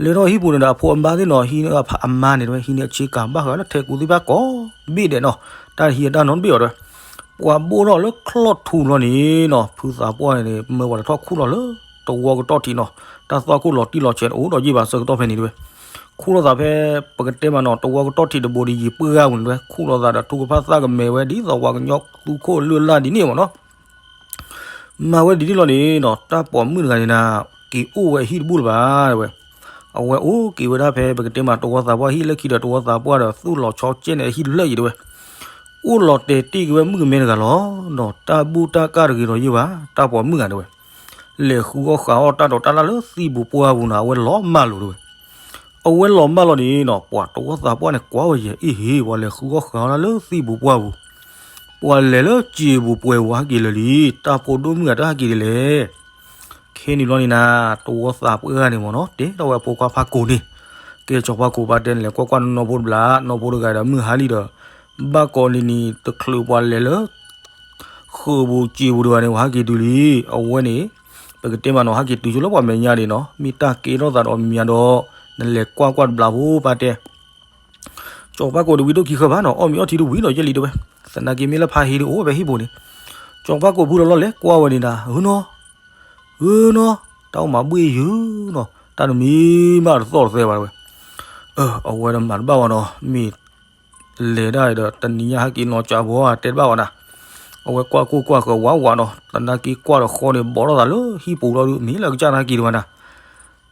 လဲၤထီၣ်ဟံၣ်ပူၤန့ၣ်ဒီး အဖိအမါသ့ၣ်နီၤ, ဟံးန့ၢ်အမါန့ၣ်တဲဝဲ, ဟံးန့ၢ်အဆ့ကၤဘၣ်ဃးလၢထဲကူသ့ၣ်တဖၣ်ကိးဘ့ၣ်ဒဲးနီၤ, တၢ်ဟံးအတၢ်နီတဘ့ၣ်အီၤတဲဝဲ, ပှၤဘိၣ်ထီၣ်လၢချီၣ်ထူလီၤန့ၣ်နီၤ, ဖုသးပှၢ်န့ၣ် မၢပှၤတထီၣ်ခူၣ်လီၤလၢတဝီကတီၢ်ထံးနီၤ, တၢ်သွၣ်ခိၣ်လီၤတံၢ်လီၤဆဲးန့ၣ် အိၣ်ဒီးယ့ၢ်ဘၣ်ဆၢကတီၢ်ဖဲန့ၣ်တဲဝဲ, ခူၣ်လီၤသးဖဲ ပကတဲမးနီၤ, တဝီကတီၢ်ထံးတဘိဒ်ယံာ်ပှၢ်ဂၤပူၤန့ၣ်တဲဝဲ, ခူၣ်လီၤသးဒီးထူကဖၣ်သၣ်ကမဲာ်ဝဲ ဒ်သိးပှၤကညီသူခိၣ်လၢ်လၢ်ဒ်န့ၣ်မးနီၤ မၤဝဲဒ်န့ၣ်လီၤန့ၣ်နီၤ, တၢ်ပိာ်မုၣ်တဂၤန့ၣ်နၤ, က့ၤအိၣ်ဝဲအဟံၣ်တဘူၣ်လၢၤဘၣ်တဲဝဲ, အဝဲအိၣ်က့ၤဝဲဒၣ်ဖဲ ပကတဲမး တဝီသးပှၢ်ဟံၣ်လၢခံဒီး တဝီသးပှၢ်ဒီးသူၣ်လီၤဆီကဲန့ၣ်အဟံၣ်တဖျၢၣ်အံၤတဲဝဲ, အိၣ်လီၤတဲာ်တ့ၢ်က့ၤဝဲမုၣ်ကမဲတဂၤလီၤနီၤ, တၢ်ဘူၣ်တၢ်ကၢ်တဂ့ၤဒီးယ့ၢ်ဘၣ်, တၢ်ပိာ်မုၣ်ဂၤတဲဝဲ, လဲၤဃုအီၣ်ဃုအီတၢ်ဒီးတၢ်လၢ်လၢသံၣ်ပူၤပှၢ်ပူၤနၤ, အဝဲလီၤမၢ်လိာ်တဲဝဲ အဝဲလီၤမၢ်လီၤန့ၣ်နီၤ, ပှၤတဝီသးပှၢ်န့ၣ် ကွၢ်ဝဲယဲၢ် အ့ၣ်ဟ့ၣ် ပှၤလဲၤဃုအီၣ်ဃုအီတၢ်လၢသံၣ်ပူၤပှၢ်ပူၤ, ပှၤလဲၤလၢစံာ်ပူၤပှဲၤပူၤဟဲက့ၤလၢာ်လံ, တၢ်ဖိဒိၣ်မုၣ်ဂၤတဟဲက့ၤဒ်လဲၣ်. ခဲန့ၣ်ဘျီန့ၣ်နၤ, တဝီသးပှၢ်ဂၤန့ၣ်မ့ၢ်နီၤ, တဲထီၣ်ဝဲအဖိခွါဖးကိာ်န့ၣ်, ကဲစီၤဖးကိာ် ပၢ်တဲနလဲၤကွၢ်ကွၢ်နီၢ်ဖိတဘျီ, နီၢ်ဖိတဂၤဒီးမုၢ်ဟါလံဒီး, ဘၣ်ကိးနံၤနံၤတချုးပှၤလဲၤလၢ ဃုာ်ပူၤစံာ်ပူၤတဂၤန့ၣ် ပှၤဟဲက့ၤတုၤလံ, အဝဲန့ၣ် ပကတဲမးနီၤ, ဟဲက့ၤတုၤဆိလၢပှၤမဲာ်ညါန့ၣ်နီၤ, မ့ၢ်တၢ်ကဲထီၣ်သးဒီးမ့ၢ်ညါဒီး, နလဲၤကွၢ်ကွၢ်တဘျီဖိ ပၢ်တဲ စီၤဖးကိာ်တဝံၤဒိၣ်ခံဃၢၤဘၣ်နီၤ, အီၣ်မ့ၤအီထံတဝံၤဒီးယဲၢ်လံတဲဝဲ, သနာ်က့မ့ၢ်လၢဖးဟ့ဒ်အိၣ်ဝဲဖဲဟံၣ်ပူၤန့ၣ်, စီၤဖးကိာ်ဖုလီၤလီၤလဲၤကွၢ်ဝဲန့ၣ်နၤ, ဧၢနီၤ, ဧၢနီၤ, တၢ်အိၣ်မးဘှ့ၣ်ယုာ်နီၤ, တၢ်တမံၤဘၣ်တသီၣ်တသဲဘၣ်တဲဝဲ, အဝဲဒီးမၤတဘၣ်ဘၣ်နီၤ, မ့ၢ် လဲၤဒၣ်ဒီး တနံၤညါဟဲက့ၤနီၤကၠးဘီဧါ တဲတဘၣ်ဝဲဒၣ်, အဝဲကွၢ်ကိၢ်ကွၢ်ဃၢၤဝးဝးနီၤ, သနာ်က့ကွၢ်ဒီးဃီန့ၣ် ဘီထီၣ်သးလၢဟံၣ်ပူၤလီၤဒုး, မ့ၢ်လၢအကစၢ်နဟဲက့ၤဒံးဘၣ်နၤ,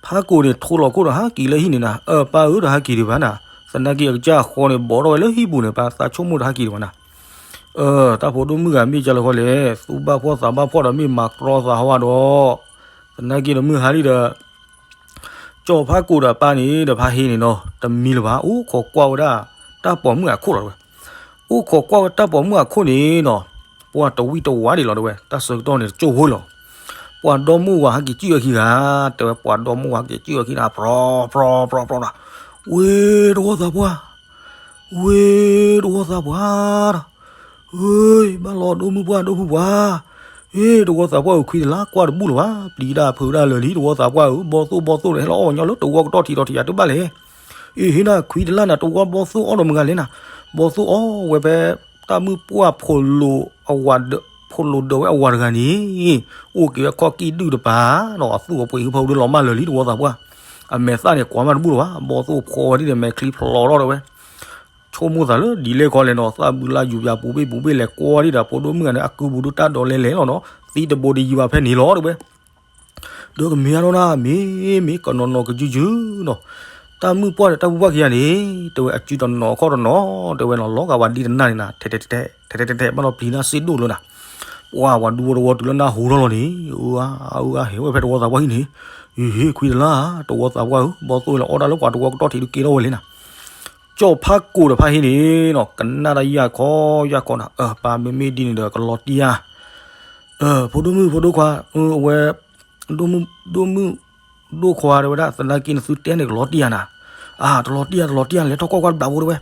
ဖးကိာ်န့ၣ် ထိလီၤခိၣ်ဒီးဟဲက့ၤလၢဟံၣ်န့ၣ်နၤ, အၢ ပၢ်ဧၢ တဟဲက့ၤဒံးဘၣ်နၤ, သနာ်က့အကစၢ်ဃီန့ၣ် ဘီထီၣ်ဝဲလၢဟံၣ်ပူၤန့ၣ် ပၢ်သးဆိကမိၣ်တဟဲက့ၤဒံးဘၣ်နၤ, အၢ တၢ်ဖိဒိၣ်မုၣ်ဂၤမ့ၢ်ကၢ်လၢဃီလဲၣ်, သူၣ်ဘၣ်ဖှီၣ်သးဘၣ်ဖှီၣ်ဒီးမ့ၢ်မၤကြီသးဟီဝဲဒီး, သနာ်က့ဒီးမုၢ်ဟါလံဒီး ကၠီၤဖးကိာ်ဒီးပၢ်န့ၣ်ဒီးဖးဟ့န့ၣ်နီၤ တမံၤလၢၤဘၣ် အိၣ်ခိးကွၢ်ဝဲဒၣ် တၢ်ပိာ်မုၣ်အခိၣ်လီၤတဲဝဲ, အိၣ်ခိးကွၢ်ဝဲတၢ်ပိာ်မုၣ်အခိၣ်န့ၣ်နီၤ, ပှၤတဝံတဝါဒံးလီၤတဲဝဲ, တၢ်ဆၢကတီၢ်န့ၣ် တကၠိၢ်ဖိလီၤ, ပှၤဒီမိၢ်ဝၤဟဲက့ၤစံၣ်ဝဲခံဂၤ, တဲဝဲပှၤဒီမိၢ်ဝၤဟဲက့ၤစံၣ်ဝဲခံဂၤ ပြီပြီပြီပြီနၤ, ဝ့ၢ်တဝီသးပှၢ် ဝ့ၢ်တဝီသးပှၢ်ဒီး, အၢ ဘၣ်လီၤဒိၣ်မုၢ်ပှၢ်ဒိၣ်မုၢ်ပှၢ်, အ့ တဝီသးပှၢ်ဧၢ ခွံတလါကွၢ်တဘူၣ်လၢၤဘၣ်, ပျံၤတၢ်ဖုးတၢ်လၢာ်လံ တဝီသးပှၢ်ဧၢ, ဘီသိၣ်ဘီသိၣ်ဒီး ဟဲလီၤအီၣ်ဝဲညီလၢတဝီကတီၢ်ထံးဒီးထံးယၤတဘၣ်လဲၣ်, အ့ ဟ့ၣ်နၤ ခွံတလါနၤ တဝီဘီသိၣ်အီၣ်ဒီးမုၢ်ဂၤလဲၣ်နၤ, ဘီသိၣ်အီၣ်ဝဲဖဲ တၢ်မုၣ်ပှၢ်ဖိလိၤအဝၤဒီး ဖိလိၤဒၢးဝဲအဝၤတဂၤန့ၣ်, အိၣ်က့ၤဝဲခီၣ်ကံၣ်ဒုၣ်တပၤနီၤ, အသူၣ်အပှ့ၤဟူဖီဒုလီၤမၢ်လၢာ်လံ တဝီသးပှၢ်, အမဲာ်သၣ်န့ၣ် ကွၢ်မးတဘူၣ်လၢၤဘၣ်, ဘီသိၣ်ဖီဝဲဒ်န့ၣ် မဲာ်ချံဖျိးထီၣ်တဲဝဲ ဆိကမိၣ်သးလၢဒ်လဲၣ်ခီလဲၣ်နီၤ, သၣ်ဘုလါယူၤပၠးပူၤဘ့ၣ်ပူၤဘ့ၣ်လဲၤကွၢ်ဒံးဒီး ဖိဒိၣ်မုၣ်ဂၤန့ၣ် အကုပူၤဒုတၢ်ဒိးလဲၤလဲၤလီၤနီၤ, သံတဘိဒံးယံၤဘၣ်ဖဲန့ၣ်လီၤတဲဝဲ, ဒီးကမ့ၢ်အါထီၣ်နၤ မ့ၢ်မ့ၢ်ကနီၤနီၤကယုၢ်ယုၢ်နီၤ, တၢ်မုၣ်ပှၢ်ဒီးတၢ်မုၣ်ပှၢ်ခံဂၤန့ၣ် တဲဝဲအစုတနီၤခီၣ်တနီၤ တဲဝဲနီၤ, လီၤဂာ်ဝဲဒ်တနၢ်န့ၣ်နၤ, ထဲထဲထဲထဲထဲ ဘၣ်ဒီးပျံၤတၢ်စ့ၢ်ဒိၣ်လၢနၤ, ပှၤပှၤဒူဖိတဝီတုၤလၢနၢ်ဟူထီၣ်လီၤန့ၣ်, အၢ အၢ ဟဲဝဲဖဲတဝီသးပှၢ်ဟံၣ်န့ၣ်, ဟ့ၣ်ဟ့ၣ်ခွံတလါ တဝီသးပှၢ်ဧၢ, ဘီသိၣ်လၢအီၣ်တၢ်လၢပှၤတဝီကတီၢ်ထံးဒုးကဲထီၣ်ဝဲလဲၣ်နၤ ကၠီၤဖးကိာ်ဒီးဖးဟ့န့ၣ်နီၤ ကနၣ်တၢ်ယၢ်ခီယၢ်ခီနၤ, အၢ ပၢ်မ့မ့ၢ်ဒ်န့ၣ်ဒီးကလီၤတံၢ်ဧါ, အၢ ဖိဒိၣ်မုၣ်ဖိဒိၣ်ခွါ, အဝဲ ဒိၣ်မုၣ် ဒိၣ်မုၣ် ဒိၣ်ခွါတဲဝဲဒၣ် သနာ်က့နသုတဲန့ၣ်ကလီၤတံၢ်ဧါနၤ, အၢ တလီၤတံၢ်ဧါ တလီၤတံၢ်ဧါ လဲၤထီၣ်ကွၢ်ကွၢ်တဘျီဖိတဲဝဲ,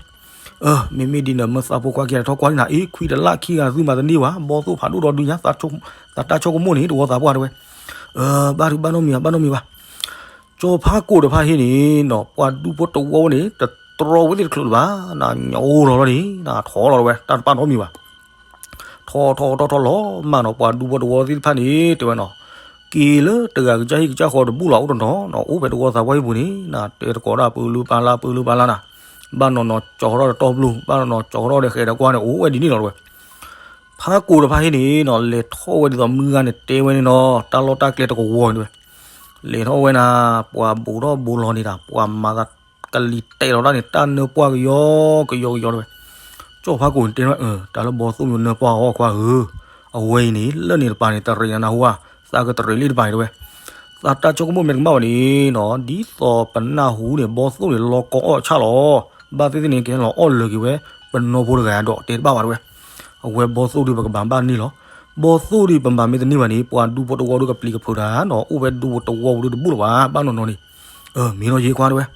အၢ မ့မ့ၢ်ဒ်န့ၣ် မၢသးဖိခွါခံဂၤထီၣ်ကွၢ်လံနၤ, အ့ ခွံတလါခံဂၤသုမၤတန့ၢ်ဘၣ် ဘီသိၣ်ဖးဒိၣ်ဒီးဒုးညါ သးတၢ်ဆိကမိၣ်န့ၣ် တဝီသးပှၢ်တဲဝဲ, အၢ ဘၣ်ဒုးဘၣ်နီတမံၤဘၣ် ဘၣ်နီတမံၤဘၣ် ကၠီၤဖးကိာ်ဒီးဖးဟ့န့ၣ်နီၤ ပှၤဒူဖိတဝီဝဲန့ၣ် တတြီဝဲသ့ၣ်တချုးလၢၤဘၣ်, နညိလီၤလီၤန့ၣ် နထီလီၤတဲဝဲ တၢ်တပာ်နီတမံၤဘၣ်, ထီထီထီထီလီၤမၢ်နီၤ ပှၤဒူဖိတဝီသ့ၣ်တဖၣ်န့ၣ် တဲဝဲနီၤ, က့ၤလၢတဂၤကစၢ်ဟံၣ်ကစၢ်ဃီတဘူၣ်လီၤအိၣ်တနီၤနီၤ အိၣ်ဖဲတဝီသးပှၢ်ဟံၣ်ပူၤန့ၣ် နတဲတကိးဒၣ်ပၢလုၢ်ပၢ်လၢ်ပၢလုၢ်ပၢ်လၢ်နၤ, ဘၣ်နီၤနီၤကၠီၤထီၣ်ဒီးတီၢ်ပျူၢ် ဘၣ်နီၤနီၤကၠီၤထီၣ်ဒီးဃဲးဒီးကွၢ်န့ၣ် အိၣ်ဝဲဒ်န့ၣ်လီၤတဲဝဲ ဖးကိာ်ဒီးဖးဟ့န့ၣ်နီၤ လဲၤထီၣ်ဝဲဒ်သိးမုၢ်ဂၤန့ၣ်တဲဝဲန့ၣ်နီၤ တၢ်လီၢ်တၢ်ကျဲတကဝီၤန့ၣ်တဲဝဲ, လဲၤထီၣ်ဝဲနၤ ပှၤဘူးထီၣ်ဘူးလီၤန့ၣ်ဒီး ပှၤမၤသးကလံၤတဲာ်လီၤတၢ်န့ၣ် တၢ်နၢပှၢ်ကယီကယီကယီတဲဝဲ, တ ကၠီၣ်ဖးကိၣ်န့ၣ်တဲဝဲ တၢ်လၢဘီသိၣ်မ့ၢ်နၢပှၢ်အီၣ်ခွါဧၢ, အဝဲအံၤန့ၣ် လၢန့ၣ်တပၤန့ၣ် တရံးနၤဟူဧါ, သးကတရံးလံတပၤန့ၣ်တဲဝဲ, သးတၢ်ဆိကမိၣ်မ့ၢ်တကမၣ်ဘၣ်န့ၣ်နီၤ ဒ်သိးပနၢ်ဟူန့ၣ် ဘီသိၣ်န့ၣ်လီၤကီအီၣ်ဆၣ်လီၤ, ဘၣ်သ့ၣ်သ့ၣ်န့ၣ် ကဟဲလီၤအီၣ်လၢာ်က့ၤဝဲ ပနီၢ်ဖိတဂၤဒီးတဲတဘၣ်ဘၣ်တဲဝဲ, အဝဲဘီသိၣ်ဒုးပကဘၣ်ဘၣ်န့ၢ်လီၤ, ဘီသိၣ်ဒုးပမၤမ့ၢ်တန့ၢ်ဘၣ်န့ၣ် ပှၤဒူဖိတဝီဒုးကပျံၤကဖုးတၢ်နီၤ အိၣ်ဝဲဒူဖိတဝီပူၤဒုးတဘူၣ်လၢၤဘၣ် ဘၣ်နီၢ်နီၢ်န့ၣ်, မ့ၢ်လီၤယဲခွါတဲဝဲ တ့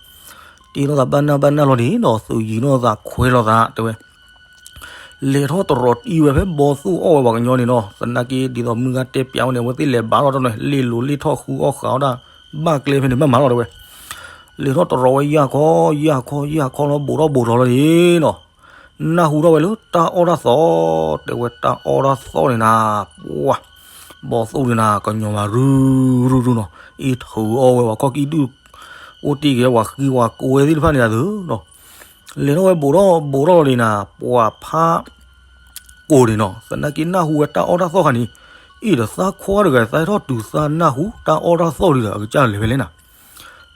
ထီၣ်သးဘၣ်နၢ်ဘၣ်နၢ်လီၤန့ၣ်နီၤ သုးယံၤနီၢ်သးခွဲလီၤသးတဲဝဲ, လဲၤထီၣ်တရီးတံၢ်ဝဲဖဲဘီသိၣ်အီၣ်ဝဲပှၤကညီန့ၣ်နီၤ သနာ်က့ဒ်သိးမုၢ်ဂၤတဲပျးဝဲန့ၣ် အဝဲသ့ၣ်လဲၤဘၣ်ထီၣ်တနီၤ လ့ၣ်လိၤလ့ၣ်ထီၣ်ဃုအီၣ်ဃးအီၣ်တၢ် ဘၣ်ကျဲဖဲန့ၣ်ဘၣ်မၤလီၤတဲဝဲ, လဲၤထီၣ်တရီးဝဲယၢ်ခီ ယၢ်ခီ ယၢ်ခီလီၤ ဘူးထီၣ်ဘူးထီၣ်လီၤန့ၣ်နီၤ နၢ်ဟူထီၣ်ဝဲလၢတၢ်အီၣ်တၢ်သီ, တဲဝဲတၢ်အီၣ်တၢ်သီန့ၣ်နၤ, ပှၤ, ဘီသိၣ်န့ၣ်နၤ ကညီၤမၤရုရုရုနီၤ, အ့ၣ်ထုးအီၣ်ဝဲပှၤခီၣ်ကံၣ်ဒုၣ်, အိၣ်တ့ၢ်က့ၤဝဲပှၤဃံပှၤကဝဲသ့ၣ်တဖၣ်န့ၣ်အသိးနီၤ, လဲၤထီၣ်ဝဲဘူးထီၣ်ဘူးထီၣ်လီၤန့ၣ်နၤ, ပှၤဖး ကိၢ်န့ၣ်နီၤ သနာ်က့နၢ်ဟူဝဲတၢ်အီၣ်တၢ်သီခါန့ၣ်, အ့ၣ်ဒီးသးခွါတဂၤသးဟဲထီၣ်တုၤသးနၢ်ဟူတၢ်အီၣ်တၢ်သီဒုးဒီး အကစၢ်လဲၤဖဲလဲၣ်နၤ,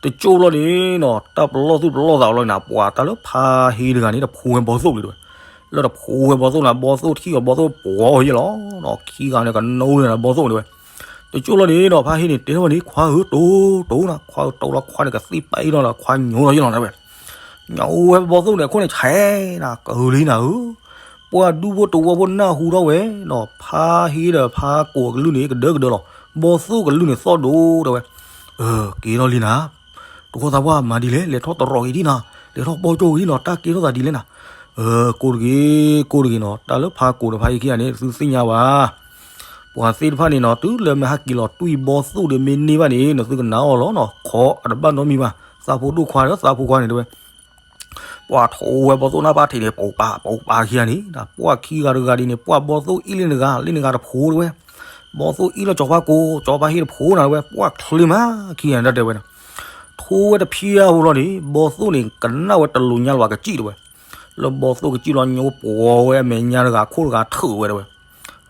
တကၠိၢ်လီၤန့ၣ်နီၤ တၢ်ပလီၢ်သူၣ်ပလီၢ်သးလီၤန့ၣ် ပှၤတၢ်လၢဖါဟ့တဂၤန့ၣ် တဖိးဝဲဘီသိၣ်လံတဲဝဲ, လၢတဖိးဝဲဘီသိၣ်န့ၣ် ဘီသိၣ်ထံၣ်အီၤဘီသိၣ်ပှီၤအီၤယဲလီၤ, ခံဂၤန့ၣ်ကနိန့ၣ်ဘီသိၣ်တဲဝဲ, တကၠိၢ်လီၤန့ၣ်နီၤ ဖါဟ့န့ၣ် တဲထီၣ်ဝဲန့ၣ် ခွါဧၢ တိၢ်တိၢ်နၤ ခွါဧၢ တိၢ်လီၤခွါန့ၣ် ကသံၣ်ပာ်အံၣ်လီၤဒီး ခွါညိလီၤယဲလီၤတဲဝဲ ညၣ်အိၣ်ဝဲဘီသိၣ်န့ၣ် အခိၣ်န့ၣ်ဆဲးနၤ ကဟုလံနၤဧၢ, ပှၤဒူဖိတဝီဖိနၢ်ဟူထီၣ်ဝဲနီၤ ဖါဟ့ဒီးဖါကိၢ်အကလုၢ်န့ၣ် ကဒၢကဒၢလီၤ, ဘီသိၣ်ကလုၢ်န့ၣ်သီၣ်ဒိၣ်တဲဝဲ, က့ၤထီၣ်လံနၤ, တဃီသးပှၢ်မၤဒ်လဲၣ် လဲၤထီၣ်တရီးက့ၤဒံနီၤ, လဲၤထီၣ်ပီၢ်ကၠိၣ်က့ၤဒံနီၤ တၢ်ကဲထီၣ်သးဒ်လဲၣ်နၤ, ကိၢ်တဂ့ၤ ကိၢ်တဂ့ၤနီၤ တၢ်လၢဖါကိၢ်ဒီးဖါဟ့ခံဂၤန့ၣ် သုသ့ၣ်ညါဘၣ် ပှၤသ့ၣ်တဖၣ်န့ၣ်နီၤ တုၤလၢမ့ၢ်ဟးက့ၤလီၤတွံၢ်ဘီသိၣ်ဒီးမ့ၢ်န့ၢ်ဘၣ်န့ၣ် နသုကနာ်အီၤလီၤနီၤ ခိးအတဘၣ်နီတမံၤဘၣ် သးဖိဒိၣ်ခွါဒီးသးဖိခွါန့ၣ်တဲဝဲ, ပှၤထိးဝဲဘီသိၣ်နၢ်ပၢ်ထံးန့ၣ် ပိာ်ပာ်ပိာ်ပာ်ခံဂၤန့ၣ် ပှၤခံဂၤတဂၤဒ်န့ၣ် ပှၤဘီသိၣ်အ့ၣ်လၢနဂၤ လၢနဂၤတဖိးတဲဝဲ, ဘီသိၣ်အ့ၣ်လၢကၠီၤဖါကိၢ် ကၠီၤဖါဟ့ၣ်တဖိးနၤတဲဝဲ ပှၤချ့မးခံဂၤန့ၣ်တၢ်တဲဝဲန့ၣ်, ထိးဝဲတဖျၢၣ်ဖိလီၤန့ၣ် ဘီသိၣ်န့ၣ် ကနၣ်ဝဲတလူၤညါလၢၤဘၣ်ကစံၣ်တဲဝဲ, လၢဘီသိၣ်ကစံၣ်လီၤညိပှီၤဝဲအမဲာ်ညါတဂၤခိၣ်တဂၤထုးဝဲတဲဝဲ,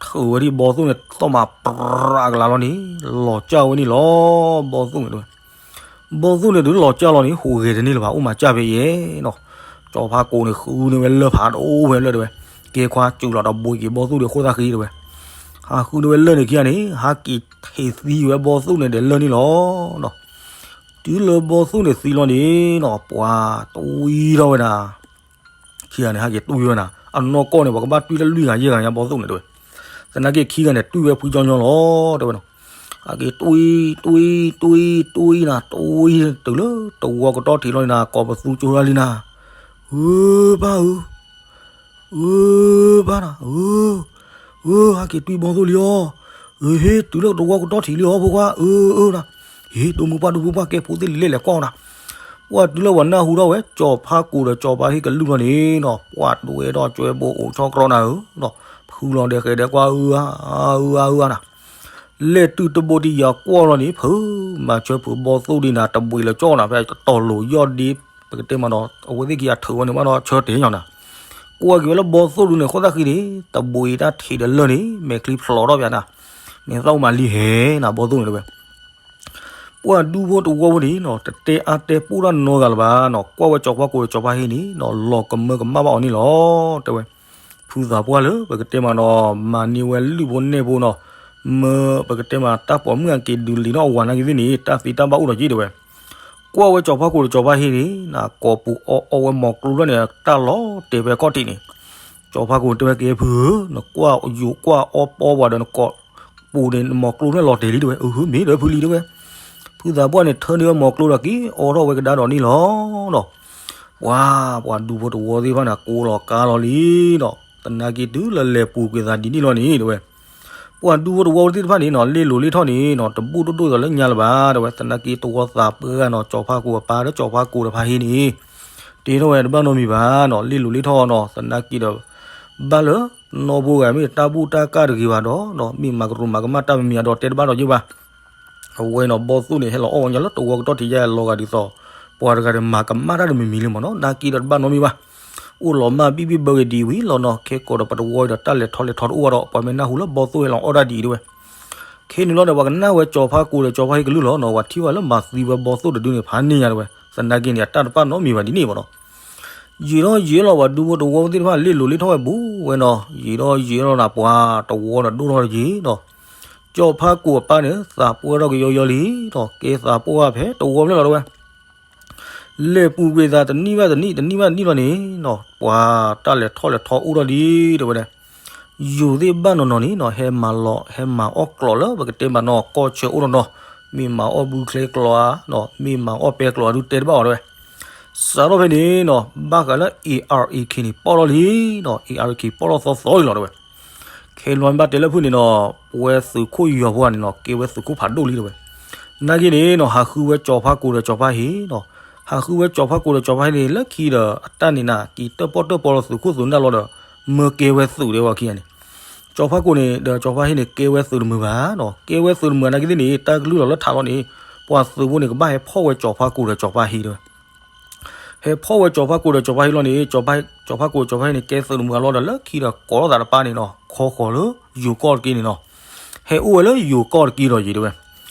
ထုးဝဲဒ်ဘီသိၣ်န့ၣ်သီၣ်မးပြးကလၤလီၤန့ၣ် လီၤစၢ်ဝဲန့ၣ်လီၤ ဘီသိၣ်န့ၣ်တဲဝဲ, ဘီသိၣ်န့ၣ်ဒုးလီၤစၢ်လီၤန့ၣ် ဟူးဂဲၤတန့ၢ်လၢၤဘၣ် အိၣ်မၤစၢ်ဖဲယဲနီၤ, ကၠီၤဖါကိၢ်န့ၣ်ဃုန့ၢ်ဝဲလၢၢ်ဖးဒိၣ်ဖဲလၢၢ်တဲဝဲ, ကဲခွါစူးလီၤဒီးဘှံးက့ၤဘီသိၣ်ဒီးခိၣ်သၣ်ဃံတဲဝဲ, ဟးဃုန့ၢ်ဝဲလၢၢ်န့ၣ်ခံဂၤန့ၣ် ဟးက့ၤထံးသံဝဲဘီသိၣ်န့ၣ်ဒီးလၢၢ်န့ၣ်လီၤနီၤ, တုၤလၢဘီသိၣ်န့ၣ်သံလီၤန့ၣ်နီၤ ပှၤတွံၢ်ထီၣ်ဝဲဒၣ် ခံဂၤန့ၣ် ဟဲက့ၤတွံၢ်ဝဲနၤ, အနီၢ်ကီၢ်န့ၣ် ပှၤကဘၣ်တွံၢ်တၢ်လွံၢ်ဂၤယဲၢ်ဂၤညါဘီသိၣ်န့ၣ်တဲဝဲ, သနာ်က့ခံဂၤန့ၣ် တွံၢ်ဝဲဖုကၠီညီလီၤ တဲဝဲနီၤ, ဟဲက့ၤတွံၢ် တွံၢ် တွံၢ် တွံၢ်နၤ တွံၢ်တုၤလၢတဝီကတီၢ်ထံးလီၤန့ၣ်နၤ ကိးပသူကၠိတၢ်လံနၤ, ဧၢ ပၢ်ဧၢ ဧၢ ပၢ်နၤ ဧၢ ဧၢ ဟဲက့ၤတွံၢ်ဘီသိၣ်လံအီၤ, ဧၢ ဟ့ တုၤလၢတဝီကတီၢ်ထံးလံအီၤ ဖိခွါ ဧၢ ဧၢနၤ, ဟ့ ဒိမုၢ်ပှၢ်ဒိဖုပှၢ် ကဲဖိသ့ၣ်လံၤလဲၣ်လဲၣ်ကွၢ်နၤ, ပှၤတုၤလၢပှၤနၢ်ဟူထီၣ်ဝဲ ကၠီၤဖါကိၢ်ဒီးကၠီၤဖါဟ့ၣ်ကလုၢ်လီၤန့ၣ်နီၤ ပှၤတွဲဒီးကၠွဲဘိအိၣ်ဆီတြီနၤဧၢ, ဖုလီၤဒဲးဃဲးဒဲးကွၢ် ဧၢ ဧၢ ဧၢ ဧၢနၤ လဲၤတုၤတဘိတယၤကွၢ်လီၤန့ၣ် ဖုမၤဆၢဖုဘီသိၣ်ဒံးနၤ တဘှံးလၢကၠီၣ်နၤ ဖဲတတီၤလိၤယီၢ်ဒ့ ပကတဲမးဒီး အဝဲသ့ၣ်ခံဂၤထုးဝဲန့ၣ်မးဒီးဆၢတဲာ်ညီနၤ, ကွၢ်က့ၤဝဲလၢဘီသိၣ်ဒုန့ၣ် ခိၣ်သၣ်ဃံန့ၣ် တဘှံးတၢ်ထံးဒီးလၢၢ်န့ၣ် မဲာ်ချံဖျိးထီၣ်ပၠးနၤ, မ့ၢ်သၣ်အိၣ်မးလံဟဲနၤ ဘီသိၣ်န့ၣ်တဲဝဲ ပှၤဒူဖိတဝီဖိန့ၣ်နီၤ တတဲအါတဲပူၣ်တၢ်နီတဂၤလၢၤဘၣ်နီၤ, ကွၢ်ဝဲကၠီၤဖါကိၢ်ဒီးကၠီၤဖါဟ့ၣ်န့ၣ်နီၤ လီၤကမၢကမၣ်ဘၣ်အီၤန့ၣ်လီၤ တဲဝဲ, ဖုသးပှၢ်လၢပကတဲမးနီၤ မၤန့ၢ်ဝဲလုၢ်ဖိနဲၣ်ဖိနီၤ, မၢပကတဲမးတၢ်ပိာ်မုၣ်အက့ၤဒုးလံၤနီၣ်အဝၤနာ်က့ၤသ့ၣ်န့ၣ် တၢ်သံတၢ်ဘၣ်အိၣ်ဒီးက့ၤတဲဝဲ, ကွၢ်ဝဲကၠီၤဖါကိၢ်ဒီးကၠီၤဖါဟ့ၣ်န့ၣ် ကိးပူၤအီအီဝဲမီၤကျိဖျၢၣ်န့ၣ် တၢ်လီၤတဲာ်ဖဲခီၣ်ထံးန့ၣ်, ကၠီၤဖါကိၢ်တဲဝဲက့ၤဖုဧၢ, နကွၢ်ယိၤကွၢ်အီပီပှၤဒီးနကိးပူၤန့ၣ် မီၤကျိဖျၢၣ်လီၤတဲာ်လံတဲဝဲ, အဟၢမ့ၢ်ဒီးဖုလံတဲဝဲ, ဖုသးပှၢ်န့ၣ် ထၢန့ၢ်ဝဲမီၤကျိဒီးက့ၤအိးထီၣ်ဝဲကဒါဒီးန့ၣ်လီၤနီၤ, ပှၤ ပှၤဒူဖိတဝီသ့ၣ်တဖၣ်န့ၣ် ကိးလီၤကါလီၤလံနီၤ, သနာ်က့တုၤလၢလဲၤပူၤကွံာ်သးဒ်န့ၣ်လီၤန့ၣ်တဲဝဲ ပှၤဒူဖိတဝီဖိသ့ၣ်တဖၣ်န့ၣ်နီၤ လ့ၣ်လိၤလ့ၣ်ထီၣ်န့ၣ်နီၤ တဘူၣ်ဒိၣ်ဒိၣ်သးလၢညါလၢၤဘၣ်တဲဝဲ, သနာ်က့တဝီသးပှၢ်နီၤ ကၠီၤဖါကိၢ်အပၢ်ဒီးကၠီၤဖါကိၢ်ဒီးဖါဟ့ၣ်န့ၣ် တ့ထီၣ်ဝဲတဘၣ်နီတမံၤဘၣ်နီၤ လ့ၣ်လိၤလ့ၣ်ထီၣ်နီၤ သနာ်က့ဒီး ဘၣ်လၢ နီၢ်ဖိဂၤမ့ၢ်တၢ်ဘူၣ်တၢ်ကၢ်တဂ့ၤဘၣ်ဒီးနီၤ မ့ၢ်မၤကရူၢ်မၤကမၣ်တၢ်မံၤမံၤအဒီးတဲတဘၣ်ဒီးယ့ၢ်ဘၣ် အဝဲနီၤ ဘီၣ်သိၣ်န့ၣ် ဟဲလီၤအီၣ်ဝဲညါလၢတဝီကတီၢ်ထံးယါလီၤဂာ်ဒ်သိး ပှၤတဂၤဒီးမၤကမၣ်တၢ်တမံၤမံၤလံမ့ၢ်နီၤ နာ်က့ဒီးတဘၣ်နီတမံၤဘၣ် အိၣ်လီၤမၢ်ဘံၣ်ဘံၣ်ဘၢဂ့ၤဒံးဝံၤလီၤနီၤ ခဲကိာ်ဒီးပတဝီဒီးတၢ်လဲၤထီၣ်လဲၤထီတအိၣ်ဘၣ်ဒီး ပှၤမ့ၢ်နၢ်ဟူလၢဘီၣ်သိၣ်ဟဲလီၤအီၣ်တၢ်ဒံးတဲဝဲ ခဲန့ၣ်လီၤဒီး ပှၤကနၣ်ဝဲကၠီၤဖါကိၢ်ဒီးကၠီၤဖါဟ့ၣ်ကလုၢ်လီၤနီၤ ပှၤထံၣ်ဝဲလၢမၤသံဝဲဘီၣ်သိၣ်တဒုန့ၣ် ဖးန့ၢ်ညါတဲဝဲ သနာ်က့န့ၣ် အတၢ်တဘၣ်နီတမံၤဘၣ်ဒ်န့ၣ်မ့ၢ်နီၤ ယံာ်ထီၣ်ယံာ်လီၤ ပှၤဒူဖိတဝီဖိသ့ၣ်တဖၣ် လ့ၣ်လိၤလ့ၣ်ထီၣ်ဝဲဘူးဝဲနီၤ, ယံာ်ထီၣ်ယံာ်လီၤနၤ ပှၤတဝီဒီးဒိၣ်ထီၣ်တယံၤနီၤ, ကၠီဖးကိာ်အပၢ်န့ၣ် သးပှၢ်ထီၣ်ကယီယီလံနီၤ, ကဲသးပှၢ်ဖဲတဝီဖျၢၣ်လီၤတဲဝဲ လဲၤပူၤကွံာ်သးတနံၣ်ဘၣ်တနံၣ် တနံၣ်ဘၣ်တနံၣ်လီၤန့ၣ်နီၤ, ပှၤတၢ်လဲၤထီၣ်လဲၤထီအိၣ်ထီၣ်လံတဲဝဲဒၣ်, ယိၤသ့ၣ်ဘၣ်နီၤနီၤန့ၣ်နီၤ ဟဲမၤလီၤ ဟဲမၤအီၣ်ကျိးလၢပကတဲမးနီၤ ကီၢ်ဆၢအိၣ်နီၤနီၤ, မ့ၢ်မၤအီၣ်ဘုချ့ကျိးဧါ, မ့ၢ်မၤအီၣ်ပဲကျိးဧါ ဒုးတဲတဘၣ်အီၤတဲဝဲ, စးထီၣ်ဖဲန့ၣ်နီၤ ဘၣ်ဃးလၢ A R A K န့ၣ် ပီၣ်ထီၣ်လံနီၤ, A R A K ပီၣ်ထီၣ်သီသီလံလီၤတဲဝဲ ခဲလၢာ်ဘၣ်တဲလၢဖုၣ်န့ၣ်နီၤ, ပဝဲသုးခိၣ်ယီၤဖိန့ၣ်နီၤ ကဲဝဲသုးခိၣ်ဖးဒိၣ်လံတဲဝဲ, နာ်က့န့ၣ်နီၤ ဟးဃုဝဲကၠီဖးကိာ်ဒီးကၠီဖးဟ့နီၤ, ဟးဃုဝဲကၠီဖးကိာ်ဒီးကၠီဖးဟ့န့ၣ် လၢခံဒီးအတၢ်န့ၣ်နၤ က့ၤတၢၣ်ပီၣ်တၢၣ်ပီလီၤသုးခိၣ်သုးနၢ်လီၤဒီး မၢကဲဝဲသုးတဲဝဲခံဂၤန့ၣ်, ကၠီဖးကိာ်န့ၣ်ဒီးကၠီဖးဟ့န့ၣ် ကဲဝဲသုးတမုာ်ဘၣ်နီၤ, ကဲဝဲသုးတမုာ်နာ်က့သ့ၣ်န့ၣ် တၢ်ကလုၢ်လီၤလၢထးလီၤန့ၣ် ပှၤသုးဖိန့ၣ် ကဘၣ်ဟဲဖီၣ်ဝဲကၠီဖးကိာ်ဒီးကၠီဖးဟ့တဲဝဲ ဟဲဖီၣ်ဝဲကၠီဖးကိာ်ဒီးကၠီဖးဟ့လီၤန့ၣ် ကၠီဖးကိာ်ကၠီဖးဟ့န့ၣ် ကဲသုးတမုာ်အလီၢ်ဒီး လၢခံဒီးကိးလိာ်သးတပၢ်န့ၣ်နီၤ ခီဃီၤလၢယိၤကီၢ်တက့ၢ်န့ၣ်နီၤ, ဟဲအိၣ်ဝဲလၢယိၤကီၢ်တက့ၢ်ဒီးယံၤတဲဝဲ,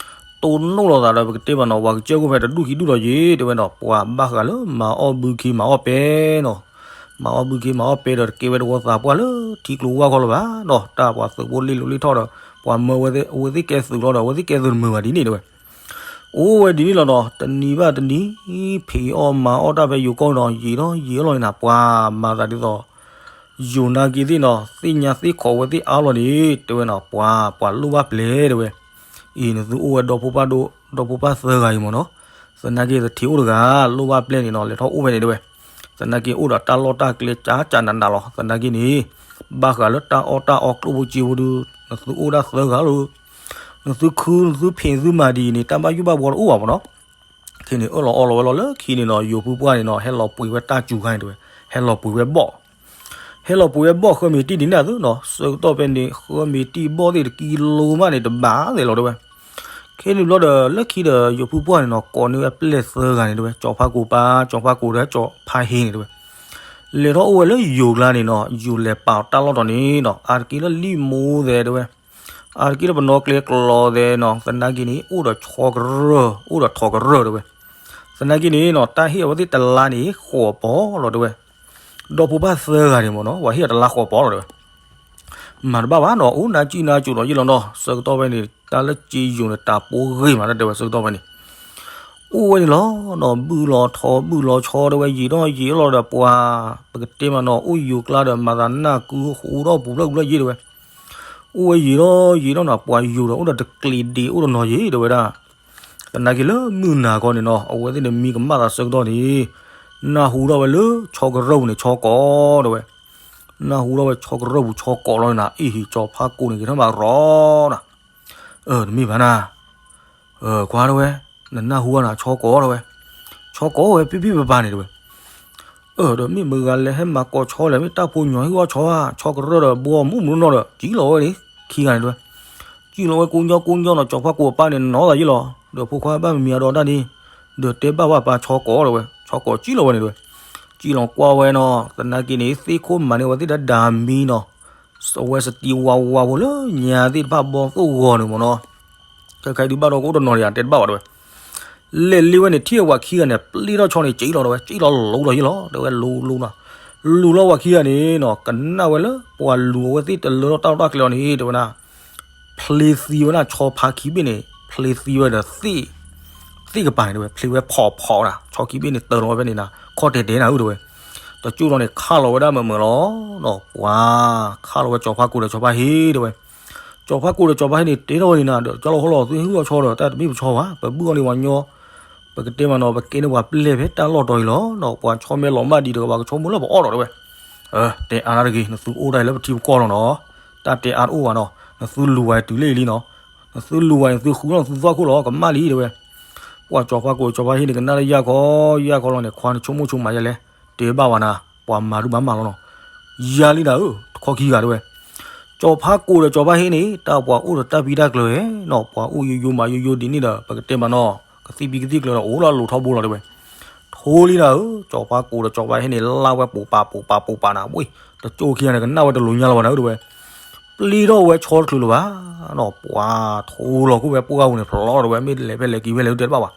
တိၢ်နီၣ်လိာ်သးဒီးပကတဲမးနီၤ ပှၤကစၢၢ်ခိၣ်ဖဲတဒူၣ်ခံဒူၣ်ဒီးယံၤတဲဝဲနီၤ, ပှၤဘၣ်ဃးလၢမၤအီၣ်ဘုခ့မၤအီၣ်ပဲနီၤ, မၤအီၣ်ဘုခ့မၤအီၣ်ပဲဒီး တကဲဝဲတဝီသးပှၢ်လၢထံကျိဝၢ်ခီလၢၤဘၣ်နီၤ, တၢ်ပှၤသုးဖိလ့ၣ်လိၤလ့ၣ်ထီၣ်ဒီး ပှၤမၢဝဲသ့ၣ်ကဲသုးလီၤဒီး အဝဲသ့ၣ်ကဲသုးတမုာ်ဘၣ်ဒ်န့ၣ်တဲဝဲ အိၣ်ဝဲဒ်န့ၣ်လီၤနီၤ, တနံၤဘၣ်တနံၤ ဖံးအီၣ်မၤအီၣ်တၢ်ဖဲယိၤကီၢ်နီၤ ယံာ်ထီၣ်ယံာ်လီၤန့ၣ်နၤ ပှၤမၤသးဒ်သိး ယိၤနာ်က့သ့ၣ်နီၤ သ့ၣ်ညါသ့ၣ်ခိးဝဲသ့ၣ်အါလီၤန့ၣ် တဲဝဲနီၤ ပှၤ ပှၤလိၣ်ဘၣ်ပျဲၢ်တဲဝဲ, အံၤ နသုအိၣ်ဝဲဒီဖိပၢ်ဒိၣ် ဒီဖိပၢ်သၢဂၤအံၤမ့ၢ်နီၤ, သနာ်က့သထံၣ်အိၣ်တဂၤ လိၣ်ဘၣ်ပျဲၢ်န့ၣ်နီၤ လဲၤထီၣ်အိၣ်ဖဲန့ၣ်တဲဝဲ, သနာ်က့အိၣ်ဒီးတၢ်လီၢ်တၢ်ကျဲကၠးကၠးနးနးလီၤ သနာ်က့န့ၣ် ဘၣ်ဃးလၢတၢ်အီၣ်တၢ်အီကျိၣ်ဖိစ့ဖိဒီး နသုအိၣ်ဒၣ်သၢဂၤလီၤ, နသုခု နသုဖံး နသုမၤဒ်အံၤန့ၣ် တၢ်ဘၣ်ယိၣ်ဘၣ်ဘှီတအိၣ်ဘၣ်မ့ၢ်နီၤ, ခဲန့ၣ် အၢၣ်လီၤအီလီၤဝဲလီၤလၢခံန့ၣ်နီၤ ယိၤဖုပှၢ်န့ၣ်နီၤ ဟဲလီၤပှ့ၤဝဲတၢ်စူၤခါန့ၣ်တဲဝဲ, ဟဲလီၤပှ့ၤဝဲဘီၣ် ဟဲလီၤပှ့ၤဝဲဘီၣ်ဃၢမ့ၤတံၢ်ဒ်န့ၣ်အသိးနီၤ ဆၢကတီၢ်ဖဲန့ၣ် ဃၢမ့ၤတံၢ်ဘီၣ်သ့ၣ်တကံလိမးန့ၣ် တဘၣ်သ့ၣ်လီၤတဲဝဲ, ခဲန့ၣ်ဘျီဒီး လၢခံဒီး ယိၤဖုပှၢ်န့ၣ်နီၤ ကိးန့ၢ်ဝဲပျဲၢ်သၢဂၤန့ၣ်တဲဝဲ ကၠီဖးကိာ်ပၢ် ကၠီဖးကိာ်ဒီးကၠီဖးဟ့န့ၣ်တဲဝဲ, လဲၤထီၣ်အိၣ်ဝဲလၢယိၤကျါန့ၣ်နီၤ ယိၤလဲၤပာ်အီၤတၢ်လီၢ်တီၤန့ၣ်နီၤ အါတက့ၢ်လၢလံာ်မိၢ်သဲတဲဝဲ အါတက့ၢ်လၢပနီၣ်ကျဲကျီသဲနီၤ သနာ်က့န့ၣ် အိၣ်ဒီးဆီကရၢၢ် အိၣ်ဒီးထိးကရၢၢ်တဲဝဲ, သနာ်က့န့ၣ်နီၤ တၢ်ဟ့ၣ်အဝဲသ့ၣ်တလါန့ၣ် ဃိးပီၤလီၤတဲဝဲ, ဒီဖိပၢ်သၢဂၤန့ၣ်မ့ၢ်နီၤ ပှၤဟ့ၣ်အီၤတလါဃိးပီၤလီၤတဲဝဲ, မၤတဘၣ်ဘၣ်နီၤ အိၣ်နါကံၣ်နါကိၤဒီးယ့ၣ်လီၤနီၤ ဆၢကတီၢ်ဖဲန့ၣ် တၢ်လၢက့ယိၤန့ၣ် တၢ်ပိဂ့ၤမးတၢ်တဲဝဲဆၢကတီၢ်ဖဲန့ၣ် အိၣ်ဝဲန့ၣ်လီၤနီၤ ဘုၣ်လီၤထိးဘုၣ်လီၤဆီတဲဝဲ ယံာ်ထီၣ်ယံာ်လီၤဒီးပှၤ ပကတဲမးနီၤ အိၣ်ယိၤကျါဒီး မၤသးနၢ်ကုဟူထီၣ်ပူၤဖျၢၣ်ပူၤဖျၢၣ်ယ့ၣ်တဲဝဲ, အိၣ်ဝဲယံာ်ထီၣ်ယံာ်ထီၣ်နီၤ ပှၤယိၤဒီးအိၣ်ဒီးတကျံးဒံးအိၣ်တနီၤယ့ၣ်တဲဝဲဒၣ်, သနာ်က့လၢမုၢ်နၤခီန့ၣ်နီၤ အဝဲသ့ၣ်န့ၣ်မံကမၣ်သးဆၢကတီၢ်န့ၣ် နၢ်ဟူထီၣ်ဝဲလၢဆီကရၢၢ်ပူၤန့ၣ် ဆီကိးတဲဝဲ, နၢ်ဟူထီၣ်ဝဲဆီကရၢၢ်ပူၤဆီကိးလီၤန့ၣ်နၤ အ့ၣ်ဟ့ၣ်ကၠီဖးကိာ်န့ၣ် က့ၤထီၣ်မးရီနၤ အၢ တမ့ၢ်ဘၣ်နၤ, ခွါတဲဝဲ, နနၢ်ဟူအီၤနၤ ဆီကိးတဲဝဲ, ဆီကိးဝဲဖံဖံပပၤန့ၣ်တဲဝဲ, အၢ ဒီးမ့ၢ်မတၤဂၤလဲၣ်ဟဲမၤကိးဆီလဲၣ် မ့ၢ်တၢ်ဖိညီဟံၣ်အီၣ်ဆီဧါ ဆီကရၢၢ်ဒီးဘှီမူးမူးနီၢ်နီၢ်ဒီး ကံၣ်လီၤဝဲန့ၣ် ခံဂၤန့ၣ်တဲဝဲ, ကံၣ်လီၤဝဲကိးညီကိးညီနီၤ ကၠီဖးကိာ်အပၢ်န့ၣ် နီၢ်သးယ့ၣ်လီၤ, ဒီးဖိခွါဘၣ်မမံၤအဒီးတၢ်န့ၣ်, ဒီးတဲဘၣ်ဝဲပၢ်ဆီကိးတဲဝဲ, ဆီကိးကံၣ်လီၤဝဲန့ၣ်တဲဝဲ, ကံၣ်လီၤကွၢ်ဝဲနီၤ သနာ်က့န့ၣ် သ့ၣ်ခိၣ်မၤန့ၢ်ဝဲသ့ၣ်တၢ်ဒၢမံနီၤ အဝဲစတံဝါဝါဖိလၢညါသ့ၣ်တဖၣ်ဘီသိၣ်ဂီၤန့ၣ်မ့ၢ်နီၤ, ခဲခါဒုးဘၣ်ဒီးကအိၣ်တနီၤန့ၣ် အတဲတဘၣ်ဘၣ်တဲဝဲ, လဲၤလ့ဝဲန့ၣ် ထံၣ်ဝဲပှၤခံဂၤန့ၣ် ပျံၤထီၣ်ဆီန့ၣ် ကံၣ်လီၤတဲဝဲ ကံၣ်လီၤလူၤဒီးယ့ၣ်လီၤ တဲဝဲလူၤလူၤနီၤ, လူၤလီၤပှၤခံဂၤန့ၣ်နီၤ ကနၣ်ဝဲလၢပှၤလူၤအဝဲသ့ၣ်တလၢထီၣ်တၢ်လီၢ်တၢ်ကျဲလီၤန့ၣ် တဲဝဲဒၣ် ဖျ့သံဝဲဒၣ်ဆီဖါခံဘ့ၣ်န့ၣ် ဖျ့သံဝဲဒီး သ့ၣ်ကပၤန့ၣ်တဲဝဲ ဖျ့ဝဲဖီၣ်ဖီၣ်ဝဲဒၣ် ဆီခံဘ့ၣ်န့ၣ် တၢၤလီၤဝဲဖဲန့ၣ်နၤ ခီၣ်တဲာ်တဲာ်နၤဧၢတဲဝဲ, တကၠိၢ်လီၤန့ၣ် ခးလီၤဝဲဒၣ်မုာ်မုာ်လီၤနီၤ ပှၤ ခးလီၤဝဲကၠီဖးကိာ်ဒီးကၠီဖးဟ့တဲဝဲ, ကၠီဖးကိာ်ဒီးကၠီဖးဟ့န့ၣ် တဲထီၣ်ဝဲန့ၣ်နၤဒီး ကၠီလီၤဟီလီၤ သုဟ့ၣ်ဂီၤဆီဒီး တၢ်တမ့ၢ်ပဆီဘၣ် ပဘုၣ်အီၤန့ၣ်ပှၤညီ ပကတဲမးနီၤ ပကဲန့ၢ်ပှၤပျဲၢ်ဖဲတၢ်လီၢ်တီၤအံၤလီၤနီၤ ပှၤဆီမဲာ်လီၤမၢ်ဒံးတကဘၣ်ကဆီမိၢ်လၢပအီၣ်ဒီးတဲဝဲ, တဲအါတၢ်တဂ့ၤ နသုအိၣ်ဒၣ်အံၤလၢပထံပကီၢ်လီၤနီၤ, တၢ်တဲအါတအိၣ်ဘၣ်နီၤ, နသုလူၤဝဲတုၤလၢအံၤလံနီၤ, နသုလူၤဝဲန့ၣ် သုဃုထီၣ်နသုသွၣ်ခိၣ်လီၤ ကမၣ်လံတဲဝဲ, ပှၤကၠီဖးကိာ်ကၠီဖးဟ့န့ၣ် ကနၣ်လၢယၢ်ခီ ယၢ်ခီလီၤန့ၣ် ခွါနဆိကမိၣ်ဆိကမးယဲလဲၣ်, တဲဘၣ်ဝဲနၤ ပှၤမၤဒုးဘၣ်မၤလီၤနီၤ, ယၤလံနၤဧၢ တခီခံဂၤတဲဝဲ ကၠီဖးကိာ်ဒီးကၠီဖးဟ့န့ၣ် တၢ်ပှၤအိၣ်ဒီးတၢ်ဖံးတၢ်ကျၢၤနီၤ ပှၤအိၣ်ယိယိမးယိယိဒ်န့ၣ်ဒီး ပကတဲမးနီၤ ကသံၣ်ဖံးကသံၣ်ကျၢၤဒီးအိၣ်လီၤလိၤထီဘိလီၤတဲဝဲ, ထိလံနၤဧၢ ကၠီဖးကိာ်ဒီးကၠီဖးဟ့န့ၣ် လၢ်ဝဲပူၤပာ်ပူၤပာ်ပူၤပာ်နၤ ဝ့ၢ် တကၠိၢ်ခံဂၤန့ၣ် ကနၣ်ဝဲတလိၤညါလီၤဘၣ်နၤဧၢတဲဝဲ, ပျံၤထီၣ်ဝဲဆီတချုးလၢၤဘၣ်နီၤ ပှၤထိလီၤခိၣ်ဝဲပှၢ်ဝဲန့ၣ်ဖျီတဲဝဲ မ့ၢ်လဲၤဖဲလဲၤက့ၤဖဲလဲၣ်တဲတဘၣ်ဘၣ်,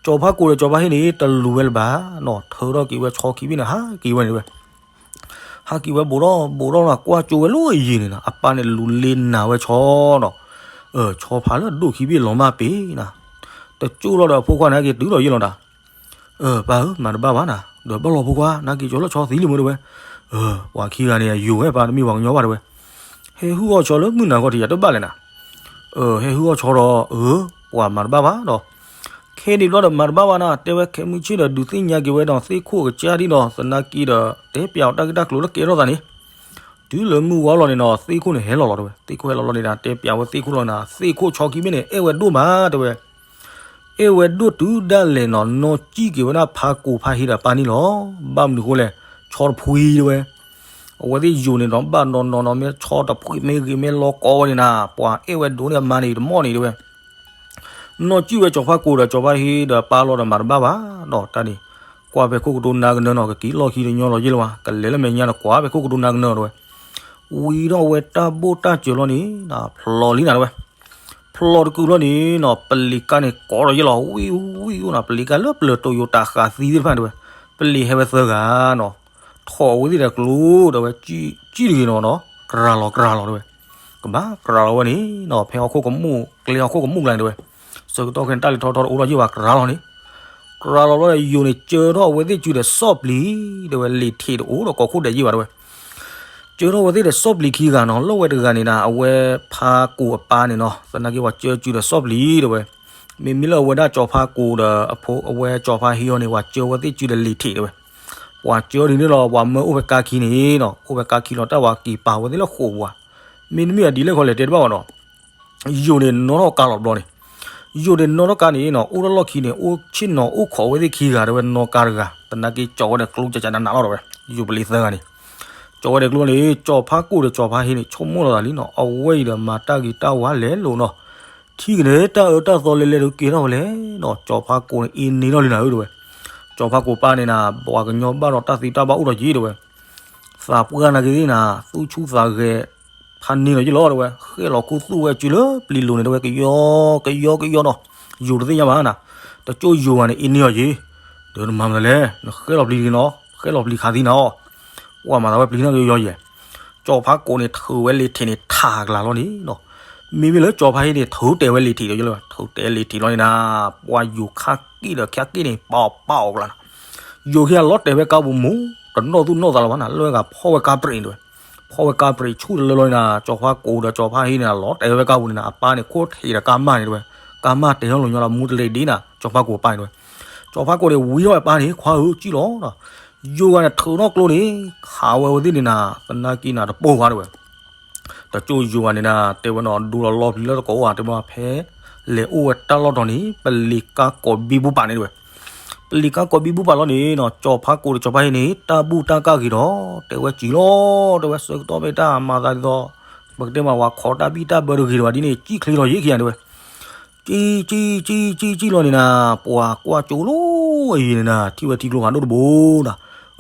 ကၠီၤဖါကိၣ်ဒီးကၠီၤဖါဟ့န့ၣ် တလူၤဝဲလၢၤဘၣ်နီၤ, ထုးထီၣ်က့ၤဝဲဆီခံဘ့ၣ်န့ၣ် ဟးက့ၤဝဲန့ၣ်ဝဲ ဟးက့ၤဝဲဘူးဒီးဘူးဒီးနီၤ, ကွၢ်ကၠိဝဲလၢအယံၤန့ၣ်နီၤ, အပၢ်န့ၣ် လူၤလ့နၤဝဲဆီနီၤ, ဆီဖးလၢအဒိၣ်ခံဘ့ၣ်လီၤမၢ်ပ့ၤနီၤ, တကၠိၣ်လီၤဒီးအဖိခွါန့ၣ် ဟဲက့ၤတုၤဒီးယ့ၢ်လီၤတၢ်, ပၢ်ဧၢ မၤတဘၣ်ဘၣ်နၤ, ဒီးဘၣ်လီၤဖိခွါ နက့ၤကၠီၤလၢဆီသံလံမ့ၢ်တဲဝဲ, ပှၤခံဂၤန့ၣ် ယိၤဝဲပၢ်တမ့ၢ်ပှၤကညီဘၣ်တဲဝဲ, ဟဲဟုၣ်အီၣ်ဆီလၢမုၢ်နၤခီတယၤတဘၣ်လဲၣ်နၤ ဟဲဟုၣ်အီၣ်ဆီဒီး အၢ ပှၤမၤတဘၣ်ဘၣ်ဒီး ခဲန့ၣ်ဘျီဒီးမၤတဘၣ်ဘၣ်နၤ တဲဝဲ, ခဲမုၢ်ဆ့ၣ်ဒီးဒုးသ့ၣ်ညါက့ၤဝဲဒီးသ့ၣ်ခိၣ်အကစၢ်ဒ်ဒီး သနာ်က့ဒီး တဲပျးအီၤတၢ်ဂ့ၢ်တၢ်ကျိၤလၢကဲထီၣ်သးန့ၣ်, တုၤလၢမုၢ်ဝါလီၤန့ၣ်ဒီး သ့ၣ်ခိၣ်န့ၣ်ဟဲလီၤလီၤတဲဝဲ, သ့ၣ်ခိၣ်ဟဲလီၤလီၤန့ၣ်ဒီး တဲပျးဝဲသ့ၣ်ခိၣ်လီၤန့ၣ်, သ့ၣ်ခိၣ်ဆီခံဘ့ၣ်န့ၣ် အဲၣ်ဝဲဒိၣ်မးတဲဝဲ အဲၣ်ဝဲဒိၣ်တုၤဒၣ်လဲာ်နီၤ, နီၢ်ကံၣ်က့ၤဝဲဒၣ်ဖါကိၣ်ဖါဟ့ဒီးပၢ်န့ၣ်လီၤ. ဘၣ်မနုၤဃိလဲၣ်, ဆီတဖှံတဲဝဲ, အဝဲသ့ၣ်ယိၤန့ၣ်ဒီး ဘၣ်နီၤနီၤနီၤ မ့ၢ်ဆီတဖှံမ့ၢ်ဂ့ၤမ့ၢ်လီၤကီဝဲန့ၣ်နၤ, ပှၤအဲၣ်ဝဲဒိၣ်န့ၣ်အမါန့ၣ်တမီၢ်န့ၣ်တဲဝဲ, နီၢ်ကံၣ်ဝဲကၠီၤဖါကိၣ်ဒီးကၠီၤဖါဟ့ဒီးပၢ်လီၤဒီးမၤတဘၣ်ဘၣ်ဒီးတၢ်န့ၣ်, ကွၢ်ဖဲခိၣ်ကတိၤနၤကနၢနီၤ, ကက့ၤလီၢ်ခံတညီလီၤယ့ၢ်လၢၤဘၣ်, ကလဲၤလၢမဲာ်ညါဒီးကွၢ်ဖဲခိၣ်ကတိၤနၤကနၢတဲဝဲ ဝံၤဒီးအဝဲတၢ်ဘိၣ်တၢ်စၢၤလီၤန့ၣ်, ဖျိးလံနၤတဲဝဲ, ဖျိးတကုာ်လီၤန့ၣ်နီၤ, ပလံၤကါန့ၣ်ကိးဒီးယ့ၢ်လီၤ, ဝံၣ်ဝံၣ်ဝံၣ်နီၤ, ပလံၤကါလၢပျၢၤတိၣ်ယိၤတၢ်ဃးသံသ့ၣ်တဖၣ်တဲဝဲ, ပလံၤဟဲဝဲသၢဂၤနီၤ, ထီၣ်အဝဲသ့ၣ်ဒီးကျိတဲဝဲ, ကံၣ်တဂ့ၤနီၤနီၤ, ကြၤလီၤကြၤလီၤတဲဝဲ, ကဘၣ်ကြၤလီၤဝဲန့ၣ်နီၤ, ဖဲဟီၣ်ခိၣ်ကမူၣ်ကျဲဟီၣ်ခိၣ်ကမူၣ်ကျါန့ၣ်တဲဝဲ, ဆၢကတီၢ်ခဲန့ၣ် တၢ်လဲၤထီၣ်ထီတအိၣ်လီၤယ့ၢ်ဘၣ် ကြၤလီၤန့ၣ် ကြၤလီၤလီၤဒီးယိၤန့ၣ် ကၢထီၣ်အဝဲသ့ၣ်စုဒီးစီၣ်ပျံၤတဲဝဲ, လံာ်ထံးတအိၣ်ဒီးကိးခိၣ်ဒဲးယ့ၢ်ဘၣ်တဲဝဲ, ကၢထီၣ်ဝဲသ့ၣ်ဒီးစီၣ်ပျံၤခံဂၤနီၤ, လၢဝဲတဂၤန့ၣ်နၤ အဝဲဖါကိၣ်အပၢ်န့ၣ်နီၤ, သနာ်က့ပှၤကၢစုဒီးစီၣ်ပျံၤတဲဝဲ, မ့မ့ၢ်လၢအဝဲဒၣ်ကၠီၤဖါကိၣ်ဒီးအဖိ အဝဲကၠီၤဖါဟ့အီၤန့ၣ် ပှၤကၢဝဲသ့ၣ်စုဒီးလံာ်ထံးတဲဝဲ, ပှၤကၢဒ်န့ၣ်လီၤ, ပှၤမၢအိၣ်ဖဲကါခံန့ၣ်နီၤ, အိၣ်ဖဲကါခံလီၤ တၢ်ပှၤက့ၤပာ်ဝဲသ့ၣ်လၢဃိာ်ပူၤဧါ, မ့တမ့ၢ်အဒ်လဲၣ်ခီလဲၣ်တဲတဘၣ်ဘၣ်နီၤ ယိၤန့ၣ်နီၣ်ထီၣ်ကါလီၤဘျီန့ၣ်, ယိၤန့ၣ်နီၣ်ထီၣ်ကါန့ၣ်နီၤ, အိၣ်လၢလီၢ်ခံန့ၣ် အိၣ်ဆ့ၣ်နီၤအိၣ်ခိးဝဲသ့ၣ်ခံဂၤတဲဝဲ, နီၣ်ကါတဂၤ, သနာ်က့ကၠီၤဝဲဒီးကျိကၠးကၠးနးနးလီၤတဲဝဲ, ယိၤပလံၤသၢဂၤန့ၣ်, ကၠီၤဝဲဒီးကျိန့ၣ် ကၠီၤဖါကိၣ်ဒီးကၠီၤဖါဟ့န့ၣ် ဆိကမိၣ်လီၤသးလံနီၤ, အဝဲအံၤဒီးမၤတၢ်ဂ့ၤတၢ်ဝါလဲၤလိာ်နီၤ, ထံကန့ၣ် တၢ်အၢတၢ်သီလဲၤလဲၤဒီးကဲထီၣ်ဝဲလဲၣ်နီၤ, ကၠီၤဖါကိၣ်န့ၣ် အ့န့ထီၣ်လံနၤဧၢတဲဝဲ, ကၠီၤဖါကိၣ်ပၢ်န့ၣ်နၤ ပှၤကညီဘၣ်ဒီးတၢ်သံတၢ်ဘၣ်အိၣ်ဒီးယ့ၢ်တဲဝဲ သးပှၢ်နာ်က့ၤသ့ၣ်နၤ သူၣ်ဆူၣ်သးဂဲၤ ဖးန့ၢ်လီၤယ့ၢ်လီၤတဲဝဲ, ဃဲၣ်လီၤခူသူၣ်ဝဲစုလၢပျံၤလိၤန့ၣ်တဲဝဲ, ကယီကယီကယီနီၤ, ယိၤတသ့ၣ်ညါဘၣ်နၤ, တကၠိၣ်ယိၤဂၤန့ၣ် အ့န့အီၤယ့ၢ်, ဒီးနမၤမနုၤလဲၣ်, နဃဲၣ်လီၤပျံၤတဂ့ၤနီၤ, ဃဲၣ်လီၤပျံၤခးသံနၤအီၤ, ကွၢ်မၤသးဝဲပျံၤနီၣ်ကယီယဲၢ်, ကၠီၤဖါကိၣ်န့ၣ် ထုးဝဲလံာ်ထံးန့ၣ် ထးကလၤလီၤန့ၣ်နီၤ, မ့မ့ၢ်လၢကၠီၤဖါဟ့န့ၣ် ထုးတဲာ်ဝဲလံာ်ထံးဒီးယ့ၢ်လီၤ, ထုးတဲာ်လံာ်ထံးလီၤန့ၣ်နၤ, ပှၤယိၤခါက့ၣ်ဒီးခါက့ၣ်န့ၣ် ပာ်အီၤပာ်အီၤကလၤနၤ ယိၤခံဂၤလီၤတဲာ်ဝဲကါပူၤမူ, တနီၣ်သူၣ်နီၣ်သးလၢၤဘၣ်နၤ, လၢဂၤဖီၣ်ဝဲကါပြံးန့ၣ်တဲဝဲ, ဖီၣ်ဝဲကါပြံးဆူၣ်တလၢလီၤန့ၣ်နၤ, ကၠီၤဖါကိၣ်ဒီးကၠီၤဖါဟ့န့ၣ် လီၤတဲာ်ဝဲကါပူၤန့ၣ်နၤ, အပၢ်န့ၣ် ခိၣ်ထံးဒီးကါမၢ်န့ၣ်တဲဝဲ, ကါမၢ်တဲာ်ထီၣ်လီၤညီဒီးမူတလ့ၤဒ်နၤ, ကၠီၤဖါကိၣ်ပၢ်န့ၣ်တဲဝဲ, ကၠီၤဖါကိၣ်န့ၣ် ဝံထီၣ်ဝဲပၢ်န့ၣ် ခွါဧၢ ကံၣ်လီၤ, ယိၤဂၤန့ၣ် ထုးထီၣ်ကျိန့ၣ် ခးဝဲဝဲသ့ၣ်န့ၣ်နၤ, သနာ်က့နၤတပိၢ်ဘၣ်တဲဝဲ တကၠိၣ်ယိၤဂၤန့ၣ်နၤ တဲဝဲနီၤ, ဒိလီၤလီၢ်ပျံၤလၢတကိးအိၣ်ဧါ, တဲဝဲဖဲလဲၤအိၣ်ဝဲတၢ်လီၢ်တီၤန့ၣ် ပလံၤကါကိးဘံဘူပာ်န့ၣ်တဲဝဲ, ပလံၤကါကိးဘံဘူပာ်လီၤန့ၣ်နီၤ, ကၠီၤဖါကိၣ်ဒီးကၠီၤဖါဟ့န့ၣ် တၢ်ဘူၣ်တၢ်ကၢ်ဂ့ၤဒီး တဲဝဲစံၣ်လီၤ, တဲဝဲဆၢကတီၢ်ဖဲတၢ်မၤသးဒ်သိး ပကတဲမး ပှၤခိးတၢ်ဘံၣ်တၢ်ဘၢတဂ့ၤဒီးဘၣ်ဒ်န့ၣ် စံၣ်ချ့လီၤယ့ၢ်ခံဂၤတဲဝဲ ကံၣ်ကံၣ်ကံၣ်ကံၣ်ကံၣ်လီၤန့ၣ်နၤ, ပှၤကွၢ်ကၠိလီၤအံၤန့ၣ်နၤ, ထံၣ်ဝဲထံကျိဖးဒိၣ်တဘိနၤ,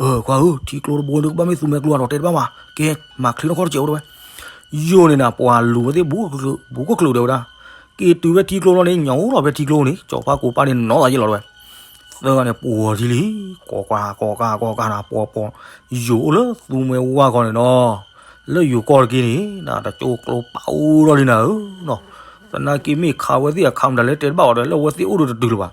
အၢ ခွါဧၢ, ထံကျိတဘိန့ၣ် ကဘၣ်မ့ၢ်သူမွဲကျိဧါဒီး တဲတဘၣ်မး, ကဲ မၤချ့ထီၣ်ခီၣ်တစဲးအိၣ်တဲဝဲ, ယိၤန့ၣ်နၤ ပှၤလူၤဝဲသ့ၣ် ဘူးခိၣ်ချုးတဲဝဲဒၣ်, က့ၤတုၤဝဲထံကျိလီၤန့ၣ် ညၣ်အိၣ်လီၤဖဲထံကျိန့ၣ် ကၠီၤဖါကိၣ်ပၢ်န့ၣ်နီၤသးယ့ၢ်လီၤတဲဝဲ, သၢဂၤန့ၣ် ပှီၤထံလံ, ကိးကါကိးကါကိးကါနၤ ပှီၤပှီၤ, ယိၤအိၣ်လၢသူမွဲဝါခီန့ၣ်နီၤ လၢယိၤကီၢ်တက့ၢ်န့ၣ် တကၠိၣ်ကျိပာ်အိၣ်ထီၣ်လံနၤဧၢနီၤ, သနာ်က့မ့ၢ်ခးဝဲသ့ၣ်အခးမတၤလဲၣ်တဲတဘၣ်အီၤဒီး လၢအဝဲသ့ၣ်အိၣ်ဒီးတတုၤလၢၤဘၣ်,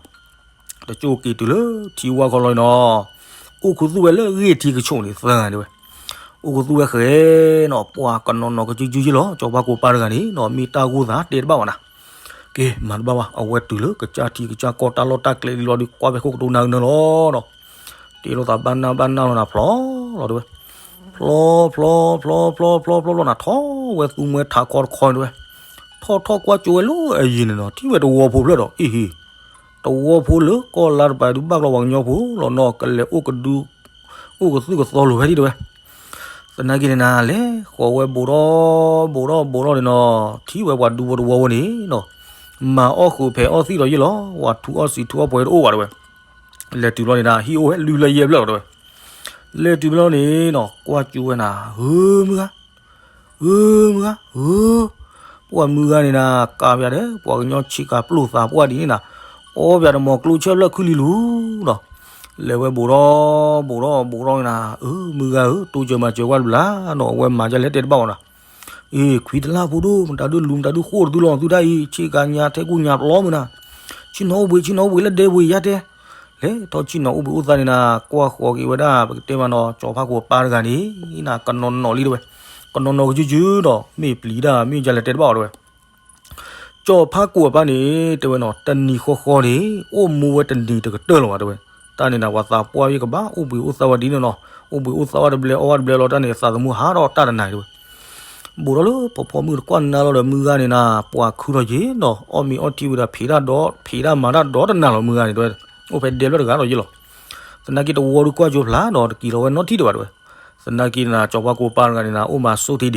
တကၠိၣ်က့ၤတုၤလၢထံဝါခီလီၤနီၤ, အိၣ်ခူသူၣ်ဝဲလၢဂ့ၢ်ထံကဆိးန့ၣ်သၢဂၤန့ၣ်ဝဲ, အိၣ်ခူသူၣ်ဝဲဃဲနီၤ ပှၤကနီၤနီၤကစုကစုယ့ၢ်လီၤ, ကၠီၤဖါကိၣ်ပၢ်တဂၤန့ၣ်နီၤ မ့ၢ်တၢ်ဂိၢ်သးတဲတဘၣ်ဘၣ်နၤ ကဲ မၤတဘၣ်ဘၣ် အဝဲတုၤလၢကစၢ်ထံကစၢ်ကီၢ်တၢ်လီၢ်တၢ်ကျဲလံလီၤဒီး ကွၢ်ဖဲခိၣ်ကတိၤနၤကနၢလီၤနီၤ, တ့လိာ်သးဘၣ်နၢ်ဘၣ်နၢ်လီၤနၤဖျီလီၤတဲဝဲ, ဖျီဖျီဖျီဖျီဖျီဖျီဖျီနၤ ထီၣ်ဝဲသူမွဲထးခီတခီတဲဝဲ, ထီၣ်ထီၣ်ကွၢ်ကၠိဝဲလၢအယံၤန့ၣ်နီၤ ထံၣ်ဝဲတဝီဖိဖျၢၣ်ဒီး အ့ဟ့ တဝီဖိလၢကီၢ်လါတပၤဒုးဘၣ်ကျီပှၤကညီဖိလီၤနီၤ ကလဲၤအိၣ်ကဒု အိၣ်ကသူၣ်ကသီလိာ်ဖဲဒ်တဲဝဲ, သနာ်က့န့ၣ်နၤ လဲၤဃီၤဝဲဘူးဒီး ဘူးဒီးဘူးဒီးန့ၣ်နီၤ ထံၣ်ဝဲပှၤဒူဖိတဝီဖိန့ၣ်နီၤ မၤအီၣ်ဃုာ်ဖဲးအီၣ်သံၣ်ဒီးယ့ၢ်လီၤ ဝၤထူအီၣ်စံးထူအီၣ်ပှဲၤတအိၣ်ဘၣ်တဲဝဲ, လဲၤတုၤဘျီန့ၣ်နၤ ဟံၣ်အိၣ်ဝဲလွံၢ်ဖျၢၣ်ယဲၢ်ဖျၢၣ်လီၤတဲဝဲ, လဲၤတုၤဘျီန့ၣ်နီၤ ကွၢ်ကၠိဝဲနၤ ဧၢ မုၢ်ဂၤ ဧၢ မုၢ်ဂၤ ဧၢ, ပှၤမုၢ်ဂၤန့ၣ်နၤ ကးပၠးဒီး ပှၤကညီဆံးကၤပျိၢ်သးပှၢ်ဒ်န့ၣ်နၤ, အီၣ်ပၠးတမီၤကျိဆၢဖျၢၣ်ခုလံလူၤနီၤ, လဲၤဝဲဘူးထီၣ်ဘူးထီၣ်ဘူးထီၣ်န့ၣ်နၤ, အၢ မုၢ်ဂၤဧၢ တိစၢၤမၤစၢၤကွၢ်တဘျီနီၤ, အဝဲမၤဒ်လဲၣ်တဲတဘၣ်အီၤနီၤ, အ့ ခွံတလၢ်ဖိဒိၣ် မတၤဒုလူၤမတၤဒုဃိၣ်တသုလီၤသုတၢ်အံၤ ဆ့ကၤညါထဲကူညါပျီမုၢ်နၤ, ဆ့ၣ်နီၤအိၣ်ဘှံးဆ့ၣ်နီၤအိၣ်ဘှံးလၢဒဲဘှံးယါတဲ, လဲၤထီၣ်ဆ့ၣ်နီၤအိၣ်ဘှံးအိၣ်သးန့ၣ်နၤ, ကွၢ်ဃီၤက့ၤဝဲဒၣ် ပကတဲမးနီၤ ကၠီၤဖးကိၣ်အပၢ်တဂၤန့ၣ်နၤ ကနီၤနီၤလံတဲဝဲ, ကနီၤနီၤကစုစုဒီး မ့ၢ်ပျံၤတၢ်မ့ၢ်ဒ်လဲၣ်တဲတဘၣ်အီၤတဲဝဲ ကၠီၤဖးကိၣ်အပၢ်န့ၣ် တဲဝဲနီၤ တနံၤဃီဃီန့ၣ် အိၣ်မူဝဲတနံၤတကတၢၢ်လီၤဘၣ်တဲဝဲ, တၢ်န့ၣ်နၤ ပှၤသးပှၢ်ယကဘၣ် အိၣ်ဘှံးအိၣ်သါဝဲဒ်န့ၣ်နီၤ, အိၣ်ဘှံးအိၣ်သါဝဲတဘျဲအီၣ်ဝဲတဘျဲလီၤ တၢ်န့ၣ်သးသမူဟးထီၣ်တၢ်တနၤတဲဝဲ, ဘူးထီၣ်လၢဖီဖီမုၢ်တကွၢ်နါလီၤဒီး မုၢ်ဂၤန့ၣ်နၤ ပှၤခုထီၣ်က့ၤဒီး အီၣ်မ့ၤအီထံဝံၤဒီး ဖံးတၢ်ဒီး ဖံးတၢ်မၤတၢ်ဒီးတနၤလီၤ မုၢ်ဂၤန့ၣ်တဲဝဲ, အိၣ်ဖဲဒဲဖျၢၣ်တဂၤဒီးယ့ၢ်လီၤ, သနာ်က့တဝီဒုကွၢ်ကၠိဖျါဒီးတက့ၤလီၤဝဲနီတထံၣ်ဒံးဘၣ်တဲဝဲ သနာ်က့နၤ ကၠီၤဖးကိၣ်ပၢ်တဂၤန့ၣ်နၤ အိၣ်မၤဆိၣ်ထံ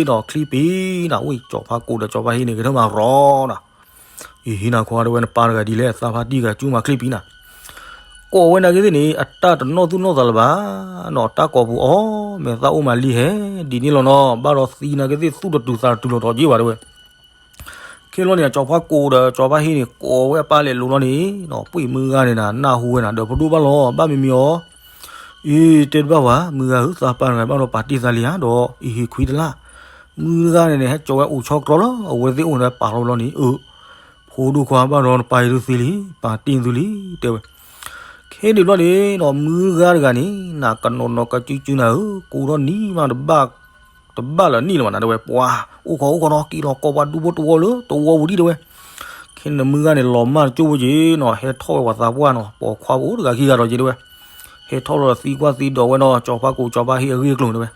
ဒံးဒီးချံပံၤနၤ ဝံၤကၠီၤဖးကိၣ်ဒီးကၠီၤဖးဟံးန့ၣ် ကထၢမၤရီနၤ, ယဟံးနၤခွါတဲဝဲနပၢ်တဂၤဒ်လဲၣ် သးဖါတံၢ်ဂၤကၠူမၤချံပံၤနၤ, ကိးဝဲနာ်က့သ့ၣ်န့ၣ် အတၢ်တနီၣ်သူၣ်နီၣ်သးလၢၤဘၣ်နီၤ, တၢ်ကိးပူၤအီၤ မဲာ်သၣ်အိၣ်မးလံဟဲ ဒ်န့ၣ်လီၤနီၤ, ဘၣ်ဒီးသံနာ်က့သ့ၣ်သူၣ်တတုၤသးတတုၤလီၤဒီးက့ၤဘၣ်တဲဝဲ ခဲလီၤန့ၣ် ကၠီၤဖးကိၣ်ဒီးကၠီၤဖးဟံးန့ၣ် ကိးဝဲအပၢ်လဲၤလိၤလီၤန့ၣ်နီၤ, ပှ့ၤမုၢ်ဂၤန့ၣ်နၤ နၢ်ဟူဝဲနၤ ဒီးဖဒိၣ်ဘၣ်လီၤ ဘၣ်မံမံၤအီၤ, အ့ တဲတဘၣ်ဝဲ မုၢ်ဂၤဧၢ သးပၢ်တဂၤဘၣ်ဒီးပာ်တ့ၢ်သးလံဧါ ဒီးအံၤဟ့ၣ်ခွံတလၢ်, မုၢ်ဂၤန့ၣ်န့ၣ် ဟဲကၠီၤဝဲအိၣ်ဆီကြီလီၤ အဝဲသ့ၣ်အိၣ်န့ၣ်ပာ်လီၤဝဲလီၤန့ၣ် အၢ ဖိဒိၣ်ခွါဘၣ်ဒီးနပၢ်ဟံးသုသ့လံ ပာ်တ့ၢ်သုလံ တဲဝဲ ခဲန့ၣ်ဘျီန့ၣ်နီၤ မုၢ်ဂၤတဂၤန့ၣ် နၤကနီၤနီၤကစုကစုနၤဧၢ ကူထီၣ်နံၤမးတဘၣ် တဘၣ်လၢၤနံၣ်လၢၤဘၣ်နၤ တဲဝဲ ပှၤ အိၣ်ခိးအိၣ်ခိးနီၤ က့ၤလီၤကိးပှၤဒူဖိတဝီလၢတဝီပူၤဒံးတဲဝဲ, ခဲန့ၣ်မုၢ်ဂၤန့ၣ် လီၤမၢ်တကၠိဖိက့ၤနီၤ ဟဲထီၣ်ဝဲပှၤသးပှၢ်နီၤ ပိာ်ခွါဖိအိၣ်တဂၤခံဂၤဒီးက့ၤတဲဝဲ, ဟဲထီၣ်လီၤသံကွၢ်သံဒိးဝဲနီၤ ကၠီၤဖးကိၣ်ကၠီၤဖးဟံးအဂ့ၢ်အကျိၤန့ၣ်တဲဝဲ,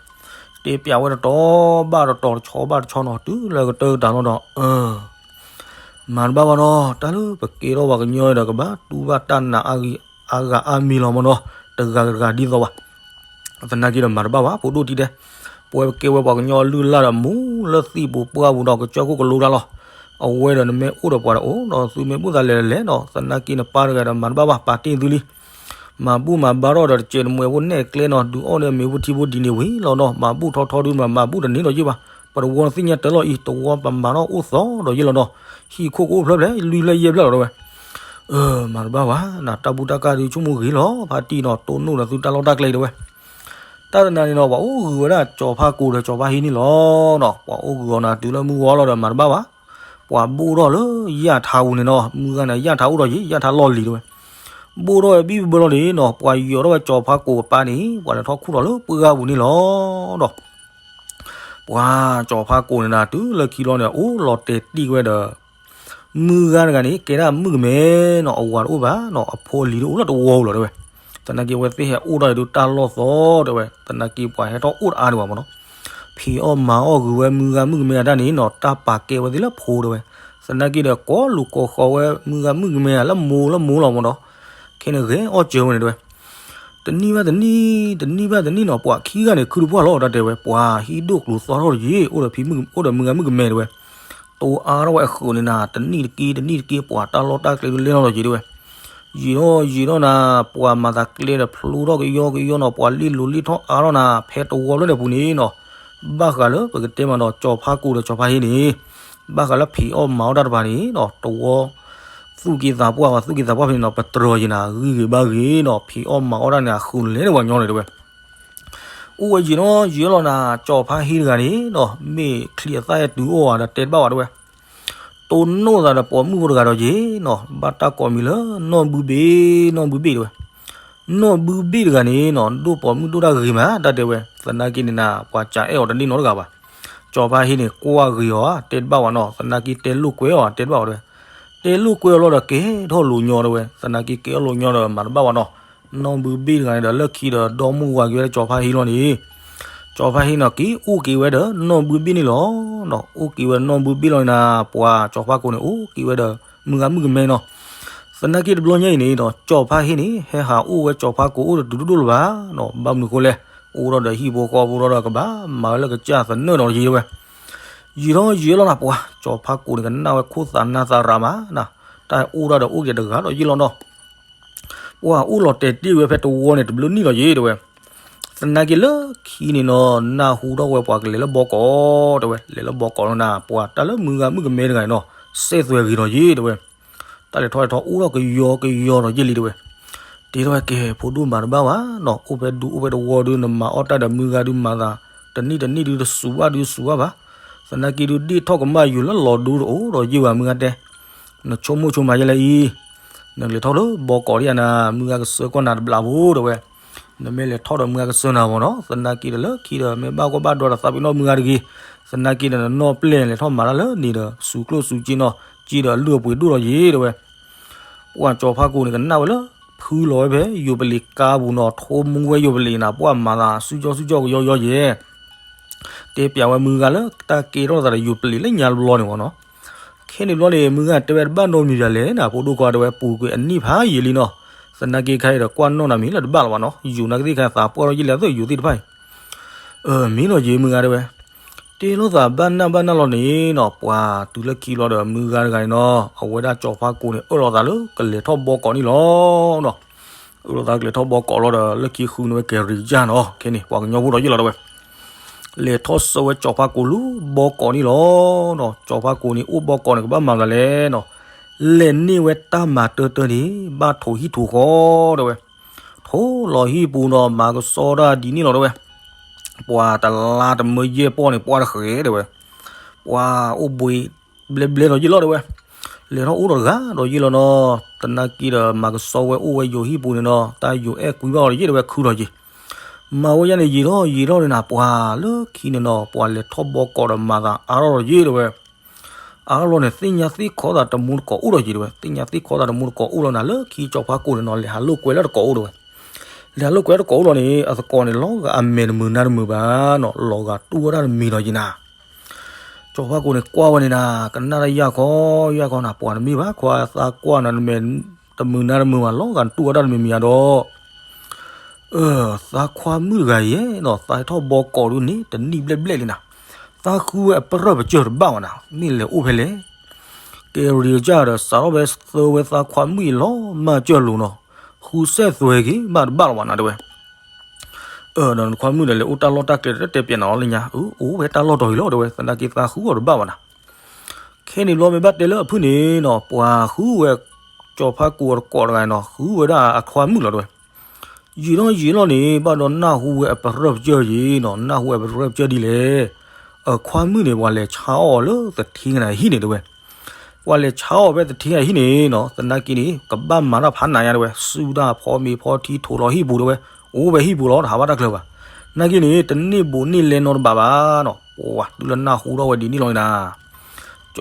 တဲပျးဝဲတတီၤဘၣ်တတီၤ တဆီဘၣ်တဆီနီၤ တုၤလၢကတၢၢ်ကတၢၢ်လီၤဒီး အၢ မၤတဘၣ်ဘၣ်နီၤ တၢ်လၢပကဲထီၣ်ပှၤကညီဒီး ကဘၣ်တူၢ်ဘၣ်တၢ်နာ်အါဂၤအါမံၤလီၤမနီၤ, တဂၤတဂၤဒ်သိးဘၣ်. သနာ်က့ဒီးမၤတဘၣ်ဘၣ် ဖိဒိၣ်တံၢ်တဲ, ပဝဲပကဲဝဲပှၤကညီအလုၢ်အလၢ်ဒီး မူလၢသံၣ်ပူၤပှၢ်ပူၤဒီး ကစၢၢ်ခိၣ်ကလိတၢ်လီၤ. အဝဲဒီးနမ့ၢ်အိၣ်ဒီးပှၤဒီးအိၣ်ဒီး သုမ့ၢ်ဘူၣ်သးလဲၤလဲၤဒီး သနာ်က့နပၢ်တဂၤဒီးမၤတဘၣ်ဘၣ် ပာ်တ့ၢ်သုလံ မၤဘူၣ်မၤဘါထီၣ်ဒီး တစဲးတမှဲးဖိနဲၣ်ကျဲနီၤ ဒုးအီၣ်န့ၢ်မ့ၤဖိထံဖိဒ်န့ၣ်ဝံၤလီၤနီၤ, မၤဘူၣ်ထီထီဒုးမၤ မၤဘူၣ်တန့ၢ်ဒီးယ့ၢ်ဘၣ်, ပတဝီနသ့ၣ်ညါတၢ်လီၤအံၤ တဝီပမၤထီၣ်အိၣ်သီဒီးယ့ၢ်လီၤနီၤ, ဟံၣ်ခိၣ်ကအိၣ်ဖျၢၣ်ဖျဲး လွံၢ်ဖျၢၣ်ယဲၢ်ဖျၢၣ်လီၤတဲဝဲ. မၤတဘၣ်ဘၣ် နတၢ်ဘူၣ်တၢ်ကၢ်ဒုးဆိကမိၣ်ဂ့ၤလီၤ ဖါတံၢ်နီၤ တိၢ်နီၣ်ဒီးသုတၢ်လီၢ်တၢ်ကျဲတဲဝဲ. တၢ်တနၤန့ၣ်နီၤ ပှၤအိၣ်ဂုာ်ဝဲဒၣ်ကၠီၤဖါကိၣ်ဒီးကၠီၤဖါဟံးန့ၣ်လီၤနီၤ, ပှၤအိၣ်ဂုာ်အီၤနၤတုၤလၢမုၢ်ဂီၤလီၤဒီးမၤတဘၣ်ဘၣ် ပှၤဘိၣ်ထီၣ်လၢယၣ်ထါပူၤန့ၣ်နီၤ, မုၢ်ဂၤန့ၣ် ယၣ်ထါအိၣ်ဒီးယ့ၢ် ယၣ်ထါလီၢ်လံၤတဲဝဲ. ဘိၣ်ထီၣ်ဝဲဘံၣ်ဘၢလီၤန့ၣ်နီၤ, ပှၤယီၤထီၣ်ဝဲကၠီၤဖါကိၣ်အပၢ်န့ၣ် ပှၤလဲၤထီၣ်ခူၣ်ထီၣ်လၢပှၢ်ဂၤပူၤန့ၣ်လီၤဒီး ပှၤကၠီၤဖါကိၣ်န့ၣ်နၤ တုၤလၢခံလီၤန့ၣ် အိၣ်လီၤတဲာ်တံၢ်ဝဲဒီး မုၢ်ဂၤတဂၤန့ၣ် ကဲဒၣ်မုၣ်ကမဲနီၤ, အဝၤတအိၣ်ဘၣ်နီၤ, အဖိအလံၤတအိၣ်လၢတဝီပူၤလီၤတဲဝဲ. သနာ်က့ဝဲသ့ၣ်ဟဲအိၣ်ထီၣ်အံၤဒုးတၢ်လီၢ်သီတဲဝဲ, သနာ်က့ပှၤဟဲထီၣ်အိၣ်တအါဒံးဘၣ်မနီၤ. ဖံးအီၣ်မၤအီၣ်ဂုာ်ဝဲမုၢ်ဂၤမုၣ်ကမဲအတၢ်န့ၣ်နီၤ, တၢ်ပာ်ကဲဝဲသ့ၣ်လၢဖိတဲဝဲ. သနာ်က့ဒီးကိးလူၤကိးဃီၤဝဲမုၢ်ဂၤမုၣ်ကမဲလၢမိၢ်လၢမိၢ်လီၤမနီၤ. ခဲန့ၣ်ဂဲၤအီၣ်စၢၤဝဲန့ၣ်တဲဝဲ. တနံၣ်ဘၣ်တနံၣ်, တနံၣ်ဘၣ်တနံၣ်နီၤ, ပှၤခံဂၤန့ၣ် ခုတပှၢ်လီၤ တၢ်တဲဝဲ, ပှၤဟံၣ်ဒိၣ်ကျိၤသီထီၣ်တယံၤ, အိၣ်ဒီးဖံမုၣ်, အိၣ်ဒီးမုၢ်ဂၤမုၣ်ကမဲတဲဝဲ, တိၤအါထီၣ်ဝဲအဃုာ်န့ၣ်နၤ, တနံၣ်တက့ၢ် တနံၣ်တက့ၢ် ပှၤတၢ်လီၢ်တၢ်ကျဲဒုးလဲၢ်ထီၣ်ဒီးယံၤတဲဝဲ. ယံာ်ထီၣ်ယံာ်ထီၣ်နၤ, ပှၤမၤသးကျဲဒီးဖျိထီၣ်ကယီကယီနီၤ, ပှၤလံၣ်လိၤလံၣ်ထီၣ်အါထီၣ်နၤ, ဖဲတဝီလၢန့ၣ်ပူၤန့ၣ်နီၤ, ဘၣ်ဃးလၢပကတဲမးဒီး ကၠီၤဖါကိၣ်ဒီးကၠီၤဖါဟံးန့ၣ် ဘၣ်ဃးလၢဖံးအီၣ်မၤအီၣ်တၢ်တဖၣ်န့ၣ်နီၤ, တဝီ သူၣ်က့သးပှၢ်ဝဲ သူၣ်က့သးပှၢ်ဖဲန့ၣ်နီၤ, ပတြၢၤယံၤနၤ, ဂံၢ်ဂ့ၤဘါဂ့ၤနီၤ, ဖံးအီၣ်မၤအီၣ်တၢ်န့ၣ် အဃုာ်လဲၤန့ၢ်ပှၤညီန့ၣ်တဲဝဲ. အိၣ်ဝဲယံာ်နီၤယံာ်လီၤနၤ, ကၠီၤဖါဟံးတဂၤန့ၣ်နီၤ, မ့ၢ်ချံအသၣ်အဲၣ်တုၤအိၣ်ဧါဒီးတဲတဘၣ်ဝဲတဲဝဲ. တိၢ်နီၣ်သးဒီးပိာ်မုၣ်ဖိတဂၤဒီးယံၤနီၤ, ဘၣ်တၢ်ကိးမံၤလၢနီၢ်ဘုဘ့ၣ်, နီၢ်ဘုဘ့ၣ်တဲဝဲ. နီၢ်ဘုဘ့ၣ်တဂၤန့ၣ်နီၤ, ဒိၣ်ပိာ်မုၣ်ဒိၣ်တၢ်ဂ့ၤမး တၢ်တဲဝဲ, သနာ်က့န့ၣ်နၤ, ပှၤစံးအဲၣ်အီၤတန့ၢ်နီတဂၤဘၣ်. ကၠီၤဖါဟံးန့ၣ် ကွၢ်ဂ့ၤအီၤဧါ, တဲတဘၣ်ဝဲနီၤ, သနာ်က့တဲလိာ်ကွဲအီၤဧါ, တဲတဘၣ်ဝဲတဲဝဲ. တဲလိာ်ကွဲအီၤလီၤဒီးကဲထီၣ်လိာ်ညီတဲဝဲ, သနာ်က့ကဲထီၣ်လိာ်ညီဒီးမၤတဘၣ်ဝဲနီၤ. နီၢ်ဘုဘ့ၣ်တဂၤန့ၣ်ဒီး လၢခံဒီးဒီမါဝၤက့ၤဝဲလၢကၠီၤဖါဟံးလီၤန့ၣ် ကၠီၤဖါဟံးန့ၣ်က့ၤအိၣ်က့ၤဝဲဒီးနီၢ်ဘုဘ့ၣ်န့ၣ်လီၤ. အိၣ်က့ၤဝဲနီၢ်ဘုဘ့ၣ်လီၤန့ၣ်နၤ, ပှၤကၠီၤဖါကိၣ်န့ၣ် အိၣ်က့ၤဝဲဒီးမုၢ်ဂၤမုၣ်ကမဲနီၤ. သနာ်က့တဘျီညါအံၤန့ၣ်ဒီး ကၠီၤဖါဟံးန့ၣ် ဟဲဟးအိၣ်ဝဲကၠီၤဖါကိၣ်အိၣ်တတုၤဒိၣ်ဒိၣ်လၢၤဘၣ်နီၤ, ဘၣ်မနုၤဃိလဲၣ်, အိၣ်ထီၣ်ဒီးဟံၣ်ဖိဃီဖိဒီးကဘၣ်မၤဝဲလၢကစၢ်သနၢၣ်ဒီးယံၤတဲဝဲ. ယံာ်ထီၣ်ယံာ်လီၤနၤ, ပှၤကၠီၤဖါကိၣ်န့ၣ် ကနၣ်ဝဲခိၣ်သးနါသးရးမးနၤ, တၢ်အိၣ်ထီၣ်ဒီးအိၣ်က့ၤတဂၤဒီးယံာ်လီၤနီၤ. ပှၤအိၣ်လီၤတဲာ်တ့ၢ်ဝဲဖဲတဝီန့ၣ် တဘျုးနံၣ်လီၤယံၤတဲဝဲ. သနာ်က့လၢခံန့ၣ်နီၤ, နၢ်ဟူထီၣ်ဝဲပှၤကလဲၤလၢဘီကီးတဲဝဲ, လဲၤလၢဘီကီးလီၤနၤ, ပှၤတၢ်လၢမုၢ်ဂၤမုၣ်ကမဲတဂၤန့ၣ်နီၤ, စဲသွဲၣ်ဂ့ၤလီၤယံၤတဲဝဲ. တၢ်လဲၤထီၣ်လဲၤထီအိၣ်ထီၣ်ကယီကယီဒီးယဲၢ်လံတဲဝဲ. တဲထီၣ်ဝဲကဲ ဖိဒိၣ်မၤတဘၣ်ဘၣ်နီၤ, အိၣ်ဖဲဒူအိၣ်ဖဲတဝီဒုး နမၤအီၣ်တၢ်ဒီးမုၢ်ဂၤဒုးမၤသး တနံၣ်တနံၣ်ဒုးတစူၤဘၣ်ဒုးစူၤဘၣ်ဘၣ်. သနာ်က့ဒုးဒ့ၣ်ထီၣ်ကမၣ်ယိၤလၢလီၤဒူတအိၣ်ဒီးယဲၢ်ဘၣ် မုၢ်ဂၤတဲ. နဆိကမိၣ်ဆိကမးယဲၢ်လၢအံၤ, နကလဲၤထီၣ်လၢဘီကီးဒံးဧါနၤ, မုၢ်ဂၤကဆှၢကွၢ်နၤတဘျးဖိတဲဝဲ. နမ့ၢ်လဲၤထီၣ်ဒီးမုၢ်ဂၤကဆှၢနၤမ့ၢ်နီၤ, သနာ်က့ဒီးလၢခံဒီး မ့ၢ်ဘၣ်ကွၢ်ဘၣ်ဒိဒီးသးပ့ၤနီၣ်မုၢ်ဂၤတဂ့ၤ. သနာ်က့ဒီးနနီၢ်ပျဲၢ်လဲၤထီၣ်မၤတၢ်လၢန့ၣ်ဒီး စူၤကျိၣ်စူၤစ့နီၤ, စ့ဒီးအလုၢ်အပှ့ၤဒိၣ်ဒီးယဲၢ်တဲဝဲ. ပှၤကၠီၤဖးကိာ်န့ၣ် ကနၣ်ဝဲလၢ ဖုလီၤဝဲဖဲယိၤပလံၤကါပူၤနီၤ, ထိမူဝဲယိၤပလံၤနၤ, ပှၤမၤသးစူၤကၠီစူၤကၠီကယီယီယဲၢ် တဲပျးဝဲမုၢ်ဂၤလၢတၢ်ကဲထီၣ်သးဒီးယိၤပလံၤလၢညါတဘျီန့ၣ်မ့ၢ်နီၤ. ခဲန့ၣ်ဘျီန့ၣ် မုၢ်ဂၤတဲဝဲတဘၣ်နီတမံၤဒ်လဲၣ်နၤ, ဖိဒိၣ်ခွါတဲဝဲ ပူၤကွံာ်အနံၣ်ဖးယံာ်လံနီၤ. သနာ်က့ခါအံၤဒီးကွၢ်နီၣ်နၤမံၤလၢတဘၣ်လီၤဘၣ်နီၤ, ယိၤနာ်က့သ့ၣ်ခါသးပှၢ်ထီၣ်ယဲၢ်လံအသိးယိၤသ့ၣ်တဖၣ်အံၤ မ့ၢ်နီၤယဲၢ်မုၢ်ဂၤတဲဝဲ. တဲလိာ်သးဘၣ်နၢ်ဘၣ်နၢ်လီၤန့ၣ်နီၤ, ပှၤတုၤလၢခံဘျီဒီးမုၢ်ဂၤတဂၤန့ၣ်နီၤ, အဝဲဒၣ်ကၠီၤဖးကိာ်န့ၣ် အၢၣ်လီၤသးလၢကလဲၤထီၣ်ဘီကီးန့ၣ်လီၤနီၤ. အၢၣ်လီၤသးကလဲၤထီၣ်ဘီကီးလီၤဒီး လၢခံဃုန့ၢ်ဝဲကဲၤရံၤကၢ်နီၤ, ခဲန့ၣ် ပှၤကညီဖိဒီးယဲၢ်လီၤတဲဝဲ. လဲၤထီၣ်ဆှၢဝဲကၠီၤဖးကိာ်လၢဘီကီးန့ၣ်လီၤနီၤ. ကၠီၤဖးကိာ်န့ၣ် အိၣ်ဘီကီးန့ၣ် ကဘၣ်မၤသးလဲၣ်နီၤ, လဲၤန့ၢ်ဝဲတၢ်မၤတၢၢ်တၢၢ်န့ၣ် ဘၣ်ထိးဟံၣ်ထိးဃီတဲဝဲ. ထိးလီၤဟံၣ်ပူၤနီၤ, မၤကဆှီတၢ်ဒ်န့ၣ်လီၤတဲဝဲ. ပှၤတလါတမၢယဲၢ်ပီၢ်န့ၣ် ပှၤတဃဲၤတဲဝဲ. ပှၤအိၣ်ဘှံးဘျဲဘျဲဒီးယဲၢ်လီၤတဲဝဲ. လဲၤထီၣ်အိၣ်ဒီးတဂၤဒီးယဲၢ်လီၤနီၤ, သနာ်က့ဒီးမၤကဆှီဝဲအိၣ်ဝဲယိၤဟံၣ်ပူၤန့ၣ်နီၤ, တၢ်ယိၤအဲၣ်ကွံဘၣ်အီၤဒီးယဲၢ်တဲဝဲ ခုထီၣ်က့ၤ မၤဝဲယဲၢ်န့ၣ် ယံာ်ထီၣ်ယံာ်ထီၣ်န့ၣ်နၤ, ပှၤလၢခံန့ၣ်နီၤ, ပှၤလဲၤထီၣ်ဘီကီးဒီးမၤသးအါထီၣ်ဒီးယဲၢ်တဲဝဲ. အါထီၣ်လီၤန့ၣ် သ့ၣ်ညါသ့ၣ်ခီသးတမူတကိးအိၣ်ဒီးယဲၢ်တဲဝဲ, သ့ၣ်ညါသ့ၣ်ခီသးတမူတကိးအိၣ်လီၤနၤ, လၢခံကၠီၤဖးကိာ်န့ၣ်နီၤ, လဲၤဟးလိာ်ကွဲလၢတကိးအိၣ်တဲဝဲ. လဲၤဟးလိာ်ကွဲလၢတကိးအိၣ်လီၤန့ၣ် အသကိးန့ၣ် လီၤဂာ်အမဲာ်တမုာ်နါတမုာ်ဘၣ်နီၤ, လီၤဂာ်တူၢ်ဝဲဒၣ်တမံၤဒီးယဲၢ်နၤ. ကၠီၤဖးကိာ်န့ၣ် ကွၢ်ဝဲန့ၣ်နၤ, ကနၣ်တၢ်ယၢ်ခီယၢ်ခီနၤ, ပှၤတမ့ၢ်ဘၣ်ခွါ, သးကွၢ်နၤ နမဲာ်တမုာ်နါတမုာ်ဘၣ်, လီၤဂာ်တူၢ်ဝဲဒၣ်တမံၤမံၤဧါဒီး သးခွါမုၣ်တဂၤယဲၢ်နီၤ, သးထီၣ်ဘီကီးဒုးန့ၣ် တနံၣ်ဘျဲၣ်ဘျဲၣ်လံနၤ, သးဃုဝဲအပရၢၢ်ပစၢၢ်တဘၣ်ဘၣ်နၤ, မ့ၢ်လဲၤအိၣ်ဖဲလဲၣ်. ကဲၤရံၤကၢ်ဒီး စးထီၣ်ဖဲသၢဝဲသးခွါမုၣ်အံၤလီၤမၢ်စၢၢ်လိၤနီၤ, ဃုစဲးသွဲက့ၤဘၣ်တဘၣ်လီၤဘၣ်နၤတဲဝဲ. ဒီးနခွါမုၣ်ဒီး လဲၤအိၣ်တၢ်လီၢ်တၢ်ကျဲ တတဲပျဲနၤလီၤလၢညါ, အအိၣ်ဖဲတၢ်လီၢ်တီၤအံၤလီၤတဲဝဲ, သနာ်က့သးဃုအီၤတဘၣ်ဘၣ်နၤ. ခဲန့ၣ်ဘျီမ့ၢ်ဘၣ်တဲလၢအဖုၣ်န့ၣ်နီၤ, ပှၤဃုဝဲ ကၠီၤဖးကိာ်အတကိးတဂၤနီၤ, ဃုဝဲဒၣ်အခွါမုၣ်လီၤတဲဝဲ. ယံာ်ထီၣ်ယံာ်လီၤန့ၣ် ဘၣ်ဒီးနၢ်ဟူဝဲအပရၢၢ်ပစၢၢ်ယဲၢ်နီၤ, နၢ်ဟူဝဲအပရၢၢ်ပစၢၢ်ဒ်လဲၣ်. အခွါမုၣ်န့ၣ် ပှၤလဲၤဆါအီၣ်အီၤလၢသထ့ကနၤဟံၣ်န့ၣ်တဲဝဲ. ပှၤလဲၤဆါအီၣ်ဖဲသထ့ကနၤဟံၣ်န့ၣ်နီၤ, သနာ်က့န့ၣ် ကဘၣ်မၤတၢ်ဖးနးညါတဲဝဲ, စုတၢ်ဖီမ့ၤဖီထံ ထိးလီၤဟံၣ်ပူၤတဲဝဲ, အိၣ်ဝဲဟံၣ်ပူၤလီၤ, တဟးဘၣ်တၢ်ချၢဘၣ်. သနာ်က့န့ၣ် တန့ၢ်ဘူးန့ၢ်လဲနီတဘ့ၣ်ဘၣ်နီၤ, ပှၤတုၤလၢနၢ်ဟူထီၣ်ဝဲဒ်န့ၣ်လီၤန့ၣ်နၤ.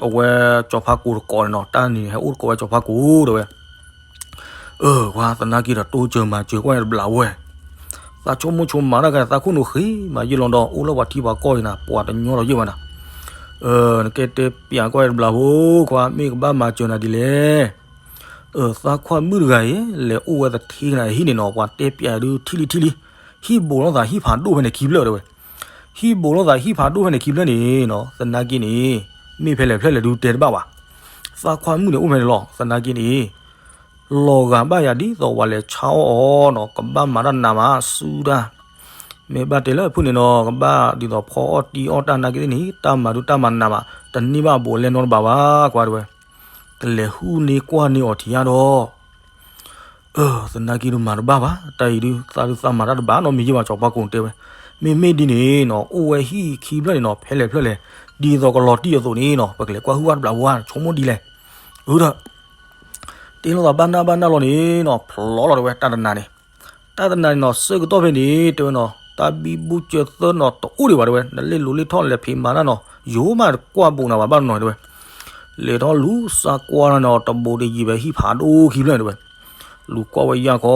အဝဲကၠီၤဖးကိာ်တကိးန့ၣ်နီၤ, တၢ်န့ၣ်ဟဲအိၣ်တကိးဝဲကၠီၤဖးကိာ်တဲဝဲ. အၢ ပှၤသနာ်က့ဒီး တိစၢၤမၤစၢၤကွၢ်တဘျးဝဲ, သးဆိကမိၣ်ဆိကမးတၢ်ကဲ သးခိၣ်နူာ်ဃ့မးယဲၢ်လီၤဒီး အိၣ်လၢပှၤထံပှၤကီၢ်အံၤနၤ, ပှၤတညီဒီးယဲၢ်ဘၣ်နၤ. နကဲတဲပျးကွၢ်တဘျးဖိခွါ, မ့ၢ်ကဘၣ်မၤစၢၤနၤဒ်လဲၣ်. သးခွါမုၣ်တဂၤအံၤ လဲၤအိၣ်ဝဲသထ့ကနၤဟံၣ်န့ၣ်နီၤ, ပှၤတဲပျးဒုးထံၣ်လံထံၣ်လံ, ဟံၣ်ဘူးလိာ်သးဟံၣ်ဖးဒိၣ်ဖဲန့ၣ်ခံဖျၢၣ်တဲဝဲ. ဟံၣ်ဘူးလိာ်သးဟံၣ်ဖးဒိၣ်ဖဲန့ၣ်ခံဖျၢၣ်န့ၣ်နီၤ, သနာ်က့န့ၣ် မ့ၢ်ဖဲလဲၣ်ဖျၢၣ်လဲၣ်ဒုးတဲတဘၣ်ဘၣ်. သးခွါမုၣ်န့ၣ်အိၣ်ဖဲန့ၣ်လီၤ, သနာ်က့န့ၣ် လီၤဂာ်ဘၣ်ယၤဒ်သိးပှၤလဲၤဆါအီၣ်အီၤနီၤ, ကဘၣ်မၤတၢ်နးမးစုတၢ်. မ့ၢ်ဘၣ်တဲလၢအဖုၣ်န့ၣ်နီၤ, ကဘၣ်ဒ်သိးဖီအီၣ်တံၢ်အီၣ်တၢ်နာ်က့သ့ၣ်န့ၣ် တၢ်မၤဒုးတၢ်မၤနးမး, တန့ၢ်ဘၣ်ဘူးလဲနီတဘ့ၣ်ဘၣ်, ကွၢ်တဲဝဲ. ကလဲၤဟူးန့ၢ်ကွၢ်န့ၢ်အီၤထံၣ်ညါဒီး အၢ သနာ်က့ဒုးမၤတဘၣ်ဘၣ်, တၢ်အံၤဒုး သးဒုးသးမၤတၢ်တဘၣ်နီတမံၤယဲၢ်ဘၣ်, ကၠီၤဖးကိာ်တဲဝဲ. မ့မ့ၢ်ဒ်န့ၣ်နီၤ, အိၣ်ဝဲဟံၣ်ခံဖျၢၣ်န့ၣ်နီၤ, ဖဲလဲၣ်ဖျၢၣ်လဲၣ်, ဒ်သိးကလီၤတံၢ်အသိးန့ၣ်နီၤ, ပကလဲၤကွၢ်ဟုၣ်ဘၣ်တဘျးဝဲ, ဆိကမိၣ်ဒ်လဲၣ်. အၢ ဒီး တဲလိာ်သးဘၣ်နၢ်ဘၣ်နၢ်လီၤန့ၣ်နီၤ, ဖျိးလီၤတဲဝဲ တၢ်တနၤန့ၣ်. တၢ်တနၤန့ၣ်နီၤ, ဆၢကတီၢ်ဖဲန့ၣ် တဲဝဲနီၤ, တၢ်ဘံဘူစၢၤသၢနီၤ တအိၣ်ဒံးဘၣ်တဲဝဲ, နလ့ၣ်လိၤလ့ၣ်ထီၣ်လဲၤဖံးမၤတၢ်နီၤ, ယိၤမးတကွၢ်ဘူးနၤဘၣ်ဘၣ်နီၤတဲဝဲ. လဲၤထီၣ်လူၤစးကွၢ်နီၤ, တဘူးတယံၤဘၣ်ဟံၣ်ဖးဒိၣ်ခံဖျၢၣ်တဲဝဲ. လူၤကွၢ်ဝဲယၢ်ခီ,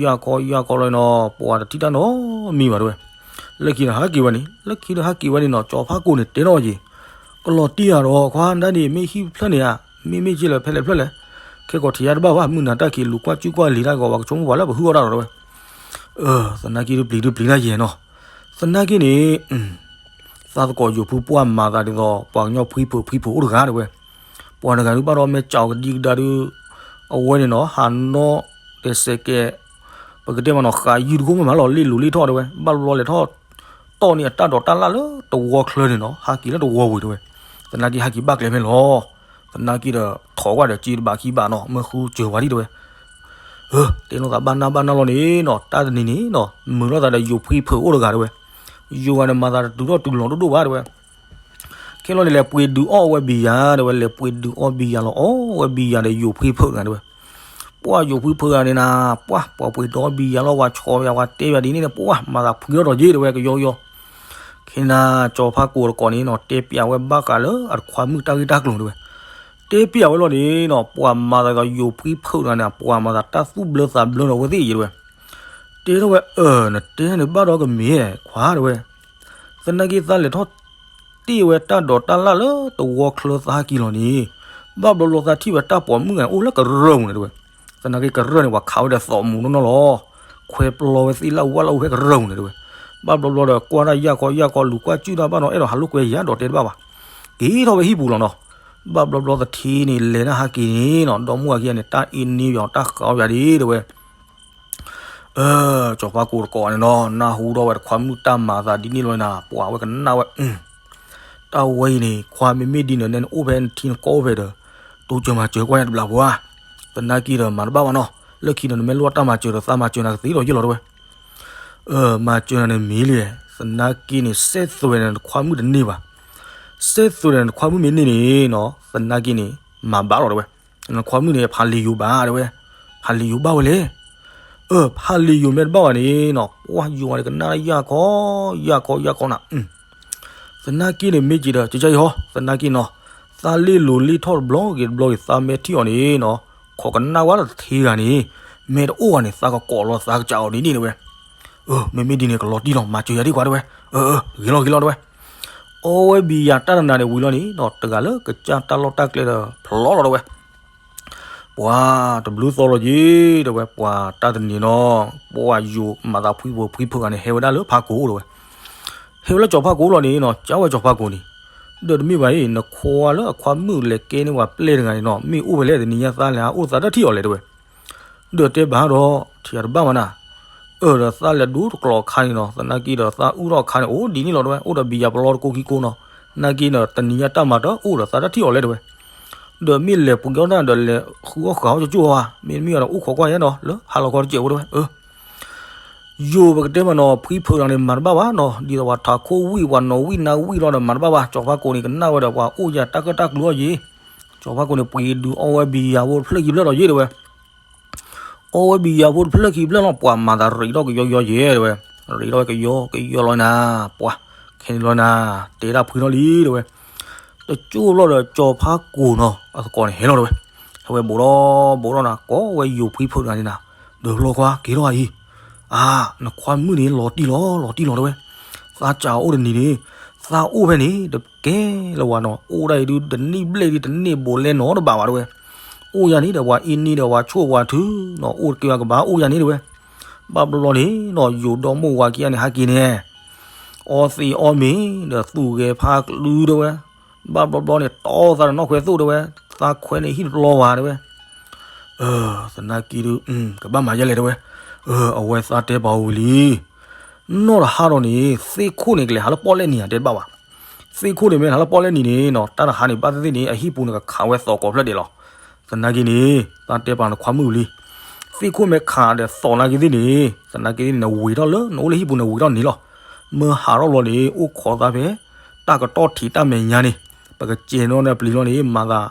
ယၢ်ခီယၢ်ခီလီၤနီၤ, ပှၤတထံၣ်တၢ်နီတမံၤဘၣ်တဲဝဲ. လၢခံဒီးဟးက့ၤဝဲန့ၣ်, လၢခံဒီးဟးက့ၤဝဲန့ၣ်နီၤ, ကၠီၤဖးကိာ်န့ၣ်တဲထီၣ်က့ၤ, ကလီၤတံၢ်ဧါဒီးခွါ, ဒ်န့ၣ်မ့ၢ်ဟံၣ်ဖျၢၣ်န့ၣ်ဧါ, မ့မ့ၢ်က့လၢဖဲလဲၣ်ဖျၢၣ်လဲၣ်, ခဲကီးထံၣ်ယါတဘၣ်ဘၣ်, မုၢ်နၤတၢ်ခံးလူၤကွၢ်စုကွၢ်လံၤတၢ်ဂီၤ ပှၤကဆိကမိၣ်ပှၤလၢပဟုၣ်အီၣ်တၢ်လီၤတဲဝဲ. သနာ်က့ဒုးပျံၤဒုးပျံၤတၢ်ယဲၢ်နီၤ, သနာ်က့န့ၣ် သးသကိးယိၤဖုပှၢ်မၤသးဒ်သိး ပှၤကညီဖှံဖုးဖှံဖုးအိၣ်တဂၤတဲဝဲ. ပှၤတဂၤဒုးဘၣ်ဒီးမ့ၢ်ကၠီကဒံကဒါဒုး, အဝဲန့ၣ်နီၤ ဟးနီၣ်တဲစဲးကဲး, ပကတဲမးနီၤ ဃးယုၢ်တခိၣ်မ့ၢ်မးလီၤ လ့ၣ်လူၤလ့ၣ်ထီၣ်တဲဝဲ, ဘၣ်ဘျီလဲၤထီၣ်တီၢ်န့ၢ်အတၢ်ဒိးတၢ်လၣ်လၢတဝီချၢန့ၣ်နီၤ, ဟးက့ၤလၢတဝီဝံၤတဲဝဲ. သနာ်က့ဟးက့ၤဘၣ်ကျဲဖဲလီၤ. သနာ်က့ဒီး ထိးကွၢ်ဒီးစ့တဘးခံဘးနီၤ မၢဃုစၢၤဝဲဒံးတဲဝဲ. တဲလိာ်သးဘၣ်နၢ်ဘၣ်နၢ်လီၤန့ၣ်နီၤ တၢ်တနံၤန့ၣ်နီၤ မုာ်လိာ်သးဒီးယိၤဖှံဖုးအိၣ်တဂၤတဲဝဲ. ယိၤဂၤန့ၣ်မၤသးတတုၤထီၣ်တုၤလီၤဒိၣ်ဒိၣ်ဘၣ်တဲဝဲ. ခဲလီၤန့ၣ် လဲၤပှ့ၤဒုးအီၣ်ဝဲဘံယၤတဲဝဲ လဲၤပှ့ၤဒုးအီၣ်ဘံယၤလီၤ အီၣ်ဝဲဘံယၤဒီးယိၤဖှံဖုးတဂၤတဲဝဲ. ပှၢ်ယိၤဖှံဖုးတဂၤန့ၣ်နၤ ပှၢ်ပှၤပှ့ၤဒုးအီၣ်ဘံယၤလီၤ ပှၤဆီယၤ ပှၤတဲယၤဒ်န့ၣ်န့ၣ် ပှၢ်မၤသးဖှံထီၣ်ဒီးယ့ၢ်တဲဝဲ ကယီကယီ. ခဲနၤ ကၠီၤဖးကိာ်တကိးန့ၣ်နီၤ တဲပျးဝဲဘၣ်ဃးလၢအတခွါမုၣ်တၢ်ဂ့ၢ်တၢ်ကျိၤတဲဝဲ. တဲပျးဝဲလီၤန့ၣ်နီၤ ပှၤမၤသးဒီးယိၤဖှံဖုးတဂၤန့ၣ် ပှၤမၤသးတၢ်သူၣ်ဘျၢသးဘျၢဒီးဝဲသ့ၣ်ယ့ၢ်တဲဝဲ. တဲထီၣ်ဝဲ အၢ နတဲန့ၣ်ဘၣ်ဒီးကမ့ၢ်ခွါတဲဝဲ. သနာ်က့သးလဲၤထီၣ်တ့ၢ်ဝဲတၢ်ဒိးတၢ်လၣ်လၢတဝီချၢသးဟဲက့ၤလီၤန့ၣ် ဘၣ်ဘျီဘျီသးထံၣ်ဝဲတၢ်ပိာ်မုၣ်ဂၤအိၣ်လၢကရၢၢ်ပူၤန့ၣ်တဲဝဲ. သနာ်က့ကရၢၢ်န့ၣ် ပှၤခးဝဲဒီးသိးမူးနီၢ်နီၢ်လီၤ. ခွဲပျီဝဲသ့ၣ်လၢအဝၣ်လၢအူဖဲကရၢၢ်ပူၤန့ၣ်တဲဝဲ. ဘၣ်ဘျီဘျီဒီးကွၢ်တၢ်ယၢ်ခီယၢ်ခီ လူၤကွၢ်စုၣ်တၢ်ဘၣ်နီၤ အဲၣ်ဒိးဟးလိာ်ကွဲယၤဒီးတဲတဘၣ်ဘၣ်. က့ၤထီၣ်ဝဲဟံၣ်ပူၤလီၤနီၤ. ဘၣ်ဘျီဘျီသထ့န့ၣ် လဲၤတၢ်ဟးက့ၤန့ၣ်နီၤ ဒီမါဝၤခံဂၤန့ၣ် တၢ်အ့န့ယၤ တၢ်ဃးအီၣ်ယၤဒ်တဲဝဲ. အၢ ကၠီၤဖးကိာ်တကိးန့ၣ်နီၤ နၢ်ဟူထီၣ်ဝဲတခွါမုၣ်တၢ်မၤသးဒ်န့ၣ်လီၤနၤ ပှၤဝဲကနၣ်ဝဲ တၢ်ဝဲအံၤန့ၣ် ခွါမ့မ့ၢ်ဒ်န့ၣ် နအိၣ်ဖဲနထံနကီၢ်အိၣ်ဖဲဒီး တိစၢၤမၤစၢၤကွၢ်ညါတဘျီဖိဧါ. သနာ်က့ဒီးမၤတဘၣ်ဘၣ်နီၤ လၢခံဒီး နမ့ၢ်လိၣ်တၢ်မၤစၢၤဒီး သးမၤစၢၤနၤကသ့ဒီးယ့ၢ်လီၤတဲဝဲ. အၢ မၤစၢၤနၤန့ၣ်မ့ၢ်လံ သနာ်က့န့ၣ် စဲးသွဲးန့ၣ် နခွါမုၣ်တန့ၢ်ဘၣ်. စဲးသွဲးန့ၣ် နခွါမုၣ်မ့ၢ်န့ၢ်န့ၣ်နီၤ သနာ်က့န့ၣ် မၤဘၣ်လီၤတဲဝဲ. နခွါမုၣ်န့ၣ် ဖးလံာ်ယိၤဘၣ်တဲဝဲ. ဖးလံာ်ယိၤဘၣ်ဝဲလဲၣ်. အၢ ဖးလံာ်ယိၤမ့ၢ်တဘၣ်ဘၣ်န့ၣ်နီၤ ပှၢ်ယိၤဝဲန့ၣ်ကနၣ်ယၢ်ခီ ယၢ်ခီယၢ်ခီနၤ သနာ်က့န့ၣ်မ့ၢ်က့ၤဒီး ကကါအံၤဟီ သနာ်က့နီၤ သးလ့ၣ်လိၤလ့ၣ်ထီၣ်တဘျီက့ၤတဘျီက့ၤ သးမ့ၢ်ထံၣ်အီၤန့ၣ်နီၤ ခိးကနၣ်ဝဲလၢသထ့ဂၤန့ၣ် မ့ၢ်တအိၣ်ဘၣ်န့ၣ် သးကကိးလီၤသးကစးအီၤဒ်န့ၣ်တဲဝဲ. အၢ မ့မ့ၢ်ဒ်န့ၣ် ကလီၤတံၢ်လီၤ မၤစၢၤယၤဒ်ခွါတဲဝဲ. အၢ အၢ ဂ့ၤလီၤ ဂ့ၤလီၤတဲဝဲ. အီၣ်ဝဲဘံယၤတၢ်တနၤန့ၣ်ဝံၤလီၤန့ၣ်နီၤ တဂၤလၢကစၢ်တၢ်လီၢ်တၢ်ကျဲဒီး ဖျီလီၤတဲဝဲ. ပှၤတဘျုးသီလီၤက့ၤတဲဝဲ ပှၤတၢ်တနံၤနီၤ ပှၤယိၤမၤသးဖှံဖိဖှံဖိဂၤန့ၣ် ဟဲဝဲဒၣ်လၢဖးကိာ်အိၣ်တဲဝဲ. ဟဲဝဲလၢကၠီၤဖးကိာ်လီၤန့ၣ်နီၤ ကၢ်ဝဲကၠီၤဖးကိာ်န့ၣ် ဒီးတမ့ၢ်ဘၣ်အံၤ နခွါလၢအခွါမုၣ်လဲၤကဲန့ၢ်ပှၤပျဲၢ်တဂၤန့ၣ်နီၤ မ့ၢ်အိၣ်ဖဲလဲၣ် တနံၤညါသးလဲၤဟးအိၣ်သးတထံၣ်အီၤလဲၣ်တဲဝဲ. ဒီးတဲဘၣ်ဒီး ထံၣ်အတဘၣ်မးနၤ အၢ ဒီးသးလဲၤဒိတကျိးအခါန့ၣ်နီၤ သနာ်က့ဒီးသးအုၣ်ထီၣ်အခါန့ၣ် အိၣ်ဒ်န့ၣ်လီၤတဲဝဲ အိၣ်ဒီးဘံယၤပလီတကိးခံကိးနီၤ နာ်က့ဒီးတနံၤညါတၢ်မၤတအိၣ်ဒီးသးတထံၣ်အီၤလဲၣ်တဲဝဲ. ဒီးမ့ၢ်လဲၤပှ့ၤကီၢ်တၢ်ဒီးလဲၤဃုအီၣ်ဃာ်အီၣ်ကၠိကၠိဝဲ မ့တမ့ၢ်ဒီးအိၣ်ခိးကွၢ်ယဲနီၤ လၢဟါလီၤခီတစဲးဖိတဲဝဲ အၢ ယိၤပကတဲမးနီၤ ဖှံဖုးတဂၤန့ၣ် မၤတဘၣ်ဘၣ်နီၤ ဒ်သိးပှၤထးခိၣ်ဝံၣ် ပှၤနီၣ်ဝံၣ်နါဝံၣ်လီၤဒီးမၤတဘၣ်ဘၣ် ကၠီၤဖးကိာ်န့ၣ် ကနၣ်ဝဲဒီးပှၤအိၣ်ယၤတၢ်ကၢၣ်တၢ်ကျူအီၤယ့ၣ် ကၠီၤဖးကိာ်န့ၣ် ပှ့ၤဒုးအီၣ်ဝဲဘံယၤဖိတဖျၢၣ်ခံဖျၢၣ်ဒီးယ့ၣ်တဲဝဲ အီၣ်ဝဲဘံယၤဖိတဖျၢၣ်ခံဖျၢၣ်လီၤ ပှၤမၤသးရံးထီၣ်ကယီကယီယဲၢ်တဲဝဲ ရံးထီၣ်ဝဲကယီကယီလီၤနၤ ပှၤ ခဲန့ၣ်လီၤနၤ တဲဒၣ်ဖှံထီၣ်လံတဲဝဲ တကၠိၢ်ဘျီဒီးကၠီၤဖးကိာ်နီၤ အသကိးန့ၣ်ဟဲလီၤတဲဝဲ ဟဲဝဲဘူးထီၣ်ဘူးထီၣ်နၤ ကိးဝဲယိၤဖှံဖုးတဂၤန့ၣ်နၤ ဒီးလီၤခွါက့ၤထီၣ်အံၤ အါ နခွါမုၣ်န့ၣ် လီၤတံၢ်လီၤ လီၤတံၢ်လီၤတဲဝဲ သးစးအိၣ်တနံၤန့ၣ် သးအိၣ်ဖဲန့ၣ် တကဲလၢၤဝဲနီၤ အိၣ်ဒၣ်အံၤဒုး တနံၣ်ဘျဲၣ်ဒုး တန့ၢ်ဘိးလဲနီတဘးဘၣ်တဲဝဲ အိၣ်ယၤန့ၣ်ဒီး ပှၤအ့န့ဒီး ပှၤဆိၣ်ပှၤထုနီၤ အိၣ်တက့ၢ်အကဘၣ်အိၣ်ယၤန့ၣ်တဲဝဲ ဘၣ်ဘျီဘျီန့ၣ်နီၤ ယိၤဒီမါဝၤခံဂၤန့ၣ် ဟဲက့ၤန့ၣ် အီသံးအီမ့ၤ ဒီးသူၣ်ဂဲၤဖးကလုတဲဝဲ ဘၣ်ဘျီဘျီန့ၣ် တီသးတနီၣ်ခွဲသိၣ်တဲဝဲ သးခွဲးန့ၢ်ဟံၣ်တပျီဝဲတဲဝဲ သနာ်က့ဒုး ကဘၣ်မၤယဲလဲၣ်တဲဝဲ အဝဲသးတဲပာ်ဝံၤလံ နီၢ်တဟါဒီးန့ၣ် သ့ၣ်ခိၣ်န့ၣ် ကလဲၤဟးလၢပီၣ်လဲၣ်နံၤဧါ တဲတဘၣ်ဘၣ်. သ့ၣ်ခိၣ်န့ၣ် မ့ၢ်ဟးလၢပီၣ်လဲၣ်နံၤန့ၣ်နီၤ တၢ်တဟါန့ၣ် ဘၣ်သ့ၣ်သ့ၣ်န့ၣ် အဟံၣ်ပူၤန့ၣ် ကခးဝဲသိးကိးဖျၢၣ်ဒဲးလီၤ. သနာ်က့န့ၣ် သးတဲပာ်နခွါမုၣ်ဝံၤလံ. သ့ၣ်ခိၣ်မ့ၢ်ခးဒီးသိးနာ်က့သ့ၣ်န့ၣ် သနာ်က့သ့ၣ်န့ၣ် နဝံၤထီၣ်လၢ နအိၣ်လၢဟံၣ်ပူၤန့ၣ် ဝံၤထီၣ်န့ၣ်လီၤ. မ့ၢ်ဟးထီၣ်ဘျီန့ၣ် အိၣ်ခိးသးဖဲ တၢ်ကတီၢ်ထံးတၢ်မဲာ်ညါန့ၣ် ပကစဲးနီၣ်န့ၢ်ပျံၤလီၤန့ၣ် မၤသး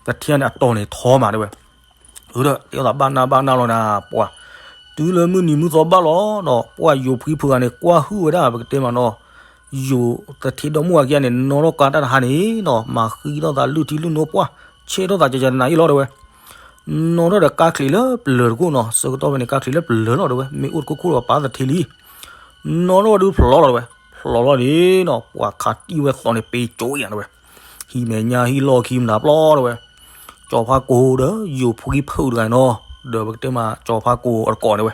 သထ့န့ၣ် အတီၢ်န့ၣ်ထီမးတဲဝဲ အၢ ဒီးတဲအသးဘၣ်နၢ်ဘၣ်နၢ်လီၤနၤ ပှၤ တုၤလၢမုၢ်နံၤမုၢ်သီဘၣ်လီၤနီၤ ပှၤယိၤဖှံဖုးဂၤန့ၣ် ကွၢ်ဟုၣ်ဝဲဒၣ် ပကတဲမးနီၤ ယိၤသထ့ဒီမါဝၤခံဂၤန့ၣ် နီၣ်ထီၣ်ကါတၢ်တဟါန့ၣ်နီၤ မၤဃံထီၣ်သးလုၢ်ထံလုၢ်နိပှၢ် ဆဲးထီၣ်သးကကနၤအံၤလီၤတဲဝဲ နီၣ်ထီၣ်ဒီးကါချံးလၢပျၢၤတခိၣ်နီၤ ဆၢကတီၢ်ဖဲန့ၣ် ကါချံးလၢပျၢၤလီၤတဲဝဲ မ့ၢ်အိၣ်တခိၣ်ခိၣ်ဒီးပာ်သထ့လံ နီၣ်ထီၣ်ဝဲဒုးဖျိးလီၤတဲဝဲ ဖျိးလီၤန့ၣ်နီၤ ပှၤခးတံၢ်ဝဲသိးန့ၣ် ပ့ၤကၠိအံၤတဲဝဲ ဟံၣ်မဲာ်ညါဟံၣ်လီၢ်ခံမနုၤပျီတဲဝဲ ကၠီၤဖါကိၤဒီးယိၤဖှံဖုးတဂၤနီၤ ဒီးပကတဲမးကၠီၤဖါကိၤအတကိးတဲဝဲ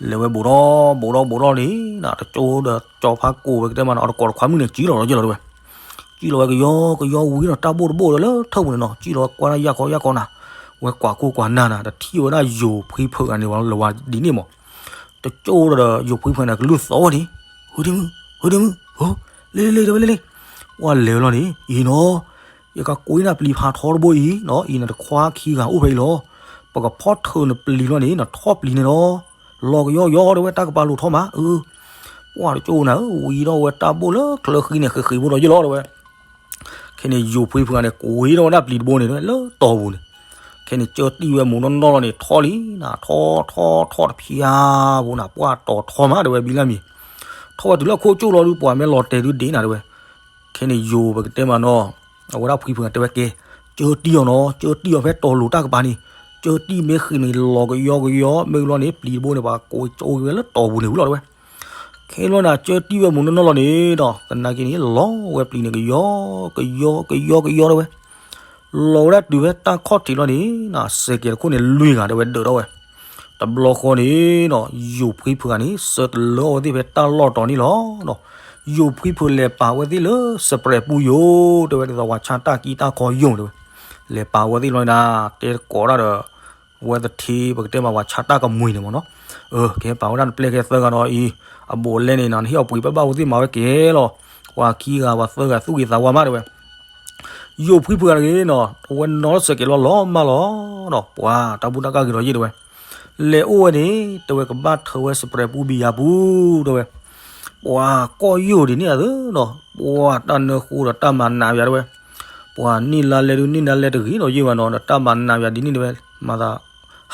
လဲၤဝဲဘူးထီၣ်ဘူးထီၣ်ဘူးထီၣ်န့ၣ် တကၠိဒီးကၠီၤဖါကိၤပကတဲမးနီၤ အတကိးတခွါမုၣ်န့ၣ် ကံၣ်လီၤလီၤက့ၤလီၤတဲဝဲ ကံၣ်လီၤဝဲကယီကယီဝံၤဒီးတၢ်ဘိၣ်တဘိၣ်ဒီးလၢထၢၣ်ပူၤန့ၣ်နီၤ ကံၣ်လီၤဝဲကွၢ်တၢ်ယၢ်ခီယၢ်ခီနၤ ဝဲကွၢ်ကိၢ်ကွၢ်နၢ်နၤ တထံၣ်ဝဲဒၣ်ယိၤဖှံဖုးတဂၤန့ၣ်လၢၤဝဲဒ်န့ၣ်မး တကၠိဒီးယိၤဖှံဖုးန့ၣ် ကလုၢ်သီၣ်ဝဲန့ၣ် ဟုဒ့မုၣ် ဟုဒ့မုၣ် ဟိ လ့လ့လ့တဲဝဲလ့လ့ ပှၤလဲၤဝဲလီၤန့ၣ် အံၤနီၤ ယကကွ့နၤပျံၤဖးထီတဘိအံၤနီၤ, အံၤနတခွါခံဂၤအိၣ်ဖဲအံၤလီၤ. ပကဖီၣ်ထုးနပျံၤလီၤန့ၣ် နထီၣ်ပျံၤန့ၣ်လီၤ. လီၤကယီကယီတဲဝဲ, တၢ်ကပၤလိာ်ထီမး. အၢ ပှၢ်တကၠိနၤဧၢ, ဝံၤဒီးဝဲတၢ်ဘိၣ်လၢချၢဃံန့ၣ် ဃ့ဃ့ဖိဒီးယ့ၢ်လီၤတဲဝဲ. ခဲန့ၣ်ယိၤဖှံဖုဂၤန့ၣ် ကွ့ထီၣ်ဝဲဒၣ်ပျံၤတဘိန့ၣ်လၢတီၢ်ပူၤန့ၣ်, ခဲန့ၣ်ကၢတံၢ်ဝဲမူးနီၢ်နီၢ်လီၤန့ၣ် ထီၣ်လံနၤ, ထီၣ်ထီၣ်ထီၣ်တဖျါဖိနၤ, ပှၢ်တီၤထီမးတဲဝဲ ဘံလၢမံၤ, ထီၣ်ဝဲတုၤလၢအခိၣ်ကၠိလီၤဒုး ပှၤမ့ၢ်လီၤတဲာ်ဒုးဒ့နၤတဲဝဲ. ခဲန့ၣ်ယိၤပကတဲမးနီၤ, အဝဲဒၣ်ဖှံဖုဂၤတဲဝဲကဲ, ကၢတံၢ်အီၤနီၤ, ကၢတံၢ်အီၤဖဲတီၤလိၤတၢ်ကပၤန့ၣ်, ကၢတံၢ်မ့ၢ်ဃ့န့ၣ် လီၤကယီကယီ, မ့ၢ်လီၤန့ၣ် ပျံၤတဘိန့ၣ် ပှၤကွ့ကၠိက့ၤဝဲလၢတီၢ်ပူၤန့ၣ်ဝံၤလီၤတဲဝဲ. ခဲလီၤနၤ ကၢတံၢ်ဝဲမူးနီၢ်နီၢ်လီၤန့ၣ်ဒီး သနာ်က့န့ၣ် လီၤဝဲပျံၤန့ၣ် ကယီကယီကယီကယီတဲဝဲ. လီၤဝဲဒၣ်တုၤဖဲတၢ်ခီၣ်ထံးလီၤန့ၣ်နၤ, စဲးကဲးတခိၣ်န့ၣ် လွံၢ်ဂၤတဲဝဲဒၢးထီၣ်ဝဲ. တဘျီဃီန့ၣ်ဒီး ယိၤဖှံဖုဂၤန့ၣ် ဆၢတလၢအီၣ်ဝဲသ့ၣ်ဖဲတၢ်လီၢ်တီၤန့ၣ်လီၤ. ယိၤဖှံဖုလဲၤပာ်ဝဲသ့ၣ်လၢစပြဲးပူယိာ် တဲဝဲ, ဒ်သိးပှၤဆါတၢ်ကံတၢ်ခီယိာ်တဲဝဲ. လဲၤပာ်ဝဲသ့ၣ်လီၤနၤ, တဲသကိးတၢ်ဒီး ဝဲသထ့ ပကတဲမး ပှၤဆါတၢ်ကမှံၤန့ၣ်မးနီၤ. အၢ ကဲပာ်ဝဲဒၣ်နပျဲၢ်ခဲသၢဂၤဒီးအံၤ, အဘူးအလဲန့ၣ်နၤ နဟ့ၣ်အီၤပှ့ၤဘၣ်ဘၣ်ဝဲသ့ၣ်မၤဝဲကဲလီၤ. ပှၤခံဂၤပှၤသၢဂၤသူၣ်ဂ့ၤသးဝါမးတဲဝဲ. ယိၤဖှံဖုဂၤတဂ့ၤနီၤ, အဝဲနီၤလၢစဲးကဲးလီၤလီၤမးလီၤနီၤ, ပှၤတၢ်ဘူၣ်တၢ်ကၢ်ဂ့ၤဒီးယ့ၢ်တဲဝဲ. လဲၤအိၣ်ဝဲန့ၣ် တဲဝဲ ကဘၣ်ထၢဝဲစပြဲးပူဘံယၤပူတဲဝဲ. ပှၤကီၢ်ယိာ်ဒ်န့ၣ်အသိးနီၤ, ပှၤတၢ်နၢဃိဒီးတၢ်မၤနးယၤတဲဝဲ. ပှၤန့ၢ်လါလဲဒုး န့ၢ်လါလဲတဂ့ၤဒီးယ့ၢ်ဘၣ်နီၤ, ဒီးတၢ်မၤနးယၤဒ်န့ၣ်တဲဝဲ, မၤသး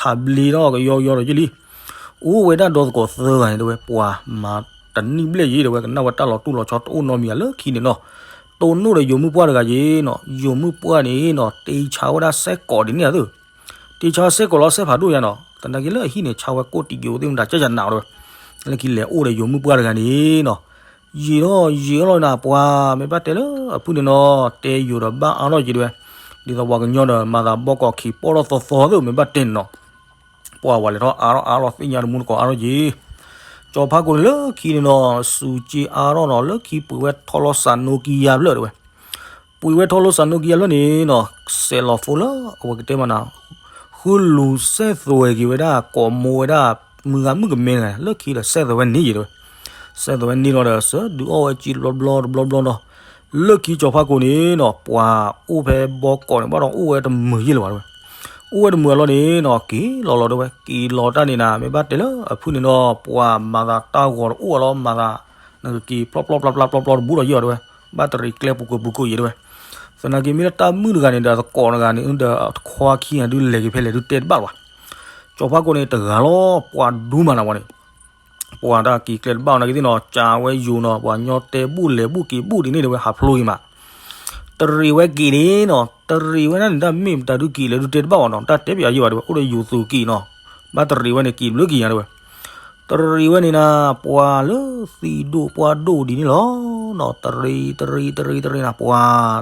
ဟးဘျ့ထီၣ်ကယီကယီဒီးယ့ၢ်လံ. အိၣ်ဝဲဒၣ်ဒီသကိးသၢဂၤန့ၣ်တဲဝဲ, ပှၤမၤတနံၣ်ဘျဲၣ်ယ့ၢ်တဲဝဲ, ကနၣ်ဝဲတၢ်လီၤတူၢ်လီၤဆီတအိၣ်နီတမံၤဧါလၢခံန့ၣ်နီၤ. တိၢ်နီၣ်ဒီးယိၤမုၢ်ပှၢ်တဂၤယ့ၢ်နီၤ, ယိၤမုၢ်ပှၢ်န့ၣ်နီၤ တ့ဆါဝဲဒၣ်စဲးကိးဒ်န့ၣ်အသိး, တ့ဆါစဲးကိးလီၤစဲးဖးဒိၣ်ယါနီၤ, သနာ်က့လၢအဟံၣ်န့ၣ် ဆါဝဲကိၣ်တံာ်က့ၤအိၣ်သ့ၣ်မတၤကၢ်ယၤနးတဲဝဲ. လၢခံလဲၤအိၣ်ဒီးယိၤမုၢ်ပှၢ်တဂၤန့ၣ်နီၤ, ယံာ်ထီၣ်ယံာ်ထီၣ်လီၤနၤ, ပှၤမ့ၢ်ဘၣ်တဲလၢအဖုန့ၣ်နီၤ, တဲယိၤဒီးဘၣ်အါထီၣ်က့ၤတဲဝဲ, ဒ်သိးပှၤကညီဒီးမၤသးဘီကီးခံးပီၣ်ထီၣ်သီသီသ့ၣ် မ့ၢ်ဘၣ်တဲန့ၣ်နီၤ. ပှၤဝဲလဲၤထီၣ်အါထီၣ်အါထီၣ် သ့ၣ်ညါတမူတကိးအါထီၣ်က့ၤ. ကၠီၤဖးကိာ်န့ၣ်လၢခံန့ၣ်နီၤ, စူးက့အါထီၣ်နီၤ, လၢခံပှ့ၤဝဲထီၣ်လီၤစးနိကံယါဖျၢၣ်တဲဝဲ. ပှ့ၤဝဲထီၣ်လီၤစးနိကံယါဖျၢၣ်န့ၣ်နီၤ, စဲးလီၤဖိလၢအဝဲကတဲမးနၤ, ဃုလူၤစဲးသွဲၣ်က့ၤဝဲဒၣ် ကိးမိၢ်ဝဲဒၣ် မုၢ်ဂၤမုၣ်ကမဲတဂၤန့ၣ်, လၢခံဒီးစဲးသွဲၣ်ဝဲန့ၣ်ယ့ၢ်တဲဝဲ. စဲးသွဲၣ်ဝဲန့ၣ်လီၤဒီး စၢဒုးအီၣ်ဝဲက့ၤတဘျီဘျီတဘျီဘျီနီၤ. လၢခံကၠီၤဖးကိာ်န့ၣ်နီၤ, ပှၤအိၣ်ဖဲဘီကီးန့ၣ် ဘၣ်ဒီးအိၣ်ဝဲတမုာ်ယ့ၢ်လၢၤဘၣ်တဲဝဲ. အိၣ်ဝဲတမုာ်အလီၢ်န့ၣ်နီၤ, က့ၤလီၤလီၤတဲဝဲ, က့ၤလီၤတၢ်န့ၣ်နၤ, မ့ၢ်ဘၣ်တဲလၢအဖုန့ၣ်နီၤ, ပှၤမၤသးတၢ်ဂီၤတအိၣ်အလီၤ, မၤသး နကက့ၤဖျီဖျီဖျါဖျါဖျီဖျီတဘူးဒီးယ့ၢ်အီၤတဲဝဲ. ဘၣ်တရံးကျဲပူၤကွံာ်ပူၤကွံာ်ယ့ၢ်တဲဝဲ. သနာ်က့မ့ၢ်လၢတၢ်မုၣ်တဂၤန့ၣ်ဒီး သကိးတဂၤန့ၣ်ဒီး တခွါခံဂၤဒုးလဲၤက့ၤဖဲလဲၣ်ဒုးတဲတဘၣ်လၢၤဘၣ်. ကၠီၤဖးကိာ်န့ၣ်တဂၤလီၤ, ပှၤဒူမးနၤဝဲန့ၣ် ပှၤတၢ်က့ၤကျဲတဘၣ်နာ်က့သ့ၣ်နီၤ, ကးဝဲယိၤနီၤ, ပှၤကညီတဲဘူၣ်လဲၤဘူၣ်က့ၤဘူၣ်ဒ်န့ၣ်တဲဝဲ, ဟးဖျိက့ၤမး. တရံးဝဲက့ၤန့ၣ်နီၤ, တရံးဝဲဒၣ်န့ၣ် တၢ်မ့ၢ်မတၤဒုးက့ၤလဲၣ်ဒုးတဲတဘၣ်ဘၣ်နီၤ, တၢ်တဲပယီၤယ့ၢ်ဘၣ်တဲဝဲ, အိၣ်ဒီးယိၤသုးက့ၤနီၤ. ဘၣ်တရံးဝဲန့ၣ် က့ၤဘျုးက့ၤယၤတဲဝဲ. တရံးဝဲန့ၣ်နၤ, ပှၤလၢသံးဒိၣ်ပှၢ်ဒိၣ်ဒ်န့ၣ်လီၤနီၤ, တရံး တရံး တရံး တရံးနၤ, ပှ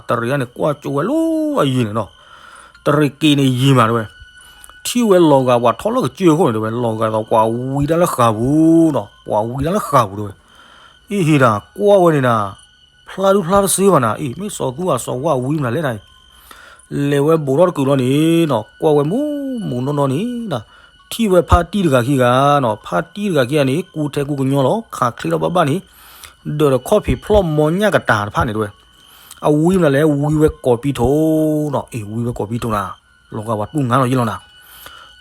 ၤတရံးန့ၣ် ကွၢ်ကၠိဝဲလီၤအယံၤန့ၣ်နီၤ. တရံးက့ၤန့ၣ်ယံၤမးတဲဝဲ. ထံၣ်ဝဲလီၤဂာ်ပှၤထီၣ်လၢကစၢၢ်ခိၣ်န့ၣ်တဲဝဲ, လီၤဂာ်ဒီးပှၤဝံတၢ်လၢဃာ်ပူၤနီၤ, ပှၤဝံတၢ်လၢဃာ်ပူၤတဲဝဲ. အ့ဟ့ဒၣ် ကွၢ်ဝဲန့ၣ်နၤ, ဖျါဒုဖျါတသ့ဘၣ်နၤ, အ့ မ့ၢ်စီၤသူဧါစီၤဝၣ်ဝံမနုၤလဲၣ်နၤအံၤ. လဲၤဝဲဘူးထီၣ်တကုာ်လီၤန့ၣ်နီၤ, ကွၢ်ဝဲမူးမူးနီၢ်နီၢ်န့ၣ်နၤ, ထံၣ်ဝဲဖါတံၢ်တဂၤခံဂၤနီၤ, ဖါတံၢ်တဂၤခံဂၤန့ၣ် ကူထဲကူကညီလီၤ, ခးချ့ထီၣ်ဘၣ်ဘၣ်န့ၣ်, ဒီးဒီးခီၣ်ဖံးဖျီၣ်မီညၣ်ကတၤတဖၣ်န့ၣ်တဲဝဲ. အဝံမနုၤလဲၣ်, ဝံဝဲကိးပံထိးနီၤ, အ့ ဝံဝဲကိးပံထိးနၤ, လီၤဂာ်ပှၤတူၢ်ငါလီၤယ့ၢ်လီၤနၤ.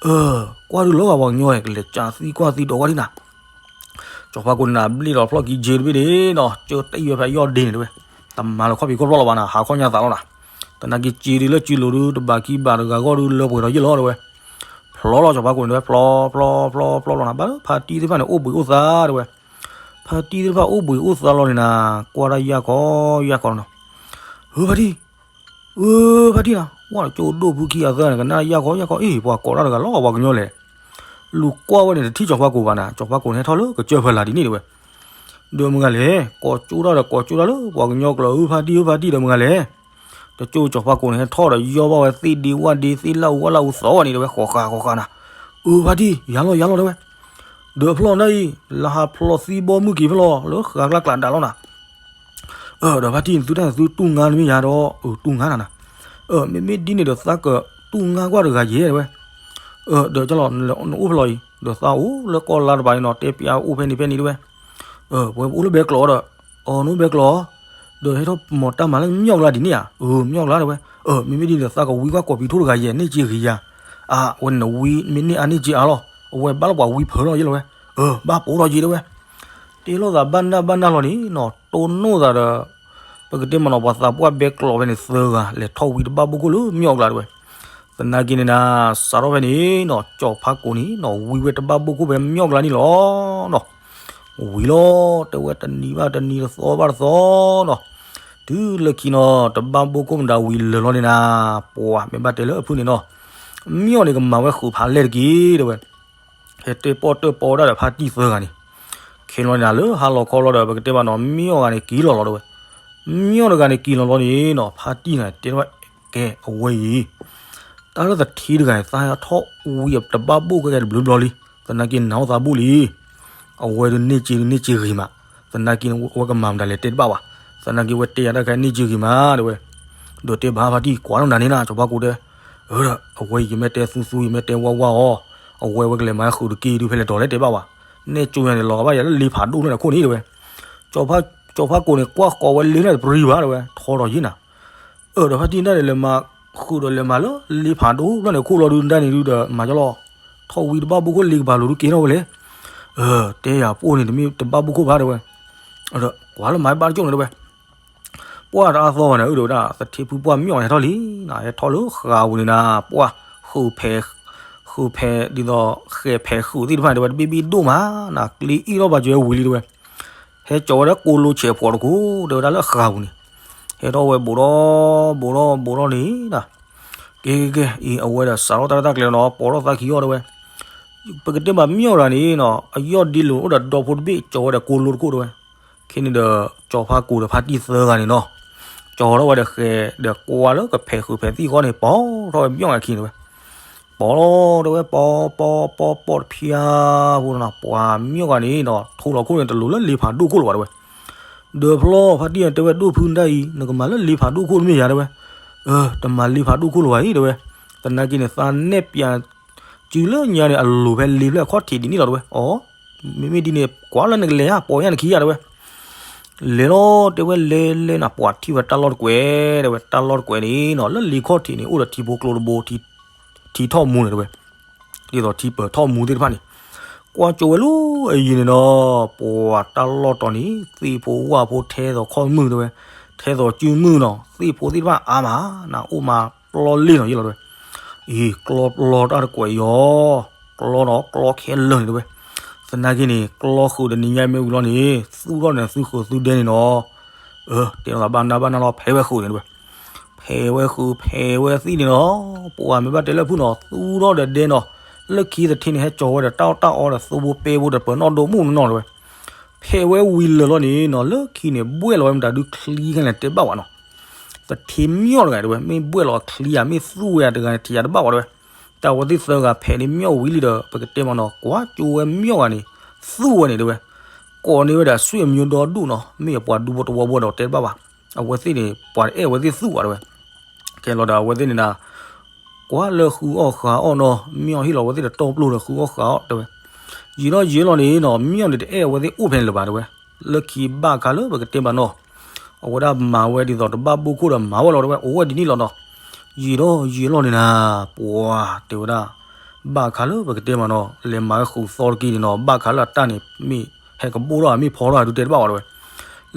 အၢ ကွၢ်ဒုးလီၤဂာ်ပှၤကညီ ကလဲၤကးသံကွၢ်သံဒိးဝဲဒၣ်နၤ. ကၠီၤဖးကိာ်န့ၣ်နၤ ဘျ့ၣ်လီၤဖျီၣ်ကံက့တဘ့ၣ်န့ၣ်နီၤ, ကၢတံၢ်ဝဲဖဲယီၢ်ဒ့န့ၣ်တဲဝဲ. တမၤလၢခီၣ်ဖံးခီၣ်ဖျီၣ်လီၤဘၣ်နၤ, ဟးခီၣ်ညါသးလီၤနၤ. သနာ်က့က့ဒုးလၢက့လိၤဒုး တဘၣ်ခံဘၣ်တဂၤဂီၢ်ဒုး လၢပှဲၤဒီးယ့ၢ်လီၤတဲဝဲ. ဖျီလီၤကၠီၤဖးကိာ်န့ၣ်တဲဝဲ, ဖျီဖျီဖျီဖျီလီၤနၤ, ဘၣ်လၢဖါတံၢ်သ့ၣ်တဖၣ်န့ၣ် အိၣ်ဘှံးအိၣ်သါတဲဝဲ. ဖါတံၢ်သ့ၣ်တဖၣ်အိၣ်ဘှံးအိၣ်သါလီၤန့ၣ်နၤ, ကွၢ်တၢ်ယၢ်ခီယၢ်ခီနီၤ. ဧၢ ဖါတံၢ် ဧၢ ဖါတံၢ်နၤ, ဝဲကၠိဒိၣ်ဖုခံဂၤသၢဂၤန့ၣ် ကနၣ်ယၢ်ခီယၢ်ခီ, အ့ ပှၤကိးတၢ်တဂၤလီၤ ပှၤကညီလဲၣ်. လူၤကွၢ်ဝဲန့ၣ် တထံၣ်ကၠီၤဖးကိာ်ဘၣ်နၤ, ကၠီၤဖးကိာ်န့ၣ်ဟဲထီၣ်လၢကစၢၢ်ဖၢလာ်ဒ်န့ၣ်တဲဝဲ. ဒီးမုၢ်ဂၤလဲၣ်, ကိးကၠိတၢ်ဒီးကိးကၠိတၢ်လၢပှၤကညီကျိာ်, ဧၢ ဖါတံၢ် ဧၢ ဖါတံၢ် ဒီးမုၢ်ဂၤလဲၣ်. တကၠိကၠီၤဖးကိာ်န့ၣ်ဟဲထီၣ်ဒီး ယီၢ်ဘၣ်ဝဲသ့ၣ်ဒ့ဝၣ်ဒ့ သ့ၣ်လၢအူဝၣ်လၢအူသီဝဲန့ၣ်တဲဝဲ, ဃီဃာ်ဃီဃာ်နၤ. ဧၢ ဖါတံၢ် ယၤလီၤယၤလီၤတဲဝဲ. ဒီးအဖျီၣ်နၢ်အံၤ လၢဟးဖျီၣ်သံဘီမုၢ်က့ၤဖဲလီၤ လၢဃာ်ကျါကျးဒၣ်လီၤနၤ. အၢ ဒီးဖါတံၢ် သုတၢ်သုတူၢ်ငါတမ့ၢ်ယၤဒီး အၢ တူၢ်ငါနၤနၤ. အၢ မ့မ့ၢ်ဒ်န့ၣ်ဒီးသးကတူၢ်ငါကွၢ်တဂၤယဲတဲဝဲ. အၢ ဒီးကလီၤ နအိၣ်ဖဲလီၤအံၤ ဒီးသးအိၣ်လၢကီၢ်လါတပၤန့ၣ်နီၤ, တဲပျးအိၣ်ဖဲန့ၣ်ဖဲန့ၣ်တဲဝဲ. အၢ ပဝဲပအိၣ်လၢဘဲကျိာ်ဒီး, အၢ နအိၣ်ဘဲကျိာ်, ဒီးဟဲထီၣ်မၤတၢ်မၤလၢမၠီၣ်ကျါဒ်န့ၣ်ဧါ. အၢ မၠီၣ်ကျါတဲဝဲ. အၢ မ့မ့ၢ်ဒ်န့ၣ် သးကဝံကွၢ်ကိးပံၤထိတဂၤယဲၢ် န့ၢ်က့ဂ့ၤယၤ. အါ အဝဲန့ၣ်နဝံမ့ၢ်န့ၢ်အါန့ၢ်က့အါလီၤ. အဝဲဘၣ်လၢပှၤဝံဖၢလီၤယဲၢ်လီၤဝဲ. အၢ ဘၣ်ပိာ်ထီၣ်က့တဲဝဲ. တ့လိာ်သးဘၣ်နၢ်ဘၣ်နၢ်လီၤန့ၣ်နီၤ တိၢ်နီၣ်သးဒီး ပကတဲမ့ၢ်နီၤ ပှၤသးပှၢ်ဘဲကျိးဖဲန့ၣ်သၢဂၤ လဲၤထီၣ်ဝံတဘၣ်ဘိၣ်ခိၣ်လၢမၠီၣ်ကျါတဲဝဲ. သနာ်က့န့ၣ်နၤ စးထီၣ်ဖဲန့ၣ်နီၤ ကၠီၤဖးကိာ်န့ၣ်နီၤ ဝံဝဲတဘၣ်ဘိၣ်ခိၣ်ဖဲမၠီၣ်ကျါန့ၣ်လီၤနီၤ. ဝံၤလီၤ တဲဝဲတနံၤဘၣ်တနံၤ တသီဘၣ်တသီနီၤ. တုၤလၢခံနီၤ တဘၣ်ဘိၣ်ခိၣ်မတၤဝံၤလၢာ်လီၤန့ၣ်နၤ ပှၤမ့ၢ်ဘၣ်တဲလၢအဖုၣ်န့ၣ်နီၤ မၠီၣ်န့ၣ်ကမၤဝဲဃုာ်ဖးလဲၢ်တက့ၢ်တဲဝဲ. ဟဲတဲပီၣ်တၢၣ်ပီတၢ်ဒီးဖါတံၢ်သၢဂၤန့ၣ် ခဲလီၤန့ၣ်နၤ လၢဟါလီၤခီလီၤဒီး ပကတဲဘၣ်နီၤ မၠီၣ်ဂၤန့ၣ်က့ၤလီၤလီၤတဲဝဲ. မၠီၣ်တဂၤန့ၣ်က့ၤလီၤလီၤန့ၣ်နီၤ ဖါတံၢ်န့ၣ်တဲဝဲ ကဲအဝဲအံၤ တၢ်လၢသထ့တဂၤန့ၣ် သးထီၣ်ဝံအတဘၣ်ဘိၣ်ကဲကဲတဘျီဘျီလံ. သနာ်က့နၤအိၣ်သးဘိၣ်လံ. အဝဲဒုးန့ၢ်က့ဒုးန့ၢ်က့ဂ့ၤမး. သနာ်က့န့ၣ် အဝဲကမၤမတၤလဲၣ်တဲတဘၣ်ဘၣ်. သနာ်က့ဝဲတဲယၤတၢ်ခဲန့ၢ်က့ဂ့ၤမးတဲဝဲ. ဒီးတဲဘၣ်ဖါတံၢ်ကွၢ်လီၤနၤန့ၣ်နၤ ကၠီၤဖးကိာ်တဲ. အၢ အဝဲအံၤယမ့ၢ်တဲသူသူ ယမ့ၢ်တဲဝါဝါအီၤ အဝဲဝဲကလဲၤမၤဃုာ်တက့ၢ်ဒုးဖဲလဲၣ်ဒီးလဲၣ်တဲဘၣ်ဘၣ်. နဲၣ်ကၠိယၤန့ၣ် လီၤဂာ်ဘၣ်ယၤလၢလ့ဖးဒိၣ်ဖဲန့ၣ်ခိၣ်န့ၣ်တဲဝဲ. ကၠီၤဖးကိာ်န့ၣ် ကွၢ်ဃီၤဝဲလ့န့ၣ်တပရံဘၣ်တဲဝဲ ထီထီၣ်ယံၤနၤ. အၢ ဒီးဖါတံၢ်န့ၣ်လဲၤမၤ ဃုာ်ဒီးလဲၤမၤလၢလ့ဖးဒိၣ်ဖဲန့ၣ်ခိၣ်လီၤဒုးဒၣ်န့ၣ်ဒုးဒီးမၤကလီၤ. ထီၣ်ဝံတဘၣ်ဘိၣ်ခိၣ်လ့ကပၤလိၤဒုးကဲထီၣ်ဝဲလဲၣ်. အၢ တဲယၤပိၢ်န့ၣ်တမ့ၢ်တဘၣ်ဘိၣ်ခိၣ်ဘၣ်တဲဝဲ. ကွၢ်လၢမၤဘၣ်တကၠိၣ်န့ၣ်တဲဝဲ. ပှၢ်တအါသီဘၣ်န့ၣ် အၢ ဒီးဝဲဒၣ် သထ့ဖုပှၢ်မၠီၣ်ဟဲထီၣ်လံနၤ ဟဲထီၣ်လၢဃာ်ပူၤန့ၣ်နၤ ပှၢ် ဃုာ်ဖဲ ဃုာ်ဖဲ ဒ်သိး ဃဲးဖဲဃုာ်သ့ၣ်တဖၣ်န့ၣ်တဲဝဲ တဘ့ၣ်ဘ့ၣ်ဒိၣ်မးနၤ ကျ့အ့ၣ်ထီၣ်ဘၣ်ကၠွဲဝံၤလံတဲဝဲ. ဟဲကၠီၤဝဲဒၣ်ကိလိဆဲးဖှီၣ်တခိၣ် တဲဝဲဒၣ်လၢဃာ်ပူၤန့ၣ် ဟဲထီၣ်ဝဲဘိးထီၣ် ဘိးထီၣ် ဘိးထီၣ်န့ၣ်နၤ ကဲကဲကဲ အံၤအဝဲဒီးစးထီၣ်တၢ်ရဲၣ်တၢ်ကျဲၤနီၤ ပိာ်ထီၣ်သးခံအီၤတဲဝဲ. ပကတဲဘၣ်မၠီၣ်တဂၤန့ၣ်နီၤ အယီၢ်ဒ့လိာ်အိၣ်ဒီးဒီဖိတဘ့ၣ် ကၠီၤဝဲဒီးကိလိတခိၣ်တဲဝဲ. ခဲန့ၣ်ဒီး ကၠီၤဖးကိာ်ဒီးဖါတံၢ်သၢဂၤန့ၣ်နီၤ ကၠီၤထီၣ်ဝဲဒီးဃဲးဒီးကွၢ်လၢကဖဲးဃုာ်ဖဲးသံၣ်ဃီန့ၣ် ပိာ်ထီၣ်ဝဲမၠီၣ်ဂၤခံန့ၣ်တဲဝဲ. ပိာ်လီၤတဲဝဲ ပိာ် ပိာ် ပိာ် ပိာ်တဖျါဖိနီၤ ပှၤမၠီၣ်ဂၤန့ၣ်နီၤ ထိလီၤခိၣ်န့ၣ်တလိၤလၢလ့ဖးဒိၣ်ခိၣ်လၢၤဘၣ်တဲဝဲ. ဒီးဖျီဖါတံၢ်တဲဝဲ ဒိၣ်ဖုဒၣ်အံၤ နကမၤလၢလ့ဖးဒိၣ်ခိၣ်တမ့ၢ်ယၤတဲဝဲ. အၢ တမၤလ့ဖးဒိၣ်ခိၣ်လၢၤဘၣ်အံၤတဲဝဲ. သနာ်က့န့ၣ် သးနဲၣ်ပၠးစုလၢညါန့ၣ် အလိၤဖဲလ့ဖျၢၣ်အခီၣ်ထံးဒ်န့ၣ်လီၤတဲဝဲ. အီ မ့မ့ၢ်ဒ်န့ၣ် ကွၢ်လၢနကလဲၤဧါ ပိာ်ညါနခံဧါတဲဝဲ. လဲၤလီၤတဲဝဲ လဲၤလဲၤနၤ ပှၤထံၣ်ဝဲတၢ်လီၢ်တကွဲးတဲဝဲ တၢ်လီၢ်တကွဲးန့ၣ်နီၤ လၢလ့ခီၣ်ထံးန့ၣ် အိၣ်ဒီးထံဖိကျိတဘိ ထံထီၣ်မူန့ၣ်တဲဝဲ. ဒ်သိးထံပၢၤထီၣ်မူသ့ၣ်တဖၣ်န့ၣ် ကွၢ်ကၠိဝဲလၢအယံၤန့ၣ်နီၤ ပှၤတၢ်လီၢ်တီၤန့ၣ် သ့ၣ်ဖိဝၣ်ဖိထဲသိးခီၣ်မုၢ်တဲဝဲ ထဲသိးစုမုၢ်နီၤ သ့ၣ်ဖိသ့ၣ်တဖၣ်အါမး နၤအိၣ်မးပျီလ့ၢ်နီၤယ့လီၤတဲဝဲ. အံၤ ကျီပျီတၢ်တကွဲးအံၤအီၤ ကျီနီၤ ကျီခဲလၢာ်န့ၣ်တဲဝဲ. သနာ်က့န့ၣ် ကျီဃုာ်ဒီးနံၤညါမ့ၢ်ဝံၤလီၤန့ၣ် သူၣ်ထီၣ်န့ၣ်သုဃုာ်သုဒဲန့ၣ်နီၤ အၢ တဲလီၤသးဘၣ်နၢ်ဘၣ်နၢ်လီၤ ဖဲးဝဲဃုာ်န့ၣ်တဲဝဲ. ဖဲးဝဲဃုာ် ဖဲးဝဲသံၣ်န့ၣ်နီၤ ပှၤမ့ၢ်ဘၣ်တဲလၢဖုၣ်နီၤ သူၣ်ထီၣ်ဒီးဒဲနီၤ လၢခံသထ့န့ၣ် ဟဲကၠီၤဝဲဒီးတၢ်အီၣ်တၢ်အီဒီး သိဖိပဲဖိဒီးပၢၤနီၣ်ဒိမူၣ်နီၣ်နီၣ်တဲဝဲ. ဖဲးဝဲဝံၤလၢာ်လီၤန့ၣ်နီၤ လၢခံန့ၣ် ဘှဲၣ်လီၤဝဲမတၤဒုးချံခဲလၢာ်တဲဘၣ်ဝဲနီၤ သထ့မၠီၣ်တဂၤတဲဝဲ မ့ၢ်ဘှဲၣ်လီၤချံဧါ မ့ၢ်သူၣ်ဝဲဧါတဂၤန့ၣ် ထံၣ်ယၤတဘၣ်ဝဲတဲဝဲ. တၢ်ဝဲသ့ၣ်သၢဂၤဖဲးန့ၣ်မၠီၣ်ဝံၤလံဒီး ပကတဲမ့ၢ်နီၤ ကွၢ်ကၠိဝဲမၠီၣ်ဂၤန့ၣ် သူၣ်ဝဲန့ၣ်တဲဝဲ. ကိးန့ၢ်ဝဲဒၣ် ဆွေမျိုးဒီဒူၣ်နီၤ မ့ၢ်အပှၤဒူဖိတဝီဖိဒီးတဲတဘၣ်ဘၣ်. အဝဲသ့ၣ်န့ၣ် ပှၤတအဲၣ်အဝဲသ့ၣ်သူၣ်ဘၣ်တဲဝဲ. ကဲလီၤဒီးအဝဲသ့ၣ်န့ၣ်ဒၣ် ကွၢ်လၢဃုအီၣ်ဃုအီၣ်နီၤ မၠီၣ်ဟ့ၣ်လီၤအဝဲသ့ၣ်တတီပျိဒီးဃုအီၣ်ဃုအီၣ်တဲဝဲ. ယံာ်ထီၣ်ယံာ်လီၤန့ၣ်နီၤ မၠီၣ်န့ၣ်တအဲၣ်အဝဲသ့ၣ်အိၣ်ဖဲန့ၣ်လၢၤဘၣ်တဲဝဲ. လၢခံဘၣ်ခါလၢပကတဲမ့ၢ်နီၤ အဝဲဒၣ်မၤဝဲဒ်သိးတဘၣ်ဘိၣ်ခိၣ်ဒီးမၤဝဲလီၤတဲဝဲ အိၣ်ဝဲဒ်န့ၣ်လီၤနီၤ. ယံာ်ထီၣ်ယံာ်လီၤန့ၣ်နၤ ပှၤတဲဝဲဒၣ် ဘၣ်ခါလၢပကတဲမ့ၢ်နီၤ လဲၤမၤဝဲဃုာ်သီတက့ၢ်န့ၣ်နီၤ ဘၣ်ခါလၢအတၢ်န့ၣ် မ့ၢ်ဟဲကဘိၣ်ထီၣ်ဧါ မ့ၢ်ဖီထီၣ်ဧါဒုးတဲတဘၣ်ဝဲတဲဝဲ.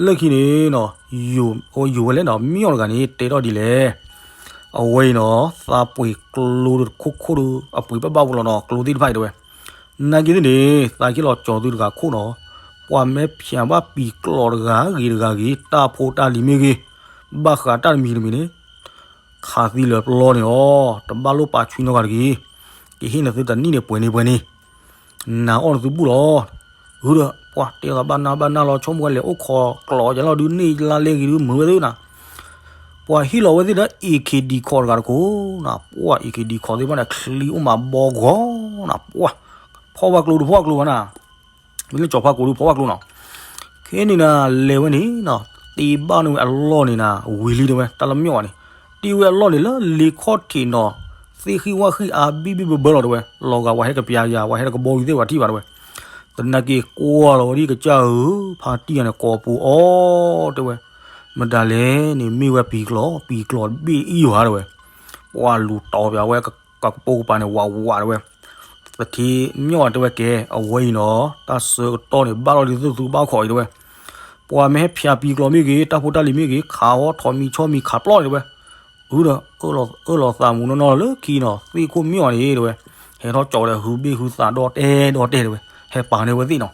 လၢခံန့ၣ်နီၤ ယိၤဝဲလဲၣ်နီၤ မၠီၣ်တဂၤန့ၣ် တဲထီၣ်ဒ်လဲၣ်. အဝဲအံၤနီၤ သးပှ့ၤကျိတခိၣ်ခိၣ်ဒီး အပှ့ၤဘၣ်ဘၣ်ဝဲလီၤနီၤ ကျိသ့ၣ်တဖၣ်အံၤတဲဝဲ. နာ်က့သ့ၣ်န့ၣ် သးက့ၤလီၤကၠီၤသုတဂၤခိၣ်နီၤ ပှၤမ့ၢ်ဖျဲးဘၣ်ပံၤကျိတဂၤဂ့ၤတဂၤဂ့ၤ တၢ်ဖိတၢ်လံၤမ့ၢ်ဂ့ၤ ဘၣ်ဃးတၢ်တမံၤတမံၤန့ၣ် ခးသံလၢပျီန့ၣ်လီၤ. တဘၣ်လိၣ်ပာ်ဆှံနီတဂၤတဂ့ၤ. ကဟ့ၣ်နသုတနံၣ်န့ၣ်ပှဲၤန့ၣ်ပှဲၤန့ၣ် နၤအီၣ်နသုဘူၣ်လီၤ. ဟုဒီး ပှၤတဲလီၤသးဘၣ်နၢ်ဘၣ်နၢ်လီၤ ဆိကမိၣ်ဝဲလဲၤအိၣ်ခိးကျိးယလီၤဒုး န့ၢ်လါလဲဂ့ၤဒုး မုာ်ဝဲသ့ၣ်နၤ. ပှၤဟ့ၣ်လီၤဝဲသ့ၣ်ဒီး အ့ၣ်ခ့ၣ်ဒံၣ်ခီၣ်တဂၤတခိၣ်နၤ ပှၤ အ့ၣ်ခ့ၣ်ဒံၣ်ခီၣ်သ့ၣ်တဖၣ်န့ၣ် ချံအိၣ်မးဘီဂီၤနၤ ပှၤ ဖီၣ်ဝဲကျိတဖီၣ်ကျိဘၣ်နၤ မ့ၢ်လၢကၠီၤဖးကိာ်ဒုးဖီၣ်ဝဲကျိနီၤ. ခဲန့ၣ်နၤ လဲၤဝဲန့ၣ်နီၤ တ့ဘၣ်န့ၢ်ဝဲအလီၢ်န့ၣ်နၤ ဝံၤလံတဲဝဲ တၢ်လၢမၠီၣ်ဂၤန့ၣ် တ့ဝဲအလီၢ်န့ၣ်လၢလ့ခီၣ်ထံးနီၤ သ့ၣ်ဃံၣ်ဝၣ်ဃံၣ်အါဘံၣ်ဘံၣ်ဘၢဘၢလီၤတဲဝဲ လီၤဂာ်ပှၤဟဲကပျးယၤ ပှၤဟဲတကဘီယူၤသ့ၣ်ပှၤထံၣ်ဘၣ်တဲဝဲ. သနာ်က့ကိးလီၤဝဲဒ်ကစၢ်ဧၢ ဖါတံၢ်ယၤန့ၣ် ကိးပူၤအီၤတဲဝဲ. မတၤလဲၣ်န့ၣ် မ့ၢ်ဝဲပံၤကျီၢ်, ပံၤကျီၢ်တဘ့ၣ်အံၤဝဲတဲဝဲ. ပှၤလူၤတီၤပဝဲကပိာ်ကပၤန့ၣ် ဝးဝးတဲဝဲ. သထ့မ့ၢ်အီၤတဲဝဲကဲ, အဝဲအံၤနီၤ တၢ်ဆၢကတီၢ်န့ၣ် ဘၣ်လီၤဒ်သိးသုကဘၣ်အိၣ်ခိးအံၤတဲဝဲ. ပှၤမ့ၢ်ဟဲဖၠးပံၤကျီၢ်မ့ၢ်ဂ့ၤ, တၢ်ဖိတၢ်လံၤမ့ၢ်ဂ့ၤ, ခးအီၤထီၣ်မံၤဆီမံၤခးပျီန့ၣ်တဲဝဲ. အုဒီး အၢၣ်လီၤသးမူနီၢ်နီၢ်လၢခံနီၤ သ့ၣ်ခိၣ်မ့ၢ်အီၤန့ၣ်တဲဝဲ. ဟဲထီၣ်ကၠီၤဒီး ဟုဘ့ၣ်ဟုသးဒီတဲဒီတဲတဲဝဲ, ဟဲပာ်န့ၢ်ဝဲသ့ၣ်နီၤ.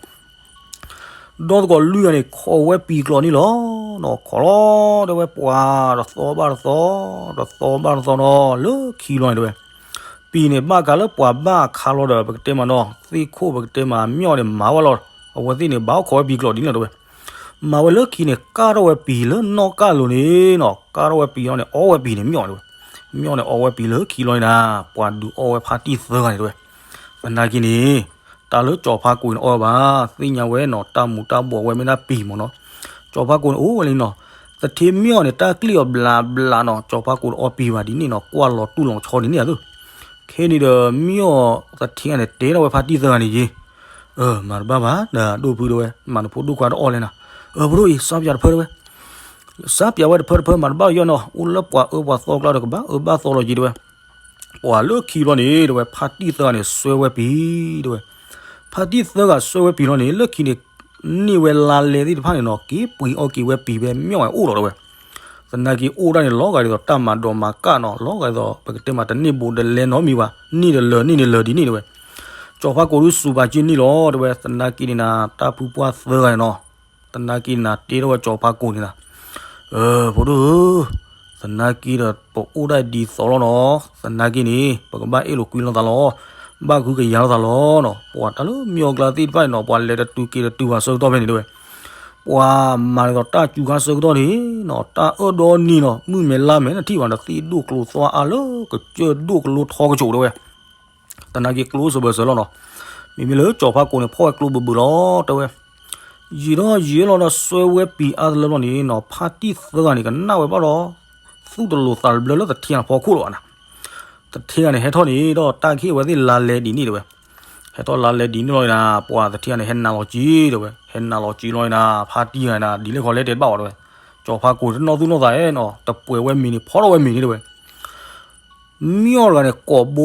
ဒီသကိးလွံၢ်ဂၤန့ၣ် ခိးဝဲပံၤကျီၢ်န့ၣ်လီၤ. နီၤခိးလီၤတဲဝဲ ပှၤတသီဘၣ်တသီ, တသီဘၣ်တသီနီၤ လၢခံလီၤန့ၣ်တဲဝဲ. ပံၤန့ၣ်ဘၣ်ကးလၢပှၤဘၣ်အခါလီၤဒီး ပကတဲမးနီၤ သ့ၣ်ခိၣ်ပကတဲမးမ့ၢ်အီၤန့ၣ် မၤဝဲလီၤ. အဝဲသ့ၣ်န့ၣ် ဘၣ်အိၣ်ခိးဝဲပံၤကျီၢ်ဒ်န့ၣ်လီၤတဲဝဲ. မၤဝဲလၢခံန့ၣ် ကၢ်ထီၣ်ဝဲပံၤလၢနီၣ်ကၢ်လိၤန့ၣ်နီၤ, ကၢ်ထီၣ်ဝဲပံၤလီၤန့ၣ် အီဝဲပံၤန့ၣ်မ့ၢ်အီၤတဲဝဲ. မ့ၢ်အီၤန့ၣ်အီဝဲပံၤလၢခံလီၤန့ၣ်ဒၣ် ပှၤဒုးအီဝဲဖါတံၢ်သၢဂၤန့ၣ်တဲဝဲ. သနာ်က့န့ၣ် တၢ်လၢကၠီၤဖးကိာ်န့ၣ်အီဝဲဘၣ်, သ့ၣ်ညါဝဲနီၤ တၢ်မူၤတၢ်ဘှီးဝဲမ့ၢ်ဒၣ်ပံၤမးနီၤ. ကၠီၤဖးကိာ်န့ၣ်အိၣ်ဝဲလံနီၤ. သထ့မ့ၢ်အီၤန့ၣ် တၢ်ကျံၣ်အီၤဘျးဘျးနီၤ, ကၠီၤဖးကိာ်တအီပံၤဘၣ်ဒ်န့ၣ်နီၤ, ကွၢ်လီၤတူၢ်လီၤဆီဒ်န့ၣ်အသိး. ခဲန့ၣ်ဒီး မ့ၢ်အီၤသထ့ဂၤန့ၣ် တဲထီၣ်ဝဲဖါတံၢ်သၢဂၤန့ၣ်ယ့ၢ်, အၢ မၤတဘၣ်ဘၣ် ဒိၣ်ဖုတဲဝဲ, မၤနဖိဒိၣ်ခွါတအီၣ်လဲၣ်နၤ. အၢ ဖိဒိၣ်အံၤ စးပၠးတဖၢတဲဝဲ, စးပၠးဝဲတဖၢတဖၢ မၤတဘၣ်ယီၢ်နီၤ, အိၣ်လၢပှၤအၢပှၤသီကျါဒီး ကဘၣ်အၢဘၣ်သီလီၤက့ၤတဲဝဲ. ပှၤလၢခံဘျီန့ၣ်တဲဝဲ ဖါတံၢ်သၢဂၤန့ၣ် စွဲဝဲပံၤတဲဝဲ. ဖါတံၢ်သၢဂၤစွဲဝဲပံၤလီၤန့ၣ် လၢခံန့ၣ် န့ၢ်ဝဲလါလဲသ့ၣ်တဖၣ်န့ၣ်နီၤ က့ၤပှ့ၤအီၣ်က့ၤဝဲပံၤဖဲမ့ၢ်အီၤအိၣ်လီၤတဲဝဲ. သနာ်က့အိၣ်ဒၣ်န့ၣ် လီၤဂာ်ဒ်သိးတၢ်မၤဒိးမၤကၢ်နီၤ, လီၤဂာ်ဒ်သိး ပကတဲမးတန့ၢ်ဘူးတလဲနီတမံၤဘၣ်, န့ၢ်တလၢာ်န့ၢ်တလၢာ်ဒ်န့ၣ်တဲဝဲ. ကၠီၤဖးကိာ်ဒုးစူးပာ်က့ၤန့ၢ်လီၤတဲဝဲ, သနာ်က့န့ၣ်နၤ တၢ်ဖုပှၢ်သၢဂၤန့ၣ်နီၤ, သနာ်က့နၤ တဲထီၣ်ဝဲကၠီၤဖးကိာ်န့ၣ်နၤ, အၢ ဖိဒိၣ်ဧၢ, သနာ်က့ဒီးပအိၣ်ဒၣ်ဒ်သိးလီၤနီၤ, သနာ်က့န့ၣ် ပကဘၣ်အဲၣ်လိာ်ကွံလိာ်သးလီၤ, ဘၣ်ဃုကယၤလိာ်သးလီၤနီၤ. ပှၤတၢ်လၢမ့ၢ်အီၤကျါသ့ၣ်တဖၣ်န့ၣ်နီၤ ပှၤလဲၤတတုၤက့ၤတတုၤဘၣ်ဆၢကတီၢ်ဖဲန့ၣ်တဲဝဲ. ပှၤမၤဒ်သိးတၢ်စူၤခါဆၢကတီၢ်န့ၣ်နီၤ တၢ်အၢၣ်ဒီနံၤနီၤ မုၢ်မဲာ်လါမဲာ်နထံၣ်ဘၣ်ဒီး သ့ၣ်ဒိၣ်ကျိၤသွါအါလၢကစၢၢ်ဒိၣ်ကလိထီကဆိးတဲဝဲ. သနာ်က့ကျိစၢၤဘၢစၢၤလီၤနီၤ. မ့မ့ၢ်လၢကၠီၤဖးကိာ်န့ၣ် ဖီၣ်ဝဲကျိဘုးဘုးလီၤတဲဝဲ. ယံာ်ထီၣ်ယံာ်လီၤဒီး စွဲဝဲပံၤအါတလၢလီၤန့ၣ်နီၤ ဖါတံၢ်သၢဂၤန့ၣ် ကနၣ်ဝဲဘၣ်ဒီး သူၣ်တလိာ်သးတဘျၢလၢသထ့ဂၤဖီခိၣ်လီၤဘၣ်နၤ. သထ့ဂၤန့ၣ် ဟဲထီၣ်န့ၣ်ဒီး တၢ်ကဟ့ၣ်ဝဲသ့ၣ်လါလဲဒ်န့ၣ်တဲဝဲ. ဟဲထီၣ်လါလဲဒ်န့ၣ်လီၤနၤ ပှၤသထ့ဂၤန့ၣ် ဟဲနးလီၤက့ၤတဲဝဲ, ဟဲနးလီၤက့ၤလီၤနၤ ဖါတံၢ်ဂၤနၤ ဒ်လဲၣ်ခီလဲၣ်တဲတဘၣ်ဝဲတဲဝဲ. ကၠီၤဖးကိာ်တနီၣ်သူၣ်နီၣ်သးနီၤ တပှဲၤဝဲမ့ၤန့ၣ် ဖီထီၣ်ဝဲမ့ၤန့ၣ်တဲဝဲ. မ့ၢ်အီၤတဂၤန့ၣ် ကိာ်ဘိ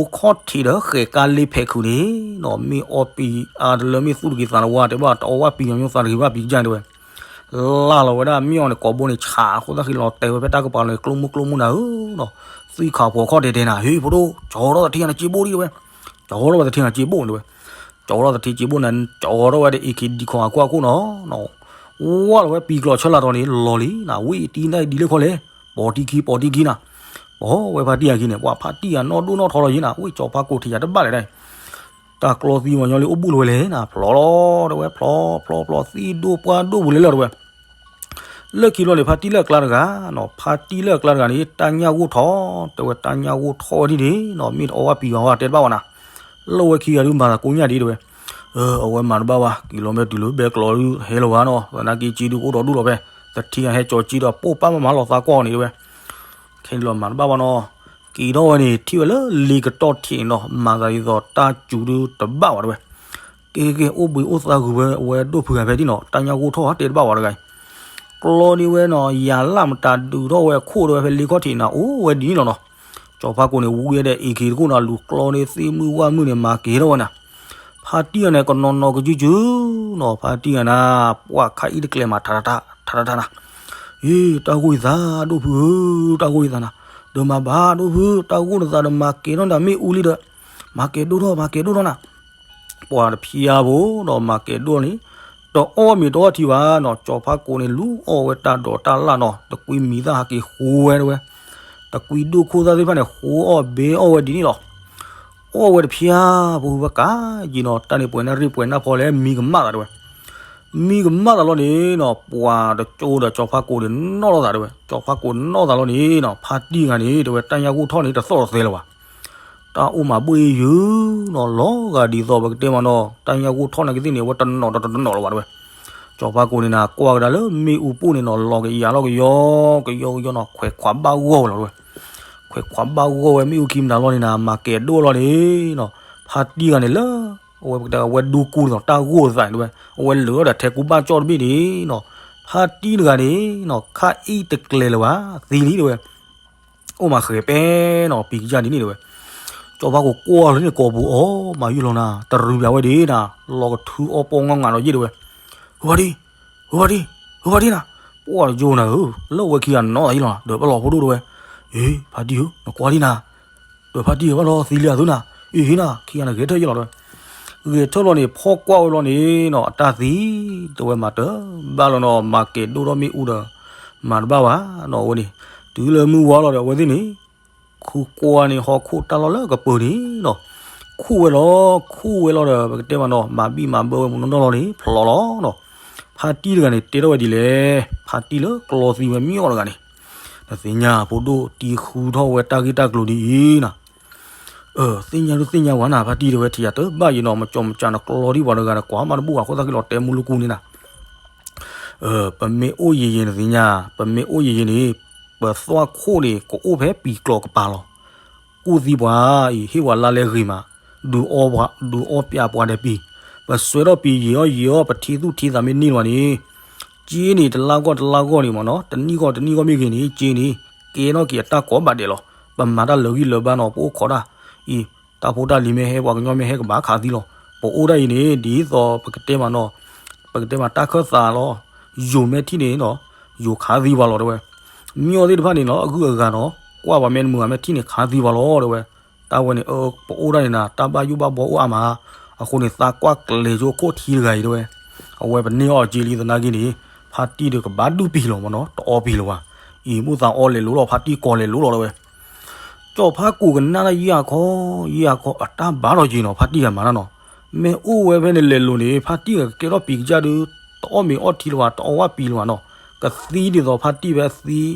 ခီၣ်ထံးဒီးဃဲၤကါလ့ဖဲးခုးန့ၣ်နီၤ မ့ၢ်အီပံၤအါတလၢမ့ၢ်သူၣ်တက့ၤသးတဝါတဲဘၣ် တအီဘၣ်ပံၤညီညီသးတဂ့ၤဘၣ်ပံၤကစၢ်န့ၣ်တဲဝဲ. လၢ်လီၤဝဲဒၣ်မ့ၢ်အီၤန့ၣ် ကိာ်ဘိန့ၣ် ဆးအဃိသတးဃံလီၤတဲာ်ဝဲဖဲတၢ်ကပၤလီၤန့ၣ် ကျိမုၢ်ကျိမုၢ်နၤဧၢနီၤ, သွံၣ်ခးဖှီၣ်ခီၣ်တဲာ်တဲာ်နၤ ဟ့ၣ်ဖိဒိၣ် ကၠီထီၣ်သထ့ဂၤန့ၣ်စ့ဘိၣ်ဒံးတဲဝဲ. ကၠီထီၣ်ဝဲသထ့ဂၤစ့ဘိၣ်န့ၣ်တဲဝဲ. ကၠီထီၣ်သထ့စ့ဘိၣ်န့ၣ် ကၠီထီၣ်ဝဲဒီး AK ဒံခီအကွၢ်အခိၣ်နီၤ ဝၢ်လီၤဝဲပံၤကျီၢ်ဆၢလာ်တီၤန့ၣ် လီၤလံနၤ ဝ့ၢ်တံၤနၢ်ဒ်လဲၣ်ခီလဲၣ်, ပိာ်တံၢ်ခံပိာ်တံၢ်ခံနၤ, ပိာ်ဝဲဖါတံၢ်အခံန့ၣ် ပှၤဖါတံၢ်အနီၢ်ဒိၣ်နီၢ်ထီလီၤယံၤနၤ ဝ့ၢ်ကၠီၤဖးကိာ်ထံးယၤတဘၣ်လဲၣ်ဒၣ်, တၢ်ကျီသံဝဲညီလံအိၣ်ဘူးလီၤဝဲလဲၣ်နၤ ဖျီလီၤတဲဝဲ ဖျီဖျီဖျီသံၣ်ဒိၣ်ပှၢ်ဒိၣ်ပူၤလဲၣ်လီၤတဲဝဲ. လၢခံဘျီန့ၣ် ဖါတံၢ်လၢအကျါတဂၤနီၤ ဖါတံၢ်လၢအကျါတဂၤန့ၣ် တၢ်ညၣ်ဂိၢ်ထီၣ်တဲဝဲ တၢ်ညၣ်ဂိၢ်ထီၣ်ဝဲဒ်န့ၣ်နီၤ မ့ၢ်တအီဘၣ်ပံၤဘၣ်ဝဲတဲတဘၣ်ဝဲနၤ လၢဝဲခံဂၤဒုးမၤသးကိညၣ်ဒ်တဲဝဲ. အဝဲမၤတဘၣ်ဘၣ် က့ၤလီၤမဲာ်တုၤလၢဘဲကျီဒုးဟဲလီၤဝဲနီၤ သနာ်က့က့ဒုးကအိၣ်ဒီးဒူၣ်လီၤဖဲ သထ့ဂၤဟဲကၠီၤက့ဒီးပိၢ်ပၢ်မးမးလီၤသးကွၢ်အီၤန့ၣ်တဲဝဲ. ခဲန့ၣ်လီၤမၤတဘၣ်ဘၣ်နီၤ က့ၤထီၣ်ဝဲန့ၣ် ထံၣ်ဝဲလၢလ့ကတီၢ်ထံးနီၤ မၤသးဒ်သိးတၢ်စူၤဒုးတဘၣ်ဝဲတဲဝဲ. ကဲကဲ အိၣ်ဘှံးအိၣ်သါဂုၤဝဲ အဝဲဒိၣ်ဖုဂၤဖဲဒ်နီၤ တၢ်ညၣ်ဂိၢ်ထီၣ်တဲတဘၣ်ဝဲတဂၤအံၤ ကျီန့ၢ်ဝဲနီၤ ယၤလၢ်မတၤဒုးထီၣ်ဝဲအခိၣ်တဲဝဲဖဲလ့ခီၣ်ထံးနၤ အိၣ်ဝဲဒ်န့ၣ်လီၤနီၤ. ကၠီၤဖးကိာ်န့ၣ် ဝံဝဲဒီး AK တခိၣ်နီၤ လူၤကျီန့ၢ်သ့ၣ်မုၢ်ဝၣ်မုၢ်န့ၣ် မၤကဲၤထီၣ်ဝဲနၤ. ဖါတံၢ်ဂၤန့ၣ် ကနီၤနီၤကစုကစုနီၤ ဖါတံၢ်ဂၤနၤ ပှၤခးအံၣ်တကျဲၤမး ထးထးထး ထးထးထးနၤ. အ့ တၢ်ဂိၢ်ယသး ဒိၣ်ဖုဧၢ တၢ်ဂိၢ်ယသးနၤ. ဒီးမၤဘၣ်ဒိၣ်ဖု တၢ်ဂိၢ်နသးဒီးမၤကဲၤထီၣ်နၤမ့ၣ်အူလံဒီး မၤကဲၤဒိၣ်ထီၣ် မၤကဲၤဒိၣ်ထီၣ်နၤ. ပှၤတဖျါဖိဒီးမၤကဲၤဒိၣ်န့ၣ် တအီၣ်မ့ၤတအီထံဘၣ်နီၤ ကၠီၤဖးကိာ်န့ၣ် လူၤအီၣ်ဝဲတၢ်ဒိးတၢ်လၣ်နီၤ တကွံမံၤသၣ်ဟးက့ၤဃိဝဲတဲဝဲ တကွံဒိၣ်ခိၣ်သၣ်သ့ၣ်တဖၣ်န့ၣ် ဃိအီၣ်ဘဲအီၣ်ဝဲဒ်န့ၣ်လီၤ. အီၣ်ဝဲတဖျါဖိဝဲကးယံာ်နီၤ တၢ်န့ၣ်ပှဲၤနၣ်ရံၣ်ပှဲၤနၣ်ဖီလဲၣ် မံကမၣ်သးတဲဝဲ မံကမၣ်သးလီၤန့ၣ်နီၤ ပှၤတကၠိဒီးကၠီၤဖးကိာ်န့ၣ် နီၣ်လိာ်သးတဲဝဲ ကၠီၤဖးကိာ်နီၣ်သးလီၤန့ၣ်နီၤ ဖါတံၢ်ဂၤန့ၣ် တဲဝဲတၢ်ညၣ်ဂိၢ်ထီၣ်န့ၣ် တသီၣ်တသဲလၢၤဘၣ် တၢ်အိၣ်မးဘှ့ၣ်ယုာ်နီၤ လီၤဂာ်ဒ်သိးပကတဲမးနီၤ တၢ်ညၣ်ဂိၢ်ထီၣ်နာ်က့သ့ၣ်န့ၣ် အဝဲတနီၤတနီၤလၢၤဘၣ်တဲဝဲ ကၠီၤဖးကိာ်န့ၣ်နၤ ကွၢ်ကဒါလၢမ့ၣ်အူပူၤန့ၣ်နီၤ လီၤကယၤလီၤကယီ ကယီကယီနီၤ ခွဲးခွးဘၣ်ဂီၢ်ဝဲလီၤတဲဝဲ ခွဲးခွးဘၣ်ဂီၢ်ဝဲမ့ၣ်အူခံမတၤလီၤန့ၣ်နၤ မၤကဲၤဒိၣ်လီၤန့ၣ်နီၤ ဖါတံၢ်ဂၤန့ၣ်လၢ အဝဲပကတဲအဝဲဒူကူဒီးတၢ်ဂိၢ်သးန့ၣ်တဲဝဲ အဝဲလၢာ်ဒီးထဲကူဘၣ်ကၠီၣ်တဘ့ၣ်န့ၣ်နီၤ ဖါတံၢ်တဂၤန့ၣ်နီၤ ခါအံၤတကျဲၤလၢၤဘၣ် သံလံတဲဝဲ, အိၣ်မးဃဲၤပဲနီၤ ပံၤကစၢ်ဒ်န့ၣ်တဲဝဲ, ကၠီဖါကိးကွၢ်လၢန့ၣ်ကိာ်ပူၤအီၤ မၤယုၢ်လီၤနၤ တရူးပၠးဝဲဒၣ်နၤ လီၤကထုအီပီငါငါဒီးယ့ၢ်တဲဝဲ, ဝဲဖါတံၢ် ဝဲဖါတံၢ် ဝဲဖါတံၢ်နၤ, ပှၢ်တကၠိနၤဧၢ လၢဝဲခံဂၤနီၤသးယ့ၢ်လီၤနၤ ဒီးပလီၢ်ဖိဒိၣ်တဲဝဲ, အ့ ဖါတံၢ်ဧၢ နကွၢ်လံနၤ ဒီးဖါတံၢ်ဘၣ်လီၤသံလံအသုနၤ, အ့ဟ့နၤ ခံဂၤန့ၣ်ဂဲၤထၢၣ်ယ့ၢ်လီၤတဲဝဲ, ဂဲၤထၢၣ်လီၤန့ၣ် ဖီၣ်ကွၢ်ဝဲလီၤန့ၣ်နီၤ အတၢ်သံ တဲဝဲမၤတဘၣ်လီၤနီၤ မၤကဲၤဒိၣ်ထီၣ်မ့ၣ်အူဒီး မၤတဘၣ်ဘၣ်နီၤ အဝဲန့ၣ် တုၤလၢမုၢ်ဝါလီၤဒီးအဝဲသ့ၣ်န့ၣ် ခူကွၢ်န့ၣ်ဟီၣ်ခိၣ်တၢ်လီၢ်လၢကပၤန့ၣ်နီၤ, ခူၣ်ဝဲလီၤ ခူၣ်ဝဲလီၤဒီး ပကတဲမးနီၤ မၤဘံၣ်မၤဘၢဝဲမုၢ်နီၢ်နီၢ်လီၤန့ၣ် ဖျိးလီၤနီၤ, ဖါတံၢ်တဂၤန့ၣ် တဲထီၣ်ဝဲဒ်လဲၣ်, ဖါတံၢ်လၢကျီသံဝဲမၠီၣ်တဂၤန့ၣ် နသ့ၣ်ညါ ဖိဒိၣ်တံၢ်ဃုထီၣ်ဝဲတၢ်ဂ့ၢ်တၢ်ကျိၤဒ်အံၤနီၤ, သ့ၣ်ညါဒုးသ့ၣ်ညါဝဲနၤ ဖါတံၢ်တဲဝဲ ထံၣ်ယၤတဘၣ်ယံၤနီၤ မကၠီမကၠီနကျီဒံးပှၤတဂၤဒီး ကွၢ်မးတဘူၣ်ဘၣ်အဃိသတးက့လီၤ တဲမူလၢကူန့ၣ်နၤ, ပမ့ၢ်အိၣ်ယံၤယံၤနသ့ၣ်ညါ ပမ့ၢ်အိၣ်ယံၤယံၤန့ၣ် ပသွၣ်ခိၣ်န့ၣ် ကအိၣ်ဖဲပံၤကျီၤကပၤလီၤ, ကူၣ်သံပှၤအံၤ ဟ့ၣ်ဝဲလါလဲဂ့ၤမး, ဒုးအီပှၤ ဒုးအီပၠးပှၤဒီးပံၤ, ပစွဲထီၣ်ပံၤယံာ်အီၣ်ယံာ်အီၣ် ပထံသူၣ်ထံသးမ့ၢ်န့ၢ်ဝဲန့ၣ် က့န့ၣ် တလါဂီၢ်တလါဂီၢ်န့ၣ်မးနီၤ တနံၣ်ဂီၢ်တနံၣ်ဂီၢ်မ့ၢ်ဂ့ၤန့ၣ် က့န့ၣ် ကဲထီၣ်က့ၤအတၢ်ကိးဘၣ်ဒဲးလီၤ, ပမၤတၢ်လၢာ်ဂံၢ်လၢာ်ဘါနီၤ ပအိၣ်ခိးတၢ်အံၤ တၢ်ဖိတၢ်လံၤမ့ၢ်ဟဲ ပှၤကညီမ့ၢ်ဟဲကဘၣ်ခးသံလီၤ, ပအိၣ်ဒၣ်အံၤန့ၣ် ဒ်သိးပကတဲမးနီၤ ပကတဲမးတၢ်ခၢၣ်သးလီၤ, ယိၤမ့ၢ်ထံၣ်န့ၣ်နီၤ ယိၤခးသံပှၤလီၤတဲဝဲ, မၠီၣ်သ့ၣ်တဖၣ်န့ၣ်နီၤ အဂုၤအဂၤနီၤ ကွၢ်ပှၤမ့ၢ်တမုာ်ဘၣ်မ့ၢ်ထံၣ်န့ၣ် ခးသံပှၤလီၤတဲဝဲ, တၢ်ဝဲန့ၣ် ပအိၣ်ဒၣ်န့ၣ်နၤ တၢ်ဘၣ်ယိၣ်ဘၣ်ဘှီအိၣ်အါမး, အဃိန့ၣ် သးကွၢ်ကျဲၤကၠိခိၣ်ထံတဂၤအံၤတဲဝဲ, အဝဲပန့ၢ်အီၣ်အစ့လံသနာ်က့န့ၣ် ဖါတံၢ်ဒီးကဘၣ်ဒုးပံၤလီၤမးနီၤ တအီပံၤလၢၤဘၣ်, အံၤမုၢ်သးအီလဲၤလိၤလီၤ ဖါတံၢ်ကီၤလဲၤလိၤလီၤတဲဝဲ ကၠီဖါကိးကနၣ်တၢ်ယံာ်အခီ, ယံာ်အခီ အတၢ်ဘၣ်ထီၣ်က့ၤနီၤ ဖါတံၢ်ဂၤမၤတၢ်နီၤ, မ့ၢ်အိၣ်ဝဲဖဲန့ၣ်လဲၤလိၤန့ၣ် ဖါတံၢ်ဂၤကကဲထီၣ်ပံၤကစၢ်ဒုး တအီၣ်မ့ၤအီၣ်ထံလၢၤဘၣ် တအီဝဲပံၤလၢၤဘၣ်နီၤ, ကသံဒ်သိးဖါတံၢ်ဖဲသံ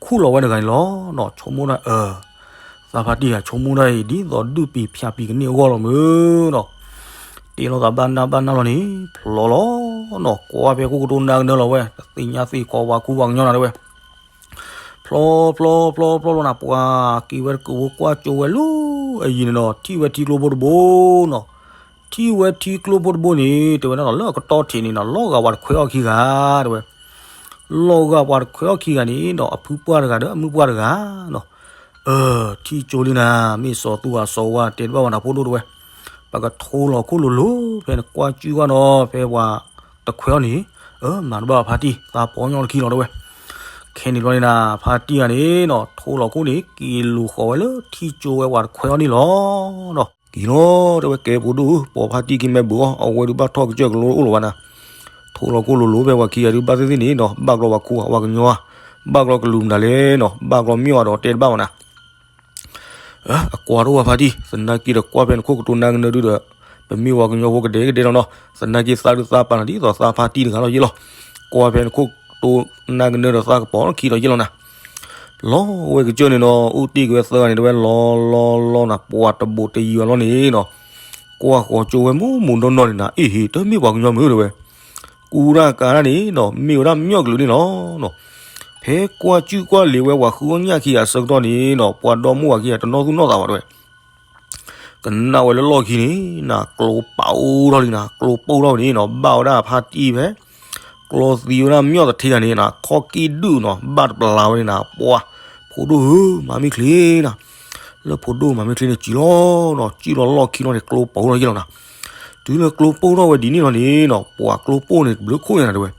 ခူၣ်လီၤဝဲတဂၤန့ၣ်လီၤနီၤ, ဆိကမိၣ်တၢ်အၢ သးဖါတံၢ်ဂၤဆိကမိၣ်တၢ်အံၤ ဒ်သိးဒုးပံၤဖၠးပံၤကန့ၢ်အဂီၢ်လီၤမ့ၢ်နီၤ, တ့လီၤသးဘၣ်နၢ်ဘၣ်နၢ်လီၤန့ၣ် ဖျိးလီၤနီၤ, ကွၢ်ဖဲခိၣ်ကတိၤနၢ်ကနၢလီၤဝဲ တသ့ၣ်ညါသ့ၣ်ကီးပှၤခူပှၤကညီနၤတဲဝဲ ဖျီဖျီဖျီဖျီဖျီနၤ ပှၤက့ၤဝဲတကုးဖိကွၢ်ကၠိဝဲလၢအယံၤန့ၣ်နီၤ ထံၣ်ဝဲထံကျိဖိတဘိနီၤ, ထံၣ်ဝဲထံကျိဖိတဘိန့ၣ် တဲဝဲဒၣ်နီၤ လၢအကတီၢ်ထံးန့ၣ်နီၤ လီၤဂာ်ပှၤတခွဲးအီၣ်ခံဂၤ တဲဝဲ, လီၤဂာ်ပှၤတခွဲးအီၣ်ခံဂၤန့ၣ်နီၤ အဖုပှၢ်တဂၤဒီးအမုၣ်ပှၢ်တဂၤနီၤ, အၢ ထံၣ်ကၠိလံနၤ မ့ၢ်စီၤသူအစီၤဝါတဲတဘၣ်ဝဲနၤဖိဒိၣ်တဲဝဲ, ပကထိလီၤခိၣ်လိၤလိၤ ဖဲနကွၢ်ကၠုၣ်ကွၢ်နီၤ ဖဲပှၤတခွဲးအီၣ်န့ၣ်, အၢ မၤတဘၣ်ဖါတံၢ် သးပီညီတခံလီၤတဲဝဲ, ခဲန့ၣ်ဘျီန့ၣ်နၤ ဖါတံၢ်ဂၤန့ၣ်နီၤ ထိလီၤခိၣ်န့ၣ် က့ၤလူၤဃီၤဝဲလၢထံကၠိဝဲပှၤတခွဲးအီၣ်န့ၣ်လီၤနီၤ, က့ၤလီၤတဲဝဲ ကဲဖိဒိၣ်ဧၢ ပိာ်ဖါတံၢ်က့ၤမ့ၢ်ဘုးအီၣ် အဝဲဒုးဘၣ်ထီၣ်ကစၢၢ်ကလိအိၣ်လီၤဝဲနၤ, ထိလီၤခိၣ်လိၤလိၤဖဲပှၤခံဂၤဒုး ဘၣ်သ့ၣ်သ့ၣ်န့ၣ်နီၤ ဘၣ်ကျီပှၤခူပှၤကညီဧါ, ဘၣ်ကျီကလုာ်မနုၤလဲၣ်နီၤ ဘၣ်ကျီမ့ၢ်အီၤဒီးတဲတဘၣ်ဝဲနၤ အကွၢ်တအိၣ်ဘၣ်ဖါတံၢ် သနာ်က့ဒီးကွၢ်ဖဲနခိၣ်ကတိၤနၢ်ကနၢဒုဒီး, ပမ့ၢ်ပှၤကညီဖိကဒဲကဒဲလီၤနီၤ, သနာ်က့သးဒုးသးပာ်နၤဒ်သိးသးဖါတံၢ်တဂၤလီၤယ့ၢ်လီၤ, ကွၢ်ဖဲနခိၣ်ကတိၤနၢ်ကနၢဒီးသးကပီၤခံလီၤယ့ၢ်လီၤနၤ, လီၤဝဲကစၢၢ်န့ၣ်နီၤ အိၣ်တ့ၢ်က့ၤဝဲသၢဂၤန့ၣ်တဲဝဲ လီၤလီၤလီၤနၤ ပှၤတဘိးတယံၤအလီၢ်န့ၣ်နီၤ, ကွၢ်ဃီၤကၠိဝဲမူးမူးနီၢ်နီၢ်န့ၣ်နၤ အ့ၣ်ဟ့ၣ် တမ့ၢ်ပှၤကညီမုၢ်တဲဝဲ ကူတၢ်ကၤတၢ်န့ၣ်နီၤ မ့ၢ်ဝဲဒၣ်မၠီၣ်ကလုာ်န့ၣ်လီၤနီၤ, ဖဲကွၢ်ကၠုၣ်ကွၢ်လံၤဝဲပှၤဃုအီၣ်ညၣ်ခံဂၤအဆၢကတီၢ်န့ၣ်နီၤ ပှၤဒီမါဝၤခံဂၤတနီၣ်သူၣ်နီၣ်သးဘၣ်တဲဝဲ, ကနၣ်ဝဲလၢလီၢ်ခံန့ၣ် နၤကျိပာ်အိၣ်ထီၣ်လံနၤ ကျိပိၢ်ထီၣ်ဝဲန့ၣ်နီၤ ဘၣ်ဝဲဒၣ်ဖါတံၢ်ဖဲ ကျီသံဝဲဒၣ်မၠီၣ်သထ့ဂၤန့ၣ်နၤ ခီၣ်ကံၣ်ဒုၣ်နီၤ ဘၣ်တပျးဝဲန့ၣ်နၤ ပှၤ ဖိဒိၣ်ဧၢ မၤမ့ၢ်ချ့နၤ, လၢဖိဒိၣ်မၤမ့ၢ်ချ့န့ၣ် စံၣ်လီၤနီၤ စံၣ်လီၤလီၢ်ခံလီၤန့ၣ် ကျိပိၢ်ထီၣ်ယ့ၢ်လီၤနၤ, တုၤလၢကျိပိၢ်ထီၣ်ဝဲဒ်န့ၣ်လီၤန့ၣ်နီၤ ပှၤကျိပိၢ်န့ၣ် ဘျုးခိၣ်န့ၣ်နၤတဲဝဲ,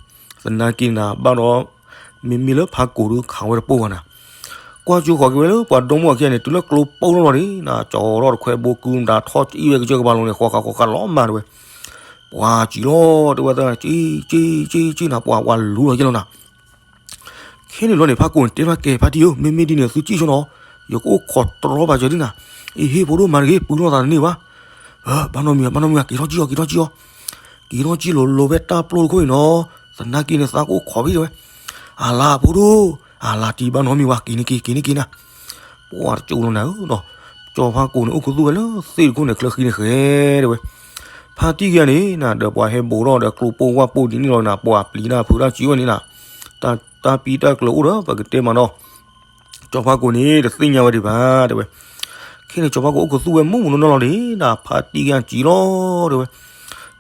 သနာ်က့နၤ ဘၣ်ဒီး မ့မ့ၢ်လၢဖါကိၢ်ဒုးခးဝဲတပိၢ်ဘၣ်နၤ, ကွၢ်ကၠိဃီၤက့ၤဝဲလၢပှၤဒီမါဝၤခံဂၤန့ၣ် တုၤလၢကျိပိၢ်ထီၣ်လီၤန့ၣ်နၤ ကၠီထီၣ်တခွဲးဘိကူနၤ ထီၣ်ကအံၣ်ဝဲကစၢၢ်ကပၤလီၤန့ၣ် ဃီဃီဃီဃီလီၤမးတဲဝဲ, ပှၤစံၣ်လီၤတဲဝဲ စံၣ်စံၣ်စံၣ်စံၣ်နၤ ပှၤဝဲလူၤလီၤယ့ၢ်လီၤနၤ ခဲန့ၣ်ဘျီန့ၣ် ဖါကိၢ်န့ၣ် တဲဘၣ်ကဲ ဖါတံၢ်ဧၢ မ့မ့ၢ်ဒ်န့ၣ် သုစံၣ်ဆိနီၤ, ယကအိၣ်ခိးတြီပာ်စၢၤဒ်နၤ, အ့ဟ့ၣ် ဖိဒိၣ်မၤတဂ့ၤ ပုၢ်လီၤသးတန့ၢ်ဘၣ်, ဘၣ်နီတမံၤဘၣ် ဘၣ်နီတမံၤဘၣ် က့ၤထီၣ်စံၣ်အီၤ က့ၤထီၣ်စံၣ်အီၤ, က့ၤထီၣ်စံၣ်လိၤလိၤဖဲတၢ်ပျိတခိၣ်အံၤနီၤ, သနာ်က့န့ၣ်သးကအိၣ်ခိးဖဲတဲဝဲ, အလၤ ဖိဒိၣ်, အလၤတံၢ်ဘၣ်နီတမံၤဘၣ် က့ၤန့ၢ်က့ၤ က့ၤန့ၢ်က့ၤနၤ, ပှၤတကၠိလီၤနၤဧၢနီၤ, ကၠီဖါကိၢ်န့ၣ် အိၣ်ခူသူၣ်ဝဲလၢသ့ၣ်တခိၣ်န့ၣ် ချၢဃံန့ၣ်ဃဲတဲဝဲ ဖါတံၢ်ခံဂၤန့ၣ်နၤ ဒီးပှၤဟဲဘိးထီၣ်ဒီးကျိပိၢ်ဝၣ်ပိၢ်ဒ်န့ၣ်လီၤနၤ ပှၤပျံၤတၢ်ဖုးတၢ်စံးဝဲန့ၣ်နၤ, တၢ်ပံတၢ်ကျၢၤအိၣ်ဒီးပကတဲမးနီၤ, ကၠီဖါကိၢ်န့ၣ် တသ့ၣ်ညါဝဲဒံးဘၣ်တဲဝဲ, ခဲန့ၣ် ကၠီဖါကိၢ်အိၣ်ခူသူၣ်ဝဲမူးမူးနီၢ်နီၢ်လီၤန့ၣ်နၤ ဖါတံၢ်ခံဂၤစံးလီၤတဲဝဲ,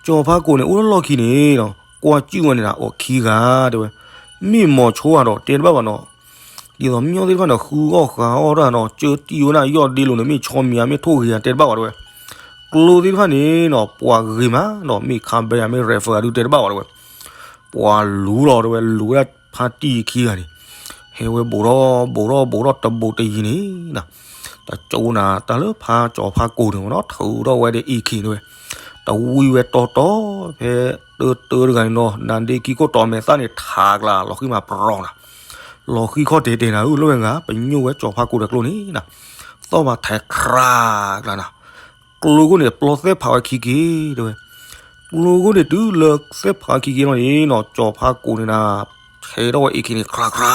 ကၠီဖါကိၢ်န့ၣ် အိၣ်လၢလီၢ်ခံန့ၣ်နီၤ ကွၢ်စံၣ်ဝဲန့ၣ်နၤ အိၣ်ခံဂၤတဲဝဲ မ့ၢ်မီၤဆိဧါဒီး တဲတဘၣ်ဘၣ်နီၤ. ဒ်သိးမညီသ့ၣ်တဖၣ်န့ၣ် ဃုအီၣ်ဃုအီၣ်တၢ်နီၤ, ကၢတံၢ်ဝဲဒၣ် ယီၢ်ဒ့လိာ်န့ၣ် မ့ၢ်ဆီမံၤဧါ မ့ၢ်ထိၣ်ဂ့ၤဧါ တဲတဘၣ်ဘၣ်တဲဝဲ. ကျိသ့ၣ်တဖၣ်န့ၣ်နီၤ ပှၤဂ့ၤမးနီၤ, မ့ၢ်ခါဘဲဧါ မ့ၢ်ရဲၣ်ဖၢဧါဒုး တဲတဘၣ်ဘၣ်တဲဝဲ. ပှၤလူၤလီၤတဲဝဲ လူၤဝဲဒၣ်ဖါတံၢ်ခံဂၤန့ၣ်, ဟဲဝဲဘူးထီၣ်ဘူးထီၣ်ဘူးထီၣ် တဘူးတယံၤန့ၣ်နီၤ. တကၠိနၤ တၢ်လၢဖါကၠီၤဖါကိၤန့ၣ်မ့ၢ်နီၤ ထုးထီၣ်ဝဲဒီး AK န့ၣ်ဝဲ, တဝံဝဲတီတီ ဖဲတၢတၢတဂၤန့ၣ်နီၤ, နါဒ့ခံခိၣ်တီမဲာ်သၣ်န့ၣ် ထးကျါ လီၤဃံမးပြီၤနၤ, လီၤဃံခီၣ်တဲာ်တဲာ်နၤဧၢ, လၢဝဲဂၤ ပညိၣ်ဝဲကၠီၤဖါကိၤဒီးကျိန့ၣ်နၤ, သီၣ်မးထဲးခြါကျါနၤ. ကျိခိၣ်န့ၣ် ပျီသဲၣ်ဖးဝဲခံက့ၤ တဲဝဲ. ကျိခိၣ်န့ၣ် တုၤလၢသဲၣ်ဖးဝဲခံက့ၤလီၤန့ၣ်နီၤ, ကၠီၤဖါကိၤန့ၣ်နၤ ထဲးထီၣ်ဝဲ AK န့ၣ် ခြါခြါ,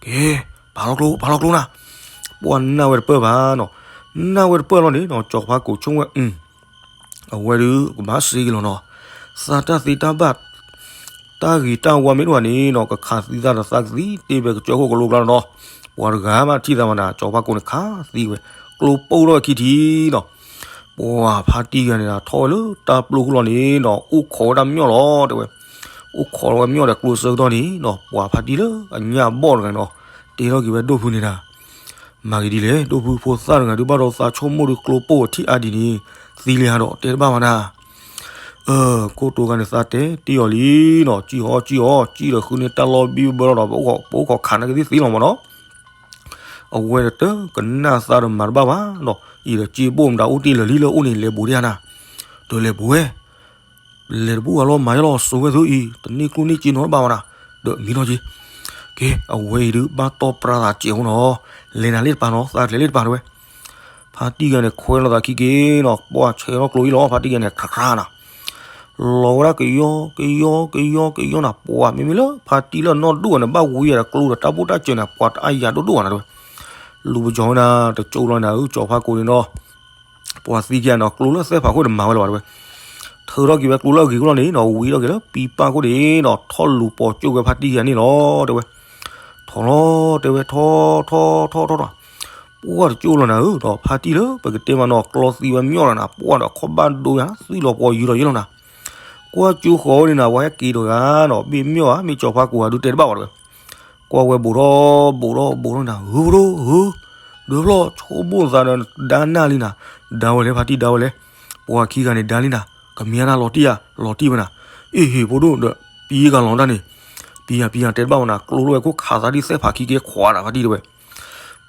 က့ၤ ပာ်လီၤကျိ ပာ်လီၤကျိနၤ. ပှၤနၢ်ဝဲတပၢၢ်ဘၣ်နီၤ, နၢ်ဝဲတပၢၢ်လီၤန့ၣ်နီၤ, ကၠီၤဖါကိၤဆိကမိၣ်ဝဲ အဝဲဒုးကဘၣ်စ့က့ၤလီၤနီၤ, သးတၢ်သ့တၢ်ဘၣ် တၢ်ဂ့ၤတၢ်ဝါမ့ၢ်တအိၣ်ဘၣ်န့ၣ်နီၤ, ကခးသံသးဒီးသးကသံ တ့ၢ်ဖဲကစၢၢ်ခိၣ်ကလိကျါလီၤနီၤ. ပှၤတဂၤမးထံၣ်သးမနၤ, ကၠီၤဖါကိၤန့ၣ် ခးသံဝဲ, ကျိပိၢ်ထီၣ်ဝဲခံထံၣ်နီၤ. ပှၤဖါတံၢ်ဂၤန့ၣ် ထီၣ်ဝဲလၢတၢ်ပျိခိၣ်လီၤန့ၣ်နီၤ, အိၣ်ခိးဝဲဒၣ်မၠီၣ်လီၤတဲဝဲ. အိၣ်ခိးဝဲမၠီၣ်ဒီးကျိဆၢကတီၢ်န့ၣ်နီၤ, ပှၤဖါတံၢ်လၢအညၣ်ဘီၣ်တဂၤန့ၣ်နီၤ, တဲထီၣ်က့ၤဝဲဒိၣ်ဖုန့ၣ်ဒၣ် မၤက့ၤဒ်လဲၣ်, ဒိၣ်ဖုဖိသၣ်တဂၤဒုးဘၣ်ဒီးသးဆိကမိၣ်ဒုးကျိပိၢ်ထံၣ်အါဒံးန့ၣ်, သံလံဧါဒီး တဲတဘၣ်ဝဲဒၣ်. အၢ ခိၣ်တိၤဂၤန့ၣ်သးတဲတ့ၢ်အီၤလံနီၤ, စံၣ်အီၤစံၣ်အီၤ စံၣ်ဒီးဃုန့ၢ်တၢ်လီၢ်ဘံၣ်ဘၢလီၤဒီး ပအိၣ်ခိးခးနကသံၣ်သံလီၤမ့ၢ်နီၤ. အဝဲတကနၣ်သးဒီးမၤတဘၣ်ဘၣ်နီၤ, အံၤဒီးစ့ဘိၣ်မတၤအိၣ်တ့ၢ်လၢာ်လံလၢအအိၣ်န့ၣ် လဲၤဘူးဒံးဧါနၤ, ဒီးလဲၤဘူးဝဲ လဲၤတဘူးဂၤလီၤ မၤယါလီၤ စိာ်ဝဲသ့ၣ်အံၤ တန့ၢ်ကျိၣ်န့ၢ်စ့နီတဘၣ်ဝဲနၤ, ဒီးမံနီၤက့ၤ. က့ အဝဲအံၤဒုး ဘၣ်တီပျါသးစဲးဖိနီၤ, လဲၤနၤလ့ၣ်တပၤနီၤ, သးကျဲၤလ့ၣ်တပၤတဲဝဲ. ဖါတံၢ်ဂၤန့ၣ် ခွဲးလီၤသးခံက့ၤနီၤ, ပှၤဆဲးထီၣ်ကျိအံၤလီၤ, ဖါတံၢ်ဂၤန့ၣ် ခြးခြးနၤ, လီၤဝဲဒၣ်ကယီကယီကယီကယီနၤ, ပှၤမ့မ့ၢ်လၢဖါတံၢ်လၢအနီၢ်ဒိၣ်ဂၤန့ၣ် ဘၣ်ဝံၤယၤဒီးကျိဒီးတၢ်ဘိၣ်တၢ်စၢၤန့ၣ် ပှၤတအါယၤဒိၣ်ဒိၣ်ဂၤနၤတဲဝဲ. လူၤပယီၤဝဲနၤ, တကၠိလီၤနၤဧၢ, ကၠီၤဖါကိၤန့ၣ်နီၤ ပှၤသံက့ၤနီၤ, ကျိလၢသဲၣ်ဖးခိၣ်တမၤဝဲလၢၤဘၣ်တဲဝဲ. ထုးထီၣ်က့ၤဝဲကျိလၢအဂ့ၤခိၣ်လီၤန့ၣ်နီၤ, ဝံၤထီၣ်က့ၤလၢပံပၢ်ခိၣ်န့ၣ်နီၤ, ထီၣ်လူၤပိာ်ကၠိၣ်ဝဲဖါတံၢ်ဂၤန့ၣ်လီၤတဲဝဲ. ထီၣ်လီၤတဲဝဲ, ထီၣ်ထီၣ်ထီၣ်ထီၣ်ထီၣ်, ပှၤတကၠိလီၤနၤဧၢ, ဒီးဖါတံၢ်လၢပကတဲမးနီၤ ကျီသံဝဲမၠီၣ်လီၤနၤ, ပှၤဒီးခီၣ်ဘၣ်ဒိယၤ သွံၣ်လီၤပှီၤယုၤလီၤယဲလီၤနၤ. ကွၢ်ကၠိဃီၤဝဲန့ၣ်နၤ, ဝဲဟဲက့ၤဒီးဂၤနီၤ, ဘ့ၣ်မၠီၣ်ဧါမ့ၢ်ကၠီၤဖါကိၤဧါဒုးတဲတဘၣ်ဝဲတဲဝဲ. ကွၢ်ဝဲဘူးထီၣ်ဘူးထီၣ်ဘူးထီၣ်နၤ, ဧၢဖိဒိၣ်ဧၢ, ဒုးဖျီၣ်ဆိကမိၣ်သးဒီးဒါနၢ်လံနၤ, ဒါဝဲလဲၣ်ဖါတံၢ်ဒါဝဲလဲၣ်, ပှၤခံဂၤန့ၣ်ဒါလံနၤ, ကမ့ၢ်နၤလီၤတံၢ်ဧါ, လီၤတံၢ်ဝဲနၤ, အ့ၣ်ဟ့ၣ်ဖိဒိၣ်ဒီး ပံဂၤလီၤတၢ်န့ၣ်, ပံယၤပံယၤတဲတဘၣ်ဝဲနၤ, ကျိလၢဝဲခိၣ်ခးသးဒ်သဲၣ်ဖးခံက့ၤခွးဒၣ်ဖါတံၢ်တဲဝဲ.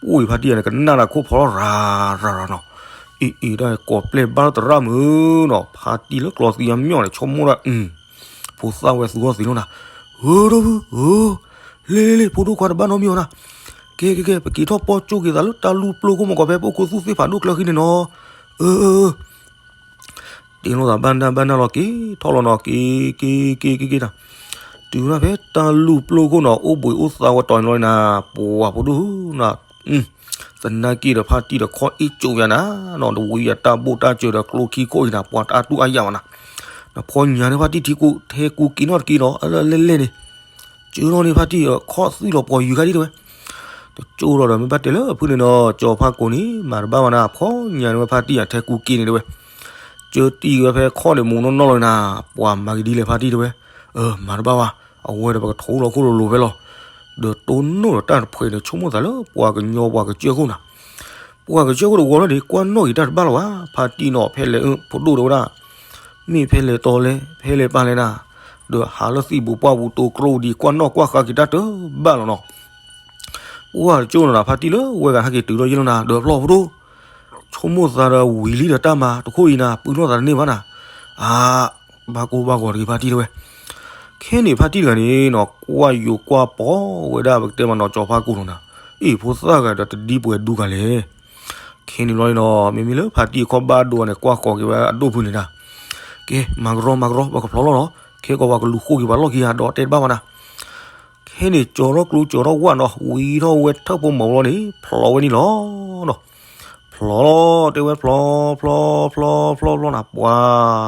ပှၤဖါတံၢ်ယၤန့ၣ် ကနၣ်ဒီးခိၣ်ဖီလီၤရၤရၤရၤနီၤ, အ့ၣ်အ့ၣ်ဒၣ်ကိးပျဲၢ်ဘၣ်တရၣ်မုာ်နီၤ, ဖါတံၢ်လၢကျီသံအမၠီၣ်န့ၣ် ဆိကမိၣ်ဒၣ် ဖိသၣ်ဝဲသူအီၤသံးလီၤနၤ, ဧၢ ဒီပုၢ်ဧၢ, လ့လ့လ့ ဖိဒိၣ်ခွါတဘၣ်နီတမံၤအီၤနၤ, ကဲကဲကဲ ပက့ၤထီၣ်ပီၣ်ကၠိၣ်က့ၤသးလၢတၢ်လူၢ်ပျိၢ်ခိၣ်မီၢ်ကီး ဖဲပအိၣ်ခိးသူၣ်သ့ၣ်ဖးဒိၣ်ကျၢၤဃံန့ၣ်နီၤ, အၢ အၢ အၢ တ့လိာ်သးဘၣ်နၢ်ဘၣ်နၢ်လီၤက့ၤထီၣ်လီၤနီၤ, က့ၤက့ၤက့ၤက့ၤက့ၤတၢ်, တုၤဒၣ်ဖဲတၢ်လူၢ်ပျိၢ်ခိၣ်နီၤ အိၣ်ဘှံးအိၣ်သါဝဲတီၤန့ၣ်လီၤနၤ, ပှၤဖိဒိၣ်နၤ, သနာ်က့ဒီးဖါတံၢ်ဒီးခီၣ်အ့ၣ်ကၠိယၤနၤနီၤ, ဒီးဝံၤယၤတၢ်ဘိၣ်တၢ်စၢၤဒီးကျိခံခိၣ်အံၤနၤ, ပှၤတအါတူၢ်အါယၢ်ဘၣ်နၤ, နဖီညါန့ၣ်ဖါတံၢ်ထံကူး ထဲကူးက့ၤနီၣ်တက့ၢ်နီၤ, အလၢလဲၣ်လဲၣ်န့ၣ် ကၢထီၣ်န့ၣ်ဖါတံၢ်အခီၣ်သွံၣ်လီၤပှီၤယုၤခါဒံးတဲဝဲ, တကၠိထီၣ်ဒီးမ့ၢ်ဘၣ်တဲလၢဖုန့ၣ်နီၤ, ကၠီၤဖါကိၤန့ၣ် မၤတဘၣ်ဝဲနၤ, ဖီညါန့ၣ်ဝဲဖါတံၢ်ယၤထဲကူးက့ၤန့ၣ်တဲဝဲ, ကၢတံၢ်ဝဲဖဲခီၣ်န့ၣ်မူနီၢ်နီၢ်လီၤနၤ, ပှၤမၤကဒ်လဲၣ်ဖါတံၢ်တဲဝဲ, အၢ မၤတဘၣ်ဝဲ, အဝဲဒီးပကထိလီၤခိၣ်လိၤလိၤဖဲလီၤ, ဒီးတိၢ်နီၣ်ဒီးတၢ်တဖှဲးန့ၣ် ဆိကမိၣ်သးလၢပှၤကညီပှၤကစၢၢ်ခိၣ်နၤ ပှၤကစၢၢ်ခိၣ်တဝီလီၤန့ၣ် ကွၢ်နီၣ်ဂ့ၤတၢ်တဘၣ်လီၤဘၣ်, ဖါတံၢ်နီၤ ဖဲလဲၣ်အၢ ဖိဒိၣ်တဲဝဲဒၣ်, မ့ၢ်ဖဲလဲၣ်တီလဲၣ် ဖဲလဲၣ်ပၢ်လဲၣ်နၤ, ဒီးဟးလၢသံၣ်ပူၤပှၢ်ပူၤတိၤကျိဒံး ကွၢ်နီၣ်ကွၢ်ဃါက့ၤတၢ်တဘၣ်လီၤနီၤ, ပှၤကၠိၣ်နီၤနၤ ဖါတံၢ်လၢဝဲဂၤဟဲက့ၤတုၤထီၣ်ယဲၢ်လီၤနၤ, ဒီးဖျီၣ်ဖိဒိၣ်, ဆိကမိၣ်သးဒီးဝံၤလံဒီးတၢ်မၤတခိၣ်အံၤနၤ ပုၢ်နီၢ်သးတန့ၢ်ဘၣ်နၤ, အါ ဘၣ်ကိၢ်ဘၣ်ဂီၤတဂ့ၤဖါတံၢ်တဲဝဲ, ခဲန့ၣ်ဖါတံၢ်တဂၤန့ၣ်နီၤ ကွၢ်ယိၤကွၢ်ပီၤဝဲဒၣ် ပကတဲမးနီၤ ကၠီၤဖါကိၤနီၤနၤ, အ့ၣ် ဖိသၣ်ဂၤဒီးတဒံပှဲၤဒူကၤလဲၣ်, ခဲန့ၣ်လီၤနီၤ မ့မ့ၢ်လၢဖါတံၢ်အခီၣ်ဘၣ်ဒိန့ၣ် ကွၢ်ဃီၤက့ၤဝဲအဒိၣ်ဖုန့ၣ်နၤ, ကဲ မၤကရီမၤကရီ ပကဖျီၣ်လီၤနီၤ, ခဲကီးပှၤကလူၤဃိက့ၤပှၤလီၢ်ခံဂၤဒီးတဲတဘၣ်ဘၣ်နၤ ခဲန့ၣ် ကၠီၤထီၣ်ကျိကၠီၤထီၣ်ဝၣ်နီၤ ဝံၤထီၣ်ဝဲထၢၣ်ဖိမီၤလီၤန့ၣ် ဖျီဝဲန့ၣ်လီၤနီၤ, ဖျီလီၤ တဲဝဲဖျီ ဖျီ ဖျီ ဖျီ ဖျီနီၤ ပှၤ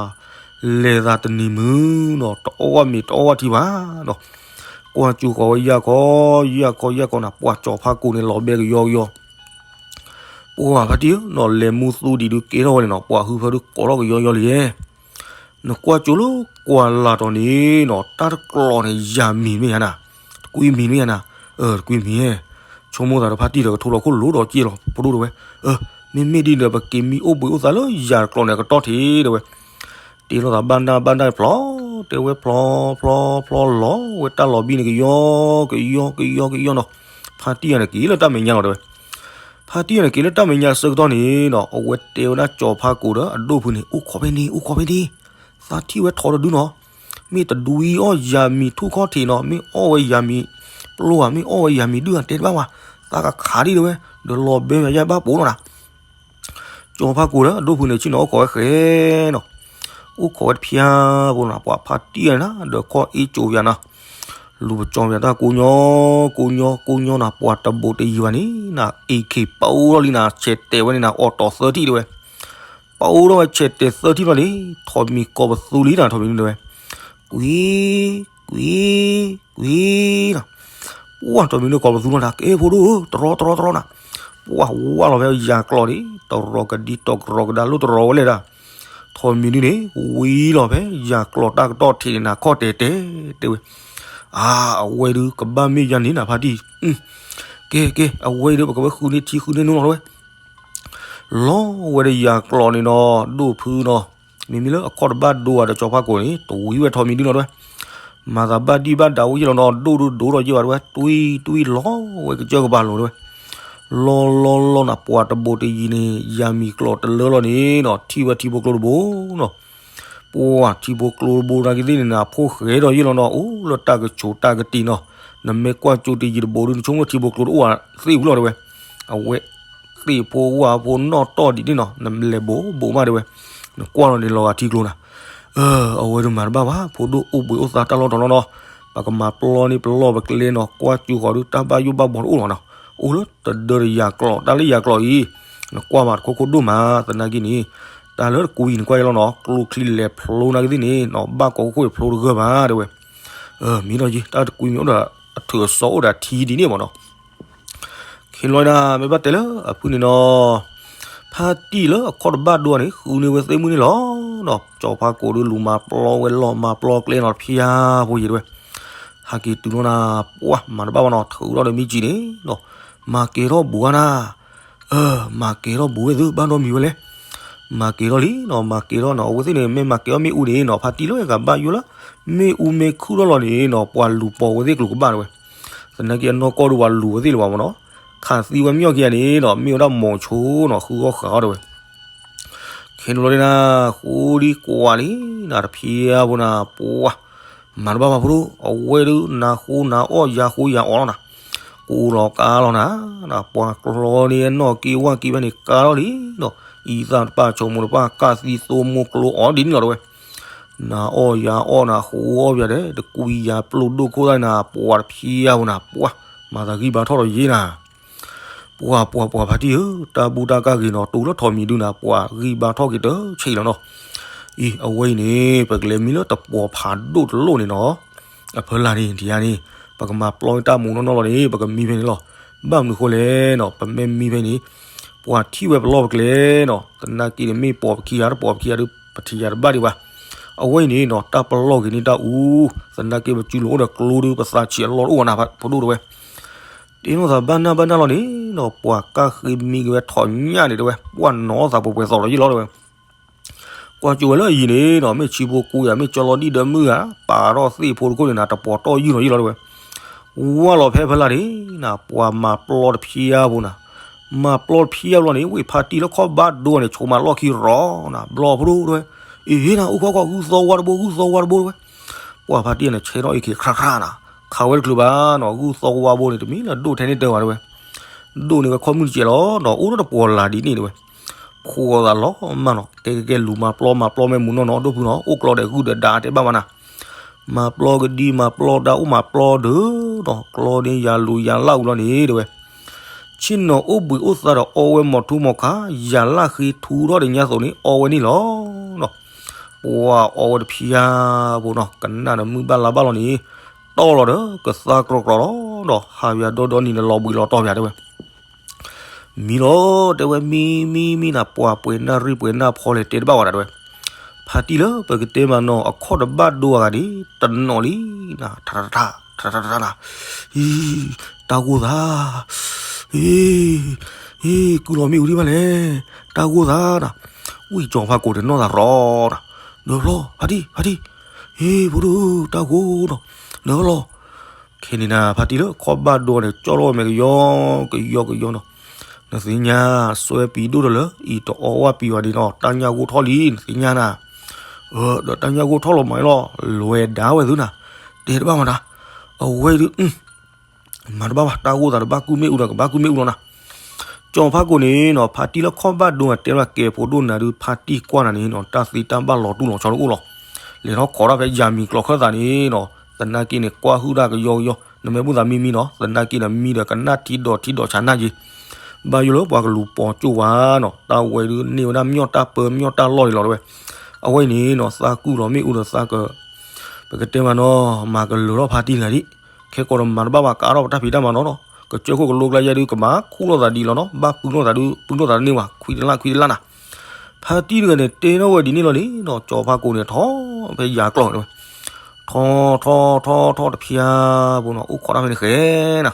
လဲၤသးတနံၤမုၢ်နီၤ တအီၣ်ဝၣ်မ့ၤတအီၣ်ဝၣ်ထံဘၣ်နီၤ, ကွၢ်ကၠိဃီၤဝဲယၢ်ခီ ယၢ်ခီ ယၢ်ခီနီၤ ပှၤကၠီၤဖါကိၤန့ၣ် လီၤဘဲကယီကယီ ပှၤဖါတံၢ်ဧၢနီၤ လဲၤမူသူဒံးဒုးကဲထီၣ်ဝဲန့ၣ်နီၤ ပှၤဟုဖၢဒုးကိးထီၣ်ကယီကယီလံ, နကွၢ်ကၠိလၢကွၢ်လၢ်တီၤန့ၣ်နီၤ တၢ်တကျိၤန့ၣ် ယၤမံၤမ့ၢ်ယါနၤ, ကွံမံၤန့ၣ်ယါနၤ, ကွံမံၤ, ဆိကမိၣ်သးဒီးဖါတံၢ်ဒီးကထိလီၤခိၣ်လိၤဒီးက့ၤလီၤ ဖိဒိၣ်တဲဝဲ, မ့မ့ၢ်ဒ်န့ၣ်ဒီး ပက့ၤမံအိၣ်ဘှံးအိၣ်သါလၢယၤတကျိၤန့ၣ် အကတီၢ်ထံးတဲဝဲ, တ့လိာ်သးဘၣ်နၢ်ဘၣ်နၢ်ဖျီ, တဲဝဲဖျီ, ဖျီ, ဖျီလီၤဝဲတၢ်လီၤဘံၣ်န့ၣ် ကယီကယီကယီကယီနီၤ, ဖါတံၢ်ယါန့ၣ်က့ၤလၢတၢ်မဲာ်ညါလီၤတဲဝဲ, ဖါတံၢ်ယါန့ၣ်က့ၤလၢတၢ်မဲာ်ညါအဆၢကတီၢ်န့ၣ်နီၤ, အဝဲတဲဝဲဒၣ်ကၠီၤဖါကိၤဒီးအဒိၣ်ဖုန့ၣ် အိၣ်ခိးဖဲန့ၣ် အိၣ်ခိးဖဲန့ၣ်, သးထံၣ်ဝဲထီတဒုနီၤ, မ့ၢ်တဒွံအီၣ်ယၤမံၤထူၣ်ခီၣ်ထံးနီၤ, မ့ၢ်အီၣ်ဝဲယၤမံၤပျိဧါ, မ့ၢ်အီၣ်ဝဲယၤမံၤဒုၣ်ဧါ တဲတဘၣ်ဝဲ, သးကခးဒံးတဲဝဲ, ဒီးလီၤဘဲယၤယါဘၣ်ပိာ်နီၤနၤ ကၠီၤဖါကိၤဒီးအဒိၣ်ဖုန့ၣ် ဆ့ၣ်နီၤအိၣ်ခိးဝဲဃဲနီၤ, အိၣ်ခိးဝဲတဖျါဖိနီၤ, ပှၤဖါတံၢ်ယါနၤ ဒီးခီၣ်အ့ၣ်ကၠိယါနၤ, လူၤပကၠီၤယါတၢ်ကိးညီ, ကိးညီကိးညီနၤ, ပှၤတဘိးတယံၤဘၣ်န့ၣ်နၤ, အ့ၣ်ခ့ပအိၣ်ထီၣ်လံနၤ, ဆဲးတဲာ်ဝဲန့ၣ်နၤ, အိးတီၤသၢထံၣ်တဲဝဲ, ပအိၣ်ထီၣ်ဝဲဆဲးတဲာ်သၢထံၣ်လီၤန့ၣ်, ထိးမံၤကိးပသူလံနၤ, ထိးမံၤဒုၣ်တဲဝဲ, ကွံ, ကွံ, ကွံနၤ, ပှၢ်ထိးမံၤဒုၣ်ကိးပသူလီၤနၤ, ကဲဖိဒိၣ်ဧၢ, တရီတရီတရီနၤ, ပှၢ်ဝါလီၤဖဲယၤကျိၤန့ၣ်, တရီကဒံတရီကဒါလိၣ်တရီဝဲလဲၣ်ဒၣ်, ထိးမံၤဒုၣ်န့ၣ် ဝံလီၤဖဲယၤကျိၤတၢ်ကတီၢ်ထံးန့ၣ်နၤ, ခီၣ်တဲာ်တဲာ်တဲဝဲ, အါ, အဝဲဒုးကဘၣ်မ့ၢ်ယါန့ၣ်နၤဖါတံၢ်, ကဲကဲ, အဝဲအံၤဒီး ပကဝဲဃုန့ၢ်ထံဃုန့ၢ်နိလီၤတဲဝဲ, လီၤဝဲဒီးယၤကျိၤန့ၣ်နီၤ, ဒိၣ်ဖုနီၤ, မ့မ့ၢ်လၢအခီၣ်တဘၣ်ဒိဧါဒီးကၠီၤဖါကိၤန့ၣ် တဝံဝဲထိးမံၤဒုၣ်နီၤတဲဝဲ, မၤသးဘၣ်ဒံၣ်ဘၣ်ဒၣ်အိၣ်ယဲၢ်လီၤနီၤ, ဒိၣ်ဒိၣ်ဒိၣ်ထီၣ်ယဲၢ်ဘၣ်တဲဝဲ, တွံၢ်တွံၢ်လီၤဝဲကစၢၢ်ကပၤလိၤတဲဝဲ, လီၤလီၤလီၤနၤ, ပှၤတဘိးတယံၤန့ၣ် ယၤမံၤကျိၤတလၢလီၤန့ၣ်နီၤ, ထံၣ်ဝဲထံဖိကျိတဘိနီၤ, ပှၢ်ထံဖိကျိတဘိနာ်က့သ့ၣ်န့ၣ်နၤ, ဖိၣ်ဃဲဒီးယဲၢ်လီၤနီၤ, အိၣ်လၢတၢ်ကဆိးတၢ်ကတံၤနီၤ, နမ့ၢ်ကွၢ်ကၠိတယံၤတဘိဒုး နဆိကမိၣ်ထံဖိကျိတအိၣ်သ့ဝံၤလီၤတဲဝဲ, အဝဲ သ့ၣ်ဖိဝၣ်ဖိနီၣ်တီၢ်ဒ်န့ၣ်နီၤ, နလဲၤဘိးဘိးမးတဲဝဲ, နကွၢ်လီၤန့ၣ်လီၤဂာ်ထံကျိနၤ, အဝဲဒုးမၤတဘၣ်ဘၣ်, ဖိဒိၣ်အိၣ်ဘှံးအိၣ်သါတၢ်လီၢ်တတီၤလီၤနီၤ, ပကမၤပျီန့ၢ်ပလီၢ်ပကျဲနီၤ, ကွၢ်ကၠိဃီၤဒုး တၢ်ဘၣ်ယိၣ်ဘၣ်ဘှီတအိၣ်လီၤနီၤ, အိၣ်လၢတဒၢဒီးယၤကျိၤ, တၢ်လၢယၤကျိၤအံၤ, နကွၢ်မးတခိၣ်ခိၣ်ဒိၣ်မး, သနာ်က့န့ၣ်, တၢ်လၢတကွံနကွၢ်ယဲၢ်လီၤနီၤ, ကျိချံလဲၤဖျိနာ်က့သ့ၣ်န့ၣ်နီၤ, ဘၣ်ကိးခိၣ်ဖျိတဂၢၢ်ဘၣ်တဲဝဲ, မ့ၢ်နီၤယံၤ, တၢ်တကွံမ့ၢ်အိၣ်ဒီးအထုးအစီအိၣ်ဒီးအထံဒ်န့ၣ်မးနီၤ ခ့လီၤနၤ, မ့ၢ်ဘၣ်တဲလၢအဖုန့ၣ်နီၤ, ဖါတံၢ်လၢအခီၣ်တဘၣ်ဒိန့ၣ် ဃုန့ၢ်ဝဲသ့ၣ်မုၢ်န့ၣ်လီၤနီၤ, ကၠီၤဖါကိၤဒုးလူၤမၤပျီဝဲလီၤ, မၤပျီကျဲနီၤတဖျါဖိယံၤတဲဝဲ, ဟးက့ၤတုၤလီၤနၤ, ပှၢ်မၤတဘၣ်ဘၣ်နီၤ, ထုးထီၣ်ဒီးမ့ၢ်ကံန့ၣ်နီၤ, မၤကဲထီၣ်ဘူးဧါနၤ, မၤကဲထီၣ်ဘူးဝဲသု ဘၣ်နီတမံၤဝဲလဲၣ်, မၤကဲထီၣ်လံနီၤ, မၤကဲထီၣ်နီၤ, အဝဲသ့ၣ်န့ၣ် မ့ၢ်မၤကဲထီၣ်မ့ၣ်အူန့ၣ်နီၤ, ဖါတံၢ်လၢဂၤဘၣ်ယိၣ်လၢ မ့ၣ်အူမ့ၢ်ခုၣ်ထီၣ်လီၤန့ၣ်နီၤ, ပှၤလူၤပိာ်ဝဲသ့ၣ်ကျိၤကဘၣ်တဲဝဲ, သနာ်က့အနီၢ်ကီၢ်ဒုးပှၤလူၤဝဲသ့ၣ်လၢၤဘၣ်မးနီၤ, ခးသံဝဲမ့ၢ်အီၣ်က့ၤယါန့ၣ်နီၤ, မ့ၢ်ဝဲဒၣ်မိၤဆိနီၤ, ဃုအီၣ်ဃးအီၣ်တဲဝဲ ခဲန့ၣ်လီၤဒ်နၤ, ဃိဒ်ကွၢ်လံနၤ, တဖျါဖိနၤ, ပှၢ်မၤတဘၣ်ဘၣ်ဖိဒိၣ်, အဝဲဒုးနၤဃိနၤအီၣ်ယၤဃိယၤအီၣ်လီၤနၤ, ကိးလီၤကါလီၤနၤ, နၤပှၤကျီန့ၣ် အနီၢ်က့ဝၣ်က့ဘၣ်န့ၣ် ကါလီၤလံနီၤ, အံသၣ်တပၣ်ဆိမိၣ်တပၣ် ကၢ်သံသိမိၢ်ကျိအီၣ်ဒ်န့ၣ်လီၤတဲဝဲ, နၤအီၣ်ယၤအီၣ်နၤဃိအီၣ်ယၤဒီး တကွံယၤပျိၢ်ဒိၣ်ခိၣ်သၣ်နၤ, ပှၢ်တဖျါဖိနၤ, ပှၢ်မၤသးဂံၢ်ဘါထီၣ်ဒီးယ့နၤ ပှၢ်ပှၢ်ပှၢ်ဖါတံၢ်ဧၢ, တၢ်ဘူၣ်တၢ်ကၢ်ဂ့ၤနီၤ, တူၢ်လၢထိးမံၤဒုနၤ, ပှၢ်ဂံၢ်ဘါထီၣ်က့ၤတဆံးလီၤနီၤ, အံၤအဝဲအံၤန့ၣ် ပကလဲၤမံလၢတပှီၤဖးဒိၣ်တလိၣ်န့ၣ်နီၤ, အဖီလာ်န့ၣ် ဒ်ယါန့ၣ်, ပကမၤပျီတၢ်မူးနီၢ်နီၢ်လီၤန့ၣ် ပကမံဖဲန့ၣ်လီၤ, ဘၣ်မနုၤဃိလဲၣ်နီၤ, ပမ့ၢ်မံဖဲန့ၣ်, ပှၤထံၣ်ဝဲပလီၢ်ပကျဲနီၤ, သနာ်က့န့ၣ် မ့ၢ်ပိာ်ပခံဂၤတပိာ်ပခံဂၤဒီး ပထံၣ်ယၤတဘၣ်ဒံးဘၣ်, အဝဲအံၤန့ၣ်နီၤ, တၢ်ပလီၢ်ဂ့ၤန့ၢ်တၢ်အူ, သနာ်က့ပစုလိၤအိၣ်ဒီးကျိဒုး ပသးဆံးအလီၢ်တအိၣ်ဝဲနၤ ဖိဒိၣ်တဲဝဲ တ့လိာ်သးဘၣ်နၢ်ဘၣ်နၢ်လီၤန့ၣ်နီၤ, ပှၤကၢ်ဃ့မံက့ၤဝဲထိးညၣ်န့ၣ်တဲဝဲ, ပှၢ်နီၤသးပှဲၤပှဲၤသိးလီၤယ့ၢ်လီၤတဲဝဲ, ကွၢ်ကၠိဝဲလၢအယံၤန့ၣ်နီၤ, မ့ၢ်ဆံဖိကိယၤ မ့ၢ်ကၠီလီၤဒံၣ်ဒီးမုၢ်ဧါ, ပာ်ထီၣ်သ့ၣ်ဖိတခိၣ်န့ၣ်နၤ, တပှီၤတီၢ်ယုၢ်လီၤယ့ၢ်လီၤတဲဝဲ, ဝါလီၤဖဲဖဲလာ်န့ၣ်နၤ, ပှၤမၤပျီတဖျါဖိနၤ, မၤပျီတဖျါဖိလီၤန့ၣ်, ဝ့ၢ်ဖါတံၢ်လၢခီၣ်ဘၣ်ဒိန့ၣ် ဆိမၤလီၢ်ခံရီၤနၤ, ဘျီဖိဒိၣ်တဲဝဲ, အ့ၣ်နၤ အိၣ်ခိးခိး ဂုၢ်သီဝါတဘိ ဂုၢ်သီဝါတဘိတဲဝဲ, ပှၢ်ဖါတံၢ်န့ၣ် ဆဲထီၣ်အ့ၣ်ခ့ခရၣ်ခရၣ်နၤ, ခးဝဲတချုးဘၣ်နီၤ, ဂုၢ်သီဝါဘိန့ၣ် တမ့ၢ်လၢဒိၣ်ထဲန့ၣ်တၢ်ဘၣ်တဲဝဲ, ဒိၣ်န့ၢ်ဝဲခီၣ်မုၢ်တစဲးလီၤနီၤ, အိၣ်လၢတပှီၤလၢ်ဒ်န့ၣ်တဲဝဲ, ဖိသးလီၤမးနီၤ, ကဲကဲကဲ လူၤမၤပျီမၤပျီမ့ၢ်မူးနီၢ်နီၢ် ဒိၣ်ဖုနီၤ, အိၣ်ကျီဒီးဂုၢ်ဒီးဒါတဲဘၣ်ဘၣ်နၤ, မၤပျီကဒံမၤပျီဒါ အိၣ်မၤပျီဒုးနီၤ, ကျီန့ၢ်ယၤလူၤယၤလၢ်ဝံၤလီၤန့ၣ်တဲဝဲ, ဆ့ၣ်နီၤအိၣ်ဘှံးအိၣ်သါဒီးအီဝဲမိာ်ထူမိာ်ခါ, ယၤလၢ်ဃ့ထူထီၣ်ဒီးညါသိးန့ၣ် အီဝဲန့ၣ်လီၤနီၤ, ပှၢ်အီဝဲတဖျါဖိနီၤ, ကနၣ်ဒီးမုၢ်ဘၣ်လါဘၣ်လီၤန့ၣ်, တီၢ်လီၤဒီးကသါကြီကြီလီၤနီၤ, ဟးယၤဒီဒီနံၤန့ၣ် လီၤဘှံးလီၤတီၢ်ယၤတဲဝဲ မံလီၤတဲဝဲ, မံမံမံနၤ, ပှၢ်ပှဲၤနၢ်ရံၣ်ပှဲၤနၢ်ဖီလဲၣ် တဲတဘၣ်ဝဲဒၣ်တဲဝဲ, ဖါတံၢ်လၢပကတဲမးနီၤ, အခီၣ်တဘၣ်ဒိအဂၤန့ၣ် တနီၤလံနၤ, ထးထးထး ထးထးထးထး, ဟံ, တၢ်ဂိၢ်သး, ဟံ, ဟံ, ကုၢ်လီၤမ့ၣ်အူဒံးဘၣ်လဲၣ်, တၢ်ဂိၢ်သးနၤ, ဝံၢ်ကၠီၤဖးကိာ်န့ၣ်နီၢ်သးရီနၤ, ဒၢးဖျီ ဖါတံၢ် ဖါတံၢ်, ဟံ, ဖိဒိၣ် တၢ်ဂိၢ်နီၤ, ဒၢးဖျီ ခဲန့ၣ်နၤ ဖါတံၢ်လၢခီၣ်ဘၣ်ဒိန့ၣ် ကၠီၣ်ထီၣ်ဝဲမဲာ်ကယီကယီကယီနီၤ, နသ့ၣ်ညါ စွဲပံၤဒိၣ်ဒီးလၢ အံၤတအီဝၣ်ပံၤဘၣ်ဒံးနီၤ, တၢ်ညၣ်ဂိၢ်ထီၣ်လံ နသ့ၣ်ညါနၤ, ဒီးတၢ်ညၣ်ဂိၢ်ထီၣ်လီၤမးလီၤ, လဲၤဒါဝဲသုနၤ, တဲတဘၣ်မၤနၤ, အဝဲဒုး မၤတဘၣ်ဘၣ်, တၢ်ဂိၢ်သးတဘၣ်ကုၢ်မ့ၣ်အူဒီး ကဘၣ်ကုၢ်မ့ၣ်အူလီၤနၤ. ကၠီၤဖးကိာ်န့ၣ်နီၤ ဖါတံၢ်လၢခီၣ်ဘၣ်ဒိအတဲဘၣ်ကဲဖိဒိၣ်နၤဒုး ဖါတံၢ်ကွၢ်နၤန့ၣ်နီၤ တၢ်သ့တၢ်ဘၣ်လီၤတူၢ်လီၤဆီတအိၣ်လီၤ. လဲၤထီၣ်ခိးတၢ်ဖဲယၤမံၤကျိးခၢၣ်သးန့ၣ်နီၤ သနာ်က့န့ၣ် ကွၢ်ဟုၣ်တၢ်ကယီကယီ, နမ့ၢ်ဘူၣ်သးမံမံနီၤ သနာ်က့ဒီးမံဒီးကနၣ်ထံဒီးထံဒီးဆးနၢ်က့ ဘၣ်ယိၣ်လၢပှၤကလူၤပိာ်ကၠိဝဲနီၤ, တၢ်ဝဲဒုးန့ၢ်ဝဲဒၣ်မညီၣ်တၢ်ပၢမညီၣ်တၢ်လီၢ်န့ၣ်လီၤတဲဝဲ. အဝဲအံၤန့ၣ်နီၤ သးကုၢ်လီၤမ့ၣ်အူဒီးသးက ပကတဲမးနီၤ မၤကလၢၤထီၣ်ဖါတံၢ်တဂၤဒံး, ခဲကိာ်ဒီးမၤတဘၣ်ဘၣ် ကအါထီၣ်ပတၢ်ဖံးတၢ်မၤနီၤနီၤ, ကစၢၢ်ခိၣ်ကလိကျါယဲဒုး ကဘၣ်ခူၣ်လိာ်သးဒ်လီၤနီၤ, ဘၣ်ပုၢ်လိာ်သးဒုး ပုၢ်လိာ်သးတန့ၢ်ဘၣ် ခွံတလၢ်ခွံတလၢ်နၤ. ဖါတံၢ်တဂၤန့ၣ်တဲထီၣ်ဝဲဒ်န့ၣ်လီၤန့ၣ်နီၤ ကၠီၤဖးကိာ်န့ၣ်ထီၣ်ဖဲယၤကျိးန့ၣ်ဝဲ, ထီၣ်ထီၣ်ထီၣ်ထီၣ်တဖျါဖိနီၤ အိၣ်ခိးတၢ်ဖဲန့ၣ်ဃဲနၤ,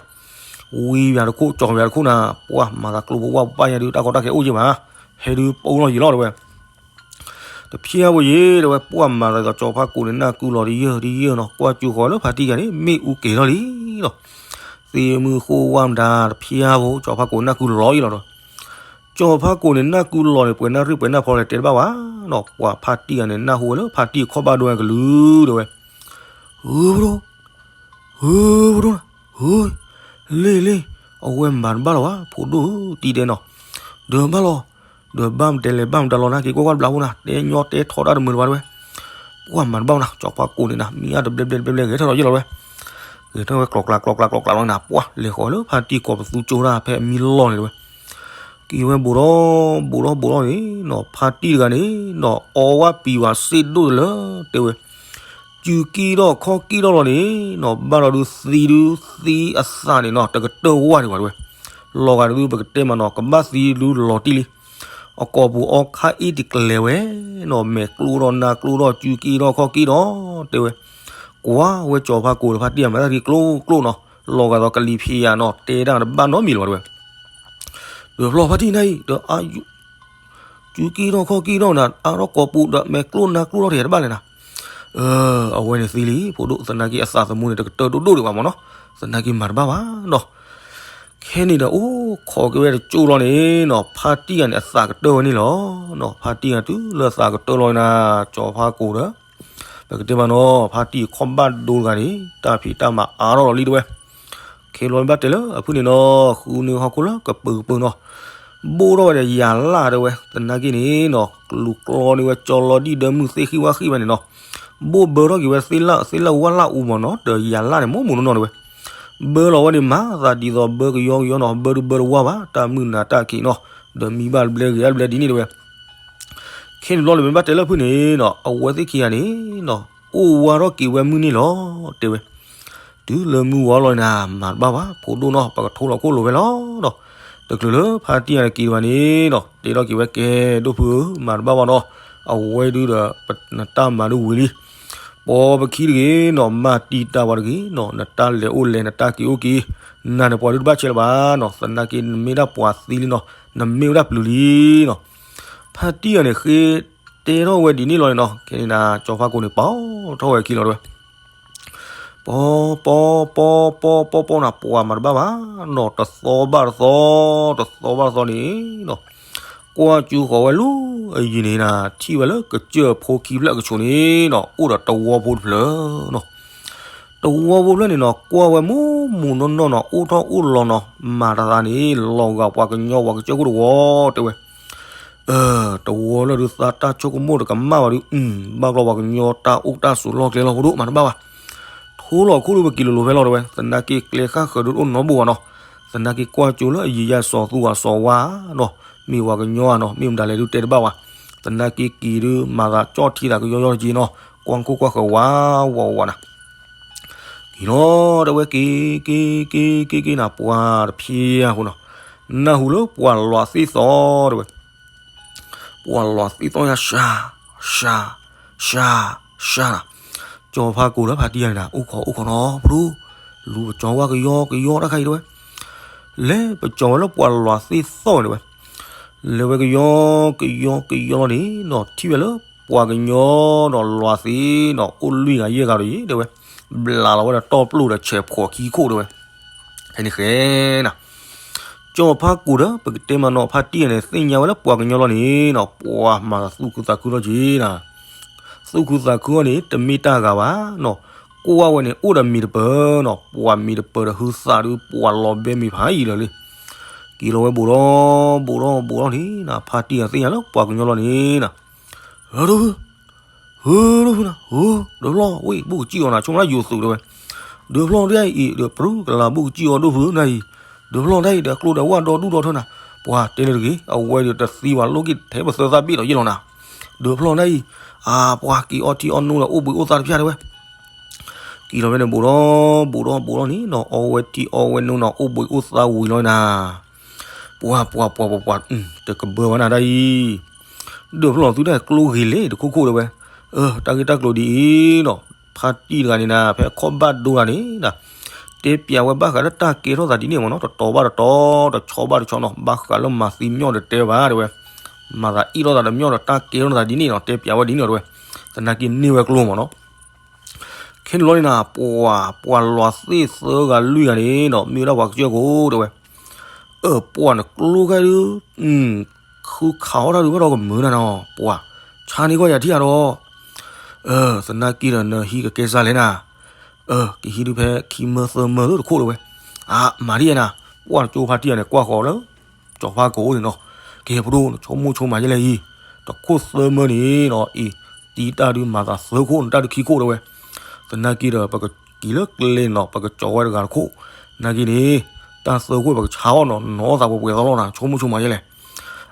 ဝံယၤတခိၣ် ကၠီၤယၤတခိၣ်နၤ, ပှၢ်မၤသးကျိဖိဝၢ်ပပၢ်ယၤဒုး တၢ်ကီတၢ်ခဲအိၣ်ယဲၢ်ဘၣ်, ဟဲဒုးပအိၣ်လီၤယံၤလီၤတဲဝဲ. တဖျါဖိယံၤတဲဝဲ ပှၢ်မၤသးဒီးကၠီၤဖးကိာ်န့ၣ် နၢ်ကုလီၤတယၢၢ်တယၢၢ်နီၤ, ကွၢ်ကၠိဃီၤလၢဖါတံၢ်ဂၤန့ၣ် မ့ၣ်အူက့ၤထီၣ်လံနီၤ, သ့ၣ်မုၢ်ဃိဝါမတၤတဖျါဖိ ကၠီၤဖးကိာ်နၢ်ကုလီၤယံၤလီၤဒီး ကၠီၤဖးကိာ်န့ၣ် နၢ်ကုလီၤန့ၣ် ပှဲၤနၢ်ရံၣ်ပှဲၤနၢ်ဖီလဲၣ်တဲတဘၣ်ဘၣ်နီၤ, ပှၤဖါတံၢ်ဂၤန့ၣ် နၢ်ဟူဝဲလၢဖါတံၢ်ခီၣ်ဘၣ်ဒိဝဲကလုာ်တဲဝဲ, ဧၢ ပဒိၣ် ဧၢ ပဒိၣ်နၤ, ဧၢ လ့ၢ်လ့ၢ်, အဝဲမၤတဘၣ်လီၤဘၣ် ဖိဒိၣ်တံၢ်တဲနီၤ, ဒီးဘၣ်လီၤ, ဒီးဘၣ်မတဲလဲၤဘၣ်မတၤလီၤနၤ က့ၤကွၢ်ကွၢ်တဘျီဖိနၤ တဲညီတဲထီတၢ်တမုာ်လၢၤဘၣ်တဲဝဲ, ပှၢ်မၤတဘၣ်နၤ ကၠီၤဖးကိာ်န့ၣ်နၤ မံအါတဘျဲဘျဲတဘျဲဘျဲဂဲၤထၢၣ်လီၤယံၤလီၤတဲဝဲ, ဂဲၤထၢၣ်ဝဲကျီကျါကျီကျါကျီကျါလီၤနၤ ပှၢ်လဲၤဃီၤလၢဖါတံၢ်ကိးပသူကၠိတၢ်ဖဲအမံလီၢ်န့ၣ်တဲဝဲ က့ၤဝဲဘူးဒီးဘူးဒီးဘူးဒီးန့ၣ်နီၤ ဖါတံၢ်တဂၤန့ၣ်နီၤ အီဝဲပံၤဝဲစ့ၢ်ဒိၣ်တလၢတဲဝဲ, စုကံၢ်ထီၣ်ခီၣ်ကံၢ်ထီၣ်လီၤန့ၣ်နီၤ ဘၣ်ဒီးဒုးသံဒုးသံအသးန့ၣ်နီၤ တကတၢၢ်ဝါဒံးဘၣ်တဲဝဲ, လီၤဂာ်ဒုးပကတဲမးနီၤ ကဘၣ်သံဒုးလီၤတံၢ်လံ, အကိာ်ပူၤအီခါအ့ၣ်တကလဲၤဝဲနီၤ မဲာ်ကျိထီၣ်နါကျိထီၣ် စုကံၢ်ထီၣ်ခီၣ်ကံၢ်ထီၣ်တဲဝဲ, ကွၢ်ဝဲကၠီၤဖးကိာ်ဒီးဖါတံၢ်အမၤတၢ်ဂ့ၤကျိကျိနီၤ လီၤဂာ်ဒီးကလံၤဖံးယၤနီၤ တဲဒၣ်တဘၣ်နီတမံၤလၢၤဘၣ်တဲဝဲ, ဒီးဖျီဖါတံၢ်နၢ်အံၤ ဒီး စုကံၢ်ထီၣ်ခီၣ်ကံၢ်ထီၣ်နၤ အါထီၣ်ကိာ်ပူၤဒီးမဲာ်ကျိနါကျိထီၣ်တဂၤတဘၣ်လဲၣ်နၤ, အဝဲန့ၣ်သံလံ ဖိဒိၣ် သနာ်က့အသးသမူန့ၣ် တကတၢၢ်ဒိၣ်ဒိၣ်ဒံးဘၣ်မးနီၤ, သနာ်က့မၤတဘၣ်ဘၣ်နီၤ, ခဲန့ၣ်ဒီးအိၣ်ခိးက့ၤဝဲတကၠိလီၤန့ၣ်နီၤ ဖါတံၢ်ဂၤန့ၣ် အသးကတၢၢ်ဝဲန့ၣ်လီၤနီၤ, ဖါတံၢ်ဂၤတုၤလၢအသးကတၢၢ်လီၤနၤ ကၠီၤဖးကိာ်ဒီး ပကတဲမးနီၤ ဖါတံၢ်ခီၣ်ဘၣ်ဒိတဂၤန့ၣ် တၢ်ဖံးတၢ်မၤအါထီၣ်လီၤလံတဲဝဲ, ခဲလီၤဘၣ်တဲလၢအဖုၣ်န့ၣ်နီၤ ဃုန့ၢ်ဟီၣ်ခိၣ်လၢကပၢၤကပၢၤနီၤ, ဘိၣ်ထီၣ်ဝဲဒီးယၤလၢ်တဲဝဲ သနာ်က့န့ၣ်နီၤ လူၤကျီန့ၢ်ဝဲကၠီလီၤဒံၣ်ဒၢမုၢ်သ့ၣ်ဃံဝါဃံဘၣ်န့ၣ်နီၤ, ဘိၣ်ဘၢထီၣ်က့ၤဝဲသ့ၣ်လၢသ့ၣ်လၢဝၣ်လၢအူမးနီၤ ဒီးယၤလၢ်န့ၣ် မိၢ်မိၢ်နီၢ်နီၢ်တဲဝဲ, ဘၢလီၤဝဲန့ၣ်မၤသးဒ်သိးဘၢကယီကယီနီၤ ဘၢဒုးဘၢတဝါဘၣ် တၢ်မုၢ်နၤတၢ်က့ၤနီၤ ဒီးမံဘၣ်တဘျဲဂ့ၤအါတဘျဲဒ်န့ၣ်တဲဝဲ ခဲန့ၣ်ဘျီလၢမ့ၢ်ဘၣ်တဲလၢဖုၣ်န့ၣ်နီၤ အဝဲသ့ၣ်ခံဂၤန့ၣ်နီၤ အိၣ်ဝါထီၣ်က့ၤဝဲမုၢ်န့ၣ်လီၤ တဲဝဲ, တုၤလၢမုၢ်ဝါလီၤနၤ မၤတဘၣ်ဘၣ် ဖိဒိၣ်နီၤ ပကထိလီၤခိၣ်လိာ်ဝဲလီၤနီၤ, တချုးလၢဖါတံၢ်ဂၤန့ၣ်က့ၤတဘၣ်န့ၣ်နီၤ တဲထီၣ်က့ၤဝဲကဲဒိၣ်ဖုဧၢ မၤတဘၣ်ဘၣ်နီၤ, အဝဲဒုဒီး နတၢ်မၤဒုဝံၤလံ ပိာ်ပခံတဂ့ၤနီၤ မၤတံာ်တာ်ပှၤတဂ့ၤနီၤ နတၢ်လဲၤအိၣ်လဲၤ နတၢ်က့ၤအိၣ်က့ၤ နၤန့ၣ်ပှၤဒုတဘၣ်ဆဲးလၢၤဘၣ်နီၤ သနာ်က့နမ့ၢ်ဒၣ်ပှၤသံလံနီၤ နမ့ၢ်ဝဲဒၣ်ပျုၤလံနီၤ, ဖါတံၢ်ဂၤန့ၣ်ဃ့တဲထီၣ်ဝဲဒ်န့ၣ်လီၤန့ၣ်နီၤ ခဲန့ၣ်နၤ ကၠီၤဖးကိာ်န့ၣ် ပီထီၣ်ဝဲခံလီၤတဲဝဲ ပီ ပီ ပီ ပီ ပီ ပီနၤ ပှၤမၤတဘၣ်ဘၣ်နီၤ တသီဘၣ်တသီ တသီဘၣ်တသီန့ၣ်နီၤ ကွၢ်ကၠူဃီၤဝဲလၢအယံၤန့ၣ်နၤ ထံၣ်ဝဲလၢကစၢၢ်ဖိခံဖျၢၣ်အကဆူးန့ၣ်နီၤ အိၣ်ဒီးတဝီဖိတဖျၢၣ်နီၤ တဝီဖိဖျၢၣ်န့ၣ်နီၤ ကွၢ်ဝဲမိၢ်မိၢ်နီၢ်နီၢ်နီၤ အိၣ်ထီၣ်အိၣ်လီၤနီၤ မၤတသးန့ၣ် လီၤဂာ်ပှၤကညီပှၤကစၢၢ်ခိၣ်တဝီတဲဝဲ တဝီလၢဒုးသးတၢ်ဆိကမိၣ်တကမၣ်ဘၣ်ဒုး ဘၣ်ဘျီပှၤကညီတၢ်အိၣ်တၢ်ဆိးလီၢ်ကျဲလီၤဖိဒိၣ်မၤတဘၣ်ဘၣ် ထိလီၤခိၣ်ဒုးပက့ၤလိၤလိၤဖဲလီၤတဲဝဲ သနာ်က့ကျဲဃၣ်ဃၢၤဒုးတအိၣ်နီတဘိဘၣ်နီၤ သနာ်က့ကွၢ်ကၠိလၢအယံၤယၤစီၤသူအစီၤဝါနီၤ မ့ၢ်ပှၤကညီဧါနီၤ မ့ၢ်မတၤလဲၣ်ဒုးတဲတဘၣ်ဘၣ် သနာ်က့က့ၤဒုးမၤသးကၠီၣ်ထံသးကယီယီတက့ၢ်နီၤ ကွၢ်ခိၣ်ကွၢ်ဃၢၤဝးဝးဝးနၤ က့ၤလီၤတဲဝဲက့ၤက့ၤက့ၤက့ၤက့ၤနၤ ပှၤတဖျါဖိနီၤ နၢ်ဟူလၢပှၤလီၤသ့ၣ်သီတဲဝဲ ပှၤလီၤသ့ၣ်သီယါ ရှၤ ရှၤ ရှၤ ရှၤနၤ ကၠီၤဖးကိာ်လၢဖါတံၢ်ဂၤန့ၣ်နၤ အိၣ်ခိးအိၣ်ခိးနီၤ ပဒိၣ် လူၤပကၠီၤဝဲကယီကယီတၢ်ခါအံၤတဲဝဲ, လဲၤပကၠီၤဝဲလၢပှၤလွးသ့ၣ်သီၣ်န့ၣ်တဲဝဲ, လဲၤဝဲကယီကယီကယီလီၤန့ၣ်နီၤ ထံၣ်ဝဲလၢပှၤကညီဒီးလွးသ့ၣ်နီၤ အိၣ်လွံၢ်ဂၤယဲၢ်ဂၤဒီးယံၤတဲဝဲ, ဘျးလီၤဝဲဒီးတီၢ်ပျိၣ်ဒီးဆဲးဖှီးခံခိၣ်တဲဝဲ, ဟဲန့ၣ်ဃဲနၤ ကၠီၤဖါကိၣ်ဒီး ပကတဲမးနီၤ ဖါတံၢ်ဂၤန့ၣ် သ့ၣ်ညါဝဲလၢပှၤကညီလီၤန့ၣ်နီၤ ပှၤမၤသူၣ်ခုသးခုလီၤက့ၤနၤ, သူၣ်ခုသးခုအီၤန့ၣ် တမ့ၢ်တၢ်ဂၤဘၣ်နီၤ, ကွၢ်ဝဲန့ၣ်အိၣ်ဒီးမ့ၤတပၢၤနီၤ ပှၤမ့ၤတပၢၤဒီးဟုသးဒုး ပှၤလီၤဘဲမ့ၤဖးယံာ်လၢာ်လံ, က့ၤလီၤဝဲဘူးဒီးဘူးဒီးဘူးဒီးန့ၣ်နၤ ဖါတံၢ်ဂၤသ့ၣ်ညါလၢပှၤကညီလီၤန့ၣ်နၤ, ဟၢဒိၣ်ဖု ဟၢဒိၣ်ဖုနၤ ဟၢ ဒုးဖျီၣ်ဝဲ ဘူးကစံၣ်အီၤနၤ ဆိကမိၣ်လၢယိၤသုးတဲဝဲ, ဒုးဖျီၣ်ဒ်အံၤ ဒီးပြူကလၤဘူးကစံၣ်အီၤဒိၣ်ဖုနၤအံၤ, ဒုးဖျီၣ်ဒ်အံၤ ဒီးကျိဒီးဝၣ်ဒီဒူၣ်ဒီထၢနၤ, ပှၤတဲလၢတဂ့ၤ အဝဲဒီးတသံဘၣ်လိၣ်က့ၤထဲပသၢသၣ်ဘ့ၣ်ဒီးယဲၢ်လီၤနၤ, ဒုးဖျီၣ်ဒ်အံၤ, အပှၤက့ၤအီထံအီနိဒီးအိၣ်ဘှံးအိၣ်သါတဖၠၣ်တဲဝဲ က့ၤလီၤဖဲန့ၣ် ဘူးဒီး ဘူးဒီး ဘူးဒီးန့ၣ်နီၤ အီဝဲထံအီဝဲနိနီၤ အိၣ်ဘှံးအိၣ်သါဝံၤလီၤနၤ, ပှၤ ပှၤ ပှၤ ပှၤ ပှၤ တကဘၢဘၣ်နၤဒ်အံၤ, ဒုးဖျီၣ်သုတၢ်ကျိဂ့ၤလံတခိၣ်ခိၣ်တဲဝဲ, အၢ တၢ်ဂ့ၢ်တၢ်ကျိၤဒ်အံၤနီၤ, ဖါတံၢ်တဂၤန့ၣ်နၤ ဖဲခီၣ်ဘၣ်ဒိတဂၤန့ၣ်နၤ, တဲပျးဝဲဘၣ်ဃးလၢတၢ်ကဲထီၣ်သးဒ်န့ၣ်မ့ၢ်နီၤ တတီၤဘၣ်တတီၤ တဆီဘၣ်တဆီနီၤ ဘၣ်ဃးလၢမၤသံမညီၣ်ဒီးတဲဘၣ်တဲဝဲ, မၤသးအ့ၣ်လိာ်သးဒီးမညီၣ်ဒီးတၢ်ကဲထီၣ်သးဒ်န့ၣ်နီၤ တဲပျးဝဲဒ်န့ၣ်တဲဝဲ, သနာ်က့န့ၢ်ဝဲကျိမ့ၢ်နီၤ ခဲန့ၣ်လီၤန့ၣ်နၤ ပှၤ ပှၤလွးသ့ၣ်သၢဂၤလွံၢ်ဂၤန့ၣ်နီၤ မ့ၢ်ဝဲဒၣ်ပှၤကစၢၢ်ခိၣ်တဲဝဲ, အၢ ပှၤန့ၣ်ကျိခဲဒုး, ဃုခးအီၣ်တၢ်ဒုးဘၣ်ဒီးကမုာ်နၤနီၤ ပှၤ ဆါန့ၢ်ကွၢ်ယၤထံၣ်ဧါဒီး, အၢ သနာ်က့ဒီးနဟံးကကဲစၢ်လဲၣ်နၤ, အၢ ကဟံးဒုးဖဲခံမၢသၢမၢသုတခိၣ်တဲဝဲ, အါ မၤဒ်ယဲနၤ, ပှၤတကၠိဖါတံၢ်ဂၤန့ၣ် ကွၢ်ဃီၤလၢ ကၠီၤဖါကိာ်န့ၣ်နီၤ, ကဲဖိဒိၣ် နဆိကမိၣ်ဆိကမးယဲလဲၣ်အံၤ, တခိၣ်သၢမၢန့ၣ်နီၤ အံၤ တံၤတၢ်ဒုးမၤသးသၢခိၣ် နတၢ်ဒုးခံခိၣ်တဲဝဲ, သနာ်က့ဒီး ပကက့ၤလၢကျဲန့ၣ်နီၤ ပကကၠီၤဝဲတဂၤတခိၣ်, သနာ်က့န့ၣ် တၢ်သၢခိၣ်ပကဆါအီၣ်နီၤ နီၤသးပှဲၤပှဲၤသီလီၤနၤ ဆိကမိၣ်ဆိကမးယဲလဲၣ်,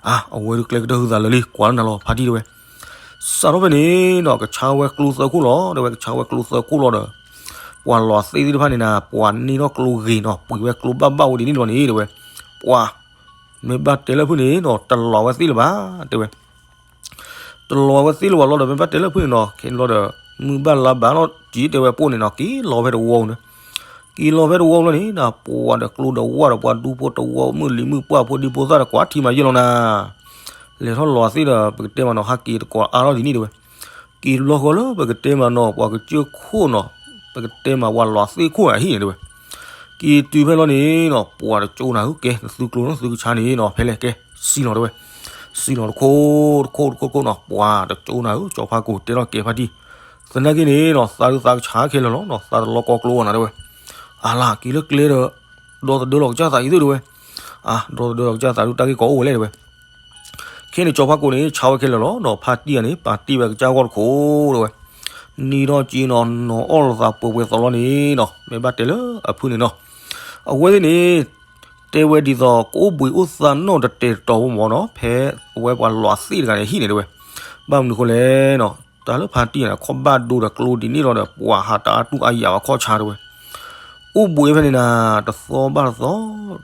အါ အဝဲဒုးကျဲကတၢၢ်ဟုသးလၢာ်လံ ကွၢ်လၢနၤလီၤ ဖါတံၢ်တဲဝဲ, စးထီၣ်ဖဲန့ၣ်နီၤ ကဆါဝဲကျိသၢခိၣ်လီၤ တဲဝဲ ကဆါဝဲကျိသၢခိၣ်လီၤဒီး ပှၤလွးသ့ၣ်သ့ၣ်တဖၣ်န့ၣ်နၤ ပှၤန့ၢ်ထီၣ်ကျိဂ့ၤနီၤ ပှ့ၤဝဲကျိဘၣ်ဘၣ်ဝဲဒ်န့ၣ်လီၤန့ၣ်တဲဝဲ, ပှၤ မ့ၢ်ဘၣ်တဲလၢဖုၣ်န့ၣ်နီၤ တလီၤဝဲသ့ၣ်လၢၤဘၣ် တဲဝဲ, တလီၤဝဲသ့ၣ်လၢၤဘၣ်လီၤဒီး မ့ၢ်ဘၣ်တဲလၢဖုၣ်န့ၣ်နီၤ ခဲန့ၣ်လီၤဒီး မုၢ်ဘၣ်လါဘၣ်လီၤ က့ၤတဲဝဲပိၢ်န့ၣ်နီၤ က့ၤလီၤဖဲတဝီန့ၣ်, က့ၤလီၤဖဲတဝီလီၤန့ၣ်နၤ ပှၤဒီးကျိဒီးဝၣ်ဒီးပှၤဒူဖိတဝီ မုၢ်လံၤမုၢ်ပှၢ်ဖိဒံဖိသၣ်ဒီးကွၢ်ထံမးယဲၢ်လီၤနၤ, လဲၤထီၣ်လီၤသ့ၣ်ဒီး ပကတဲမးနီၤ ဟးက့ၤတကိးအါထီၣ်ဒ်န့ၣ်တဲဝဲ, က့ၤလီၤဃီလၢပကတဲမးနီၤ ပှၤကစၢၢ်ခိၣ်နီၤ, ပကတဲမးပှၤလွးသ့ၣ်ခိၣ်အဟံၣ်န့ၣ်တဲဝဲ, က့ၤတုၤဖဲလီၤန့ၣ်နီၤ ပှၤတကၠိနၤဧၢ ကဲ နသုကျိနီၤ သုကဆါန့ၣ်နီၤ ဖဲလဲၣ်ကဲ စံၣ်လီၤတဲဝဲ, စံၣ်လီၤတခိၣ်တခိၣ်တခိၣ်တခိၣ်နီၤ ပှၤတကၠိနၤဧၢ ကၠီၤဖါကိၢ်တဲထီၣ်ကဲဖါတံၢ်, သနာ်က့န့ၣ်နီၤ သးဒုးသးကဆါခဲလၢာ်လီၤနီၤ သးတလီၤကီကျိအီၤနၤတဲဝဲ, အလၢက့ၤလၢကျဲဒီး ဒီသဒၢလီၤကစၢ်သးအံၤသုတဲဝဲ, အါ ဒီသဒၢလီၤကစၢ်သးဒုးတၢ်ဂ့ၢ်ကီအိၣ်ဝဲလဲၣ်တဲဝဲ ခဲန့ၣ် ကၠီၤဖါကိၢ်န့ၣ် ဆါဝဲခဲလၢာ်လီၤနီၤ ဖါတံၢ်ဂၤန့ၣ် ပာ်တ့ၢ်ဝဲကစၢ်ဂီၢ်တခိၣ်တဲဝဲ, နံၤထီၣ်က့ၤနီၤ နီၤအီၣ်လိာ်သးပှဲၤပှဲၤသီလီၤန့ၣ်နီၤ မ့ၢ်ဘၣ်တဲလၢအဖုၣ်န့ၣ်နီၤ, အဝဲသ့ၣ်န့ၣ် တဲဝဲဒ်သိး ကအိၣ်ဘှံးအိၣ်သါနီၣ်တတဲာ်တတီၤဖိမ့ၢ်နီၤ ဖဲအဝဲပှၤလွးသ့ၣ်တဂၤန့ၣ်ဟံၣ်န့ၣ်တဲဝဲ, ဘၣ်မနုၤဃိလဲၣ်နီၤ တၢ်လၢဖါတံၢ်ဂၤန့ၣ် ခီၣ်ဘၣ်ဒိဒီးကျိဒ်န့ၣ်လီၤဒီး ပှၤဟးတအါတူၢ်အါယၤဘၣ်ခီၣ်ဆါတဲဝဲ အိၣ်ဘှံးဖဲန့ၣ်နၤ တသီဘၣ်တသီ,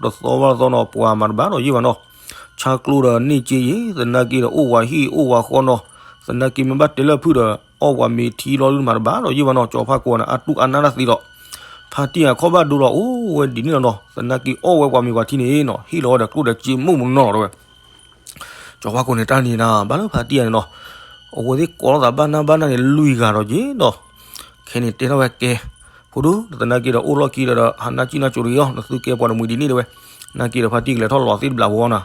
တသီဘၣ်တသီနီၤ ပှၤမၤတဘၣ်ဒီးယဲၢ်ဘၣ်နီၤ, ဆါကျိဒီးန့ၢ်က့ယဲၢ် သနာ်က့ဒီးအိၣ်ဝးဟံၣ်အိၣ်ဝးဃီနီၤ, သနာ်က့မ့ၢ်ဘၣ်တဲလၢဖုၣ်ဒီး အီၣ်ပှၤမ့ၤထံလီၤဒုးမၤတဘၣ်ဒီးယဲၢ်ဘၣ်နီၤ, ကၠီၤဖါကိၢ်န့ၣ် အတူၢ်အနၢ်တၢ်သံဒီး, ဖါတံၢ်အခီၣ်ဘၣ်ဒိဒီးအိၣ်ဝဲဒ်န့ၣ်လီၤနီၤ, သနာ်က့အီၣ်ဝဲပှၤမ့ၤပှၤထံန့ၣ်နီၤ ဟ့ၣ်လီၤဝဲဒီးကျိဒီးစ့မိၢ်မနီၤလီၤတဲဝဲ ကၠီၤဖါကိၢ်န့ၣ်တၢ်န့ၣ်နၤ ဘၣ်လၢဖါတံၢ်ဂၤန့ၣ်နီၤ, အဝဲသ့ၣ်ကိးလိာ်သးဘၣ်နၢ်ဘၣ်နၢ်န့ၣ် လွံၢ်ဂၤဒီးက့ၤဒီး, ခဲန့ၣ်တဲထီၣ်ဝဲကဲ, ဖိဒိၣ် သနာ်က့ဒီးအိၣ်လီၢ်ခံဒီး ဟးနၢ်ကံၣ်နၢ်ကၠိတဂ့ၤအီၤ နသုကဲပှၤတမှံၤဒ်န့ၣ်တဲဝဲ, သနာ်က့ဒီးဖါတံၢ်ကလဲၤထီၣ်လီၤသ့ၣ်တဘျးဝီနီၤ,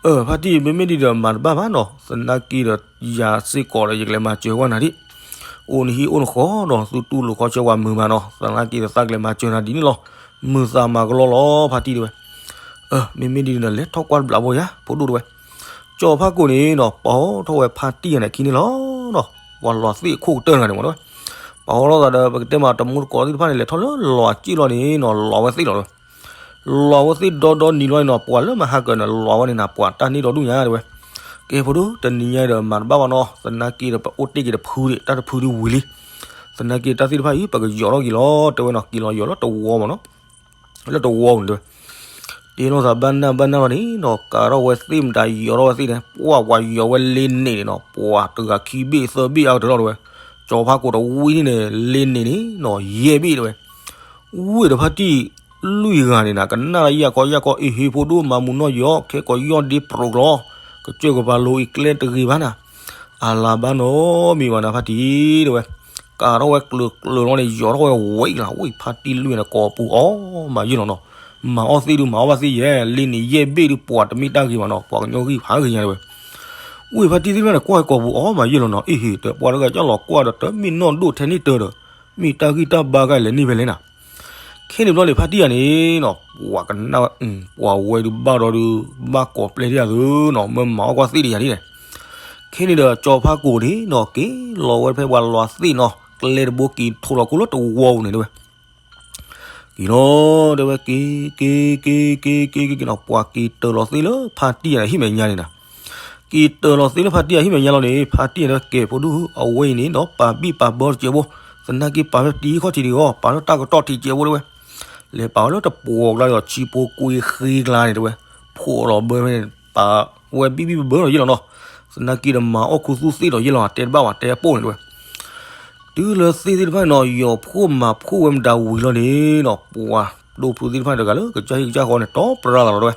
အၢ ဖါတံၢ် မ့မ့ၢ်ဒ်ဒီးမၤတဘၣ်ဘၣ်နီၤ, သနာ်က့ဒီးယၤစ့ၢ်ကီးဒီး ယကလဲၤမၤစၢၤကွၢ်နၤဒံး, အိၣ်နဟံၣ်အိၣ်နဃီဒီး သုတူၢ်လိာ်ခီဆၢပှၤမုာ်မးနီၤ, သနာ်က့ဒီးသးကလဲၤမၤစၢၤနၤဒ်န့ၣ်လီၤ, မုာ်သးမၤကလီလီၤ ဖါတံၢ်တဲဝဲ အၢ မ့မ့ၢ်ဒ်န့ၣ်ဒီး လဲၤထီၣ်ကွၢ်တဘျးဘီယၤ ဖိဒိၣ်တဲဝဲ, ကၠီၤဖါကိၢ်န့ၣ်နီၤ ပာ်ထီၣ်ဝဲဖါတံၢ်ဂၤန့ၣ်ခံန့ၣ်လီၤနီၤ, ပှၤလွးသ့ၣ်အခိၣ်ကတၢၢ်တဂၤန့ၣ်မ့ၢ်နီၤ, ပာ်ထီၣ်သးဒီး ပကတဲမးတမူတကိးသ့ၣ်တဖၣ်န့ၣ် လဲၤထီၣ်လၢလီၤအစ့ၣ်လီၤန့ၣ်နီၤ လီၤဝဲသ့ၣ်လီၤတဲဝဲ, လီၤဝဲသ့ၣ်ဒီဒီနံၤလီၤန့ၣ်နီၤ ပှၤလၢမဟါကၢၤန့ၣ် လီၤဝဲန့ၣ်နၤ ပှၤတၢ်န့ၢ်ဒီဒူၣ်ညါတဲဝဲ, ကဲဖိဒိၣ် တနံၤညါဒီးမၤတဘၣ်ဘၣ်နီၤ သနာ်က့ဒီး ပအိၣ်တ့ၢ်က့ၤတဖုဒံး တၢ်တဖုဒံးဝံၤလံ, သနာ်က့တၢ်သ့ၣ်တဖၣ်အံၤ ပကယီၤထီၣ်က့ၤလီၤ တဲဝဲနီၤ က့ၤလီၤယီၤလၢတဝီမ့ၢ်နီၤ လၢတဝီန့ၣ်တဲဝဲ, တ့လီၤသးဘၣ်နၢ်ဘၣ်နၢ်လီၤန့ၣ်နီၤ ကးထီၣ်ဝဲသ့ၣ်မတၤယီၤထီၣ်ဝဲသ့ၣ်န့ၣ် ပှၤပှၤယီၤဝဲလ့န့ၣ်န့ၣ်နီၤ ပှၤတဂၤခံဘ့ၣ်သၢဘ့ၣ်အါကတၢၢ်လီၤတဲဝဲ, ကၠီၤဖါကိၢ်တဝံၤန့ၣ်န့ၣ် လ့န့ၣ်န့ၣ်နီၤ ယဲၢ်ဘ့ၣ်တဲဝဲ, ဝ့ၢ်ဒီးဖါတံၢ်လွံၢ်ဂၤန့ၣ်နၤ ကနၣ်လၢယၢ်ခီယၢ်ခီ အ့ၣ်ဟ့ၣ်ဖိဒိၣ်မၤမူနီၢ်ယီၤ ခဲကိးယီၢ်ဒ့ပရိးကျီ ကစၢၢ်ကပၤလိအံၤကျဲတဂ့ၤဘၣ်နၤ အလၤဘၣ်နီတမံၤဘၣ်နၤ ဖါတံၢ်တဲဝဲ, ကးထီၣ်ဝဲကျၢၤကျၢၤလီၤန့ၣ် ယီၤထီၣ်ဝဲဝဲအံၤလီၤ ဝ့ၢ်ဖါတံၢ်လွံၢ်ဂၤန့ၣ် ကိးပူၤအီၣ်မၤယဲၢ်လီၤနီၤ, မၤအီၣ်သ့ၣ်ဒုးမၤအီၣ်ဘၣ်သ့ၣ်ယဲၢ် လ့န့ၣ်ယဲၢ်ဘ့ၣ်ဒုးပှၤတမ့ၢ်တၢ်ဂ့ၤဘၣ်နီၤ ပှၤကညီဂံၢ်ဖးဂ့ၤညါတဲဝဲ ဝ့ၢ်ဖါတံၢ်သ့ၣ်တဖၣ်န့ၣ် ကွၢ်ကိးပူၤအီၣ်မၤယဲၢ်လီၤနီၤ အ့ၣ်ဟ့ၣ် တပှၤတဂၤကၢ်လီၤကွၢ်ဒီးတမ့ၢ်နီၢ်ဒိၣ်ထဲန့ၣ်တၢ်ဒီး မ့ၢ်တၢ်ဂံၢ်တၢ်ဘါကလဲၤန့ၢ်ဖဲလဲၣ်နၤ, ခဲန့ၣ်ဘျီန့ၣ် ဖါတံၢ်ယၤန့ၣ်နီၤ ပှၤကနၣ်ဝဲ ပှၤဝဲဒုးဘၣ်ဒီးဒုး ဘၣ်ကိးပျဲၢ်တံၢ်ယၤသုနီၤ မ့ၢ်မၤအီၣ်ကွၢ်သ့ၣ်တယၤဒ်လဲၣ်, ခဲန့ၣ်ဒီးကၠီၤဖါကိၣ်န့ၣ်နီၤ က့ၤလီၤဝဲဖဲပှၤလီၤသ့ၣ်နီၤ ကျဲတဘိက့ၤထိးလီၤကိလၢတဝီပူၤန့ၣ်တဲဝဲ က့ၤနီၤ တဲဝဲ က့ၤ က့ၤ က့ၤ က့ၤ က့ၤ က့ၤနီၤ ပှၤက့ၤတၢၤလီၤသ့လၢဖါတံၢ်အဟံၣ်မဲာ်ညါန့ၣ်နၤ, က့ၤတၢၤလီၤသ့လၢဖါတံၢ်အဟံၣ်မဲာ်ညါလီၤန့ၣ် ဖါတံၢ်တဲဝဲ ကဲဖိဒိၣ်ဧၢ အဝဲအံၤန့ၣ်နီၤ ပာ်ဘံၣ်ပာ်ဘၢတစဲးဖိ, သနာ်က့ပာ်ဖဲတံၤခီၣ်ထံးတဂ့ၤအီၤ ပာ်လၢတၢ်ကတီၢ်ထံးတစဲးဖိတဲဝဲ, လဲၤပာ်ဝဲလၢတပှီၤကျါဒီး ဆံဖိကွ့ဃ့ကျါန့ၣ်တဲဝဲ, ဖိးလီၤဘၢဖဲန့ၣ် ပာ်ဝဲဘံၣ်ဘံၣ်ဘၢဘၢလီၤယဲၢ်လီၤနီၤ, သနာ်က့ဒီးမၤအီၣ်ခူသူၣ်သ့ၣ်ဒီးယဲၢ်လီၤ တဲတဘၣ်ဝဲ တဲအပိၢ်န့ၣ်တဲဝဲ တုၤလၢသ့ၣ်သ့ၣ်တဖၣ်န့ၣ်နီၤ ယီၤဖှိၣ်မၤဖှိၣ်ဝဲမတၤဝံၤလီၤန့ၣ်နီၤ ပှၤဒိၣ်ဖုသ့ၣ်တဖၣ်န့ၣ်တဂၤလၢကစၢ်ဟံၣ်ကစၢ်ဃီန့ၣ် တီပရၢလီၤလီၤတဲဝဲ,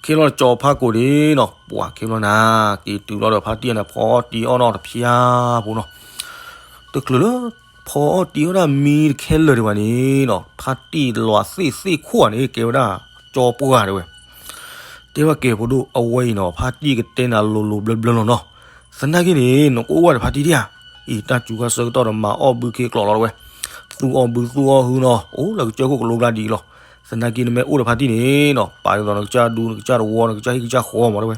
ခဲလီၤကၠီၤဖါကိၣ်န့ၣ်နီၤ ပှၤခဲလီၤနၤ က့ၤတုၤလီၤဒီးဖါတံၢ်န့ၣ် ဖီအီၣ်တံၤအီၣ်နီၢ်တဖျါဖိနီၤ, တချုးလၢ ဖီအီၣ်တံၤအီၣ်ဒၣ်မံတခဲလၢာ်ဒံးဘၣ်န့ၣ်နီၤ ဖါတံၢ်လီၤသ့ၣ်သ့ၣ်ခိၣ်န့ၣ် ကဲဝဲဒၣ်ကၠီပှၢ်တဲဝဲ တဲဝဲကဲဖိဒိၣ်အဝဲအံၤနီၤ ဖါတံၢ်ကတဲနၤလိၤလိၤဘျၢဘျၢလီၤနီၤ, သနာ်က့န့ၣ် နကအိၣ်ဝဲဒီးဖါတံၢ်ဒံးဧါ, အံၤတၢ်စူၤခါဆၢကတီၢ်ဒီးမၤအီၣ်ဘုခ့ကျိးလီၤတဲဝဲ, သူၣ်အီၣ်ဘုသူၣ်အီၣ်ဟုနီၤ အိၣ်လၢကစၢၢ်ခိၣ်ကလိကျါဒ်အံၤလီၤ, သနာ်က့နမ့ၢ်အိၣ်ဒီးဖါတံၢ်န့ၣ်နီၤ ပာ်ဒ်သိးနကစၢ်ဒူနကစၢ်တဝီနကစၢ်ဟံၣ်ကစၢ်ဃီမးတဲဝဲ,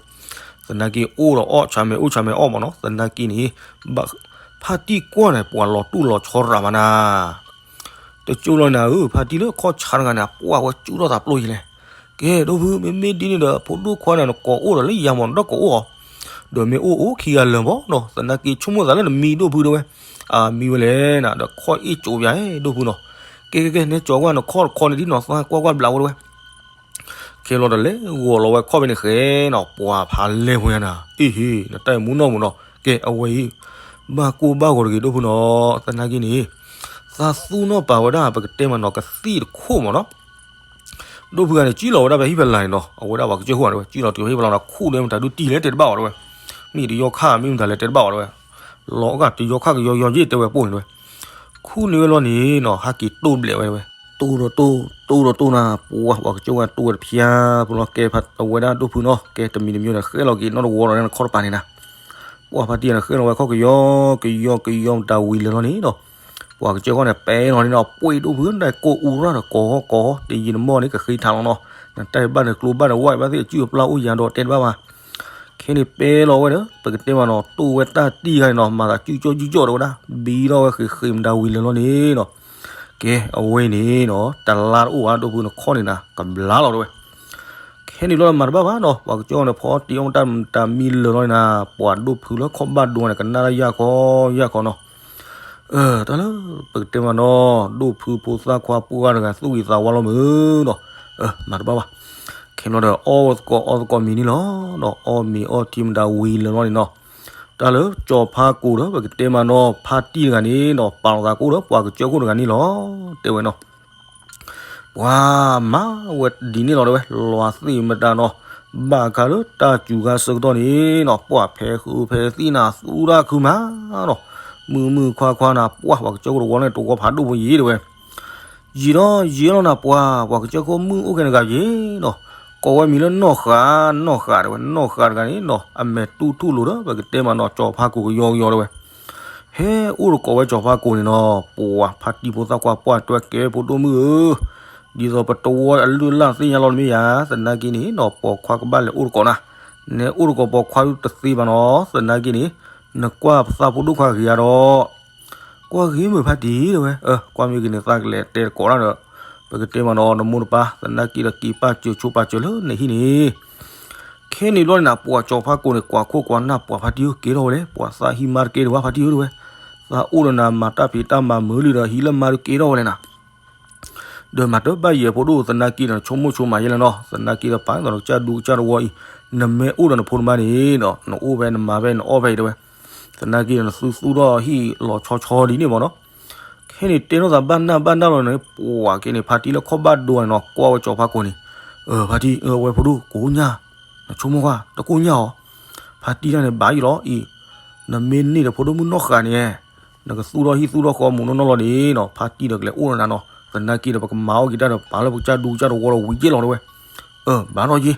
သနာ်က့အိၣ်ဒီးအီၣ်ဆၣ်မဲာ်အိၣ်ဆၣ်မဲာ်အီၣ်မးနီၤ သနာ်က့န့ၣ် ဖါတံၢ်ကွၢ်န့ၣ် ပှၤလီၤတူၢ်လီၤဆီရးမးနၤ တကၠိလီၤနၤဧၢ ဖါတံၢ်လၢခီၣ်ဆါတဂၤန့ၣ် အပှၢ်ဝဲစူၢ်ထီၣ်သးပျိယံၤလဲၣ်, ကဲဒိၣ်ဖု မ့မ့ၢ်ဒ်န့ၣ်ဒီး ဖိဒိၣ်ခွါန့ၣ် နကိးအိၣ်ဒီးလၢယၤမး နဒီးကိးအိၣ်အီၤ, ဒီးမ့ၢ်အိၣ်အိၣ်ခံဂၤလၢာ်ဘီနီၤ သနာ်က့ဆိကမိၣ်သးလၢနမံဒိၣ်ဖုတဲဝဲ, အမံဝဲလဲၣ်နၤ ဒီးခီၣ်အ့ၣ်ကၠိပယၤ ဒိၣ်ဖုနီၤ, ကဲကဲကဲ နဲကၠီၤကွၢ်နခီၣ်တခီန့ၣ်ဒ်နီၤ သးကွၢ်ကွၢ်ဘျးဝဲတဲဝဲ ခဲလီၤတလဲၤဂီၤလီၤဝဲခီၣ်ဖဲန့ၣ်ဃဲနီၤ ပှၤဖးလဲၢ်ဖိညါနၤ အ့ၣ်ဟ့ၣ် နတၢ်အံၤမူနီၢ်မူနီၤ ကဲအဝဲအံၤ ဘၣ်ကိၢ်ဘၣ်ဂီၤတဂ့ၤဒိၣ်ဖုနီၤ သနာ်က့န့ၣ် သးသူၣ်နီၣ်ပာ်ဝဲဒၣ် ပကတဲမးနီၤ ကသံၣ်တခိၣ်မးနီၤ ဒိၣ်ဖုဂၤန့ၣ် ကံၣ်လီၤဝဲဒၣ်ဖဲဟံၣ်ဖဲလၤန့ၣ်နီၤ အဝဲဒၣ်ပှၤကစၢၢ်ခိၣ်န့ၣ်ဝဲ ကံၣ်လီၤတုၤဖဲဟံၣ်ဖဲလၤနီၤ ခူၣ်န့ၢ်မတၤဒုးတံၢ်လဲၣ်တဲတဘၣ်ဝဲတဲဝဲ မ့ၢ်တယီခၣ် မ့ၢ်မတၤလဲၣ်တဲတဘၣ်ဝဲတဲဝဲ လီၤဂာ်တယီခၣ်ကယီယီယ့ၣ်တဲဝဲပိၢ်န့ၣ်တဲဝဲ ခူၣ်န့ၢ်ဝဲလီၤန့ၣ်နီၤ ဟးက့ၤတိၢ်ဘျဲးဝဲတဲဝဲ တိၢ်ဒီးတိၢ် တိၢ်ဒီးတိၢ်နၤ ပှၤ ပှၤကစၢၢ်ဝဲတိၢ်ဝဲတဖျါ ပူၤလီၤကဲအဝဲဒၣ်ဒိၣ်ဖုနီၤ ကဲတမံၤတမံၤန့ၣ် ဃဲလီၤက့ၤနီတဝီဒီးနခီၣ်တပၤန့ၣ်နၤ ပှၤဖါတံၢ်န့ၣ်ဃဲလီၤဝဲခီၣ်ကယီ ကယီကယီမတၤဝံၤလၢာ်လီၤန့ၣ်နီၤ ပှၤကစၢၢ်ခီၣ်န့ၣ် ပဲလီၤန့ၣ်နီၤ ပှ့ၤဒိၣ်ဖုဒၣ်ကိးအူရၣ်ဒီးကိးဟီကိးဟီ တယံာ်နမီၢ်န့ၣ် ကဃ့ထးလီၤနီၤ နတၢ်ဘၣ်န့ၣ်ကျိဘၣ်န့ၣ် ဝဲဘၣ်သ့ၣ်အစုအပျၢ်အိၣ်ယၤဒီးတဲတဘၣ်ဘၣ် ခဲန့ၣ်ပဲလီၤဝဲဒီး ပကတဲမးနီၤ တိၢ်ဝဲတၢ်တံၢ်ခါန့ၣ်နီၤ မၤသးစုကၠီၣ်စုကၠီၣ်တဲဝဲဒၣ် ဘံထီၣ်ဝဲဃ့ဃ့မတၤဝံၤလၢာ်လီၤန့ၣ်နီၤ ကဲ အဝဲအံၤန့ၣ်နီၤ တလါတအိၣ်ဘၣ်ဒိၣ်ဖုနခီၣ်န့ၣ်နၤ ကဘျါလီၤတဲဝဲ ခဲန့ၣ်ဘျီမၤတဘၣ်ဘၣ်နီၤ ပှၤကစၢၢ်န့ၣ် ဖီတံၢ်အီၣ်မတၤမံလၢာ်လီၤန့ၣ်နၤ ပှၤဒိၣ်ဖုလၢခီၣ်ဘၣ်ဒိန့ၣ် ကနၣ်တၢ်ယၢ်ခီယၢ်ခီနီၤ တၢ်လၢ ပကတဲမးနီၤ ဒိၣ်ဖုဖိသၣ်ခွါပှၢ်တဂၤသူၣ်ဂ့ၤသးဝါလီၤမုၢ်နီၤ မၤတဘၣ်ဘၣ် ခဲဘျီဒီး အီၣ်သကိးအီသကိးမံၤန့ၣ်လီၤနီၤ အီၣ်မ့ၤအီထံမတၤဝံၤလၢာ်လီၤန့ၣ်နီၤ တၢ်လၢကၠီၤဖါကိၣ်ဒီး ပကတဲမးနီၤ ဖါတံၢ်တဂၤန့ၣ်နီၤ ပာ်လီၤသးကိၣ်ဒီး ပှၤကစၢၢ်ခိၣ်တဂၤန့ၣ်လီၤ တဲဝဲနီၤ ပှၤမၤဝဲဒ်န့ၣ်လီၤတဲဝဲ လီၤသ့ၣ်မတၤနီၤ ဘၣ်ခါလၢတၢ်စူၤခါဆၢကတီၢ်န့ၣ်နီၤ ပှၤဖဲးဃုဖဲးသံၣ်နၤ သူၣ်တၢ်ခုမးနီၤ မုၢ်မုၢ်ခွါခွါနၤ ပှၤ ပှၤကစၢၢ်ခိၣ်တဝီန့ၣ် တဝီဖးဒိၣ်ဖိယံၤတဲဝဲ ယံာ်ဒီးယံာ်လီၤနၤ ပှၤ ပှၤကစၢၢ်ခိၣ်မုၣ်အိၣ်ကဲနဂၤယံၤနီၤ ကိးဝဲမံၤလၢနီၢ်ဃာ် နီၢ်ဃာ်တဲဝဲ နီၢ်ဃာ်တဂၤန့ၣ်နီၤ အမဲာ်တူၢ်ထူၣ်လိၤဒီး ပကတဲမးနီၤ ကၠီၤဖါကိၣ်ကယီကယီတဲဝဲ ဟဲအိၣ်တကိးဝဲကၠီၤဖါကိၣ်န့ၣ်နီၤ ပှၤဖါတံၢ်ဖိသၣ်ခွါပှၢ်တဲဝဲ ကဲဖိဒိၣ်မုၣ်ဧၢ ဒ်သိးပတဝီအလုၢ်အလၢ်သ့ၣ်ညါလီၤတမ့ၢ်ယၤ သနာ်က့န့ၣ်နီၤ ပိာ်ခွါကဘၣ်လဲၤအိၣ်တကိးနၤ နဲအိၣ်တကိးပိာ်ခွါတသ့ဘၣ်နီၤ သနာ်က့န့ၣ် နကွၢ်ပသးဖိဒိၣ်ခွါဂ့ၤဧါဒီး ကွၢ်ဂ့ၤမုာ်ဖါတံၢ်တဲဝဲ ကွၢ်မ့ၢ်ဂ့ၤန့ၣ်သးကလဲၤတဲတကိးတၢ်ဒီး ပကတဲမးနီၤ နမိၢ်နပၢ် သနာ်က့ဒီးက့ၤပာ်စၢၤဆိပာ်စၢၤလၢနဟံၣ်န့ၣ် ခဲန့ၣ်ဘျီန့ၣ်နၤ ပှၤကၠီၤဖါကိၣ်န့ၣ် ကွၢ်ခိၣ်ကွၢ်နၢ်ပှၤဖါတံၢ်ဧၢ ကဲထီၣ်ဝဲလဲၣ် ပှၤသးဟံးမါတကဲဒံးဘၣ်ဖါတံၢ်ဧၢတဲဝဲ သးအိၣ်ဒီးနၤမၤတၢ်ဖံးတၢ်မၤမုာ်လံဒီး ဟံးလၢမါတကဲထီၣ်ဝဲလဲၣ်နၤ ဒီးမၤတဘၣ်ယဲၢ်ဖိဒိၣ်သနာ်က့ဒီး နဆိကမိၣ်ဆိကမးယဲၢ်လၢၤနီၤ သနာ်က့ဒီးပာ်ဒ်သိးနကစၢ်ဒူကစၢ်တဝီအံၤ နမ့ၢ်အိၣ်ဒီးနဖိနမါန့ၣ်ဒီး နအိၣ်ဖဲနမၤဖဲနအီၣ်ဖဲအံၤတဲဝဲ သနာ်က့ဒီးနသုသူၣ်ထီၣ်ဟံၣ်လီၤဆီဆီဒ်န့ၣ်မးနီၤ ခဲ ခဲန့ၣ်တဲထီၣ်သးဘၣ်နၢ်ဘၣ်နၢ်လီၤန့ၣ် ပှၤက့န့ၣ် ဖါတံၢ်လၢခီၣ်ဘၣ်ဒိန့ၣ်နီၤ ကွၢ်ဝဲကၠီၤဖါကိန့ၣ်, အၢ ဖါတံၢ် အၢ ဝဲဖိဒိၣ် ကိးညၣ်, နဆိကမိၣ်ကွၢ် တကိၢ်ညၣ်အီၤ, ဖါတံၢ်တၢ်န့ၣ် ဘၣ်ယံၤလီၤအံၤ, နမ့ၢ်န့ၢ်ဒီးဖိဒိၣ်မုၣ်နီၢ်ဃာ်န့ၣ် နကသူၣ်ထီၣ်ဟံၣ်သူၣ်ထီၣ်ဃီမူးနီၢ်နီၢ်လီၤန့ၣ်နီၤ ဖါတံၢ်ဒီးကလဲၤအိၣ်လီၤနၤနီၤ သနာ်က့ဒီး ပကမၤအီၣ်က့ၤတၢ်ဒီး ပာ်လၢပကစၢ်ဒူကစၢ်တဝီဒီးဝံၤက့ၤလီၤတဲဝဲ, အၢ ဘၣ်ထီၣ်ယ့ၤ,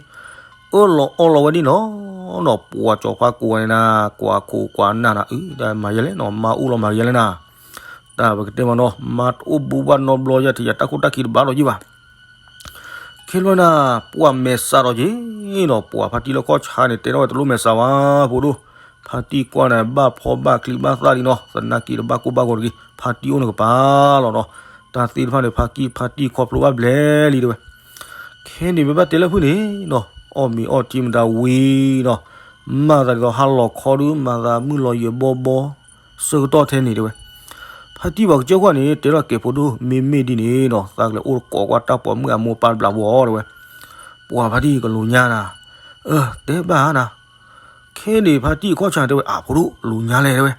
အၢၣ်လီၤအီလီၤဝဲဒၣ်နီၤနီၤ ပှၤကၠီၤဖါကိန့ၣ်နၤ ကွၢ်ခိၣ်ကွၢ်နၢ်နၤ အၢ တၢ်မၤယဲလဲၣ်နီၤ မၤအိၣ်လီၤမၤယဲလဲၣ်နၤ, တၢ်ပကတဲမးနီၤ မၤတအိၣ်ဘူးဘၣ်နီတဘျီ ယထံၣ်ယတၢ်ခိၣ်တၢ်ခံတဘၣ်ဒီးယ့ၤဘၣ် ခဲလၢာ်နၤ ပှၤမဲာ်ဆှးဒီးက့ၤနီၤ ပှၤဖါတံၢ်လၢခီၣ်ဆါန့ၣ် တဲထီၣ်ဝဲတလိၣ်မဲာ်ဆှးဘၣ် ဖိဒိၣ်, ဖါတံၢ်ကွၢ်န့ၣ် ဘၣ်ဖီဘၣ်ချံဘၣ်သၣ်လံနီၤ သနာ်က့ဒီးဘၣ်ကိၢ်ဘၣ်ဂီၤတဂ့ၤ ဖါတံၢ်အိၣ်နကပၤလီၤနီၤ, တၢ်သ့ၣ်တဖၣ်န့ၣ် ဖါတံၢ် ဖါတံၢ်ခီဖျိဘၣ်ဘျဲလံတဲဝဲ, ခဲန့ၣ် ပဘၣ်တဲလၢဖုၣ်န့ၣ်နီၤ အီၣ်မ့ၤအီထံမတၤဝံၤနီၤ, မၤသးဒ်သိးဟါလီၤခီဒုး မၤသးမုၢ်လီၤယဲၢ်ဘီဘီ ဆၢကတီၢ်ထဲန့ၣ်တဲဝဲ, ဖါတံၢ်ပှၤကစၢၢ်ခိၣ်န့ၣ် တဲထီၣ်ကဲၤဖိဒိၣ် မ့မ့ၢ်ဒ်န့ၣ်နီၤ သးကလဲၤအိၣ်တကိးကွၢ်တၢ်ပိာ်မုၣ်အမိၢ်ပၢ်တဘျီဘၣ်တဲဝဲ, ပှၤဖါတံၢ်ကလိၤညါနၤ, အၢ တဲဘၣ်နၤ, ခဲန့ၣ် ဖါတံၢ်ခီၣ်ဆါတဲဝဲ အၢ ဖိဒိၣ် လိၤညါလဲၣ်တဲဝဲ,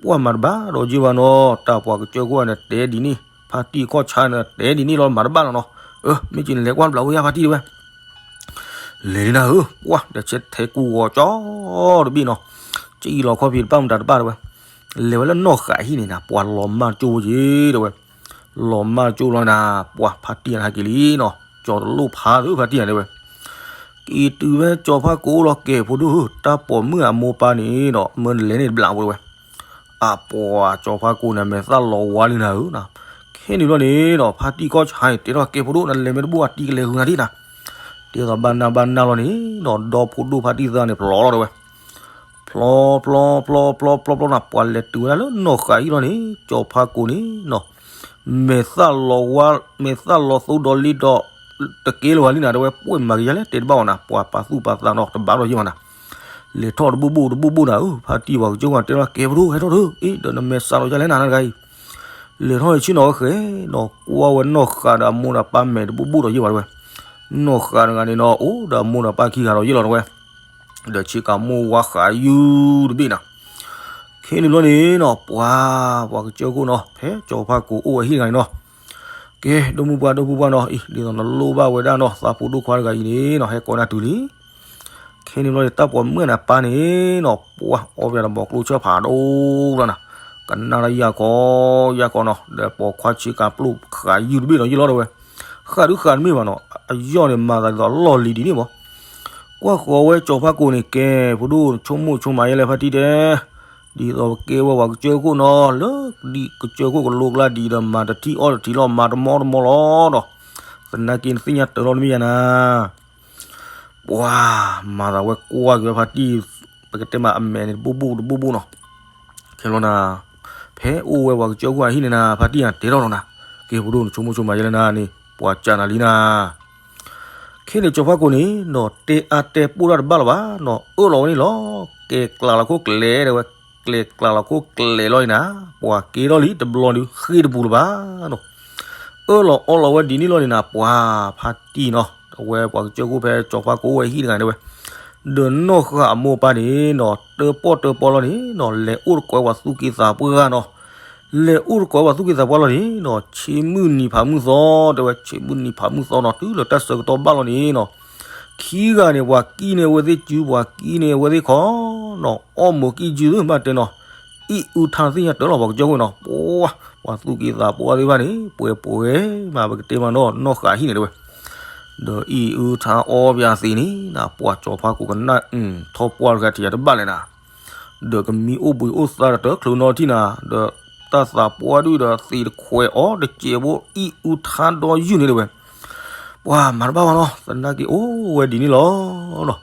ပှၤမၤတဘၣ်ဒီးယ့ၤဘၣ်နီၤ တၢ်ပှၤကစၢၢ်ခိၣ်န့ၣ် တဲဒ်န့ၣ် ဖါတံၢ်ခီၣ်ဆါန့ၣ် တဲဒ်န့ၣ်လီၤ မၤတဘၣ်လီၤနီၤ, အၢ မ့ၢ်က့ၤနလဲၤကွၢ်တဘျီဝဲယါဖါတံၢ်တဲဝဲ လဲၤလံနၤဧၢ ပှၤဒီးဆဲထဲကူဂီၤကၠီတဘ့ၣ်နီၤ, ကံလီၤခီၣ်ဖံးတပၣ်မတၤတပၣ်တဲဝဲ, လဲၤဝဲလၢနီၢ်ဃာ်ဟံၣ်န့ၣ်နၤ ပှၤလီၤမၢ်ကၠိဖိက့ၤတဲဝဲ, လီၤမၢ်ကၠိလီၤနၤ ပှၤဖါတံၢ်နဟဲက့ၤလံနီၤ, ကၠီတလိၣ်ဖးသ့ဖါတံၢ်နၤတဲဝဲ, က့ၤတုၤဝဲကၠီဖါကိအိၣ်လီၤကဲၤဖိဒိၣ် တၢ်ပိာ်မုၣ်အမိၢ်ပၢ်န့ၣ်နီၤ မၢနလဲၤန့ၣ်တဘျီဖိတဲဝဲ, အပှၤကၠီဖါကိန့ၣ် မဲာ်သၣ်လီၤဝါလံနၤဧၢနၤ, ခဲန့ၣ်ဘျီန့ၣ်နီၤ ဖါတံၢ်ခီၣ်ဆါန့ၣ် တဲထီၣ်ကဲၤဖိဒိၣ် နလဲၤမ့ၢ်တဘူၣ်အတံၤကလဲၤဃုာ်နၤဒ်နၤ, တဲသးဘၣ်နၢ်ဘၣ်နၢ်လီၤန့ၣ်နီၤ ဒီဖိဒိၣ်ဖါတံၢ်သၢန့ၣ် ဖျီလီၤတဲဝဲ, ဖျီဖျီဖျီဖျီဖျီဖျီနၤ ပှၤလဲၤတုၤဝဲဒၣ်လၢနီၢ်ဃာ်ဟံၣ်လီၤန့ၣ် ကၠီဖါကိန့ၣ်နီၤ မဲာ်သၣ်လီၤဝါ မဲာ်သၣ်လီၤသိဒီးလံဒီး တကဲလၢၤဘၣ်လံနၤတဲဝဲ ပှဲၤမၤကယၤလဲၣ်တဲတဘၣ်အီၤနၤ ပှၤပာ်သူၣ်ပာ်သးနီၤ တဘၣ်ဒီးယ့ၤဘၣ်နၤ, လဲၤထီၣ်တဘူၣ်ဘူၣ်တဘူၣ်ဘူၣ်နၤဧၢ ဖါတံၢ်ပှၤကစၢၢ်ခိၣ်တဲထီၣ်ကဲၤဖိဒိၣ် ဟဲထီၣ်ထၢၣ် အ့ ဒီးနမဲာ်ဆှးလီၤယၤလဲၣ်နၤတဂၤအံၤ, လဲၤထီၣ်ဆ့ၣ်နီၤဝဲဃဲနီၤ ကွၢ်ဝဲနီၢ်ဃာ်ဒီးအမိၢ်ဒီးပၢ်မဲာ်တဘူၣ်ဘူၣ်ဒီးယ့ၤဘၣ်တဲဝဲ, နီၢ်ဃာ်တဂၤန့ၣ်နီၤ အိၣ်ဒီးအမိၢ်ဒီးပၢ်ခံဂၤဒီးယ့ၤလီၤတဲဝဲ ဒီးဆ့ကၤမိၢ်ဝါဃးယုၢ်တဘ့ၣ်နၤ, ခဲန့ၣ်ဘျီန့ၣ်နီၤ ပှၤ ပှၤကစၢၢ်ခိၣ်နီၤ ဖဲကၠီဖါကိအိၣ်ဝဲဟံၣ်တဂၤန့ၣ်နီၤ, ကဲ ဒိၣ်မုၢ်ပှၢ်ဒိၣ်မုၢ်ပှၢ်နီၤ အံၤ ဒ်သိးနလိၣ်ဘၣ်ဝဲဒၣ်နီၤ သးဖိဒိၣ်ခွါတဂၤအံၤန့ၣ်နီၤ ဟဲကိးနၤတုၤလံ, ခဲန့ၣ်ဘျီန့ၣ် တၢ်ပိာ်မုၣ်န့ၣ်ပၢ်န့ၣ်နီၤ ပှၤအီၣ်ပယၤဒီးဘီကျိဆၢဖးဒိၣ်လီၤနၤ, ကနၣ်လၢယၤကီး ယၤကီးနီၤ ဒီးပိာ်ခွါဆ့ကၤပျိၢ်ဃးယုၢ်တဘ့ၣ်ဒီးယ့ၤလီၤတဲဝဲ, ဃးဒုဃးတမ့ၢ်ဘၣ်နီၤ အယီၢ်န့ၣ်မၤသးဒ်သိးအလီၢ်လံၤဒ်န့ၣ်မး ကွၢ်ဃီၤဝဲကၠီဖါကိန့ၣ် ကဲ ဖိဒိၣ် နဆိကမိၣ်ဆိကမးယဲလဲၣ်ဖါတံၢ်တဲ, ဒ်သိးပကဲဝဲပှၤကစၢၢ်ခိၣ်နီၤ လၢဒ်ကစၢၢ်ခိၣ်ကလိကျါဒ်ဒီး မၤတထံၣ်အီၣ်တထံၣ်လီၤ မၤတမီတမီလီၤဒီး, သနာ်က့နသ့ၣ်ညါတၢ်လီၤတမ့ၢ်ယၤနၤ, ပှၤ မၤသးဝဲကွၢ်က့ၤဝဲဖါတံၢ်, ပကတဲမးအမဲာ်န့ၣ်တဘူၣ်ဘူၣ်တဘူၣ်ဘူၣ်နီၤ, ခဲလီၤနၤ, ဖဲအိၣ်ဝဲပှၤကစၢၢ်ခိၣ်အဟံၣ်န့ၣ်နၤ ဖါတံၢ်နၤတဲထီၣ်လီၤနၤ, ကဲ ဖိဒိၣ် နဆိကမိၣ်ဆိကမးယဲလဲၣ်နၤန့ၣ် ပှၤကၢ်နၤလံနၤ ခဲန့ၣ်ကၠီဖါကိန့ၣ်နီၤ တဲအါတဲပိၢ်တၢ်တဘၣ်လၢၤဘၣ်နီၤ အၢၣ်လီၤဝဲန့ၣ်လီၤ, ကဲကျးလီၤခိၣ်ကျဲတဲဝဲ, ကျဲကျးလီၤခိၣ်ကျဲလီၤန့ၣ်နၤ, ပှၤကဲထီၣ်လံတဘျီဒုးဃ့ၢ်တပူၤလၢၤဘၣ်နီၤ, အၢၣ်လီၤအီလီၤဝဲဒ်န့ၣ်လီၤန့ၣ်နၤ ပှၤဖါတံၢ်နီၤ, အဝဲပှၤကစၢၢ်ခိၣ်ဖဲကၠီဖါကိအိၣ်ဝဲဟံၣ်တဂၤန့ၣ်ဝဲ, ဒီးနီၢ်ဃာ်အမိၢ်ပၢ်န့ၣ်နီၤ တၢပီၣ်တၢပီလီၤန့ၣ်နီၤ လဲၤအိၣ်တကိးဝဲပှၤသူၣ်က့သးပှၢ်နီၤ လဲၤအိၣ်တကိးဝဲပှၤသူၣ်က့သးပှၢ်လီၤန့ၣ်နီၤ ဆ့မုၢ်နံၤဖးမုၢ်သီ တဲဝဲ ဆ့မုၢ်နံၤဖးမုၢ်သီနီၤ တုၤလၢတၢ်ဆၢကတီၢ်ဘၣ်လီၤန့ၣ်နီၤ ခံဂၤန့ၣ် ပှၤကံၣ်န့ၢ်အဝဲသ့ၣ်စု ပှၤကံၣ်န့ၢ်အဝဲသ့ၣ်ခီနီၤ အီၣ်မိာ်ကံၣ်စုသ့ၣ်မးတဲနီၤ အံၣ်အုထါသ့ၣ်ညါတၢ်လီၤ ပှၤကစၢၢ်ခိၣ်နီၤ ပှၤ ပှၤသူၣ်က့သးပှၢ်သ့ၣ်တဖၣ်န့ၣ် ပှဲၤပှဲၤမး ပကတဲမးနီၤ နီၢ်ဃာ်ဟံၣ်န့ၣ်တဲဝဲ ဒီးအံၣ်အုထါအီပယၤသ့န့ၣ် နပှၤကၠီဖါကိးကနၣ် ထီၣ်ပှၢ်တဂၤထံၣ်ယၤတဘၣ်လဲၣ်နၤ ဒီးကမံအိၣ်ဘှံးအိၣ်သါဒီးတချုးနီထံၣ်နၤ ဒီးတၢ်သးပှၢ်ဒုၣ်ဒီးသ့ၣ်တခွဲးအီၤတစဲးဖိ အံၣ်အုထါဒီယုၢ်န့ၣ်တဲဝဲ ပှၤမၤတဘၣ်ဘၣ်နီၤ သနာ်က့အိၣ်ဝဲဒ်န့ၣ်လီၤနီၤ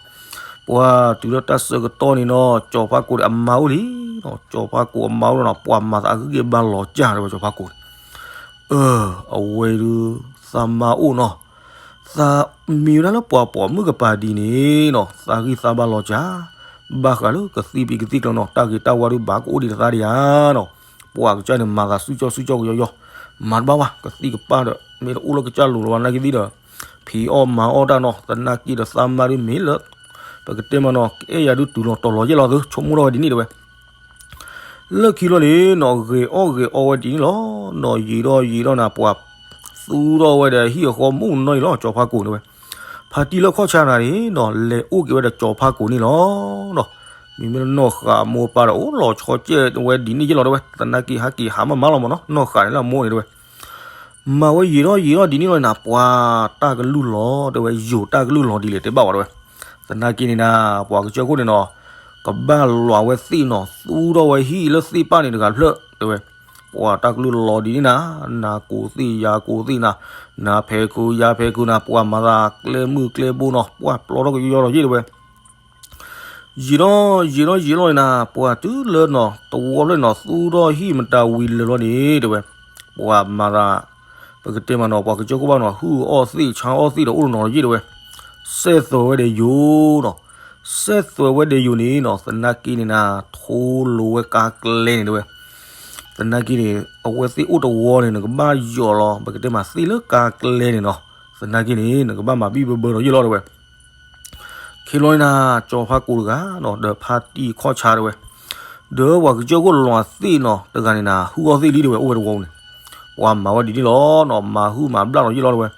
ပှၤတုၤလၢတၢ်ဆၢကတီၢ်န့ၣ်နီၤ ကၠီဖါကိးဒီးအမါအိၣ်လံနီၤ ကၠီဖါကိးအမါအိၣ်လီၤနီၤ ပှၤမၤသးအဂံၢ်ဘါလီၤစၢ်တဲဝဲ ကၠီဖါကိးန့ၣ် အၢ အဝဲဒုး သးမါအိၣ်နီၤ သးမံဝဲဒၣ်လၢပှၤပိာ်မုၣ်ကပၤဒ်န့ၣ်နီၤ သးဂံၢ်သးဘါလီၤစၢ် ဘၣ်ဃးလၢကသံၣ်ဖံးကသံၣ်ကျၢၤနီၤ တၢ်ဂ့ၤတၢ်ဝါဒုးဘၣ်ကအိၣ်ဒံးတသးဒံးဧါနီၤ ပှၤကစၢ်န့ၣ် မၤသးစုကၠီစုကၠီကယီယီ မၤတဘၣ်ဘၣ် ကသံၣ်ကပၢ်ဒီး မ့ၢ်တအိၣ်လၢကစၢ်လိၤလီၤဘၣ်နာ်က့သံဒီး ဖံးအီၣ်မၤအီၣ်တၢ်နီၤ သနာ်က့ဒီးသးမါဒုးမ့ၢ်လၢ ပကတဲမးနီၤ ကအဲၣ်ယၤဒုးတုၤလီၤတီၤလီၤယဲၢ်လီၤသု ဆိကမိၣ်ထီၣ်ဝဲဒ်န့ၣ်တဲဝဲ လၢခံလီၤန့ၣ်နီၤ ဂဲၤအီၣ်ဂဲၤအီဝဲဒ်န့ၣ်လီၤ. နီၤ ယံာ်ထီၣ်ယံာ်ထီၣ်နၤ ပှၤသူထီၣ်ဝဲဒီးဟံၣ်အဃီမုၢ်နီၢ်အံၤလီၤ ကၠီၤဖါကိၤတဲဝဲ. ဖါတံၢ်လၢခီၣ်ဆါနၤန့ၣ်နီၤ လဲၤအိၣ်က့ၤဝဲဒီးကၠီၤဖါကိၤန့ၣ်လီၤ. နီၤ မ့မ့ၢ်လၢနီၢ်ဃာ်အမိၢ်အပၢ်ဒီးအိၣ်လီၤဆီကဲးဝဲဒ်န့ၣ်ယ့ၢ်လီၤတဲဝဲ. သနာ်က့ဟးက့ၤဟးမးမးလီၤမ့ၢ်နီၤ နီၢ်ဃာ်န့ၣ်လၢအမိၢ်န့ၣ်တဲဝဲ. မၤဝဲယံာ်ထီၣ်ယံာ်ထီၣ်ဒ်န့ၣ်လီၤနၤ ပှၤတၢ်ကလုၢ်လီၤတဲဝဲ ယိၤတၢ်ကလုၢ်လီၤဒ်လဲၣ်တဲဘၣ်ဝဲတဲဝဲ. သနာ်က့န့ၣ်နၤ ပှၤကစၢၢ်ခိၣ်န့ၣ်နီၤ ကဘၣ်လီၤဝဲသ့ၣ်နီၤ သူထီၣ်ဝဲဟံၣ်လၢသ့ၣ်ပၣ်န့ၣ်တဂၤတဖျၢၣ်တဲဝဲ. ပှၤတၢ်ကလုၢ်လီၤဒ်န့ၣ်နၤ နၤကိးသ့ၣ်ယၤကိးသ့ၣ်နၤ နၤဖဲးခုယၤဖဲးခုနၤ ပှၤမၤသးကျဲမုၢ်ကျဲဘိနီၤ ပှၤပျီထီၣ်ကယီယီလီၤယ့ၢ်တဲဝဲ. ယံာ်ထီၣ်ယံာ်ထီၣ်ယံာ်လီၤန့ၣ်နၤ ပှၤတုၤလၢနီၤ တဝီဖျၢၣ်နီၤ သူထီၣ်ဟံၣ်မတၤဝံၤလၢာ်လီၤန့ၣ်တဲဝဲ. ပှၤမၤသး ပကတဲမးနီၤ ပှၤကစၢၢ်ခိၣ်ဘၣ်နီၤ ဟုၣ်အီၣ်သ့ၣ်ဆါအီၣ်သ့ၣ်ဒီးအိၣ်တနီၤလီၤယ့ၢ်တဲဝဲ. စဲသွဲးဝဲဒီးယိၤနီၤ စဲသွဲးဝဲဒီးယိၤန့ၣ်နီၤ သနာ်က့န့ၣ်နၤ ထိလိၤဝဲကါကျဲန့ၣ်တဲဝဲ. သနာ်က့န့ၣ် အဝဲသ့ၣ်အိၣ်တဝီန့ၣ် နကဘၣ်ယီၤလီၤ ပကတဲမးသ့ၣ်လၢကါကျဲန့ၣ်နီၤ. သနာ်က့န့ၣ် နကဘၣ်မၤဘံၣ်ဘၢဘၢဒီးယ့ၢ်လီၤတဲဝဲ. ခံလီၤန့ၣ်နၤ ကၠီၤဖါကိၤတဂၤနီၤ ဒီးဖါတံၢ်ခီၣ်ဆါတဲဝဲ. ဒီးပှၤကစၢၢ်ခိၣ်လီၤသ့ၣ်နီၤ တဂၤန့ၣ်နၤ ဟုၣ်အီၣ်သ့ၣ်လံတဲဝဲ အိၣ်ဝဲတဝီန့ၣ်. ပှၤမၤဝဲဒ်န့ၣ်လီၤနီၤ မၤဟုၣ်မၤဘျၣ်လီၤယ့ၢ်လီၤတဲဝဲ.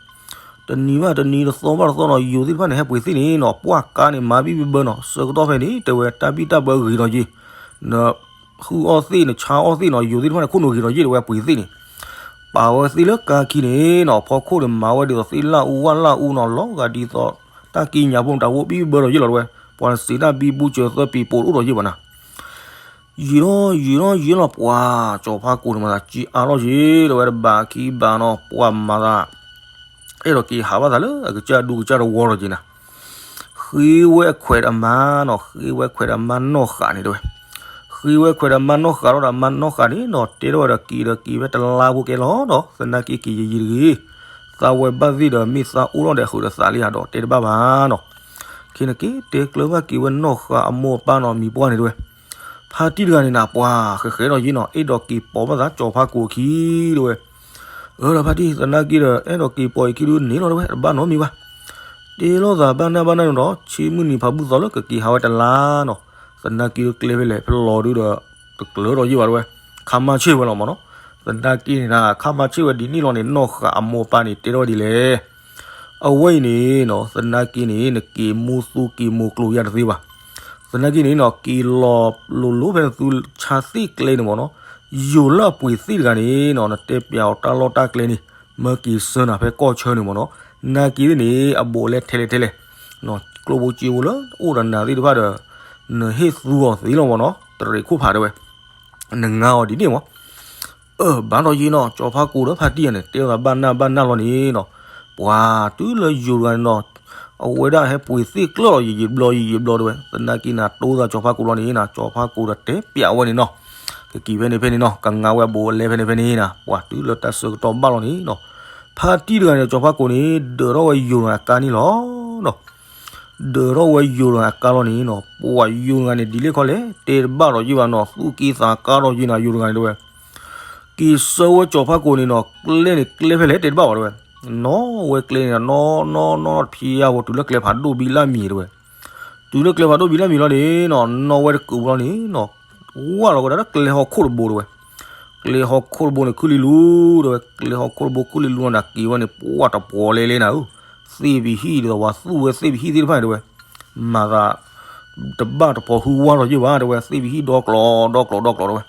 တနံၤဘၣ်တနံၤ တသီဘၣ်တသီနီၤ ယိၤသ့ၣ်တဖၣ်န့ၣ် ဟဲပှ့ၤသ့ၣ်န့ၣ်နီၤ ပှၤကါန့ၣ် မၤဘံၣ်ဘၢဘၢနီၤ ဆၢကတီၢ်ဖဲန့ၣ် တဲဝဲ တၢ်ဘံၣ်တၢ်ဘၢဂ့ၤဒီးယ့ၢ် နဟုၣ်အီၣ်သ့ၣ် နဆါအီၣ်သ့ၣ်နီၤ ယိၤသ့ၣ်တဖၣ်န့ၣ် ခိၣ်နူာ်ဂ့ၤဒီးယ့ၢ်တဲဝဲ ပှ့ၤသ့ၣ်န့ၣ်. ပာ်ဝဲသ့ၣ်လၢကါခံန့ၣ်နီၤ ဖီခိၣ်န့ၣ် မၤဝဲဒ်သိးသ့ၣ်လၣ်အူဝၣ်လၣ်အူနီၤ လီၤဂာ်ဒ်သိး တၢ်ကံးညာ်ဖိမတၤဝိၣ်ဘံၣ်ဘၢဒီးယ့ၢ်လီၤတဲဝဲ. ပှၤစံးတၢ်ဘံဘူစၢၤသၢပံၤပိာ်တအိၣ်ဒီးယ့ၢ်ဘၣ်နၤ. ယံာ်ထီၣ်ယံာ်ထီၣ်ယံာ်လီၤ ပှၤကၠီၤဖါကိၤန့ၣ်မၤသးကံအါထီၣ်ယ့ၢ်တဲဝဲ တဘးခံဘးနီၤ ပှၤမၤသး အဲၣ်ဒိးက့ၤဟးဘၣ်သးလၢအကစၢ်ဒူကစၢ်တဝီလီၤက့ၤနၤ. ဃ့ဝဲအခွဲးဒီးမါနီၤ ဃ့ဝဲခွဲးဒီးမါနီၢ်ဃာ်န့ၣ်တဲဝဲ. ဃ့ဝဲခွဲးဒီးမါနီၢ်ဃာ်လီၤဒီး မါနီၢ်ဃာ်န့ၣ်နီၤ တဲထီၣ်ဝဲဒီးက့ၤဒီးက့ၤဝဲတလါဖိကဲလီၤဒီး သနာ်က့က့ၤယံာ်ယံာ်တဂ့ၤ. သးဝဲဘၣ်သ့ၣ်ဒီးမ့ၢ်သးအိၣ်ထီၣ်ဒီးဃုာ်ဒီးသးလံဧါဒီးတဲတဘၣ်ဘၣ်နီၤ. ခဲန့ၣ်က့ၤတဲကျၢၤဘၣ်က့ၤဝဲနီၢ်ဃာ်အမိၢ်အပၢ်နီၤ မံၤပှၢ်န့ၣ်တဲဝဲ. ဖါတံၢ်တဂၤန့ၣ်နၤ ပှၤဃဲးဃဲးဒီးယ့ၢ်နီၤ အဲၣ်ဒိးက့ၤပိာ်ဘၣ်သးကၠီၤဖါကိၤအခံတဲဝဲ. အၢ ဒီးဖါတံၢ် သနာ်က့ဒီး အဲၣ်ဒိးက့ၤပိာ်အခံဒုန့ၣ်လီၤတဲဝဲ တဘၣ်နီတမံၤဘၣ်. တဲလိာ်သးဘၣ်နၢ်ဘၣ်နၢ်န့ၣ်ဒီး ဆ့မုၢ်နံၤဖးဘုၣ်သီလၢကက့ၤဟးဝဲတလါနီၤ. သနာ်က့ဒီးကျဲဖဲလဲၣ် ဖဲလီၤဒုဒီး တကျၢၤဒီးယ့ၢ်ဘၣ်တဲဝဲ. ခါမါဆ့ၣ်ဝဲလီၤမ့ၢ်နီၤ. သနာ်က့န့ၣ်နၤ ခါမါဆ့ၣ်ဝဲဒ်န့ၣ်လီၤန့ၣ် နီၢ်ဃာ်အမိၢ်အပၢ်န့ၣ် တဲထီၣ်ဝဲဒ်လဲၣ်. အဝဲအံၤန့ၣ်နီၤ သနာ်က့န့ၣ် နက့ၤမူသူက့ၤမိၤကျိၤယါတသ့ဘၣ်. သနာ်က့န့ၣ်နီၤ က့ၤလီၤလိၤလိၤဖဲနသူဆါသ့ၣ်ကျဲန့ၣ်မ့ၢ်နီၤ ယိၤလၢအပှ့ၤသ့ၣ်တဂၤန့ၣ်နီၤ နတဲပျးအီၤတၢ်လီၢ်တၢ်ကျဲန့ၣ် မၢက့ၤဆှၢနၤဖဲကီၢ်ဆၢန့ၣ်မ့ၢ်နီၤ. နာ်က့သ့ၣ်န့ၣ် အဘူးအလဲထဲလဲၣ်ထဲလဲၣ် ကျိၣ်ဖိစ့ဖိလၢအိၣ်ဒီးနၤသ့ၣ်တဖၣ်ဒီး နဟ့ၣ်သူအီၤသ့လီၤမ့ၢ်နီၤ တရံးခိၣ်ဖးတဲဝဲ. နငါအီၤဒ်န့ၣ်မ့ၢ် အၢ ဘၣ်ဒီးယ့ၢ်နီၤ ကၠီၤဖါကိၤဒီးဖါတံၢ်ယါန့ၣ် တဲလိာ်သးဘၣ်နၢ်ဘၣ်နၢ်လီၤန့ၣ်နီၤ ပှၤတုၤလၢယိၤတဂၤန့ၣ်နီၤ အဝဲဒၣ်ဟဲပှ့ၤသ့ၣ်ကျၢၢ်လီၤ ယံာ်ယံာ်ဘျီယံာ်ယံာ်ဘျီတဲဝဲ. သနာ်က့နၤ တိသးကၠီၤဖါကိၤလီၤန့ၣ်နၤ ကၠီၤဖါကိၤဒီးတဲပျးဝဲန့ၣ်နီၤ ကက့ၤဖဲန့ၣ်ဖဲန့ၣ်နီၤ ကငါဝဲအဘူးအလဲဖဲန့ၣ်ဖဲန့ၣ်နၤ ပှၤတုၤလၢတၢ်ဆၢကတီၢ်ဘၣ်လီၤန့ၣ်နီၤ ဖါတံၢ်တဂၤန့ၣ် ကၠီၤဖါကိၤန့ၣ် ဒၢးထီၣ်ဝဲယိၤတဂၤအကါန့ၣ်လီၤနီၤ ဒၢးထီၣ်ဝဲယိၤတဂၤအကါလီၤန့ၣ်နီၤ ပှၤယိၤတဂၤန့ၣ် ဒ်လဲၣ်ခီလဲၣ် တဲတဘၣ်ဒီးယ့ၢ်ဘၣ်နီၤ သူၣ်က့သးကါဒီးယ့ၢ်နၤ ယိၤတဂၤန့ၣ်တဲဝဲ. က့ၤဆှၢဝဲကၠီၤဖါကိၤန့ၣ်နီၤ ကျဲန့ၣ်ကျဲဖဲလဲၣ်တဲတဘၣ်ဘၣ်တဲဝဲ. နီၣ်ဝဲကျဲန့ၣ်နီၤ နီၣ်နီၣ်နီၣ်တဖျဲယါဖိ တုၤလၢကျဲဖးဒိၣ်ဘံလၢ်မံၤတဲဝဲ. တုၤလၢကျဲဖးဒိၣ်ဘံလၢ်မံၤလီၤန့ၣ်နီၤ နီၣ်ဝဲတကုးဘျီန့ၣ်နီၤ ဝၢ်လီၤဝဲဒၣ်လၢကျဲဟီၣ်ခိၣ်တဘိတဲဝဲ. ကျဲဟီၣ်ခိၣ်တဘိန့ၣ် ခုၣ်လံလူၤတဲဝဲ ကျဲဟီၣ်ခိၣ်တဘိခုၣ်လံလူၤနၤ က့ၤဝဲန့ၣ် ပှၢ်တပှီၤလဲလဲနၤဧၢ သ့ၣ်ပဟံၣ်ဒ်သိးပှၤသူၣ်ဝဲသ့ၣ်ပဟံၣ်သ့ၣ်တဖၣ်န့ၣ်တဲဝဲ. မၤသး တဘၣ်တပီၤဟုဝၢ်လီၤယ့ၢ်ဘၣ်တဲဝဲ သ့ၣ်ပဟံၣ်ဒီကျိၤဒီကျိၤဒီကျိၤတဲဝဲ.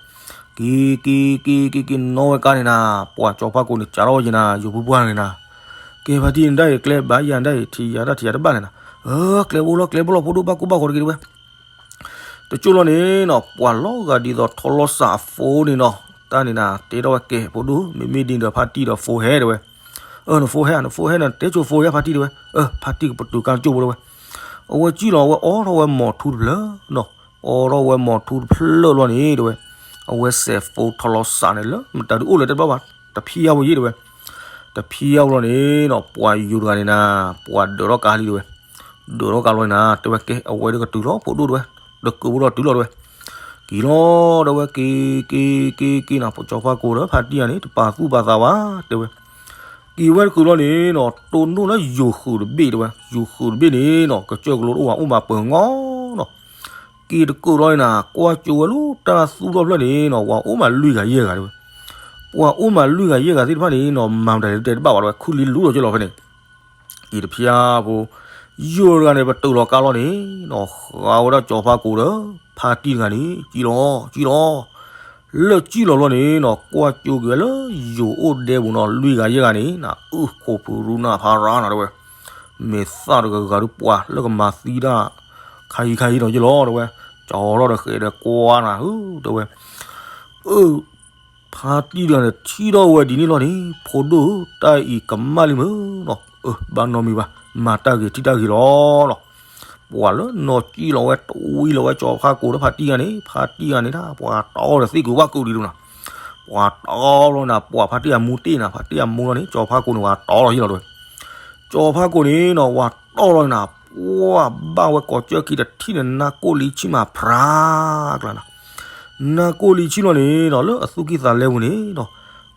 က့ၤက့ၤက့ၤက့ၤက့ၤနီၣ်ဝဲကါန့ၣ်နၤ ပှၤကၠီၤဖါကိၤန့ၣ် ကးထီၣ်ဝဲယ့ၢ်နၤ ယိၤပူၤပှၢ်န့ၣ်နၤ ကဲဖါတံၢ်နဒၣ်အံၤကျဲဘၣ်ယၤနဒၣ်အံၤ ထံၣ်ယၤတၢ်ထံၣ်ယၤတဘၣ်န့ၣ်နၤ အၢ ကျဲဘိလီၤကျဲဘိလီၤဖိဒိၣ်ဘၣ်ကူဘၣ်ဃီတက့ၢ်တဲဝဲ. တကၠိၢ်လီၤန့ၣ်နီၤ ပှၤလီၤဂာ်ဒ်သိးထီလီၤစးအဖိန့ၣ်နီၤ တၢ်န့ၣ်နၤ တဲထီၣ်ဝဲကဲ ဖိဒိၣ် မ့မ့ၢ်ဒ်ဒီးဖါတံၢ်ဒီးဖိဟဲတဲဝဲ. အၢ နဖိဟဲ နဖိဟဲန့ၣ် တဲဆိဖိယါဖါတံၢ်တဲဝဲ. အၢ ဖါတံၢ်ကပတုာ်ကါကၠိၢ်ဖိတဲဝဲ. အဝဲကၠိၢ်လီၤ အဝဲအိးထီၣ်ဝဲမီၤထူတဖျၢၣ်နီၤ အိးထီၣ်ဝဲမီၤထူတဖျၢၣ်လီၤန့ၣ်တဲဝဲ. အဝဲစဲးဖိထီလီၤစးန့ၣ်လၢ မတၤဒုးအိၣ်လၢတဲတဘၣ်ဘၣ် တဖံးယါဝဲယ့ၢ်တဲဝဲ. တဖံးယါဝဲလီၤန့ၣ်နီၤ ပှၤယိၤတဂၤန့ၣ်နၤ ပှၤဒၢးထီၣ်ကါလံတဲဝဲ. ဒၢးထီၣ်ကါလီၤန့ၣ်နၤ တဲဝဲကဲ အဝဲဒၣ်ကတုၤလီၤဖိဒိၣ်တဲဝဲ. ဒီးကဝဲလီၤတုၤလီၤတဲဝဲ. က့ၤလီၤတဲဝဲ က့ၤက့ၤက့ၤက့ၤနၤ ပကၠီၤဖါကိၤဒီးဖါတံၢ်ယါန့ၣ် တပာ်သူၣ်ပာ်သးဘၣ်တဲဝဲ. က့ၤဝဲတကုာ်လီၤန့ၣ်နီၤ တိၢ်နီၣ်လၢယိၤဃုာ်တဘ့ၣ်တဲဝဲ ယိၤဃုာ်တဘ့ၣ်န့ၣ်နီၤ ကစၢၢ်ကလိတအိၣ်ဘၣ် အိၣ်မးပၢၤငီနီၤ. က့ၤတကၢၢ်လီၤန့ၣ်နၤ ကွၢ်ကၠိဝဲလၢတၢ်သူၣ်ထီၣ်ဖျၢၣ်န့ၣ်နီၤ ပှၤအိၣ်မးလွံၢ်ဂၤယဲၢ်ဂၤတဲဝဲ. ပှၤအိၣ်မးလွံၢ်ဂၤယဲၢ်ဂၤသ့ၣ်တဖၣ်န့ၣ်နီၤ မၤမတၤလဲၣ်တဲတဘၣ်ဘၣ်တဲဝဲ ခုလံလူလီၤကၠိလီၤဖဲန့ၣ် အံၤတဖျါဖိ ယိၤတဂၤန့ၣ် ပတုာ်လီၤကါလီၤန့ၣ်နီၤ ဃးဝဲဒၣ်ကၠီၤဖးကိာ်ဒီး ဖါတံၢ်တဂၤန့ၣ် ကံၣ်လီၤ ကံၣ်လီၤ လၢကံၣ်လီၤလီၤန့ၣ်နီၤ ကွၢ်ကၠိက့ၤဝဲလၢယိၤအိၣ်ဒဲပူၤနီၤ လွံၢ်ဂၤယဲၢ်ဂၤန့ၣ် နအုၣ်ခိၣ်ဖုရူနၢ်ဖးရါနၤတဲဝဲ မ့ၢ်သၣ်တဂၤဂၤဒုးပှၤလၢကမၤသံတၢ် ခါဟံးခါဟံးနီၤက့လီၤတဲဝဲ ကၠီၤထီၣ်ဒီးဃဲးဒီးကွၢ်နၤဧၢတဲဝဲ အၢ ဖါတံၢ်တဂၤန့ၣ် ထံၣ်ထီၣ်ဝဲဒ်န့ၣ်လီၤန့ၣ် ဖိဒိၣ်ဧၢ တၢ်အံၤကမၣ်လံမ့ၢ်နီၤ အၢ ဘၣ်နီတမံၤဘၣ် မၤတၢ်ဂ့ၤထံၣ်တၢ်ဂ့ၤလီၤနီၤ ပှၤလၢနီၢ်ကံၣ်လီၤဝဲ တဝံလီၤဝဲ ကၠီၤဖးကိာ်ဒီးဖါတံၢ်တဂၤန့ၣ် ဖါတံၢ်တဂၤန့ၣ်ဒၣ် ပှၤတီဒီးသ့ၣ်ကုာ်ဘၣ်ကုာ်ဒံးဒိၣ်နၤ ပှၤတီလီၤနၤ ပှၤဖါတံၢ်အမူတ့ၢ်နၤ ဖါတံၢ်အမူလီၤန့ၣ် ကၠီၤဖးကိာ်န့ၣ် ပှၤတီလီၤဟံၣ်လီၤတဲဝဲ ကၠီၤဖးကိာ်န့ၣ်နီၤ ပှၤတီလီၤနၤ ပှၤဘၣ်ဝဲကိးကၠၢၢ်ခံတထံၣ်န့ၣ် နၢ်ကိၣ်လံဆံၣ်မးဖျါကျါနၤ နၢ်ကိၣ်လံဆံၣ်လီၤန့ၣ်နီၤ လၢအသူၣ်ကံၢ်သးလဲပူၤန့ၣ်နီၤ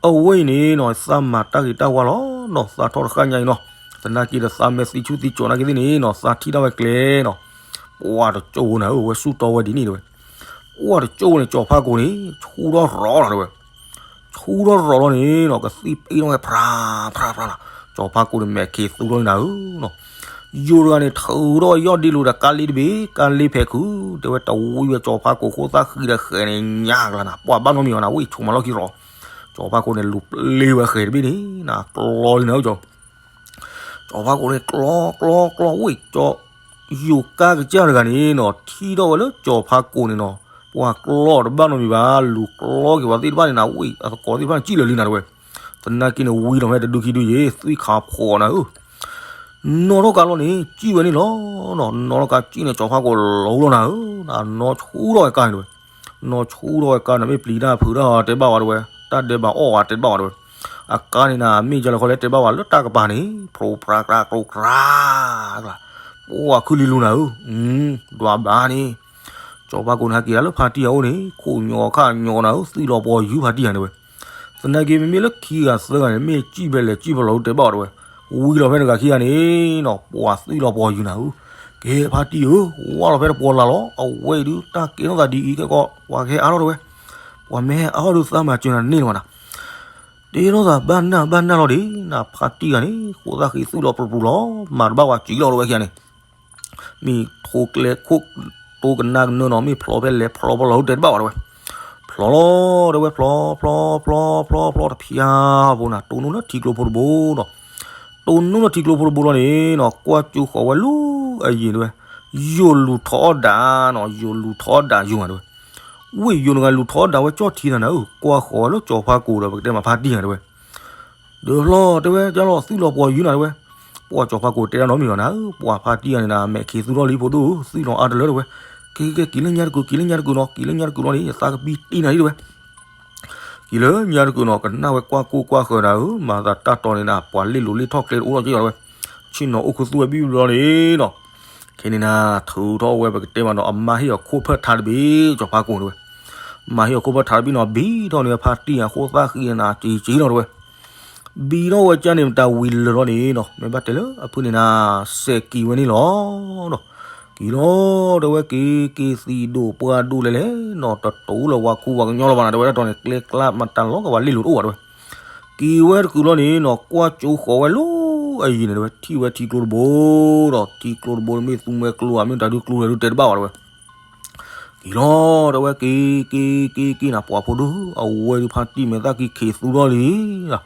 အဝဲအံၤန့ၣ်နီၤ သးမၤတၢ်ဂ့ၤတၢ်ဝါလီၤနီၤ သးထီၣ်တဃၣ်ညါအံၤနီၤ သနာ်က့ဒီးသးမဲာ်သံဆူၣ်သံကၠီၤနာ်က့သ့ၣ်န့ၣ်နီၤ သးထံၣ်ဒၣ်ဝဲကျဲနီၤ ပှၤတကၠိၢ်ဖိန့ၣ် အဝဲဆူၣ်တီဝဲဒ်န့ၣ်တဲဝဲ ပှၤတကၠိၢ်ဖိန့ၣ် ကၠီၤဖးကိာ်န့ၣ် ဆူၣ်ထီၣ်ရီၤလီၤတဲဝဲ ဆူၣ်ထီၣ်ရီၤလီၤန့ၣ်နီၤ ကသံၣ်ပ့ၣ်ထီၣ်ဝဲ ဖြါ ဖြါ ဖြါ လီၤ ကၠီၤဖးကိာ်န့ၣ် မဲာ်ခံးသူထီၣ်န့ၣ်နၤဧၢနီၤ ယိၤတဂၤန့ၣ် ထုးထီၣ်ဝဲယီၢ်ဒ့လိာ်ဒီးကါလ့တဘ့ၣ် ကါလ့ဖဲးခု တဲဝဲ တဝံဝဲ ကၠီၤဖးကိာ်ခိၣ်သၣ်ဃံဒီးဃဲးန့ၣ်ညါကျါနၤ ပှၤဘၣ်နီတမံၤဘၣ်နၤ ဝံၣ်ဆိးမၤလီၢ်ခံရီၤ ကၠီၤဖးကိာ်န့ၣ် လူၤပျ့ၤဝဲဃဲးတဘ့ၣ်န့ၣ် နၤကျီလံနၤဧၢ ကၠီၤဖးကိာ်န့ၣ် ကျီ ကျီ ကျီ ဝံၣ်ကၠီ ယိၤကါကစၢ်တဂၤန့ၣ်နီၤ ထံၣ်ထီၣ်ဝဲလၢကၠီၤဖးကိာ်န့ၣ်နီၤ ပှၤကျီတဘၣ်နီတမံၤဘၣ် လူၤကျီက့ၤပှၤသ့ၣ်တဖၣ်န့ၣ်နၤ ဝံၣ်အသကိးသ့ၣ်တဖၣ်န့ၣ် စံၣ်လၢာ်လံနၤတဲဝဲ သနာ်က့န့ၣ် ဝံလီၤဖဲတဒုခံဒုယ့ၣ် သွံၣ်ခးဖှီးနၤဧၢ နီၣ်ထီၣ်ကါလီၤန့ၣ် စံၣ်ဝဲန့ၣ်လီၤနီၤ နီၣ်ထီၣ်ကါစံၣ်န့ၣ် ကၠီၤဖးကိာ်လီၤလီၤနၤဧၢ နီၣ်ဆူၣ်ထီၣ်ဝဲကါန့ၣ်တဲဝဲ နီၣ်ဆူၣ်ထီၣ်ဝဲကါန့ၣ် မ့ၢ်ပျံၤတၢ်ဖုးတၢ်တဲဘၣ်ဝဲတဲဝဲ တၢ်ဒဲးဘးအီၣ်ဝဲတဲဘၣ်ဝဲတဲဝဲ အကါန့ၣ်နၤ မ့ၢ်ယါလၢခီလဲၣ်တဲဘၣ်ဝဲလၢတၢ်ကပၤန့ၣ် ဖျိဖျါကြၢကြိကြၢ ပှၤခုလံလူနၤဧၢ ဒွးဘၣ်န့ၣ် ကၠီၤဖးကိာ်န့ၣ် ဟဲက့ၤဒၣ်လၢဖါတံၢ်အအိၣ်န့ၣ် ခိၣ်ညီခါညီနၤဧၢ သွံၣ်လီၤပှီၤယူၤဖါတံၢ်ယၤန့ၣ်ဝဲ သနာ်က့မ့မ့ၢ်လၢခံဂၤသၢဂၤန့ၣ် မ့ၢ်စံၣ်ဖဲလဲၣ်စံၣ်ဖဲလဲၣ်တဲဘၣ်ဝဲတဲဝဲ ဝံလီၤဖဲတဂၤခံဂၤန့ၣ်နီၤ ပှၤသွံၣ်လီၤပှီၤယူၤနၤဧၢ ကဲဖါတံၢ်ဧၢ ဝါလီၤဖဲတပှီၤလၢ်လီၤ အဝဲအံၤဒုး တၢ်ကဲထီၣ်သးဒ်အံၤကဲကီး ပှၤကဟဲအါထီၣ်တဲဝဲ ပှၤမ့ၢ်ဟဲအါထီၣ်ဒုးသးမၤစၢၤနၤန့ၢ်လီၤဘၣ်နၤ တဲထီၣ်သးဘၣ်နၢ်ဘၣ်နၢ်လီၤဒံး နဖါတံၢ်ဂၤန့ၣ် ဃိးသၣ်ဃံးသွံၣ်လီၤပျူၤပျူၤလီၤ မၤတဘၣ်ဝဲစံၣ်လီၤတဲဝဲခံဂၤန့ၣ် မ့ၢ်ထိကျဲခိၣ်တိကနၣ်ကနၢနီၤ မ့ၢ်ဖျီဖဲလဲၣ်ဖျီဖဲလဲၣ်တဲတဘၣ်ဝဲတဲဝဲ ဖျီလီၤတဲဝဲ ဖျီ ဖျီ ဖျီ ဖျီ ဖျီ တဖျါဖိနၤ တိၢ်နီၣ်လၢထံကျိဖိတဘိနီၤ တိၢ်နီၣ်လၢထံကျိဖိတဘိလီၤန့ၣ်နီၤ ကွၢ်ကၠိဃီၤဝဲလၢအယံၤတဲဝဲ ယိၤလူၤထီၣ်အီၣ်ဒၣ်နီၤ ယိၤလူၤထီၣ်အီၣ်ဒၣ်ယိၤဧါတဲဝဲ ဝ့ၢ်ယိၤနဂၤလူၤထီၣ်အီၣ်ဒၣ်ဝဲကၠီၣ်ထံနၤနၤဧၢ ကွၢ်ဃီၤဝဲလၢကၠီၤဖးကိာ်ဒီး ပကတဲမးဖါတံၢ်ဧါတဲဝဲ ဒီးဖျီတဲဝဲ ကၠီလီၤသွံၣ်လီၤပှီၤယူၤနၤတဲဝဲ ပှၤကၠီၤဖးကိာ်တဲတၢ်နီတမံၤဘၣ်နၤဧၢ ပှၤဖါတံၢ်ဂၤန့ၣ်နၤ မဲာ်ခံးသူထီၣ်လံဖိဒိၣ်ဧၢ သွံၣ်လီၤအါတလၢတဲဝဲ ကဲကဲကဲ က့ၤလၢညါတကုာ် က့ၤလၢညါတကုာ်နီၤ က့ၤလၢညါတကုာ်လီၤန့ၣ် ယသးကပံတံၢ်နၤလံတဲဝဲ က့ၤလၢညါတကုာ်နီၤ ကနၣ်ဝဲကွၢ်ကိၢ်ကွၢ်ဃၢၤနၤဧၢ မၤသးတၢ်တီၤန့ၣ်နၤ ပှၤလ့ၣ်လိၤလ့ၣ်ထီၣ်ကျဲတအိၣ်လီၤက့ၤအီၤတဲဝဲ ဆ့ၣ်နီၤအိၣ်ခူသူၣ်ဝဲဘံၣ်ဘျီန့ၣ်နီၤ ခဲန့ၣ်နၤ ထုးထီၣ်ဝဲပကတဲမးနီၤ အမါဟ့ၣ်အီၤခိၣ်ဖၢၣ်ထါတဘ့ၣ် ကၠီၤဖးကိာ်တဲဝဲ မါဟ့ၣ်အီၤခိၣ်ဖၢၣ်ထါတဘ့ၣ်နီၤ ဘံထီၣ်န့ၢ်ဝဲဖါတံၢ်အဃိသၣ်ဃံနၤ က့ၤက့ၤလီၤတဲဝဲ ဘံထီၣ်ဝဲကၠၢန့ၣ် မတၤဝံၤလၢာ်လီၤန့ၣ်နီၤ မ့ၢ်ဘၣ်တဲလၢအဖုန့ၣ်နၤ စဲးက့ၤဝဲန့ၣ်လီၤနီၤ က့ၤလီၤတဲဝဲ က့ၤက့ၤသံးဒိၣ်ပှၢ်ဒိၣ်လဲၣ်လဲၣ်နီၤ တတိၤလၢဝါခူဝါကညီလီၤဘၣ်နၤ တဲဝဲဒၣ်တီၤန့ၣ် ကျဲကျါမတၤလီၤကဝါလ့ၣ်လိၤတအိၣ်ဘၣ်တဲဝဲ က့ၤဝဲတကုာ်လီၤန့ၣ်နီၤ ကွၢ်ကၠိဃီၤဝဲလၢအယံၤန့ၣ်တဲဝဲ ထံၣ်ဝဲထံကျိတဘိဒီး ထံကျိတဘိမ့ၢ်သူမဲကျိဧါ မ့ၢ်တၢ်ဒုးကျိတၢ်ဒုးတဲတဘၣ်ဘၣ်တဲဝဲ က့ၤလီၤတဲဝဲ က့ၤက့ၤက့ၤက့ၤနၤ ပှၤဖိဒိၣ်ဧၢ အဝဲဒုးဖါတံၢ်မဲာ်သၣ်ကံၢ်ခံးသူထီၣ်လံ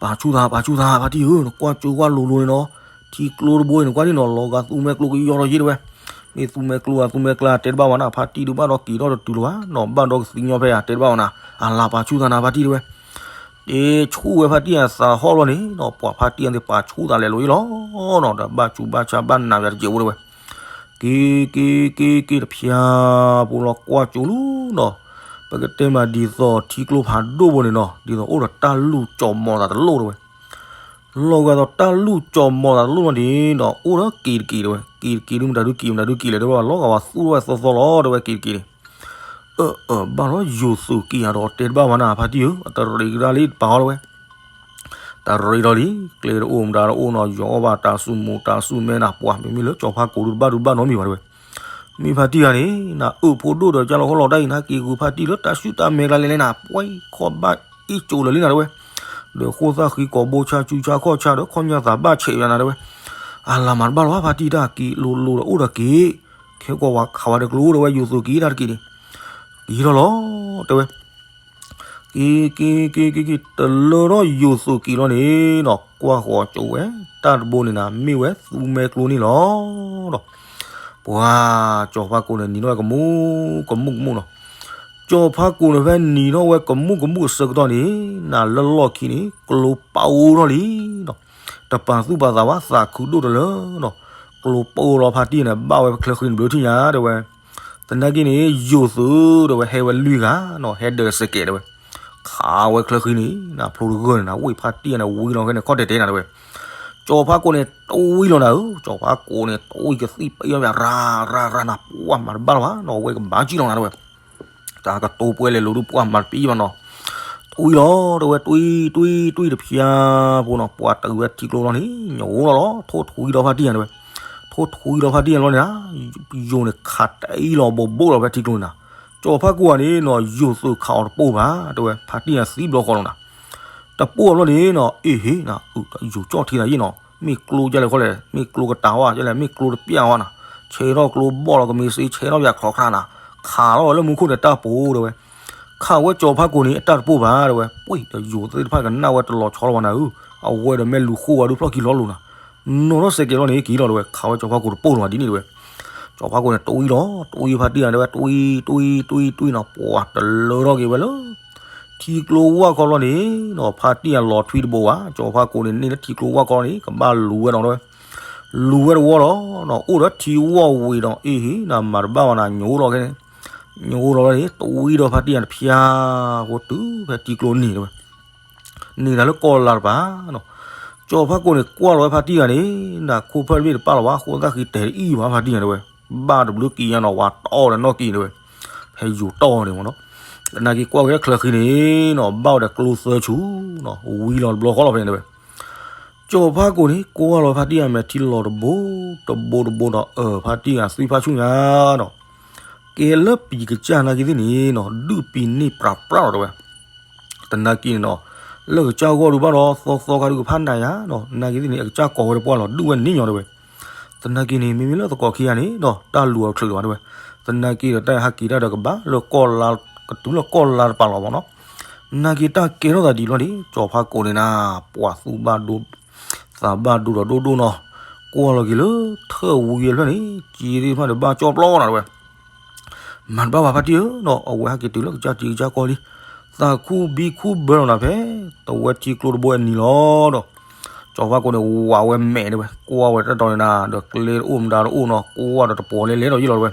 ပာ်ဆူၣ်သး ပာ်ဆူၣ်သး ဖါတံၢ်ဧၢ နကွၢ်ကၠိဝဲလိၤလိၤန့ၣ်နီၤ ထံကျိတဘိအံၤ နကွၢ်ဒ်နီၤ လီၤဂာ်သူမဲကျိကယီထီၣ်ယ့ၢ်တဲဝဲ မ့ၢ်သူမဲကျိဧါ သူမဲကျါတဲတဘၣ်ဘၣ်နၤ ဖါတံၢ်ဒုးဘၣ်ဒီးက့ၤထီၣ်တတုၤလၢၤဘၣ်နီၤ ဘၣ်ဒီးကသံညီဖဲယၤတဲတဘၣ်ဘၣ်နၤ အလၤပာ်ဆူၣ်သးနၤ ဖါတံၢ်တဲဝဲ တဲဆူၣ်ဝဲဖါတံၢ်အသးဟီၣ်လီၤန့ၣ်နီၤ ပှၤဖါတံၢ်အသ့ၣ်ပာ်ဆူၣ်သးလဲၤလိၤယ့ၢ်လီၤနီၤ ဒီးဘၣ်ဆူးဘၣ်ဆါဘၣ်နးယၤတကဲးအိၣ်တဲဝဲ က့ၤက့ၤက့ၤက့ၤတဖျါဖိလီၤကွၢ်ကၠိလီၤနီၤ ပကတဲမးဒ်သိးထံကျိဖးဒိၣ်ဖိန့ၣ်နီၤ ဒ်သိးအိၣ်ဒီးတၢ်လူၢ်ကၠီၤမီၤသးတလိၣ်တဲဝဲ လီၤဂာ်ဒီးတၢ်လူၢ်ကၠီၤမီၤသးတလိၣ်လီၤန့ၣ်ဒီး အိၣ်ဒီးက့ၤတက့ၤတဲဝဲ က့ၤတက့ၤဒုးမတၤဒုးက့ၤမတၤဒုးက့ၤလဲၣ်တဲဝဲ လီၤဂာ်ဝဲသူၣ်ထီၣ်ဝဲသီသီလီၤတဲဝဲ က့ၤတက့ၤန့ၣ် အၢ အၢ ဘၣ်လီၤယိၤသုးက့ၤယၤဒီးတဲတဘၣ်ဘၣ်နၤ ဖါတံၢ်ဧၢ အတရံးကဒါလံတပာ်အီၤတဲဝဲ တရံးဒီးလံ ကျဲတအိၣ်မတၤတအိၣ်နီၤ ယီၤအီၣ်ဘၣ်တၢ်ဆူၣ်မူးတၢ်ဆူၣ်မဲနၤ ပှၤမ့မ့ၢ်လၢကၠီၤဖးကိာ်ဒုးတဘၣ်ဒုးဘၣ်နီတမံၤဘၣ်တဲဝဲ မ့ၢ်ဖါတံၢ်ဂၤန့ၣ် နအၢၣ်ဖိဒိၣ်ဒီးကၢ်လီၤဟီၣ်လီၤတၢ်အံၤ နဟဲက့ၤဂုာ်ဖါတံၢ်လၢတၢ်ဆူၣ်တၢ်မဲကျါလဲၤလဲၤနၤ ပှဲၤခီၣ်ဘၣ်အ့ၣ်ကၠိလၢာ်လံနၤတဲဝဲ, ဒီးဃိၣ်သၣ်ဃံကိာ်ဘိဆါစုဆါခီၣ်ဆါဒီးခီၣ်ညါသးဘၣ်ဆဲးယၤနၤတဲဝဲ, အလၤမၤတဘၣ်လီၤ ဖါတံၢ်တၢ်က့ၤလိၤလိၤဒီးအိၣ်ဒီးက့ၤ, ခဲကိးဝဲခးဝဲတကျိၤတဲဝဲ ယိၤသုးက့ၤတၢ်တက့ၤန့ၣ်, က့ၤထီၣ်လီၤ တဲဝဲ က့ၤက့ၤက့ၤက့ၤက့ၤ တလၢထီၣ်ယိၤသုးက့ၤလီၤန့ၣ်နီၤ ကွၢ်ဃီၤကၠိဝဲ တၢ်တဘိန့ၣ်နၤ မ့ၢ်ဝဲသူမဲကျိန့ၣ်လီၤဒီး ပှၤကၠီၤဖါကိန့ၣ် နံၤထီၣ်ဝဲကမူၣ်ကမူၣ်ကမူၣ်နီၤ, ကၠီၤဖါကိန့ၣ်ဖဲနံၤထီၣ်ဝဲကမူၣ်ကမူၣ်အဆၢကတီၢ်န့ၣ် နၤလၢလီၢ်ခံန့ၣ် ကျိပာ်အိၣ်ထီၣ်လံနီၤ, တပာ်သူၣ်ပာ်သးဘၣ် သးခုဒိၣ်တလၢနီၤ, ကျိပာ်အိၣ်လီၤဖါတံၢ်န့ၣ် ဘၣ်ဝဲချၢဃံန့ၣ်ဘျုးထံၣ်ညါတဲဝဲ သနာ်က့န့ၣ် ယိၤသုးတဲဝဲ ဟဲဝဲလွံၢ်ဂၤနီၤ ဟဲဒၢးစဲးကဲးတဲဝဲ, ခးဝဲချၢဃံန့ၣ် နဖျိတဂၢၢ်န့ၣ်နၤ ဝ့ၢ်ဖါတံၢ်န့ၣ် ဝံလီၤခဲန့ၣ် ခီၣ်တဲာ်တဲာ်နၤတဲဝဲ, ကၠီၤဖါကိန့ၣ် တဝံလီၤနၤဧၢ, ကၠီၤဖါကိန့ၣ် တဝံကသံၣ်ပယီၣ်မး ရၤရၤရၤနၤ ပှၢ်မၤတဘၣ်လီၤဘၣ်နီၤ ဝဲကဘၣ်ကံၣ်လီၤနၤတဲဝဲ တၢ်ကတိၤပှဲၤလဲၤလိၤဒုးပှၢ်မၤတပံၣ်ဘၣ်နီၤ, တဝံလီၤတဲဝဲ တွံၢ်တွံၢ်တွံၢ်တဖျါဖိနီၤ ပှၤတဝံဝဲထံကျိလီၤန့ၣ် ညိလီၤလီၤ ထိၣ်ထွံဒီးဖါတံၢ်န့ၣ်တဲဝဲ, ထိၣ်ထွံဒီးဖါတံၢ်န့ၣ်လီၤန့ၣ်နၤ, ယိၤန့ၣ်ခးတအံၣ်လီၤဘိးဘိၣ်လီၤဖဲထံကျိန့ၣ်နၤ, ကၠီၤဖါကိဂၤန့ၣ်နီၤ ယိၤသုးခးအီၤတပိၢ်ဘၣ်တဲဝဲ ဖါတံၢ်န့ၣ်သံဘျီဃီလီၤနၤ တပိၢ်အဘျီန့ၣ်နီၤ အ့ၣ်ဟ့နၤ ယိၤကၠီၣ်ထံနၤယ့ၣ်နီၤ မ့ၢ်ကျိကလဲၣ်ခီလဲၣ် မ့ၢ်ကျိကတၢ်ဝါကလဲၣ် မ့ၢ်ကျိတပျၢ်ဝါနၤ, ဆဲးထီၣ်ကျိဘီၣ်လီၤကမ့ၢ်စ့ ဆဲးထီၣ်ပၠးချီခါနၤ, ခးလီၤဝဲလၢမူခိၣ်န့ၣ်တၢ်ပူၤတဲဝဲ, ခးဝဲကၠီၤဖါကိန့ၣ် အတၢ်တပိၢ်ဘၣ်တဲဝဲ, ပှ့ၤဒီးယိၤသ့ၣ်တဖၣ်ကနၣ်ဝဲတလီၤဆီလီၤဘၣ်နၤဧၢ, အဝဲဒီးမ့ၢ်လူၤဃိဝဲဒုးဖျီၣ်ခံလီၤလိၤနၤ, နီၤထီၣ်စဲးကဲးလီၤန့ၣ် က့ၤလီၤတဲဝဲ, ခးဝဲကၠီၤဖါကိတပိၢ်လီၤဘၣ်ဒ်န့ၣ်တဲဝဲ ကၠီၤဖါကိန့ၣ် တွံၢ်လီၤ တွံၢ်ဖါတံၢ်နၤတဲဝဲ တွံၢ်တွံၢ်တွံၢ်တွံၢ်နီၤ ပှၤတလၢထီၣ်က့ၤဝဲလၢ ထံကျိဝၢ်ခီလီၤန့ၣ်နီၤ ဖါတံၢ်အလီၤထွံတဘိဘၣ် ကၠီၤဖါကိန့ၣ် န့ၢ်လၢထံကျိဝၢ်ခီလီၤန့ၣ် ကဘၣ်လူၤဝဲဒီးတဲဝဲ, လူၤဝဲတဝီလီၤနီၤ အိၣ်ဒီးထံဝီၢ်ဝံၤဒီး အ့ၣ်ဟ့နၤမၤတဘၣ်ဘၣ်နၤ ညိလီၤခဲန့ၣ်, ညိလီၤလီၤန့ၣ် တွံၢ်ဒီးဖါတံၢ်နၤတဖျါဖိတုၤဖဲထံကျိန့ၣ်တဲဝဲ န့ၢ်တၢ်လၢကီၢ်လါတပၤနီၤ, ကၠီၤဖါကိန့ၣ် ကွၢ်လီၤဝဲဖါတံၢ်ဂၤန့ၣ် နၤခိၣ်ဖၢၣ်တဘ့ၣ်တပာ်လီၤဘၣ် ဃိသၣ်ဃံတဲာ်တအံၣ်ဘၣ်ဖါတံၢ်ဂၤတဲဝဲ, ဘၣ်တဘျုးကံညါနီၤ ဝၤတီၢ်ဒီးနီၢ်ကံတဲဝဲ, ဖဲယိၤတီၢ်န့ၣ်မ့ၢ်နီၤ, သနာ်က့ကွၢ်က့ၤချၢဃံန့ၣ်နီၤ ဘၣ်ဝဲဒီးကျိသၢဆူနီၤ ဝံလီၤတဘျီဃီလီၤဖဲန့ၣ်တဲဝဲ ကၠီၤဖါကိန့ၣ် ကွၢ်လီၤဖါတံၢ်ဂၤမဲာ်ထံလီၤတဘိ, တဘိတဘိဒီး အၢ ဖါတံၢ်ဂၤသွံၣ်ဖးဆူၣ်ညါနီၤ, ကဲလၢပံၤကစၢ်နာ်က့သ့ၣ်န့ၣ်နီၤ ဒုးပံၤန့ၢ်ပြးပြးလီၤတဲဝဲ, သနာ်က့န့ၣ်နီၤ လၢကစၢ်ဂီၢ်ဒုးဘၣ်ဒီး သီသီခါဒုးကဖးနးယါနီၤ နာ်က့သ့ၣ်န့ၣ် အကစၢ်ကိးဝဲတပှၢ်လီၤ ဒုးဝဲန့ၣ်ညီတဲဝဲ, သနာ်က့န့ၣ် မ့မ့ၢ်လၢသကိးခံဂၤန့ၣ်ဒီး တၢ်လူၤအီၤတချုးလၢၤဘၣ်တဲဝဲ, သနာ်က့ဒီးတၢ်ဟဲက့ၤတၢ်ဒီးကဘၣ်လၢကီၢ်လါ ကတုၤလၢကီၢ်လါတပၤလီၤမ့ၢ်နီၤ, နာ်က့တၢ်ကဲထီၣ်သးဒ်လီၤန့ၣ် ကၠီၤဖါကိန့ၣ်နၤ ပှၤသူၣ်ဘၣ်ဒိ သးဘၣ်ဒိဒီးဒိၣ်ဒိၣ်နီၤ, ကွၢ်လီၤက့ၤလၢထၢၣ်ဝံၤအဖျၢၣ်န့ၣ် က့ၤသ့ၣ်တဖၣ်ဒီးဘၣ်ကၠီပျီနၤတဲဝဲ မၤတဘၣ်ဘၣ်ဖါတံၢ်ဧၢနီၤ အဝဲဟဲက့ၤတုၤလၢကစၢ်ထံကစၢ်ကီၢ်လံ, သးခူဘံခူဘၢလီၤနၤဖဲ တဝဲထံကျိတဘိအနံၤလီၤဒီး, ကၠီၤဖါကိန့ၣ် ဝးဝဲမဲာ်တဲဝဲ ကွၢ်ဝဲတၢ်တီၤန့ၣ်နၤ ဒီးကျဲတအိၣ်မတၤတအိၣ်နီၤ ကွၢ်ဒီးတပီၤလဲလဲဒီးယ့ၣ်လီၤတဲဝဲ,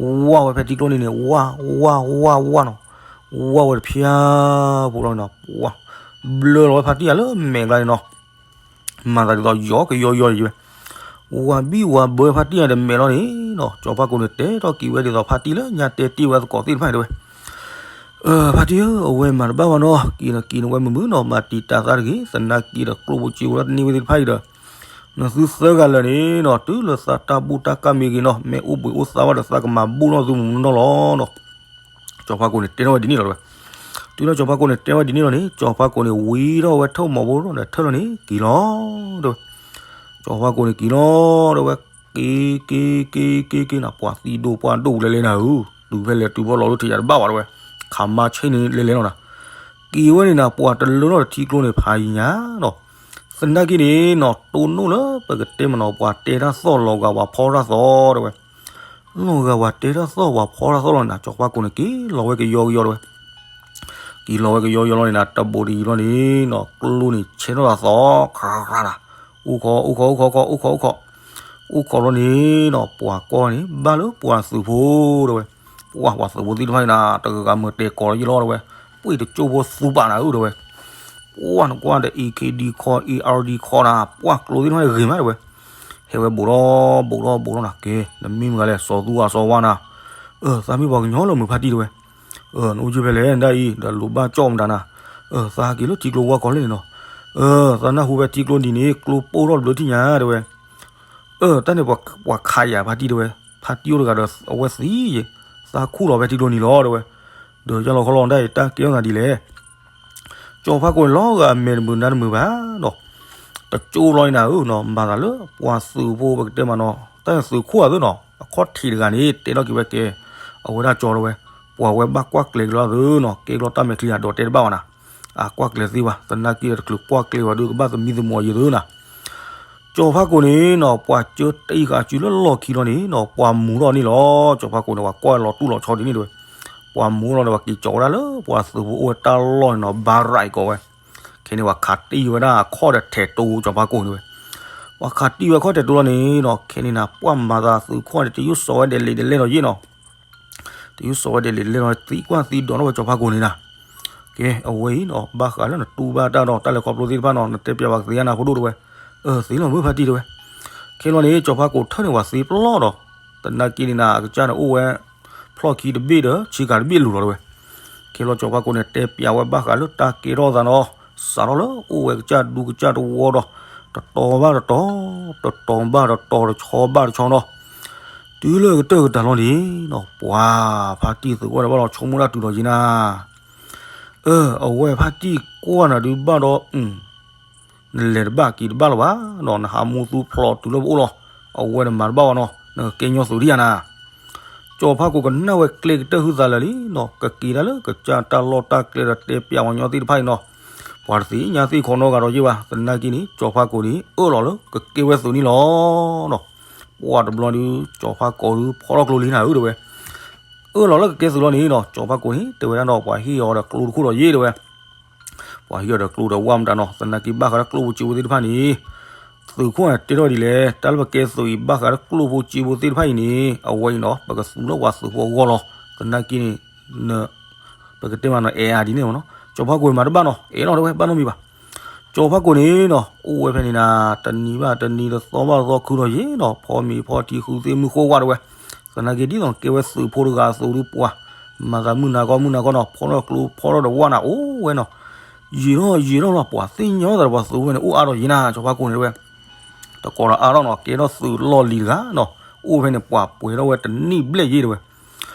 ဝးဝဲဖဲထံကျိန့ၣ်န့ၣ် ဝး ဝး ဝးနီၤ, ဝးဝဲတဖျါဖိလီၤန့ၣ်နီၤ ဝး ဘျၢလီၤဝဲဖါတံၢ်ဧါလၢမဲာ်ကျါန့ၣ်နီၤ မၤသးဒ်သိးယီၤကယီယီယံၤဝဲ, ဝၤဘံၣ်ဝၤဘၢဖါတံၢ်အတမဲာ်လီၤန့ၣ်နီၤ ကၠီၤဖါကိန့ၣ် တဲထီၣ်က့ၤဝဲဒ်သိးဖါတံၢ်လၢညါတဲတ့ၢ်ဝဲသကိးသ့ၣ်တဖၣ်အံၤတဲဝဲ, အၢ ဖါတံၢ်ဧၢ အဝဲမၤတဘၣ်ဘၣ်နီၤ က့ၤနီၤက့ၤနီၤဝဲမုာ်မုာ်နီၤ မၤတံာ်တာ်သးတဂ့ၤ သနာ်က့ဒီးကျိၣ်ဖိစ့ဖိလၢတန့ၢ်ဝဲသ့ၣ်တဖၣ်အံၤဒီး နသုသၢဂၤလၢာ်န့ၣ်နီၤ တုၤလၢသးတၢ်ဘူၣ်တၢ်ကၢ်မ့ၢ်ဂ့ၤနီၤ မ့ၢ်အိၣ်ဘှံးအိၣ်သါဘၣ်ဒီးသးကမၤဘူၣ်နီၢ်သုမုာ်မုာ်နီၢ်လီၤနီၤ ကၠီၤဖါကိန့ၣ် တဲထီၣ်ဝဲဒ်န့ၣ်လီၤတဲဝဲ, တုၤလၢကၠီၤဖါကိန့ၣ် တဲဝဲဒ်န့ၣ်လီၤန့ၣ် ကၠီၤဖါကိန့ၣ် ဝံထီၣ်ဝဲထၢၣ်မီၤဘိဒီးထၢၣ်လီၤန့ၣ် က့ၤလီၤတဲဝဲ, ကၠီၤဖါကိန့ၣ် က့ၤလီၤတဲဝဲ, က့ၤ က့ၤ က့ၤ က့ၤ က့ၤနီၤ ပှၤသံဒိၣ်ပှၢ်ဒိၣ်လဲၤလဲၤနၤဧၢ, တုၤဖဲလဲၤတုၤဖဲလီၤလၢထံးယၤတဘၣ်ဘၣ်တဲဝဲ, ခးမါဆ့ၣ်န့ၣ်လဲၤလဲၤလီၤနၤ, က့ၤဝဲန့ၣ်နၤ ပှၤတလၢထီၣ်တထံကျိန့ၣ်ဖးယံၤညါနီၤ, သနာ်က့န့ၣ်နီၤ တိၢ်နီၣ်လၢပကတဲမနီၤ ပှၤတဲတၢ်သီၣ်လီၤဂာ်ပှၤဖီတၢ်သီၣ်တဲဝဲ လီၤဂာ်ပှၤတဲတၢ်သီၣ်ပှၤဖီတၢ်သီၣ်လီၤန့ၣ် ကၠီၤဖါကိန့ၣ် က့ၤလီၤဝဲကယီကယီတဲဝဲ, က့ၤလီၤဝဲကယီကယီလီၤန့ၣ်နၤ တဘိးတယံၤလီၤန့ၣ်နီၤ ကျိန့ၣ်ဆဲးထီၣ်သးသီခရၣ်ခရၣ်နၤ, အိၣ်ခိး အိၣ်ခိး အိၣ်ခိး အိၣ်ခိး အိၣ်ခိး အိၣ်ခိးလီၤန့ၣ်နီၤ ပှၤကီၢ်န့ၣ် ဘၣ်လၢပှၤသုးဖိတဲဝဲ, ပှၤ ပှၤသုးဖိသ့ၣ်တဖၣ်န့ၣ်နၤ တဂၤဂၤမၤတဲာ်ကီးလီၤယံၤလီၤတဲဝဲ, ပှ့ၤတကၠိၢ်ဖိသူပာ်နၤဧၢတဲဝဲ ပှၤနကွၢ်ဒီး အ့ၣ်ခ့ၣ်ဒံခီ အ့ၣ်အါဒံခီနၤ ပှၤကျိသ့ၣ်တဖၣ်န့ၣ်ဂ့ၤမးတဲဝဲ, ဟဲဝဲဘူးထီၣ်ဘူးထီၣ်ဘူးထီၣ်နၤ ကဲ နမ့ၢ်မတၤလဲၣ် စီၤသူဧါစီၤဝါနၤ, အၢ သးမ့ၢ်ပှၤကညီလၢမုာ်ဖါတံၢ်တဲဝဲ, အၢ နအိၣ်ယုၢ်ဖဲလဲၣ်ဒ်အံၤ ဒီးလိၣ်ဘၣ်ကၠီၣ်မတၤနၤ, အၢ သးဟဲက့ၤလၢထံကျိဝၢ်ခီလဲၣ်န့ၣ်နီၤ, အၢ သးနၢ်ဟူဖဲထံကျိနံၤန့ၣ် ကျိပိၢ်ထီၣ်တဘျုးထံၣ်ညါတဲဝဲ, အၢ တၢ်န့ၣ်ပှၤခးယၤဖါတံၢ်တဲဝဲ ဖါတံၢ်အိၣ်တဂၤဒီးအဝဲသံယဲ, သးခူၣ်လီၤဖဲထံကျိနံၤလီၤတဲဝဲ, ဒီးယလီၤခီလီၤဒၣ်အံၤ တၢ်ကဲထီၣ်သးဒ်လဲၣ်. ကၠီၤဖါကိၢ်န့ၣ်လီၤဂာ်အမဲာ်တမုာ်နါတမုာ်ဘၣ်ဒီး, တကၠိဘျီန့ၣ်နၤဧၢနီၤ မၤသးလၢပှၤသုးဖိပကတဲမးနီၤ တၢ်သုးခိၣ်အသုးနီၤ အခီၣ်ထံးတဂၤန့ၣ် တဲထီၣ်က့ၤဝဲကဲ, အဝဲဒၣ်ကၠီၤတဲဝဲ, ပှၤဝဲဘၣ်ကွၢ်ကျဲၤက့ၤလီၤသုးနီၤ ကဲဘျီတၢ်မဲာ်ချံအဒိးတဲတဘၣ်ဘၣ်နၤ, အကွၢ်ကျဲၤသ့ဘၣ် သနာ်က့ဒီးတချုးကွၢ်ကျဲၤဝဲဒုးကဘၣ်သမံသမိးယဲသုးနၤ ကၠီၤဖါကိၢ်န့ၣ်နီၤ ပှၤကၢတအံၣ်ဃာ်စုလၢလီၢ်ခံလီၤန့ၣ်နီၤ ပှၤမူထီၣ်န့ၣ်လီၤ. ကၠီၤဖါကိၢ်န့ၣ် ပှၤကွၢ်လီၤတူၢ်လီၤဆီဒ်န့ၣ်တဲဝဲ, ပှၤမူထီၣ်ဒီးပှၤက့ၤကၠီၤဝဲဒၣ်လၢပှၤသုးဖိအိၣ်ဝဲတၢ်လီၢ်န့ၣ်နီၤ ဘါရၤအံၤကိးဝဲ, ခဲန့ၣ် ပှၤခးတံၢ်ဝဲဒၣ်အခီၣ်ဒီးထဲးတိၤကၠီၤဖါကိၢ်န့ၣ်တဲဝဲ, ပှၤခးတံၢ်ဝဲအခီၣ်ထဲးတိၤလီၤန့ၣ်နီၤ ခဲန့ၣ်နၤ ပှၤမၤသးသုးခိၣ်န့ၣ် တယူးစီၤဝဲဒဲးလံာ်ဒဲးလဲၢ်လီၤယ့ၣ်နီၤ တယူးစီၤဝဲဒဲးလံာ်လဲၢ်လီၤ သံကွၢ်သံဒိးထီၣ်ဝဲကၠီၤဖါကိၢ်န့ၣ်နၤ, ကဲ အဝဲအံၤနီၤ ဘၣ်ဃးလၢနတူၢ်ဘၣ်တၢ်ဒီးတၢ်လဲၤခီဖျိသ့ၣ်တဖၣ်နီၤ နတဲပျးပှၤကသ့ဧါနၤဖိဒိၣ်တဲဝဲ, အၢ သ့လီၤမုၢ်ဖါတံၢ်တဲဝဲ, ခဲလီၤန့ၣ် ကၠီၤဖါကိၢ်ထၢၣ်န့ၢ်ဝဲသ့ပလီၢ်ဒီး, သနာ်က့န့ၣ်နၤ အကစၢ်န့ၣ်အိၣ်ဝဲ ဖျီၣ်ခံတဘ့ၣ်ဒီး ဆ့ကၤတဘ့ၣ်လူၤလီၤတဲဝဲ, ခဲလီၤကၠီၤဖါကိၢ်န့ၣ် တဲပျးဝဲဘၣ်ဃးလၢတၢ်ကဲထီၣ်သးနီၤ, စးထီၣ်လၢအိၣ်ဝဲကစၢ်ဒူကစၢ်တဝီဒီး, တတီၤဘၣ်တတီၤ, တတီၤဘၣ်တတီၤ တဆီဘၣ်တဆီနီၤ တုၤလၢကတၢၢ်ကတၢၢ်လီၤန့ၣ်နီၤ ပှၤဖါတံၢ်သုးခိၣ်န့ၣ်ဘၣ်လီၤဆိကမိၣ်တၢ်တုၤလီၤယံၤနၤ, အၢ အဝဲဖါတံၢ်ကွၢ်နၤဒုးဘၣ်ဒီး, နလဲၤတဘၣ်က့ၤတဘၣ်လၢၤဘၣ်နီၤ နဟးမူသူဖျိးတုၤလၢပအိၣ်လီၤ, အဝဲန့ၣ်မၤတဘၣ်ဘၣ်နီၤ နကကဲညီသုးဒံးဧါနၤ ကၠီၤဖါကိၢ်ကနၣ်ဝဲကျဲကတၢၢ်ဟုသးလၢာ်လံနီၤ ကက့ၤတၢ်လၢကစၢ်တၢ်လီၢ်တၢ်ကျဲဒီးတဲပျးဝဲညီသ့ၣ်တဖၣ်အံၤနီၤ, ပှၤတသ့ၣ်ညါသ့ၣ်ခီနီတဂၤဒီးယ့ၢ်ဘၣ် သနာ်က့န့ၣ် ကၠီၤဖါကိၢ်န့ၣ် အၢၣ်လီၤလၢကကဲဝဲသုးန့ၣ်လီၤနီၤ, ပှၤတဘျီဒုး ကၠီၤဖါကိၢ်ဒုးဖီထီၣ်ကျိလံနၤဧၢတဲဝဲ အၢၣ်လီၤလၢကကဲသုးလီၤန့ၣ်နီၤ ကၠီၤဖါကိၢ်န့ၣ် တဲဝဲဒၣ်ဒီး ပှၤဟ့ၣ်အီၤဒီးကျိတခိၣ်ဒီးယ့ၢ်တဲဝဲ ပှၤဟ့ၣ်အီၤဒီးကျိဒီးဝၣ်မတၤနီၤ သနာ်က့ဘၣ်ဃးလၢကျိဖိစ့ဖိသ့ၣ်တဖၣ်န့ၣ်, သုးခိၣ်န့ၣ်တဲထီၣ်ဒ်လဲၣ် တၢ်လၢပကဲသုးအံၤဘၣ်ဃးလၢကျိဖိစ့ဖိသ့ၣ်တဖၣ်အံၤန့ၣ် အဝဲအံၤနီၤ ပကသူလၢပှၤသုးဖိအဂီၢ်လီၤ သနာ်က့န့ၣ် ပကတဲမးနီၤ အဲၣ်အါဒ်န့ၣ်မးနီၤ ကၠီၤဖါကိၢ်မၤတဘၣ်နီၤ အဲၣ်လီၤတဲဝဲ ဘၣ်နီတမံၤဘၣ် ကၠီၤဖါကိၢ်န့ၣ်နီၤ အိၣ်ဝဲဖဲန့ၣ်နၤ တနံၤဘၣ်တနံၤ တသီဘၣ်တသီ ခုဒီးယ့ၢ်နီၤ ဖီမ့ၤဖီထံ ဃုသ့ၣ်မုၢ်ဃိဝါတဲဝဲ သနာ်က့ဒ်သိးကဲဝဲသုးဖိတဂၤအသိးဒုးပှၤ မၤသးမုၢ်နၤကီၢ်မုၢ်နၤကီၢ်နီၤ ဖီထီၣ်ကျိဖီထီၣ်ဒီးဝၣ်နၤအိၣ်ဝဲနီၤ ယံာ်ထီၣ်ယံာ်ထီၣ်လီၤ ပှၤသ့ၣ်ညါသးဒီးပှၤသုးဖိန့ၣ် အိၣ်အါထီၣ်ယံာ်နၤ ကၠီၤဖါကိၢ်န့ၣ်တဲဝဲ တကိးဒီးအါထီၣ်နီၤ ကဲထီၣ်သုးလီၢ်လံၤတဂၤနီၤ အိၣ်ဖဲန့ၣ် ပှၤပှဲၤထီၣ်ဝဲတနံၣ်ဘျဲၣ်ယ့ၢ်တဲဝဲ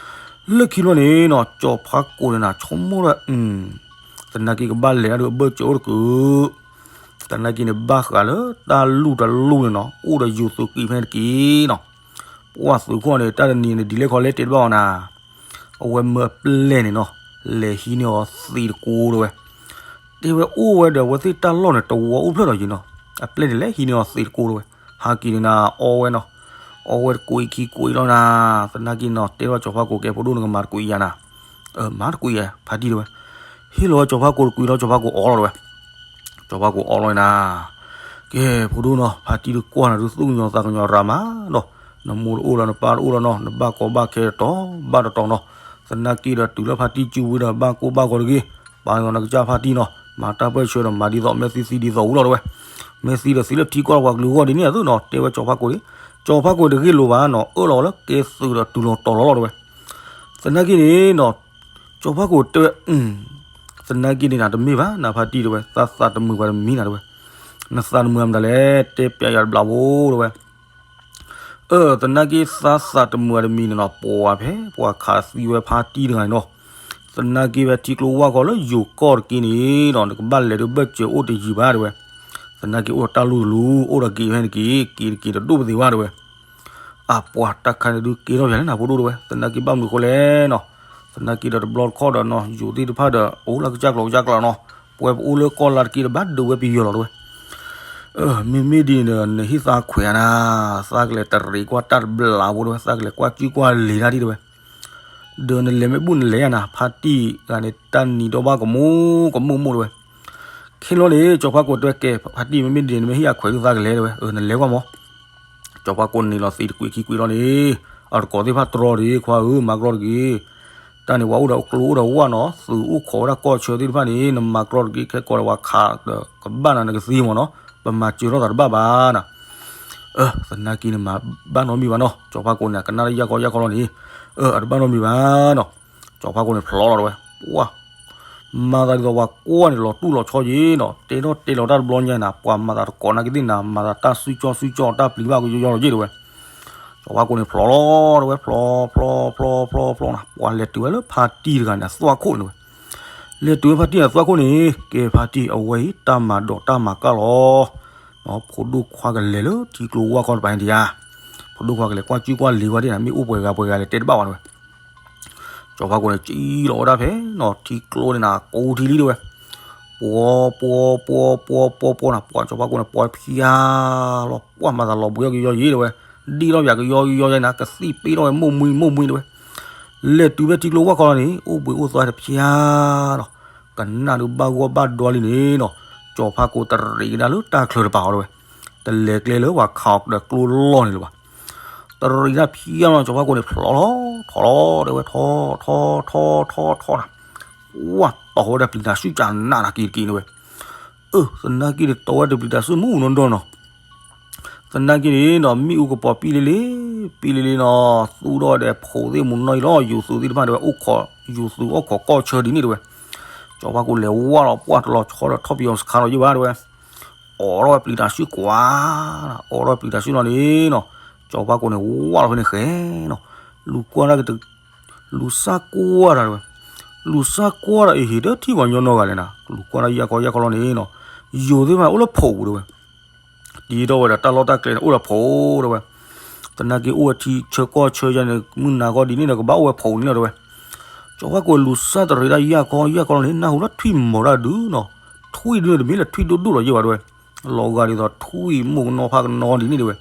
လၢခံလီၤန့ၣ်နီၤ ကၠီၤဖါကိၢ်န့ၣ်နၤ ဆိကမိၣ်ဒီး သနာ်က့ကဘၣ်လဲၤဒၣ်ဒီးအဘၢၣ်စၢၤအိၣ်တကုး သနာ်က့န့ၣ် ဘၣ်ဃးလၢတၢ်လူၢ်တၢ်လူၢ်န့ၣ်နီၤ အိၣ်ဒီးယိၤသုးကံးဖဲန့ၣ်တက့ၢ်နီၤ ပှၤသုးခိၣ်န့ၣ် တၢ်တနံၤန့ၣ် ဒ်လဲၣ်ခီလဲၣ်တဲတဘၣ်အီၤနၤ အဝဲမၢအပျဲၢ်န့ၣ်နီၤ လဲၤဟံးန့ၢ်အီၤသံးတကိးတဲဝဲ တဲဝဲအိၣ်ဝဲဒီးအဝဲသ့ၣ်တၢ်လီၢ်န့ၣ် တဝီအိၣ်ဖျၢၣ်ဒီးယံၤနီၤ အပျဲၢ်န့ၣ် လဲၤဟံးန့ၢ်အီၤသံးတကိးတဲဝဲ ဟးက့ၤန့ၣ်နၤ အီဝဲနီၤ အီဝဲတကွံာ်ခံကွံာ်လီၤနၤ သနာ်က့နီၤ တဲထီၣ်ကၠီၤဖါကိၢ်ကဲ ဖိဒိၣ်နကမၤတကွံာ်ယၤနၤ မၤတကွံာ်ယၤ ဖါတံၢ်တဲဝဲ ဟ့ၣ်လီၤဝဲကၠီၤဖါကိၢ်တကွံာ်လီၤ ကၠီၤဖါကိၢ်အီလီၤတဲဝဲ ကၠီၤဖါကိၢ်အီလီၤနၤ ကဲ ဖိဒိၣ်နီၤ ဖါတံၢ်တကွၢ်နၤဒုးသူၣ်ကညီၤသးကညီၤရၤမးနီၤ နမိၢ်တအိၣ်လီၤ နပၢ်တအိၣ်လီၤနီၤ နဘၣ်ကီဘၣ်ခဲတတီၤဘၣ်တတီၤနီၤ သနာ်က့ဒီးတုၤလၢဖါတံၢ်စုဝံၤဒီး ဘၣ်ကိၢ်ဘၣ်ဂီၤတဂ့ၤ ပာ်လီၤနကစၢ်ဖါတံၢ်နီၤ မၤတၢ်ပၢၢ်ဆၢဒီးမၤဒ်သိး မ့ၢ်သံသံဒ်သိးဝံၤလီၤတဲဝဲ မ့ၢ်သံဒီးသံလၢထံကီၢ်ပှၤကလုာ်အဂီၢ်ဒ်န့ၣ်အသိးနီၤ တဲဝဲကၠီၤဖါကိၢ်န့ၣ် ကၠီၤဖါကိၢ်တဂ့ၢ်လိာ်ဘၣ်နီၤ အၢၣ်လီၤဝဲလၢကဲသုးဒီးတုၤလီၤတီၤလီၤလီၤတဲဝဲ သနာ်က့န့ၣ်နီၤ ကၠီၤဖါကိၢ်တဲဝဲ သနာ်က့န့ၣ်နၤတမ့ၢ်ဘၣ် နဖါတံၢ်တဲဝဲ သးသးတမုာ်ဘၣ်တမံၤနၤတဲဝဲ နသးတမုာ်ဘၣ်မတၤလဲၣ် တဲပျးယၤတဘျီဖိတဲဝဲ အၢ သနာ်က့သးသးတမုာ်ဘၣ်တမံၤန့ၣ်နီၤ ပှၤဖဲ ပှၤခးသံဝဲဖါတံၢ်တဂၤန့ၣ်နီၤ သနာ်က့ဖဲထံကျိဝၢ်ကီၢ်လၢယိၤကီၢ်တက့ၢ်န့ၣ်နီၤ နကဘၣ်လဲၤဒုးဘၢၣ်စၢၤအိၣ်တယံၤဘၣ်တဲဝဲ သနာ်က့အိၣ်ဒီးတၢ်လူၢ်တလူၢ် အိၣ်ဒီးက့ၤဖဲန့ၣ်တက့ၢ် က့ၤတက့ၤတဒိၣ်ပသ့ၣ်ဘၣ်တဲဝဲ အပှၤတၢ်ခါန့ၣ်ဒုးကဲထီၣ်ယၤလၢနဖိဒိၣ်တဲဝဲ သနာ်က့ဘၣ်မနုၤဃိလဲၣ်နီၤ သနာ်က့ဒီးတဘျီတခီၣ်ဒီးနီၤ ယိၤသ့ၣ်တဖၣ်ဒီး အိၣ်လၢကစၢ်ကျိၤကစၢ်ကျိၤနီၤ ပဝဲပအိၣ်လၢကီၢ်လါတက့ၢ်ဒီးဘၣ်ဒုးဝဲပယီၤလီၤတဲဝဲ မ့မ့ၢ်ဒ်န့ၣ်ဒီး နဟ့ၣ်သးခွဲးဧါနၤ သးကလဲၤတရံးကွၢ်တၢ်တဘျီဖိတဲဝဲ သးကလဲၤကွၢ်စုကွၢ်လံၤတၢ်ဒံးတဲဝဲ ဒီးနလဲၤမ့ၢ်ဘူၣ်နလဲၤဧါနၤ ဖါတံၢ်ဂၤန့ၣ် တၢ်နံၤဒီဘၣ်ကမူကမူၣ်ကမူၣ်တဲဝဲ ခဲလီၤန့ၣ် ကၠီၤဖါကိၢ်တဲဝဲကဲ ဖါတံၢ်မ့မ့ၢ်ဒ်န့ၣ် နမ့ၢ်ဟ့ၣ်ယၤခွဲးဒုးသးကလဲၤတဲဝဲ အၢ နလဲၤကွၢ်မး ကၠီၤဖါကိၢ်န့ၣ်လီၤသံးတကွံာ်ခံကွံာ်လီၤန့ၣ် အတကိးသ့ၣ်တဖၣ်တြီတဂ့ၤ ခွါဧၢ မၤကြီတဂ့ၤ တၢ်န့ၣ် ပှၤအိၣ်ဒီးကျိအိၣ်ဒီးဝၣ်နီၤ သုးအိၣ်ခိးဝဲဒၣ်ကီၢ်ဆၢသ့ၣ်တဖၣ်န့ၣ် နမၤကြီတဂ့ၤ ခဲကိးဒီးပှၤခးဒီးကဘၣ်နၤနကသံမးနီၤ ပမၤစၢၤထီၣ်သးတဘၣ်ဘၣ်နၤ အၢ သနာ်က့န့ၣ်မၤဘၣ်နီတမံၤဘၣ်နီၤ ကၠီၤဖါကိၢ်န့ၣ် ကနၣ်လၢယၢ်ကီယၢ်ကီလီၤန့ၣ် အၢ အတဘၣ်နီတမံၤဘၣ်နီၤ ကၠီၤဖါကိၢ်န့ၣ်ဖျိးလီၤတဲဝဲ ပှၤ မၤသးဒ်သိးပှၤကွၢ်န့ၣ်လီၤတူၢ်လီၤဆီယ့ၣ်နီၤ တဲထီၣ်တဲလီၤတၢ်တဘျီညါနၤ ပှၤမၤသးတကိးနာ်က့သ့ၣ်နၤ မၤသးတၢ်စုကၠီစုကၠီတၢ်ပျံၤဘၣ်ကယီယီလီၤယ့ၣ်တဲဝဲ စီၤပၤကိန့ၣ်ဖျီလီၤ တဲဝဲ, ဖျီဖျီဖျီဖျီဖျီနၤ, ပှၤလဲၤတုၤဝဲလၢဖါတံၢ်တဂၤန့ၣ် အသွၣ်ခိၣ်န့ၣ်ဝဲ. လဲၤတုၤဝဲဖါတံၢ်အသွၣ်ခိၣ်န့ၣ်, ကဲဖါတံၢ် အဝဲအံၤတၢ်မၤဒိးတၢ်မၤကၢ်လီၤ. ဖိဒိၣ်ခွါကလဲၤလၢထံကျိဝၢ်ခီတပၤန့ၣ်ဒံးဧါ, ဖိဒိၣ်ခွါကလဲၤကွၢ်စုကွၢ်လံၤဝဲဒၣ်န့ၣ် မ့ၢ်အိၣ်ပှဲၤဂၤပှဲၤဂၤလဲၤတဲတဘၣ်ဘၣ်တဲဝဲ. စီၤပၤကိန့ၣ် စံၣ်လီၤဝဲဒၣ်ဖဲနီၤ ထံကျိန့ၣ်နၤ ကိးထံလံတဲဝဲ. ပှီပှီပှီပှီပှီပှီနၤ, ပှၤစီၤပၤကိန့ၣ် ပှီဖျါလီၤ, ပှၤမၤသးလီၤဘှံးအီၣ်ကယီယံၤတဲဝဲ, ဒ့ၣ်ထီၣ်ပၠးကယီကယီယံၤနၤ, ကသံၣ်ပ့ၣ်ထီၣ်ဝဲမိၢ်မှံမိၢ်မှံတဲဝဲ. လဲၤတုၤဖဲထံကျိဝၢ်ခီလီၤန့ၣ် အိၣ်ဘှံးအိၣ်သါတဖျါနီၤ, ကနၣ်ဒုးဘၣ်ဂီၢ်ဘၣ်ဒွါလံန့ၣ်နီၤ, စီၤပၤကိတရံးကဒါလၢတၢ်ချၢတပၤအီၤတဲဝဲ, တလဲၤကျဲလၢပှၤခးအီၤဒီးကျိလီၢ်န့ၣ်လၢၤဘၣ်. တရံးတၢ်ဖျါလီၤ စီၤပၤကိန့ၣ် ဖျီလီၤ ထီလီၤတဲဝဲ, ထီ ထီ ထီ ထီ ထီနၤ, ဝၢ်တီၢ်ဝဲဒၣ်ပျံၤတၢ်စုကနၣ်နၤက့ၤတက့ၤန့ၣ်ဝဲ. အၢ သနာ်က့န့ၣ် တီၢ်ဝဲတပျံၤတၢ်စုမူနီၢ်ဒီနီၤ, သနာ်က့န့ၣ်နီၤ မ့ၣ်အူကပီၤပံလ့လ့, ပံလ့လ့နီၤ သူၣ်ထီၣ်ဒီးဖိသ့ၣ်မူနီၢ်အံၤလီၤ, ယူၤသုးသ့ၣ်တဖၣ်တဲဝဲ, အိၣ်ခိး ယူၤသုးအိၣ်ခိးကီၢ်ဆၢဒ်န့ၣ်တဲဝဲ. စီၤပၤကိလဲၤဝၢ်လီၤ ပှၢ်တလီၤဆီဒီးထီၣ်ပယီၤစခါလီၤယ့ၢ်ဘၣ်တဲဝဲ. အိးထီၣ်ဝဲပျံၤတၢ်စုကွၢ်, အိးထီၣ်ပျံၤတၢ်စုလီၤန့ၣ်နီၤ, စီၤပၤကိန့ၣ် ဝၢ်လီၤဖဲန့ၣ်ဃဲနီၤ, လူၤကွၢ်တၢ်ကတ လူၤစၢ်ကွၢ်တၢ်တဲဝဲ, လူၤစၢ်ကွၢ်တၢ်အံၤ ဟ့ၣ်ဒၢထံၣ်ပှၤညီနီတဂၤလဲၣ်နၤ, လူၤကွၢ်တၢ်ယၢ်ကီယၢ်ကီလီၤန့ၣ်နီၤ, ယိၤသ့ၣ်တဖၣ်အိၣ်လၢဖိးပူၤတဲဝဲ. တံၤထီၣ်ဝဲဒီးတၢ်လီၢ်တၢ်ကျဲန့ၣ် အိၣ်ဒီးဖိးတဲဝဲ. သနာ်က့အိၣ်ဝဲထံဆၢကီၢ်ဆၢယါန့ၣ် မုၢ်နၤကီၢ်ဒ်န့ၣ်ဒီး ကဘၣ်အိၣ်ဝဲဖိးန့ၣ်လီၤတဲဝဲ. စီၤပၤကိလူၤစၢ်တရံးတၢ်ယၢ်ကီယၢ်ကီလီၤန့ၣ် နၢ်ဟူလၢထွံၣ်မီၤတၢ်ဒုနီၤ, ထွံၣ်ဒုန့ၣ် တမ့ၢ်လၢထွံၣ်ဒိၣ်ဒိၣ်လီၤယ့ၢ်ဘၣ်တဲဝဲ, လီၤဂာ်ဒ်သိးထွံၣ်မိၢ်ကနီဖးကနီဒ်န့ၣ်တဲဝဲ.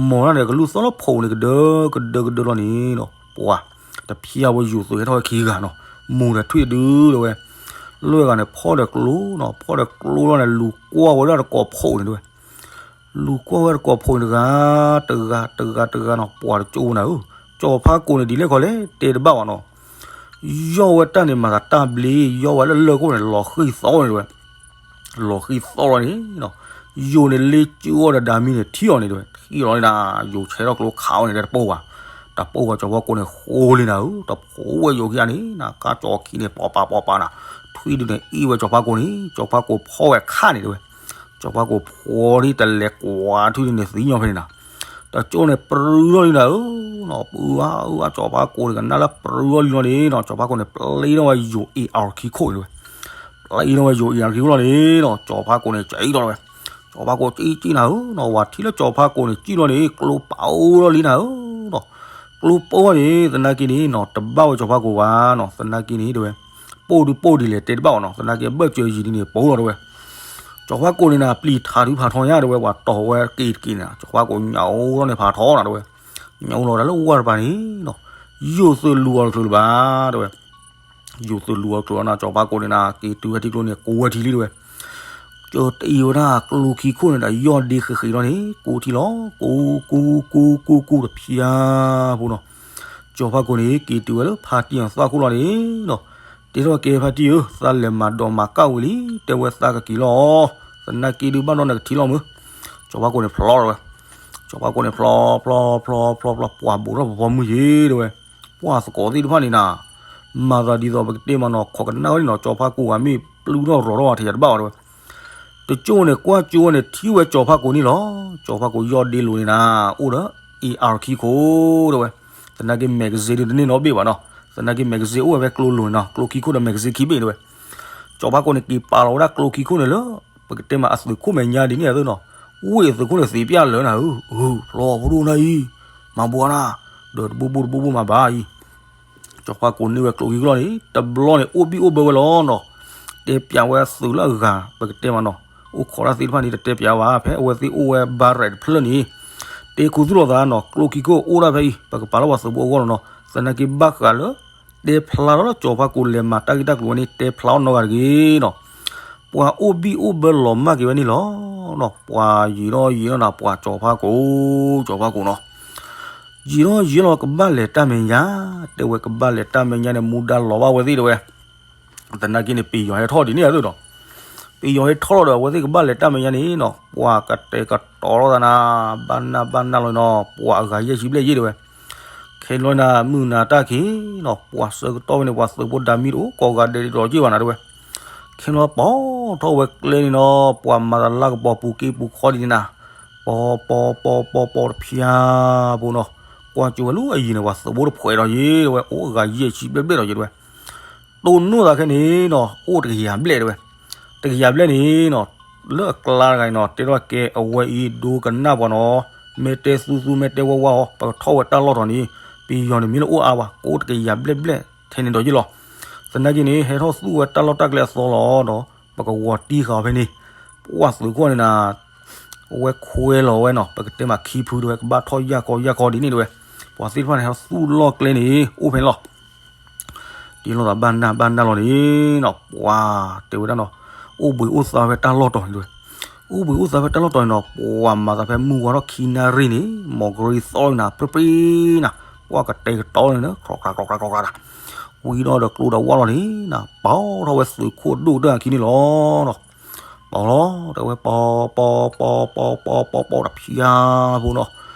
မီၤတၢ်န့ၣ် ကလူၢ်သီၣ်လၢဖိးန့ၣ် ကဒၢကဒၢကဒၢလီၤန့ၣ်နီၤ, ပှၤ တဖျါဝဲ ယူၤသုးဟဲထီၣ်ဝဲခံဂၤနီၤ, မိၢ်ဒီးထွံၣ်ဒုတဲဝဲ. လၢဂၤန့ၣ် ဖီၣ်ဒီးကျိနီၤ, ဖီၣ်ဒီးကျိလီၤန့ၣ် လူၤကွၢ်ဝဲဒၣ်တကိးဖိးန့ၣ်တဲဝဲ. လူၤကွၢ်ဝဲတကိးဖိးန့ၣ်တဂၤ တဂၤ တဂၤ တဂၤနီၤ, ပှၤတကၠိနၤဧၢ, စီၤပၤကိန့ၣ် ဒ်လဲၣ်ခီလဲၣ် တဲတဘၣ်ဘၣ်နီၤ. ယီၢ်ဝဲတၢ်န့ၣ် မၤသးတၢ်ဘျ့, ယီၢ်ဝဲလၢလၢၢ်ခိၣ်န့ၣ် လီၤဃံၢ်သီန့ၣ်တဲဝဲ. လီၤဃံၢ်သီလီၤန့ၣ်နီၤ, ယိၤန့ၣ်လ့ကၠူအီၤဒီးဒၤမံန့ၣ် ထံၣ်အီၤန့ၣ်တဲဝဲ, ထံၣ်လီၤန့ၣ်နၤ, ယိၤဆဲးထီၣ်ကျိခးဝဲန့ၣ် တပိၢ်ဘၣ်, တပိၢ်ဘၣ် စီၤပၤကိန့ၣ် ဃိလံနၤဧၢ, တဖိးဝဲယိၤခံဂၤန့ၣ်နၤ, ကၢ်ကၠီခံန့ၣ် ပီၤပၤပီၤပၤနၤ, ထွံၣ်ဒုန့ၣ် အ့ၣ်ဝဲစီၤပၤကိန့ၣ်, စီၤပၤကိဖီၣ်ဝဲခါန့ၣ်တဲဝဲ. စီၤပၤကိဖီၣ်ဒ်တလဲၤကွၢ်ထွံၣ်ဒုန့ၣ် သံညီဖဲန့ၣ်နၤ, တကၠိန့ၣ် ပြုထီၣ်လံနၤဧၢ, ပအၢအၢအၢ စီၤပၤကိန့ၣ် ကနၣ်လၢပြုထီၣ်လံလီၤန့ၣ်နီၤ, စီၤပၤကိန့ၣ် ပျံထီၣ်ဝဲယိၤ A R ခံခိၣ်န့ၣ်တဲဝဲ. ပျံထီၣ်ဝဲယိၤ A R ခံခိၣ်လီၤန့ၣ်နီၤ, စီၤပၤကိန့ၣ် ကၠံၣ်ထီၣ်ဝဲ. စီၤပၤကိကၠံၣ်ကၠံၣ်နၤဧၢနီၤ, ဝၤထံၣ်လၢစီၤပၤကိန့ၣ် ကၠံၣ်လီၤန့ၣ် ကျိပာ်အိၣ်ထီၣ်လံနၤဧၢနီၤ, ကျိပာ်အိၣ်န့ၣ် သနာ်က့န့ၣ်နီၤ တဘၣ်ဝဲစီၤပၤကိဘၣ်နီၤ, သနာ်က့န့ၣ်တဲဝဲ ပိၢ်ဒုပိၢ်ဒ်လဲၣ်တဲတဘၣ်ဘၣ်နီၤ, သနာ်က့ဘၢၣ်စၢၤယံၤဒ်န့ၣ် ပိၢ်လီၤတဲဝဲ. စီၤပၤကိန့ၣ်နၤ ပျံၤထးဒုဖးထီညါတဲဝဲ, ပှၤတီၢ်ဝဲက့ၤတက့ၤန့ၣ် စီၤပၤကိညၣ်အိၣ်ထီၣ်န့ၣ် ဖးထီနၤတဲဝဲ. ညၣ်အိၣ်လီၤဝဲဒၣ်လၢဝၢ်တပၤန့ၣ်နီၤ, ယူၤသုးလူၤအီၤတချုးလၢၤဘၣ်တဲဝဲ. ယူၤသုးလူၤအီၤတချုးလၢၤနၤ, စီၤပၤကိန့ၣ်နၤ က့ၤတုၤဝဲထံကျိန့ၣ် ကိးဝဲထံလံတဲဝဲ. ကၠီတအံၤဝဲဒၣ်ကျိခံခိၣ်န့ၣ်ဒီး ယီၢ်ဒ့ဃ့ဃ့လီၤန့ၣ် ကိးထံလီၤ, ကိး ကိး ကိး ကိး ကိးတဖျါဖိနီၤ. စီၤပၤကိန့ၣ် က့ၤတုၤဝဲလၢဖါတံၢ်အသွၣ်ခိၣ်လီၤန့ၣ်နီၤ, တဲထီၣ်ကဲဖါတံၢ်ဧၢ, သးလဲၤမၤဒိးမၤကၢ်ဝံၤလံ, တဲဝဲသးကက့ၤလီၤ, သနာ်က့ဒုးဘၣ်ဒီးနကထံၣ်လီၤမုၢ်. စီၤပၤကိန့ၣ်ဖျီလီၤဝဲ. စီၤပၤကိန့ၣ်ဖျီ ဖျီ ဖျီ ဖျီ ဖျီ ပှၤဘူးထီၣ်ပဖီမုၢ်ယ့ၤတဲဝဲ. ပှၤသကိးသ့ၣ်တဖၣ်န့ၣ်နၤ မၤသးဒ်သိးပကတဲမးနီၤ ခိးကနၣ်ဝဲန့ၣ်နီၤ, စီၤပၤကိဂၤမ့ၢ်ပျုၢ်ထီၣ်ရီၤထီၣ်ဝဲ ထဲယတဘၣ်ဘၣ်တဲဝဲ. တကၠိန့ၣ် ကွၢ်ကၠိဝဲန့ၣ် ထံၣ်ဝဲစီၤပၤကိန့ၣ်လီၤ. စီၤပၤကိယီၢ်ဒ့လိၤန့ၣ်နၤ အိၣ်ဒီး A R ခံခိၣ်တဲဝဲ. သနာ်က့ magazine ဒုတန့ၢ်နီတဘ့ၣ်ဘၣ်နီၤ. သနာ်က့ magazine အိၣ်ဝဲဖဲကျိလိၤန့ၣ်နီၤ, ကျိခံခိၣ်ဒီး magazine ခံဘ့ၣ်တဲဝဲ. စီၤပၤကိန့ၣ် က့ၤပာ်လီၤဝဲဒၣ်ကျိခံခိၣ်န့ၣ်လၢ ပကတဲမးအသုးခိၣ်မဲာ်ညါဒ်န့ၣ်အသိးနီၤ, ဝ့ၢ်အသုးခိၣ်န့ၣ်သ့ပျၢ်လၢနၤဧၢ, ဖျီဖိဒိၣ်နၤအံၤ, မၤဘှါနၤ, ဒီးတဘိဘိတဘိဘိမၤဘၣ်အံၤ. စီၤပၤကိန့ၢ်ဝဲကျိခံခိၣ်လီၤန့ၣ် တဘျီန့ၣ် အိၣ်ဘံၣ်အိၣ်ဘၢဝဲလီၤနီၤ. တဲပျးဝဲသုးလၢအဂၤ ပကတဲမးနီၤ, အိၣ်ခိးတၢ်သ့ၣ်တဖၣ်န့ၣ် တတဲပျးဘၣ်, ဖဲအဝဲသ့ၣ်အိၣ်ဝဲဘါရဲးတဖျၢၣ်န့ၣ် တဲခူသူၣ်လိာ်သးနီၤ, ကျိခံခိၣ်အိၣ်ဒၣ်ဖဲအံၤ ပကပာ်လၢပှၤသုးဖိအဂီၢ်လီၤနီၤ. သနာ်က့ဘၣ်ဃးလၢ တဲဖျါထီၣ်လၢစီၤပၤကိလဲၤမၤတၢ်ဂ့ၢ်တၢ်ကျိၤဝဲန့ၣ် တဲဖျါထီၣ်နီတဂၤတဂ့ၤနီၤ. ပှၤအိၣ်ဘံၣ်အိၣ်ဘၢလီၤမၢ်က့ၤဝဲန့ၣ်လီၤ. ပှၤယံာ်ထီၣ်ယံာ်ထီၣ်နၤ ပှၤစီၤပၤကိ, စီၤပၤကိနီၤ, ယံာ်ထီၣ်ယံာ်ထီၣ်လီၤ ကဘၣ်လဲၤတၢ်မဲာ်ညါ, တဲဝဲကဘၣ်လဲၤတၢ်မဲာ်ညါန့ၣ် မူဒါလီၤဘၣ်ဝဲသ့ၣ်တဲဝဲ. သနာ်က့န့ၣ် ပယီၤဟဲထီၣ်ဒ်န့ၣ်အသိးနီၤ, ပယီၤဟဲထီၣ်လီၤဒီး အဝဲသ့ၣ်ကဘၣ်လဲၤတၢ်မဲာ်ညါန့ၣ်နီၤ, ပှၤကတဲာ်ကတီၤလိာ်သးနၤ, ဘၣ်နၢ်ဘၣ်နၢ်လီၤနီၤ, ပှၤအဂၤယဲၢ်ဆံဘျဲၣ်ယ့ၢ်တဲဝဲ. ခဲလီၤနၤ မုၢ်နၤတၢ်ခံနီၤ, ပှၤဆၢကတီၢ်ဝဲန့ၣ် ပှၤသုးဖိဒၤမံတအိၣ်ကိးဂၤဒဲးဒီးက့ၢ်ဘၣ်နၤတဲဝဲ. ခဲလီၤပိာ်ထီၣ်ဝဲကျဲန့ၣ်နီၤ, ပှၤမၤသးလၢကပီၤပူၤက့ပူၤခီဒ်န့ၣ်နၤ, ပီၤပီၤပီၤပီၤပီၤတဖျါဖိနီၤ. ကွၢ်ကၠိဝဲလၢအယံၤန့ၣ် ပှၤသုးဖိတဖှဲးဒီးယ့ၢ်တဲဝဲ အိၣ်အဂၤယဲၢ်ဆံဘျဲၣ်ဘျဲၣ်ဒီးယ့ၢ်တဲဝဲ, တိၢ်နီၣ်သးခဲန့ၣ်နီၤ အိၣ်တကယၤဘျဲၣ်တဲဝဲ, တကယၤဘျဲၣ်န့ၣ်နီၤ လၢအကျါတဂၤအံၤနီၤ တဲထီၣ်ကဲအဝဲအံၤဒိကနၣ်ပှၤနီၤ, မ့ၢ်တဲသူသူမ့ၢ်တဲဝဲဝါအီၤ ပကထီၣ်ဝဲတၢ်လီၢ်တီၤန့ၣ် ပယီၤန့ၣ်မ့ၢ်လၢအိၣ်အါဝဲ ကအိၣ်တကယၤဘျဲၣ်ဘျဲၣ်ထဲန့ၣ်ဒီးယ့ၢ်လီၤ. သနာ်က့န့ၣ် ဟဲထီၣ်သူၣ်ဝဲတၢ်လီၢ်တၢ်ကျဲအသီလီၤဒီး ပကဝီၤတံၢ်ဃာ်ဖဲန့ၣ်, ပှၢ်သုးခိၣ်န့ၣ်နၤ အဝဲခွဲလီၤဝဲနီၤ ပကတဲမးခံဖုတဲဝဲ ကဘၣ်ထီၣ်ယၢ်ကီယၢ်ကီဒ်န့ၣ်တဲဝဲ, ပှၤသ့ၣ်တဖၣ်န့ၣ် ဟဲသူၣ်လီၢ်ကျဲန့ၣ် အိၣ်ဖဲန့ၣ်လီၤ. တ့လိာ်သးဘၣ်နၢ်ဘၣ်နၢ်လီၤန့ၣ်နီၤ ပှၤတဲဝဲဒၣ်နီၤ, အိၣ်ဘှံးအိၣ်သါဖဲတၢ်လီၢ်တီၤန့ၣ်တဲဝဲ, အိၣ်ဘှံးအိၣ်သါဖဲတၢ်လီၢ်တီၤန့ၣ်နီၤ ပှၤမၤသးဖဲမုၢ်ဝါထီၣ်ခံနၣ်ရံၣ်န့ၣ် မီၤကရံသီၣ်လံနၤ ပြ့ပြ့နၤ, ပှၢ်ကတဲာ်ကတီၤန့ၣ် ခြီကျါခြီကျါခြီကျါနၤ, ဝံၤဒီးတကျိၤဒီးဝၣ်လီၤန့ၣ်နၤ ပာ်ထီၣ်ဝဲသုးခိၣ်ဒိၣ်တၢ်ခံန့ၣ်လီၤနီၤ. ပာ်လီၤ တဲဝဲ ပီၤပီၤပီၤပီၤပီၤပီၤပီၤတဖျါဖိနီၤ,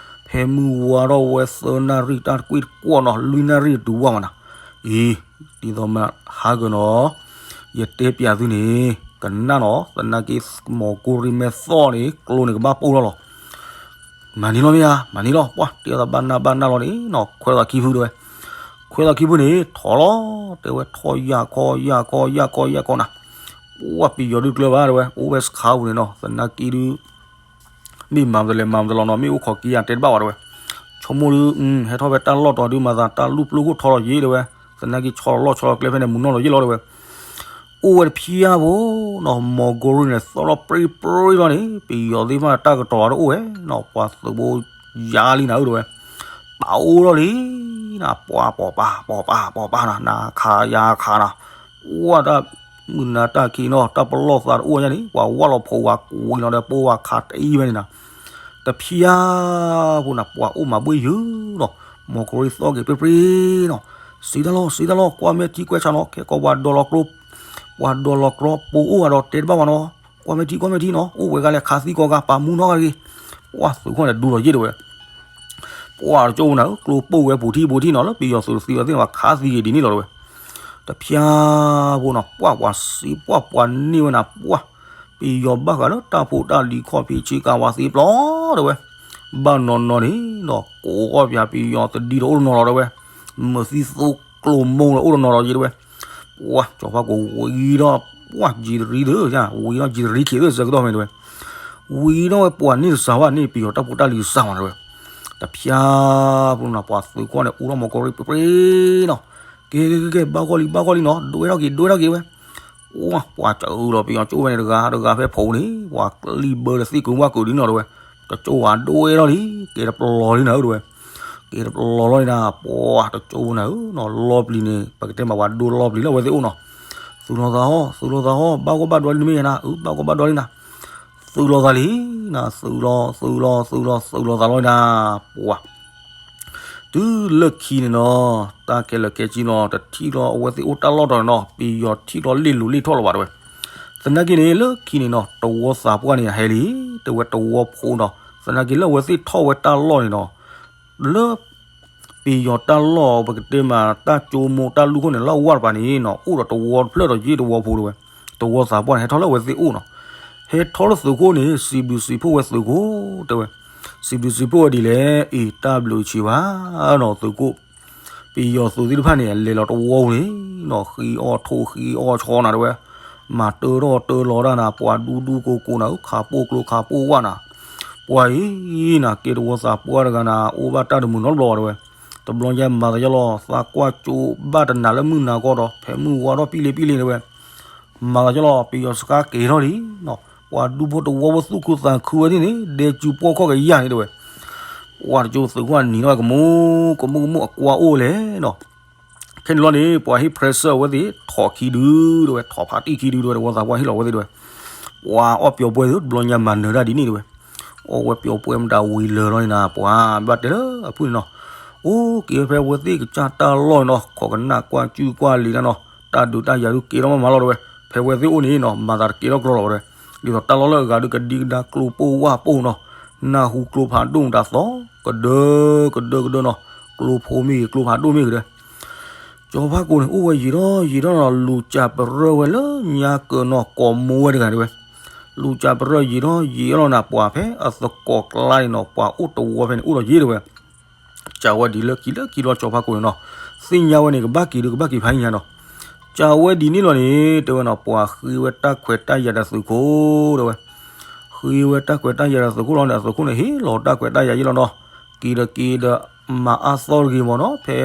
ဖဲမုၢ်ဝါထီၣ်ဝဲသၢနၣ်ရံၣ်တၢ်တကွံၢ်တကွီၢ်နီၤ လွံၢ်နၣ်ရံၣ်တတုၤဝၣ်မးနၤ, အံၤ ဒ်သိးမးဟးဂီၤနီၤ, ယတဲပျးသုန့ၣ် ကနၣ်နီၤ သနာ်က့ မီၤကရံမဲာ်သီၣ်န့ၣ် ကျိန့ၣ်ကဘၣ်ပိၢ်ထီၣ်လီၤ. မၤန့ၢ်လီၤမ့ၢ်ဧါ မၤန့ၢ်လီၤ ပှၢ်တဲသးဘၣ်နၢ်ဘၣ်နၢ်လီၤန့ၣ်နီၤ ခွဲးသးခံဖုတဲဝဲ, ခွဲးသးခံဖုန့ၣ် ထီၣ်လီၤ တဲဝဲ ထီၣ်ယၢ်ခီယၢ်ခီယၢ်ခီယၢ်ခီနၤ, ပှၢ်ပယီၤဒုးကျၢၤဘၣ်တဲဝဲ အိၣ်ဝဲစခါပူၤန့ၣ်နီၤ သနာ်က့ဒုး မ့ၢ်မၤမတၤလဲၣ်မၤမတၤလဲၣ်နီၤ မ့ၢ်အိၣ်ခိးက့ၤယၤတဲတဘၣ်ဝဲတဲဝဲ, ဆိကမိၣ်ဒုး ဟဲထီၣ်ဖဲတၢ်လီၢ်တီၤဒုးမၤသးတၢ်လူၢ်ပျိၢ်ခိၣ်ထီလီၤယ့ၢ်တဲဝဲ, သနာ်က့ဆီလီၤလီၢ်ဆီလီၤကျဲဖဲန့ၣ် မုၢ်နီၢ်လီၤယ့ၢ်လီၤတဲဝဲ အိၣ်ဝဲတဖျါဖိနီၤ မီၤကရံန့ၣ် သီၣ်ထီၣ်ပြ့ပြ့လီၤန့ၣ် ပယီၤသ့ၣ်တဖၣ်တၢ်ကတီၤတအိၣ်ဝဲနီၤ ပှၤသုးဖိယါလံနၤဧၢတဲဝဲ, ပာ်အိၣ်ထီၣ်လံနၤ ပှၢ်ပီၤပၤပီၤပၤပီၤပၤနၤ နၤခးယၤခးနၤ, ပှၢ်တၢ်မုၢ်နၤတၢ်ခံးနီၤ တၢ်ပလီၢ်သးတအိၣ်ညါန့ၣ် ပှၤဝၣ်လီၤဖိဝၤကွံာ်လီၤဒီးပိၢ်ဝၤခးတအံၤဝဲန့ၣ်နၤ တဖျါဖိနၤ ပှၤအိၣ်မၤဘှ့ၣ်ယုာ်နီၤ, မီၤကရံသီၣ်က့ၤပြ့ပြ့နီၤ, စံးတၢ်လီၢ် စံးတၢ်လီၢ် ကွၢ်မဲာ်ထံကွဲးဆးနီၤ ခဲကိးပှၤဒိးလီၤကျိ ပှၤဒိးလီၤကျိ ပိာ်အိၣ်ဂၤဒီးတဲတဘၣ်ဝဲနီၤ, ကွၢ်မဲာ်ထံကွၢ်မဲာ်ထံနီၤ အိၣ်ဝဲဂၤလဲၣ်ခးသံကိးဂၤ ပာ်မူနီတဂၤတဂ့ၤ, ပှၢ်သုးခိၣ်န့ၣ်ဒူလီၤယ့ၢ်တဲဝဲ ပှၢ်တကၠိပူၤနၤဧၢ ကျိပိာ်ဝဲပူၤထံပူၤထံနီၤ လၢပယီၤသုးတသံဝဲသ့ၣ်န့ၣ် ပှၤခးသံက့ၤဒ်န့ၣ်လီၤတဲဝဲ, တဖျါဖိနီၤ ပှၢ်ပှၤစံးပှၢ်ပှၤန့ၢ်ဝဲနၤ ပှၢ် ပယီၤဘၣ်ဃးလၢတၢ်ဖိတၢ်လံၤခီၣ်ဖံးဆ့ကၤဝါသ့ပျီတဲဝဲ, ဘၣ်နီၢ်နီၢ်န့ၣ်နီၤ ကိးအီၣ်ပၠးပယီၤသဒံဒီးအိၣ်တနီၤလီၤတဲဝဲ, မုာ်သံသိကျိမိၢ်ဒီးအိၣ်တနီၤလီၤယ့ၢ်တဲဝဲ, ပှၢ် ကၠီၤဖးကိးဝံၤဒီး ပှၢ် ကံတရံဒၢ ဝံၤဒီး ကံတရံခံးသၢဆၢကတီၢ်ဖဲန့ၣ်တဲဝဲ, ဝံၤဒီးဝဲပှၤန့ၢ်တစှၤဘၣ်န့ၢ်ပယီၤတၢ်ဖိတၢ်လံၤတစှၤမးတဲဝဲ, တဖျါဖိနီၤ ပှၤသုးခိၣ်န့ၣ် အိၣ်ထီၣ်မီၤကရံပြ့ပြ့နီၤ, ကဲကဲကဲကဲ ဘၣ်ဂီၢ်လံ ဘၣ်ဂီၢ်လံနီၤ ဒွဲထီၣ်က့ၤ ဒွဲထီၣ်က့ၤဝဲ ပှၢ် ပှၤစၢအုလီၤပယီၤကၠိဝဲန့ၣ်တဂၤတဂၤဖဲဖိန့ၣ် ပှၤကလံၢ်ဘၢလၢသ့ၣ်ကုၤဝၣ်ကုၤဒ်နီၤတဲဝဲ, တကၠိဝဲဒွဲထီၣ်လံ ကဲတပျီၤလံနၤဧၢတဲဝဲ, ကဲတပျီၤလီၤလံနၤ ပှၢ်တကၠိနၤဧၢနီၤ လီပျံၤန့ၣ် ပကတဲမးပှၤဒိလီပျံၤလၢအဝဲသ့ၣ်အိၣ်နီၤ, သုးလီၤသးဟီၣ် သုးလီၤသးဟီၣ် ဘၣ်ဂီၢ်ဘၣ်ဒွဲလံနမ့ၢ်ယါနၤ အၢ ဘၣ်ဂီၢ်ဘၣ်ဒွဲလံနၤ, သုးလီၤသးလံနၤ သုးလီၤ သုးလီၤ သုးလီၤ သုးလီၤသးလီၤနၤ, ပှၢ် တုၤလၢခံန့ၣ်နီၤ တၢ်ခဲလၢာ်ခဲဆ့နီၤ တထံၣ်လီၤအဝဲသ့ၣ်အိၣ်တၢ်လီၢ်တီၤန့ၣ်နီၤ ပယီၤထံၣ်လီၤလ့ၣ်လိၤလ့ၣ်ထီၣ်လီၤဘၣ်တဲဝဲ, သနာ်က့န့ၣ် လၢခံန့ၣ်နီၤ တဝီသးပှၢ်န့ၣ်ဟဲလံ တဲဝဲတဝီဖိနီၤ သနာ်က့လၢအဝဲသ့ၣ်ထီၣ်ဝဲတၢ်လီၢ်န့ၣ်နီၤ လၢ ပယီၤတၢ်လီၢ် ပကတဲမး တၢ်ကၠိမိၢ်တၢ်လူၢ်ခိၣ်န့ၣ် လၢအဝၢ်တပၤန့ၣ်နီၤ အိၣ်ဒီးတဝီတဖျၢၣ်ဒီးယ့ၢ်တဝီဖိတဲဝဲ, တဝီသးပှၢ်န့ၣ် ဟဲထီၣ်လၢအဝဲသ့ၣ်အိၣ်နီၤ, ဟဲထီၣ်လၢသုးခိၣ်န့ၣ် စံးဘျုးစံးဖှိၣ်ဝဲသုးခိၣ်တဲဝဲ, စံးဘျုးစံးဖှိၣ်ဝဲဒ်လဲၣ် အ့ၣ် တၢ်ဘျုးဆံးဘၣ်နီၤ သုးခိၣ် ပယီၤသုးသ့ၣ်တဖၣ်န့ၣ် လဲၤလီၤတဝီပူၤန့ၣ်နီၤ ဃ့အီၣ်ထိၣ်ဃ့အီၣ်ဆီနၤတဲဝဲ, မၤတၢထီၣ်တၢလီၤတၢ်နၤ ပှၤဒူဒူကိကိနၤ ခးပိၢ်ကျိခးပိၢ်ဝၣ်နၤ, ပှၤအံၤနၤ ကဲတဝီသးပှၢ်တဂၤနၤ အိၣ်ဘၣ်တၢ်တမုာ်နီတဘျီတဲဝဲ, တဘျီညါမၤသးယလီၤ သးကွၢ်ကၠိဘၣ်တနၤလၢမုၢ်နၤကီၢ်ဒီး ဖဲမုၢ်ဝါထီၣ်ပံလ့ပံလ့တဲဝဲ မၤသးယလီၤ ပယီၤစခါက့ၤထီၣ်လံနီၤ, ပှၤဒူဖိတဝီဖိသူၣ်ခုသးခုဝဲဒ်န့ၣ် ဒဲကၠူပှီၢ်ခီၣ်ကယၢ်န့ၣ်တဲဝဲ, ပှၤတကၠိသုးခိၣ်နံၤနီၣ်ဝဲကမူၣ် ကမူၣ်ကမူၣ်အကွၢ်အိၣ်လဲၣ်နီၤ, ခဲန့ၣ်လီၤန့ၣ် ပှၤဟ့ၣ် pressure အဝဲသ့ၣ် ထီၣ်ခံဒုတဲဝဲ ထီၣ်ဖးတံၢ်ခံဒုတဲဝဲ တဝီသးပှၢ်ဟ့ၣ်လီၤအဝဲသ့ၣ်တဲဝဲ, ပှၤအီၣ်ပျီၤပှဲၤသု တဘျီညါမၤနၢၤတၢ်ဒ်န့ၣ်တဲဝဲ, အီၣ်ဝဲပျီၤပှဲၤမတၤဝံၤလၢာ်လီၤန့ၣ်နၤ ပှၤဘၣ်တဲလၢအဖုၣ်န့ၣ်နီၤ, အိၣ်က့ၤဝဲဖဲအဝဲသ့ၣ်ကစၢ်တၢ်လီၢ်န့ၣ်နီၤ ခိးကနၣ်ကွၢ်ကၠူကွၢ်လံၤတၢ်နီၤ, တၢ်ဒုးတၢ်ယၤဒုးကဲထီၣ်မးမးလီၤတဲဝဲ, ဖဲအဝဲသ့ၣ်အိၣ်န့ၣ်နီၤ မၤသးတကဲထီၣ်ကျီလီၤတဲဝဲ, ဒ်သိးတၢ်လီၢ်လၢအဂၤဒုးကဒံကဒါကျိပိၢ်ဝၣ်ပိၢ်နီၤ, နၢ်ဟူကျိဖးဒိၣ်မတၤသီ ကဒၢ ကဒၢကဒၢနီၤ, ကျိဖိမ့ၢ်ဂ့ၤ ကျိဖးဒိၣ်မ့ၢ်ဂ့ၤဒီး ကၠီၤဖးကိန့ၣ် အိၣ်ဝဲယံာ်ထီၣ်ယံာ်ထီၣ်နီၤ လူၤစၢ်ပရၢၢ်ဝဲလၢညါကၢၤနီၤ ကိးမိၢ်ဝဲတဂၤတဲဝဲ, လူၤစၢ်ပရၢၢ်ယံာ်ထီၣ်ယံာ်ထီၣ်လီၤနၤ ပှၤဖဲအသကိးကျါန့ၣ်နီၤ ပှၤအိၣ်တဝီဖဲန့ၣ် အိၣ်ဒီးယ့ၢ်တဲဝဲ, ကးဝဲဒ်လၢခံလၢခံလီၤ ကၠီၤဖးကိာ်န့ၣ်နီၤ, သ့ၣ်ညါဝဲန့ၣ် ကဘၣ်က့ၤဒုးကဘၣ်က့ၤဖးဟံၣ်ညါနီၤ, ကးဝဲဒ်န့ၣ်လီၤန့ၣ် တဲဝဲနီၤ ပှၤဃ့ဝဲတၢ်ခွဲးတၢ်ယာ်ဒီးသုးခိၣ် တဲဝဲ, ဃ့ဝဲတၢ်ခွဲးတၢ်ယာ်ဒီးသုးခိၣ်လီၤန့ၣ် အသုးခိၣ်န့ၣ် ဟ့ၣ်လီၤတၢ်ခွဲးတၢ်ယာ်ယ့ၣ်လီၤနီၤ, က့ၤဒီးက့ၤဒီး မၤအါသီတဂ့ၤမ့ၢ်နီၤ ဖဲ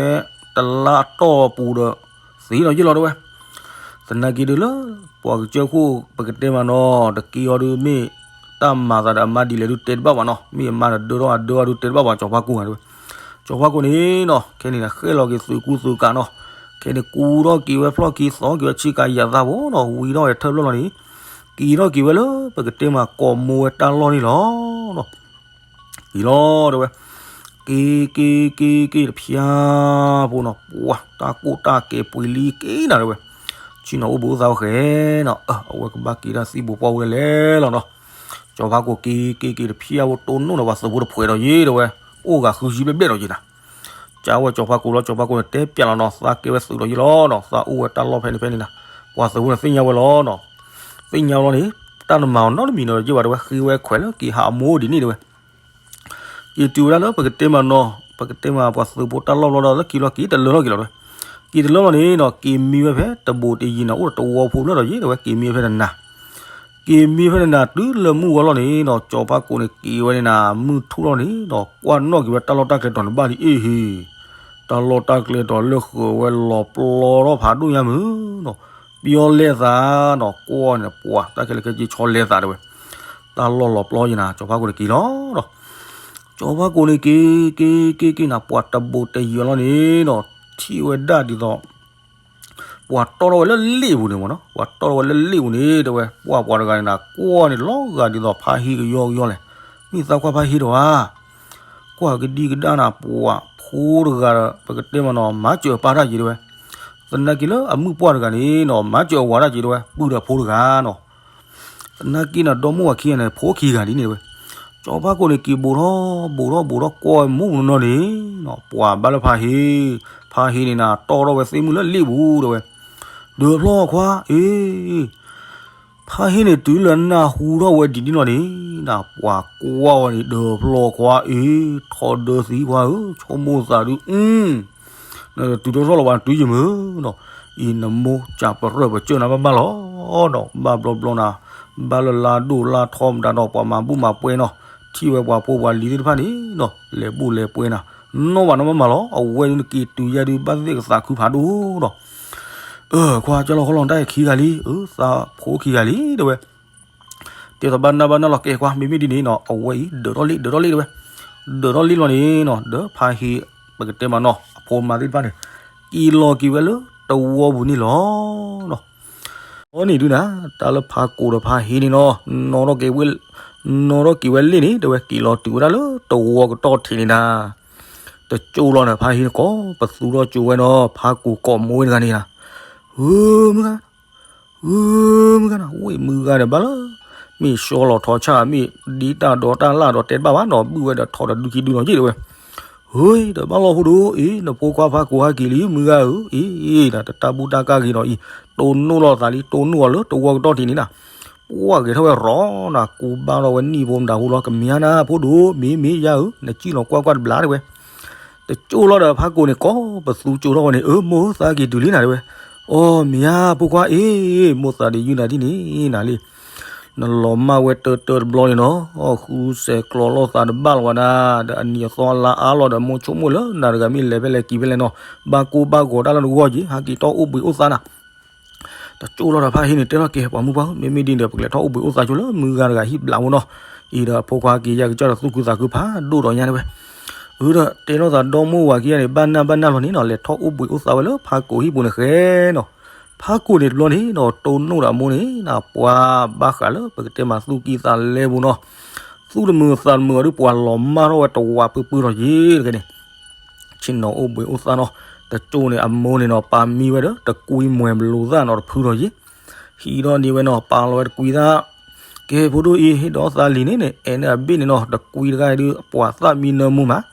တလါအတီၢ်ပူၤဒီး သ့လီၤယ့ၣ်လီၤတဲဝဲ သနာ်က့ဒုးလၢ ပှၤကစၢၢ်ခိၣ် ပကတဲမးနီၤ တက့ၤအီၤဒုးမ့ၢ် တၢ်မၤသးဒီးအမါဒ်လဲၣ်ဒုးတဲတဘၣ်ဘၣ်နီၤ, မ့ၢ်အမါဒီးဒၢထီၣ်အဒၢထီၣ်ဒုးတဲတဘၣ်ဘၣ် ကၠီၤဖးကိာ်တဲဝဲ, ကၠီၤဖးကိာ်န့ၣ်နီၤ ခဲန့ၣ်ဃဲၣ်လီၤက့ၤသုးကူသုးကးနီၤ, ခဲန့ၣ်ကူထီၣ်က့ၤဝဲဖျီၣ်ခံသီက့ၤဝဲဆ့ကၤယၤသးဖိနီၤ, ဝံၤထီၣ်ဝဲထၢၣ်ဖျၢၣ်လီၤန့ၣ် က့ၤထီၣ်က့ၤဝဲလၢပကတဲမးကိးမိၢ်ဝဲတၢ်လီၢ်န့ၣ်လီၤ. က့ၤလီၤတဲဝဲ, က့ၤက့ၤက့ၤက့ၤတဖၠါဖိနီၤ, ပှၤတၢ်ကိၢ်တၢ်ကဲပှ့ၤလံက့ၤနၤတဲဝဲ, ဆ့ၣ်နီၤအိၣ်ဘှံးအိၣ်သါဝဲဃဲနီၤ, အဝဲကဘၣ်က့ၤတၢ်သံဘိးပှၢ်ဝဲလဲၣ်လီၤနီၤ, ကၠီၤဖးကိာ်က့ၤက့ၤက့ၤတဖၠါဖိတိၢ်နီၣ်ဒီးပှၤသုးဖိတဖှဲးဒီးယ့ၣ်တဲဝဲ, အိၣ်ဂၤဃုဆံဘျဲၣ်ဘျဲၣ်ဒီးယ့ၣ်နၤ ကးဝဲကၠီၤဖးကိာ်လီၤ, ကၠီၤဖးကိာ်န့ၣ်တဲပျးလီၤနီၤ, သးကဲဝဲသုးဒီးယ့ၣ်လီၤနီၤ, သးအိၣ်ဝဲတၢ်လီၢ်ဖဲန့ၣ်ဖဲန့ၣ်နၤ, ပှၤသုးဖိန့ၣ်သ့ၣ်ညါဝဲလီၤနီၤ, သ့ၣ်ညါဝဲလီၤန့ၣ် တၢ်တမၤအီၤနီတမံၤနီၤယ့ၣ်ဘၣ်တဲဝဲ, ဃ့ဝဲခွဲးလၢက့ၤဟးအမိၢ်ဒ်န့ၣ်တဲဝဲ က့ၤတုၤဝဲဒၣ်လၢပကတဲမးနီၤ, ပကတဲမးပှၤသုးဖိတၢ်လီၢ်ဘျီဒီးလၢခံလီၤက့ၤတလၢထီၣ်က့ၤလီၤတဲဝဲ, က့ၤတလၢလီၤန့ၣ်နီၤ က့ၤမံဝဲဖဲတဘိးတယံၤနၤ အိၣ်ဒီးတဝီဖိဖျၢၣ်ဒီးယ့ၣ်တဲဝဲ, က့ၤမံဝဲဖဲနနၤ က့ၤမံဖဲန့ၣ်နၤ တုၤလၢမုၢ်ဝါလီၤန့ၣ်နီၤ, ကၠီၤဖးကိာ်န့ၣ်က့ၤဝဲန့ၣ်နၤ မုၢ်ထူၣ်လီၤန့ၣ်ဒီး ကွၢ်နီၣ်က့ၤဝဲတၢ်လီၢ်တၢ်ကျဲတီၤန့ၣ်ဘၣ်ဒ်အ့ၣ်ဟ့ၣ်, တၢ်လီၢ်တၢ်ကျဲတီၤလၢဃုာ်ဝဲလီၤပျီထီၣ်ဖးဒိၣ်ညါမုၢ်နီၤ, ပယီၤလဲၤသးနီၤ ကွၢ်န့ၣ်ပှၤတၢ်ခဲလၢာ်ခဲဆ့ဆီလဲၤသးတဲဝဲ, တၢ်လီၢ်လီၤပျီယ့ၣ်နၤ ကၠီၤဖးကိာ်န့ၣ်က့ၤလီၤနီၤ, ကၠီၤဖးကိာ်န့ၣ်က့ၤ က့ၤ က့ၤ က့ၤနၤ ပှၤတဘိးတယံၤလီၤန့ၣ်နီၤ, ထံၣ်ဝဲဒၣ်ဒ်သိး ပှၤတီၢ်ထီၣ်ဝဲလၢလ့ၣ်ပူၤန့ၣ်မ့ၢ်နီၤ, ပှၤတီၢ်ထီၣ်ဝဲလၢလ့ၣ်ပူၤန့ၣ် တဲဝဲ ပှၢ်ပှၤတဂၤန့ၣ်နၤ ကွၢ်န့ၣ်လီၤဂာ်ဒ်သိးဖါဟ့ကယီကယီလဲၣ်, မ့ၢ်သးကွၢ်ဖါဟ့ဒီးဧါ, ကွၢ်ကဒံကဒါနၤ ပှၤဖိတဂၤဒီး ပကတဲမးနီၤ မၤစၢၤအပၢ်တၢ်က့ၤတဲဝဲ, သနာ်က့လၢအမုၣ်ပှၢ်တဂၤန့ၣ်နီၤ မၤစၢၤအဝၤတၢ်က့ၤတဲဝဲ ပုၢ်ဒီးဖိတဂၤနီၤ သနာ်က့န့ၣ် ဒီမါဝၤခံဂၤန့ၣ် ဖိခံဂၤဒ်န့ၣ်တဲဝဲ, ကၠီၤဖးကိာ်န့ၣ် က့ၤဘိးထီၣ်ဘိးထီၣ်ဘိးထီၣ်ကွၢ်ဝဲမုၢ်နီၢ်နီၢ်န့ၣ်နီၤ ပှၤဘၣ်လၢဖါဟ့, ဖါဟ့န့ၣ်နၤ တီၢ်ထီၣ်ဝဲသ့ၣ်မုၣ်လၢလ့ၣ်ပူၤတဲဝဲ, ဒၢးဖျီၣ်ခွါအ့, ဖါဟ့န့ၣ် တုၤလၢနၢ်ဟူထီၣ်ဝဲဒ်န့ၣ်လီၤန့ၣ် နၤပှၤကွၢ်ဝဲန့ၣ် ဒၢးဖျီၣ်ခွါအ့, ထီၣ်ဒၢသံခွါဧၢ, ဆိကမိၣ်သးဒုး နတုၤထီၣ်ထီၣ်လီၤပှၤတုၤယမုၢ်နီၤ, အံၤနမိၢ်စံးပရၢၢ်ပစၢၢ်နၤဘၣ်ဘၣ်လီၤနီၤ, ဘၣ်ဘျီဘျီနၤ, ဘၣ်လၢလါဒိၣ်လါထီမတၤဒီး ပှၤမၤဘူၣ်မၤပှဲၤနီၤ, ထံၣ်ဝဲပှၤဖိပှၤလံၤသ့ၣ်တဖၣ်န့ၣ်နီၤ လဲၤဘူၣ်လဲၤပှဲၤနၤ, နီၣ်ဘၣ်နီၣ်မးမးလီၤ, အဝဲဒုးနက့ၤတုၤယဲဒုး ဘၣ်သ့ၣ်ကသးခုဖးဒိၣ်နီၤ, အၢ ခွါကၢလီၤဃီလီၤ တၢ်အံၤခံဂၤလံ, အၢ သးဖိခံဂၤလံ တဲဝဲ တဲသးဘၣ်နၢ်ဘၣ်နၢ်လီၤ ကဲကွၢ် မ့မ့ၢ်ဒ်န့ၣ်နီၤ အဝဲအံၤ ဒၢးထီၣ်လံ ဒၢးထီၣ်လံ တဲဝဲ, ဒၢးထီၣ်လံလီၤန့ၣ်နီၤ ဒီးဖါဟ့ ပကတဲမးနီၤ အဖိမါသ့ၣ်တဖၣ်န့ၣ် က့ၤလီၤက့ၤဝဲလၢတဝီပူၤန့ၣ်လီၤနီၤ. အန့ၣ်ဒုးနၤ တၢ်လၢဖါကိာ်ဒီးဖါဟ့န့ၣ်နီၤ နီၣ်ထီၣ်က့ၤဝဲ နီၣ်ထီၣ်က့ၤဝဲလ့ၣ်န့ၣ် တဲဝဲ က့ၤလီၤတုၤဝဲဒၣ်လၢတဝီကတီၢ်ထံးန့ၣ်နၤ တကၠိလီၤဒီးဖါဟ့န့ၣ် ကိးပသူထီၣ်ကၠိဝဲနီၤ ဖါကိာ်ကိးမိၢ်ဝဲတဂၤန့ၣ်နၤ ဧၢ မုၢ်ဂၤ ဧၢ မုၢ်ဂၤနၤ ဝဲၢ်မုၢ်ဂၤန့ၣ်ဘၣ်လၢ မ့ၢ်ဆှီလီၤထီဆၣ် မ့ၢ်ဒ်တၢ်ဒီတၢ်လၢ်ဒီးတဲတဘၣ်ဘၣ်နီၤ ဘုၣ်ဝဲဒီးထီၣ်ဒီးဒုခံဒုနီၤ ယ့ၣ်တဲဝဲ, ဟ့ ဒီးဘၣ်လီၤဖိဒိၣ်အံၤ နဖိခွါဖါကိာ်ဟဲက့ၤလံ မုၢ်ဂၤဧၢ အံၤ တၢ်ဘူၣ်တၢ်ကၢ်ဂ့ၤနီၤအံၤ တိၢ်နီၣ်လီၤသးလံ တိၢ်နီၣ်အီၤလၢတဝီကတီၢ်ထံးန့ၣ်နၤ ပှၢ်ဂဲၤထီၣ်ဝဲရီနၤ ကူဘါထီၣ်ဝဲနံၣ်ဖိမတၤဖိလီၤ ကမ့ၢ်ဧါနၤ ဖိဒိၣ် မ့ၢ်မ့ၢ်ယါဧၢ နစံၣ်လီၤကွၢ်ကွၢ်တဘျီတဲဝဲ တကၠိလီၤဒီးဖါကိာ်န့ၣ် ကိးပသူကၠိထီၣ်ဝဲန့ၣ် အၢ မိၢ်ဧၢ သးက့ၤတုၤလံနၤတဲဝဲ, အီ မ့ၢ်ဧါ ဖိခွါအ့ မိၢ်သးဒ်ယုၢ်နၤဒ်န့ၣ်နၤလံ, နလီၤမၢ်ဝဲတၢတၢတဘျီန့ၣ်နီၤ, ဃုစဲးကျီလိာ်သးတဘၣ်လီၤဝဲဒၣ်, ဒီးအနံၤအသီအလါအါလီၤဒီး မိၢ်ဆိကမိၣ်လၢနၤတဂၤမ့ၢ်လဲၤဖဲလဲၣ်က့ၤဖဲလဲၣ်နီၤ, ဘၣ်ကိၢ်ဘၣ်ဂီၤတၢ်လၢနဂီၢ်က့ၤ ဟဲက့ၤထီၣ်အိၣ်ဘှံးအိၣ်သါနၤ တကၠိလီၤဒီးဖါဟ့န့ၣ် တဲထီၣ်က့ၤ ပှၤမုၢ်ပှၢ်ဧၢ မ့မ့ၢ်ဒ်န့ၣ်ဒီး ပကလဲၤထီၣ်အိၣ်ဘှံးအိၣ်သါဆိလၢမုၢ်ဂၤတဂၤဟံၣ်ဘျးမူနီၤ, အံၤဒီးအဖိခွါက့ၤယါကစၢ်ဒီးသူၣ်ခုသးခုဖးဒိၣ်ဒီးညါတဲဝဲ, အၢ ဒီးတဲလိာ်သးဒီမိၢ်ဝၤခံဂၤန့ၣ် ဘၣ်နၢ်ဘၣ်နၢ်လီၤန့ၣ်နီၤ လဲၤထီၣ်အိၣ်ဘှံးအိၣ်သါဝဲလၢဖါကိာ်ဟံၣ်ပူၤန့ၣ်ဃဲနီၤ, ဖါကိာ်န့ၣ်တဘျီန့ၣ်နီၤ တိၢ်နီၣ်ဒီးအမိၢ်န့ၣ် နပှၤဘၣ်ဃးလၢပကတဲမးသူၣ်ကံၢ်သးလဲပူၤနီၤ, သူၣ်တမုာ်သးတမုာ်အီၤဒုး ပှၤလီၤမၢ်ထီၣ်ဝဲတဝးပှၢ်ပှၢ်ထီၣ်ယ့ၣ်တက့ၢ်န့ၣ် ဆ့ၣ်နီၤအိၣ်ဘှံးအိၣ်သါနီၤ, တကၠိန့ၣ် အမိၢ်န့ၣ်နီၤ ပာ်မံဝဲဒီး တကွံမွဲၤဘျုးသၣ်နီၤ တဖုထီၣ်ယ့ၣ်, ဟံးထီၣ်န့ၢ်ဝဲနီၤ ပာ်လီၤဝဲတကွံသၣ်, ကဲဖိဒိၣ်အံၤ ဟ့ၣ်ဒီးသးလံန့ၣ်န့ၣ် အဲၣ်န့ၢ်အဘ့ၣ်န့ၣ်နီၤ တကွံတဂၤဒုး ပှၤသၣ်မံနၢမူမး,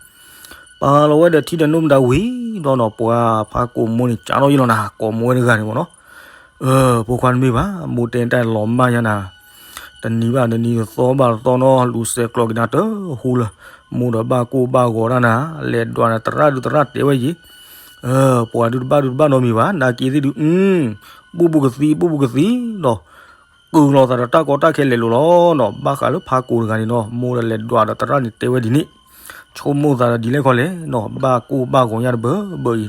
ပာ်လီၤဝဲဒီးထံဒီးနိမတၤဝံၤဒီးနီၤ ပှၤဖးကိာ်မိၢ်န့ၣ် ကးထီၣ်ယ့ၣ်လီၤနၤ ကိာ်မိၢ်ဝဲတဂၤန့ၣ်မ့ၢ်နီၤ ဖိခွါတမ့ၢ်ဘၣ် မိၢ်တဲတၢ်လီၤမၢ်ညါနၤ, တ တနံၤဘၣ်တနံၤ တသီဘၣ်တသီနီၤ လူၤစဲးကျိးက့ၤနၤတဟူလၢၤ, မိၢ်ဒီးဘၣ်ကိၢ်ဘၣ်ဂီၤတၢ်နၤ, လဲၤဒွးနၤသရၣ်ဒုးသရၣ်တဲဝဲယံၤ, ပှၤဒုးတဘၣ်ဒုးတဘၣ်နီတမံၤဘၣ်, နာ်က့သ့ၣ်ဒုး, ဘူၣ်ဘူၣ်ကသံ ဘူၣ်ဘူၣ်ကသံနီၤ, ကုၢ်လီၤသးဒီးတၢ်ကီတၢ်ခဲလဲၤလိၤလီၤနီၤ, ဘၣ်ဃးလၢဖးကိာ်တဂၤန့ၣ်နီၤ, မိၢ်ဒီးလဲၤဒွးဒီးသရၣ်န့ၣ်တဲဝဲဒ်န့ၣ်, ဆိကမိၣ်သးဒီးဒ်လဲၣ်ခီလဲၣ်နီၤ, ဘၣ်ကိၢ်ဘၣ်ဂီၤညါတဘၢဘၢ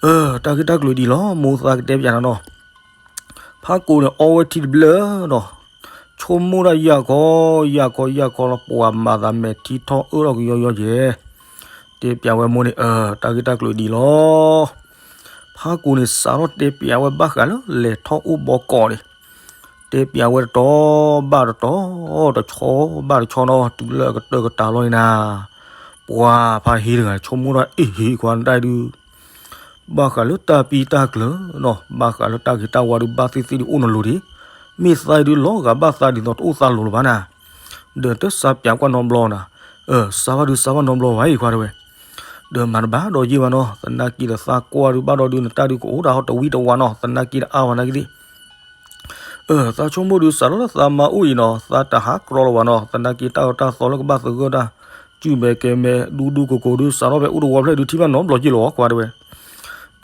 အံၤ, တၢ်ဂ့ၢ်တၢ်ကျိၤဒ်အံၤလီၤ, မိၢ်သးကတဲပၠးနၤနီၤ ဖးကိာ်န့ၣ် အီဝဲထံတဘျၢနီၤ, ဆိကမိၣ်ဒၣ်ယၢ်ခီ, ယၢ်ခီ ယၢ်ခီလီၤ, ပှၤမၤသးမဲာ်ထံထီၣ်အၢၣ်ထီၣ်ကယီယီယဲၢ်, တဲပၠးဝဲမိၢ်န့ၣ်, တၢ်ဂ့ၢ်တၢ်ကျိၤဒ်အံၤလီၤ, ဖးကိာ်န့ၣ် စးထီၣ်တဲပၠးဝဲဘၣ်ဃးလၢလဲၤထီၣ်အိၣ်ဘီကီးန့ၣ်, တဲပၠးဝဲတတီၤဘၣ်တတီၤ, တဆီဘၣ်တဆီနီၤ, တုၤလၢအကတၢၢ်ကတၢၢ်လီၤန့ၣ်နၤ, ပှၤဖးဟံတဂၤ ဆိကမိၣ်ဒၣ်အ့ၣ်ဟ့ၣ်ခွါနတၢ်ဒုး ဘၣ်ဃးလၢတၢ်ပံတၢ်ကျၢၤနီၤ, ဘၣ်ဃးလၢတၢ်ဂ့ၤတၢ်ဝါဒုး ဘၣ်သ့ၣ်သ့ၣ်ဒုးအိၣ်နလိၤဒံး, မ့ၢ်သးဒုးလီၤဂာ်ဘၣ်သးဒ်သိးတအိၣ်သးလိၤလၢၤဘၣ်နၤ, ဒီးတစးပၠးကွၢ်နီတဘျီနၤ, စးဘၣ်ဒုးစးဘၣ်နီတဘျီဝဲအံၤခွါတဲဝဲ, ဒီးမၤတဘၣ်ဒီးယ့ၢ်ဘၣ်နီၤ, သနာ်က့ဒီးသးကွၢ်ဒုးဘၣ်ဒီးဒုး နတၢ်ဒုးကအိၣ်ဒၣ်ဟီတဝံတဝါနီၤ, သနာ်က့ဒီးအါဝဲနာ်က့သ့ၣ် သးဆိကမိၣ်ဒုးစးထီၣ်လၢသးမါအိၣ်အံၤနီၤ, သးတဟးကြီလီၤဘၣ်နီၤ, သနာ်က့တၢ်အၢတၢ်သီလၢကဘၣ်သဂၢၢ်တၢ်, ကုၢ်မဲာ်ကဲၤမဲာ် ဒူဒူကိၤကိၤဒုး စးထီၣ်ဖဲအိၣ်တဝီဖျၢၣ်ဒုး ထံၣ်ဘၣ်နီတဘျီက့လီၤ ခွါတဲဝဲ,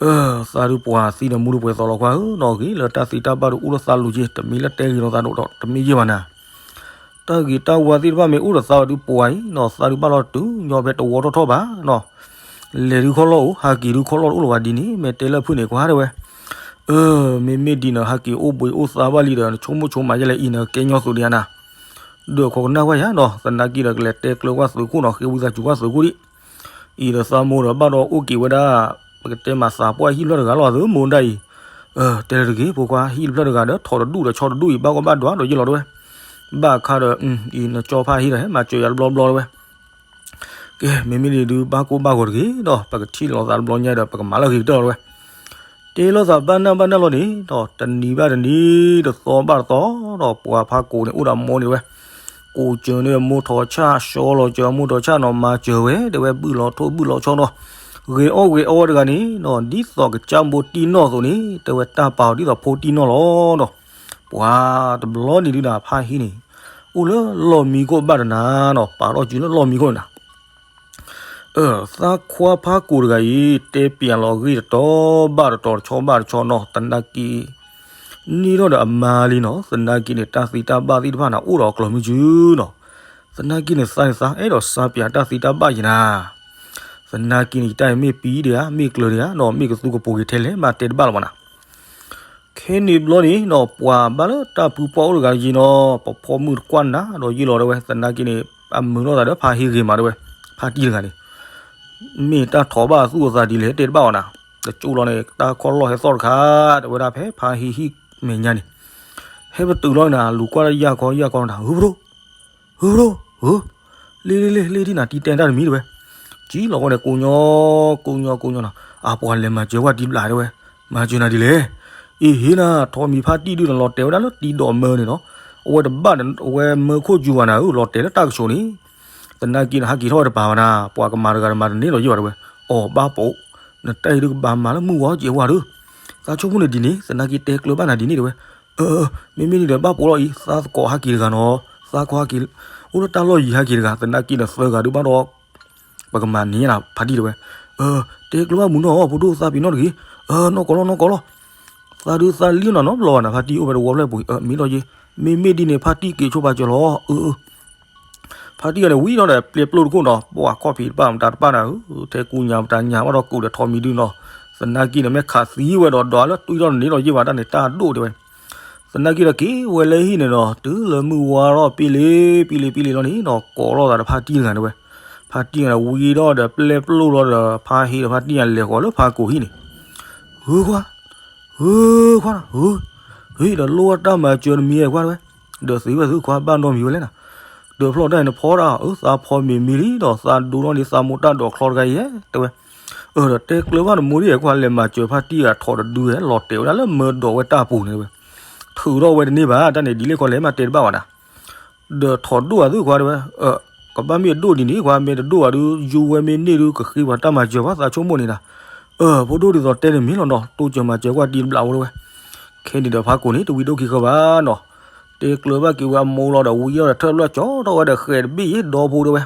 သးဒုးပှၤသံဒီးမူဒုးပှဲၤသီလီၤခွါဧၢနီၤ, ဂ့ၤလၢတၢ်သံတၢ်ဘၣ်ဒုးအိၣ်လၢသးလိၤက့, တမ့ၢ်လၢတဲဂ့ၤလီၤသးဒီးတမ့ၢ်ယ့ၢ်ဘၣ်နၤ တၢ်ဂ့ၤတၢ်ဝါသ့ၣ်တဖၣ်မ့ၢ်အိၣ်ဒီးသးဝဲဒုးပှၤအံၤနီၤ, သးဒုးဘၣ်လီၤတုၤညီဖဲတဝီထီၣ်ထီၣ်ဘၣ်နီၤ, လဲၤဒုးခီၣ်လီၢ်အိၣ် ဟးက့ၤဒုးခီၣ်လီၢ်တအိၣ်လၢၤဘၣ်ဒ်န့ၣ် မ့ၢ်တဲလၢဖုၣ်န့ၣ်ကွၢ်တဲဝဲ, မ့မ့ၢ်ဒ်နဟးက့ၤအိၣ်ဘှံးအိၣ်သါဘၣ်လံဒီး နဆိကမိၣ်ဆိကမးယဲလဲၣ်အံၤ နကဲညီသုးဒံးဧါနၤ, ဒီးခိးကနၣ်ကွၢ်ယၤနီၤ, သနာ်က့ဒီးကလဲၤတဲကျၢၤကွၢ်သုးခိၣ်နီၤ, ဃ့ဝံသးစူၤကွၢ်သုးခိၣ်ဒံး, အံၤဒီးသးမိၢ်ဒီးဘၣ်ဒီးအိၣ်က့ၤဝဲဒၣ်, ပကတဲမၤသးပှၢ်ဟံၣ်ဖျၢၣ်တဂၤလီၤ သုးမိၢ်ဒၣ်အံၤ, တဲလၢတဂ့ၤ ဖိခွါ ဟံၣ်တဖျၢၣ်တဂၤဒီး ထီၣ်တဒူၣ်ဒီးဆီတဒူၣ်အံၤ ဘၣ်ကီဘၣ်ဒွးဒီးယ့ၢ်လီၤတဲဝဲ, ဘၣ်အခါဒီး, အံၤနကၠီဖးဟံၣ်ဒီး ဟဲမၤစၢၤယၤတဘျီဘျီတဲဝဲ ကဲ မ့မ့ၢ်ဒ်ဒုးဘၣ်ကိၢ်ဘၣ်ဂီၤတဂ့ၤဒီး ပကထံၣ်လိာ်သးတဘျီညါဒီး ပကမၤလၢအဂ့ၤကတၢၢ်လီၤတဲဝဲ, တဲလိာ်သးဘၣ်နၢ်ဘၣ်နၢ်လီၤန့ၣ်ဒီး တနံၤဘၣ်တနံၤ တသီဘၣ်တသီဒီး ပှၤဖးကိာ်န့ၣ် အိၣ်ဒီးမိၢ်န့ၣ်ဝဲ, ကိးစၢၤန့ၢ်မိၢ်ထီၣ်ဆၣ် ဆှီလီၤစၢၤမိၢ်ထီၣ်ဆၣ်နီၤ မၤစၢၤဝဲ တဲဝဲ ဘုၣ်လီၤထိၣ်ဘုၣ်လီၤဆီနီၤ, ဂဲၤအီၣ်ဂဲၤအီဝဲတဂၤန့ၣ်ဒီး ဒ်သိးကစၢ်ဘိတံၢ်နီၢ်အသိးန့ၣ် တဲဝဲ တၢ်ပာ်အီၤဒ်သိးဖိတံၢ်နီၢ်လီၤဒီး ပှၤတဘျီန့ၣ်ဒုးနၤ ဖးဟံၣ်န့ၣ် အိၣ်လၢလီၢ်မံခိၣ်ဘၣ်တနၤနီၤ ပာ်ထီၣ်စုလၢလီၢ်မံခိၣ်န့ၣ်နၤ သးခွါဖးကိာ်တဂၤအံၤ တဲပၠးလီၤအဂ့ၢ်တတီၤဘၣ်တတီၤ တဆီဘၣ်တဆီနီၤ သနာ်က့ န့ၢ်ထီၣ်ဒီးအမါလံနီၤ သနာ်က့န့ၣ် တၢ်သံတၢ်ဘၣ်သ့ၣ်တဖၣ်န့ၣ် အိၣ်ဒီးအကျိၤမုၢ်စုနီၤ သနာ်က့န့ၣ် သးန့ၣ် သးအဲၣ်ဒိးစးပၠးတၢ်သံတၢ်ဘၣ်ယံၤနၤ သနာ်က့န့ၣ် ယတၢ်အံၤမ့ၢ်ပံဒံးဧါ မ့ၢ်ကျၢၤဒံးဧါနီၤ မ့ၢ်ကသူကပိာ်က့ၤထဲလဲၣ် မၤတဲတဘၣ်လၢၤဘၣ်နၤ ခဲန့ၣ်ဘျီန့ၣ်နီၤ ပှၤဘၣ်လၢတၢ်ဖုပှၢ်အိၣ်တဂၤယံၤနီၤ ပဖီမုၢ်တကွၢ်နၤဒီးယ့ၢ်လီၤတဲဝဲ သနာ်က့န့ၣ် အမုာ်လိာ်သးဒီးဖးဟံးဂ့ၤမးတဲဝဲ ဖါတံၢ်တဂၤန့ၣ် မ့ၢ်တၢ်ထိးဘၣ်အသူၣ်အသးဒ်လဲၣ် တဲတဘၣ်အီၤနၤ တကၠိလီၤဟဲသီၣ်တခါ တဲဝဲဒၣ်ဖဲဖါဟံးဟံၣ်မဲာ်ညါန့ၣ် ဟဲပတုာ်လီၤနၤ လူၤကွၢ်လၢယၢ်ခီယၢ်ခီနၤ ဟုဖဒိၣ် ဟုဖဒိၣ် ဧၢ လ့လ့လ့ လ့ထံၣ်နၤ တံၤတဲတၢ်တမံၤတဲဝဲ ကံလီၤဝဲန့ၣ် ကိးညီ ကိးညီ ကိးညီနီၤ အပှၤလဲၤမၤစၢၤကွၢ်တံၤဘျးတဲဝဲ မၤစၢၤနၤဒ်လဲၣ် အ့ဟ့နၤ ထိးမံၤဖါတံၢ်ဒုးနလီၤတဲာ်ဝဲဒၣ်လၢတံၤဒီးမၢန့ၣ်နီၤ အဝဲတဘၣ်ဒီး အဝဲမၢခိၣ်ယူၤဘၣ်နၤဧၢ လီၤတဲာ်လၢတၢ်ကဆိးန့ၣ် သနာ်က့နဟးက့ၤထီၣ်ဝဲတပၤဘၣ်နၤ ပှၤကမၤတဂၤတမၤတန့ၢ်လီၤယံၤဘၣ်တဲဝဲ အီၣ်ဘၣ်ပိာ် နတၢ်အံၤဒုးကဘၣ်မၤလၢမုၢ်ဂီၤကဲဝါဒုး သးဆိကမိၣ်န့ၣ်ဒ်န့ၣ် သနာ်က့တဲကျၢၤဘၣ်နၤဒ်န့ၣ်တဲဝဲ အၢ မ့မ့ၢ်ဒ်ဒီးဘၣ်ပိာ်လီၤအံၤ သးသကိးဟးက့ၤတဂၤနီၤ သးခီဟးက့ၤ အိၣ်လၢတၢ်လီၢ်ယံၤဟးက့ၤတဂၤ သနာ်က့ဒီးသၢဂၤဒုးဘၣ်ဒီး ပကမၤန့ၢ်နၤဖါတံၢ်တဲဝဲ အၢ တဲကျၢၤဘၣ်မုၢ်နီၢ် ဖိဒိၣ်သးပ့ၤနီၣ်တဂ့ၤ အၢ နီၢ်ကီၢ်လီၤ နီၢ်ကီၢ်လီၤ သးဒုးသးလံနီၤနီတဘျီဘၣ်နၤ ဖါတံၢ်အိၣ်ဖဲတဝီဖျၢၣ်ပူၤအံၤ အၢ မ့ၢ်လီၤယ့ၤ မ့မ့ၢ်ဒ်န့ၣ် ဖါတံၢ်က့ၤဆိပာ်စၢၤလီၤ အၢ ဖါတံၢ်ဂၤန့ၣ် ဝံၤဒီးဒီးပျဲပျိၢ်တခိၣ်နီၤ ပှၤခီၣ်ဖံးတပၣ်မတၤတပၣ်နၤဧၢ ထဲကူညါမတၤညါဘၣ်ဒီးကူးဒီးထိးမံၤဒုနီၤ သနာ်က့န့ၣ် မ့ၢ်ခးသံဝဲဒီးဒီးလၢတွံၢ်ထီၣ်တန့ၢ်ဒီးယ့ၢ်ဘၣ်တၢ်န့ၣ် တၢ်ဒိၣ်တဲဝဲ သနာ်က့ဒီးက့ၤဝဲလၢဟံၣ်န့ၣ်ဒီး တုၤလၢမုၢ်ဝါထီၣ်ပ့လ့ပ့လ့ပ့လ့လီၤန့ၣ်ဒီး ကိးလိာ်သးဒီးဖါတံၢ်တဂၤန့ၣ်ဝဲ ဖါတံၢ်တဂၤန့ၣ် ဝံၤဒီးဒီးပျဲပျိၢ်လီၤဒီး ဖါဟံးဒီးဖါတံၢ်တဂၤလဲၤဃီၤလၢဖါကိာ်ဟံၣ်န့ၣ် ဟုခွါ ဟုခွါ ဟု ဟံၣ်ဒီးလိၣ်ဝဲတၢ်မၤစၢၤတမံၤကွၢ်တဲဝဲ ဒီးသ့ဝဲသုခွါဘၣ်နီတမံၤဝဲလဲၣ်နၤ ဒီးဖျီၣ်တၢ်န့ၣ်ဖီဒၣ် အၢ သးဖီမ့ၤမံလံဒီး သးဒိနီၣ်ဒံးသးမိၢ်တၢ်ဒိးချီတဂၤယဲၢ် တဲဝဲ အၢ ဒီးတဲကျၢၤဘၣ်နမိၢ်ဒ်ယဲၢ်ကွၢ် လဲၤမၤစၢၤဖါတံၢ်ဂၤထိးတဒုဝဲ လီၤတဲာ်ဝဲဒၣ်လၢမၢဒိးဝဲတၢ်အပူၤန့ၣ်တဲဝဲ ထုးထီၣ်ဝဲတန့ၢ်ဘၣ် တၢ်န့ၣ်ဒ်လဲၣ်ခီလဲၣ် မ့ၢ်တဲတဘၣ်ဝဲဒၣ် ဒီးထိးဒိၣ်အသုခွါတဲဝဲ ကဘၣ်မ့ၢ်အဒိၣ်ဒ်န့ၣ်ခွါ မ့ၢ်တဒိၣ်ဘၣ်ဒုး ယူၤဝဲမ့ၢ်န့ၢ်ဒုး ကဃ့ပှၤတၢ်မၤစၢၤဘၣ် သးဆိကမိၣ်န့ၣ်နၤ အၢ ဖိဒိၣ်ဒ်သိးတဲန့ၣ်မ့ၢ်လီၤနီၤ တိစၢၤမၤစၢၤကွၢ်တံၤတဘျးဝဲတဲဝဲ ခဲန့ၣ်ဒီးဖါကိာ်န့ၣ် တဝံၤဒိၣ်ခံဃၢဘၣ်နီၤ တဲကျၢၤဘၣ်က့ၤဝဲအမိၢ်လီၤဒီး ဝံၤအီၤဒီးထၢၣ်ဘျီကၠီထီၣ်ဝဲဒီး ဃဲးတဘ့ၣ်ယဲဒီဖိတဲဝဲ.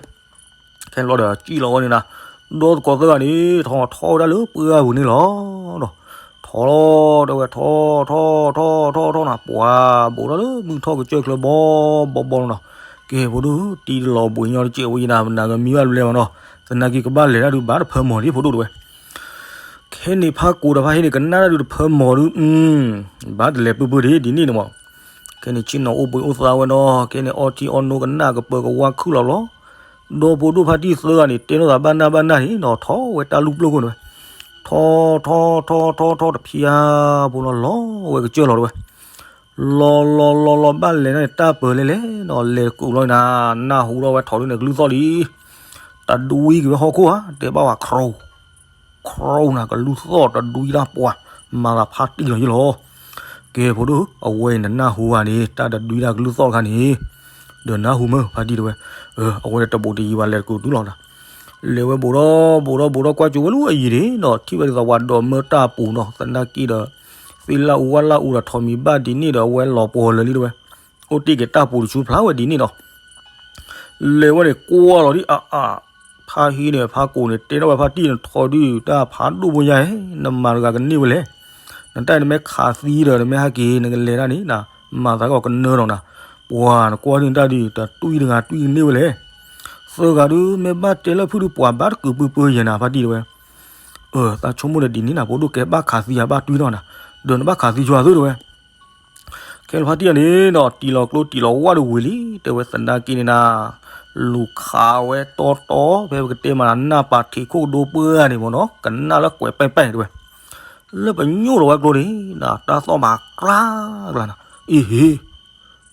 ခဲန့ၣ်ဘျီဒီး စံၣ်လီၤဝဲန့ၣ်နၤ, ဒီသကိးသၢဂၤန့ၣ် ထီၣ်ထီၣ်ဝဲဒၣ်လၢပှၢ်ပူၤန့ၣ်လီၤ. ဒီး ထီၣ်လီၤတဲဝဲ ထီၣ်ထီၣ်ထီၣ်ထီၣ်ထီၣ်နၤ ပှၤဘိးထီၣ်လၢမုၢ်ထီၣ်ကစၢၢ်ချၢဘီဘီဘီလီၤနီၤ. ကဲ ဖိဒိၣ် တံၤတလီၤဘှံးညီတစဲးဝဲယနၤ မနၤကမံဘၣ်တဘျဲဘၣ်နီၤ, သနာ်က့ကဘၣ်လဲၤတၢ်ဒုးဘၣ်တဖၢမီၤဒံး ဖိဒိၣ်တဲဝဲ. ခဲန့ၣ်ဖးကိာ်ဒီးဖးဟ့န့ၣ် ကနၣ်တၢ်ဒုးတဖၢမီၤဒုး, ဘၣ်တလဲၤပၢၢ်ပၢၢ်ဒံး ဒ်န့ၣ်န့ၣ်မး. ခဲန့ၣ်ဆ့ၣ်နီၤအိၣ်ဘှံးအိၣ်သါဝဲနီၤ, ခဲန့ၣ်အီထံအီနိကနၣ်ကပၢၤကဝါခုၣ်လီၤလီၤ. ဒီဖိဒိၣ်ဖါတံၢ်သၢဂၤန့ၣ် တဲလိာ်သးဘၣ်နၢ်ဘၣ်နၢ်န့ၣ်နီၤ ထီၣ်ဝဲတၢ်လူၢ်ပျိၢ်ခိၣ်န့ၣ်ဝဲ, ထီၣ်ထီၣ်ထီၣ်ထီၣ်ထီၣ်တဖျါဖိနီၤ လီၤဝဲကစၢၢ်လီၤတဲဝဲ. လီၤလီၤလီၤလီၤဘၣ်လဲၤန့ၣ်တၢ်ပၢၤလဲၤလဲၤနီၤ လဲၤတကူာ်လီၤနၤ, နၢ်ဟူထီၣ်ဝဲထီၣ်ဒုးန့ၣ်ကလုၢ်သီၣ်လံ. တဒွံက့ၤဝဲဟီၣ်ခိၣ်ဧါ တဲဘၣ်ဝဲ ခရိ ခရိနၤ ကလုၢ်သီၣ်တဒွံတၢ်ပှၤ, မၤသးဖါတံၢ်လီၤယ့ၢ်လီၤ. ကဲ ဖိဒိၣ် အဝဲအံၤနနၢ်ဟူဧါန့ၣ် တၢ်တဒွံတၢ်ကလုၢ်သီၣ်တခါန့ၣ်, ဒီးနၢ်ဟူမ့ၢ်ဖါတံၢ်တဲဝဲ. အဝဲတဘူးတယံၤဘၣ် လဲၤတကူာ်တုၤလီၤနၤ. လဲၤဝဲဘူးဒီးဘူးဒီးဘူးဒီးကွၢ်ကၠိဝဲလၢအယံၤန့ၣ်နီၤ ထံၣ်ဝဲဒ်သိးပှၤဒိးမၢတၢ်ပူၤနီၤ သနာ်က့ဒီး သ့ၣ်လၢအူဝဲလၢအူဒီးထိးမံၤဘၣ်ဒ်န့ၣ်ဒီး အဝဲလီၤပှီၤလၢာ်လံတဲဝဲ. အိၣ်တ့ၢ်က့ၤတၢ်ပူၤတဆူဖျါဝဲဒ်န့ၣ်နီၤ. လဲၤဝဲန့ၣ်ကွၢ်လီၤဒ်အါအါ, ဖါဟ့န့ၣ် ဖါကိာ်န့ၣ် တဲထီၣ်ဝဲဖါတံၢ်န့ၣ် ထီၣ်ဒုးတၢ်ဖးဒိၣ်ဖိညါဧၢ, နမၤတဂၤကန့ၢ်ဝဲလဲၣ်. နတၢ်အံၤနမ့ၢ်ခးသံဒီး နမ့ၢ်ဟဲက့ၤ နကလဲၤဒၣ်န့ၣ်နၤ, မၤသးကီးကနၢထီၣ်နၤ, ပှၤနကွၢ်ဒုးနတၢ်ဒုး တတွံၢ်တဂၤတွံၢ်ကန့ၢ်ဝဲလဲၣ်. သၢဂၤဒုး မ့ၢ်ဘၣ်တဲလၢဖုၣ်ဒုး ပှၤဘၣ်တကုာ်ပၢပၢယဲၢ်နၤ ဖါတံၢ်တဲဝဲ. အၢ သးဆိကမိၣ်ဒီးဒ်န့ၣ်နၤ ဖိဒိၣ်ကဲဘၣ်ခးသံယၤဘၣ်တွံၢ်ထီၣ်နၤ, ဒီးနဘၣ်ခးသံယွၤသ့တဲဝဲ. ခဲလၢာ်ဖါတံၢ်အံၤန့ၣ်နီၤ တံၢ်လီၤကျိတံၢ်လီၤဝၣ်ဒီးဝံၤလံ တဲဝဲသနာ်က့န့ၣ်နၤ, လူၤခးဝဲတီတီ ဖဲပကတဲမးနၤ နၢ်ပာ်ထံးခိၣ်ကဒိပှၢ်န့ၣ်မ့ၢ်နီၤ ကနၣ်လၢကွဲးပဲပဲတဲဝဲ. လၢပညိၣ်လီၤဝဲကျိန့ၣ်နၤ တၢ်သီၣ်မၤကျါကျါနၤ, အ့ဟ့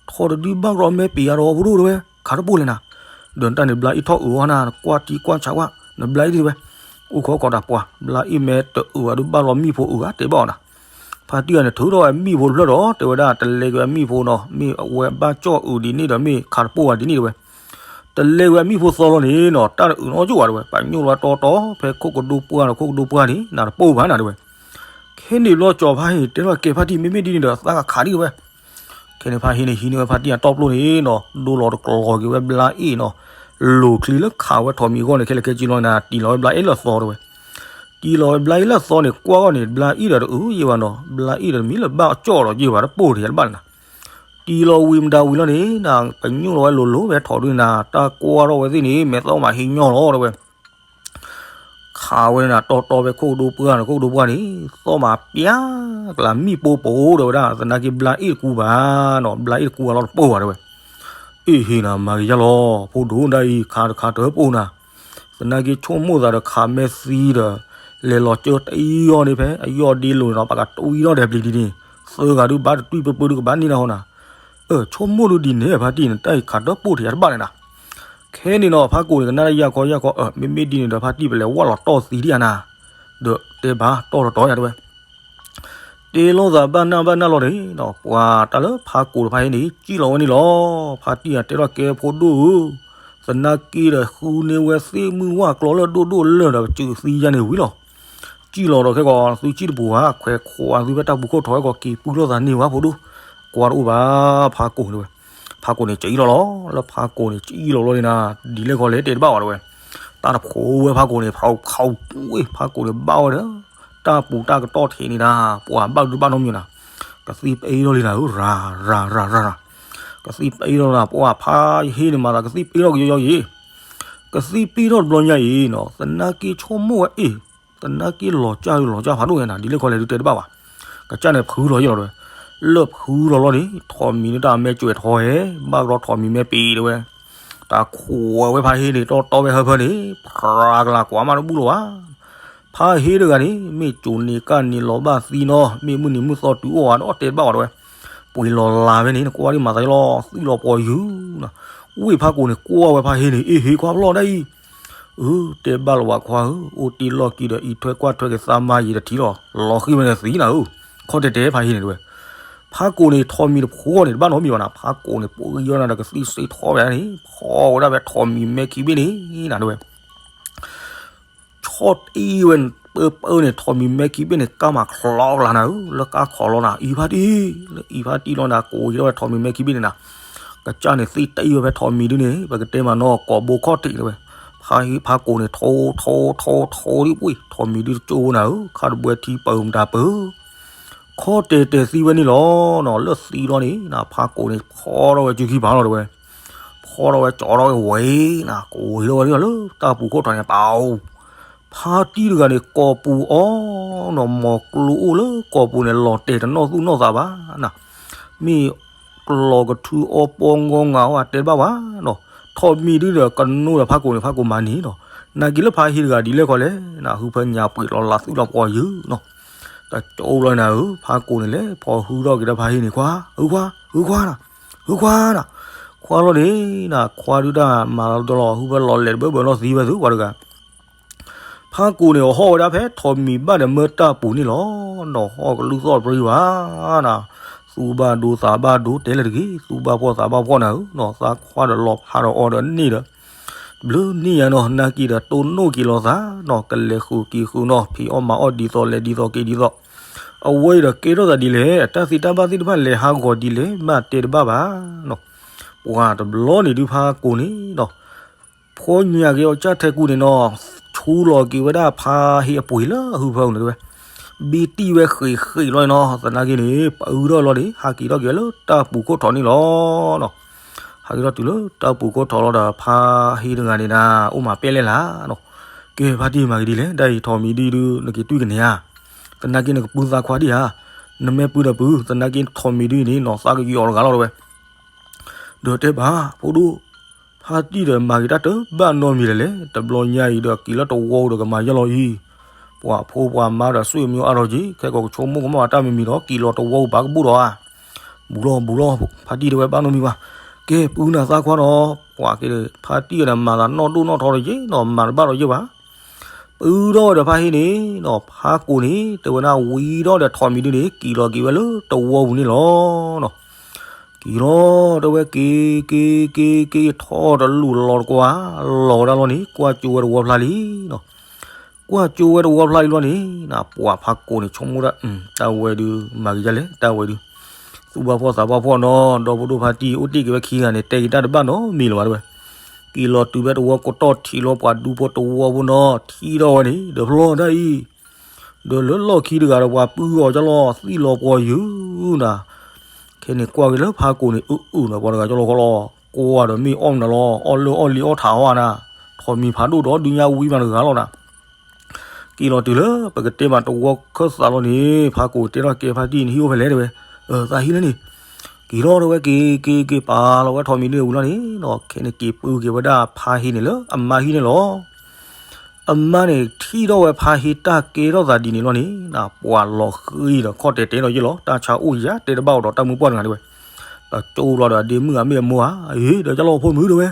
ထီၣ်တဒုဘၣ်ရီမဲပံၤယၤဒီးဖိဒိၣ်တဲဝဲ ခးတပိၢ်လဲၣ်နၤ, ဒီးနတၢ်န့ၣ်ဘျါအ့ၣ်ထီၣ်အုးအီၣ်နၤ နကွၢ်ထံကွၢ်ဆးကွၢ် နဘျါအ့ၣ်တဲဝဲ. အိၣ်ခိးကီးတၢ်ပှၤ ဘျါအ့ၣ်မ့ၢ်တအုးဘၣ်ဒုးဘၣ်လီၤမံၣ်ဖိအုးဧါ တဲဘၣ်အီၤနၤ. ဖါတံၢ်အံၤန့ၣ် ထုးထီၣ်ဝဲမံၣ်ဖိတဖျၢၣ်ဒီး တဲဝဲဒၣ် တလဲက့ၤဝဲမံၣ်ဖိနီၤ မ့ၢ်အဝဲဘၣ်ကၠီၣ်အုးဒ်န့ၣ်ဒီး မ့ၢ်ခးတပိၢ်ဘၣ်ဒ်န့ၣ်တဲဝဲ. တလဲက့ၤဝဲမံၣ်ဖိသီလီၤန့ၣ်နီၤ တၢ်တအုးနီတကၠိၣ်ဘၣ်တဲဝဲ ပညိၣ်လီၤဝဲတီတီ ဖဲခိၣ်ကဒိပှၢ်ဒီး ခိၣ်ကဒိပှၢ်န့ၣ် နတပိၢ်ဘၣ်နၤတဲဝဲ. ခဲန့ၣ်ဘျီကၠီၤဖါဟ့ၣ်တဲထီၣ်ကဲဖါတံၢ် မ့မ့ၢ်ဒ်န့ၣ်ဒီး သးကခးဒ်တဲဝဲ. ခဲန့ၣ်ဖါဟ့ၣ်န့ၣ် ဟံးန့ၢ်ဝဲဖါတံၢ်အတီၢ်ပျိန့ၣ်နီၤ ဒိလီၤတကျီၤက့ၤဝဲဘျါအ့ၣ်နီၤ, လိၤချံလၢခးဝဲထိးမံၤအဂီၢ်န့ၣ် ခဲလၢာ်ခဲဆ့လီၤနၤ တံၢ်လီၤဝဲဘျါအ့ၣ်လၢအသီတဲဝဲ. တံၢ်လီၤဝဲဘျါအ့ၣ်လၢအသီန့ၣ် ကွၢ်အဂီၢ်န့ၣ် ဘျါအ့ၣ်ဒီးတအုးယဲၢ်ဘၣ်နီၤ ဘျါအ့ၣ်ဒီးတမံၤလၢၤဘၣ်ကၠီၣ်ဒီးယဲၢ်ဘၣ်တပိၢ်တယၤတဘၣ်န့ၣ်နၤ. တံၢ်လီၤဝံၤမတၤဝံၤလီၤန့ၣ်နၤ ပညိၣ်လီၤဝဲလိၤလိၤဖဲထီၣ်ဒုးနၤ တၢ်ကွၢ်ထီၣ်ဝဲသ့ၣ်န့ၣ် မဲာ်သီၣ်မးဟံးညီလီၤတဲဝဲ. ခးဝဲနၤတီတီဖဲခိၣ်ကဒိပှၢ်န့ၣ် ခိၣ်ကဒိပှၢ်န့ၣ် သီၣ်မးပျါကျါမံၣ်ပိပိတဲဝဲဒၣ် သနာ်က့ဘျါအ့ၣ်တကူဘၣ်နီၤ ဘျါအ့ၣ်တကူအလီၢ်တပိၢ်ဘၣ်တဲဝဲ. အ့ၣ်ဟ့ၣ်နၤ မၤကယါလီၤ ဖိဒိၣ်ဒၣ်အံၤ ခးတခးတပိၢ်နၤ, သနာ်က့ဆိကမိၣ်သးဒီးခးမဲာ်သံဒီး လဲၤလီၤကၢတအံၤအီၤန့ၣ် ဖဲအယီၢ်ဒ့လိၤန့ၣ်နီၤ ပှၤကတွံၢ်ထီၣ်ဒီးပျံၤဒ်န့ၣ် သၢဂၤဒုးဘၣ်တတွံၢ်ပၢပၢဒုးကဘၣ်န့ၢ်နၤဟီနၤ. အၢ ဆိကမိၣ်ဒုးဒ်န့ၣ် ဖါတံၢ်န့ၣ် တၢ်အံၤခးတပိၢ်ထံးအတဘၣ်န့ၣ်နၤ. ခဲန့ၣ်နီၤ ဖါကိာ်န့ၣ် ကနၣ်တၢ်ယၢ်ခီယၢ်ခီ အၢ မ့မ့ၢ်ဒ်န့ၣ်ဒီး ဖါတံၢ်ပလဲၤဝၢ်လီၤတီၢ်သံဒံးဧါနၤ, ဒီးတဲဘၣ်တီၢ်တတီၤယၤတဲဝဲ. တဲလိာ်သးဘၣ်နၢ်ဘၣ်နၢ်လီၤန့ၣ်နီၤ ပှၤတၢ်လၢဖါကိာ်တဖၣ်အံၤန့ၣ် စံၣ်လီၤဝဲန့ၣ်လီၤ. ဖါတံၢ်အံၤတဲထီၣ်ကဲဖိဒိၣ်ဧၢ, သနာ်က့ဒီးဃုန့ၢ်ဝဲသ့ၣ်မုၢ်ဝၣ်ကျီလၢဒိၣ်ဒိၣ်လၢာ်ဒီးကစၢၢ်သံယါန့ၣ်ဝံၤလီၤ. စံၣ်လီၤဒီးခဲကီး သုစံၣ်တပူၤဧါ, ခွဲးခွါသုဖဲတၢ်ပူၤခိၣ်ထီၣ်ဝဲကီး က့ၤပုၢ်လိာ်သးန့ၢ်ဝဲဖိဒိၣ်, ကွၢ်တအိၣ်ဘၣ် ဖါကိာ်တဲဝဲ. ဖါကိာ်န့ၣ် စံၣ်လီၤလီၤ, လၢဖါကိာ်န့ၣ် စံၣ်လီၤလီၤန့ၣ်နၤ ဒ်လဲၣ်ခီလဲၣ်တဲတဘၣ်ဝဲတဲဝဲ. တၢ်တဖိဝဲဖါကိာ်န့ၣ် ဖးဖးဝဲ ဖါကိာ်န့ၣ်ဘၣ်ဝဲဒီး တၢ်ပူၤတၢ်ကတီၢ်ထံးန့ၣ်နၤ ပှၤဘၣ်ဒုးဘၣ်နီတမံၤနၤ, ကသံၣ်ပအ့ၣ်ထီၣ်လံနၤဧၢ ရၤရၤရၤရၤ, ကသံၣ်ပအ့ၣ်ထီၣ်နၤ ပှၤဖါဟ့ၣ်န့ၣ်မၤသးကသံၣ်ပအ့ၣ်ထီၣ်ကယီယီအံၤ, ကသံၣ်ပအ့ၣ်ထီၣ်တဘျီညါအံၤနီၤ သနာ်က့ဆိကမိၣ်ဝဲအ့ၣ်, သနာ်က့လီၤကၢ်လီၤကၢ်ဖးဒိၣ်ညါနၤ ဒ်လဲၣ်ခီလဲၣ်ဒုးတဲတဘၣ်ဘၣ်. ကစၢ်န့ၣ်ဖုလီၤယ့ၢ်လီၤတဲဝဲ, လၢဖုလီၤလီၤန့ၣ် ထိးမံၤန့ၣ်တၢ်အမဲာ်ကွဲးထီဟဲ, ဘၣ်ကဒီးထိးမံၤမဲာ်ပ့ၤတဲဝဲ, တၢ်ခိးဝဲဖါဟ့ၣ်န့ၣ် တီတီဝဲဟၢဖၢန့ၣ် ဖြးကလၤကွၢ်မးတဘူၣ်လီၤဘၣ်. ဖါဟ့ၣ်တဂၤန့ၣ် မ့ၢ်ကိၤန့ၢ်ကၢ်န့ၢ်လီၤဘၣ်သံနီၤ မ့ၢ်မုၢ်နံၤမုၢ်သီတုၤအိၣ်အါဒီးတဲတဘၣ်ဝဲတဲဝဲ, ပှ့ၤလီၤလးဝဲန့ၣ် နကွၢ်ဒ်မၤသးလီၤ သွံၣ်လီၤပှီၤယုၤနၤ, ဝ့ၢ်ဖါကိာ်န့ၣ်ကွၢ်ဝဲဖါဟ့ၣ်န့ၣ် အ့ၣ်ဟ့ၣ်ခွါဖျီၣ်ဒၣ်အံၤ အၢ တဲဘၣ်လီၤဝဲခွါဧၢ, အိၣ်တ့ၢ်လီၢ်ကံဒီးအံးထွဲကွၢ်ထွဲက့ၤသးမါယံၤတထံၣ်လီၤ, လီၤဃံၤဝဲန့ၣ်သံနၤဧၢ, ခီတဲတဲဖါဟ့ၣ်န့ၣ်တဲဝဲ. ဖါကိာ်န့ၣ် ထိးမံၤတဖိန့ၣ် တဘၣ်နီတမံၤဘၣ်နၤ, ဖါကိာ်န့ၣ် ပှ့ၤယီၤနၤဒီးကသံၣ်စ့ထီဝဲန့ၣ် ဖီဝဲဒၣ်ဖဲထိးမံၤမဲာ်ခံဘ့ၣ်န့ၣ်နၤတဲဝဲ. ဆီၣ်တအံၤဝဲ ပၢပၢန့ၣ် ထိးမံၤမဲခံဘ့ၣ်န့ၣ် ကါမၤချီကလၤနၤဧၢ, လၢကါခီလီၤနၤ, အံၤဖါတံၢ်, လၢအံၤဖါတံၢ်လီၤနၤ, ကိးဝံၤထီၣ်ဝဲထိးမံၤမဲခံဘ့ၣ်န့ၣ်နၤ, ကစၢ်န့ၣ်သ့တအံၤဝဲဖဲထိးမံၤဒုန့ၣ် ပကတဲမးနီၤ ကိးဘိခီၣ်ထံးတဲဝဲ, ဖါဟ့ၣ်ဖါကိးန့ၣ် ထိထိထိထိဒ်ပှ့ၤ ထိးမံၤဒုတကၠိဖိနၤဧၢ, ခါတဘှဲထံပၢၤမတၤပၢၤ ခီတဲာ်တဲာ်သံဝဲန့ၣ်လီၤနီၤ, လၢသံလီၤန့ၣ်နၤ ဖါကိးန့ၣ် ဖီထီၣ်ဝဲစုခံဖးလီၤတဲဝဲ, ဖီထီၣ်ဝဲကၠီထီၣ်ဝဲဝဲနၤ, ကိးဝံၤထီၣ်ဝဲဒ်လီၤလၢတၢ်ပူၤခိၣ်ထီးန့ၣ် ပၢ်ဧၢ, ဖါတံၢ်တဂၤန့ၣ် ကိာ်ပူၤအီၤနီၤ, မီၤကျိအိၣ်လၢကိာ်ပူၤန့ၣ် လီၤတဲာ်တနီၣ်သူၣ်နီၣ်သးဘၣ်နၤ, မ့ၢ် ကျီၤကထူအီပီငီငါအီၣ် တဲတဘၣ်ဘၣ်နီၤ, ထိးမံၤဒုဒီးကနိဒီးဖါကိးန့ၣ် ဖါကိးမၤန့ၢ်နီၤ, နာ်က့လၢဖါဟ့ၣ်တဂၤဒ်လဲၣ်ခီလဲၣ်နၤ, ဟုဖၢညါပှ့ၤလီၤလးသူၣ်လီၤပှီၤယုာ်နီၤ, တကၠိလီၤနၤဧၢ, ဖါကိးန့ၣ်လဲၤ ဖီဟုထီၣ်က့ၤဒီးဖါဟ့ၣ်န့ၣ် ခွါ, ဟုခွါ, ဟုခွါနၤ, ဟုခွါနၤ, ခွါလီၤန့ၣ်နၤ, ခွါဒုတၢ်မၤလီၤတလီၤ ဟုဖၢလီၤလဲၤတဘၢဘၢလီၤသံဝဲသုပှၤတဂၤ ဖါကိးန့ၣ် အဟီၣ်ဝဲဒၣ်ဖဲထိးမံၤဘၣ်ဒီးမၢတၢ်ပူၤန့ၣ်လီၤ, နီၤဟီၣ်ကလုၢ်သီၣ်တပြံဘၣ်နၤ, သူၣ်ဘၣ်ဒိသးဘၣ်ဒိတဲလၢတဂ့ၤ, သူၣ်ဘၣ်ဖှီၣ်သးဘၣ်ဖှီၣ်နၤဧၢ, နီၤသးခွါဒီးလီၤဖးဒီးအီၤဒီးန့ၣ်ဒီး တဘျုးန့ၣ်ယါနီၤ, နာ်က့ဒီးတိၢ်နီၣ်က့ၤလီၤသးနီၤ, ကလဲၤဃုာ်က့ၤဃုာ်နီၤ, ဖံးအီၣ်မၤအီၣ်ဒ်သိးလဲၤဒ်သိးက့ၤဒ်သိး, အဝဲအံၤဒီးကဲထီၣ်သးဒ်လဲၣ်, တၢ်သ့တၢ်ဘၣ်သ့ၣ်တဖၣ်လဲၤဟးဂီၤဒ်လဲၣ် ဘၣ်တဲတဘၣ်ဘၣ်နီၤ, ပှၤတဘျီန့ၣ်ဒုးဖါကိးန့ၣ်နီၤ ဖီညါက့ၤအီၤကၢ်ထဲကူန့ၣ်နီၤ, ဆူလီၤက့ၤဝဲဒၣ်ဖါဟ့ၣ်အပှ့ၤလၢအဟုဖၢန့ၣ်တဲဝဲ, ဘံတံၢ်ဝဲဃ့းဃ့းလီၤနီၤ, သနာ်က့န့ၣ် ပအုထီၣ်လီၤန့ၣ် ဟးက့ၤထီၣ်က့ၤဝဲလၢတၢ်ပူၤခိၣ်ထီးန့ၣ်လီၤနီၤ, ဟးက့ၤထီၣ်တုၤလၢတၢ်ပူၤခိၣ်ထီးလီၤဒီး ဖါဟ့ၣ်တဂၤန့ၣ်ဒၣ် အိၣ်မၤပဲၣ်လဲၣ်လၢ်နီၤ, ကဲဖါတံၢ်မၤက့ၤဒ်လဲၣ်, တၢ်အံၤထိးမံၤဒုဒု နက့ၤတွံၢ်ကန့ၢ်ဧါ, သနာ်က့နကပုၢ်သးခွါဒံးဧါ, နမ့ၢ်ပုၢ်ဒီးပုၢ်, သနာ်က့ထိးမံၤဒုန့ၣ်နီၤ သးကယီၤတဂၤလီၤတဲဝဲ ဒီးတဲဘၣ် ဖိဒိၣ်, ဖါတံၢ်ဒီးမၤက့ၤတၢ်တဘၣ်နီတမံၤလၢၤလဲၣ်, တဘျီညါအံၤဒီးက့ၤလၢတဝီပူၤဒီးကမၤယဲၢ်လီၤအံၤ, ပှၤဖိပှၤမါဒီးဆွေမျိုးအါထီၣ်က့ၤ, ခဲကိးကဆိကမိၣ်ကမၣ်ဘၣ်တၢ်မံၤမံၤဒီး က့ၤလီၤတဝီပူၤဘၣ်ကဘူၣ်ဒီးဧါ, ဘူးလီၤဘူးလီၤ, ဖါတံၢ်တဲဝဲဘၣ်နီတမံၤဘၣ်, ကဲပုၢ်နၤသးခွါဒီး, ပှၤက့ၤဒီး ဖါတံၢ်ဒီးမၤသးနီၢ်ဒိၣ်နီၢ်ထီဒီးယ့ၢ်နီၤ မၤတဘၣ်ဒီးယ့ၢ်ဘၣ် ပုၢ်ထီၣ်ဝဲဒီးဖါဟ့ၣ်န့ၣ်နီၤ ဖါကိးန့ၣ် တဲဝဲဒၣ်ဝံၤထီၣ်ဒီးထိးမံၤဒုန့ၣ် က့ၤလီၤက့ၤဝဲလၢတဝီပူၤန့ၣ်လီၤနီၤ. က့ၤလီၤတဲဝဲက့ၤက့ၤက့ၤက့ၤထီၣ်တလူၢ်လီၤတကွၢ် လီၤဝဲဒၣ်လီၤန့ၣ် ကွၢ်ကၠိဝဲတဝီဖျါလံနီၤ. ကွၢ်ကၠိဝဲတဝီဖျါလံလီၤန့ၣ် ပှၤဖါကိးန့ၣ် ဆိကမိၣ်ဒၣ် တၢ်ဝဲဒုး မၤက့ၤဒ်လဲၣ် တၢ်ဝဲဒုး သူၣ်ဘၣ်ဖှီၣ်သးဘၣ်ဖှီၣ်နီၤ ဒီဖိဒိၣ်ဖါတံၢ်အိၣ်တ့ၢ်က့ၤဝဲခံဂၤန့ၣ် တဲက့ၤတၢ်တဘၣ်နီတမံၤလၢၤဘၣ်တဲဝဲ က့ၤလီၤတုၤဖဲတဝီကိးတီၢ်ထံးလီၤ ပှၤဒူဖိတဝီဖိနီၤ ထံၣ်ထီၣ်ဝဲန့ၣ် ဒီးဖျီတၢ်အံၤ ဒီးလၢလီၢ်ခံတဂၤဒီးပှၤပုၢ်အီၤကၢ်လီၤ သံလီၤပှီၤယုၢ်နၤ ခဲန့ၣ်ကွၢ်က့ၤလၢဖါကိးန့ၣ် အုၣ်အုၣ်ဒီးပှၤတဂၤကၢ်လီၤဃီလီၤ ကွၢ်ဒီးမ့ၢ်အီၣ်မနုၤလီၤ အီၣ်လၢအီၣ်လံအီၣ်ထးဝဲနၤ ထိးမံၤဖးဒိၣ်ဒီးဒုးညါဝံမးတဂၤလီၤနၤ က့ၤလီၤတုၤလၢပကတဲမးတဝီခၢၣ်သးလီၤန့ၣ် ဖါကိးတဲထီၣ်ကဲဖါတံၢ်နဟံၣ်အိၣ်ဖဲလဲၣ်တဲဝဲ သးဟံၣ်လၢန့ၣ် က့ၤလီၤတဲဝဲက့ၤက့ၤက့ၤပာ်လီၤဝဲထိးမံၤဒုဝံၤလီၤန့ၣ်နီၤ ခဲန့ၣ်က့ၤပုၢ်က့ၤဝဲဒၣ်ဖါဟ့ၣ်န့ၣ်လၢအမါဟံၣ်န့ၣ်လီၤ. အမါန့ၣ်ထံၣ်ထီၣ်ဝဲဖါဟ့ၣ်တၢ်ကဲထီၣ်သးဒ်န့ၣ်လီၤန့ၣ် ပှၤလီၤဃံၤဒီးခီၣ်တဲာ်တဲာ်ဒီးယ့ၢ်လီၤ တၢ်ဆါအိၣ်ယၤတဲတဘၣ်အီၤဒီးတၢ်မုၢ်ပှၢ်တဂၤတဲဝဲ တကၠိလီၤဒီးဒ့မုၣ်အမ့ၢ်အမိၢ်ဧါ အ့ ဒီးကၢ်လီၤဖိမုၣ်တဲဝဲ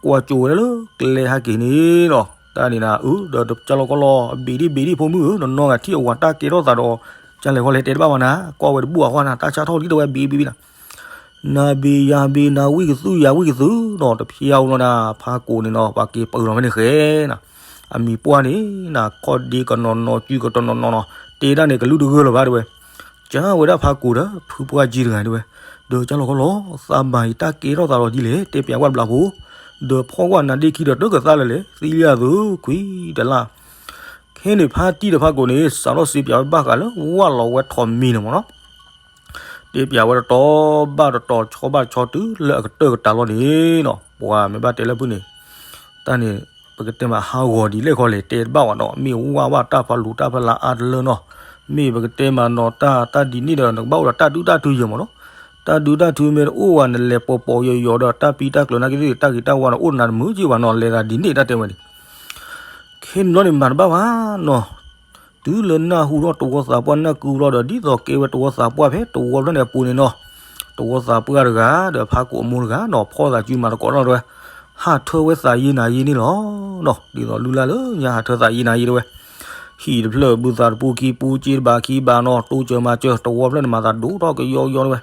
ကွၢ်ကၠိဝဲဒၣ်လၢကျဲဟဲက့ၤန့ၣ်နီၤ တၢ်န့ၣ်နၤ အၢ ဒီးကၢ်လီၤကီလီၤ ဘ့ၣ်ဒံၣ်ဘ့ၣ်ဒံၣ်ဖိမုၣ်ဧၢ နီၢ်နီၢ်ဂၤထံၣ်အဝၤတၢ်ကဲထီၣ်သးဒီး ကၢ်လဲၤဃီလဲၤတဲတဘၣ်ဝဲနၤ ကွၢ်ဝဲတဘူၣ်အဃီနၤ တၢ်ဆါထီၣ်လံတဲဝဲဘ့ၣ်ဘ့ၣ်ဘ့ၣ်နၤ နၤဘ့ၣ်ယၤဘ့ၣ်နၤဝံၣ်ကသုယၤဝံၣ်ကသုနီၤ တဖျါဝဲလီၤနၤ ဖါကိးန့ၣ်နီၤ ပှၤက့ၤပၢၤလီၤဖဲန့ၣ်ဃဲနၤ အမံၤပှၢ်န့ၣ်နၤ ခီၣ်ဒ့ကနီၤနီၤ ကုကတီၤနီၤနီၤနီၤ တဲဒၣ်န့ၣ်ကလုၢ်တဂၢၢ်လၢၤဘၣ်တဲဝဲ ကၢ်ဝဲဒၣ်ဖါကိးဒီး ဖုပှၢ်ကၠံတဂၤတဲဝဲ ဒီးကၢ်လီၤကီလီၤ သးဘၣ်အံၤတၢ်ကဲထီၣ်သးဒီးဒ်လဲၣ် တဲပျးဝဲတဘျီဖိ ဒီးဖီၣ်ကွၢ်နၤဒ့ခံဒီးတကသါလၢာ်လဲၣ် သံလံအသိးခွံတလၢ် ခဲန့ၣ်ဖါတံၢ်ဒီးဖါကိးန့ၣ် စးထီၣ်စံးပျးဝဲဘၣ်ဃးလၢဝၢ်လီၤဝဲထိးမံၤန့ၣ်မ့ၢ်နီၤ တဲပျးဝဲတတီၤဘၣ်တတီၤဆီဘၣ်တဆီတုၤလၢအကတၢၢ်ကတၢၢ်လီၤန့ၣ်နီၤ ပှၤမ့ၢ်ဘၣ်တဲလၢဖုန့ၣ် တၢ်န့ၣ် ပကတဲမးဟးဂီၤဒ်လဲၣ်ခီလဲၣ် တဲတဘၣ်ဝဲနီၤ မ့ၢ်ဝၢ်ဝၢ်တၢ်ဖးလူၤတၢ်ဖးလၤအါတလၢနီၤ မ့ၢ်ပကတဲမးနီၤ တၢ်တၢ်ဒ်န့ၣ်ဒီး နကဘၣ်အိၣ်ဒီးတၢ်ဒုၣ်တၢ်ထုယဲၢ်မ့ၢ်နီၤ တၢ်ဒုၣ်တၢ်ထုမ့ၢ်တအိၣ်ဘၣ် နလဲၤပိာ်ပိာ်ယိာ်ယိာ်ဒီး တၢ်ပံတၢ်ကျၢၤနာ်က့သ့ၣ် တၢ်ဂ့ၤတၢ်ဝါန့ၣ် အိၣ်နၤတမုာ်က့ဘၣ်နီၤ လဲၤသးဒ်န့ၣ်တၢ်တဲဝဲန့ၣ် ခဲန့ၣ်ဘျီန့ၣ် မၤတဘၣ်ဘၣ်နီၤ တုၤလၢနၢ်ဟူထီၣ်တဝီသးပှၢ်နၢ်ကုလီၤဒီး ဒ်သိးကဲဝဲတဝီသးပှၢ်ဖဲတဝီဖျၢၣ်န့ၣ်အပူၤန့ၣ်နီၤ တဝီသးပှၢ်တဂၤ ဒီးဖါကိးအမိၢ်တဂၤနီၤ ဖီၣ်သးစုမၤသကိးထီၣ်တဲဝဲ ဟးထၢဝဲသးယ့နၤယ့န့ၣ်လီၤနီၤ ဒ်သိးလုၢ်လၢ်လၢညါဟးထၢသးယ့နၤယ့တဲဝဲ ဟံၣ်တဖျၢၣ်ဘုသးတပူၤခံပူၤ စ့တဘးခံဘးနီၤ တိစၢၤမၤစၢၤ တဝီဖျၢၣ်န့ၣ် မၤသးဒိၣ်ထီၣ်ကယီကယီတဲဝဲ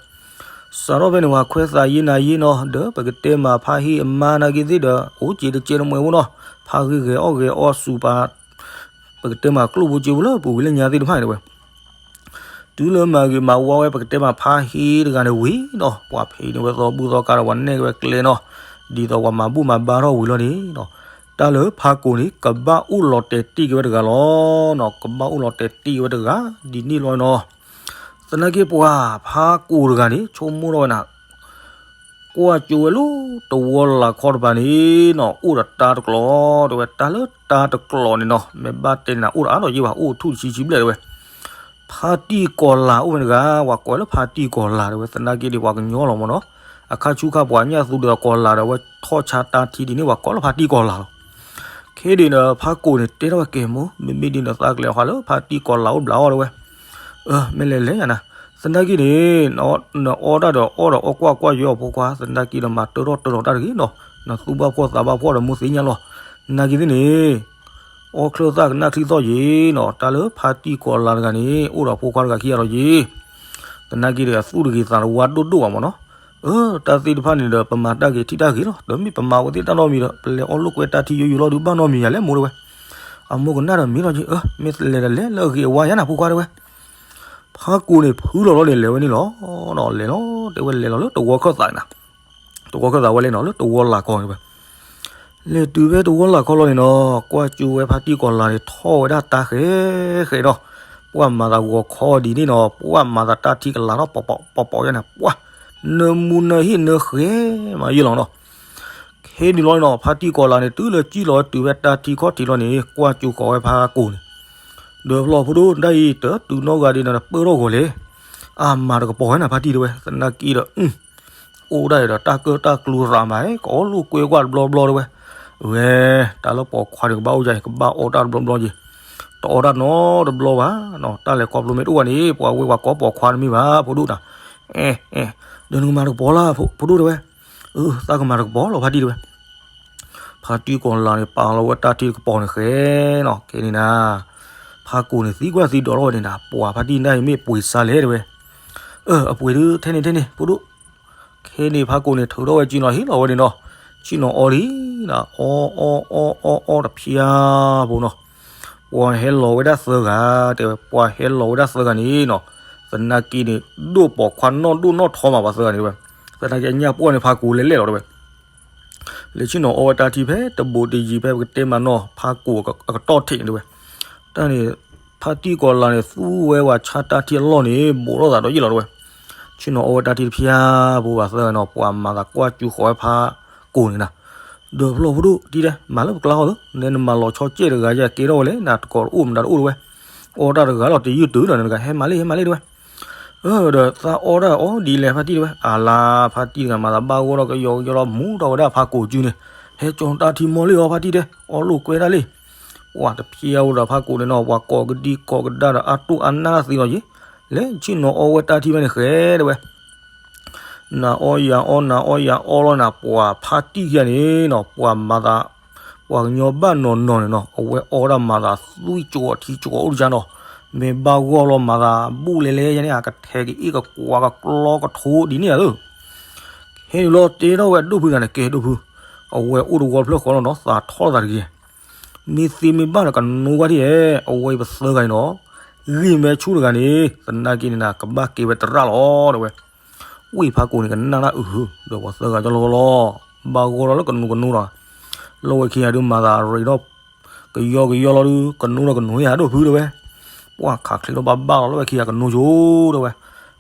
စးထီၣ်ဖဲန့ၣ် ပှၤခွဲးသးယ့နၤယ့နီၤ ဒီးပကတဲမးဖါဟ့ၣ်အမါနာ်က့သ့ၣ်ဒီး အိၣ်စ့တစဲတမှဲၤဖိနီၤ ဖါဂ့ၤဂဲၤအီၣ်ဂဲၤအီစူးပာ် ပကတဲမးကျိၣ်ဖိစ့ဖိလၢပူၤကွံာ်လၢညါသ့ၣ်တဖၣ်န့ၣ်တဝဲ တုၤလၢမၤဂ့ၤမၤဝါဝဲ ပကတဲမးဖါဟ့တဂၤန့ၣ်ဝံၤဒီး ပှၤဖံးန့ၢ်ဝဲသီဘူၣ်သီကါဒီး ပှၤနဲၣ်က့ၤဝဲကျဲနီၤ, ဒ်သိးပှၤမၤဘူၣ်မၤဘါထီၣ်ဝံၤလီၤန့ၣ်နီၤ, တၢ်လၢဖါကိာ်န့ၣ် ကဘၣ်အိၣ်လီၤတဲာ်တ့ၢ်က့ၤဝဲတဂၤလီၤနီၤ, ကဘၣ်အိၣ်လီၤတဲာ်တ့ၢ်က့ၤဝဲတဂၤ ဒ်န့ၣ်လီၤနီၤ. သနာ်က့ပှၤဖါကိာ်တဂၤန့ၣ် ဆိကမိၣ်ထီၣ်ဝဲနၤ ကွၢ်ကၠိဝဲလၢတဝီလၤခီတပၤန့ၣ်နီၤ, အိၣ်ဒီးတၢ်တကျိၤ တဲဝဲ တၢ်လၢတၢ်တကျိၤန့ၣ်နီၤ, မ့ၢ်ဘၣ်တဲန့ၣ်နၤ အိၣ်ဒီးအါဒီးယ့ၢ်ဘၣ် အိၣ်ထူၣ်တဆံဆံဘျဲၣ်တဲဝဲ, ဖါတံၢ်ကီၤလၤအိၣ်ဝဲတဂၤ, ပှၤကိးဝဲလၢဖါတံၢ်ကီၤလၤတဲဝဲ, သနာ်က့ဒ်ပှၤကညီလီၤမ့ၢ်နီၤ, အခါဆူၣ်ခါပှၤညၣ်သူဒီးကီၤလၤဒီး အဝဲထီၣ်ဆါတၢ်ထံဒ်န့ၣ် ပှၤကိးလၢဖါတံၢ်ကီၤလၤလီၤ. ခဲဒ်န့ၣ်ဒီး ဖါကိာ်န့ၣ်တဲထီၣ်ဝဲကဲမိၢ် မ့မ့ၢ်ဒ်န့ၣ်သးကလဲၤဟီလၢဖါတံၢ်ကီၤလၤအိၣ်ဘျးအီၤတဲဝဲ, အၢ မ့ၢ်လဲၤလဲၤယၤနၤ, သနာ်က့န့ၣ် နအီၣ်တၢ်ဒီးအီၣ်ဒီးအီၣ်ကွၢ်ကွၢ်ယွဲအီၤဖိခွါ, သနာ်က့ဒီးမၤတၢထီၣ်တၢထီၣ်တၢ်တဂ့ၤနီၤ, နသူၣ်ဘၣ်ဖှီၣ်သးဘၣ်ဖှီၣ်ဒီးမိၢ်သ့ၣ်ညါလီၤ, သနာ်က့သ့ၣ်န့ၣ် အီၣ်ချၢၣ်သၣ်ကနၣ်ချံသီၣ်ယ့ၤနီၤ, တၢ်လၢဖါတံၢ်ကီၤလၤတဂၤန့ၣ် အိၣ်ဒီးဖိခွါတဂၤခံဂၤလီၤယ့ၤ, သနာ်က့ဒီးသူၣ်တဂ့ၤသးတဝါဒိၣ်ဒိၣ်ဘၣ်မ့ၢ်နီၤ, အၢ တၢ်သ့ၣ်တဖၣ်န့ၣ်ဒီး ပမၤတၢ်ဂ့ၤထံၣ်တၢ်ဂ့ၤလီၤ, ဒီးမ့ၢ်ပမၤဝဲသ့ၣ်တၢ်နီတမံၤဒီး ပလဲၤအီၣ်လိာ်ကွဲတၢ်ထံယိယိလီၤဒုးဘၣ်နီတမံၤယၤလဲၣ်မိၢ်တဲဝဲ, အမိၢ်ကနၣ်ဒီးမ့ၢ်လီၤက့ၤ အၢ မ့ၢ်လဲၤဒီးလဲၤလၢအဂ့ၤအဝါယၤနၤဖိခွါတဲဝဲ, ဖါကိာ်န့ၣ်ဖုလီၤလီၤန့ၣ် လဲၤဝဲန့ၣ်လီၤ, ဒီးလဲၤလီၤလၢတဝီခၢၣ်သးန့ၣ်နၤ, တဝီခၢၣ်သးဝဲလဲၣ်နီၤ လၢတဝီလၤခီန့ၣ်ဝဲ, လဲၤတုၤဖဲတဝီလၤခီလီၤန့ၣ်နီၤ, ကွၢ်ကၠိဝဲဖါတံၢ်ကီၤလၤန့ၣ် ထီၣ်ဝဲဒၣ်တၢ်ဃဲးဃဲးဒီး ပှၤမၤသးဂီၤခီဒ်န့ၣ်နီၤ, ပှၤမၤသးတၢ်ထံကလၤထီၣ်ပီၤပီၤပီၤပီၤယါန့ၣ် ပှၤ နၢမူနၢဟ့ၣ်နၢဃဲးမးယ့ၢ်လီၤနီၤ. ခဲန့ၣ်လီၤနီၤ ဖါတံၢ်ကီၤလၤန့ၣ် တုၤလၢစံၣ်လီၤတုၤဝဲတၢ်ထံခီၣ်ထံးလီၤန့ၣ် ကွၢ်ကၠိဃီၤဝဲဖါကိာ်န့ၣ်, ဒီးဖျီၣ်ဖိဒိၣ် ဒၣ်အံၤ တတုၤနီတဂၤဒံးနီၤ ပၢၢ်ထီၣ်ဂီၤလဲၣ်, အမၤတကပီၤဝဲနၤဖါတံၢ်တဲဝဲ သနာ်က့ဒီး အိၣ်ဒၣ်အံၤဒီးတၢ်ကၢၣ်တၢ်ကျူသးမး ကအီၣ်လိာ်ကွဲကွၢ်တဘျီဘျီတဲဝဲ, ဝဲ တၢ်လၢပိာ်ခွါန့ၣ် ကဘၣ်အိၣ်ယၤ ကဘၣ်အီၣ်တၢ်တဘျီဘျီက့ၤ, တအီၣ်တၢ်နီတဘျီဘၣ်နီၤ, တၢ်လဲၤခီဖျိမ့ၢ်တအိၣ်ဘၣ်န့ၣ် ပှၤဝဲပှၤကိးပိာ်ခွါတမ့ၢ်ဘၣ် ဖိဒိၣ်တၢ်, အဲ အဲ ဒီးနကမၤတကပီၤလၢ ဖိဒိၣ်တဲဝဲ, အၢ သးကမၤတကပီၤလီၤဖါတံၢ်တဲဝဲ, ဖါတံၢ်ကီၤလၤန့ၣ် ပာ်လီၤဝဲတၢ်ထံတကပီၤန့ၣ်ဃဲနီၤ ခဲန့ၣ်နၤ, ဖါကိာ်န့ၣ် သံကွၢ်သံဒိးထီၣ်ဝဲန့ၣ်နၤ ပှၤဖါတံၢ်နၢ်အံၤမ့ၢ်ပှ့ၤစါလဲၣ်တဲဝဲ, အၢ အပှ့ၤဒုးထဲန့ၣ်ထဲန့ၣ် ဖိဒိၣ်, ခဲန့ၣ်ဖါကိာ်န့ၣ် ထုးထီၣ်ဝဲကၠံနီၤ ဟ့ၣ်လီၤဝဲန့ၣ်နီၤ, ဆ့ၣ်နီၤအီဒံးနၤ အီအီအီအီအီတဖျါဖိနီၤ, ပှၤဟဲလီၤဝဲဒၣ်သၢဂၤ တဲဝဲ ပှၤဟဲလီၤဝဲဒၣ်သၢဂၤန့ၣ်နီၤ, သနာ်က့န့ၣ် ဒိၣ်ပိာ်ခွါနီၢ်ဒိၣ်နီၢ်ထီမးပှၤသၢဂၤန့ၣ်တဲဝဲ, သနာ်က့အညၣ်ပှီၢ်န့ၣ်ဖါကိာ်လဲၤလဲၣ်လီၤတဲဝဲ လဲၤဆ့ၣ်နီၤအီဝဲတၢ်ထံဖဲတဘိးတယံၤဖဲပကတဲမးနီၤ ဖါကိာ်အကတီၢ်ထံးန့ၣ်တဲဝဲ, တၢ်န့ၣ် ဖါတံၢ်ကီၤလၤန့ၣ် သူဝဲဝဲဆါတၢ်ထံအလီၢ်န့ၣ် ဘိးထီၣ်သးဒီးယ့ၢ်လီၤတဲဝဲ, ဆ့ၣ်နီၤအီဝဲတၢ်ထံတဖျါဖိဘၣ်သၢဂၤနီၤ ပှၤမၤသးကွၢ်ကၠူဃီၤဝဲဖါကိာ်န့ၣ်နၤ, ဒီးဖျီၣ်ဖိဒိၣ်တံၢ်တဲ မၤလၢပကျါဃီလၢ နဲနမၤလီၤဆီကဲတဂၤယဲ ကဲထီၣ်ဝဲလဲၣ် နတကိးတအိၣ်မတၤတအိၣ်တဲဝဲ, အီတၢ်တဂၤလီၤတယုၢ်တုၤဒီးနတဂၤ ဟဲမၤလံ ဟဲမၤလံတဲဝဲ အၢ ဒီးသးအီတၢ်အီဒ်လဲၣ်ဖါတံၢ်တဲဝဲ, အလါဖါတံၢ်တဂၤမၤသးဘၣ်ဂီၢ်ဒီးကယီကယီလီၤ မူထီၣ်ဝဲဒၣ်ဖါကိာ်စုန့ၣ်, ဟဲကၠီတၢ်ထံမီၢ်လံအီဖါတံၢ်တဲ, အီလိာ်ကွဲဒၣ်လံ, ပှၤတဖျါဝဲဒီးဖါကိာ်န့ၣ်နီၤ ပှၤကိးကဒံကိးကဒါဒီးအတိၢ်အနၢ်သ့လီၤယ့ၢ်, လဲၤဆ့ၣ်နီၤအီဝဲတၢ်ထံဖဲန့ၣ်ဃဲတဲဝဲ နၤအီယၤအီ နၤအီယၤအီလီၤနၤ ပှၤဖါတံၢ်ခံဂၤန့ၣ်နီၤ ပှၤမၤသး ပှၤကညီဘၣ်နီၢ်နီၢ်န့ၣ်နီၤ အဝဲအီဒၣ်မၤသးသွံၣ်ကၠီထံကၠီအိၣ်တကၢ်နီၤ, မ့ၢ်ဘၣ်ဂီၢ်လီၤမၤသးဘူၣ်လဲၤလဲၤယဲန့ၣ် အကထဲးကအ့ၣ်ကကွၢ်ကကျီကထိဒ်န့ၣ်ဧါ, ဟဲနုာ်လီၤတဲထီၣ်ဝဲဒိၣ်ဖုတဂၤန့ၣ် ကဲဒိၣ်ဖု, အဝဲအိၣ်တဝီဖျၢၣ်ဃီလီၤနီၤ သးထီၣ်သးတဂ့ၤ မ့ၢ်သ့မ့ၢ်ဘၣ်ဒီးကနိဝဲဒၣ်, အဝဲအံၤပသၢဂၤအံၤနီၤ, ဂံၢ်မဲဆူၣ်တဂၤန့ၣ် သနာ်က့န့ၣ်နၤ ကဘၣ်ကဲဝဲသရၣ်လီၤတဲဝဲ, ဝ့ၢ်ဖါကိာ်န့ၣ်ကနၣ်တၢ်အုးဟု ဒီးပှၤသၢဂၤကလီလီၤ, ဘၣ်ဂီၢ်လီၤလၢကနိကနိဒီး, လီဝဲခံဂၤဒုးမၤသးရ့ဒီး, ကယီကယီလီၤဒုး ကနိဒီးကနိယၤဒိၣ်ဖုတဲဝဲ, ပှၤခးချ့လီၤဘၣ်ဘၣ်လီၤလီဝဲခံဂၤကနိဆိတဲဝဲ,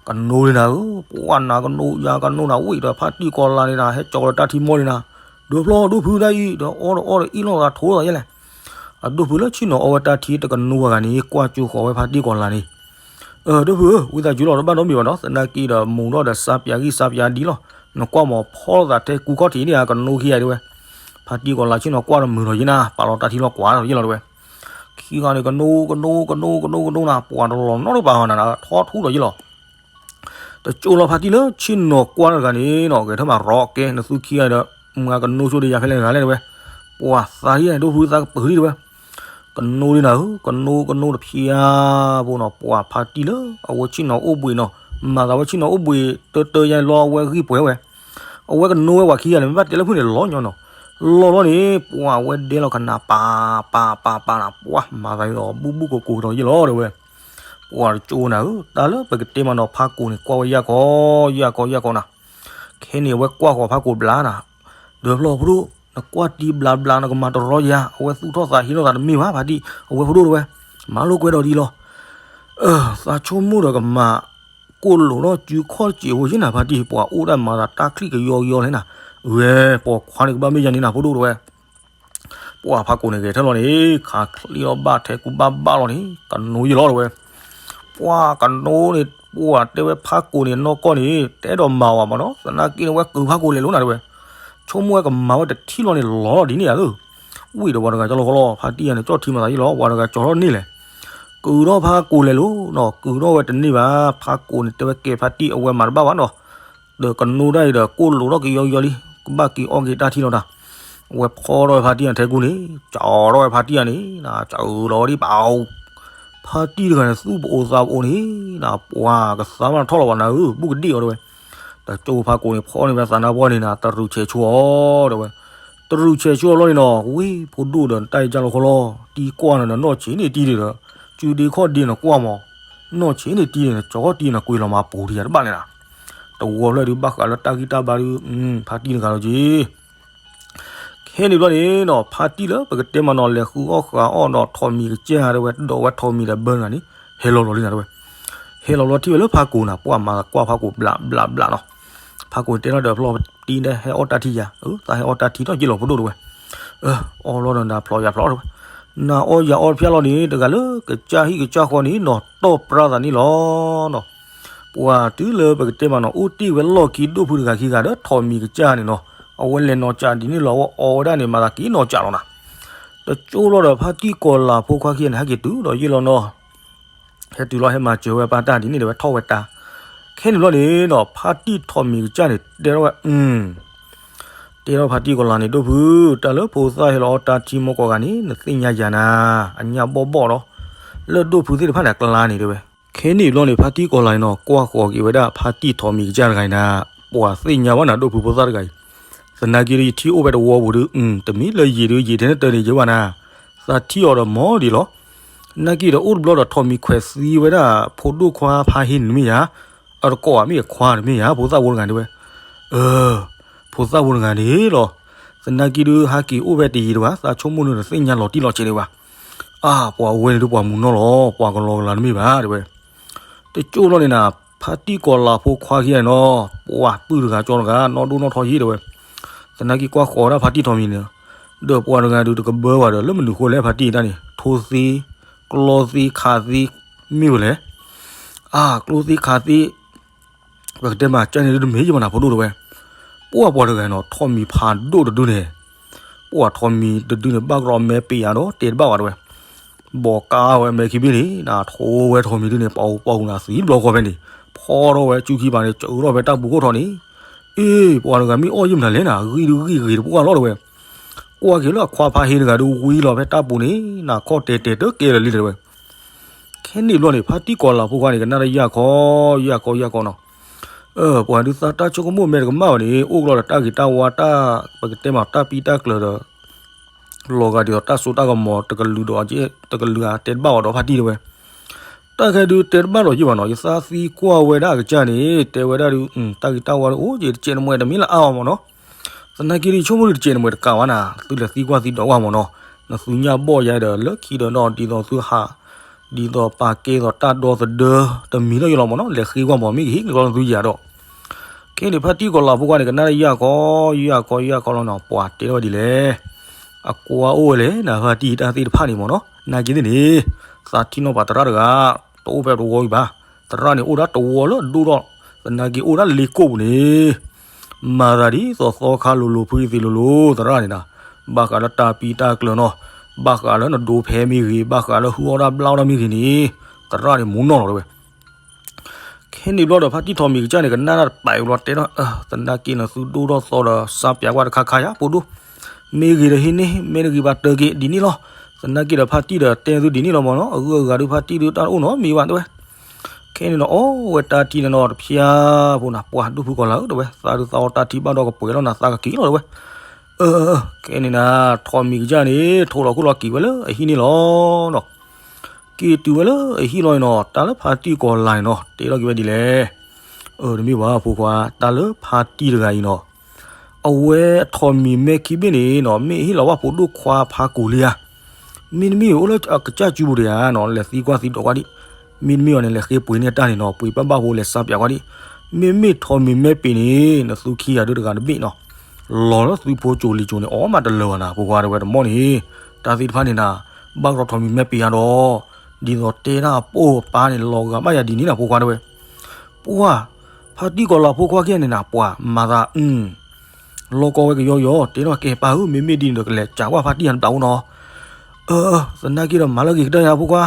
ကနိန့ၣ်နၤဧၢ, ပှၤနၤကနိယၤကနိနၤ ဝ့ၢ်ဒီးဖါတံၢ်ကီၤလၤန့ၣ်နၤ ဟဲကၠီလီၤတၢ်ထံမီၢ်န့ၣ်နၤ, ဒုးဖျီဒိၣ်ဖုဒၣ်အံၤ ဒီးအီဒီးအီဒီးအ့ၣ်လိာ်သးထိသးယဲလဲၣ် အဒိၣ်ဖုလၢဆ့ၣ်နီၤအီဝဲတၢ်ထံတကနိဂၤန့ၣ် ကွၢ်ကၠိဃီၤဝဲဖါတံၢ်ကီၤလၤန့ၣ်, အၢ ဒိၣ်ဖုဧၢ, ဝံသးစူၤလီၤတဘၣ်ဒီးမံၤဘၣ်နီၤ, သနာ်က့ဒီးမူၤဒီးစါပၠးဂံၢ်စါပၠးဒံလီၤ, နကွၢ်မီၤဖီလိာ်သးထဲကူခီၣ်ထံးန့ၣ်ဧါ ကနိခံဂၤတဲဝဲ, ဖါတံၢ်ကီၤလၤဆ့ၣ်နီၤကွၢ်တမုာ်ထီၣ်ယဲနၤ ပာ်လီၤတၢ်ထံလီၤကွၢ်ထီၣ်ယဲလီၤတဲဝဲ, ခံဂၤန့ၣ် ကနိကနိကနိကနိကနိနၤ ပှၤတလီၤနီတပၤဟီနၤ ထီထူထီၣ်ယဲလီၤ တကၠိလီၤဖါတံၢ်လၢဆ့ၣ်နီၤကွၢ်တဂၤန့ၣ်နီၤ ဂဲၤထၢၣ်မးရီကဲ နသူခံဂၤဒီး မၤကနိဆိဒီးယၤဖဲလဲၣ်ဂၤလဲၣ်တဲဝဲ, ပှၤသးဒ်န့ၣ် ဒိၣ်ဖုသးကပၢၤဒံတဲဝဲ, ကနိဒ်နၤဧၢ, ကနိကနိတဖျါဖိနီၤ ပှၤဖါတံၢ်လၢအဝဲဆ့ၣ်နီၤအိၣ်ဘှံးနီၤ, မၤသးဝဲဆ့ၣ်နီၤအိၣ်ဘှံးတၢတၢယါလီၤအဝဲဂံၢ်ပှဲၤဝဲ, အဝဲကနိဝဲပှၤခံဂၤန့ၣ် မ့ၢ်ဘၣ်တဲလၢဖုန့ၣ်လီၤညီနီၤ, လီၤလီၤန့ၣ် ပှၤဝဲဒဲလီၤကနၣ်ပၤ ပၤ ပၤ ပၤနၤ ပှၤမၤသးဒ်သိး ဘူၣ်ဘူၣ်ကိၢ်ကိၢ်ဒီးယ့ၢ်လီၤတဲဝဲ. ပှၤတကၠိနၤဧၢ တၢ်လၢပကတဲမးနီၤ ဖးကိၣ်န့ၣ် ကွၢ်ဝဲယၢ်ကီ ယၢ်ကီ ယၢ်ကီနၤ. ခဲန့ၣ် အဝဲကွၢ်ဃီၤဖးကိၣ်ဘျါနၤ, ဒီးဖျီၣ်ဖိဒိၣ် နကွၢ်တံၢ်ဘျါဘျါ နကမၤတရီယၤ အဝဲသူၣ်ထီၣ်သးဟ့ထီၣ်သးတမ့ၢ်ဘၣ် ဖါတံၢ် အဝဲဖိဒိၣ်တဲဝဲ. မၤလိာ်ကွဲဒီးဒ်လီၤ. သးဆိကမိၣ်ဒီးကမၤ ကိၣ်လိာ်ထီၣ်စုခီၣ်စ့ၢ်ဖိယ့ၢ်နၤ ဖါတံၢ် ပှၤအိၣ်ဒၣ်မၤသးတၢ်ချံၣ်ကယီကယီလဲၣ်နၤ. ဝဲ ပိာ်ခွါန့ၣ်ကဘၣ်မ့ၢ်ယၤန့ၣ်နၤ ဖိဒိၣ်တဲဝဲ. ပှၤဖးကိၣ်န့ၣ်ဂဲၤထၢၣ်လီၤန့ၣ် ခးချံၣ်လီၤဘၣ်ထဲကူဘၣ်ဘၣ်လီၤန့ၣ် ကနိယ့ၢ်လီၤတဲဝဲ. ပှၤကနိန့ၣ် ပှၤတဲဝဲဖးကိၣ်န့ၣ်နီၢ်ကီၢ်န့ၣ် တအဲၣ်ဒိးမၤဝဲမးနီၤ သနာ်က့န့ၣ် ဝဲကုၤဖးကိၣ်လဲၤလိာ်နၤတဲဝဲ. ဆိကမိၣ်ဝဲကမၤဝဲတထံၣ်လီၤန့ၣ်လီၤလီၤဒ်န့ၣ်ဧါ. ဝံၤဒီးပှၤတဂၤကၠီလီၤဃီလီၤ ဖါတံၢ်ယၤန့ၣ် ကၠီထံမၤသးယ့ၢ်လီၤ ပှၤတဂၤကၠီထီၣ်န့ၢ်လဲၣ်. ကုၤထီၣ်ဖးကိၣ်လဲၤလိာ်နီၤ ကုၤထီၣ်ဝဲတန့ၢ်ဘၣ် ဖးကိၣ်န့ၣ် တဲဝဲကဲဖါတံၢ်အဝဲမၤတဘၣ်ဘၣ်နီၤ ဒီးကနိဒၣ်အံၤဒီး ကိၣ်လိာ်ထီၣ်ကယီကယီလံ ကဘၣ်က့ၤအီၣ်က့ၤတၢ်ထံၣ်လီၤတၢ်. အဝဲဖီထီၣ်ဝဲဖါတံၢ်အထဲကူန့ၣ် ကၠီထီၣ်ဝဲဖါတံၢ်အန့ၣ် ကၠီလီၤဝဲဒ်ပၤအိၣ် ဖါတံၢ်တဂၤန့ၣ် သူၣ်ပအိၣ်သးပအိၣ်န့ၣ် ပှၤကသါမးထီၣ်လီၤဘၣ်နၤဧၢ ဘူၣ်ကဒ့ၣ်အီၤတဲဝဲ. တကၠိဖးကိၣ်န့ၣ် ဖီန့ၢ်ဝဲသးနါပှၢ်န့ၣ်နၤ တရူးဆဲးဆိအီၤတဲဝဲ. တရူးဆဲးဆိအီၤလီၤန့ၣ်နီၤ ဝံၤဖိဒိၣ်ဒီးနတၢ်အံၤကၢ်လီၤဃီလီၤ တံၤကွၢ်နၤဒီးနီၢ်ဆံးန့ၢ်တံၤဒီး စုဒ့ခီၣ်ဒ့နကွၢ်မး နီၢ်ဆံးန့ၢ်တံၤန့ၣ် ကၠီထံနကွံာ်လီၤမးပူၤထံယၤတဘၣ်န့ၣ်နၤ. တဝီဖျၢၣ်ဒုးဘၣ်ဃးလၢတၢ်ဂံၢ်တၢ်ဘါဒုး ဖါတံၢ်တဂၤလီၤက့ၤ ခဲန့ၣ်ဘျီန့ၣ်နီၤ ဖါတံၢ်လၢပကတဲမးနီၤ လဲၤဃုအီၣ်ဃုအီၣ်ဒီးထိးမံၤကစၢ်တဲဝဲ ဒီးဝဲထိးမံၤဒီးဘၢနဂၤန့ၣ် ဟဲလီၤလီၤလံနၤတဲဝဲ. ဟဲလီၤလီၤထံၣ်ဝဲလၢဖါကိၣ်နၤ ပှၤမၤကွၢ်ဖါကိၣ်ဘျးဘျးဘျးနီၤ. ဖါကိၣ်တဲထီၣ်ဒီးဖျီၣ်တံၢ်ဒီးဟဲအီၣ်တၢ်ထံယၤ သးဟဲအီၣ်တၢ်ထံထီၣ်က့လီၤဖိဒိၣ်တဲဝဲ. အီၣ်လီၤဒီးနၤဖျီၣ်ယၤဖျီၣ်တဲဝဲ. နၤအီၣ်ယၤအီၣ်တဖျၢၣ်လီၤန့ၣ် တဂၤလၢကစၢ်ဟံၣ်ကစၢ်ဃီန့ၣ်နီၤ တီၢ်ပြၢသးန့ၣ်လီၤနီၤ. ပှၤတုၤလၢပကတဲမးနီၤ အိၣ်တ့ၢ်ဝဲလီၢ်ခံဒိၣ်ဖုတဂၤခံဂၤဒီးထိးမံၤကစၢ်န့ၣ်နီၤ အဝဲလဲၤနီၢ်ကၠးဒ်န့ၣ်လီၤ အဝဲအီၣ်ဝဲဒၣ်န့ၣ် မၤသးက့ၤနီၢ်ကၠးလီၤနၤ. တကၠိလီၤဒီးဖါတံၢ်ကီၤလၤဖိခွါခံဂၤန့ၣ် ဟဲက့ၤတုၤဒီးယ့ၢ်လီၤနီၤ. ဟဲတုၤလီၤဟဲမၤစၢၤဝဲပၢ်တၢ်ဒ်န့ၣ်ဒီးဝဲထီၣ်ဝဲတၢ်. ခဲန့ၣ်ဘျီန့ၣ်နီၤ ဖါတံၢ်ထိးမံၤကစၢ်န့ၣ် တဲထီၣ်ဝဲ အ တဲထီၣ်ဖါတံၢ်ကီၤလၤန့ၣ် ဒိၣ်ဖု တၢ်လၢဖိသၣ်ဟဲလီၤအီၣ်တၢ်ထံမိၢ်ကီၢ်ဂၤန့ၣ် နသ့ၣ်ညါယၤနၤ အညၣ်ဘီၣ်ဘီၣ်လီၤ. လၢဒိၣ်ဖုသ့ၣ်တဖၣ်န့ၣ် အကျါန့ၣ်တဲဝဲ. ခဲန့ၣ်ဘျီန့ၣ် ဖါတံၢ်ကီၤလၤန့ၣ်နီၤ ကွၢ်ဃီၤက့ၤဝဲဒၣ်ဖါတံၢ်ထိးမံၤကစၢ်တဂၤအံၤနၤ ပှၤသ့ၣ်ညါဘၣ်နၤ ဒိၣ်ဖုဖိသၣ်တဂၤအံၤ. သနာ်က့ဒီး ယထံၣ်အိၣ်ဖဲတဝီပူၤဒီး တမံၤလၢယံာ်ဒီးယံာ်ထဲန့ၣ်တၢ်န့ၣ်ယဲဘၣ်နၤ သးထံၣ်အီၤဒီးမီၢ်ဒံးလီၤ. သနာ်က့ဒီးအိၣ်တဘျီဒီးထိးမံၤခွဲးသံဝဲဒၣ် ဖိဒိၣ်ခွါဖါဟ့ၣ်န့ၣ်မ့ၢ်ဧါ, အတကိးဧါမ့ၢ်အခွါန့ၣ်မ့ၢ်ဧါ ဖိသၣ်ဖိတဂၤန့ၣ်တဲဝဲ. အ ဖိသၣ်ဖိတဂၤန့ၣ်လီၤ. သနာ်က့ဒီးဟဲက့ၤအိၣ်ဖဲတယံာ်တဘၣ် သးဆိကမိၣ်န့ၣ်ဒီးသ့ၣ်ညါလီၤတံၢ်လီၤဆဲးဒံးဘၣ်. အါ ပှၤဝဲန့ၣ်ဒီးပှၤမုၢ်နီၢ်လီၤ ပှၤကလီကလၤတမ့ၢ်ဘၣ်တဲဝဲ. တကၠိလီၤန့ၣ်နၤ ဖါတံၢ်ကီၤလၤဖိခွါခံဂၤန့ၣ်နီၤ ပှၤပုၢ်တဂၤကၠီတဂၤ နီၢ်ဒိၣ်နီၢ်ထီယ့ၢ်တဲဝဲ. သနာ်က့ကွၢ်ဃီၤဝဲဒၣ်ဖါတံၢ်ထိးမံၤန့ၣ် ဒီးပှၤတဂၤဒုးတကဘၢဘၣ်ဒီး လၢမနုၤဃိလဲၣ် ဖါတံၢ်တၢ်န့ၣ် ထိသ့ ကျီသ့ ခးသ့ မ့ၢ်ဝဲလဲၣ်. အါ ကျိသ့ခးသ့ ပကတဲမး ကၠၢန့ၣ်ဒုးတမ့ၢ်ယဘၣ်နၤဖိဒိၣ်တဲဝဲ. ပှၤပှၤတဂၤနီၤ ထိးမံၤဖးဒိၣ်တဒုန့ၣ် ပှၤထိးမံၤတဒုန့ၣ် ဘၣ်ကရီမဲပ့ၤယၤဒီးတဲတဘၣ်ဝဲတဲဝဲ. ဘီးကါဝဲမဲခံဘ့ၣ်န့ၣ် နထိးဝဲထိးမံၤဒုန့ၣ် ပှၤပှၤနၤသံဘျီဃီဖဲန့ၣ် ဖီထီၣ်ဝဲကၠူခံပၤန့ၣ် စၢထီၣ်ဖဲတၢ်ပူၤခိၣ်ထီၣ်န့ၣ်. အ့ ပှၤတဂၤမ့ၢ်အီၣ်ယံာ်မနုၤလဲၣ်နၤ ဂံၢ်ဒုဂံၢ်ဂ့ၤတပှၢ်လီၤတဲဝဲ. ကွၢ်က့ၤလၢအခီဖါဟ့တဂၤဒုးဝံလီၤဖဲတၢ်ပူၤန့ၣ် နၤခီၣ်တဲာ်တဲာ်တကဲလၢာ်လံတဲဝဲ. ခဲန့ၣ်ဘျီန့ၣ် ဖါတံၢ်ကီၤလၤဖိခွါန့ၣ် ကနၣ်တၢ်ယၢ်ခီ ယၢ်ခီ ယၢ်ခီနီၤ. ပှၤဒုးသးတၢ်ဆိကမိၣ်မဲာ်တကမၣ်ဘၣ်န့ၣ် အိၣ်ကလီဒီးတၢ်ဂ့ၤတၢ်ဝါတၢ် ပကတဲမးတၢ်ပံတၢ်ကျၢၤဒီး လီၤဂာ်ဒ်သိးတၢ်စိတၢ်ကမီၤတကလုာ်ဒီး တကလုာ်အတဲတဘၣ်ဝဲဒီးဖါတံၢ်တဲဝဲ. တၢ်ခဲဒုးတဲတဘၣ်ဒီးယဘၣ်နီၤ ယသးသံကွၢ်ဝဲဒၣ်အကစၢ်န့ၣ် တဲဝဲဒၣ်ဒုး တၢ်ဂ့ၤတၢ်ဝါဒုးအိၣ်က့ၤတကဲးနမှဲတမ့ၢ်လၢအါအီၤမ့ၢ်နီၤ. သနာ်က့ဒုးဆိကမိၣ်ဒုးတကဲးနမှဲတကးဝဲနၤ သုလဲၤသံကွၢ်သံဒိးကွၢ်မ့ၢ်နီၤ. နသုညၣ်ဘီၣ်ယၤဒီးလၢခံဒီးနီၤ ဒ်သိးသုဟး ဒ်သိးပာ်ကဲသိးတၢ်ဒီသဒၢ တမံၤလၢယလီၤမ့ၢ်နီၤ လဲၤဃ့ကွၢ်မ့ၢ်ဂ့ၤကလီသုယၤဒီး ခဲန့ၣ်ဖါတံၢ်ကီၤလၤဖိခွါန့ၣ် ကနၣ်တၢ်ယၢ်ခီ ယၢ်ခီ ယၢ်ခီလီၤနီၤ ပှၤတဲထီၣ်ဝဲဒ်လဲၣ်. အကွၢ်အိၣ်ဝဲလဲၣ် နဖါတံၢ်တၢ်သ့ၣ်တဖၣ်န့ၣ်မ့ၢ်နီၤ နာ်က့သ့ၣ်န့ၣ် သးထံၣ်နီၣ်ပှၤသရၣ်တဂၤ တအိၣ်ဖဲတဝီအံၤဘၣ်. သရၣ်န့ၣ်အိၣ်ဒၣ်တဝီလၢအဒိၣ်ထီၣ် သနာ်က့အိၣ်ဒၣ်လ့ကိၣ်ပူၤန့ၣ် မၤသးဒ်သိးသီခါလိၤလိၤဖုအံၤသ့ၣ်လိၤလိၤ သရၣ်န့ၣ်နၤ ဘၣ်ဃးလၢတၢ်ပံတၢ်ကျၢၤနီၤ ဘၣ်ဃးလၢနဒိဖဲမ့ၢ်ဂ့ၤ ဘၣ်ဃးလၢဟုအီၣ်ဒၣ်ဘျါအီၣ်ဒၣ်မ့ၢ်ဂ့ၤန့ၣ် သရၣ်န့ၣ်မူနီၢ်လီၤတဲဝဲ. ခဲန့ၣ်ဘျီဒီးဖါတံၢ်ထိးမံၤကစၢ်န့ၣ် ကနၣ်တၢ်တပာ်အံၤဘျီတဲထီၣ် သနာ်က့နသုဒိၣ်ထီၣ်သီဒီး စၢ်ပၠးကွၢ်တခါခါယါ ဖိဒိၣ် မ့ၢ်ဂ့ၤဒီးဟံးန့ၢ် မ့ၢ်တဂ့ၤဘၣ်တၢ်က့ၤဒ်န့ၣ်လီၤ. သနာ်က့ဒီးဖါတံၢ်ဒီးတဲသုဒ်န့ၣ်လီၤမ့ၢ်နီၤ အဂုၤအဂၤဒုးဖါတံၢ်ဒုးတၢ်တအိၣ်နီတမံၤဘၣ်တဲဝဲ. ခဲန့ၣ်ဒီးအီၣ်ဝဲတၢ်ထံန့ၣ်နီၤတဖျါဖိနၤ ပှၤဒိၣ်ဖုကီၤလၤဧၢတဲဝဲ သးဒုးသးအီၣ်တၢ်ထံဘၣ်ဒီးကပှဲၤလီၤနၤသးကက့ၤလီၤတဲဝဲ. အၢ ကဲန့ၣ်နၤ, ထိးမံၤကစၢ်န့ၣ် ထိးလီၤခိၣ်လီၤက့ၤဝဲလၢအဟံၣ်န့ၣ်လီၤနီၤ. က့ၤတုၤဝဲလၢအဟံၣ်လီၤန့ၣ်နီၤ, တၢ်လၢဖါတံၢ်ကီၤလၤန့ၣ်နီၤ တဲထီၣ်က့ၤဝဲဒ်လဲၣ်. အၢ တမ့ၢ်ဘၣ်ဖိခွါ, တၢ်လၢဖါတံၢ်တဂၤအံၤနီၤ, အဝဲအထိးမံၤမဲာ်ခံဘ့ၣ်န့ၣ်နီၤ မ့ၢ်ဟ့ၣ်လီၤဝဲဖိဒိၣ်ခွါဖါကိာ်လံဧါ. မ့တမ့ၢ်အိၣ်လၢအကစၢ်စုပူၤတဂၤနီၤ လဲၤသံကွၢ်သံဒိးကွၢ်ဒံး, မ့တမ့ၢ်အီၤန့ၣ် လဲၤဃ့ပှ့ၤန့ၢ်တၢ်န့ၣ်နီၤ ပှ့ၤဘၣ်ဘၣ်ဖိလဲၤစါပၠးကွၢ်ဒံး, မ့မ့ၢ်ထိးမံၤမဲာ်ပ့ၤန့ၣ် နသူခံဂၤဒုးတဂၤတဘ့ၣ်နီၤ လီၤလၢသုဖိကၠိလံၤကၠိန့ၣ် အီၣ်မးတလၢာ်ဘၣ်နၤ ဖိခွါတဲဝဲ တမီၢ်န့ၣ်, တၢ်သ့ၣ်တဖၣ်န့ၣ်နၤ, ဘၣ်ကရီထိးမံၤမဲာ်ပ့ၤယါဒီး, ဒ်သိးတဲတၢ်အပိၢ်အပၢ်န့ၣ် လီၤဂာ်ဘၣ်ယၤဒ်န့ၣ်နၤ ဖိခွါတဲဝဲ, ပှၢ်, ဖါတံၢ်ကီၤလၤဖိခွါခံဂၤန့ၣ်နၤ ပှၢ်မၤသး လီၤကီဝဲကယီကယီ တဲထီၣ်ကဲပၢ်ဧၢ မ့မ့ၢ်ဒ်န့ၣ်ဒီးကလဲၤစးကွၢ်ဖါတံၢ်ယါတဘျီအိၣ်နီၤ. အၢ သနာ်က့ဒီးမၤလၢဂ့ၤကတၢၢ်ယါဖိခွါ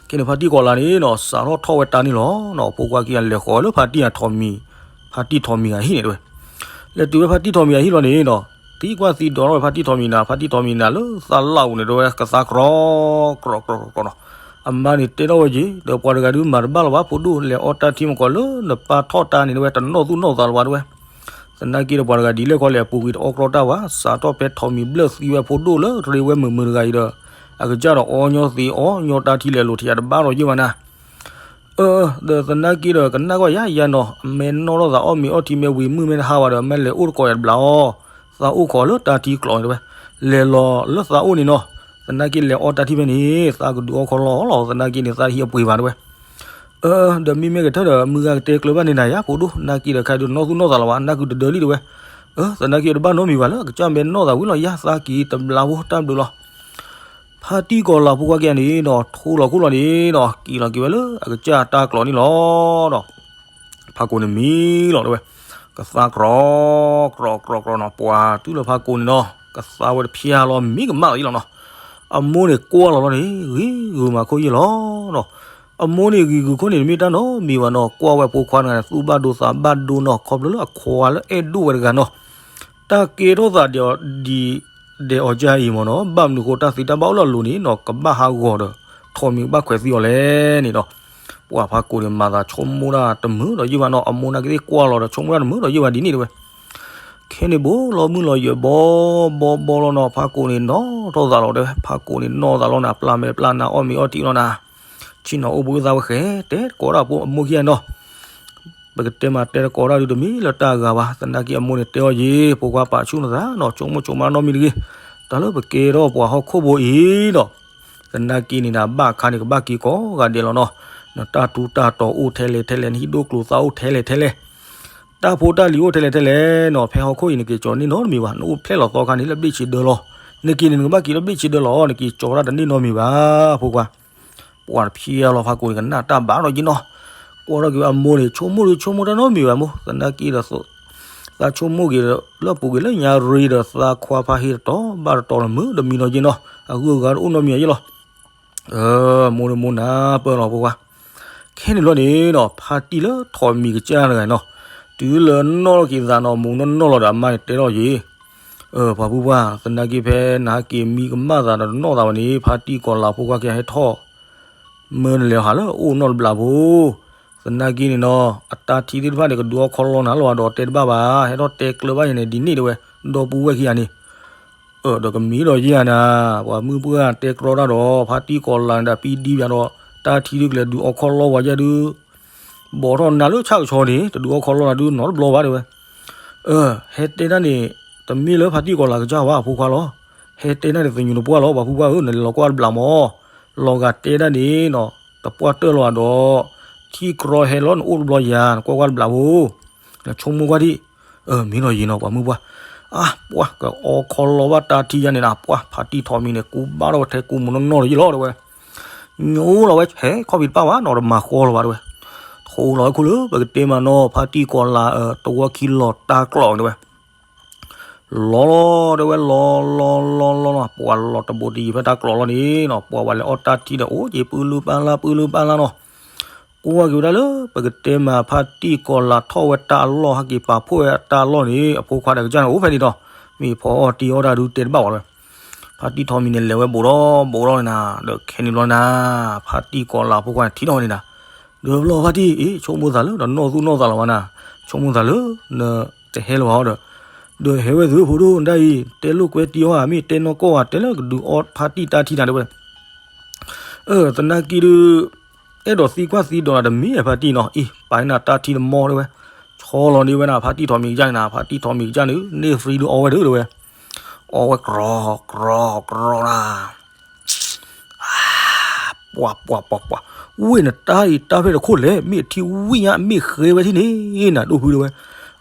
ခဲန့ၣ်ဖါတံၢ်ကီၤလၤန့ၣ်နီၤ စးထီၣ်ထီၣ်ဝဲတၢ်န့ၣ်လီၤနီၤ ဖိခွါခံဂၤလဲၤဃီၤလၢဖါတံၢ်အထိးမံၤ, ဖါတံၢ်ထိးမံၤဂၤဟံၣ်န့ၣ်တဲဝဲ, လဲၤတုၤဝဲဖါတံၢ်ထိးမံၤဂၤဟံၣ်လီၤန့ၣ်နီၤ သံကွၢ်သံဒိးထီၣ်ဝဲဖါတံၢ်ထိးမံၤနၤ ဖါတံၢ်ထိးမံၤနၤလၢသးလၢ်အူၤန့ၣ်တဲဝဲ ကသါကြီ, ကြီကြီကြီနီၤ, အမါန့ၣ်တဲထီၣ်ဝဲက့ၤ ဒီးပှၤတဂၤဒုးမၤတဘၣ်လီၤဘၣ် ဖိဒိၣ်လဲၤအီတၢ်ထံမကီးလၢနပၢ်ထီၣ်တၢ်န့ၣ်တဲဝဲ တနီၣ်သူၣ်နီၣ်သးလီၤဘၣ်တဲဝဲ သနာ်က့ဒီးပှၤတဂၤဒ်လဲၣ်ခီလဲၣ် အပူၤကွံာ်တအီကြီတၢ်ဘၣ် စးထီၣ်ဖဲထိးမံၤဘျၢၣ်သံဝဲဖိဒိၣ်လၢရ့ဝဲမုာ်မုာ်တဂၤအံၤဒီး, အကစၢ်ဒီးအီညီသ့အီညီတၢ်ထံလဲၤလိာ်ထံးယါတဘၣ်ဒီးယ့ၢ်ဘၣ်နၤ. အၢ ဒီးသနာ်က့ဒီးကနၣ်ကွၢ်ယါယါနီၤ အမဲနီၣ်ထီၣ်သးအီၣ်မ့ၤအီထံမ့ၢ်ဝံၤမုၢ်မ့ၢ်တဟါဝဲဒီး အမဲလဲၤအိၣ်တကိးယါတဘျီအီၤ, သးအိၣ်ခိးလၢတၢ်ထံကျိးန့ၣ်တဲဝဲ, လဲၤလီၤလၢသးအိၣ်န့ၣ်နီၤ, သနာ်က့လဲၤအီတၢ်ထံဖဲန့ၣ် သးကဒုးအီခီလီၤလီၤ သနာ်က့န့ၣ် သးတဟံးအပှ့ၤဘၣ်တဲဝဲ အၢ ဒီးမ့မ့ၢ်ကထၢၣ်ဒီး မုၢ်ဂၤကတဲကျၢၤဘၣ်န့ၣ်နၤယါ ဖိဒိၣ် သနာ်က့ဒီးခဲဒုးနီၣ်သူၣ်နီၣ်သးလီၤဘၣ် နၢ်ကုတဒၢလံတဲဝဲ, အၢ သနာ်က့တဘၣ်နီတမံၤဘၣ်လၢ အကစၢ်မဲနီၣ်သးဝံၤလီၤယါ သးက့ၤတဘျီဖိတၢ်ဘျုးလီၤ. ဖါတံၢ်ကီၤလၤဖိခွါက့ၤန့ၣ်ဒီး ထိလီၤခိၣ်လီၤန့ၣ်ဒီး က့ၤလီၤက့ၤဝဲလၢအကစၢ်တၢ်ကျိးန့ၣ်လီၤဒီး ဖါကိာ်န့ၣ်မံလီၤတဲဝဲ, ကသါကြီ, ကြီကြီကြီနီၤ ပှၤတုၤလၢဖါကိာ်န့ၣ်နီၤ ကသါဝဲတဖျါလီၤ မံကမၣ်လီၤယ့ၣ်လီၤနီၤ, အမိၢ်န့ၣ်ကွၢ်လီၤလီၤန့ၣ် ဂံၤဂုာ်မၤခိၣ်ယ့ၣ်လီၤနီၤ, အမိၢ်န့ၣ်ဂံၤဂုာ်ခိၣ်န့ၣ် တမ့ၢ်တၢ်နီတမံၤဘၣ်နီၤ ကွၢ်ဝဲဖိခွါတဂၤန့ၣ် သူၣ်ဘၣ်ဒိသးဘၣ်ဒိနီၤ ခီဖျိလၢအခွါလၢအဲၣ်ဒိၣ်ဝဲတဂၤနီၤ, တၢ်ကဲထီၣ်သးဒ်အီၤဒ် ဒဲးအီၤကၢ်အံၤမ့ၢ်နီၤ ဘၣ်မနုၤဃိတၢ်သံတၢ်ဘၣ်အိၣ်လၢအလိၤန့ၣ်နီၤ ကဘၣ်ဟးဂီၤဒီး ထိးမံၤကဘၣ်ခွဲးသံအီၤလဲၣ်န့ၣ်ဒီး ပှၤဖါကိာ်န့ၣ် မၤသးဆိကမိၣ်တၢ်တမုာ်ဒီးယ့ၢ်ဘၣ်နီၤ အမိၢ်နာ်က့သ့ၣ်ကွၢ်လီၤဒီးဆိကမိၣ်တၢ်တမုာ်ဒီးယ့ၢ်ဘၣ်ဒ်န့ၣ်တဲဝဲ, ခဲန့ၣ်ဘိလီၤမုၢ်လီၤယဲၢ်ဘီဘီဘီလီၤနီၤ ဖါကိာ်န့ၣ်နီၣ်ထီၣ်သးလီၤတဲဝဲ ဖါကိာ်န့ၣ်နီၣ်သးလီၤနၤ ပျၢ်မဲာ်ပျၢ်နါအီၣ်မ့ၤအီထံလီၤနၤ, ဆ့ၣ်နီၤအိၣ်ဘှံးသးဝဲဃဲ တဲတကိးဒၣ်ဖိအမိၢ်ခံဂၤနီၤ ပကတဲမးတဲတကိးဒၣ်ဒုးတမ့ၢ်လၢတၢ်အဂၤဘၣ် သနာ်က့အမိၢ်န့ၣ်တဲအီၤယ့ၣ် ဖိခွါပာ်ဆူၣ်နသးနီၤ ဆိကမိၣ်ဆိကမးနီတမံၤတဂ့ၤ, တၢ်လၢပကဲထီၣ်ပှၤဟီၣ်ခိၣ်ဖိအံၤနီၤ, သနာ်က့န့ၣ်ဒၣ်ဘၣ်အခါန့ၣ် ကဘၣ်က့ၤကိးဂၤဒဲးလီၤနီၤ, နတၢ်ထူးတၢ်တီၤအိၣ်ထဲလဲၣ်ထဲလဲၣ် နဟံၣ်ဒိၣ်ကျိၤသးအိၣ်ထဲလဲၣ်ထဲလဲၣ်, တၢ်ဖိတၢ်လံၤအိၣ်ထဲလဲၣ်ထဲလဲၣ်နီၤ ဖဲဟီၣ်ခိၣ်အံၤနက့ၤကၠီၤန့ၢ်နီတမံၤဘၣ် နအိၣ်ဖျဲၣ်လီၤသီခါန့ၣ်လၢဘ့ၣ်ဆ့ဒၢလီၤ, နက့ၤန့ၣ် နကဘၣ်က့ၤလၢဘ့ၣ်ဆ့ဒၢလီၤ နက့ၤကၠီၤတၢ်တန့ၢ်နီတမံၤဘၣ် ဖိခွါ ပှၤတဖျါလီၤဖါကိာ်န့ၣ် ကနၣ်တၢ်ဘၣ်ဒီးယ့ၣ်နီၤ, ကွၢ်ထီၣ်က့ၤအမိၢ်န့ၣ် ဆိကမိၣ်ဒုးဆိကမိၣ်တၢ်နီတမံၤဘၣ်မိၢ် သနာ်က့ဒီး သးဆိကမိၣ်က့ၤလၢပူၤကွံာ်လၢညါရံဒီးသးခွါဖါဟ့ၣ်တတီၤဘၣ်တတီၤတမုာ်တမံၤနီၤယ့ၣ်နီၤ အဂုၤအဂၤတအိၣ်နီတမံၤယ့ၣ်လီၤ, မိၢ်တမိၢ်နၢ်ပၢၢ်လီၤဖိခွါ, ခဲန့ၣ်ဘျီန့ၣ်နီၤ ဖါတံၢ်လၢထိးမံၤကစၢ်တဂၤနီၤ, တုၤလၢနီၣ်လီၤက့ၤသးနီၤ မိၢ်နီၢ်နီၢ်လီၤဒီးအမါန့ၣ်တဲထီၣ်ယ့ၣ် ပှၤဖုပှၢ် သနာ်က့ဖဲနဟးက့ၤမံကမၣ်သးဒီးတနီၣ်သးဝဲန့ၣ် ဖါတံၢ်ကီၤလၤဖိခွါကဟဲထီၣ်, မၢနလဲၤဟးလၢအအိၣ်နီတဘျီဖိ, သနာ်က့န့ၣ်နီၤ အတၢ်ထံသ့ၣ်တဖၣ်န့ၣ် ကဒုးအီၣ်ခီလီနၤလီၤဒီးတဲတဘၣ်ဘၣ် ဟဲထီၣ်တဲကျၢၤဘၣ်ယၤန့ၣ် ဒ်န့ၣ်တဲဝဲ, ဒီပုၢ်ဝဲၢ်ခံဂၤန့ၣ် ဒီးကမံဒီးယ့ၢ်ဧါနၤ, ပှၤမုၢ်ပှၢ်တဲကြီတၢ်ဒီး ဖါတံၢ်ကီၤလၤန့ၣ်ဒၣ်ပံဒံပၠးဒီး တၢ်ထံဒုးကလဲၤဒုးအီၣ်ခီလီပှၤယဲၢ်ဒုး, ဘီးထီၣ်နၤလၢဆၣ်ကဆီန့ၣ် တဒုးအီၣ်ခီလီနၤဒုးနီတဘျီဘၣ်တဲဝဲ, ဟဲတဲတၢ်န့ၣ် တမ့ၢ်လၢဖါတံၢ်ကီၤလၤကစၢ်ဘၣ်အဖိခွါလီၤ, ဟဲတဲတၢ်န့ၣ် သညူးတပှၢ်လီၤ ပှၤဖုပှၢ်ဧၢ နလဲၤလီၤကွၢ်တဘျီမး, လီၤဂာ်တဲတၢ်န့ၣ်နီၤ တပှၢ်တၢၢ်လီၤဒီး, ထံကြီဟဲလီၤနအိၣ်တဘျီယၤ နကွၢ်ကွၢ်တဘျီဖိ, နဆိကမိၣ်ကွၢ်ဒံး မ့ၢ်နီၤယ့ၢ်နီၤ ပှၤမုၢ်ပှၢ်, အါ ပှၤကအီၣ်ခီလီဘၣ်တၢ်ထံယါန့ၣ်နၤ ပှၤဖါတံၢ်ထိးမံၤန့ၣ် ကူဘၣ်ထီၣ်ဝဲထဲကူမုၢ်နီၢ်နီၢ်လီၤယ့ၣ်လီၤတဲဝဲ, ညိလီၤဝဲဟဲခီၣ်ဖံးတပၢ်ဘၣ်နီၤ တမၤဃီလီၤဘၣ်တဲဝဲ, ထိလီၤဝဲခိၣ်လၢပကတဲမးနီၤ ဖါတံၢ်ကီၤလၤတဝီခံလီၤတၢ်ကျိးတဲဝဲ လီၤလီၤတဲဝဲ လီၤလီၤလီၤလီၤလီၤ ပှၤလီၤတဘိးတယံၤဖဲတၢ်ကျိးလီၤန့ၣ်နီၤ ပှၤဝဲလဲၤအီၣ်တၢ်ထံဒီးအိၣ်က့ၤ ပၢလုပၢ်လၢ် ပၢလုပၢ်လၢ်နီၤ, ကွၢ်က့ၤဝဲဒၣ်လၢ ပကတဲမး ဖါတံၢ်ကီၤလၤထီၣ်ဝဲတၢ်အလီၢ် ဟဲက့ၤပာ်ဖှိၣ်ဝဲတၢ်အလီၢ်န့ၣ် အဖိခွါဒီးကစၢ်န့ၣ်အိၣ်ဖဲန့ၣ်ဒီး မ့ၢ်ဖီအီၣ်တံၢ်အီၣ်တၢ်ဒုးတဲတဘၣ်ဝဲ ဖါတံၢ်ထိးမံၤန့ၣ် လဲၤဝဲဘူးဒီးဘူးဒီးန့ၣ်နၤ ဒီးခဲန့ၣ်ဘျီနၤ ဖါတံၢ်ကီၤလၤအဖိခွါန့ၣ်ထံၣ်ထီၣ်ဝဲန့ၣ်နၤ, ဒီးဘျီဖါတံၢ်အံၤ ဆိကမိၣ်သးလၢ နနီၢ်သူၣ်နီၢ်သးလီၤဝဲနၤ, ဆိကမိၣ်သးလၢ နတဟဲလၢၤဘၣ်ဒီး, ဒီးဟဲဝဲသုးဖိဒိၣ်ဒၣ်အံၤ တဲလိာ်ကွဲတံၢ်အီၣ်ဧါ မ့ၢ်တဲနီၢ်ကီၢ်ဧါ တဲလၢကဒုးအီဖါတံၢ်တၢ်ထံနၤတဲဝဲ. အၢ သနာ်က့ဒီး အဲၣ်ဒိးသံကွၢ်သံဒိးနၤတမံၤဧါ ဖါတံၢ်နီၤ အံၤ ပာ်နၤတၢ်ထံတမီတဲဝဲ. ဆီလီၤန့ၢ်ဝဲနၤ ဖါတံၢ်ထိးမံၤကစၢ်န့ၣ်နၤ ဖါတံၢ်ထိးမံၤကစၢ်န့ၣ် န့ၢ်သံဒုးအီဝဲဒၣ်တဲဝဲ. အီဝဲကြီ ကြီ ကြီနၤ ပှၤ ပှၤ ပှၤ ပှၤ, ဝ့ၢ်နတၢ်အံၤတၢ်ဖဲတခိၣ်လဲၣ် မ့ၢ်အထံဝံၣ်ညါ မ့ၢ်ဃဲဝဲထံၣ်န့ၣ် နၤဒိၣ်ဖုတဲဝဲ.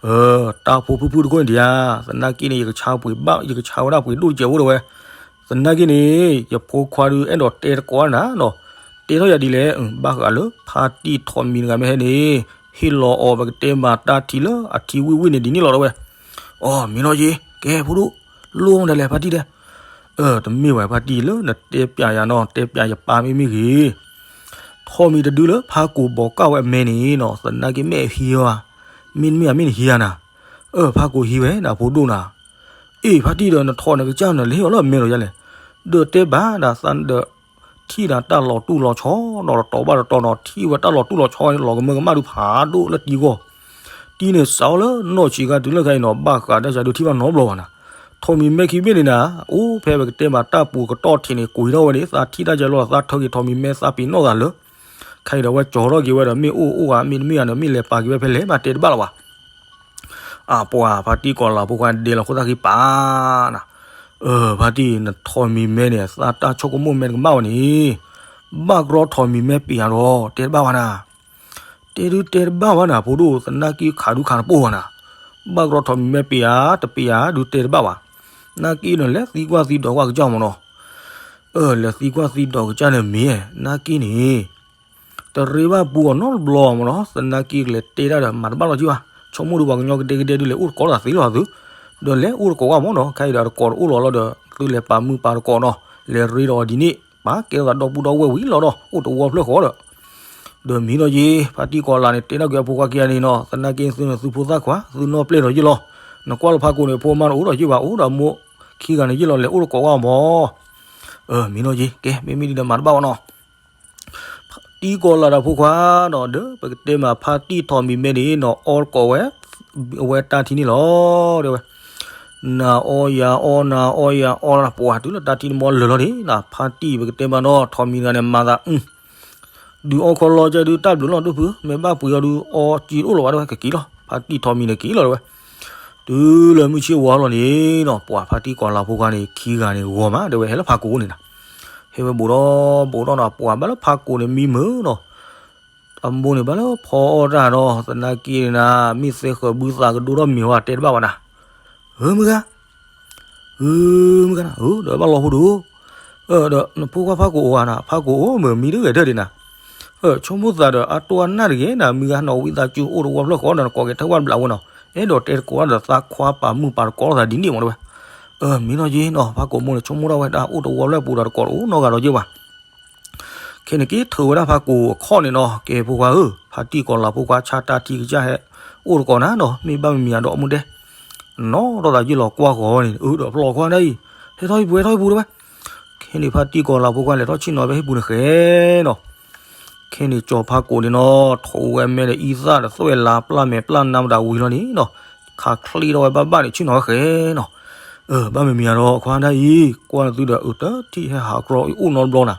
အၢ တၢ်ဖိဖုၣ်ဖုၣ်တခိၣ်န့ၣ်ဒံးဧါ, သနာ်က့န့ၣ် ယကဆါပှ့ၤဘၣ် ယကဆါဝဲဒၣ်ပှ့ၤဒိၣ်ကဲးဖိတဲဝဲ. သနာ်က့န့ၣ် ယဖိခွါဒုးအဲၣ်ဒိးတဲတကိးနၤနီၤ, တဲထီၣ်ယၤဒ်လဲၣ်, ဘၣ်ဃးလၢဖါတံၢ်ထိးမံၤတဂၤမ့ၢ်ဟဲန့ၣ် ဟ့ၣ်လီၤအီၤပကတဲမၤတၢ်ထံလၢအထံဝံၣ်ဝံၣ်န့ၣ်ဒ်န့ၣ်လီၤတဲဝဲ. အိ မ့ၢ်နီၢ်က့ ကဲဖိဒိၣ်, လိၣ်မနုၤလဲၣ်ဖါတံၢ်တဲ အၢ တမ့ၢ်ဝဲဖါတံၢ် လၢနတဲပျးယၤနီၤ တဲပျးယပၢ်မ့ၢ်မ့ၢ်ဂ့ၤ, ထိးမံၤတဒုလၢဖါကိးဘီးကၢ်ဝဲအမဲန့ၣ်နီၤ သနာ်က့မ့ၢ်အဟံးဧါ, မ့တမ့ၢ်ဧါ မ့ၢ်နဟံးဧါနၤ, အၢ ဖါကိးဟံးဝဲဒၣ်ဖိဒိၣ်နၤ, အ့ၣ် ဖါတံၢ်ဒီးနထိးနကစၢ်နလဲၤအီၤလၢအမဲဒီးယလဲၣ်, ဒီးတဲဘၣ်ဒၣ်သးဒီး ထံၣ်ဒၣ်တၢ်လီၤတူၢ်လီၤဆီနီၤ တတီၤဘၣ်တတီၤနီၤ ထံၣ်ဝဲတၢ်လီၤတူၢ်လီၤဆီန့ၣ် လီၤကမၢကမၣ်ဒုးဖးဒိၣ်လၢတံဂီၢ် တံန့ၣ်စးအီၤလၢနီၢ်ဆံးခါတုၤလၢခဲအံၤနီၤ ဘၣ်ဃးတၢ်ဆါဒုးထံၣ်ဘၣ်နီတဘျီဘၣ်နၤ, ထိးမံၤမဲခံဘ့ၣ်န့ၣ်နၤ, အိၣ်ဖဲပကတဲမၤတၢ်ပူၤကတီၢ်ထံးန့ၣ် ကွံာ်ထီၣ်ဝဲန့ၣ် သးထံၣ်တၢ်ကဲလီၤ သးထၢက့ၤထိးမံၤမဲသးပ့ၤနီၣ်သးလၢ ခဲအံၤဒီးဝဲကၠီၤထီၣ်က့ၤဝဲဒီး မ့ၢ်အိၣ်အိၣ်ဧါ မ့တမ့ၢ်ဧါဒီး မ့ၢ်လဲၤပာ်က့ၤဝဲဖဲလဲၣ် မ့ၢ်တဲတဘၣ်လီၤဘၣ်. အပှၤ ဖါတံၢ်ကီၤလၤဖိခွါဒဲးလီၤခိၣ်သၣ်ခံပာ်နၤ, အၢ ဖါတံၢ် နထိးမံၤမဲန့ၣ် သးတၢ်ဆိကမိၣ်မဲတကမၣ်ဝဲန့ၣ်, ဘၣ်ကရီထိးမံၤမဲပ့ၤဧါဒီး တဲတဘၣ်ဝဲနၤ, တဲဒုးတဲတဘၣ်ဝဲနၤ ဖိဒိၣ် သနာ်က့ခးဒုးခးတပိၢ်ဝဲနၤ, ဘၣ်ကရီထိးမံၤမဲပ့ၤဧါ တပ့ၤဧါ ဒုးတဲတဘၣ်ဘၣ်, နာ်က့ဒီးလဲၤသံကွၢ်သံဒိးကွၢ်ကစၢ်မ့ၢ်နီၤ, အၢ လဲၤသံကွၢ်သံဒိးကစၢ်န့ၣ်မ့ၢ် နာ်က့န့ၣ် တရ့ဘၣ်ပူအီၤနီတဘျီမ့ၢ်နီၤ သနာ်က့ကလဲၤတဲတၢ်ဒီးမၤတဘၣ်လီၤက့ဘၣ်, ဆိကမိၣ်ဒုးပှၤကညီကဒဲကဒဲဒုးလဲၤအိၣ်တကိးလိာ်သးသ့လီၤသု, ဒီးလဲၤအိၣ်တကိးဘၣ်မ့ၢ်နီၤ ခဲအံၤဒီးတကိးတအိၣ်လီၤလီၤဒီး သုလဲၤပာ်မုၢ်ပာ်တကိးနီၤ လဲၤရ့ဒီးအီၤဒ်န့ၣ် ပာ်ကဲထီၣ်သးဒီပုၢ်ဒီဝဲၢ်ဝံၤလီၤဒီး အိၣ်တဝီဖျၢၣ်ဃီဒီး ဒီးမ့ၢ်နီၢ်က့ ဖါတံၢ်ကီၤလၤန့ၣ် တဲနီၢ်က့အဖိခွါခံဂၤန့ၣ်နီၤ သနာ်က့သုန့ၣ်သုဖိသၣ်ခွါ သုနီၢ်ပျဲၢ်ဒီးယ့ၢ်လီၤ, နကွၢ်လၢဖါကိးန့ၣ် အဖိမါတအိၣ်ဒီးယ့ၢ်ဘၣ် အိၣ်ဒီးမိၢ်ခံဂၤန့ၣ်ယ့ၢ်လီၤ လဲၤအိၣ်တကိးဘၣ်မ့ၢ် မ့ၢ်နီၢ်က့ ကဲ မ့မ့ၢ်ဒ်ဒီးမၤတဘၣ်ဘၣ်နီၤ, တံၢ်ကီၤလၤဒီးဖိခွါနီၤ ဒီးပကတဲမးဖါတံၢ်ထိးမံၤမဲန့ၣ်နီၤ အီတကိးဝဲ အဝဲတၢ်ထံန့ၣ်လီၤ တဲဝဲ, နၤအီယၤအီ နၤအီယၤအီ ပှၤတုၤလၢတၢ်ထံတမီလၢာ်လီၤန့ၣ် ဖါတံၢ်ပကတဲမးနီၤ ထိးမံၤတဂၤန့ၣ် မၤသး ဒုးအီခီလီၤကဲဒုးတၢ်ဘျုးလီၤ ဒိၣ်ဖု မ့ၢ်ဘၣ်ပှ့ၤအီၤဒုးအီစ့တအိၣ်လီၤဘၣ် တဲဝဲ ကက့ၤလီၤ ဖါတံၢ်ထိးမံၤန့ၣ်က့ၤလီၤ တဲဝဲ, တုၤလၢမုၢ်ဆ့ၣ်ဝါလီၤန့ၣ်နီၤ ပှၤဖါတံၢ်ကီၤလၤဖိခွါန့ၣ် ခံဂၤန့ၣ် ဂီၤမး တဲဝဲ ဟဲလၢဖါကိးန့ၣ်နၤ, ဟဲဝဲဘူးဒီး ဘူးဒီးနီၤ ပှၤဘၣ်လၢဖါကိးန့ၣ်မံမုာ်နီၤ အမိၢ်န့ၣ်ဘၣ်လၢဖီအီၣ်တၢ်ဒီး သနာ်က့န့ၣ်နၤ မ့ၢ်သဲဃၢၤဘုသးကဒိၣ်ထီၣ်မ့ၤဝဲတဲတဘၣ်ဘၣ်နၤ, ဧၢ မုၢ်ဂၤ ဧၢ မုၢ်ဂၤနၤ ဧၢ ဒီးဘၣ်လီၤဖိဒိၣ်, ဒီးနဖိခွါဖါကိးအိၣ်ဧါနၤ ဖါကိးအိၣ်မုာ်မံတဂဲၤတၢ်ဒံးနၤ, ဆိကမိၣ်သးဒီးအတိၢ်အနၢ်တဂ့ၤနၤ မုၢ်ဂၤနီၤ ဝံသးစူၤအိၣ်တဝီဖျၢၣ်ဃီဒီးနကိးက့ၤထၢၣ်ဝၣ်တဘျးဝဲနီၤ အဲၣ်ဒိးတဲတကိးဒီးသးခွါပာ်မုၢ်ပာ်တကိးလိာ်သးဒ်န့ၣ်မ့ၢ်တဲဝဲ, မ့ၢ်နီၢ်က့နီၤ ဖါကိးမိၢ်န့ၣ် ဆိကမိၣ်ဒၣ်ဝဲဒၣ် အိၣ်တဝီဖျၢၣ်ပူၤဒီးတကိးတအိၣ်နီတဂၤဒီးက့ၤဘၣ် ခဲန့ၣ်က့ၤထုးဝဲဒၣ်ဖါကိးအခီၣ်န့ၣ်နီၤ ကဲဖိခွါဧၢ ဖါတံၢ်ကီၤလၤဖိခွါဆါတၢ်ထံကစၢ်ဟဲ အိၣ်တကိးနၤနီၤ မ့ၢ်ဘၣ်မံၤမံၤအဒီးအမူတဲ နီၢ်ထီၣ်သးယ့ၢ်လီၤကွၢ်ဃီၤန့ၣ် အၢ ဒီးပလီၢ်ခွါဒၣ်အံၤ ဟဲထီၣ်ဟံၣ်ပူၤ ဟဲထီၣ်ဟံၣ်ပူၤတဲဝဲ, ခဲန့ၣ်ဖါတံၢ်ကီၤလၤဖိခွါလဲၤထီၣ်ဆ့ၣ်နီၤဖဲဟံၣ်ပူၤန့ၣ်ဃဲနီၤ ခဲန့ၣ်ကၠီၤဖါကိးန့ၣ်နီၤ ထိးဝဲမဲဒီးအံသၣ်ဒီးသွဲၣ်လါပျၢ်မဲာ်ပျၢ်နါမတၤဝံၤလီၤန့ၣ်နီၤ ခးချ့ထီၣ်ဝဲဘၣ်ဘၣ်န့ၣ်ဆ့ၣ်နီၤဝဲဃဲနီၤ, ဘၣ်မံၤမံၤအဒီးခွါဒၣ်အံၤ ကွၢ်နသုဒီးအုတထံၣ် ဟဲဟးကြီအံၤအိၣ်နီတဘျီနၤ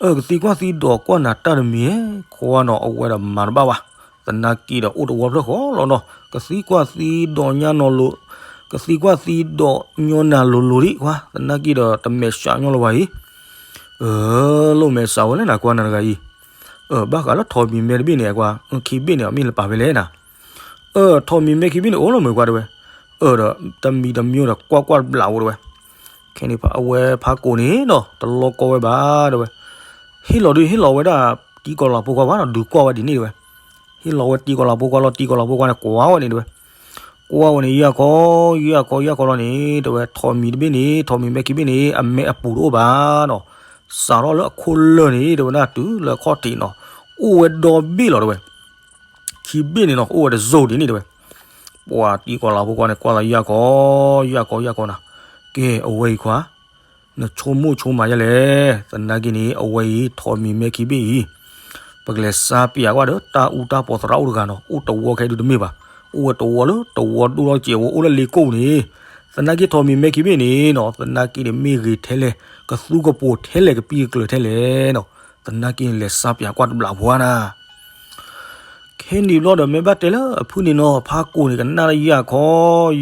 အၢ ကသံကွၢ်သံဒိးကွၢ်နၤတၢ်တမံၤ ခွါနီၤ အဝဲဒီးမၤတဘၣ်ဘၣ်, သနာ်က့ဒီးအိၣ်တဝီဖျၢၣ်ဃီလီၤနီၤ ကသံကွၢ်သံဒိးညါနီၤလိၤ ကသံကွၢ်သံဒိးညီနၤလိၤလိၤဒံးခွါ သနာ်က့ဒီးတမဲာ်ဆှးညီလၢၤဝဲအံၤ, အၢ လိၣ်မဲာ်ဆှးဝဲလၢနၤကွၢ်နၤတဂၤအံၤ, ဘၣ်ဃးလၢထိးမံၤမဲတဘ့ၣ်န့ၣ် အကွၢ် ခံဘ့ၣ်န့ၣ် မ့ၢ်လၢပာ်ဖဲလဲၣ်နၤ အၢ ထိးမံၤမဲခံဘ့ၣ်န့ၣ် အိၣ်လီၤမုာ်ကွၢ်တဲဝဲ, အၢ ဒီးတမံၤတမံၤဒီးကွၢ်ကွၢ်တဘျးဝဲတဲဝဲ, ခဲန့ၣ်အဝဲဖါကိးန့ၣ်နီၤ တလီၤကီဝဲဘၣ်တဲဝဲ, ဟ့ၣ်လီၤဒုးဟ့ၣ်လီၤဝဲဒၣ်တံၢ်ကီၤလၤဖိခွါဘၣ်နီၤ ဒုးကွၢ်ဝဲဒ်န့ၣ်တဲဝဲ, ဟ့ၣ်လီၤဝဲတံၢ်ကီၤလၤဖိခွါလီၤ တံၢ်ကီၤလၤဖိခွါန့ၣ် ကွၢ်ဝဲန့ၣ်တဲဝဲ, ကွၢ်ဝဲန့ၣ် ယၢ်ခီ ယၢ်ခီ ယၢ်ခီလီၤန့ၣ် တဲဝဲ ထိးမံၤတဘ့ၣ်န့ၣ် ထိးမံၤမဲခံဘ့ၣ်န့ၣ် အမဲအပူၤတအိၣ်ဘၣ်နီၤ, စးထီၣ်လၢအခိၣ်လၢာ်န့ၣ် တဲဝဲဒၣ်တုၤလၢအခီၣ်ထံးနီၤ အိၣ်ဝဲဒီဘ့ၣ်လီၤတဲဝဲ ခံဘ့ၣ်န့ၣ်နီၤ အိၣ်ဝဲတစိၤဒ်န့ၣ်တဲဝဲ, ပှၤတံၢ်ကီၤလၤဖိခွါန့ၣ် ကွၢ်သးယၢ်ခီ ယၢ်ခီ ယၢ်ခီနၤ, ကဲအဝဲအံၤခွါ နဆိကမိၣ်ဆိကမးယဲလဲၣ်, သနာ်က့န့ၣ် အဝဲအံၤ ထိးမံၤမဲခံဘ့ၣ်အံၤ ပကလဲၤစါပျးကွၢ်ဒီးတၢ်အူတၢ်ပီးသရၣ်အိၣ်တဂၤနီၤ အိၣ်တဝီခဲဒုးတမ့ၢ်ဘၣ်, အိၣ်ဝဲတဝီလၢတဝီဒိၣ်ထီၣ်စဲးဝဲအိၣ်လၢလ့ကိၣ်န့ၣ်, သနာ်က့ထိးမံၤမဲခံဘ့ၣ်န့ၣ်နီၤ, သနာ်က့န့ၣ်မ့ၢ်ဂ့ၤထဲလဲၣ်, ကသူကပိာ်ထဲလဲၣ် ကပံၢ်ကကျၢၤထဲလဲၣ်နီၤ, သနာ်က့န့ၣ်လဲၤစါပၠးကွၢ်တဘျီဖိဧါနၤ ခဲန့ၣ်ဘျီဒီး မ့ၢ်ဘၣ်တဲလၢအဖုၣ်န့ၣ်နီၤ, ဖးကိာ်န့ၣ် ကနၣ်တၢ်ယၢ်ခီ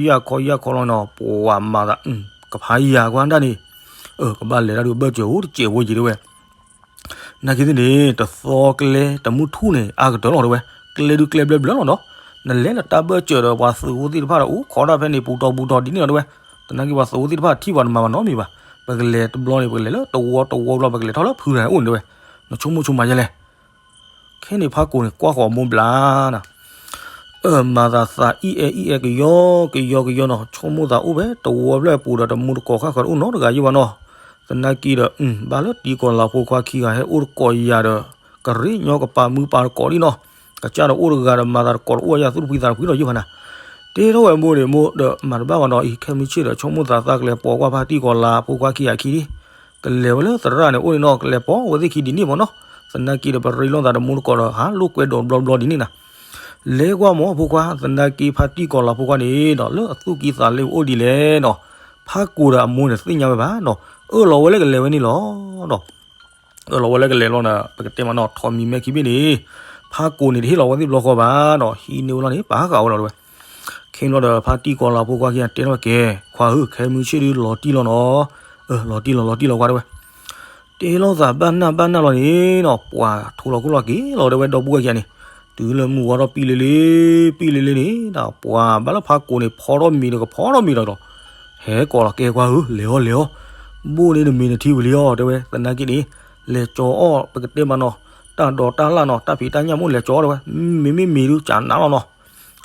ယၢ်ခီ ယၢ်ခီလီၤနီၤ, ပှၤမၤသး ကဖးယၢ်ကွၢ်ဒၣ်န့ၣ်, ကဘၣ်လဲၤတၢ်ဒုးဘၢၣ်စၢၤအိၣ်တစဲးဖိက့ၤတဲဝဲ, နာ်က့သ့ၣ်န့ၣ် တသီကျဲတမုၢ်ထူၣ်န့ၣ် အါကတၢၢ်လီၤတဲဝဲ, ကျဲဒုးကျဲဘျၢဘျၢလီၤနီၤ, နလဲၤလၢတၢ်ဘၢၣ်စၢၤဒီး ပှၤသုးဖိသ့ၣ်တဖၣ်ဒီး အိၣ်ခိးတၢ်ဖဲန့ၣ် ပူၤတီၤပူၤတီၤဒ်န့ၣ်လီၤတဲဝဲ, သနာ်က့ပှၤသုးဖိသ့ၣ်တဖၣ်ထံၣ်ပှၤတမၤဘၣ်နီတမံၤဘၣ်, ပကလဲၤတဘျီန့ၣ် ပကလဲၤထီၣ်လၢဖုဂၤအိၣ်န့ၣ်တဲဝဲ, နဆိကမိၣ်ဆိကမးယဲလဲၣ် ခဲန့ၣ်ဖးကိာ်န့ၣ် ကွၢ်ဃီၤမိၢ်ဘျါနၤ, အၢ မၤသးသးအံၣ်အဲအံၣ်အဲကယီကယီကယီနီၤ, ဆိကမိၣ်သးအိၣ်ဖဲတဝီဖျၢၣ်အပူၤဒီး တမူတကိးဃၣ်ဃၢၤတအိၣ်နီတဂၤယံၢ်ဘၣ်နီၤ, သနာ်က့ဒီး ဘၣ်လၢတံၤကီၢ်လၤဖိခွါခံဂၤဟဲအိၣ်တကိးယၤဒီး ကရ့ညီကပာ်မုၢ်ပာ်တကိးဒံးနီၤ, ကစၢ်ဒီးအိၣ်တဂၤဒီးမၤသးတကိးတအိၣ်ယၤသူၣ်တဖှံသးတဖှံဒီးယံၢ်ဘၣ်နၤ, တဲထီၣ်ဝဲမိၢ်န့ၣ်မိၢ်ဒီးမၤတဘၣ်ဘၣ်နီၤ, အံၤခဲမုၢ်ဆ့ၣ်ဒီး ဆိကမိၣ်သးသးကလဲၤပိာ်ကွၢ်ဖါတံၢ်ကီၢ်လၤဖိခွါခံဂၤခံဒံး ကလဲၤဝဲလၢသရၣ်န့ၣ်အိၣ်န့ၣ်နီၤ, ကလဲၤပိာ်ဝဲသ့ၣ်ခံဒ်န့ၣ်မ့ၢ်နီၤ, သနာ်က့ဒီးပရ့လိာ်သးတမူတကိးဒီး ဟးလိာ်ကွဲဒီးဘျီဘျီဒ်န့ၣ်နၤ, လဲၤကွၢ်မ့ၢ်ဖိခွါ သနာ်က့ဖါတံၢ်ကီၢ်လၤဖိခွါန့ၣ်ဒီး လၢအသူၣ်ကံၢ်သးလဲအိၣ်ဒ်လဲၣ်နီၤ, ဖးကိာ်ဒီးအမိၢ်န့ၣ်သ့ၣ်ညါဝဲဘၣ်နီၤ, အၢၣ်လီၤဝဲလၢကလဲၤဝဲန့ၣ်လီၤနီၤ အၢၣ်လီၤဝဲလၢကလဲၤလီၤနၤ, ပကတဲမးနီၤ ထိးမံၤမဲခံဘ့ၣ်န့ၣ်, ဖးကိာ်န့ၣ်တဟ့ၣ်လီၤဝဲသ့ၣ်ဘျီဃီဘၣ်နီၤ, ဟံးန့ၢ်ဝဲလီၤန့ၣ် ပာ်ဃာ်ဝဲလီၤတဲဝဲ, ခဲဘျီဒီးဖါတံၢ်ကီၢ်လၤဖိခွါခံဂၤတဲထီၣ်ကဲ, ခွါဧၢ ခဲမုၢ်ဆ့ၣ်ဒုးလီၤတံၢ်လီၤနီၤ, လီၤတံၢ်လီၤလီၤတံၢ်လီၤခွါတဲဝဲ, တဲလိာ်သးဘၣ်နၢ်ဘၣ်နၢ်လီၤန့ၣ်နီၤ, ပှၤထိးလီၤခိၣ်လီၤက့ၤလီၤတဲဝဲဒီပုၢ်ဝဲၢ်ခံဂၤန့ၣ်, တုၤလၢမုၢ်ဝါထီၣ်ပံၣ်လ့လ့, ပံၣ်လ့လ့န့ၣ်ဒီး ပှၤဘၣ်လၢဖးကိာ်န့ၣ် ဖီထီၣ်မံၤဒီးကဖီထီၣ်မံၤဒီးလီၤ, ဟဲကိးလီၤကဲခွါဧၢ လဲၤအီၤလဲၤအီၤ, ဘိၣ်န့ၣ်နမံၤနထံဝံၤလံအီၤတဲဝဲ, သနာ်က့န့ၣ် လဲၤကၠီအီၣ်ပကတဲမးနီၤ, တၢ်ဒိးတၢ်လၣ်နီၤ တၢ်ဖံးတၢ်ညၣ်မိၣ်လဲၤကၠီအီၣ်တဲဝဲ, မ့မ့ၢ်မ့ၢ်ဒုးကနးလီၤနီၤ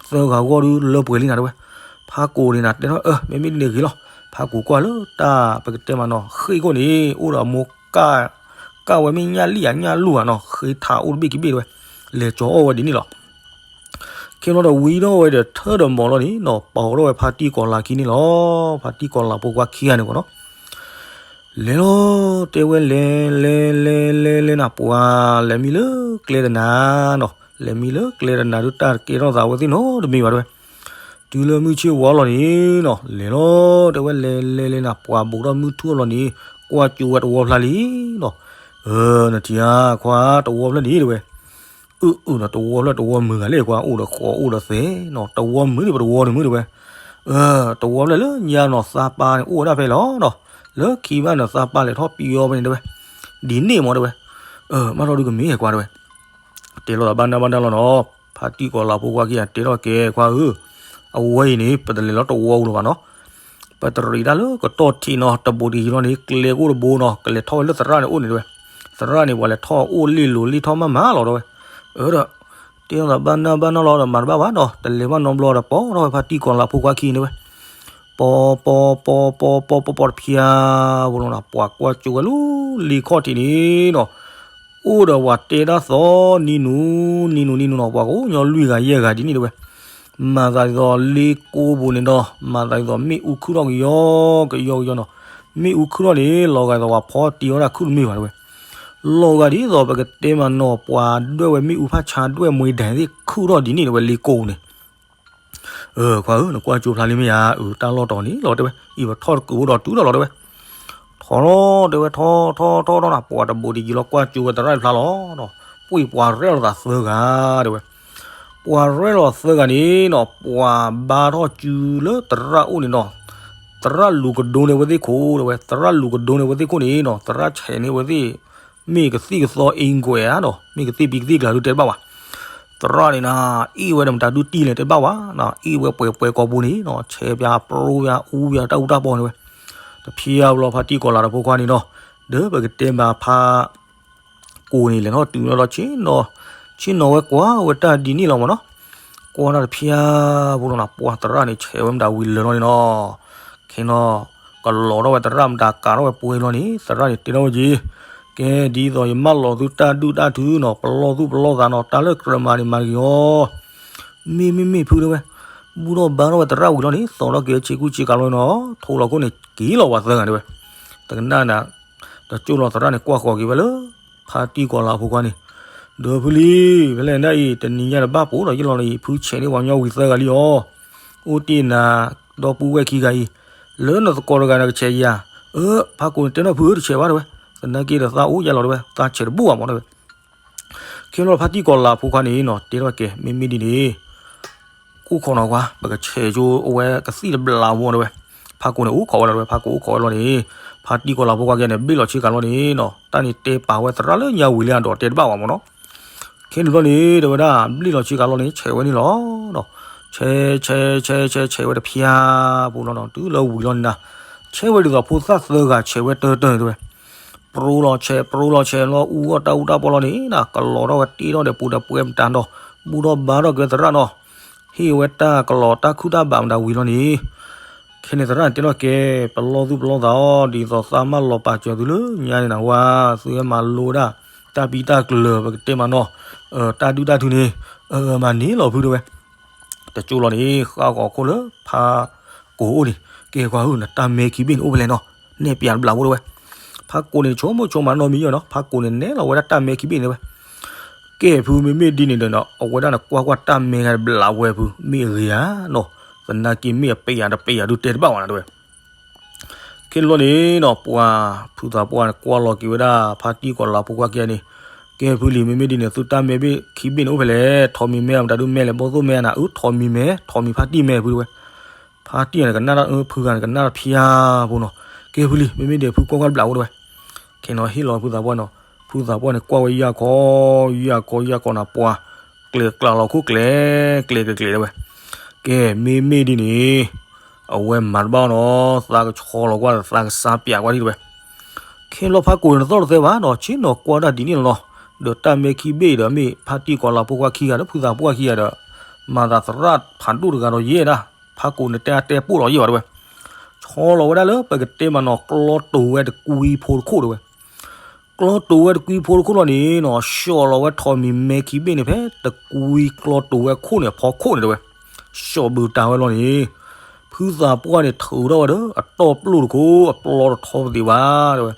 သၢဂၤဂီၢ်ဒုးလၢပှဲၤလံနၤတဲဝဲ, ဖးကိာ်န့ၣ်နၤတဲထီၣ်အၢ မ့မ့ၢ်ဒ်န့ၣ်ဂ့ၤလီၤ, ဖးကိာ်ကွၢ်လၢတၢ်ပကတဲမးနီၤ ဃ့ၢ်ခိၣ်န့ၣ် အိၣ်ဒီးအမိၢ် ကၢ်ဝဲမ့ၢ်ညၣ်လံၣ်အညၣ်လူၢ်ဧါနီၤ ဃ့ထးအိၣ်တဘ့ၣ်ခံဘ့ၣ်တဲဝဲ, လဲၤကၠီအီၣ်ဝဲဒ်န့ၣ်လီၤ. ခဲဘျီဒီးဝံၤဒီးဝဲဒီးထၢဒီးမီၤလီၤန့ၣ်နီၤ ပိာ်ထီၣ်ဝဲဖါတံၢ်ကီၢ်လၤခံန့ၣ်လီၤ. ဖါတံၢ်ကီၢ်လၤဖိခွါခံဂၤန့ၣ်ကီးနီၤ လဲၤလီၤ တဲဝဲလဲၤ လဲၤ လဲၤ လဲၤ လဲၤနၤ ပှၤလဲၤမံလၢကျဲတနၤနီၤ လဲၤမံလၢကျဲတနၤဒုး တၢ်တကဲထီၣ်သးဝဲသ့ၣ်နီတမံၤဘၣ်တဲဝဲ. တုၤလၢမုၢ်ဆ့ၣ်ဝါလီၤန့ၣ်နီၤ လဲၤလီၤ တဲဝဲလဲၤ လဲၤ လဲၤနၤ ပှၤဘူးထီၣ်မုၢ်ထူၣ်လီၤန့ၣ် ကွၢ်ကၠိဝဲတဝီဖျါလံနီၤ. နထံၣ်ဧါ ခွါ တဝီဖျါန့ၣ်တဲဝဲ အၢ အၢ နီၤ တဝီဖျါတဝီမုာ်ဂၤလဲၣ် ကွၢ်အိၣ်ဒီးဃိးအိၣ်ဒီးသဲးနီၤ တဝီမုာ်န့ၣ် ပတဝီန့ၣ်မုာ်တဲဝဲ. တဝီဖျါလၢညါနီၤ သးပၢ်န့ၣ်အိၣ်ဝဲဒၣ်ဖဲလီၤနီၤ လၢခံဘၣ်န့ၣ် သးပၢ်လဲၤထီၣ်ပံၤအီၤဖဲန့ၣ်တဲဝဲ ဒ်န့ၣ်မ့ၢ်တဲဝဲ မၢထီၣ်ဒုးကမ့ၢ်ကွၢ်တဲဝဲ တဲလိာ်သးဘၣ်နၢ်ဘၣ်နၢ်လီၤနီၤ ဖါတံၢ်ကီၢ်လၤဖိခွါခံဂၤတဲထီၣ်ကဲ ခွါဧၢ အဝဲအံၤန့ၣ် ပတလဲၤလီၤတဝီပူၤလၢၤဘၣ်နီၤ ပတရံးတၢ်လၢကတီၢ်ထံးနီၤ တဘူးတယံၤလီၤန့ၣ် ကျဲကအိၣ်တဘိနီၤ ကလဲၤထီၣ်ဝဲလၢသရၣ်န့ၣ်အိၣ်န့ၣ်တဲဝဲ. သရၣ်န့ၣ် ပှၤလဲၤထီၣ်အိၣ်လ့ၣ်လိၤလ့ၣ်ထီၣ်မးမးလီၤတဲဝဲ. အၢ ဒီး တဲလိာ်သးဘၣ်နၢ်ဘၣ်နၢ်လီၤဒီး မၤတဘၣ်ဘၣ်နီၤ တလဲၤဘၣ်နီတဘျီဒီး ပိာ်ထီၣ်ဝဲဖါတံၢ်ကီၢ်လၤဖိခွါခံန့ၣ်တဲဝဲ ပိာ် ပိာ် ပိာ် ပိာ် ပိာ် ပိာ် ပိာ်တဖျါဖိလီၤနီၤ ပှၤကွၢ်ကၠိဝဲလၢလ့ခီၣ်ထံးန့ၣ်နီၤ အိၣ်ဒီးပှၤတဲတၢ်သီ နံၤနူၤ နံၤနူၤ နံၤနူၤနီၤ ပှၤကအိၣ်ညီလွံၢ်ဂၤယဲၢ်ဂၤဒ်န့ၣ်တဲဝဲ. မၤသးဒ်သိးလ့ကိပူၤန့ၣ်ဒီး မၤသးဒ်သိးမ့ၣ်အူခုၣ်ထီၣ်ကယီကယီကယီနီၤ မ့ၣ်အူခုၣ်ထီၣ်န့ၣ် လီၤဂာ်ဒ်သိးပှၤဖီတံၢ်ဝဲဒၣ်ခုၣ်တမ့ၢ်ဘၣ်တဲဝဲ. လီၤဂာ်ဒ်သိးပကတဲမးနီၤ ပှၤဒွဲၣ်ဝဲမ့ၣ်အူဖးဆါဒွဲၣ်မှဲဒၣ်သ့ၣ်ခုၣ်ထီၣ်ဒ်န့ၣ်တဲဝဲ လ့ကိပူၤန့ၣ် ခွါဧၢ နကွၢ်ကၠိဖျါလံမ့ၢ်ဧါ အၢ တၢ်လီၢ်တီၤန့ၣ်လီၤတဲဝဲ အံၤပထီၣ်တကုးဖိဒီးတုၤဒီးလီၤတဲဝဲ. ထီၣ်လီၤတဲဝဲ ထီၣ်ထီၣ်ထီၣ်ထီၣ်နၤ ပှၤတဘူးတယံၤလီၤ ကွၢ်ကၠိဝဲသရၣ်တဖျါလီၤနီၤ ပှ့ၤပှၤရဲၣ်လိာ်သးသၢဂၤတဲဝဲ. ပှၤရဲၣ်လိာ်သၢဂၤန့ၣ်နီၤ ပှၤဘါထီၣ်စုလၢသရၣ်အိၣ်န့ၣ်နီၤ သရၣ်လူၤကဒိန့ၢ်ဝဲသ့ၣ်ခိၣ်တဲဝဲ သရၣ်လူၤကဒိန့ၢ်ဝဲသ့ၣ်ခိၣ်န့ၣ်နီၤ သရၣ်ဆဲးန့ၢ်ဝဲသ့ၣ် မ့ၢ်ကသံၣ်ကသီအ့ကွဲးဧါနီၤ မ့ၢ်ကသံၣ်ပံၤကသံၣ်ကျါဒုးတဲတဘၣ်ဝဲ. သရၣ်န့ၣ်နၤ အ့ၣ်ဝဲဒီးမတၤဒုးတံၢ်လဲၣ်တဲဘၣ်ဝဲနီၤ အ့ၣ်ဝဲပှဲၤပှဲၤကိာ်ပူၤန့ၣ်နီၤ ဆဲးပၠးပြိပၠးအူပၠးတၢ်အူတၢ်ပီၢ်န့ၣ်ဝဲ တဖျါဘျီဖါတံၢ်ကီၢ်လၤတဖိခွါန့ၣ်နီၤ ဒီးပကတဲမးဖါ ကိာ်န့ၣ် လဲၤထီၣ်တုၤလီၤဒီး ဆ့ၣ်နီၤဝဲကွၢ်ဝဲတၢ်ဒ်န့ၣ်လီၤမ့ၢ်နီၤ ကွၢ်တၢ်တဖျါဖိလီၤနၤ ပှၤသရၣ်န့ၣ် ဆဲးဝဲမတၤဝံၤလၢာ်လီၤန့ၣ်နီၤ ခဲနီၤ ကလီၤထီၣ်ဝဲသရၣ်မတၤကးထီၣ်ဝဲပှဲၤလီၤန့ၣ် သရၣ်န့ၣ်တဲထီၣ်ဝဲက့ၤ ကဲ ဒ်သိးယမၢလီၤသုတၢ်ဒုၣ်တၢ်ထုနီၤ ပလီၢ်သူၣ်ပလီၢ်သးနီၤ တၢ်လၢကြၢးမၤန့ၣ်မၤတက့ၢ်အီၤ မ့မ့ၢ်မ့ၢ်ဖုတဲဝဲ ဘူၣ်ထီၣ်ဘါထီၣ်ဝဲသရၣ်ဝံၤလီၤန့ၣ် သိးထီၣ်က့ၤဆ့ကူဆ့ကၤလီၤနီၤ ထိးလီၤခိၣ်န့ၣ် က့ၤလီၤပှၤသၢဂၤတဲဝဲ တကနၣ်နၤ တကၠိၢ်လီၤသရၣ်န့ၣ် ကွၢ်ဃီၤက့ၤဝဲလၢ ဖါတံၢ်ကီၢ်လၤအဖိခွါန့ၣ် ဒီးဖုလံ, ဖဲလဲၣ်နဒၣ်အံၤ တနံၤညါတဘၣ်ပိာ်ဒီးယလီၤန့ၣ်အံၤ ဖုဆဲးန့ၢ်ပှၤကညီဝံၤသၢဂၤလံအီၤ, အိၣ်တ့ၢ်နၤ ဒီပုၢ်ဝဲၢ်ခံဂၤအံၤ, လၢနသကိးတဂၤနကဆဲးယၤ, အၢ ဖးကိးန့ၣ်တဲနီၢ်ဖုဧၢ တဆဲးဘၣ်တဲဝဲ, သနာ်က့ဒီးသးအိၣ်ယါလီၤတဲဝဲ, သးဆဲးတဘူၣ်ဘၣ်မးတဲဝဲ. ခ့လီၤဖါတံၢ်ကီၤလၤဖိခွါန့ၣ်နီၤ တဲထီၣ်ကဲ မ့မ့ၢ်ဒ်န့ၣ် အိၣ်ခိးနီၤကွၢ် ပကဆဲးကၠိအဝဲကသံၣ်တဘျးဖိတဲဝဲ, ဖးကိးန့ၣ်အိၣ်ခိးဝဲလီၤတဲဝဲ, ဖးကိးအိၣ်ခိးဝဲလီၤန့ၣ်, ဖါတံၢ်ကီၤလၤဖိခွါကဲန့ၣ် ဘ့ၣ်လီၤဆ့ကၤလီၤန့ၣ်နီၤ တၢ်န့ၣ်တဲပာ်ဝဲသရၣ်လၢညါဝံၤလၢအဒိးတဲတဘၣ်ဘၣ်မးနီၤ. ခ့န့ၣ်ဘျီန့ၣ် တဲဝဲဒၣ် ဘ့ၣ်လီၤဆ့ကၤလီၤန့ၣ် ဆဲးဝဲန့ၣ်လီၤနီၤ, ဆဲး ဆဲး ဆဲး ဆဲး ဆဲးဝဲတဖျါဖိလီၤနီၤ တုၤလၢဝံၤလီၤန့ၣ်နၤ, ဆဲးဝဲဒ်သိးဖိသၣ်သၢဂၤဆဲးဝဲတၢၢ်တၢၢ်န့ၣ်တဲဝဲ ပြိလီၤဆဲး ပြိလီၤဆဲးလီၤ အူအီၣ်တၢ်အူတၢ်ပီလီၤန့ၣ်နီၤ ကလီၤထီၣ်ဝဲတ့ထီၣ်ဒီးပူၤဒီးပှဲၤမတၤနီၤ, ဘူၣ်ထီၣ်ဘါထီၣ်က့ၤသရၣ်နီၤ, ဟ့ၣ်ဝဲတၢ်ကလီၤတၢ်ခုၣ်တၢ်ဘၣ်မတၤဝံၤလီၤန့ၣ်, ခဲန့ၣ်သရၣ်န့ၣ်တဲထီၣ်ကဲ ပလီၢ်သူၣ်ပလီၢ်သးအီၤ ဒ်သိးသးမၢလီၤပာ်စၢၤသုလၢညါန့ၣ်နၤဝဲ, သုဟဲမၤလိဝဲဒၣ် တၢ်ပံတၢ်ကျၢၤ ပကတဲမးနီၤ, တၢ်ဒုၣ်တၢ်ထုန့ၣ်, မၤန့ၢ်လီၤဖုတဲဝဲ တကၠိလီၤန့ၣ် ဃၣ်ဂီၤခိၣ်လၢဖးကိးအိၣ်န့ၣ်, ကဲကွၢ်ဧၢ နတၢ်မဲခံဘ့ၣ်န့ၣ်အိၣ်ဖဲလဲၣ်နီၤ, နဲၣ်ပၠးတဘျးဖိတဲဝဲ. ဖးကိးန့ၣ် ဆိကမိၣ်ဆိကမးနီတမံၤယဲၢ်နီၤ, ဖးကိးန့ၣ်နဲၣ်လီၤဝဲဒၣ်တၢ်မဲခံဘ့ၣ်န့ၣ်တဲဝဲ. ကဲဖုမ့မ့ၢ်ဒ်န့ၣ်ဒီးနီၤ အဝဲဒၣ်န့ၣ်ကွၢ်ကွၢ်တၢ်မဲဂၤတဘျးဝဲဖု မ့ၢ်အဂ့ၤဧါနီၤ, သနာ်က့မ့ၢ်အပျးတပျးဒုးတဲတဘၣ်ဝဲနၤတဲဝဲ. ခ့န့ၣ်ဘျီန့ၣ်နီၤ ပှၤဖုသးပှၢ်န့ၣ်ကွၢ်လီၤက့ၤဝဲဒၣ် ဖါတံၢ်ကီၤလၤဖိခွါခံဂၤန့ၣ်, ကဲဖုလံ မ့မ့ၢ်ဒ်န့ၣ် သုတၢ်မဲဘ့ၣ်ခံဘ့ၣ်န့ၣ်အိၣ်ဖဲလဲၣ်, ထိးမံၤမဲအမတၤဒုးမဲလဲၣ်, ဘီၣ်သိၣ်မဲနၤ, အၢ ထိးမံၤမဲ, ထိးမံၤဖါတံၢ်မဲဖုတဲဝဲ. ဖါတံၢ်န့ၣ်ကနၣ်တၢ်အၢ ဖုဂၤန့ၣ်ကနၣ်တၢ်ဖျါဖိနီၤ, ကဲဖုလံ မ့မ့ၢ်ဒ်ဖုကွၢ်ကွၢ်တဘျးဖိတဲဝဲ. ခဲနီၤဟ့ၣ်လီၤဖုသးပှၢ်နီၤ, ဖုသးပှၢ်န့ၣ်ကွၢ်ဝဲယၢ်ခီ, ယၢ်ခီယၢ်ခီနၤ ပှၤကျဲၤကျးလီၤခိၣ်ကျဲၤ ကျဲၤကျဲၤကျဲၤတဲဝဲ. ကဲမ့မ့ၢ်ဒ်န့ၣ် အဝဲမၤတဘၣ်နီၤ, သးကဆီလီၤကွၢ်ဒီးသးကစါပၠးကွၢ်ဒံးတဲဝဲ. ခ့လီၤဖးကိးန့ၣ်တသီၣ်တသဲဘၣ်နီၤ, ဆ့ၣ်နီၤကွၢ်တၢ်ဒ်န့ၣ်လီၤနီၤ, ဒီးတၢ်မဲခံဘ့ၣ်ဒီးမ့ၢ်ဖါတံၢ်ကီၤလၤဖိခွါခံဂၤဒီးဖုသးပှၢ်ခံဂၤဒီး မၤသးသရၣ်ဖးဒိၣ်တဂၤဒီးယဲၢ်ဒၣ်, ဖးကိးန့ၣ်တဲအါတဲပိၢ်လီၤယဲၢ်ဘၣ်တဲဝဲ. ဆီလီၤဝဲဒၣ်လၢပကတဲမးနီၤ ကျီတိၤဝဲတကွံဖိတခိၣ်တဲဝဲ. ကျီတိၤဝဲတကွံဖိတခိၣ်လီၤန့ၣ်နီၤ, ဆှီလီၤဝဲထိးမံၤမဲခံဘ့ၣ်န့ၣ် ဖဲတကွံကျီတိၤဝဲခိၣ်န့ၣ် အဖီခိၣ်န့ၣ်တဲဝဲ, ဆှီဘုးတၢ်ဝဲလီၤန့ၣ်, ဖုသးပှၢ်န့ၣ်ထုးထီၣ်ဝဲဒီး အတီၢ်ပျိၢ်တခိၣ် အပျီတထီပသ့ၣ်ဘၣ်တဲဝဲ.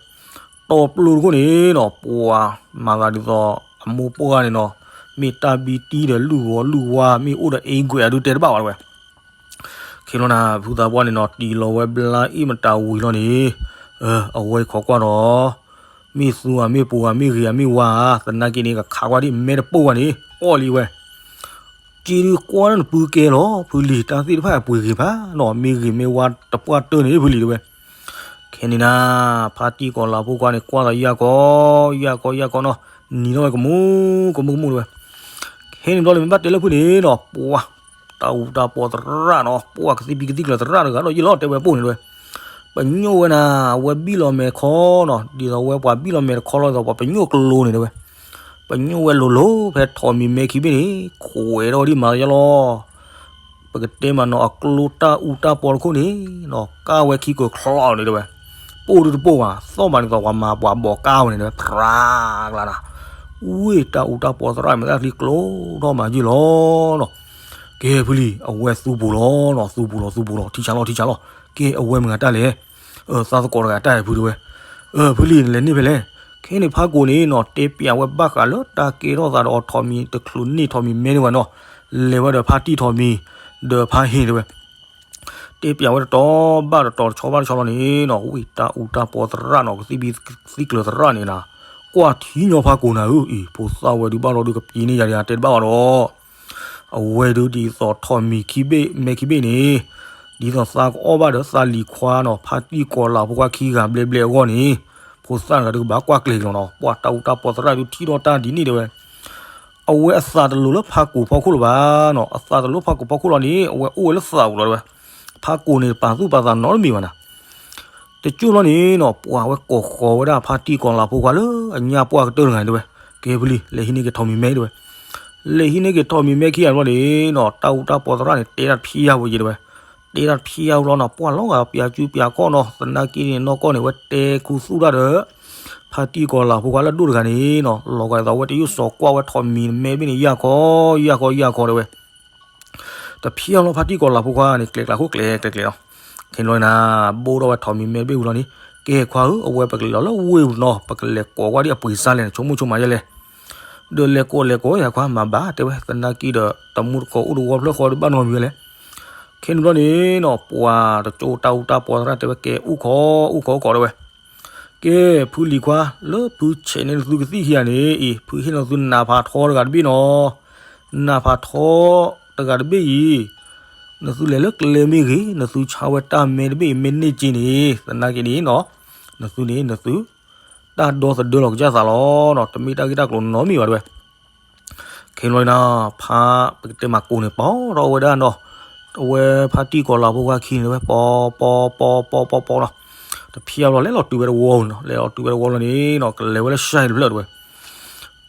တီၢ်ပျိၢ်တခိၣ်န့ၣ်နီၤ ပှၤမၤသးဒ်သိး အမိၢ်ပှၢ်န့ၣ်နီၤ, မ့ၢ်တၢ်ဘံတံၢ်ဒီးလုၢ်ဂီၤလုၢ်ဝါ မ့ၢ်အိၣ်ဒီးအ့ကွဲးအဒုးတဲတဘၣ်ဘၣ်တဲဝဲ. ခ့လီၤနၤ ဖုသးပှၢ်န့ၣ်နီၤ တံၢ်လီၤဝဲဘျါအ့ၣ်မတၤဝံၤလီၤန့ၣ်, အဝဲခိးကွၢ်ဒီး, မ့ၢ်သူဧါ မ့ၢ်ပူၤဧါ မ့ၢ်ဂ့ၤဧါ မ့ၢ်ဝါဧါ, သနာ်က့န့ၣ် ကခးကွၢ်ဒ်မဲတပိၢ်ဘၣ်န့ၣ် အီၣ်လံဝဲ. က့ဒုးကွၢ်နပုၢ်ကဲလီၤ ဖုလံၤ တၢ်သ့ၣ်တဖၣ်အပှ့ၤဂ့ၤဖးနီၤ မ့ၢ်ဂ့ၤမ့ၢ်ဝါတပှၢ်တၢၢ်န့ၣ် ဖုလံၤတဲဝဲ. ခဲန့ၣ်နၤ ဖါတံၢ်ကီၤလၤဖိခွါန့ၣ် ကွၢ်သးယၢ်ကီ ယၢ်ကီ ယၢ်ကီနီၤ, နံၤထီၣ်ဝဲကမူၣ်ကမူၣ်ကမူၣ်တဲဝဲ. ခဲန့ၣ်ဘျီန့ၣ် မ့ၢ်ဘၣ်တဲလၢဖုန့ၣ်နီၤ ပှၤ တၢ်အူတၢ်ပီသရၣ်နီၤ ပှၤကသံၣ်ဘံကသံၣ်ကျၢၤသရၣ်တဂၤဒီးယဲၢ်လီၤတဲဝဲပိၢ်န့ၣ်တဲဝဲ. ပညိၣ်ဝဲနၤ အဝဲဘံၣ်လီၤမဲာ်ခီနီၤ ဒ်သိးဝဲပှၤဘံၣ်လီၤမဲာ်တခီလီၤဒ်သိး ပှၤပညိၣ်ကျိန့ၣ်တဲဝဲ. ပညိၣ်ဝဲလိၤလိၤ ဖဲထိးမံၤမဲခံဘ့ၣ်န့ၣ် ခွဲးထီၣ်ဒ်မၤယဲၢ်လီၤ ပကတဲမးနီၤ အကျိတၢ်အူတၢ်ပီတခိၣ်န့ၣ်နီၤ ကၢ်ဝဲခံကချီန့ၣ်တဲဝဲ. ပိၢ်ဒုတပိၢ်ဘၣ် သီၣ်မးဒ်သိးပှၤမၤပှၤဘီးကၢ်ဝဲန့ၣ်တဲဝဲ ဖြးကျါနၤ. ဝ့ၢ်တၢ်အူတၢ်ပီသရၣ်မ့ၢ်တၢ်ချံကျိထီၣ်မးယဲၢ်လီၤနီၤ. ကဲဖုလံၤ အဝဲသူပူၤလီၤနီၤ သူပူၤလီၤ သူပူၤလီၤ ထံဆးလီၤ ထံဆးလီၤ. ကဲအဝဲမ့ၢ်ဂၤတၢ်လဲၣ် သးသကိးတဂၤတၢ်လဲၣ်ဖုတဲဝဲ. ဖုလံၤနလဲၤန့ၢ်ဖဲလဲၣ်. ခဲန့ၣ်ဖးကိးန့ၣ်နီၤ တဲပျးဝဲဘၣ်ဃးလၢတၢ်ကဲထီၣ်သးဒီးအီၤထိးမံၤတချုးန့ၢ်ထိးမံၤမဲန့ၢ်ဝဲနီၤ. လဲၤဝဲဒီးဖါတံၢ်ထိးမံၤ ဒီးဖါဟ့ၣ်တဲဝဲ. တဲပျးဝဲတတီၤဘၣ်တတီၤ တဆီဘၣ်တဆီလီၤန့ၣ်နီၤ ဝ့ၢ်တၢ်အူတၢ်ပီသရၣ်နီၤ ကသံၣ်ဘံသံၣ်ကျၢၤသရၣ်န့ၣ်နၤ ကွၢ်ထံညီဖးကိးနၤဧၢ အံၤ ဖိသၣ်ဝဲဒုးဘၣ်လီၤဒုးကပျံၤန့ၢ်ယၤဒံး တဲတဘၣ်ဘၣ်ဒီး အဝဲဒုးဒ်သိးထိးမံၤခံဘ့ၣ်မဲခံဘ့ၣ်န့ၣ် ဒ်သိးသးကအီၣ်ဘၣ်ဒီးသးလံၤခွါနီၤ ဖါတံၢ်ကီၤလၤဖိခွါခံဂၤဘျဲၣ်ဘျဲၣ်အဂီၢ်န့ၣ် ဖိသၣ်တဂၤဒုးကဘၣ်ကွၢ်ကျဲၤကလီၤနီၤ ပှၤတၢ်အူတၢ်ပီသရၣ်ဒုးထံၣ်ထီၣ်တၢ်ဒ်န့ၣ်တဲဝဲ. အဝဲအသးတလိၤလၢဖးကိးဖီခိၣ်လၢၤဘၣ်နီၤ အသးတလိၤဖးကိးဖီခိၣ်လီၤန့ၣ် အဝဲအိၣ်ဝဲလၢသးပူၤလီၤတဲဝဲ. ဖးကိးန့ၣ် ပာ်သူၣ်ပာ်သးနီတမံၤဘၣ်နၤ တကၠိလီၤန့ၣ်နီၤ ပှၤဝဲကိးဃီၤဝဲဒၣ်ဖါတံၢ်ကီၤလၤဖိခွါလၢအညၣ်ပှၢ်ကတၢၢ်တဂၤန့ၣ်တဲဝဲ. ကဲဖုလံၤ လဲၤဟံးန့ၢ်က့ၤထိးမံၤမဲတဲဝဲ. လဲၤဟံးန့ၢ်က့ၤထိးမံၤမဲခံဂၤဘျီန့ၣ်နီၤ တၢ်အူတၢ်ပီသရၣ်န့ၣ် တဲတၢ်တဖျါဝဲယဲတဲဝဲ. တဲတၢ်တဖျါဝဲလီၤနီၤ ပှၤလီၤဂာ်ပျးကူပျးကီၢ်နီၤ သနာ်က့န့ၣ် နီၢ်ကီၢ်န့ၣ် ဝဲတဲခူသူၣ်တၢ်ဒီး ဖါတံၢ်ကီၤလၤဖိခွါလၢအဒိၣ်တဂၤန့ၣ်နီၤ လီၤဂာ်ဒ်သိးဝဲတယုၢ်စီၤကွၢ်ဝဲထိးမံၤမဲဘ့ၣ်န့ၣ် ယၢ်ခီ ယၢ်ခီ ယၢ်ခီတဲဝဲ. တဖျါလီၤဖါတံၢ်ကီၤလၤဖိခွါန့ၣ် ကျဲၤကျါခိၣ်ကျဲၤကျဲၤကျဲၤလီၤ. ခဲန့ၣ်ဘျီန့ၣ်နၤ ဘိၣ်ထီၣ်ဝဲထိးမံၤမဲတဘ့ၣ်ဝံၤလီၤန့ၣ် ကဲခွါဧၢ အဝဲပကလဲၤလီၤလၢဝ့ၢ်ပူၤနီၤ ပကလဲၤကိးကွၢ်ဒ်အပှ့ၤစါလဲၣ်န့ၣ် ဆိကမိၣ်ဆိကမးယဲၢ်လဲၣ်. ဒီးလဲၤကိးလဲၤကိးယၤခွါမၤဘၣ် တဲဝဲ သနာ်က့ဒီး တမူတကိးအိၣ်တဝီဖျၢၣ်ဃီဒီးဘၣ်နီတမံၤဝဲလဲၣ်. ခဲန့ၣ်ဘျီန့ၣ်နီၤ ပှၤတကၠိတၢ်အူတၢ်ပီသရၣ်တဲဝဲ ကဲ အိၣ်ခိး အိၣ်ခိး အိၣ်ခိး တဲဝဲ. ကဲ ဖုလံၤခွါ လၢဖုဆဲးန့ၢ်နသုကသံၣ်ခံဂၤန့ၣ်အံၤ ဖုဟ့ၣ်နသုနးဖးထီတဂၤတဘ့ၣ်နီၤ. နးဖးထီတဂၤတဘ့ၣ်အံၤ နသုလဲၤလၢကျဲမ့ၢ်ဂ့ၤ နသုဆါဝဲတၢ်မဲတဘ့ၣ်အံၤ မ့ၢ်န့ၢ်က့န့ၣ် သနာ်က့န့ၣ်နီၤ နသုန့ၣ် နသု တၢ်ဒီသဒၢလီၤကစၢ်သးလီၤနီၤ တမ့ၢ်တၢ်ဂ့ၢ်တၢ်ကျိၤနီတမံၤဘၣ်တဲဝဲ. ခဲန့ၣ်ဘျီန့ၣ် ဖါပကတဲမးကိးန့ၣ် ပီထီၣ်ဝဲဒၣ်နီၤ အဝဲဖါတံၢ်ကီၤလၤဖိခွါခံန့ၣ်ဝဲ ပီ ပီ ပီ ပီ ပီ ပီနီၤ တဖျဲဘျီလဲၤလီၤတုၤဝဲတဝီနီၤ လဲၤလီၤတုၤဝဲတဝီလီၤန့ၣ်နီၤ ကလဲၤဝဲလၢစဲးတဖျၢၣ်တဲဝဲ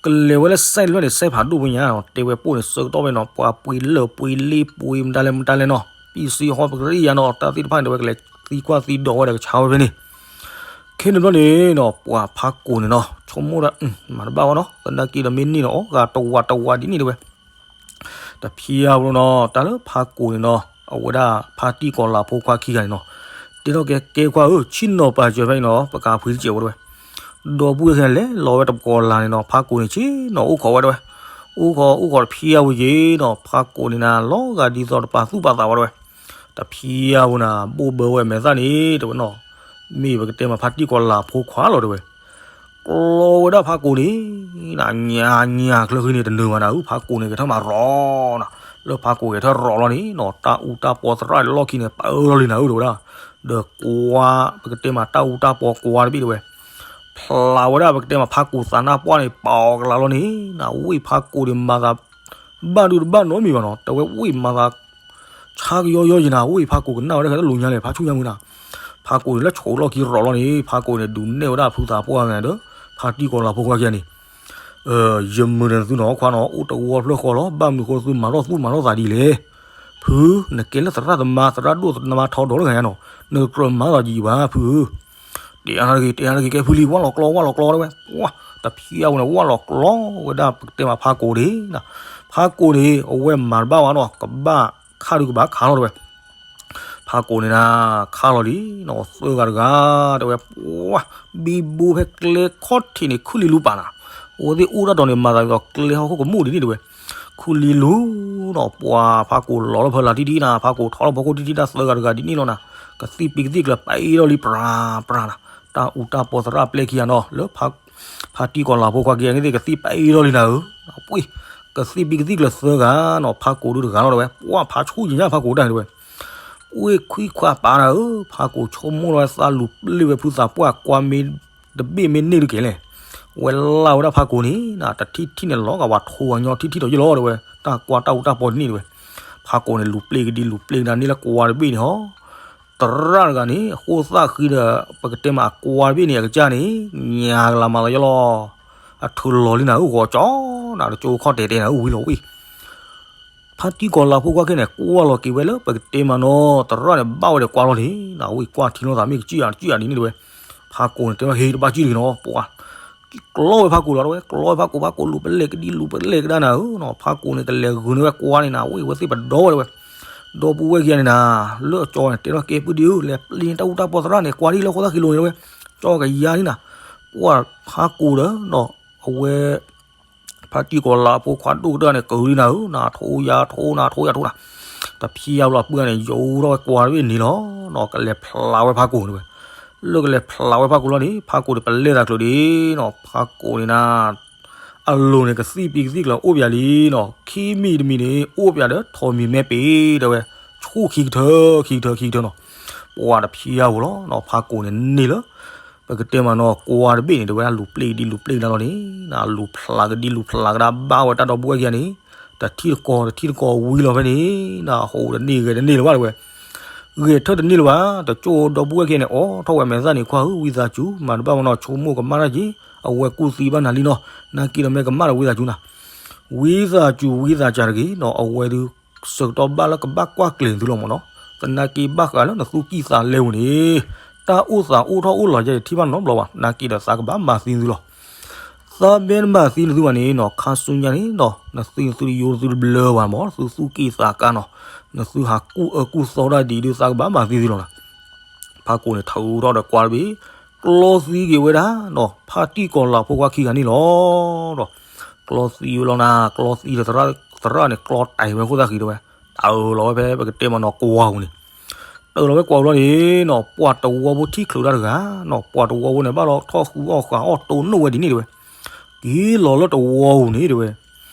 ကလဲၤဝဲလၢစဲးတဖျၢၣ်န့ၣ် စဲးဖးဒိၣ်ပညါနီၤ တဲဝဲပိၢ်န့ၣ် ဆၢကတီၢ်ဖဲနီၤ ပှၤပှ့ၤလၢၢ်ပှ့ၤလ့ၢ်ပှ့ၤ မတၤလဲၣ်မတၤလဲၣ်နီၤ ပံစံဟီပကရံယါနီၤ တၢ်သ့ၣ်တဖၣ်န့ၣ် တဲဝဲကလဲၤသံကွၢ်သံဒိးဝဲဒီးကဆါဝဲဖဲန့ၣ် ခဲန့ၣ်ဘျီန့ၣ်နီၤ ပှၤဖါကိးန့ၣ်နီၤ ဆိကမိၣ်ဒၣ် မၤတဘၣ်ဝဲနီၤ သနာ်က့ဒီးမ့ၢ်န့ၢ်နီၤ အီၣ်ဂၤတဝးတဝးဒ်န့ၣ်တဲဝဲ တဖျဲဘျီနီၤ တၢ်လၢဖါကိးန့ၣ်နီၤ အဝဲဒၣ်ဖါတံၢ်ကီၤလၤဖိခွါခံဂၤန့ၣ်နီၤ တဲထီၣ်ကဲ ကဲခွါဧၢ ဆ့ၣ်နီၤပာ်စၢၤဖဲအံၤနီၤ ပကးဖှံတစဲးဝဲတဲဝဲ ဒီပုၢ်ဝဲၢ်ခံဂၤလဲၤလီၤဝဲတပကိးလၢ်န့ၣ်နီၤ ဖါကိးန့ၣ်ဆ့ၣ်နီၤအိၣ်ခိးဝဲတဲဝဲ အိၣ်ခိးအိၣ်ခိးတဖျဲဝဲက့ၤနီၤ ဖါကိးန့ၣ်နၤ လီၤဂာ်ဒ်သိးတပာ်သူၣ်ပာ်သးဝဲတဲဝဲ တဖျဲဝဲနၤ ဘိၣ်ဘၢဝဲမဲာ်သၣ်န့ၣ် တဲဝဲနီၤ မ့ၢ်ပကတဲမးဖါတံၢ်ကီၤလၤဖိခွါလီၤတဲဝဲ ကျီဝဲဒၣ်ဖါကိးန့ၣ် နညါညါချၢဃံန့ၣ် တနၢၤဘၣ်နၤဧၢ ဖါကိးန့ၣ်ဂဲၤထၢၣ်မၤရီၤနၤ လၢဖါကိးဂဲၤထၢၣ်ရီၤလီၤန့ၣ်နီၤ တၢ်အူတၢ်ပီသရၣ်လီၢ်ခံန့ၣ် ပအၢလီၤလံနၤဧၢ တဲဝဲဒၣ် ဒီးကွါ ပကတဲမးတၢ်အူတၢ်ပီကွါတဘ့ၣ်တဲဝဲ ဖျါဝဲဒၣ်ပကတဲမးဖါကိးသးနၢ်ပှၢ်န့ၣ် ပာ်အီၤကလးလီၤန့ၣ် နဝ့ၢ်ဖါကိးန့ၣ်မၤသး ဘၣ်ဒုတဘၣ်နီတမံၤဘၣ်နီၤ တဲဝဲဝ့ၢ်မၤသး ဆါကယီယီယံၤနၤ ဝ့ၢ်ဖါကိးကနၣ်ဝဲဒၣ်ခဲလၢာ်လိၤညါလဲၣ် ဖါဆူညါမုၢ်နၤ ဖါကိးန့ၣ်လၢဆိးလီၢ်ခံရီၤလီၤန့ၣ် ဖါကိးန့ၣ်ဒုးနဲၣ်ဝဲဒၣ်ဖုသးပှၢ်န့ၣ်ဒီး ဖါတံၢ်ကီၤလၤဖိခွါခံဂၤန့ၣ် ယမုာ်ဒီးနသုနီၤခွါနီၤ အိၣ်တဝီဖျၢၣ်ဃီလီၤ ဘၣ်မနုၤဃိသုမၤထီၣ်သူၣ်မၤထီၣ်သးဒ်လဲၣ် ဖု နကဲလၢသရၣ်သမါ သရၣ်ဒိၣ်သရၣ်သမါထီဒီးလၢဂၤညါနီၤ နကြၢးမၤသးဒ်အံၤဘၣ် ဖုဧၢ တဲအါတဂ့ၤ တဲအါတဂ့ၤ ကဲဖုလံၤ ဝၢ်လီၤကျီ ဝၢ်လီၤကျီတဲဝဲ ပှၢ် တဖျဲဝဲန့ၣ် ဝၢ်လီၤကျီဝဲဒၣ် ပကတဲမးဖါကိးန့ၣ် ဖါကိးန့ၣ် အဝဲမၤတဘၣ်ဝဲနီၤ ကဘၣ်ခးဒုးကဘၣ်ခးလီၤတဲဝဲ ဖါကိးန့ၣ်နၤ ခးလီၤလံနီၤ သၢဂၤတဂၤ တဲဝဲ ပှၢ် ဘံဘူဖဲကျဲခီၣ်ထံးန့ၣ် ခုၣ်လံလူပာ်နၤ အဝဲသ့ၣ်အိၣ်တၢ်တီၤန့ၣ် မၤသးဒ်သိးကျဲဟီၣ်ခိၣ်ကမူၣ်ဒ်န့ၣ်တဲဝဲ ခုၣ်လံလူနီၤ ပှၢ်ဖါကိးလီၤလၢဖၢလၢ်ထံထံနၤ ဖါကိးထီၣ်လၢဖီခိၣ်ထံထံတၢ်သၢဂၤတဂၤဒ်န့ၣ်လီၤနၤ ကသံၣ်ပံၤကသံၣ်ကျၢၤပအ့ၣ်ထီၣ်လံပြၤပြၤနၤ တၢ်အူတၢ်ပီသရၣ်ပျဲခံဂၤနီၤ လၢ ဖါတံၢ်ကီၤလၤဖိခွါခံဂၤန့ၣ်သ့ၣ် ကသံၣ်ပအ့ၣ်ထီၣ်လံနၤဧၢ, ပှ့ၤ ကသံၣ်ပံၤကသံၣ်ကျၢၤသၢဂၤနီၤ ဖါကိးဒုတဂၤလီၤတဲဝဲ ပှၢ်ဖါဆူၣ်ယံၤညါဖါကိးတၢ်န့ၣ်တဲဝဲ, ပှ့ၤခွံခွါပာ်နၤဧၢ, ဖါကိးဆိကမိၣ်လီၤဝဲသးလူၤပျ့ၢ်ဝဲဖုသးပှၢ်ကွၢ်မ့ၢ်တဘ့ၣ်မ့ၢ်န့ၢ်တက့ၢ်လဲၣ်, ဝဲလၢ်ဝဲဒၣ်ဖါကိးန့ၣ် တထံၣ်ထံၣ်န့ၣ်လီၤဂာ်ဝဲထိဝဲညီထံၣ်ထံၣ်ဒီးယ့ၢ်လီၤတဲဝဲ, တၢ်ကွၢ်တၢ်အူတၢ်ပီတန့ၢ်တဲဝဲ, ဖါကိးန့ၣ်လူၤပျ့ၤကဒံလူၤပျ့ၤကဒါန့ၢ်လၢကွၢ်တဘ့ၣ်န့ၣ်ဟီ သရၣ်တဂၤန့ၣ် အဃိသၣ်ဃံဒီး ပကတဲမးအကွၢ်တဘ့ၣ်န့ၣ် အကစၢ်န့ၣ် ညါကလၤမၤလီၤယ့ၢ်လီၤ, အထုးလီၤလံနၤဧၢ ဂီၤကၠီနၤ တကၠိခီၣ်တဲာ်တဲာ်နၤဧၢ ဝံၤလီၤဝံၤ, ဖါတံၢ်ကီၤလၤဖိခွါခဲန့ၣ် ကွၢ်လီၤက့ၤဝဲလၢ ပကတဲမးနီၤ သရၣ်န့ၣ် ဘၣ်ဝဲဒီးကွၢ်လီၤန့ၣ် နဝံၤကွၢ်ထံလီၤသးမ့ၢ်ကစံၣ်ယၤတစံၣ်ယၤဒ်န့ၣ်တဲဝဲ, ဖါကိးန့ၣ် တဲဝဲဟ့ၣ်တဘၣ်စံၣ်တဂ့ၤနီၤ ပှၤ ကျီဝဲဖါကိးလီၤတဲဝဲ ကျီဝဲဖါကိး ဖါကိးလူၤပလဲၤကဒံလူၤပလဲၤကဒါနၤဧၢ, ဖါကိးန့ၣ် ကလဲၤဂုာ်န့ၢ်ဝဲကွၢ်န့ၣ်နၤ ဝံၤဝဲသ့ၣ်ပဒီဝဲတဲဝဲ, ဒီပုၢ်ဝဲၢ်ခံဂၤန့ၣ်နၤ လၢအကၠီန့ၣ် တဲထီၣ်ကဲပုၢ်ဒ့ဧၢ လဲၤပျ့ၤန့ၢ်တၢ်အူတၢ်ပီသရၣ်န့ၣ် ကွၢ်ဒ်လၢဃိသၣ်ဃံလိၤန့ၣ်တဲဝဲ, ကၠီကယါန့ၣ်နၤ, ပှၤဖါကိးဒီး အဝဲ ဖါတံၢ်ကီၤလၤဖိခွါဒိၣ်ကတၢၢ်န့ၣ် ကဒံနၤဧၢ, နထိယၤထိ နထိယၤထိနၤ, တဖံးယါဘျီပုၢ်န့ၣ် ယိးထီၣ်ဝဲကွၢ်တဘ့ၣ်န့ၣ်လီၤ, ကလဲၤဖျးဝဲဖါကိးန့ၣ်ဝဲ, လၢကလဲၤဖျးဝဲဖါကိးလီၤန့ၣ် ဖါကိးန့ၣ် ပလဲၤသးကျိၤဒ်နီၤ ဖါကိးန့ၣ်နၤ အလိၤန့ၣ် ကသံၣ်ပံၤကသံၣ်ကျၢၤအိၣ်ပၠးလံနီၤ, ခံမံၤတမံၤန့ၣ် အိၣ်ပၠးဒီးထိးမံၤမဲပ့ၤတဲဝဲ, ဆူၣ်ခံကထၢ ခံကထၢ ခံကထၢနီၤ, ပှၤတဖံးယါဝဲလီၤနီၤ ဖါကိးန့ၣ်န့ၢ်လၢ ပကတဲမးနီၤ ကွၢ်တဘ့ၣ်န့ၣ် တဲဝဲဒၣ်လူၤပျ့ၤကဒံလူၤပျ့ၤကဒါလီၤန့ၣ် နလူၤဖျးကဒံလူၤဖျးကဒါဘၣ်ဝဲတၢ်ဒီပုၢ်ဝဲၢ်ခံဂၤန့ၣ်, တထံၣ်တကီၢ် တထံၣ်တကီၢ်ဝံၤလီၤဖဲန့ၣ် နဟိးတန့ၢ်ဂဲၤတန့ၢ်လၢၤဘၣ်တဲဝဲ, ဂဲၤထၢၣ်တန့ၢ်လၢၤဘၣ်, တကၠိဒီပုၢ်ဝဲၢ်ခံဂၤန့ၣ် အိးထီၣ်ဝဲမဲာ်သၣ်န့ၣ် ခွါဧၢ ဝံသးစူၤ မၤတဘၣ်မနီၤ ဆိကမိၣ်ကမၣ်တၢ်က့ၤ, အဝဲကူၣ်သံဘၣ်နၤလံနီၤ, နာ်က့ဒီးမ့ၢ်ကမၣ်ဒီးဝံသးစူၤနၤ ဝံသးစူၤ ဝံသးစူၤတဂ့ၤနီၤ အဝဲဒုး ဆၢကတီၢ်ဘၣ်လၢကဘၣ်ကွၢ်ကျဲၤသုလီၤမ့ၢ်နီၤ, သနာ်က့ဘၣ်ဃးလၢနသူၣ်ကံၢ်သးလဲပူၤန့ၣ်, တၢ်အိၣ်သးအိၣ်ထီၣ်အိၣ်လီၤယဲယထံၣ်ဘၣ်နီတဘျီဘၣ်, နာ်က့ဒီးသးကဘၣ်မၤသံသုလီၤ, သးမ့ၢ်တမၤသံနသုဘၣ်န့ၣ်နီၤ ခါဆူညါန့ၣ်နီၤ နသုနသုတယိနသုတဘျၢဘၣ်မ့ၢ် နသုသူၣ်ကံၢ်သးကါနီၤ, နသုဟးကူၣ်အၢကူၣ်သီတၢ်ဒ်အံၤဒုး သးကဘၣ်မၤသံသုလီၤနၤ ဖါကိးန့ၣ် ထုးထီၣ်ဒီးကွၢ်တဘ့ၣ်, ကျီသံက့ၤဝဲဒၣ်နီၤ ဖါတံၢ်ကီၤလၤဖိခွါခံဂၤန့ၣ်လီၤ. ဒီး ကျီသံဝဲလီၤနၤ, ကျီသံဒီးသရၣ်, သရၣ်န့ၣ် ကျီတဲာ်ဝဲခိၣ်သၣ်ဃံတဲဝဲ, တၢ်အၢၣ်လီၤဝဲဖဲပကတဲမးနီၤ ကွာ်ပူၤန့ၣ်, တၢ်အၢၣ်လီၤဝဲကွာ်ပူၤလီၤန့ၣ်နီၤ, ပှၤတဝီဖိထံၣ်ချုးတၢ်တဂၤနီၤ, ပှၤတဝီဖိန့ၣ် ဘၣ်လီၤထီၣ်ဃုအီၣ်ဃာ်အီၣ်တိၢ်နီၣ်ဝဲဒ်န့ၣ်တဲဝဲ, က့ၤလီၤလၢတဝီပူၤန့ၣ်တဲဝဲ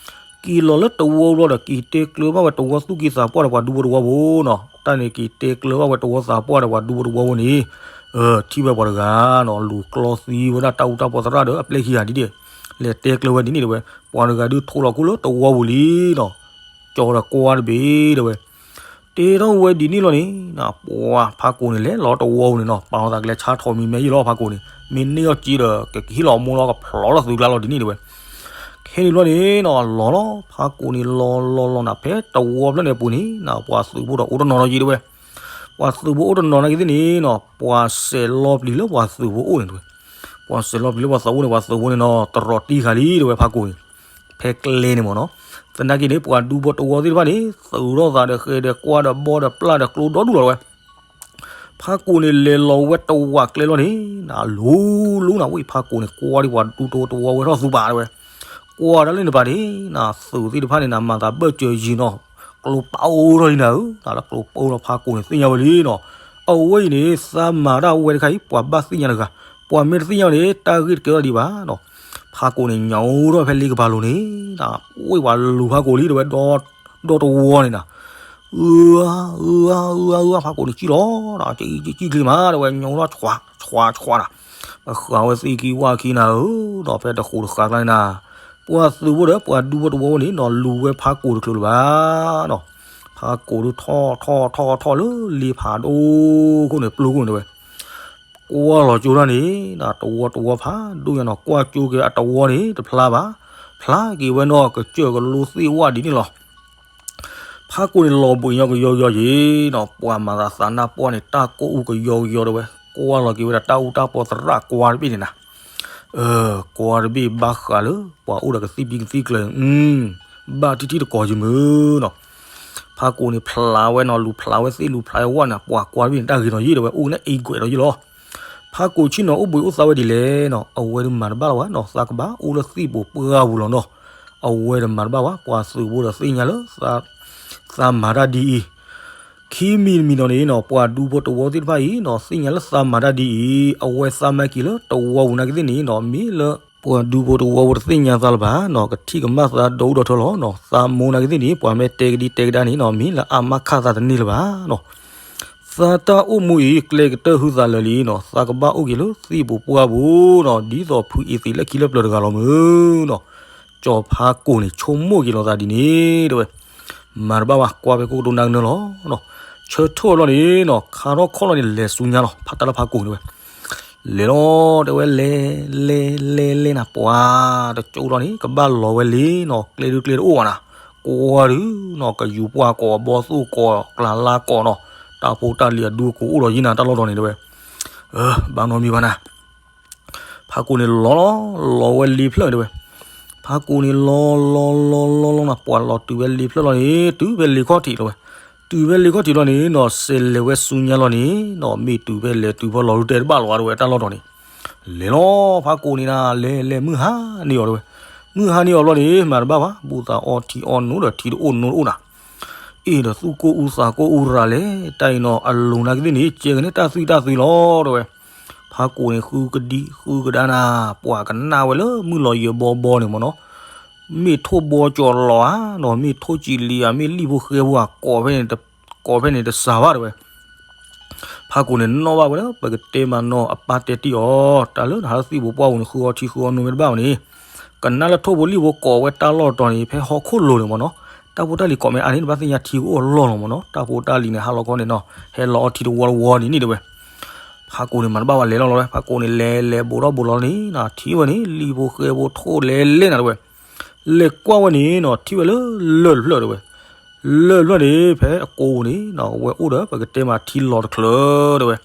က့ၤလီၤလၢတဝီပူၤလီၤဒီး က့ၤတဲကျၢၤဘၣ်ဝဲတဝီသူၣ်က့သးပှၢ်ဒီးပှၤဒူဖိတဝီဖိနီၤ, တၢ်န့ၣ်က့ၤတဲကျၢၤဘၣ်ဝဲတဝီသးပှၢ်ဒီးပှၤဒူဖိတဝီဖိန့ၣ်, ထံၣ်ဝဲပှၤတဂၤနီၤ လူၤကျီသံဝဲဒၣ်တၢ်အူတၢ်ပီသရၣ်ဒီးအပျဲၢ်ခံဂၤဒ်န့ၣ်, လဲၤတဲကျၢၤဝဲဒ်န့ၣ်တဲဝဲ, ပှၤတဂၤဒုးထိးလီၤခိၣ်လၢတဝီပူၤလံနီၤ, ကၠီဒီးကွၢ်တဘ့ၣ်တဲဝဲ တဲထီၣ်ဝဲဒ်န့ၣ်လီၤန့ၣ်, ပှၤဖးကိာ်န့ၣ်လဲၤလီၤတဝီပူၤန့ၣ်နီၤ, ပာ်လီၤသးကလဲၤဆါထီၣ်မံၤမဲာ်ယံၤလီၤ ဖးကိာ်န့ၣ်, မ့ၢ်န့ၢ်အီၣ်က့ဒီး ကဟ့ၣ်လီၤအမိၢ်လီၤကဖျိးလီၤသုကျါလီၤဒ်န့ၣ်တဲဝဲ, ခဲန့ၣ်ဘျီန့ၣ်နီၤ လီၤလီၤ ဖးကိာ်န့ၣ်လီၤလီၤလီၤနၤ ဖဲတဝီဖျၢၣ်န့ၣ်အပူၤန့ၣ်နီၤ ပှၤသုးဖိဒီးအိၣ်တနီၤနီၤယံၤတဲဝဲ, ပှၤသုးဖိအိၣ်တနီၤနာ်က့သ့ၣ်န့ၣ်နီၤ ပှၤစဲးလီၤပျံၤလၢပှၤသုးဖိအိၣ်န့ၣ်တဲဝဲ, ပှၤစဲးလီၤပျံၤလၢပှၤသုးဖိန့ၣ် ပှၤသုးဖိန့ၣ်နီၤ တရီးတံၢ်ဃာ်လံတဲဝဲ ဖးကိာ်န့ၣ်, ဖဲကျဲန့ၣ်မ့ၢ်နီၤ, သနာ်က့န့ၣ် ပှၤဒူဖိတဝီသ့ၣ်တဖၣ်န့ၣ် သုးထီၣ်သးဒီးဃဲဒီးကွၢ်ဒီးဘီဒီးပျၢ်ဒီးကျိဒီဒူၣ်လီၤတဲဝဲ ဖးကိာ်န့ၣ်လဲၤလီၤဝဲတဝီကျဲလီၤန့ၣ်, လူလူနၤဝံၣ်ဖးကိာ်န့ၣ် ကွၢ်ဒံးပှၤဒူဖိတဝီဝဲထီၣ်သူပာ်တဲဝဲ, ကွၢ်တၢ်လၢန့ၣ်ပာ်န့ၣ်နီၤ သုးသ့ၣ်တဖၣ်န့ၣ်နီၤ မၤသးဘၢၣ်စၢၤယံၤနီၤ, ကျိပာ်အိၣ်ထီၣ်လံနၤဧၢ, လၢကျိပာ်အိၣ်လီၤဖးကိာ်န့ၣ်သ့ၣ်ညါဝဲလံနီၤ, အဝဲအံၤန့ၣ် သးမၤတၢ်ဝဲတခါအံၤ ပှၤဘၣ်သ့ၣ်ညါတဂၤ, ပှၤမ့ၢ်တသ့ၣ်ညါန့ၣ် တၢ်ဂ့ၢ်တကဲထီၣ်ဒံးဘၣ်နီၤ, ဖးကိာ်န့ၣ်ညါအိၣ်ထီၣ်ဖဲလ့ကပၤလိၤန့ၣ်, ဝံၣ်ပှၤလူၤဖးကိာ်လံတဲဝဲ, ဒီတဝီန့ၣ်နီၤ အၢ အၢ အၢ အၢ ဖးကိာ်န့ၣ်ကံၣ်လီၤ, ကံၣ်ကံၣ်ကံၣ်ကျ့မးတဲဝဲ ညါအိၣ်ထီၣ်ဆွးဆွးဆွးနၤ, ပဃးဝဲသ့ၣ်ခံဝၣ်ခံနၤဧၢ, ဒီးဖဲတဃိးတဃာ်ကျါန့ၣ်နၤ, ပှၤသုးဖိဒီးပှၤဒူဖိတဝီဖိန့ၣ်နီၤ လူၤဝဲဖးကိာ်တချုးလၢၤဘၣ်နီၤ, ဖးကိာ်ဒုးထီၣ်ထီၣ်ထီၣ်ထီၣ်လၢလ့ဖးဒိၣ်ခိၣ်န့ၣ် ပျိခိၣ်န့ၣ်တဲဝဲ ကွၢ်လီၤကၠိတၢ်န့ၣ်နီၤ တဝီတဝီဖးဒိၣ်ညါနီၤ ကွၢ်ကၠိက့ၤအတဝီန့ၣ်တဖျါဘၣ်, ဖျါက့ၤဝဲနီၤ ကစၢၢ်ကလိသ့ၣ်ဝၣ်ဒ်န့ၣ်လီၤ. ဖးကိာ်န့ၣ်လီၤဘှံးညီကယီကယီယံၤနီၤ ပှၤမၤသးသးနၢ်ပှၢ်န့ၣ် တၢ်ကိၢ်အူကယီကယီတဲဝဲ, ကွၢ်လီၤက့ၤဝဲဒၣ်တၢ်အူတၢ်ပီသရၣ်ကွၢ်တဘ့ၣ်န့ၣ်နၤ ကွၢ်တဘ့ၣ်ဘၣ်ဃးလၢ ပှၤအိၣ်ဒီးကသံၣ်ပံကသံၣ်ကျၢၤ, ဘၣ်ထံၣ်ထံၣ်တကိးယမုၢ်နီၤ. ဖးကိာ်န့ၣ်ဖျါဝဲနီၤ လူၤဖျါဝဲသ့ၣ်လူၤဖျါဝဲဝၣ်န့ၣ် ပှၤကွၢ်တဘ့ၣ်န့ၣ် တၢ်ဂ့ၤဒီးယံၤတဲဝဲ အိၣ်ကနဲအံၤကွဲးဒီးယံၤလီၤ. ဖးကိာ်ဆ့ၣ်နီၤအိၣ်ဘှံးအိၣ်သါဝဲဒ်လဲၣ်နီၤ အဝဲဒုးမၤတဘၣ်လီၤဝဲနီၤ သးကဘၣ်အိၣ်လၢသံၣ်ပူၤပှၢ်ပူၤလီၤနီၤ. အဝဲဒုးမၤတဘၣ်ဝဲ ပှၤသုးဖိဒီးသ့ၣ်ညါလၢ သးမၤတၢ်ဒ်အံၤ ခံမံၤတမံၤနီၤန့ၣ်နီၤ ပှၤဒူဖိတဝီသ့ၣ်တဖၣ်အံၤနီၤ သ့ၣ်ညါလၢသးမၤတၢ်ဒ်အံၤ အဝဲသးမၤက့ၤလၢတဝီပူၤနာ်က့သ့ၣ်န့ၣ်နီၤ မ့ၢ်လၢ ပှၤဒူဖိတဝီဖိတသ့ၣ်ညါသးလၢၤဘၣ်နီၤ ကထံၣ်ကမၣ်သးဒီးအိၣ်ဒီးထၢလီၤနီၤ သးမိၢ်နာ်က့သ့ၣ်န့ၣ် ပှၤမ့ၢ်တဲကဒံတဲကဒါန့ၣ်နီၤ မ့ၢ်လၢအမါခၣ်သးတန့ၢ်လၢၤဘၣ်နီၤ သးတၢ်အိၣ်မူအံၤ ကျဲကတၢၢ်ဟုသးလၢာ်လံနီၤ သးကဘၣ်အိၣ်က့ၤလၢသံၣ်ပူၤပှၢ်ပူၤနီၤ ဒ်သိးဖုအံၤသံးလၢခံလၢပျၢၤတဂၤလီၤမုၢ်နီၤ ကၠီၤဖးကိာ်န့ၣ် ဆိကမိၣ်က့ၤလီၤသးဒ်န့ၣ်တဲဝဲ မၤတဘၣ်ဘၣ် ကွၢ်ဖဲခိၣ်ကတိၤနၢ်ကနၢလီၤ. ဆၢထၢၣ်ဘျီန့ၣ်နီၤ ခါထီၣ်ခီၣ်လီၤန့ၣ် လဲၤဆူညါလီၤ ဖးတၢ်လၢဖးကိာ်န့ၣ်ဝဲ လဲၤလီၤတဲဝဲ လဲၤ လဲၤ လဲၤ လဲၤနၤ ပှၤတကၠိလီၤန့ၣ် ကဘၣ်လီၤဝဲလံနီၤ ကျဲဒုကျဲတအိၣ်ဘၣ်နၤ ကွၢ်ဒုနီၤ ကယူၤပှၢ်ကိးအဘီသိၣ်ကိးကျးလါကိးနီၤ တၢ်ဖိတၢ်လံၤအဒူအကိးအိၣ်ဒီးယံၤနၤ တၢ်လီၢ်တီၤန့ၣ်တဲဝဲ ဘၣ်နီတမံၤဘၣ်နၤ ဖးကိာ်န့ၣ်လီၤလီၤ လီၤဝဲလ့ဖျၢၣ်န့ၣ်တဲဝဲ ဖးကိာ်န့ၣ်လီၤလီၤလီၤလီၤလီၤနၤ ပှၤလီၤတုၤဖဲလ့ဖျၢၣ်လီၤန့ၣ် တုၤဖဲလ့ခီၣ်ထံးလီၤဝဲ တုၤဖဲလ့ခီၣ်ထံးလီၤန့ၣ်နီၤ စဲးလဲၤဝဲဆူညါလီၤန့ၣ်နီၤ မ့ၢ်တုၤဖဲလဲၤတုၤဖဲလီၤ လူၤတဲတဘၣ်လီၤဝဲတဲဝဲတၢ်လီၢ်တီၤန့ၣ် လဲၤလီၤ ဖးကိာ်န့ၣ်နၤ လဲၤလဲၤမုၢ်ဟါန့ၢ်အီၤတဲဝဲ မုၢ်ဟါန့ၢ်အီၤဘျီန့ၣ် မၤတဘၣ်ဘၣ် ဘူၣ်သးအီထံအီနိဒီးထံတအိၣ်နိတအိၣ်နၤ အ့ၣ်ဒီးသူၣ်ကိၢ်အူသးကိၢ်အူရၤလဲၣ် တၢ်အံၤနီၤ အလိၤနာ်က့သ့ၣ်န့ၣ် ကဲကန့ၢ်တၢ်သွံၣ်တၢ်သွံၣ်လီၤတဲဝဲ ဖးကိာ်န့ၣ် ဃုကဒံဃုကဒါနၤ ပှၤကနၣ်ဝဲလၢမုၢ်လီၤယၢၤဘီဘီန့ၣ်မ့ၢ်နီၤ မ့ၢ်ထိၣ်ဘီကၠီၤလီၤဧါနီၤ မ့ၢ်ထိၣ်ကၠံလံဧါ မ့ၢ်လံၣ်ဖိဃဲဖိဧါ ကိးဖဲန့ၣ်တစှၤဘၣ်တဲဝဲ ဖးကိာ်န့ၣ် နီၣ်ဘၣ်ဝဲလၢ ပကတဲမးနီၤအပၢ်တဲတ့ၢ်အီၤ တၢ်လၢနဟးလၢသံၣ်ပူၤပှၢ်ပူၤန့ၣ် ဃုအီထံဃုအီနိမ့ၢ်တဘၣ်ဘၣ်န့ၣ် ကနၣ်လၢထိၣ်ဖိလံၣ်ဖိကိးဝဲတၢ်လီၢ်တီၤန့ၣ် ဖဲဟီၣ်ခိၣ်လိၤန့ၣ်မ့ၢ်နီၤ တၢ်ဖိတၢ်လံၤကိးမ့ၢ်အါန့ၣ် နဘၣ်သ့ၣ်ညါထံကအိၣ်အလီၢ်လီၤမ့ၢ်နီၤ တၢ်ဖိတၢ်လံၤန့ၣ် ဟးလီၤခီန့ၣ်နီၤ ဟဲလီၤအီထံတဝီတဝီန့ၣ်န့ၣ်တဲဝဲ ဖးကိာ်န့ၣ် မၤတဘၣ်ဝဲလဲၤလီၤလီၤဝဲ ဖးကိာ်န့ၣ် လဲၤလဲၤဘူးထီၣ်ဘူးလီၤန့ၣ် ထံၣ်ဝဲန့ၣ် လံၣ်ဖိဃဲဖိထိၣ်လဲၤလဲၤနၤတဲဝဲ လဲၤကွၢ်ဝဲန့ၣ်နီၤ ထံၣ်ဝဲလၢလၢၢ်တဖျၢၣ်တဲဝဲ လၢၢ်တဖျၢၣ်န့ၣ် ဖဲအကိာ်ပူၤန့ၣ်နီၤ အဝဲအိၣ်ဒီးပကတဲမးထံလီၤတချၢတဲဝဲ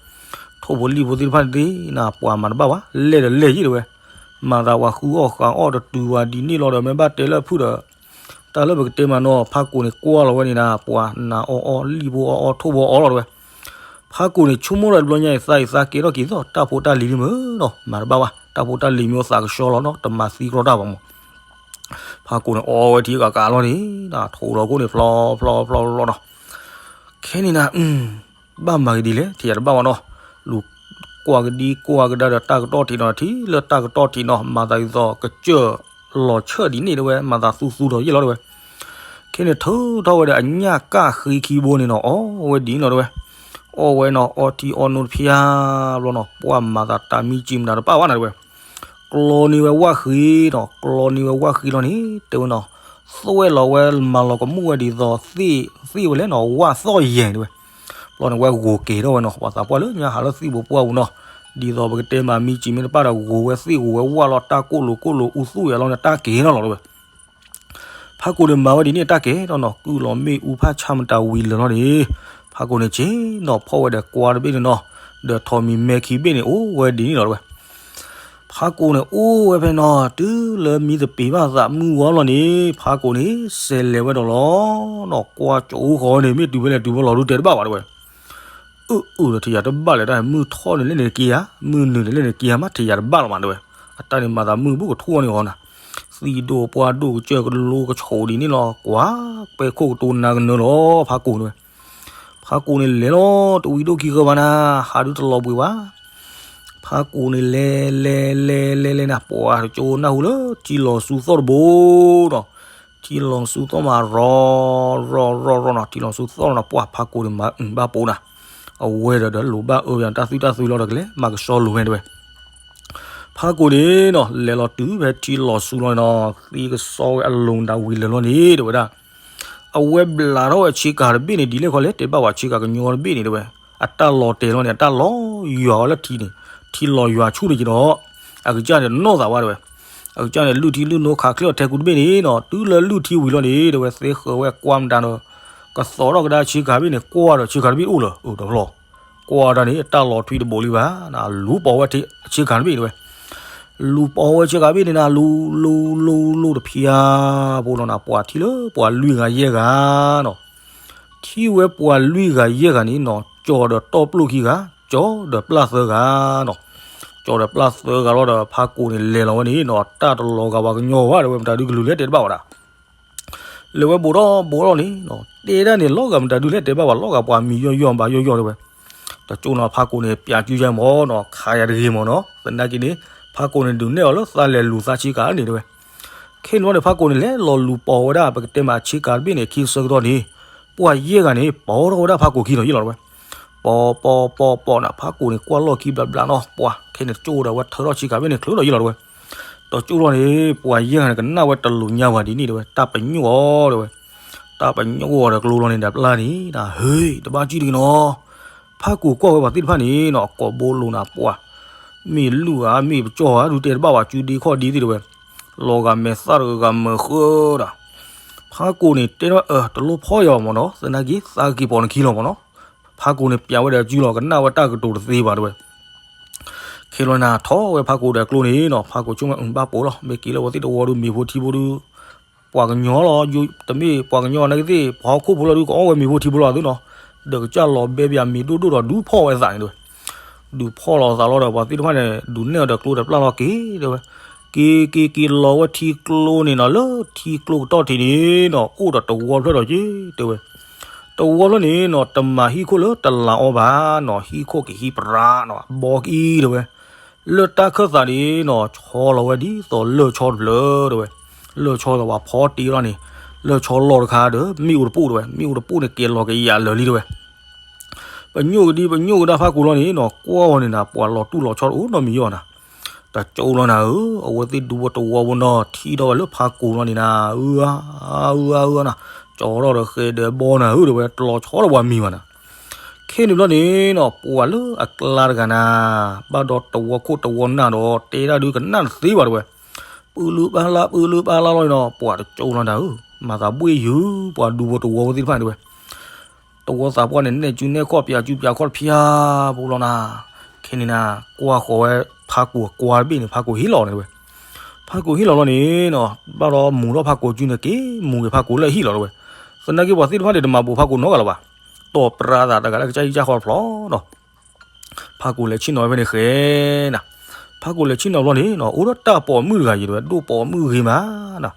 ထိၣ်ဖိလံၣ်ဖိသ့ၣ်တဖၣ်န့ၣ်သ့ၣ်နၤ ပှၤမၤတဘၣ်ဝဲ လဲၣ်ဒီးလဲၣ်ယံၤတဲဝဲ မၤသးပှၤဃုအီၣ်ဃးအီၣ်တတုၤဝဲဒ်န့ၣ်လီၤဒီး မ့ၢ်ဘၣ်တဲလၢအဖုၣ်ဒီး တၢ်လၢပကတဲမးနီၤ ဖးကိာ်န့ၣ် ကွၢ်လီၤဝဲန့ၣ်နၤ ပှၤနၤအီၣ်အီ လံၣ်ဖိအီၣ်အီ ထိၣ်ဖိအီလီၤတဲဝဲ ဖးကိာ်န့ၣ် ဆိကမိၣ်ဒီးတဘျီညါအံၤ သးအံၤသးကဲထီၣ်က့ၤသီၣ် တၢ်ဖိတၢ်လံၤလံမ့ၢ်နီၤ မၤတဘၣ်ဝဲ တၢ်ဖိတၢ်လံၤမ့ၢ်အိၣ်သးကဆှီလီၤနီၤ တမၤသံကြီတၢ်ဘၣ်မး ဖးကိာ်န့ၣ်အီဝဲထံဂၤကးလီၤန့ၣ် ထိးလီၤခိၣ်န့ၣ်ဖျီဖျီဖျီဖျီနီၤ. ခဲန့ၣ်နၤ ဘၣ်မၤကဒ်လဲၣ် ထံၣ်ယၤတဘၣ်ဘၣ်နီၤ. လူၤကွၢ်ကဒံကွၢ်ကဒါဒီးတၢ်ကတီၢ်ထံးနီၤ ထံၣ်လၢတၢ်ကတီၢ်ထံးနီၤ မၤသးဒ်သိးကစၢၢ်လီၤဆၢၣ်ဒ်န့ၣ်တဲဝဲ မၤသးသူသူဒီးယဲၢ်လီၤတဲဝဲ. ခဲန့ၣ်ထုးထီၣ်ဝဲဒီးအညၣ်ကၣ်ဃ့ခံဘိန့ၣ်နီၤ အီဝဲဒ်န့ၣ်လီၤတဲဝဲ. အီဝဲနီၤ အီထံအီနိတဖျါဘျီနီၤ ပှၢ်မၤသးတၢ်မံစံးမနၤတပၣ်ဘၣ်နၤတဲဝဲ. ကျီန့ၢ်ဝဲဝၣ်ဃ့နီၤ ကျီန့ၢ်ဝဲဝၣ်ဃ့လီၤန့ၣ် တဲဝဲနီၤ သွဲၣ်လီၤဝဲမၤလီၤကမူၣ်ဝဲဒ်သိး သ့ၣ်ဝဲလဲၣ်နီၤ ဝၣ်သီၣ်ယဲၢ်တဲဝဲ. ဘျီန့ၣ်ဝဲဂိၤက့ၤထီၣ်ဝဲနီၤ ပှၤသးပှၢ်လၢညါဟးလၢသံၣ်ဘိပှၢ်ပူၤနီၤ ဒ်သိးပကတဲမးမံစံးမ့ၢ်တပၣ်ဒီး ဂိၤဝဲသ့ၣ်ဂိၤဝဲဝၣ်လီၤ တၢ်ကိၣ်လိာ်ကိၣ်လိာ်အူသူၣ်ဝဲလီၤန့ၣ် တၢ်က့ၤထီၣ်လီၤတဲဝဲ. ဖးကိာ်န့ၣ်မၤဝဲဒ်န့ၣ်တၢ်ကဲထီၣ်နီၤ ကုၢ်လီၤမ့ၣ်အူဖးဆၣ်မတၤဝံၤလၢာ်လီၤန့ၣ် ဖးကိာ်န့ၣ်က့ၤနီၤ ဖီၣ်ဝဲဒီးကွါတဘ့ၣ်န့ၣ်နီၤ ဒီးထိးမံၤမဲခံဘ့ၣ်န့ၣ် အိၣ်ဝဲဒ်န့ၣ်လီၤတဲဝဲ. ဖးကိာ်န့ၣ်အိၣ်ဝဲဖဲနီၤ တုၤလၢမံတပ့ၤဘၣ်သးမုၢ်ဝါလီၤန့ၣ် ဖးကိာ်န့ၣ် စဲးလဲၤဝဲဒီးလီၤနီၤ ကွါကၠိဃီန့ၣ် မ့ၢ်တုၤဖဲလဲၣ်တုၤဖဲလဲၣ်လီၤဒုးတဲတဘၣ်ဘၣ်တဲဝဲ. အၢ အၢ ဒီးထံၣ်ယၤတဘၣ်လဲၣ်တၢ် မုၢ်ထီၣ်န့ၣ်လဲၣ်န့ၣ်က့ၤဧါ မုၢ်နုာ်န့ၣ်လဲၣ်န့ၣ်က့ၤဧါ မ့ၢ်ထံၣ်ယၤတဘၣ်လီၤမးတဲဝဲ. အတၢ်န့ၣ်မၤသးမုၢ်ဘူးကထူၣ်န့ၣ်အီၤနၤ သံၣ်ဒိၣ်ပှၢ်ဒိၣ်ကစၢၢ်ကလိကဆိးဒ်န့ၣ်လီၤ ကွၢ်ပဲခိၣ်ကတိၤနၤကနၢလီၤ ဖးကိာ်တဲဝဲ. ဖးကိာ်န့ၣ်လဲၤလီၤ တဝံၤဒိၣ်ခံဃၢဘၣ်နၤ ဟးဒုးတလီၤဘှံးဘၣ်. ဖးကိာ်န့ၣ်လဲၤ လဲၤ လဲၤ လဲၤ လဲၤနၤ ပှၤတကၠိနၢ်ဟူလၢထံလီၤဆူသီၣ်တဘိနီၤ ထံလီၤဆူသီၣ်မးရီၤ ရီၤ ရီၤ ရီၤနီၤ ထံလီၤဆူသီၣ်နီၤ ပှၢ်ဖးကိာ်န့ၣ်မၤဘၣ်ပိာ်နၤ အဝဲဒီးဒီးလိၣ်ဘၣ်အၢယၤတၢ်သွံၣ်တၢ်သွံၣ်လီၤဒီးကလဲၤ မၤကဆှီလိၤဝဲတဲဝဲ. ဖးကိာ်န့ၣ်နီၤ လဲၤလီၤတုၤဖဲထံလီၤဆူလီၤန့ၣ်နီၤ သံကစီဝဲအလိၤမတၤဝံၤလၢာ်လီၤန့ၣ် တဲဝဲဒၣ်. အဝဲဘျးထီၣ်ဝဲဆ့ကၤတဘ့ၣ်န့ၣ် ဒ်လဲၣ်ခီလဲၣ် တဲဘၣ်ဝဲဆ့ကၤကညီတဘ့ၣ်န့ၣ်တဲဝဲ. အတၢ်လီၤတဲာ်လီၤန့ၣ် အတၢ်လီၤယွၤဝဲလၢထံန့ၣ် ထံလီၤယွၤဆူၣ်န့ၣ်က့ၤဒီး အကစၢ်န့ၣ်နီၢ်သးဝဲတဲဝဲ. အကစၢ်န့ၣ် လုၢ်ထံလုၢ်နိခးချ့အီၤထဲကူတဘ့ၣ်န့ၣ်နီၤ တုၤလၢလုၢ်ထံဝံၤလီၤန့ၣ် တဲဝဲသ့ဃၢၤဝဲကွၢ်မတၤဒီး ကသိးထီၣ်ကဒါဆ့ကၤတဘ့ၣ်န့ၣ် ကွၢ်ဒီးဆ့ကၤတဘ့ၣ်အိၣ်လၢၤ အိၣ်တဖျီ ကွၢ်တၢ်န့ၣ် တၢ်လီၤထွံတဘိးလံဘၣ် လူၤပိာ်ဝဲဆ့ကၤတဘ့ၣ်တဲဝဲ. လူၤပိာ်ဝဲဆ့ကၤတဘ့ၣ်န့ၣ်နၤ လူၤ လူၤ လူၤ လူၤတဖျါ ပူၤလီၤနၤ ပှၤထံၣ်လၢပှၤလွံၢ်ဂၤယဲၢ်ဂၤနီၤ ထံၣ်ဝဲပှၤလွံၢ်ဂၤယဲၢ်ဂၤန့ၣ်နီၤ ကၠီၤဒီးတီၢ်ပျိၢ်ခံဂၤ ကၠီၤဒီးပျၢ်သၢဂၤနီၤ ကၠီၤဒီးပျၢ်သၢဂၤလီၤဒီး ဖးကိာ်န့ၣ်လဲၤလီၤဝဲန့ၣ်နီၤ တၢ်တလီၤဂာ်ပှၤကညီဘၣ်တဲဝဲ မတၤဒုကလုာ်လဲၣ်တဲတဘၣ်ဝဲဒၣ် လဲၤဝဲဘူးထီၣ်ဘူးထီၣ်န့ၣ်နီၤ တဲဒၣ်န့ၣ် လီၤဂာ်မတၤဒုလဲၣ်တဲဘၣ်ဝဲ လီၤဂာ်ပှၤမံၤယီၢ်ယီၢ်ဘၣ်ယီၢ်ယီၢ်တဲဝဲ. တကၠိနီၤ ဖးကိာ်န့ၣ် ပၠးကုယဲၢ်မၢ်နီၤ ခးယၤတဂ့ၤမၢ်နီၤ သနာ်က့န့ၣ် ဖးကိာ်န့ၣ် ဒုးနဲၣ်အီၤလၢသးလဲၤလူၤသးဆ့ကၤန့ၣ်တဲဝဲ. ခဲန့ၣ်ဘျီန့ၣ် ဖးကိာ်န့ၣ် လဲၤလီၤလူၤပိာ်ဝဲဒၣ် ပကတဲမးဆ့ကၤတဘ့ၣ်န့ၣ် ခံဆၢကတီၢ်န့ၣ် ပှၤယဲၢ်ဂၤန့ၣ် ပိာ်ထီၣ်ဝဲဒၣ်ဖးကိာ်ခံဒီးယဲၢ်လီၤတဲဝဲ. ပိာ် ပိာ် ပိာ် ပိာ်နၤ ဖးကိာ်န့ၣ် ကွၢ်လီၢ်ခံဘျးဘျးနီၤ ပှၤ ခဲန့ၣ်တကၠိဒီးဝဲထၢထီၣ်ဆ့ကၤတဘ့ၣ်န့ၣ် ချုးဒီးယဲၢ်လီၤတဲဝဲ. တကၠိလီၤန့ၣ် ပှၤယဲၢ်ဂၤန့ၣ် ကနၣ်ဝဲတလူၤညါဝဲဒ်န့ၣ်တဲဝဲ တၢ်ပညိၣ်အီၤတဲဝဲ. တၢ်ပညိၣ်အီၤဒီးကျိလီၤန့ၣ်ဒီးပျၢ်န့ၣ် ဟ့ တဘၣ်ကံၣ်တဂ့ၤနီၤ ဖးကိာ်ကွၢ်ဝဲပှၤသ့ၣ်တဖၣ်န့ၣ်နီၤ ကိးဘိလိာ်နၤ ပှၤ မ့ၢ်လုၢ်ဧါ မ့ၢ်ပကၠီၣ်ဧါ ဒုးတဲတဘၣ်ဝဲ စုဒ့ခီၣ်ဒ့သ့ၣ်တဲဝဲ. လီၤဂာ်မဲာ်သၣ်တဂၤဂၤမၢဃၢဒီး ဖးကိာ်န့ၣ် တဲထီၣ်အၢ တလိၣ်ဖီၣ်ယၤဘၣ်မၢ်နီၤ သနာ်က့ သးက့ၤပိာ်နခံလီၤမၢ်နီၤ. ဖးကိာ်န့ၣ် ပျးဝဲဒီးစုလီၤ ကနၣ်ဝဲတၢ်ကတိၤတသ့ဘၣ်တဲဝဲ. ခဲလီၤနၤ ထီၣ်ဝဲဖးကိာ်ဒီးကျိန့ၣ်နီၤ ဖးကိာ်ဆိကမိၣ် ဘၣ်ပိာ်လီၤ မ့ၢ်က့ၤလၢဝဲသ့ၣ်တဝီဒုး မ့ၤဖိထံဖိဒုး ပှၤကညီလီၤ တမ့ၢ်ပှၤကညီနာ်က့သ့ၣ် ပှၤဟီၣ်ခိၣ်ဖိလီၤဒုး ကအီၣ်ဝဲမ့ၤဖိထံဖိလီၤသုနီၤ. ဒီးကစၢ်လီၤဘဲပၠးမ့ၤဒိၣ်ဒိၣ်ဒီး ဒုးဖီၣ်ဝဲသးန့ၣ်တဲဝဲ. ဒုးဖီၣ်လီၤသးလီၤဒီး ပှၤသ့ၣ်တဖၣ်န့ၣ် ဒုးနဲၣ်အီၤဒီးကျိဒီးပျၢ်လီၤက့ၤတဲဝဲ. က့ၤ က့ၤ က့ၤလီၤဝဲထံကျိန့ၣ်နီၤ လၢထံကျိကတီၢ်ထံးန့ၣ်နီၤ အိၣ်ဒီးတဝီဖျၢၣ်ဒီးက့ၤတဲဝဲ. တဝီဖျၢၣ်န့ၣ်နီၤ တမၤဟံၣ်ခိၣ်လၢတလးအီၤဘၣ်နီၤ ဟံၣ်ခိၣ်ကဟံးပြးနီၤ အဘီကံတဲဝဲ. လၢတၢ်ခၢၣ်သးန့ၣ်နီၤ ဆီလီၤဝဲဒ်သိးလၢၢ်ဆီတဖျၢၣ်တဲဝဲ. လၢၢ်ဆီဒီးပှၤဖီတ့လီၤန့ၣ် လၢၢ်ဆီလီၤတခါဒီး မ့ၣ်အူတပူၣ်တဲဝဲ မ့ၣ်အူတပူၣ်န့ၣ် ကဲၤလီၤကယးလၢာ်လံတဲဝဲ. ပညိၣ်ကဒံ ပညိၣ်ကဒါဖးကိာ်လီၤန့ၣ်နီၤ ကွၢ်အီၤန့ၣ်နၤ ပှၤလီၤတူၢ်လီၤဆီတအိၣ်နီတမံၤယီၤနၤ. တကၠိလီၤနၤဧၢ အဝဲသ့ၣ်ဒူဖိတဝီဖိနီၤ ထံၣ်ထီၣ်ဝဲလၢဖးကိာ်လီၤန့ၣ်နၤ အၢ အၢ အၢ နၤ ကၠီထီၣ်ဒီးဃဲၤဒီးဘီနၤဧၢတဲဝဲ တလီၤဆီဒီးပှၤမံၤဘၣ်နၤ. ခဲန့ၣ်ဘျီန့ၣ်နီၤ ပှၤလၢအကျါတဂၤနၤ ဘၣ်ဒီးတဝီခိၣ်တဝီနၢ်ဒီး တဲဒၣ်ဒုးကနၣ်တသ့ဘၣ်တဲဝဲ. ပုၢ်လုၢ်ပၢ်လၢ် ပုၢ်လုၢ်ပၢ်လၢ်လီၤန့ၣ်နီၤ ပှၤတကၠိလီၤနၤဧၢ မၤသးဘှ့ၣ်ယုာ် ပှၤဒူဖိတဝီဖိသ့ၣ်တဖၣ်န့ၣ်တဲဝဲ. တဝီသးပှၢ်န့ၣ် နဲၣ်စုနဲၣ်ခီၣ် ပၠးစုပၠးခီၣ်တဖၠၣ်ဖိလီၤနၤ. ခဲန့ၣ်နၤ ကွၢ်ဃီၤဝဲ ဖးကိာ်အကွါတဘ့ၣ်န့ၣ် ဖးကိာ်ဟ့ၣ်လီၤန့ၣ်တဲဝဲ. ဖးကိာ်ဟ့ၣ်လီၤလီၤန့ၣ်နီၤ ဘၣ်ဒီးမူၤထီၣ်ဖးကိာ်စုန့ၣ် က့ၤမူၤက့ၤဖးကိာ်လၢအဟံၣ်လီၤတဲဝဲ. သနာ်က့ပှၤသ့ၣ်တဖၣ်န့ၣ် တမၤပိာ်ဖးကိာ်နီတဂၤလၢၤဘၣ်. တီၢ်ပြးသးတဂၤလၢကစၢ်ဟံၣ်ကစၢ်ဃီတဖျၢၣ်နီၤ. ဖးကိာ်လဲၤဆ့ၣ်နီၤဝဲဖဲန့ၣ်ဃဲနၤ. ဖးကိာ်လဲၤဆ့ၣ်နီၤဘျီန့ၣ်နီၤ အိၣ်ဒီးတၢ်ပိာ်မုၣ်တဂၤယံၤတဲဝဲ ဒိၣ်ပိာ်မုၣ်ဂ့ၤမးနၤ.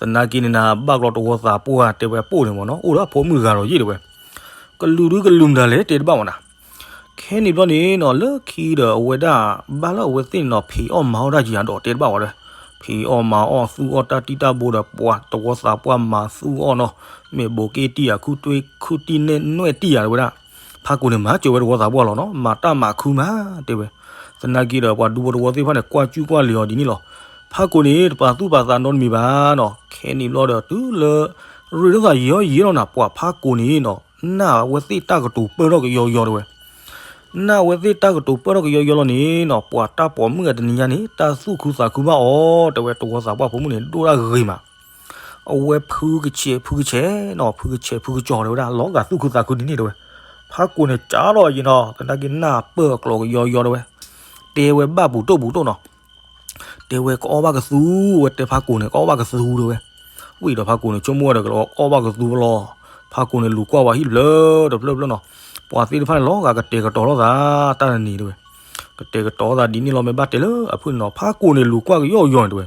သနာ်က့န့ၣ်နၤ ဘၣ်ကျီတဝီသးပှၢ်တဲဝဲပိၣ်န့ၣ်မ့ၢ်နီၤ အိၣ်ဒီးအဖိမုၣ်ဂၤဒီးယ့ၣ်တဲဝဲ, ကလုာ်ဒုကလုာ်မတၤလဲၣ်တဲတဘၣ်မးနၤ, ခဲန့ၣ်ဘျီန့ၣ်နီၤ လၢခံဒီးအဝဲဒၣ် ဘၣ်လၢအဝဲသ့ၣ်န့ၣ်နီၤ ဖံးအီၣ်မၤအီၣ်တၢ်ယၤဒီးတဲတဘၣ်ဝဲဒီး, ဖံးအီၣ်မၤအီၣ်သူၣ်အီၣ်တၢ်တံၢ်တၢ်ဘိဒီး ပှၤတဝီသးပှၢ်မၤသူၣ်အီၣ်နီၤ, မ့ၢ်ဘိးက့တံၢ်ယၤ ခူၣ်တံၢ်နဲၣ်နွဲၣ်တံၢ်ယၤတဲဝဲဒၣ်, ဖးကိာ်န့ၣ် မၤစၢၤဝဲတဝီသးပှၢ်လီၤနီၤ မၤတၢ်မၤခုမးတဲဝဲ, သနာ်က့ဒီး ပှၤဒူဖိတဝီသ့ၣ်တဖၣ်န့ၣ် ကွၢ်ကူၣ်ကွၢ်လံၤအီၤဒ်န့ၣ်လီၤ, ဖးကိာ်န့ၣ် တပာ်သူၣ်ပာ်သးနီတမံၤဘၣ်နီၤ ခဲန့ၣ်ဘျီဒီး တုၤလၢ ရ့လိာ်သးယံာ်အီၣ်ယံာ်အီၣ်လီၤနၤ ပှၤဖးကိာ်န့ၣ်နီၤ နာ်အဝဲသ့ၣ်တၢ်ကတိၤပၢၢ်ထီၣ်ကယီယီတဲဝဲ, နာ်အဝဲသ့ၣ်တၢ်ကတိၤပၢၢ်ထီၣ်ကယီယီလီၤန့ၣ်နီၤ ပှၤတၢ်ပိာ်မုၣ်အတနံၤညါန့ၣ် တၢ်သူၣ်ခုသးခုဘၣ်အီၤတဲဝဲ တဝီသးပှၢ်ဖိမုၣ်န့ၣ် ဒိၣ်ဒၣ်ဂ့ၤမး အဝဲဖုကဆဲးဖုကဆဲးနီၤ ဖုကဆဲးဖုကကၠီၤတဲဝဲဒၣ် လီၤဂာ်သူၣ်ခုသးခုဒ်န့ၣ်တဲဝဲ, ဖးကိာ်န့ၣ် ကၢ်ထီၣ်ယံၤနီၤ သနာ်က့နၢ်ပၢၢ်အကျိာ်ကယီယီတဲဝဲ, တဲဝဲဘၣ်ပူၤတိၢ်ပူၤတိၢ်နီၤ တဲဝဲကအီၣ်ဘၣ်ကသူ ဝဲတဲဖးကိာ်န့ၣ် ကအီၣ်ဘၣ်ကသူတဲဝဲ, ဝံၤဒီးဖးကိာ်န့ၣ် ဆိကမိၣ်ဝဲဒီးကလီအီၣ်ဘၣ်ကသူလီၤ, ဖးကိာ်န့ၣ် လူၤကွၢ်ဝဲဟံၣ်တဖျၢၣ်တဖျၢၣ်တဖျၢၣ်နီၤ, ပှၤသ့ၣ်တဖၣ်န့ၣ် လီၤဂာ်ကတဲာ်ကတီၤလိာ်သး တၢ်တနံၤတဲဝဲ, ကတဲာ်ကတီၤသးဒ်န့ၣ်လီၤ မ့ၢ်ဘၣ်တဲလၢအဖုၣ်န့ၣ်နီၤ ဖးကိာ်န့ၣ် လူၤကွၢ်ကယီယီန့ၣ်တဲဝဲ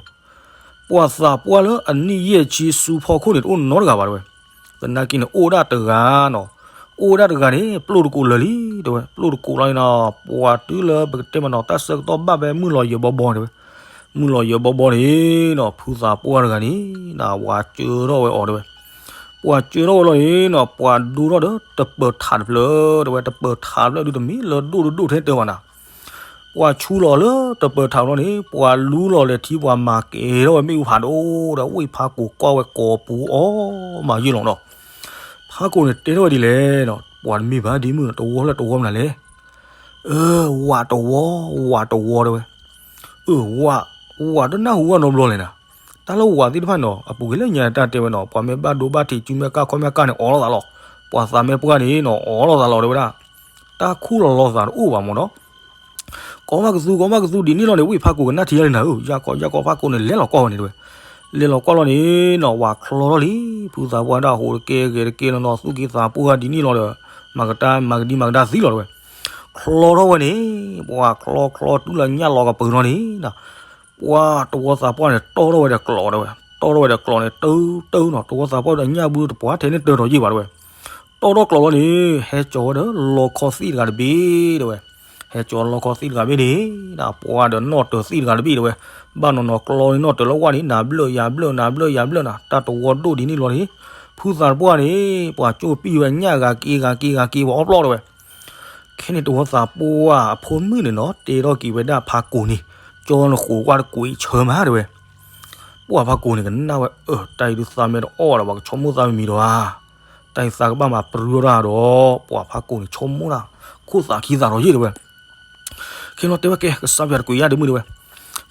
ပှၤသးပှၢ်လၢအနံၣ်ယဲၢ်ဆံဆူဖီခိၣ်န့ၣ် တအိၣ်နီတဂၤဘၣ်တဲဝဲ, သနာ်က့န့ၣ် အိၣ်ဒၣ်တဂၤနီၤ, အိၣ်ဒၣ်တဂၤန့ၣ် ပျိၢ်တကိးလၢာ်လံတဲဝဲ, ပျိၢ်တကိးလီၤန့ၣ်နီၤ ပှၤတုၤလၢပကတဲမ့ၢ်နီၤ တၢ်ဆၢကတီၢ်ဘၣ်ဖဲမုၢ်လီၤယၢၤဘီဘီတဲဝဲ, မုၢ်လီၤယၢၤဘီဘီန့ၣ်နီၤ ဖုသးပှၢ်တဂၤန့ၣ် နဝၤစၢထီၣ်ဝဲအီၤတဲဝဲ, ပှၤစၢထီၣ်ဝဲလီၤန့ၣ်နီၤ ပှၤဒိထီၣ်ဒီးတပၢၤထးတဖျၢၣ်တဲဝဲ, တပၢၤထးတဖျၢၣ်ဒုးတမ့ၢ်လၢဒိၣ်တဒိၣ်ထဲတဲဘၣ်နၤ ပှၤဆူလီၤလၢတပၢၤထးလီၤန့ၣ် ပှၤလူလီၤလဲၤထံပှၤမၤကဲၤထီၣ်ဝဲမ့ၣ်အူဖးဒိၣ်ဒီး ဝံၣ်ဖးကိာ်ကွၢ်ဝဲကိာ်ပူၤအီၣ်မးယ့ၢ်လီၤနီၤ, ဖးကိာ်န့ၣ်တဲထီၣ်ဝဲဒ်လဲၣ်နီၤ ပှၤတမ့ၢ်ဘၣ်ဒ်မုၢ်နီၤ တဝီလၢတဝီမနုၤလဲၣ်, အၢ ဝၤတဝီ ဝၤတဝီတဲဝဲ, အၢ ဝၤ ဝၤတနၢ်ဟူဘၣ်နီတဘျီလဲၣ်နၤ, တၢ်လၢဝၤသ့ၣ်တဖၣ်န့ၣ်နီၤ အပူၤကွံာ်လၢညါတၢ်တဲဝဲနီၤ ပှၤမ့ၢ်ဘၣ်ဒိဘၣ်ထံးစုမ့ၢ်ကၢ်ခီမ့ၢ်ကၢ်န့ၣ် အီၣ်လိာ်သးလီၤ, ပှၤသးမ့ၢ်ပှၢ်န့ၣ်နီၤ အီၣ်လိာ်သးလီၤတဲဝဲဒၣ်, တၢ်ခူၣ်လီၤလီၤသးတအိၣ်ဘၣ်မ့ၢ်နီၤ ကိးဘၣ်ကသူ ကိးဘၣ်ကသူဒ်န့ၣ်လီၤန့ၣ် ဝံၣ်ဖးကိာ်ကနၣ်ထံလီၤန့ၣ်နၤဧၢ, ယၢ်ကီယၢ်ကီဖးကိာ်န့ၣ် လဲၤလီၤကွၢ်ဝဲန့ၣ်တဲဝဲ, လဲၤလီၤကွၢ်လီၤန့ၣ်နီၤ ဝၤချီထီၣ်လံ, ဖုသးပှၢ်ဒၣ်ဟူးတကဲဂဲၤတကဲလီၤနီၤ သူၣ်က့သးပှၢ်ဒ်န့ၣ်လီၤဒီး မၤကတၢ်မၤကဒံမၤကဒါသံလီၤတဲဝဲ, ချီထီၣ်ဝဲန့ၣ် ပှၤချီချီတုၤလၢညၣ်လီၤကပၢၤလီၤန့ၣ် ပှၤတဝီသးပှၢ်န့ၣ် တီၢ်ထီၣ်ဝဲဒီးကျိာ်တဲဝဲ, တီၢ်ထီၣ်ဝဲဒီးကျိာ်န့ၣ် တၢတၢနီၤ တဝီသးပှၢ်ဒီးညၣ်ဘုတပှၢ်ထဲန့ၣ်တၢၤထီၣ်ယ့ၢ်ဘၣ်တဲဝဲ, တီၢ်ထီၣ်ကျိာ်လီၤန့ၣ် ဟဲကၠီၤဝဲဒီးလီခီသ့ၣ်တဂၤတဘ့ၣ်တဲဝဲ, ဟဲကၠီၤလီခီသ့ၣ်တဂၤဘ့ၣ်န့ၣ် ပှၤဒီးနီၣ်တၢၤသ့ၣ်တဂၤတဘ့ၣ်တဲဝဲ, ဘၣ်နီၤနီၤကျီန့ၣ်နီၣ်တၢၤလၢဝၣ်န့ၣ် နၤဘျၢၣ်ယၤဘျၢၣ် နၤဘျၢၣ်ယၤဘျၢၣ်နၤ တၢ်တဝီဒိၣ်ဒ်န့ၣ်လီၤန့ၣ်, ဖုသးပှၢ်န့ၣ် ပှၤကၠိပံၢ်ဝဲညၣ်ဂၤက့ဂၤက့ဂၤက့ပှၤအီၣ်ပျီၢ်တဲဝဲ ခဲန့ၣ်တဝီသးပှၢ်အဖိမုၣ်န့ၣ်နီၤ တဲထီၣ်က့ၤဝဲဒၣ်ဖးကိာ်န့ၣ်, ကၠီနဃိးကွၢ်တကွံာ်ဆၢမးတဲဝဲ, ပှၤဖးကိာ်န့ၣ်ကနၣ်ဝဲ အၢ တၢ်အံၤဒုးသးမ့ၢ်တအီၣ်ဒီး ပှၤကဆိကမိၣ်သးမံၤမံၤဒီးဧါ, တၢ်အံၤသးကဘၣ်မၤပြူထီၣ်တၢ်ဒီး ပှၤဖးကိာ်န့ၣ်ဆိကမိၣ်တၢ်, ခိၣ်သးခံသးဒီးယ့ၢ်တဲဝဲ ခဲလီၤတဲဝဲကဲ ကစၢ်ပၠးတကွံာ်ယါဒ်မုၢ်တဲဝဲ,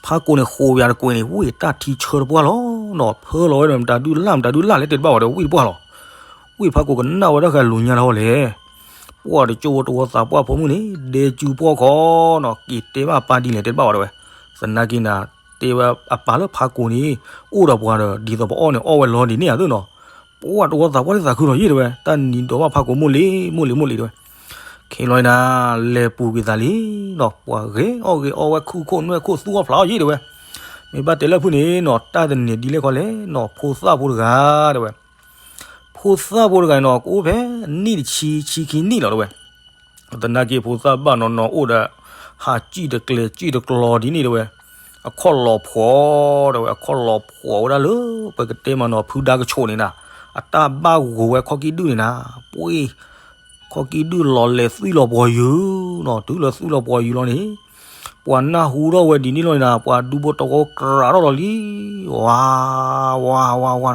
ဖးကိာ်န့ၣ်ဃိးပၠးတကွံာ်န့ၣ် ဝံၣ်တၢ်ထံဆၢတပှၢ်လီၤနီၤ ဖၢလီၤဝဲဒီးမတၤဒုလၢ်မတၤဒုလၢ်လဲၣ်တဲတဘၣ်ဝဲဒီးဝံၣ်တပှၢ်လီၤ, ဝံၣ်ဖးကိာ်ကနၣ်ဝဲဒၣ်ဃဲလူၤညါတဟီၣ်လဲၣ် ပှၤတကၠိဖိတဝီသးပှၢ်ဖိမုၣ်န့ၣ် ဒဲကၠူပှီၢ်ခီနီၤ က့ၤတဲဘၣ်ပၢ်ဒ်လဲၣ်တဲတဘၣ်ဝဲတဲဝဲ, သနာ်က့နၤ တဲဝဲအပၢ်လၢဖးကိာ်န့ၣ် အိၣ်ဒီးပှၤဒီး ဒ်သိးပအီၣ်န့ၣ်အီၣ်ဝဲလီၤဒ်န့ၣ်ဧါသ့ၣ်နီၤ, ပှၤတဝီသးပှၢ်လၢသးခုလီၤယ့ၢ်တဲဝဲ တၢ်နံၤဒီးဘၣ်ဖးကိာ်မိၢ်လံၤမိၢ်လံၤမိၢ်လံၤတဲဝဲ, ခဲလီၤနၤ လဲၤပူၤကွံာ်သးလံနီၤ ပှၤဂဲၤအီၣ်ဂဲၤအီဝဲခူၣ်ခိၣ်နွဲၣ်ခိၣ်သူၣ်အီၣ်ဖျးအီၣ်ယ့ၢ်တဲဝဲ, မ့ၢ်ဘၣ်တဲလၢဖုၣ်န့ၣ်နီၤ တၢ်တနံၤဒ်လဲၣ်ခီလဲၣ်နီၤ ဖိသၣ်ဖိတဂၤတဲဝဲ ဖိသၣ်ဖိတဂၤနီၤ ကအိၣ်ဖဲနံၣ်တဆံဆံခံနံၣ်လီၤတဲဝဲ, သနာ်က့ဖိသၣ်ဘၣ်နီၤနီၤအိၣ်ဒီး ဟးစံၣ်တကျဲၤစံၣ်တကျီၤဒ်န့ၣ်တဲဝဲ, အခီၣ်လီၤဖှီၣ်တဲဝဲ အခီၣ်လီၤဖှီၣ်ဝဲဒၣ်လၢ ပကတဲမးနီၤ ဖုဒါကဆိးန့ၣ်နၤ, အတၢ်ဘၣ်ဂိၤဝဲခီၣ်ကံၢ်ဒုၣ်န့ၣ်နၤ, ပှ့ၤ ခီၣ်ကံၢ်ဒုၣ်လီၤလဲၤသွံၣ်လီၤပှီၤယုၤနီၤ တုၤလၢသွံၣ်လီၤပှီၤယုၤလီၤန့ၣ် ပှၤနၢ်ဟူထီၣ်ဝဲဒ်န့ၣ်လီၤန့ၣ်နၤ ပှၤဒူဖိတဝီကြးထီၣ်လီၤလံ, ဝါ ဝါ ဝါ ဝါ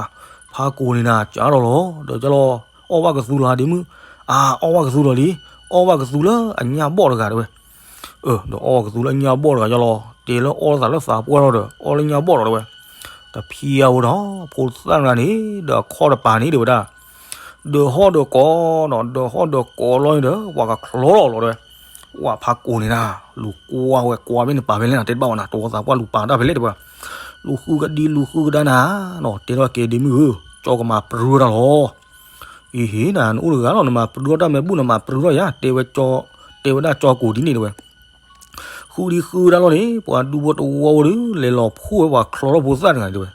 ဖးကိာ်န့ၣ်နၤ ကးထီၣ်လီၤ ဒီးကလီၤ အီၣ်ဘၣ်ကသူလီၤဒ်မုၢ်, အါ အီၣ်ဘၣ်ကသူလီၤလံ, အီၣ်ဘၣ်ကသူလၢအညၣ်ဘီၣ်တဂၤတဲဝဲ, ဒီးအီၣ်ဘၣ်ကသူလၢအညၣ်ဘီၣ်တဂၤကလီၤ တဲလၢအီၣ်သးလၢသးပှၢ်ထီၣ်ဒီး အီၣ်လၢညၣ်ဘီၣ်လီၤတဲဝဲ, တဖံးအဝဲဒီး ဖိသၣ်တဂၤန့ၣ် ဒီးအခီၣ်တပၤန့ၣ်တဲဝဲဒၣ် ဒီးဟီၣ်ဒီးကိးနီၤ ဒီးဟီၣ်ဒီးကိးလီၤန့ၣ်ဒီး ပှၤကချီထီၣ်လီၤတဲဝဲ, ဝဲဖးကိာ်န့ၣ်နၤ လူၤကွၢ်ဝဲကွၢ်ဖဲန့ၣ်ပာ်ဖဲလဲၣ်နၤ တဲတဘၣ်ဝဲနၤ တဝီသးပှၢ်လူၤပာ်တၢ်ဖဲလဲၣ်တဲဝဲ, လူၤဃုကဒံလူၤဃုကဒါနၤနီၤ တဲထီၣ်ကဲဒ်မုၢ်ဧၢ, ကၠီကမၤပြူထီၣ်တၢ်လီၤ, အ့ဟ့နၤ နအိၣ်တဂၤလီၤ နမၤပြူထီၣ်တၢ်မ့ၢ်ဘူၣ် နမၤပြူထီၣ်ယၤ တဲဝဲကၠီ, တဲဝဲဒၣ်ကၠီကိာ်ဒ်န့ၣ်တဲဝဲ ဃုဒံဃုကဒါလီၤန့ၣ် ပှၤဒူဖိတဝီဝဲဒီး လဲၤလီၤဖှိၣ်ဝဲပှၤချီထီၣ်ဖိသၣ်တဂၤန့ၣ်တဲဝဲ,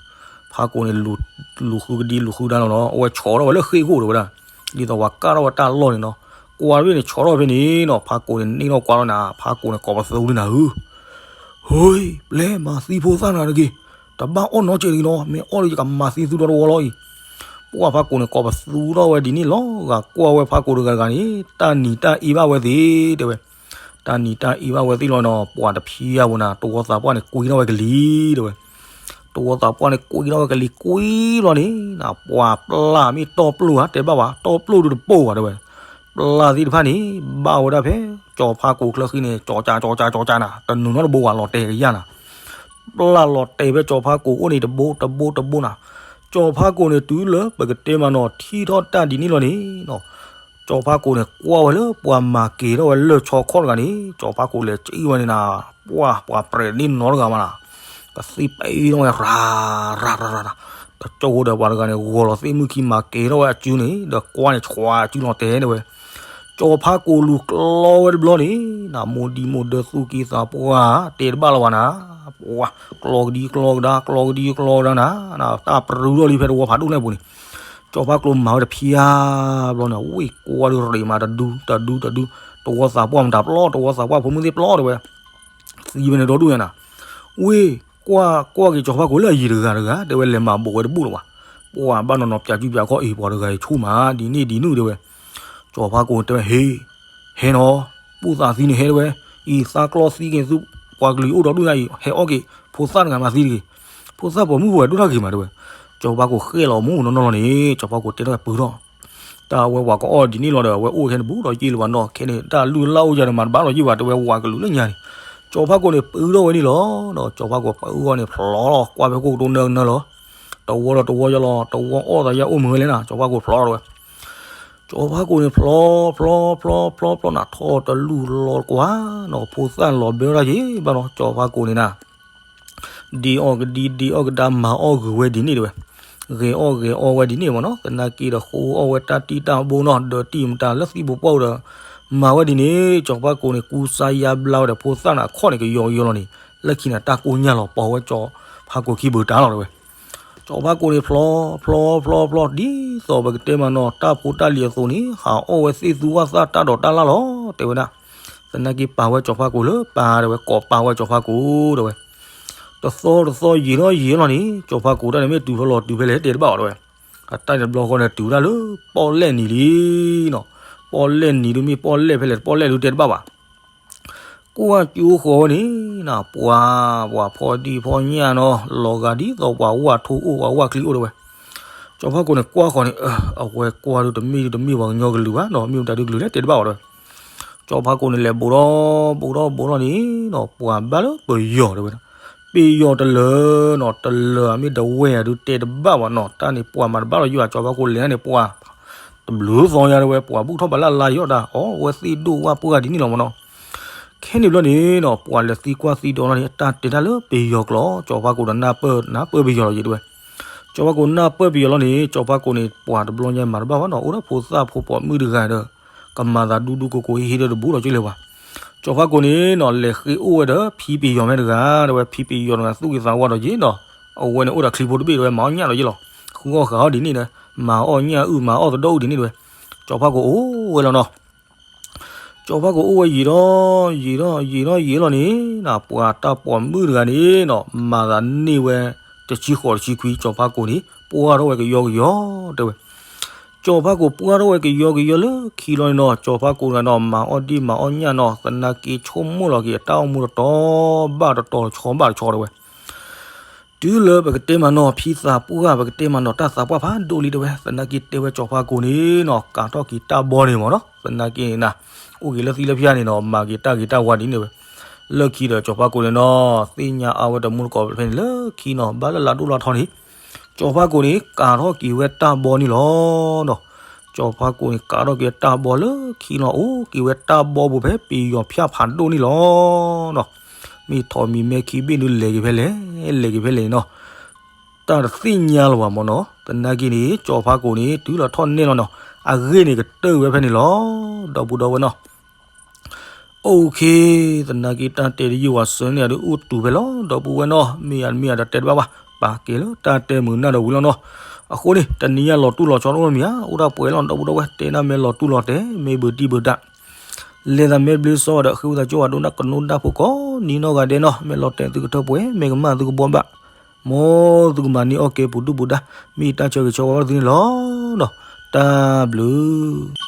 ဖးကိာ်န့ၣ် လူၤဃုကဒံလူၤဃုဒါလီၤနီၤ, အဝဲဆီထီၣ်ဝဲလၢဃ့ၢ်ခိၣ်တဲဝဲဒၣ်, ဒ်သိးပှၤကၢ်ထီၣ်ဝဲတၢ်လီၢ်န့ၣ်နီၤ, ကွၢ်ရ့ၣ်န့ၣ်ဆီထီၣ်ဖဲန့ၣ်နီၤ, ဖးကိာ်န့ၣ်န့ၢ်ထီၣ်ကွၢ်လီၤနၤ, ဖးကိာ်န့ၣ် ကိးပသူန့ၣ်နၤဧၢ ဟ့, ပျဲမၤသံဖိသၣ်နၤတဂ့ၤ, တဘၣ်အီၣ်နီတစဲးတဂ့ၤနီၤ, မ့ၢ်အီၣ်ဒီးယကမၤသံသုဒီတဝီလီၤအံၤ, ပှၢ်ဖးကိာ်န့ၣ် ကိးပသူထီၣ်ဝဲဒ်န့ၣ်လီၤ, ဂၤကွၢ်ဝဲဖးကိာ်တဂၤတဂၤန့ၣ် တၢ်နံၤတၢ်အ့ဘၣ်ဝဲသ့ၣ်တဲဝဲ, တၢ်နံၤတၢ်အ့ဘၣ်ဝဲသ့ၣ်လီၤနီၤ, ပှၤတဖံးအါဘိနၤ, တဝီသးပှၢ်န့ၣ် ကွံထီၣ်ဝဲကလံၤတဲဝဲ, တဝီသးပှၢ်န့ၣ် ကွံထီၣ်ဝဲကလံၤကွံလီၤန့ၣ်, ပှၤပျၢ်မ့ၢ်တီပျိၢ်ဧါ တဲဘၣ်ဝဲ, တီပျိၢ်ဒုးတပိၢ်ဘၣ်တဲဝဲ, ပျၢ်သ့ၣ်တဖၣ်န့ၣ် ဘၣ်ဝဲဒၣ်ဖဲ ကၠီၤဖးကိာ်ချၢဃံန့ၣ် ကၠီၤကၠး ကၠီၤကၠး ကၠီၤကၠးနၤ, တနုာ်နီတဘိဝဲ လီၤတဲာ်ကယၢ်နၤ, ပျၢ်လီၤတဲာ်ဖဲကၠီၤဖးကိာ်အိၣ်န့ၣ် တဘိတဘိတဘိနၤ, ကၠီၤဖးကိာ်န့ၣ် တုၤလၢပကတဲမးနီၤ ထံၣ်ထီၣ်တၢ်ဒ်န့ၣ်လီၤန့ၣ် ကၠီၤဖးကိာ်န့ၣ် ကွၢ်ဝဲလၢပှၤမၤက့ၤထီၣ်ဝဲလၢၢ်ဆီခီၣ်တဂၤန့ၣ် ကၠီၤဖးကိာ်လဲၤစံၣ်ဝဲန့ၣ်နၤ, ပှၢ် ပှၤပြဲးန့ၢ်နီတဂၤမးနၤ, ကသံၣ်ပ့ထီၣ်ဝဲ ရၤရၤရၤရၤ, တကၠိဒီးပှၤတဂၤန့ၣ် ဂီၤလီၤသ့ၣ်မုၢ်ခံမၤက့ၤထီၣ်ဝဲအစုန့ၣ် ဒီးကွၢ်န့ၣ် ဆှၤအစုလီၤတဲာ်တဲဝဲ, ကၠီၤဖးကိာ်လူၤကျီဝဲတဘျီန့ၣ် နမိၢ်ဒံမိၢ်ဒၢသူၣ်က့သးပှၢ် တဲတဘၣ်လီၤဘၣ်နၤ, ပှၢ် ကျီကဒံကျီကဒါ ကျီကဒံကျီကဒါနၤ, တၢ်ပြူထီၣ်လံဖဲတဝီဖးဒိၣ်န့ၣ်အပူၤန့ၣ် ကၠီၤဖးကိာ်မၤဝဲတဖံးအါဘျီန့ၣ် ဝ့ၢ်ကွၢ်ဒုးရ့းမး တဒူတဒူတဒူ, တဝီသးပှၢ်မတၤပျီ တဝီသးပှၢ်ဖိမုၣ်သ့ၣ်ပျီတဲဝဲ, သံဝဲန့ၣ်ဒီဒူၣ်ညါနၤ, ဝ့ၢ် ကွၢ်ကွၢ်က့ၤကၠီၤဖးကိာ်လၢအယံၤတဂၤတဂၤ တဲဝဲလဲၤမၤဘူးဝဲတဘူၣ်လီၤဘၣ်, ပှၢ်ဘၣ်နီၤနီၤ ပၠးကူပၠးခီၣ်အံၤ ပှၤတဂၤအံၤဆူၣ်မး ဒ်န့ၣ်ဒ်နုၣ်တဲဝဲ, ကၠီၤဖးကိာ်တဲဝဲ ဟ့ ဟဲနီၤ, ပူၣ်သးသံန့ၣ်ဟဲတဲဝဲ, အံၤသးကျီသံက့ၤသု ပှၤကလုာ်အိၣ်ဒီဒူၣ်ညါအံၤ ဟဲအီၣ်က့ၤ ဖိသၣ်တဂၤမၤသံတဂ့ၤ, ဖိသၣ်ပိာ်မုၣ်ဖိဝဲဒိၣ်ထီၣ်ဂ့ၤမးတဲဝဲ, ကၠီၤဖးကိာ်ဃဲလီၤမူနီၢ်နီၢ်လီၤန့ၣ် ကၠီၤဖးကိာ်တဲထီၣ်ဝဲပၢၤထီၣ်, တၢ်အဝဲပှၤကအီၣ်ဒ်န့ၣ်လီၤဒီး အဝဲအိၣ်ခဲန့ၣ်ဘူးဒီးယ့ၢ်လၢၤဘၣ်နီၤ, ခဲန့ၣ် တၢ်လုၢ်လၢ်အိၣ်ယၤဒီးမၤတဘၣ်လီၤယ့ၢ်ဘၣ်တဲဝဲ ဝၤကလုာ်လၢညါန့ၣ်, ကၠီၤဖးကိာ်န့ၣ် ပၢၤထီၣ်ဝဲန့ၣ်လီၤ, ဒီးကၠီၤဖးကိာ်ပၢၤထီၣ်န့ၣ် ဖျီလီၤ ကွၢ်ဖဲခိၣ်ကတိၤနၢကနၢလီၤ, တဝီဒီးတဝီယလီၤ တဝီအီၣ်သးယအိၣ်မုာ်ဝဲလဲၣ်နၤ ကၠီၤဖးကိာ်ဖျီလီၤတဲဝဲ ကၠီၤဖးကိာ်န့ၣ် ဖျီ ဖျီ ဖျီ ဖျီ ဖျီ နၤ ထီၣ်တလူၢ်လီၤကွၢ်နီၤ ဖိသၣ်လီၤဘၢထီၣ်က့ၤဘၣ်နီၤ ကၠီၤဖးကိာ်န့ၣ်နၤ, ဒ့အီၣ်ကဒံ ဒ့အီၣ်ကဒါ မၤအီၣ်ဂုာ်ဝဲဒ်န့ၣ်တဲဝဲ, ဂဲၤအီၣ်ဂဲၤအီဝဲဒ်န့ၣ်မ့ၢ်နီၤ သနာ်က့ဒီးဃိအီၣ်ဝဲတၢ်တံၢ်တၢ်ဘိနီၤ ဒီးတံၢ်မတၤလၢသံဘိပှၢ်အိၣ်ဒီး မၤဝဲဒ်န့ၣ် ကၠီၤဖးကိာ်န့ၣ် ကူစါယါဘျါဝဲဒီးဖိသၣ်န့ၣ် အခီၣ်န့ၣ် ကယီကယီလီၤန့ၣ် လၢခံန့ၣ် တၢ်ကိၢ်ညါလီၤ ပိာ်ဝဲကၠီၤဖးကိာ်ခံဘုးတၢ်လီၤတဲဝဲ ကၠီၤဖးကိာ်န့ၣ် ဖျီ ဖျီ ဖျီ ဖျီ ဒ်သိးပကတဲမးနီၤ တၢ်ဖိတၢ်လံၤအသိးန့ၣ် ဟးအီၣ်ဝဲသ့ၣ်သူဝၣ်သၣ်တၢ်ဒိးတၢ်လၣ်လီၤ တဲဝဲဒၣ်. သနာ်က့ပာ်ဝဲကၠီၤဖးကိာ်လၢပၢ်တဲဝဲ ကိးပာ်ဝဲကၠီၤဖးကိာ်တဲဝဲ. တသီတသီယံာ်ထီၣ်ယံာ်လီၤန့ၣ် ကၠီၤဖးကိာ်တၢ်န့ၣ်မ့ၢ်တုၤဖဲလီၤတုၤဖဲလဲၣ်တဲတဘၣ်အီၤတဲဝဲ. အတၢ်န့ၣ်တဘျီဃီန့ၣ် တုၤဝဲဒၣ်လၢပီၣ်လဲၣ်နံၤလံနီၤ. ပီၣ်လဲၣ်နံၤဒုးမ့ၢ်ပီၣ်လဲၣ်ဖဲလဲၣ် ပီၣ်လဲၣ်ဒုးတဲတဘၣ်ဘၣ် ကွၢ်ကၠိဃီဝဲန့ၣ်နီၤ ပှၤ ပှၤဖီဒံၣ်ဖီညၣ်နီၤ လီၤဂာ်ဒ်သိးပှၤဝၣ်ထိအိၣ်ပှၤဝၣ်ချံအိၣ်တဲဝဲ. ကၠီၤဖးကိာ်န့ၣ်ကွၢ်ဃီန့ၣ် အဝဲကွၢ်ဒုးတမ့ၢ်ဒုးတမ့ၢ်ပှၤကညီကလုာ်ဘၣ်နီၤ မ့ၢ်မတၤဒုးကလုာ်လဲၣ်တဲတဘၣ်အီၤတဲဝဲ. ကၠီၤဖးကိာ်န့ၣ်လဲၤဘူးထီၣ်ဘူးထီၣ်ဘူးထီၣ်န့ၣ် ပှၤဘၣ်လၢပယီၤတဲဝဲ. ပယီၤတလၢၤနီၤ တလၢၤမ့ၢ်တဝဲၢ်ဒုးတဲတဘၣ်ဘၣ်နီၤ တၢ်န့ၣ်ပှၤမၤတဘၣ်လီၤယိၤဘၣ် ကၠီၤဖးကိာ်လဲၤန့ၣ်ပှၤ တဘျုးသီညါတဲဝဲ ပှၤဘူၣ်ထီၣ်ဘၣ်လၢအလါယီၤတၢ် အီၣ်ဝဲသ့ၣ်ဒိၣ်ဝၣ်ပှၢ်ဒ်န့ၣ်လီၤမ့ၢ်နီၤ. ခဲန့ၣ်ဘျီန့ၣ်နီၤ ပှၤလဲၤသံကွၢ်သံဒိးလီၤန့ၣ် တၢ်တဲတၢ်လၢပယီၤကျိာ် ကၠီၤဖးကိာ်ဒီးနၢ်ပၢၢ်နၢ်ပၢၢ်ပယီၤလီၤယိၤတဲဝဲ. ကၠီၤဖးကိာ်နၢ်ပၢၢ်ပယီၤလီၤန့ၣ် ကၠီၤဖးကိာ်န့ၣ် ပှၤတဘျီညါမၤတဘၣ်ဘၣ်နီၤ အိၣ်ဒီးဖိသၣ်ဖိပိာ်မုၣ်တဂၤဒီး ကမၤသးဒူဒူကိးကိးဟ့ၣ်ဟ့ၣ်ဒီးတဘူးဒီးကၠိလဲၤပှၤ. ကၠီၤဖးကိာ်န့ၣ်နီၤ လဲၤဃ့အိၣ်ဝဲဒီးဖံပယီၤမ့ၢ်တဂၤတဲဝဲ ဖံပယီၤတဂၤသူၣ်က့သးဝါဒီးယ့ၣ်နီၤ အဝဲန့ၣ်အိၣ်ဒီးချံဖိတဘ့ၣ်တဲဝဲ မၤအီၣ်ညၣ်ဒီးယ့ၣ်လီၤ ဃုအီၣ်ဃာ်အီၣ်ဒ်န့ၣ်ဒီး မၤအီၣ်ညၣ်အုၣ်မၤအီၣ်သဒိၣ်အုၣ်ဒ်န့ၣ်တဲဝဲ. ကၠီၤဖးကိာ်အိၣ်ဝဲလီၤနီၤ ကၠီၤဖးကိာ်အိၣ်ဝဲယံာ်ထီၣ်ယံာ်ထီၣ်ယံာ်ထီၣ်ယံာ်လီၤန့ၣ်နီၤ ပှၤတၢ်ပိာ်မုၣ်တဂၤန့ၣ်နီၤ မၤသးန့ၢ်ဝဲ တဆံဃိးတဆံခွံ ကၠီၤဖးကိာ်န့ၣ် ပှၢ်ထီၣ်ဝဲကယီကယီတဲဝဲ. ကၠီၤဖးကိာ်ပှၢ်ထီၣ်ဝဲကယီကယီလၢခံလီၤန့ၣ်နီၤ ကၠီၤဖးကိာ်တဂၤနီၤ မၤအီၣ်ဒံၣ်မၤအီၣ်ညၣ်နီၤ သနာ်က့ဆိကမိၣ်လီၤက့ၤအတၢ်အိၣ်မူတတီၤဘၣ်တတီၤတဆီဘၣ်တဆီတဲဝဲ. တုၤလၢပကတဲမးနီၤ ဖံသးပှၢ် ပကတဲမးနီၤ တၢ်သးပှၢ်ဖးဒိၣ်လံတဲဝဲ သနာ်က့တဲဝဲကၠီၤဖးကိာ်န့ၣ်နီၤ ကးထီၣ်က့ၤတၢ်ဘီန့ၣ်မ့ၢ်နီၤ သနာ်က့န့ၣ်နၤ အိၣ်က့ၤလၢသံလၢဖၠါန့ၣ်နီၤ မၤက့ၤတၢ်ဂ့ၤတၢ်ဝါဒ်န့ၣ်တဲဝဲ. လၢခံဒီးကၠီၤဖးကိာ်န့ၣ်နီၤ သ့ၣ်ညါအါဝဲတမူတကိးဖဲန့ၣ်လၢခံနီၤ ဘၣ်လၢလါဒိၣ်လါထီန့ၣ် ကၠီၤဖးကိာ်န့ၣ် ကးထီၣ်က့ၤဝဲတၢ်ဘီန့ၣ်လီၤနီၤ. ကၠီၤဖးကိာ်န့ၣ် ကးထီၣ်က့ၤဝဲတၢ်ဘီလၢခံနီၤ အိၣ်က့ၤဝဲတၢ်ဘီပူၤဖဲပယီၤဖၠါဖးဒိၣ်န့ၣ်လီၤ. မ့ၢ်ထိးမံၤမဲခံဘ့ၣ်ဒုးလဲၤက့ၤဖဲလဲၣ် လဲၤက့ၤဖဲလဲၣ်န့ၣ်နီၤ တၢ်တသ့ၣ်ညါလၢၤဘၣ်မ့ၢ်နီၤ သနာ်က့န့ၣ် ကၠီၤဖးကိာ်န့ၣ် တုၤလီၤထီၣ်နဲၣ်လီၤနီၤ အဂ့ၢ်န့ၣ်ကတၢၢ်ဝဲဖဲန့ၣ်လီၤ ဒီပုၢ်ဒီဝဲၢ်နီၤ OK သနာ်က့တၢ်တဲတယုၢ်ဝဲစၢၤန့ၣ် အဒုးအိၣ်တုၤဖဲလီၤ ဒီပုၢ်ဝဲၢ်နီၤ မ့ၢ်ယၤတမ့ၢ်ယၤဒီးတဲတဘၣ်ဘၣ် ပာ်ကဲလၢတၢ်တဲမုာ်နၢ်ဒီးဝံၤလီၤနီၤ. အဃိန့ၣ် တနံၤညါလီၤတူၢ်လီၤဆီတအိၣ်မ့ၢ်ဧါ, အိၣ်ဒၣ်ပှဲၤလီၤ ဒီပုၢ်ဒီဝဲၢ် တဲဒၣ်မ့ၢ်လီၤတူၢ်လီၤတဲာ် မ့ၢ်ဘုးတံၢ်ဘုးတၢ် လဲၤသးမဲဘျ့စီဒီး ဃ့ဝံသးစူၤ ပှၤဒိကနၣ်တၢ်ဖိကိးနံၤနီၢ်ဂၤဒဲးနီၤ, မ့ၢ်လီၤတဲာ်သုကထၢၣ်ပှဲၤ မ့ၢ်ကမၣ်သုကဘှီဘၣ်, မ်သုကမၤန့ၢ်အီၣ်ကဲပူၤဒုၣ်ပူၤဒါ, မ့ၢ်ယတၢ်ဆၢဂ့ၤဆၢဝါဘၣ်သုန့ၣ်လီၤ. တၢ်ဘျုး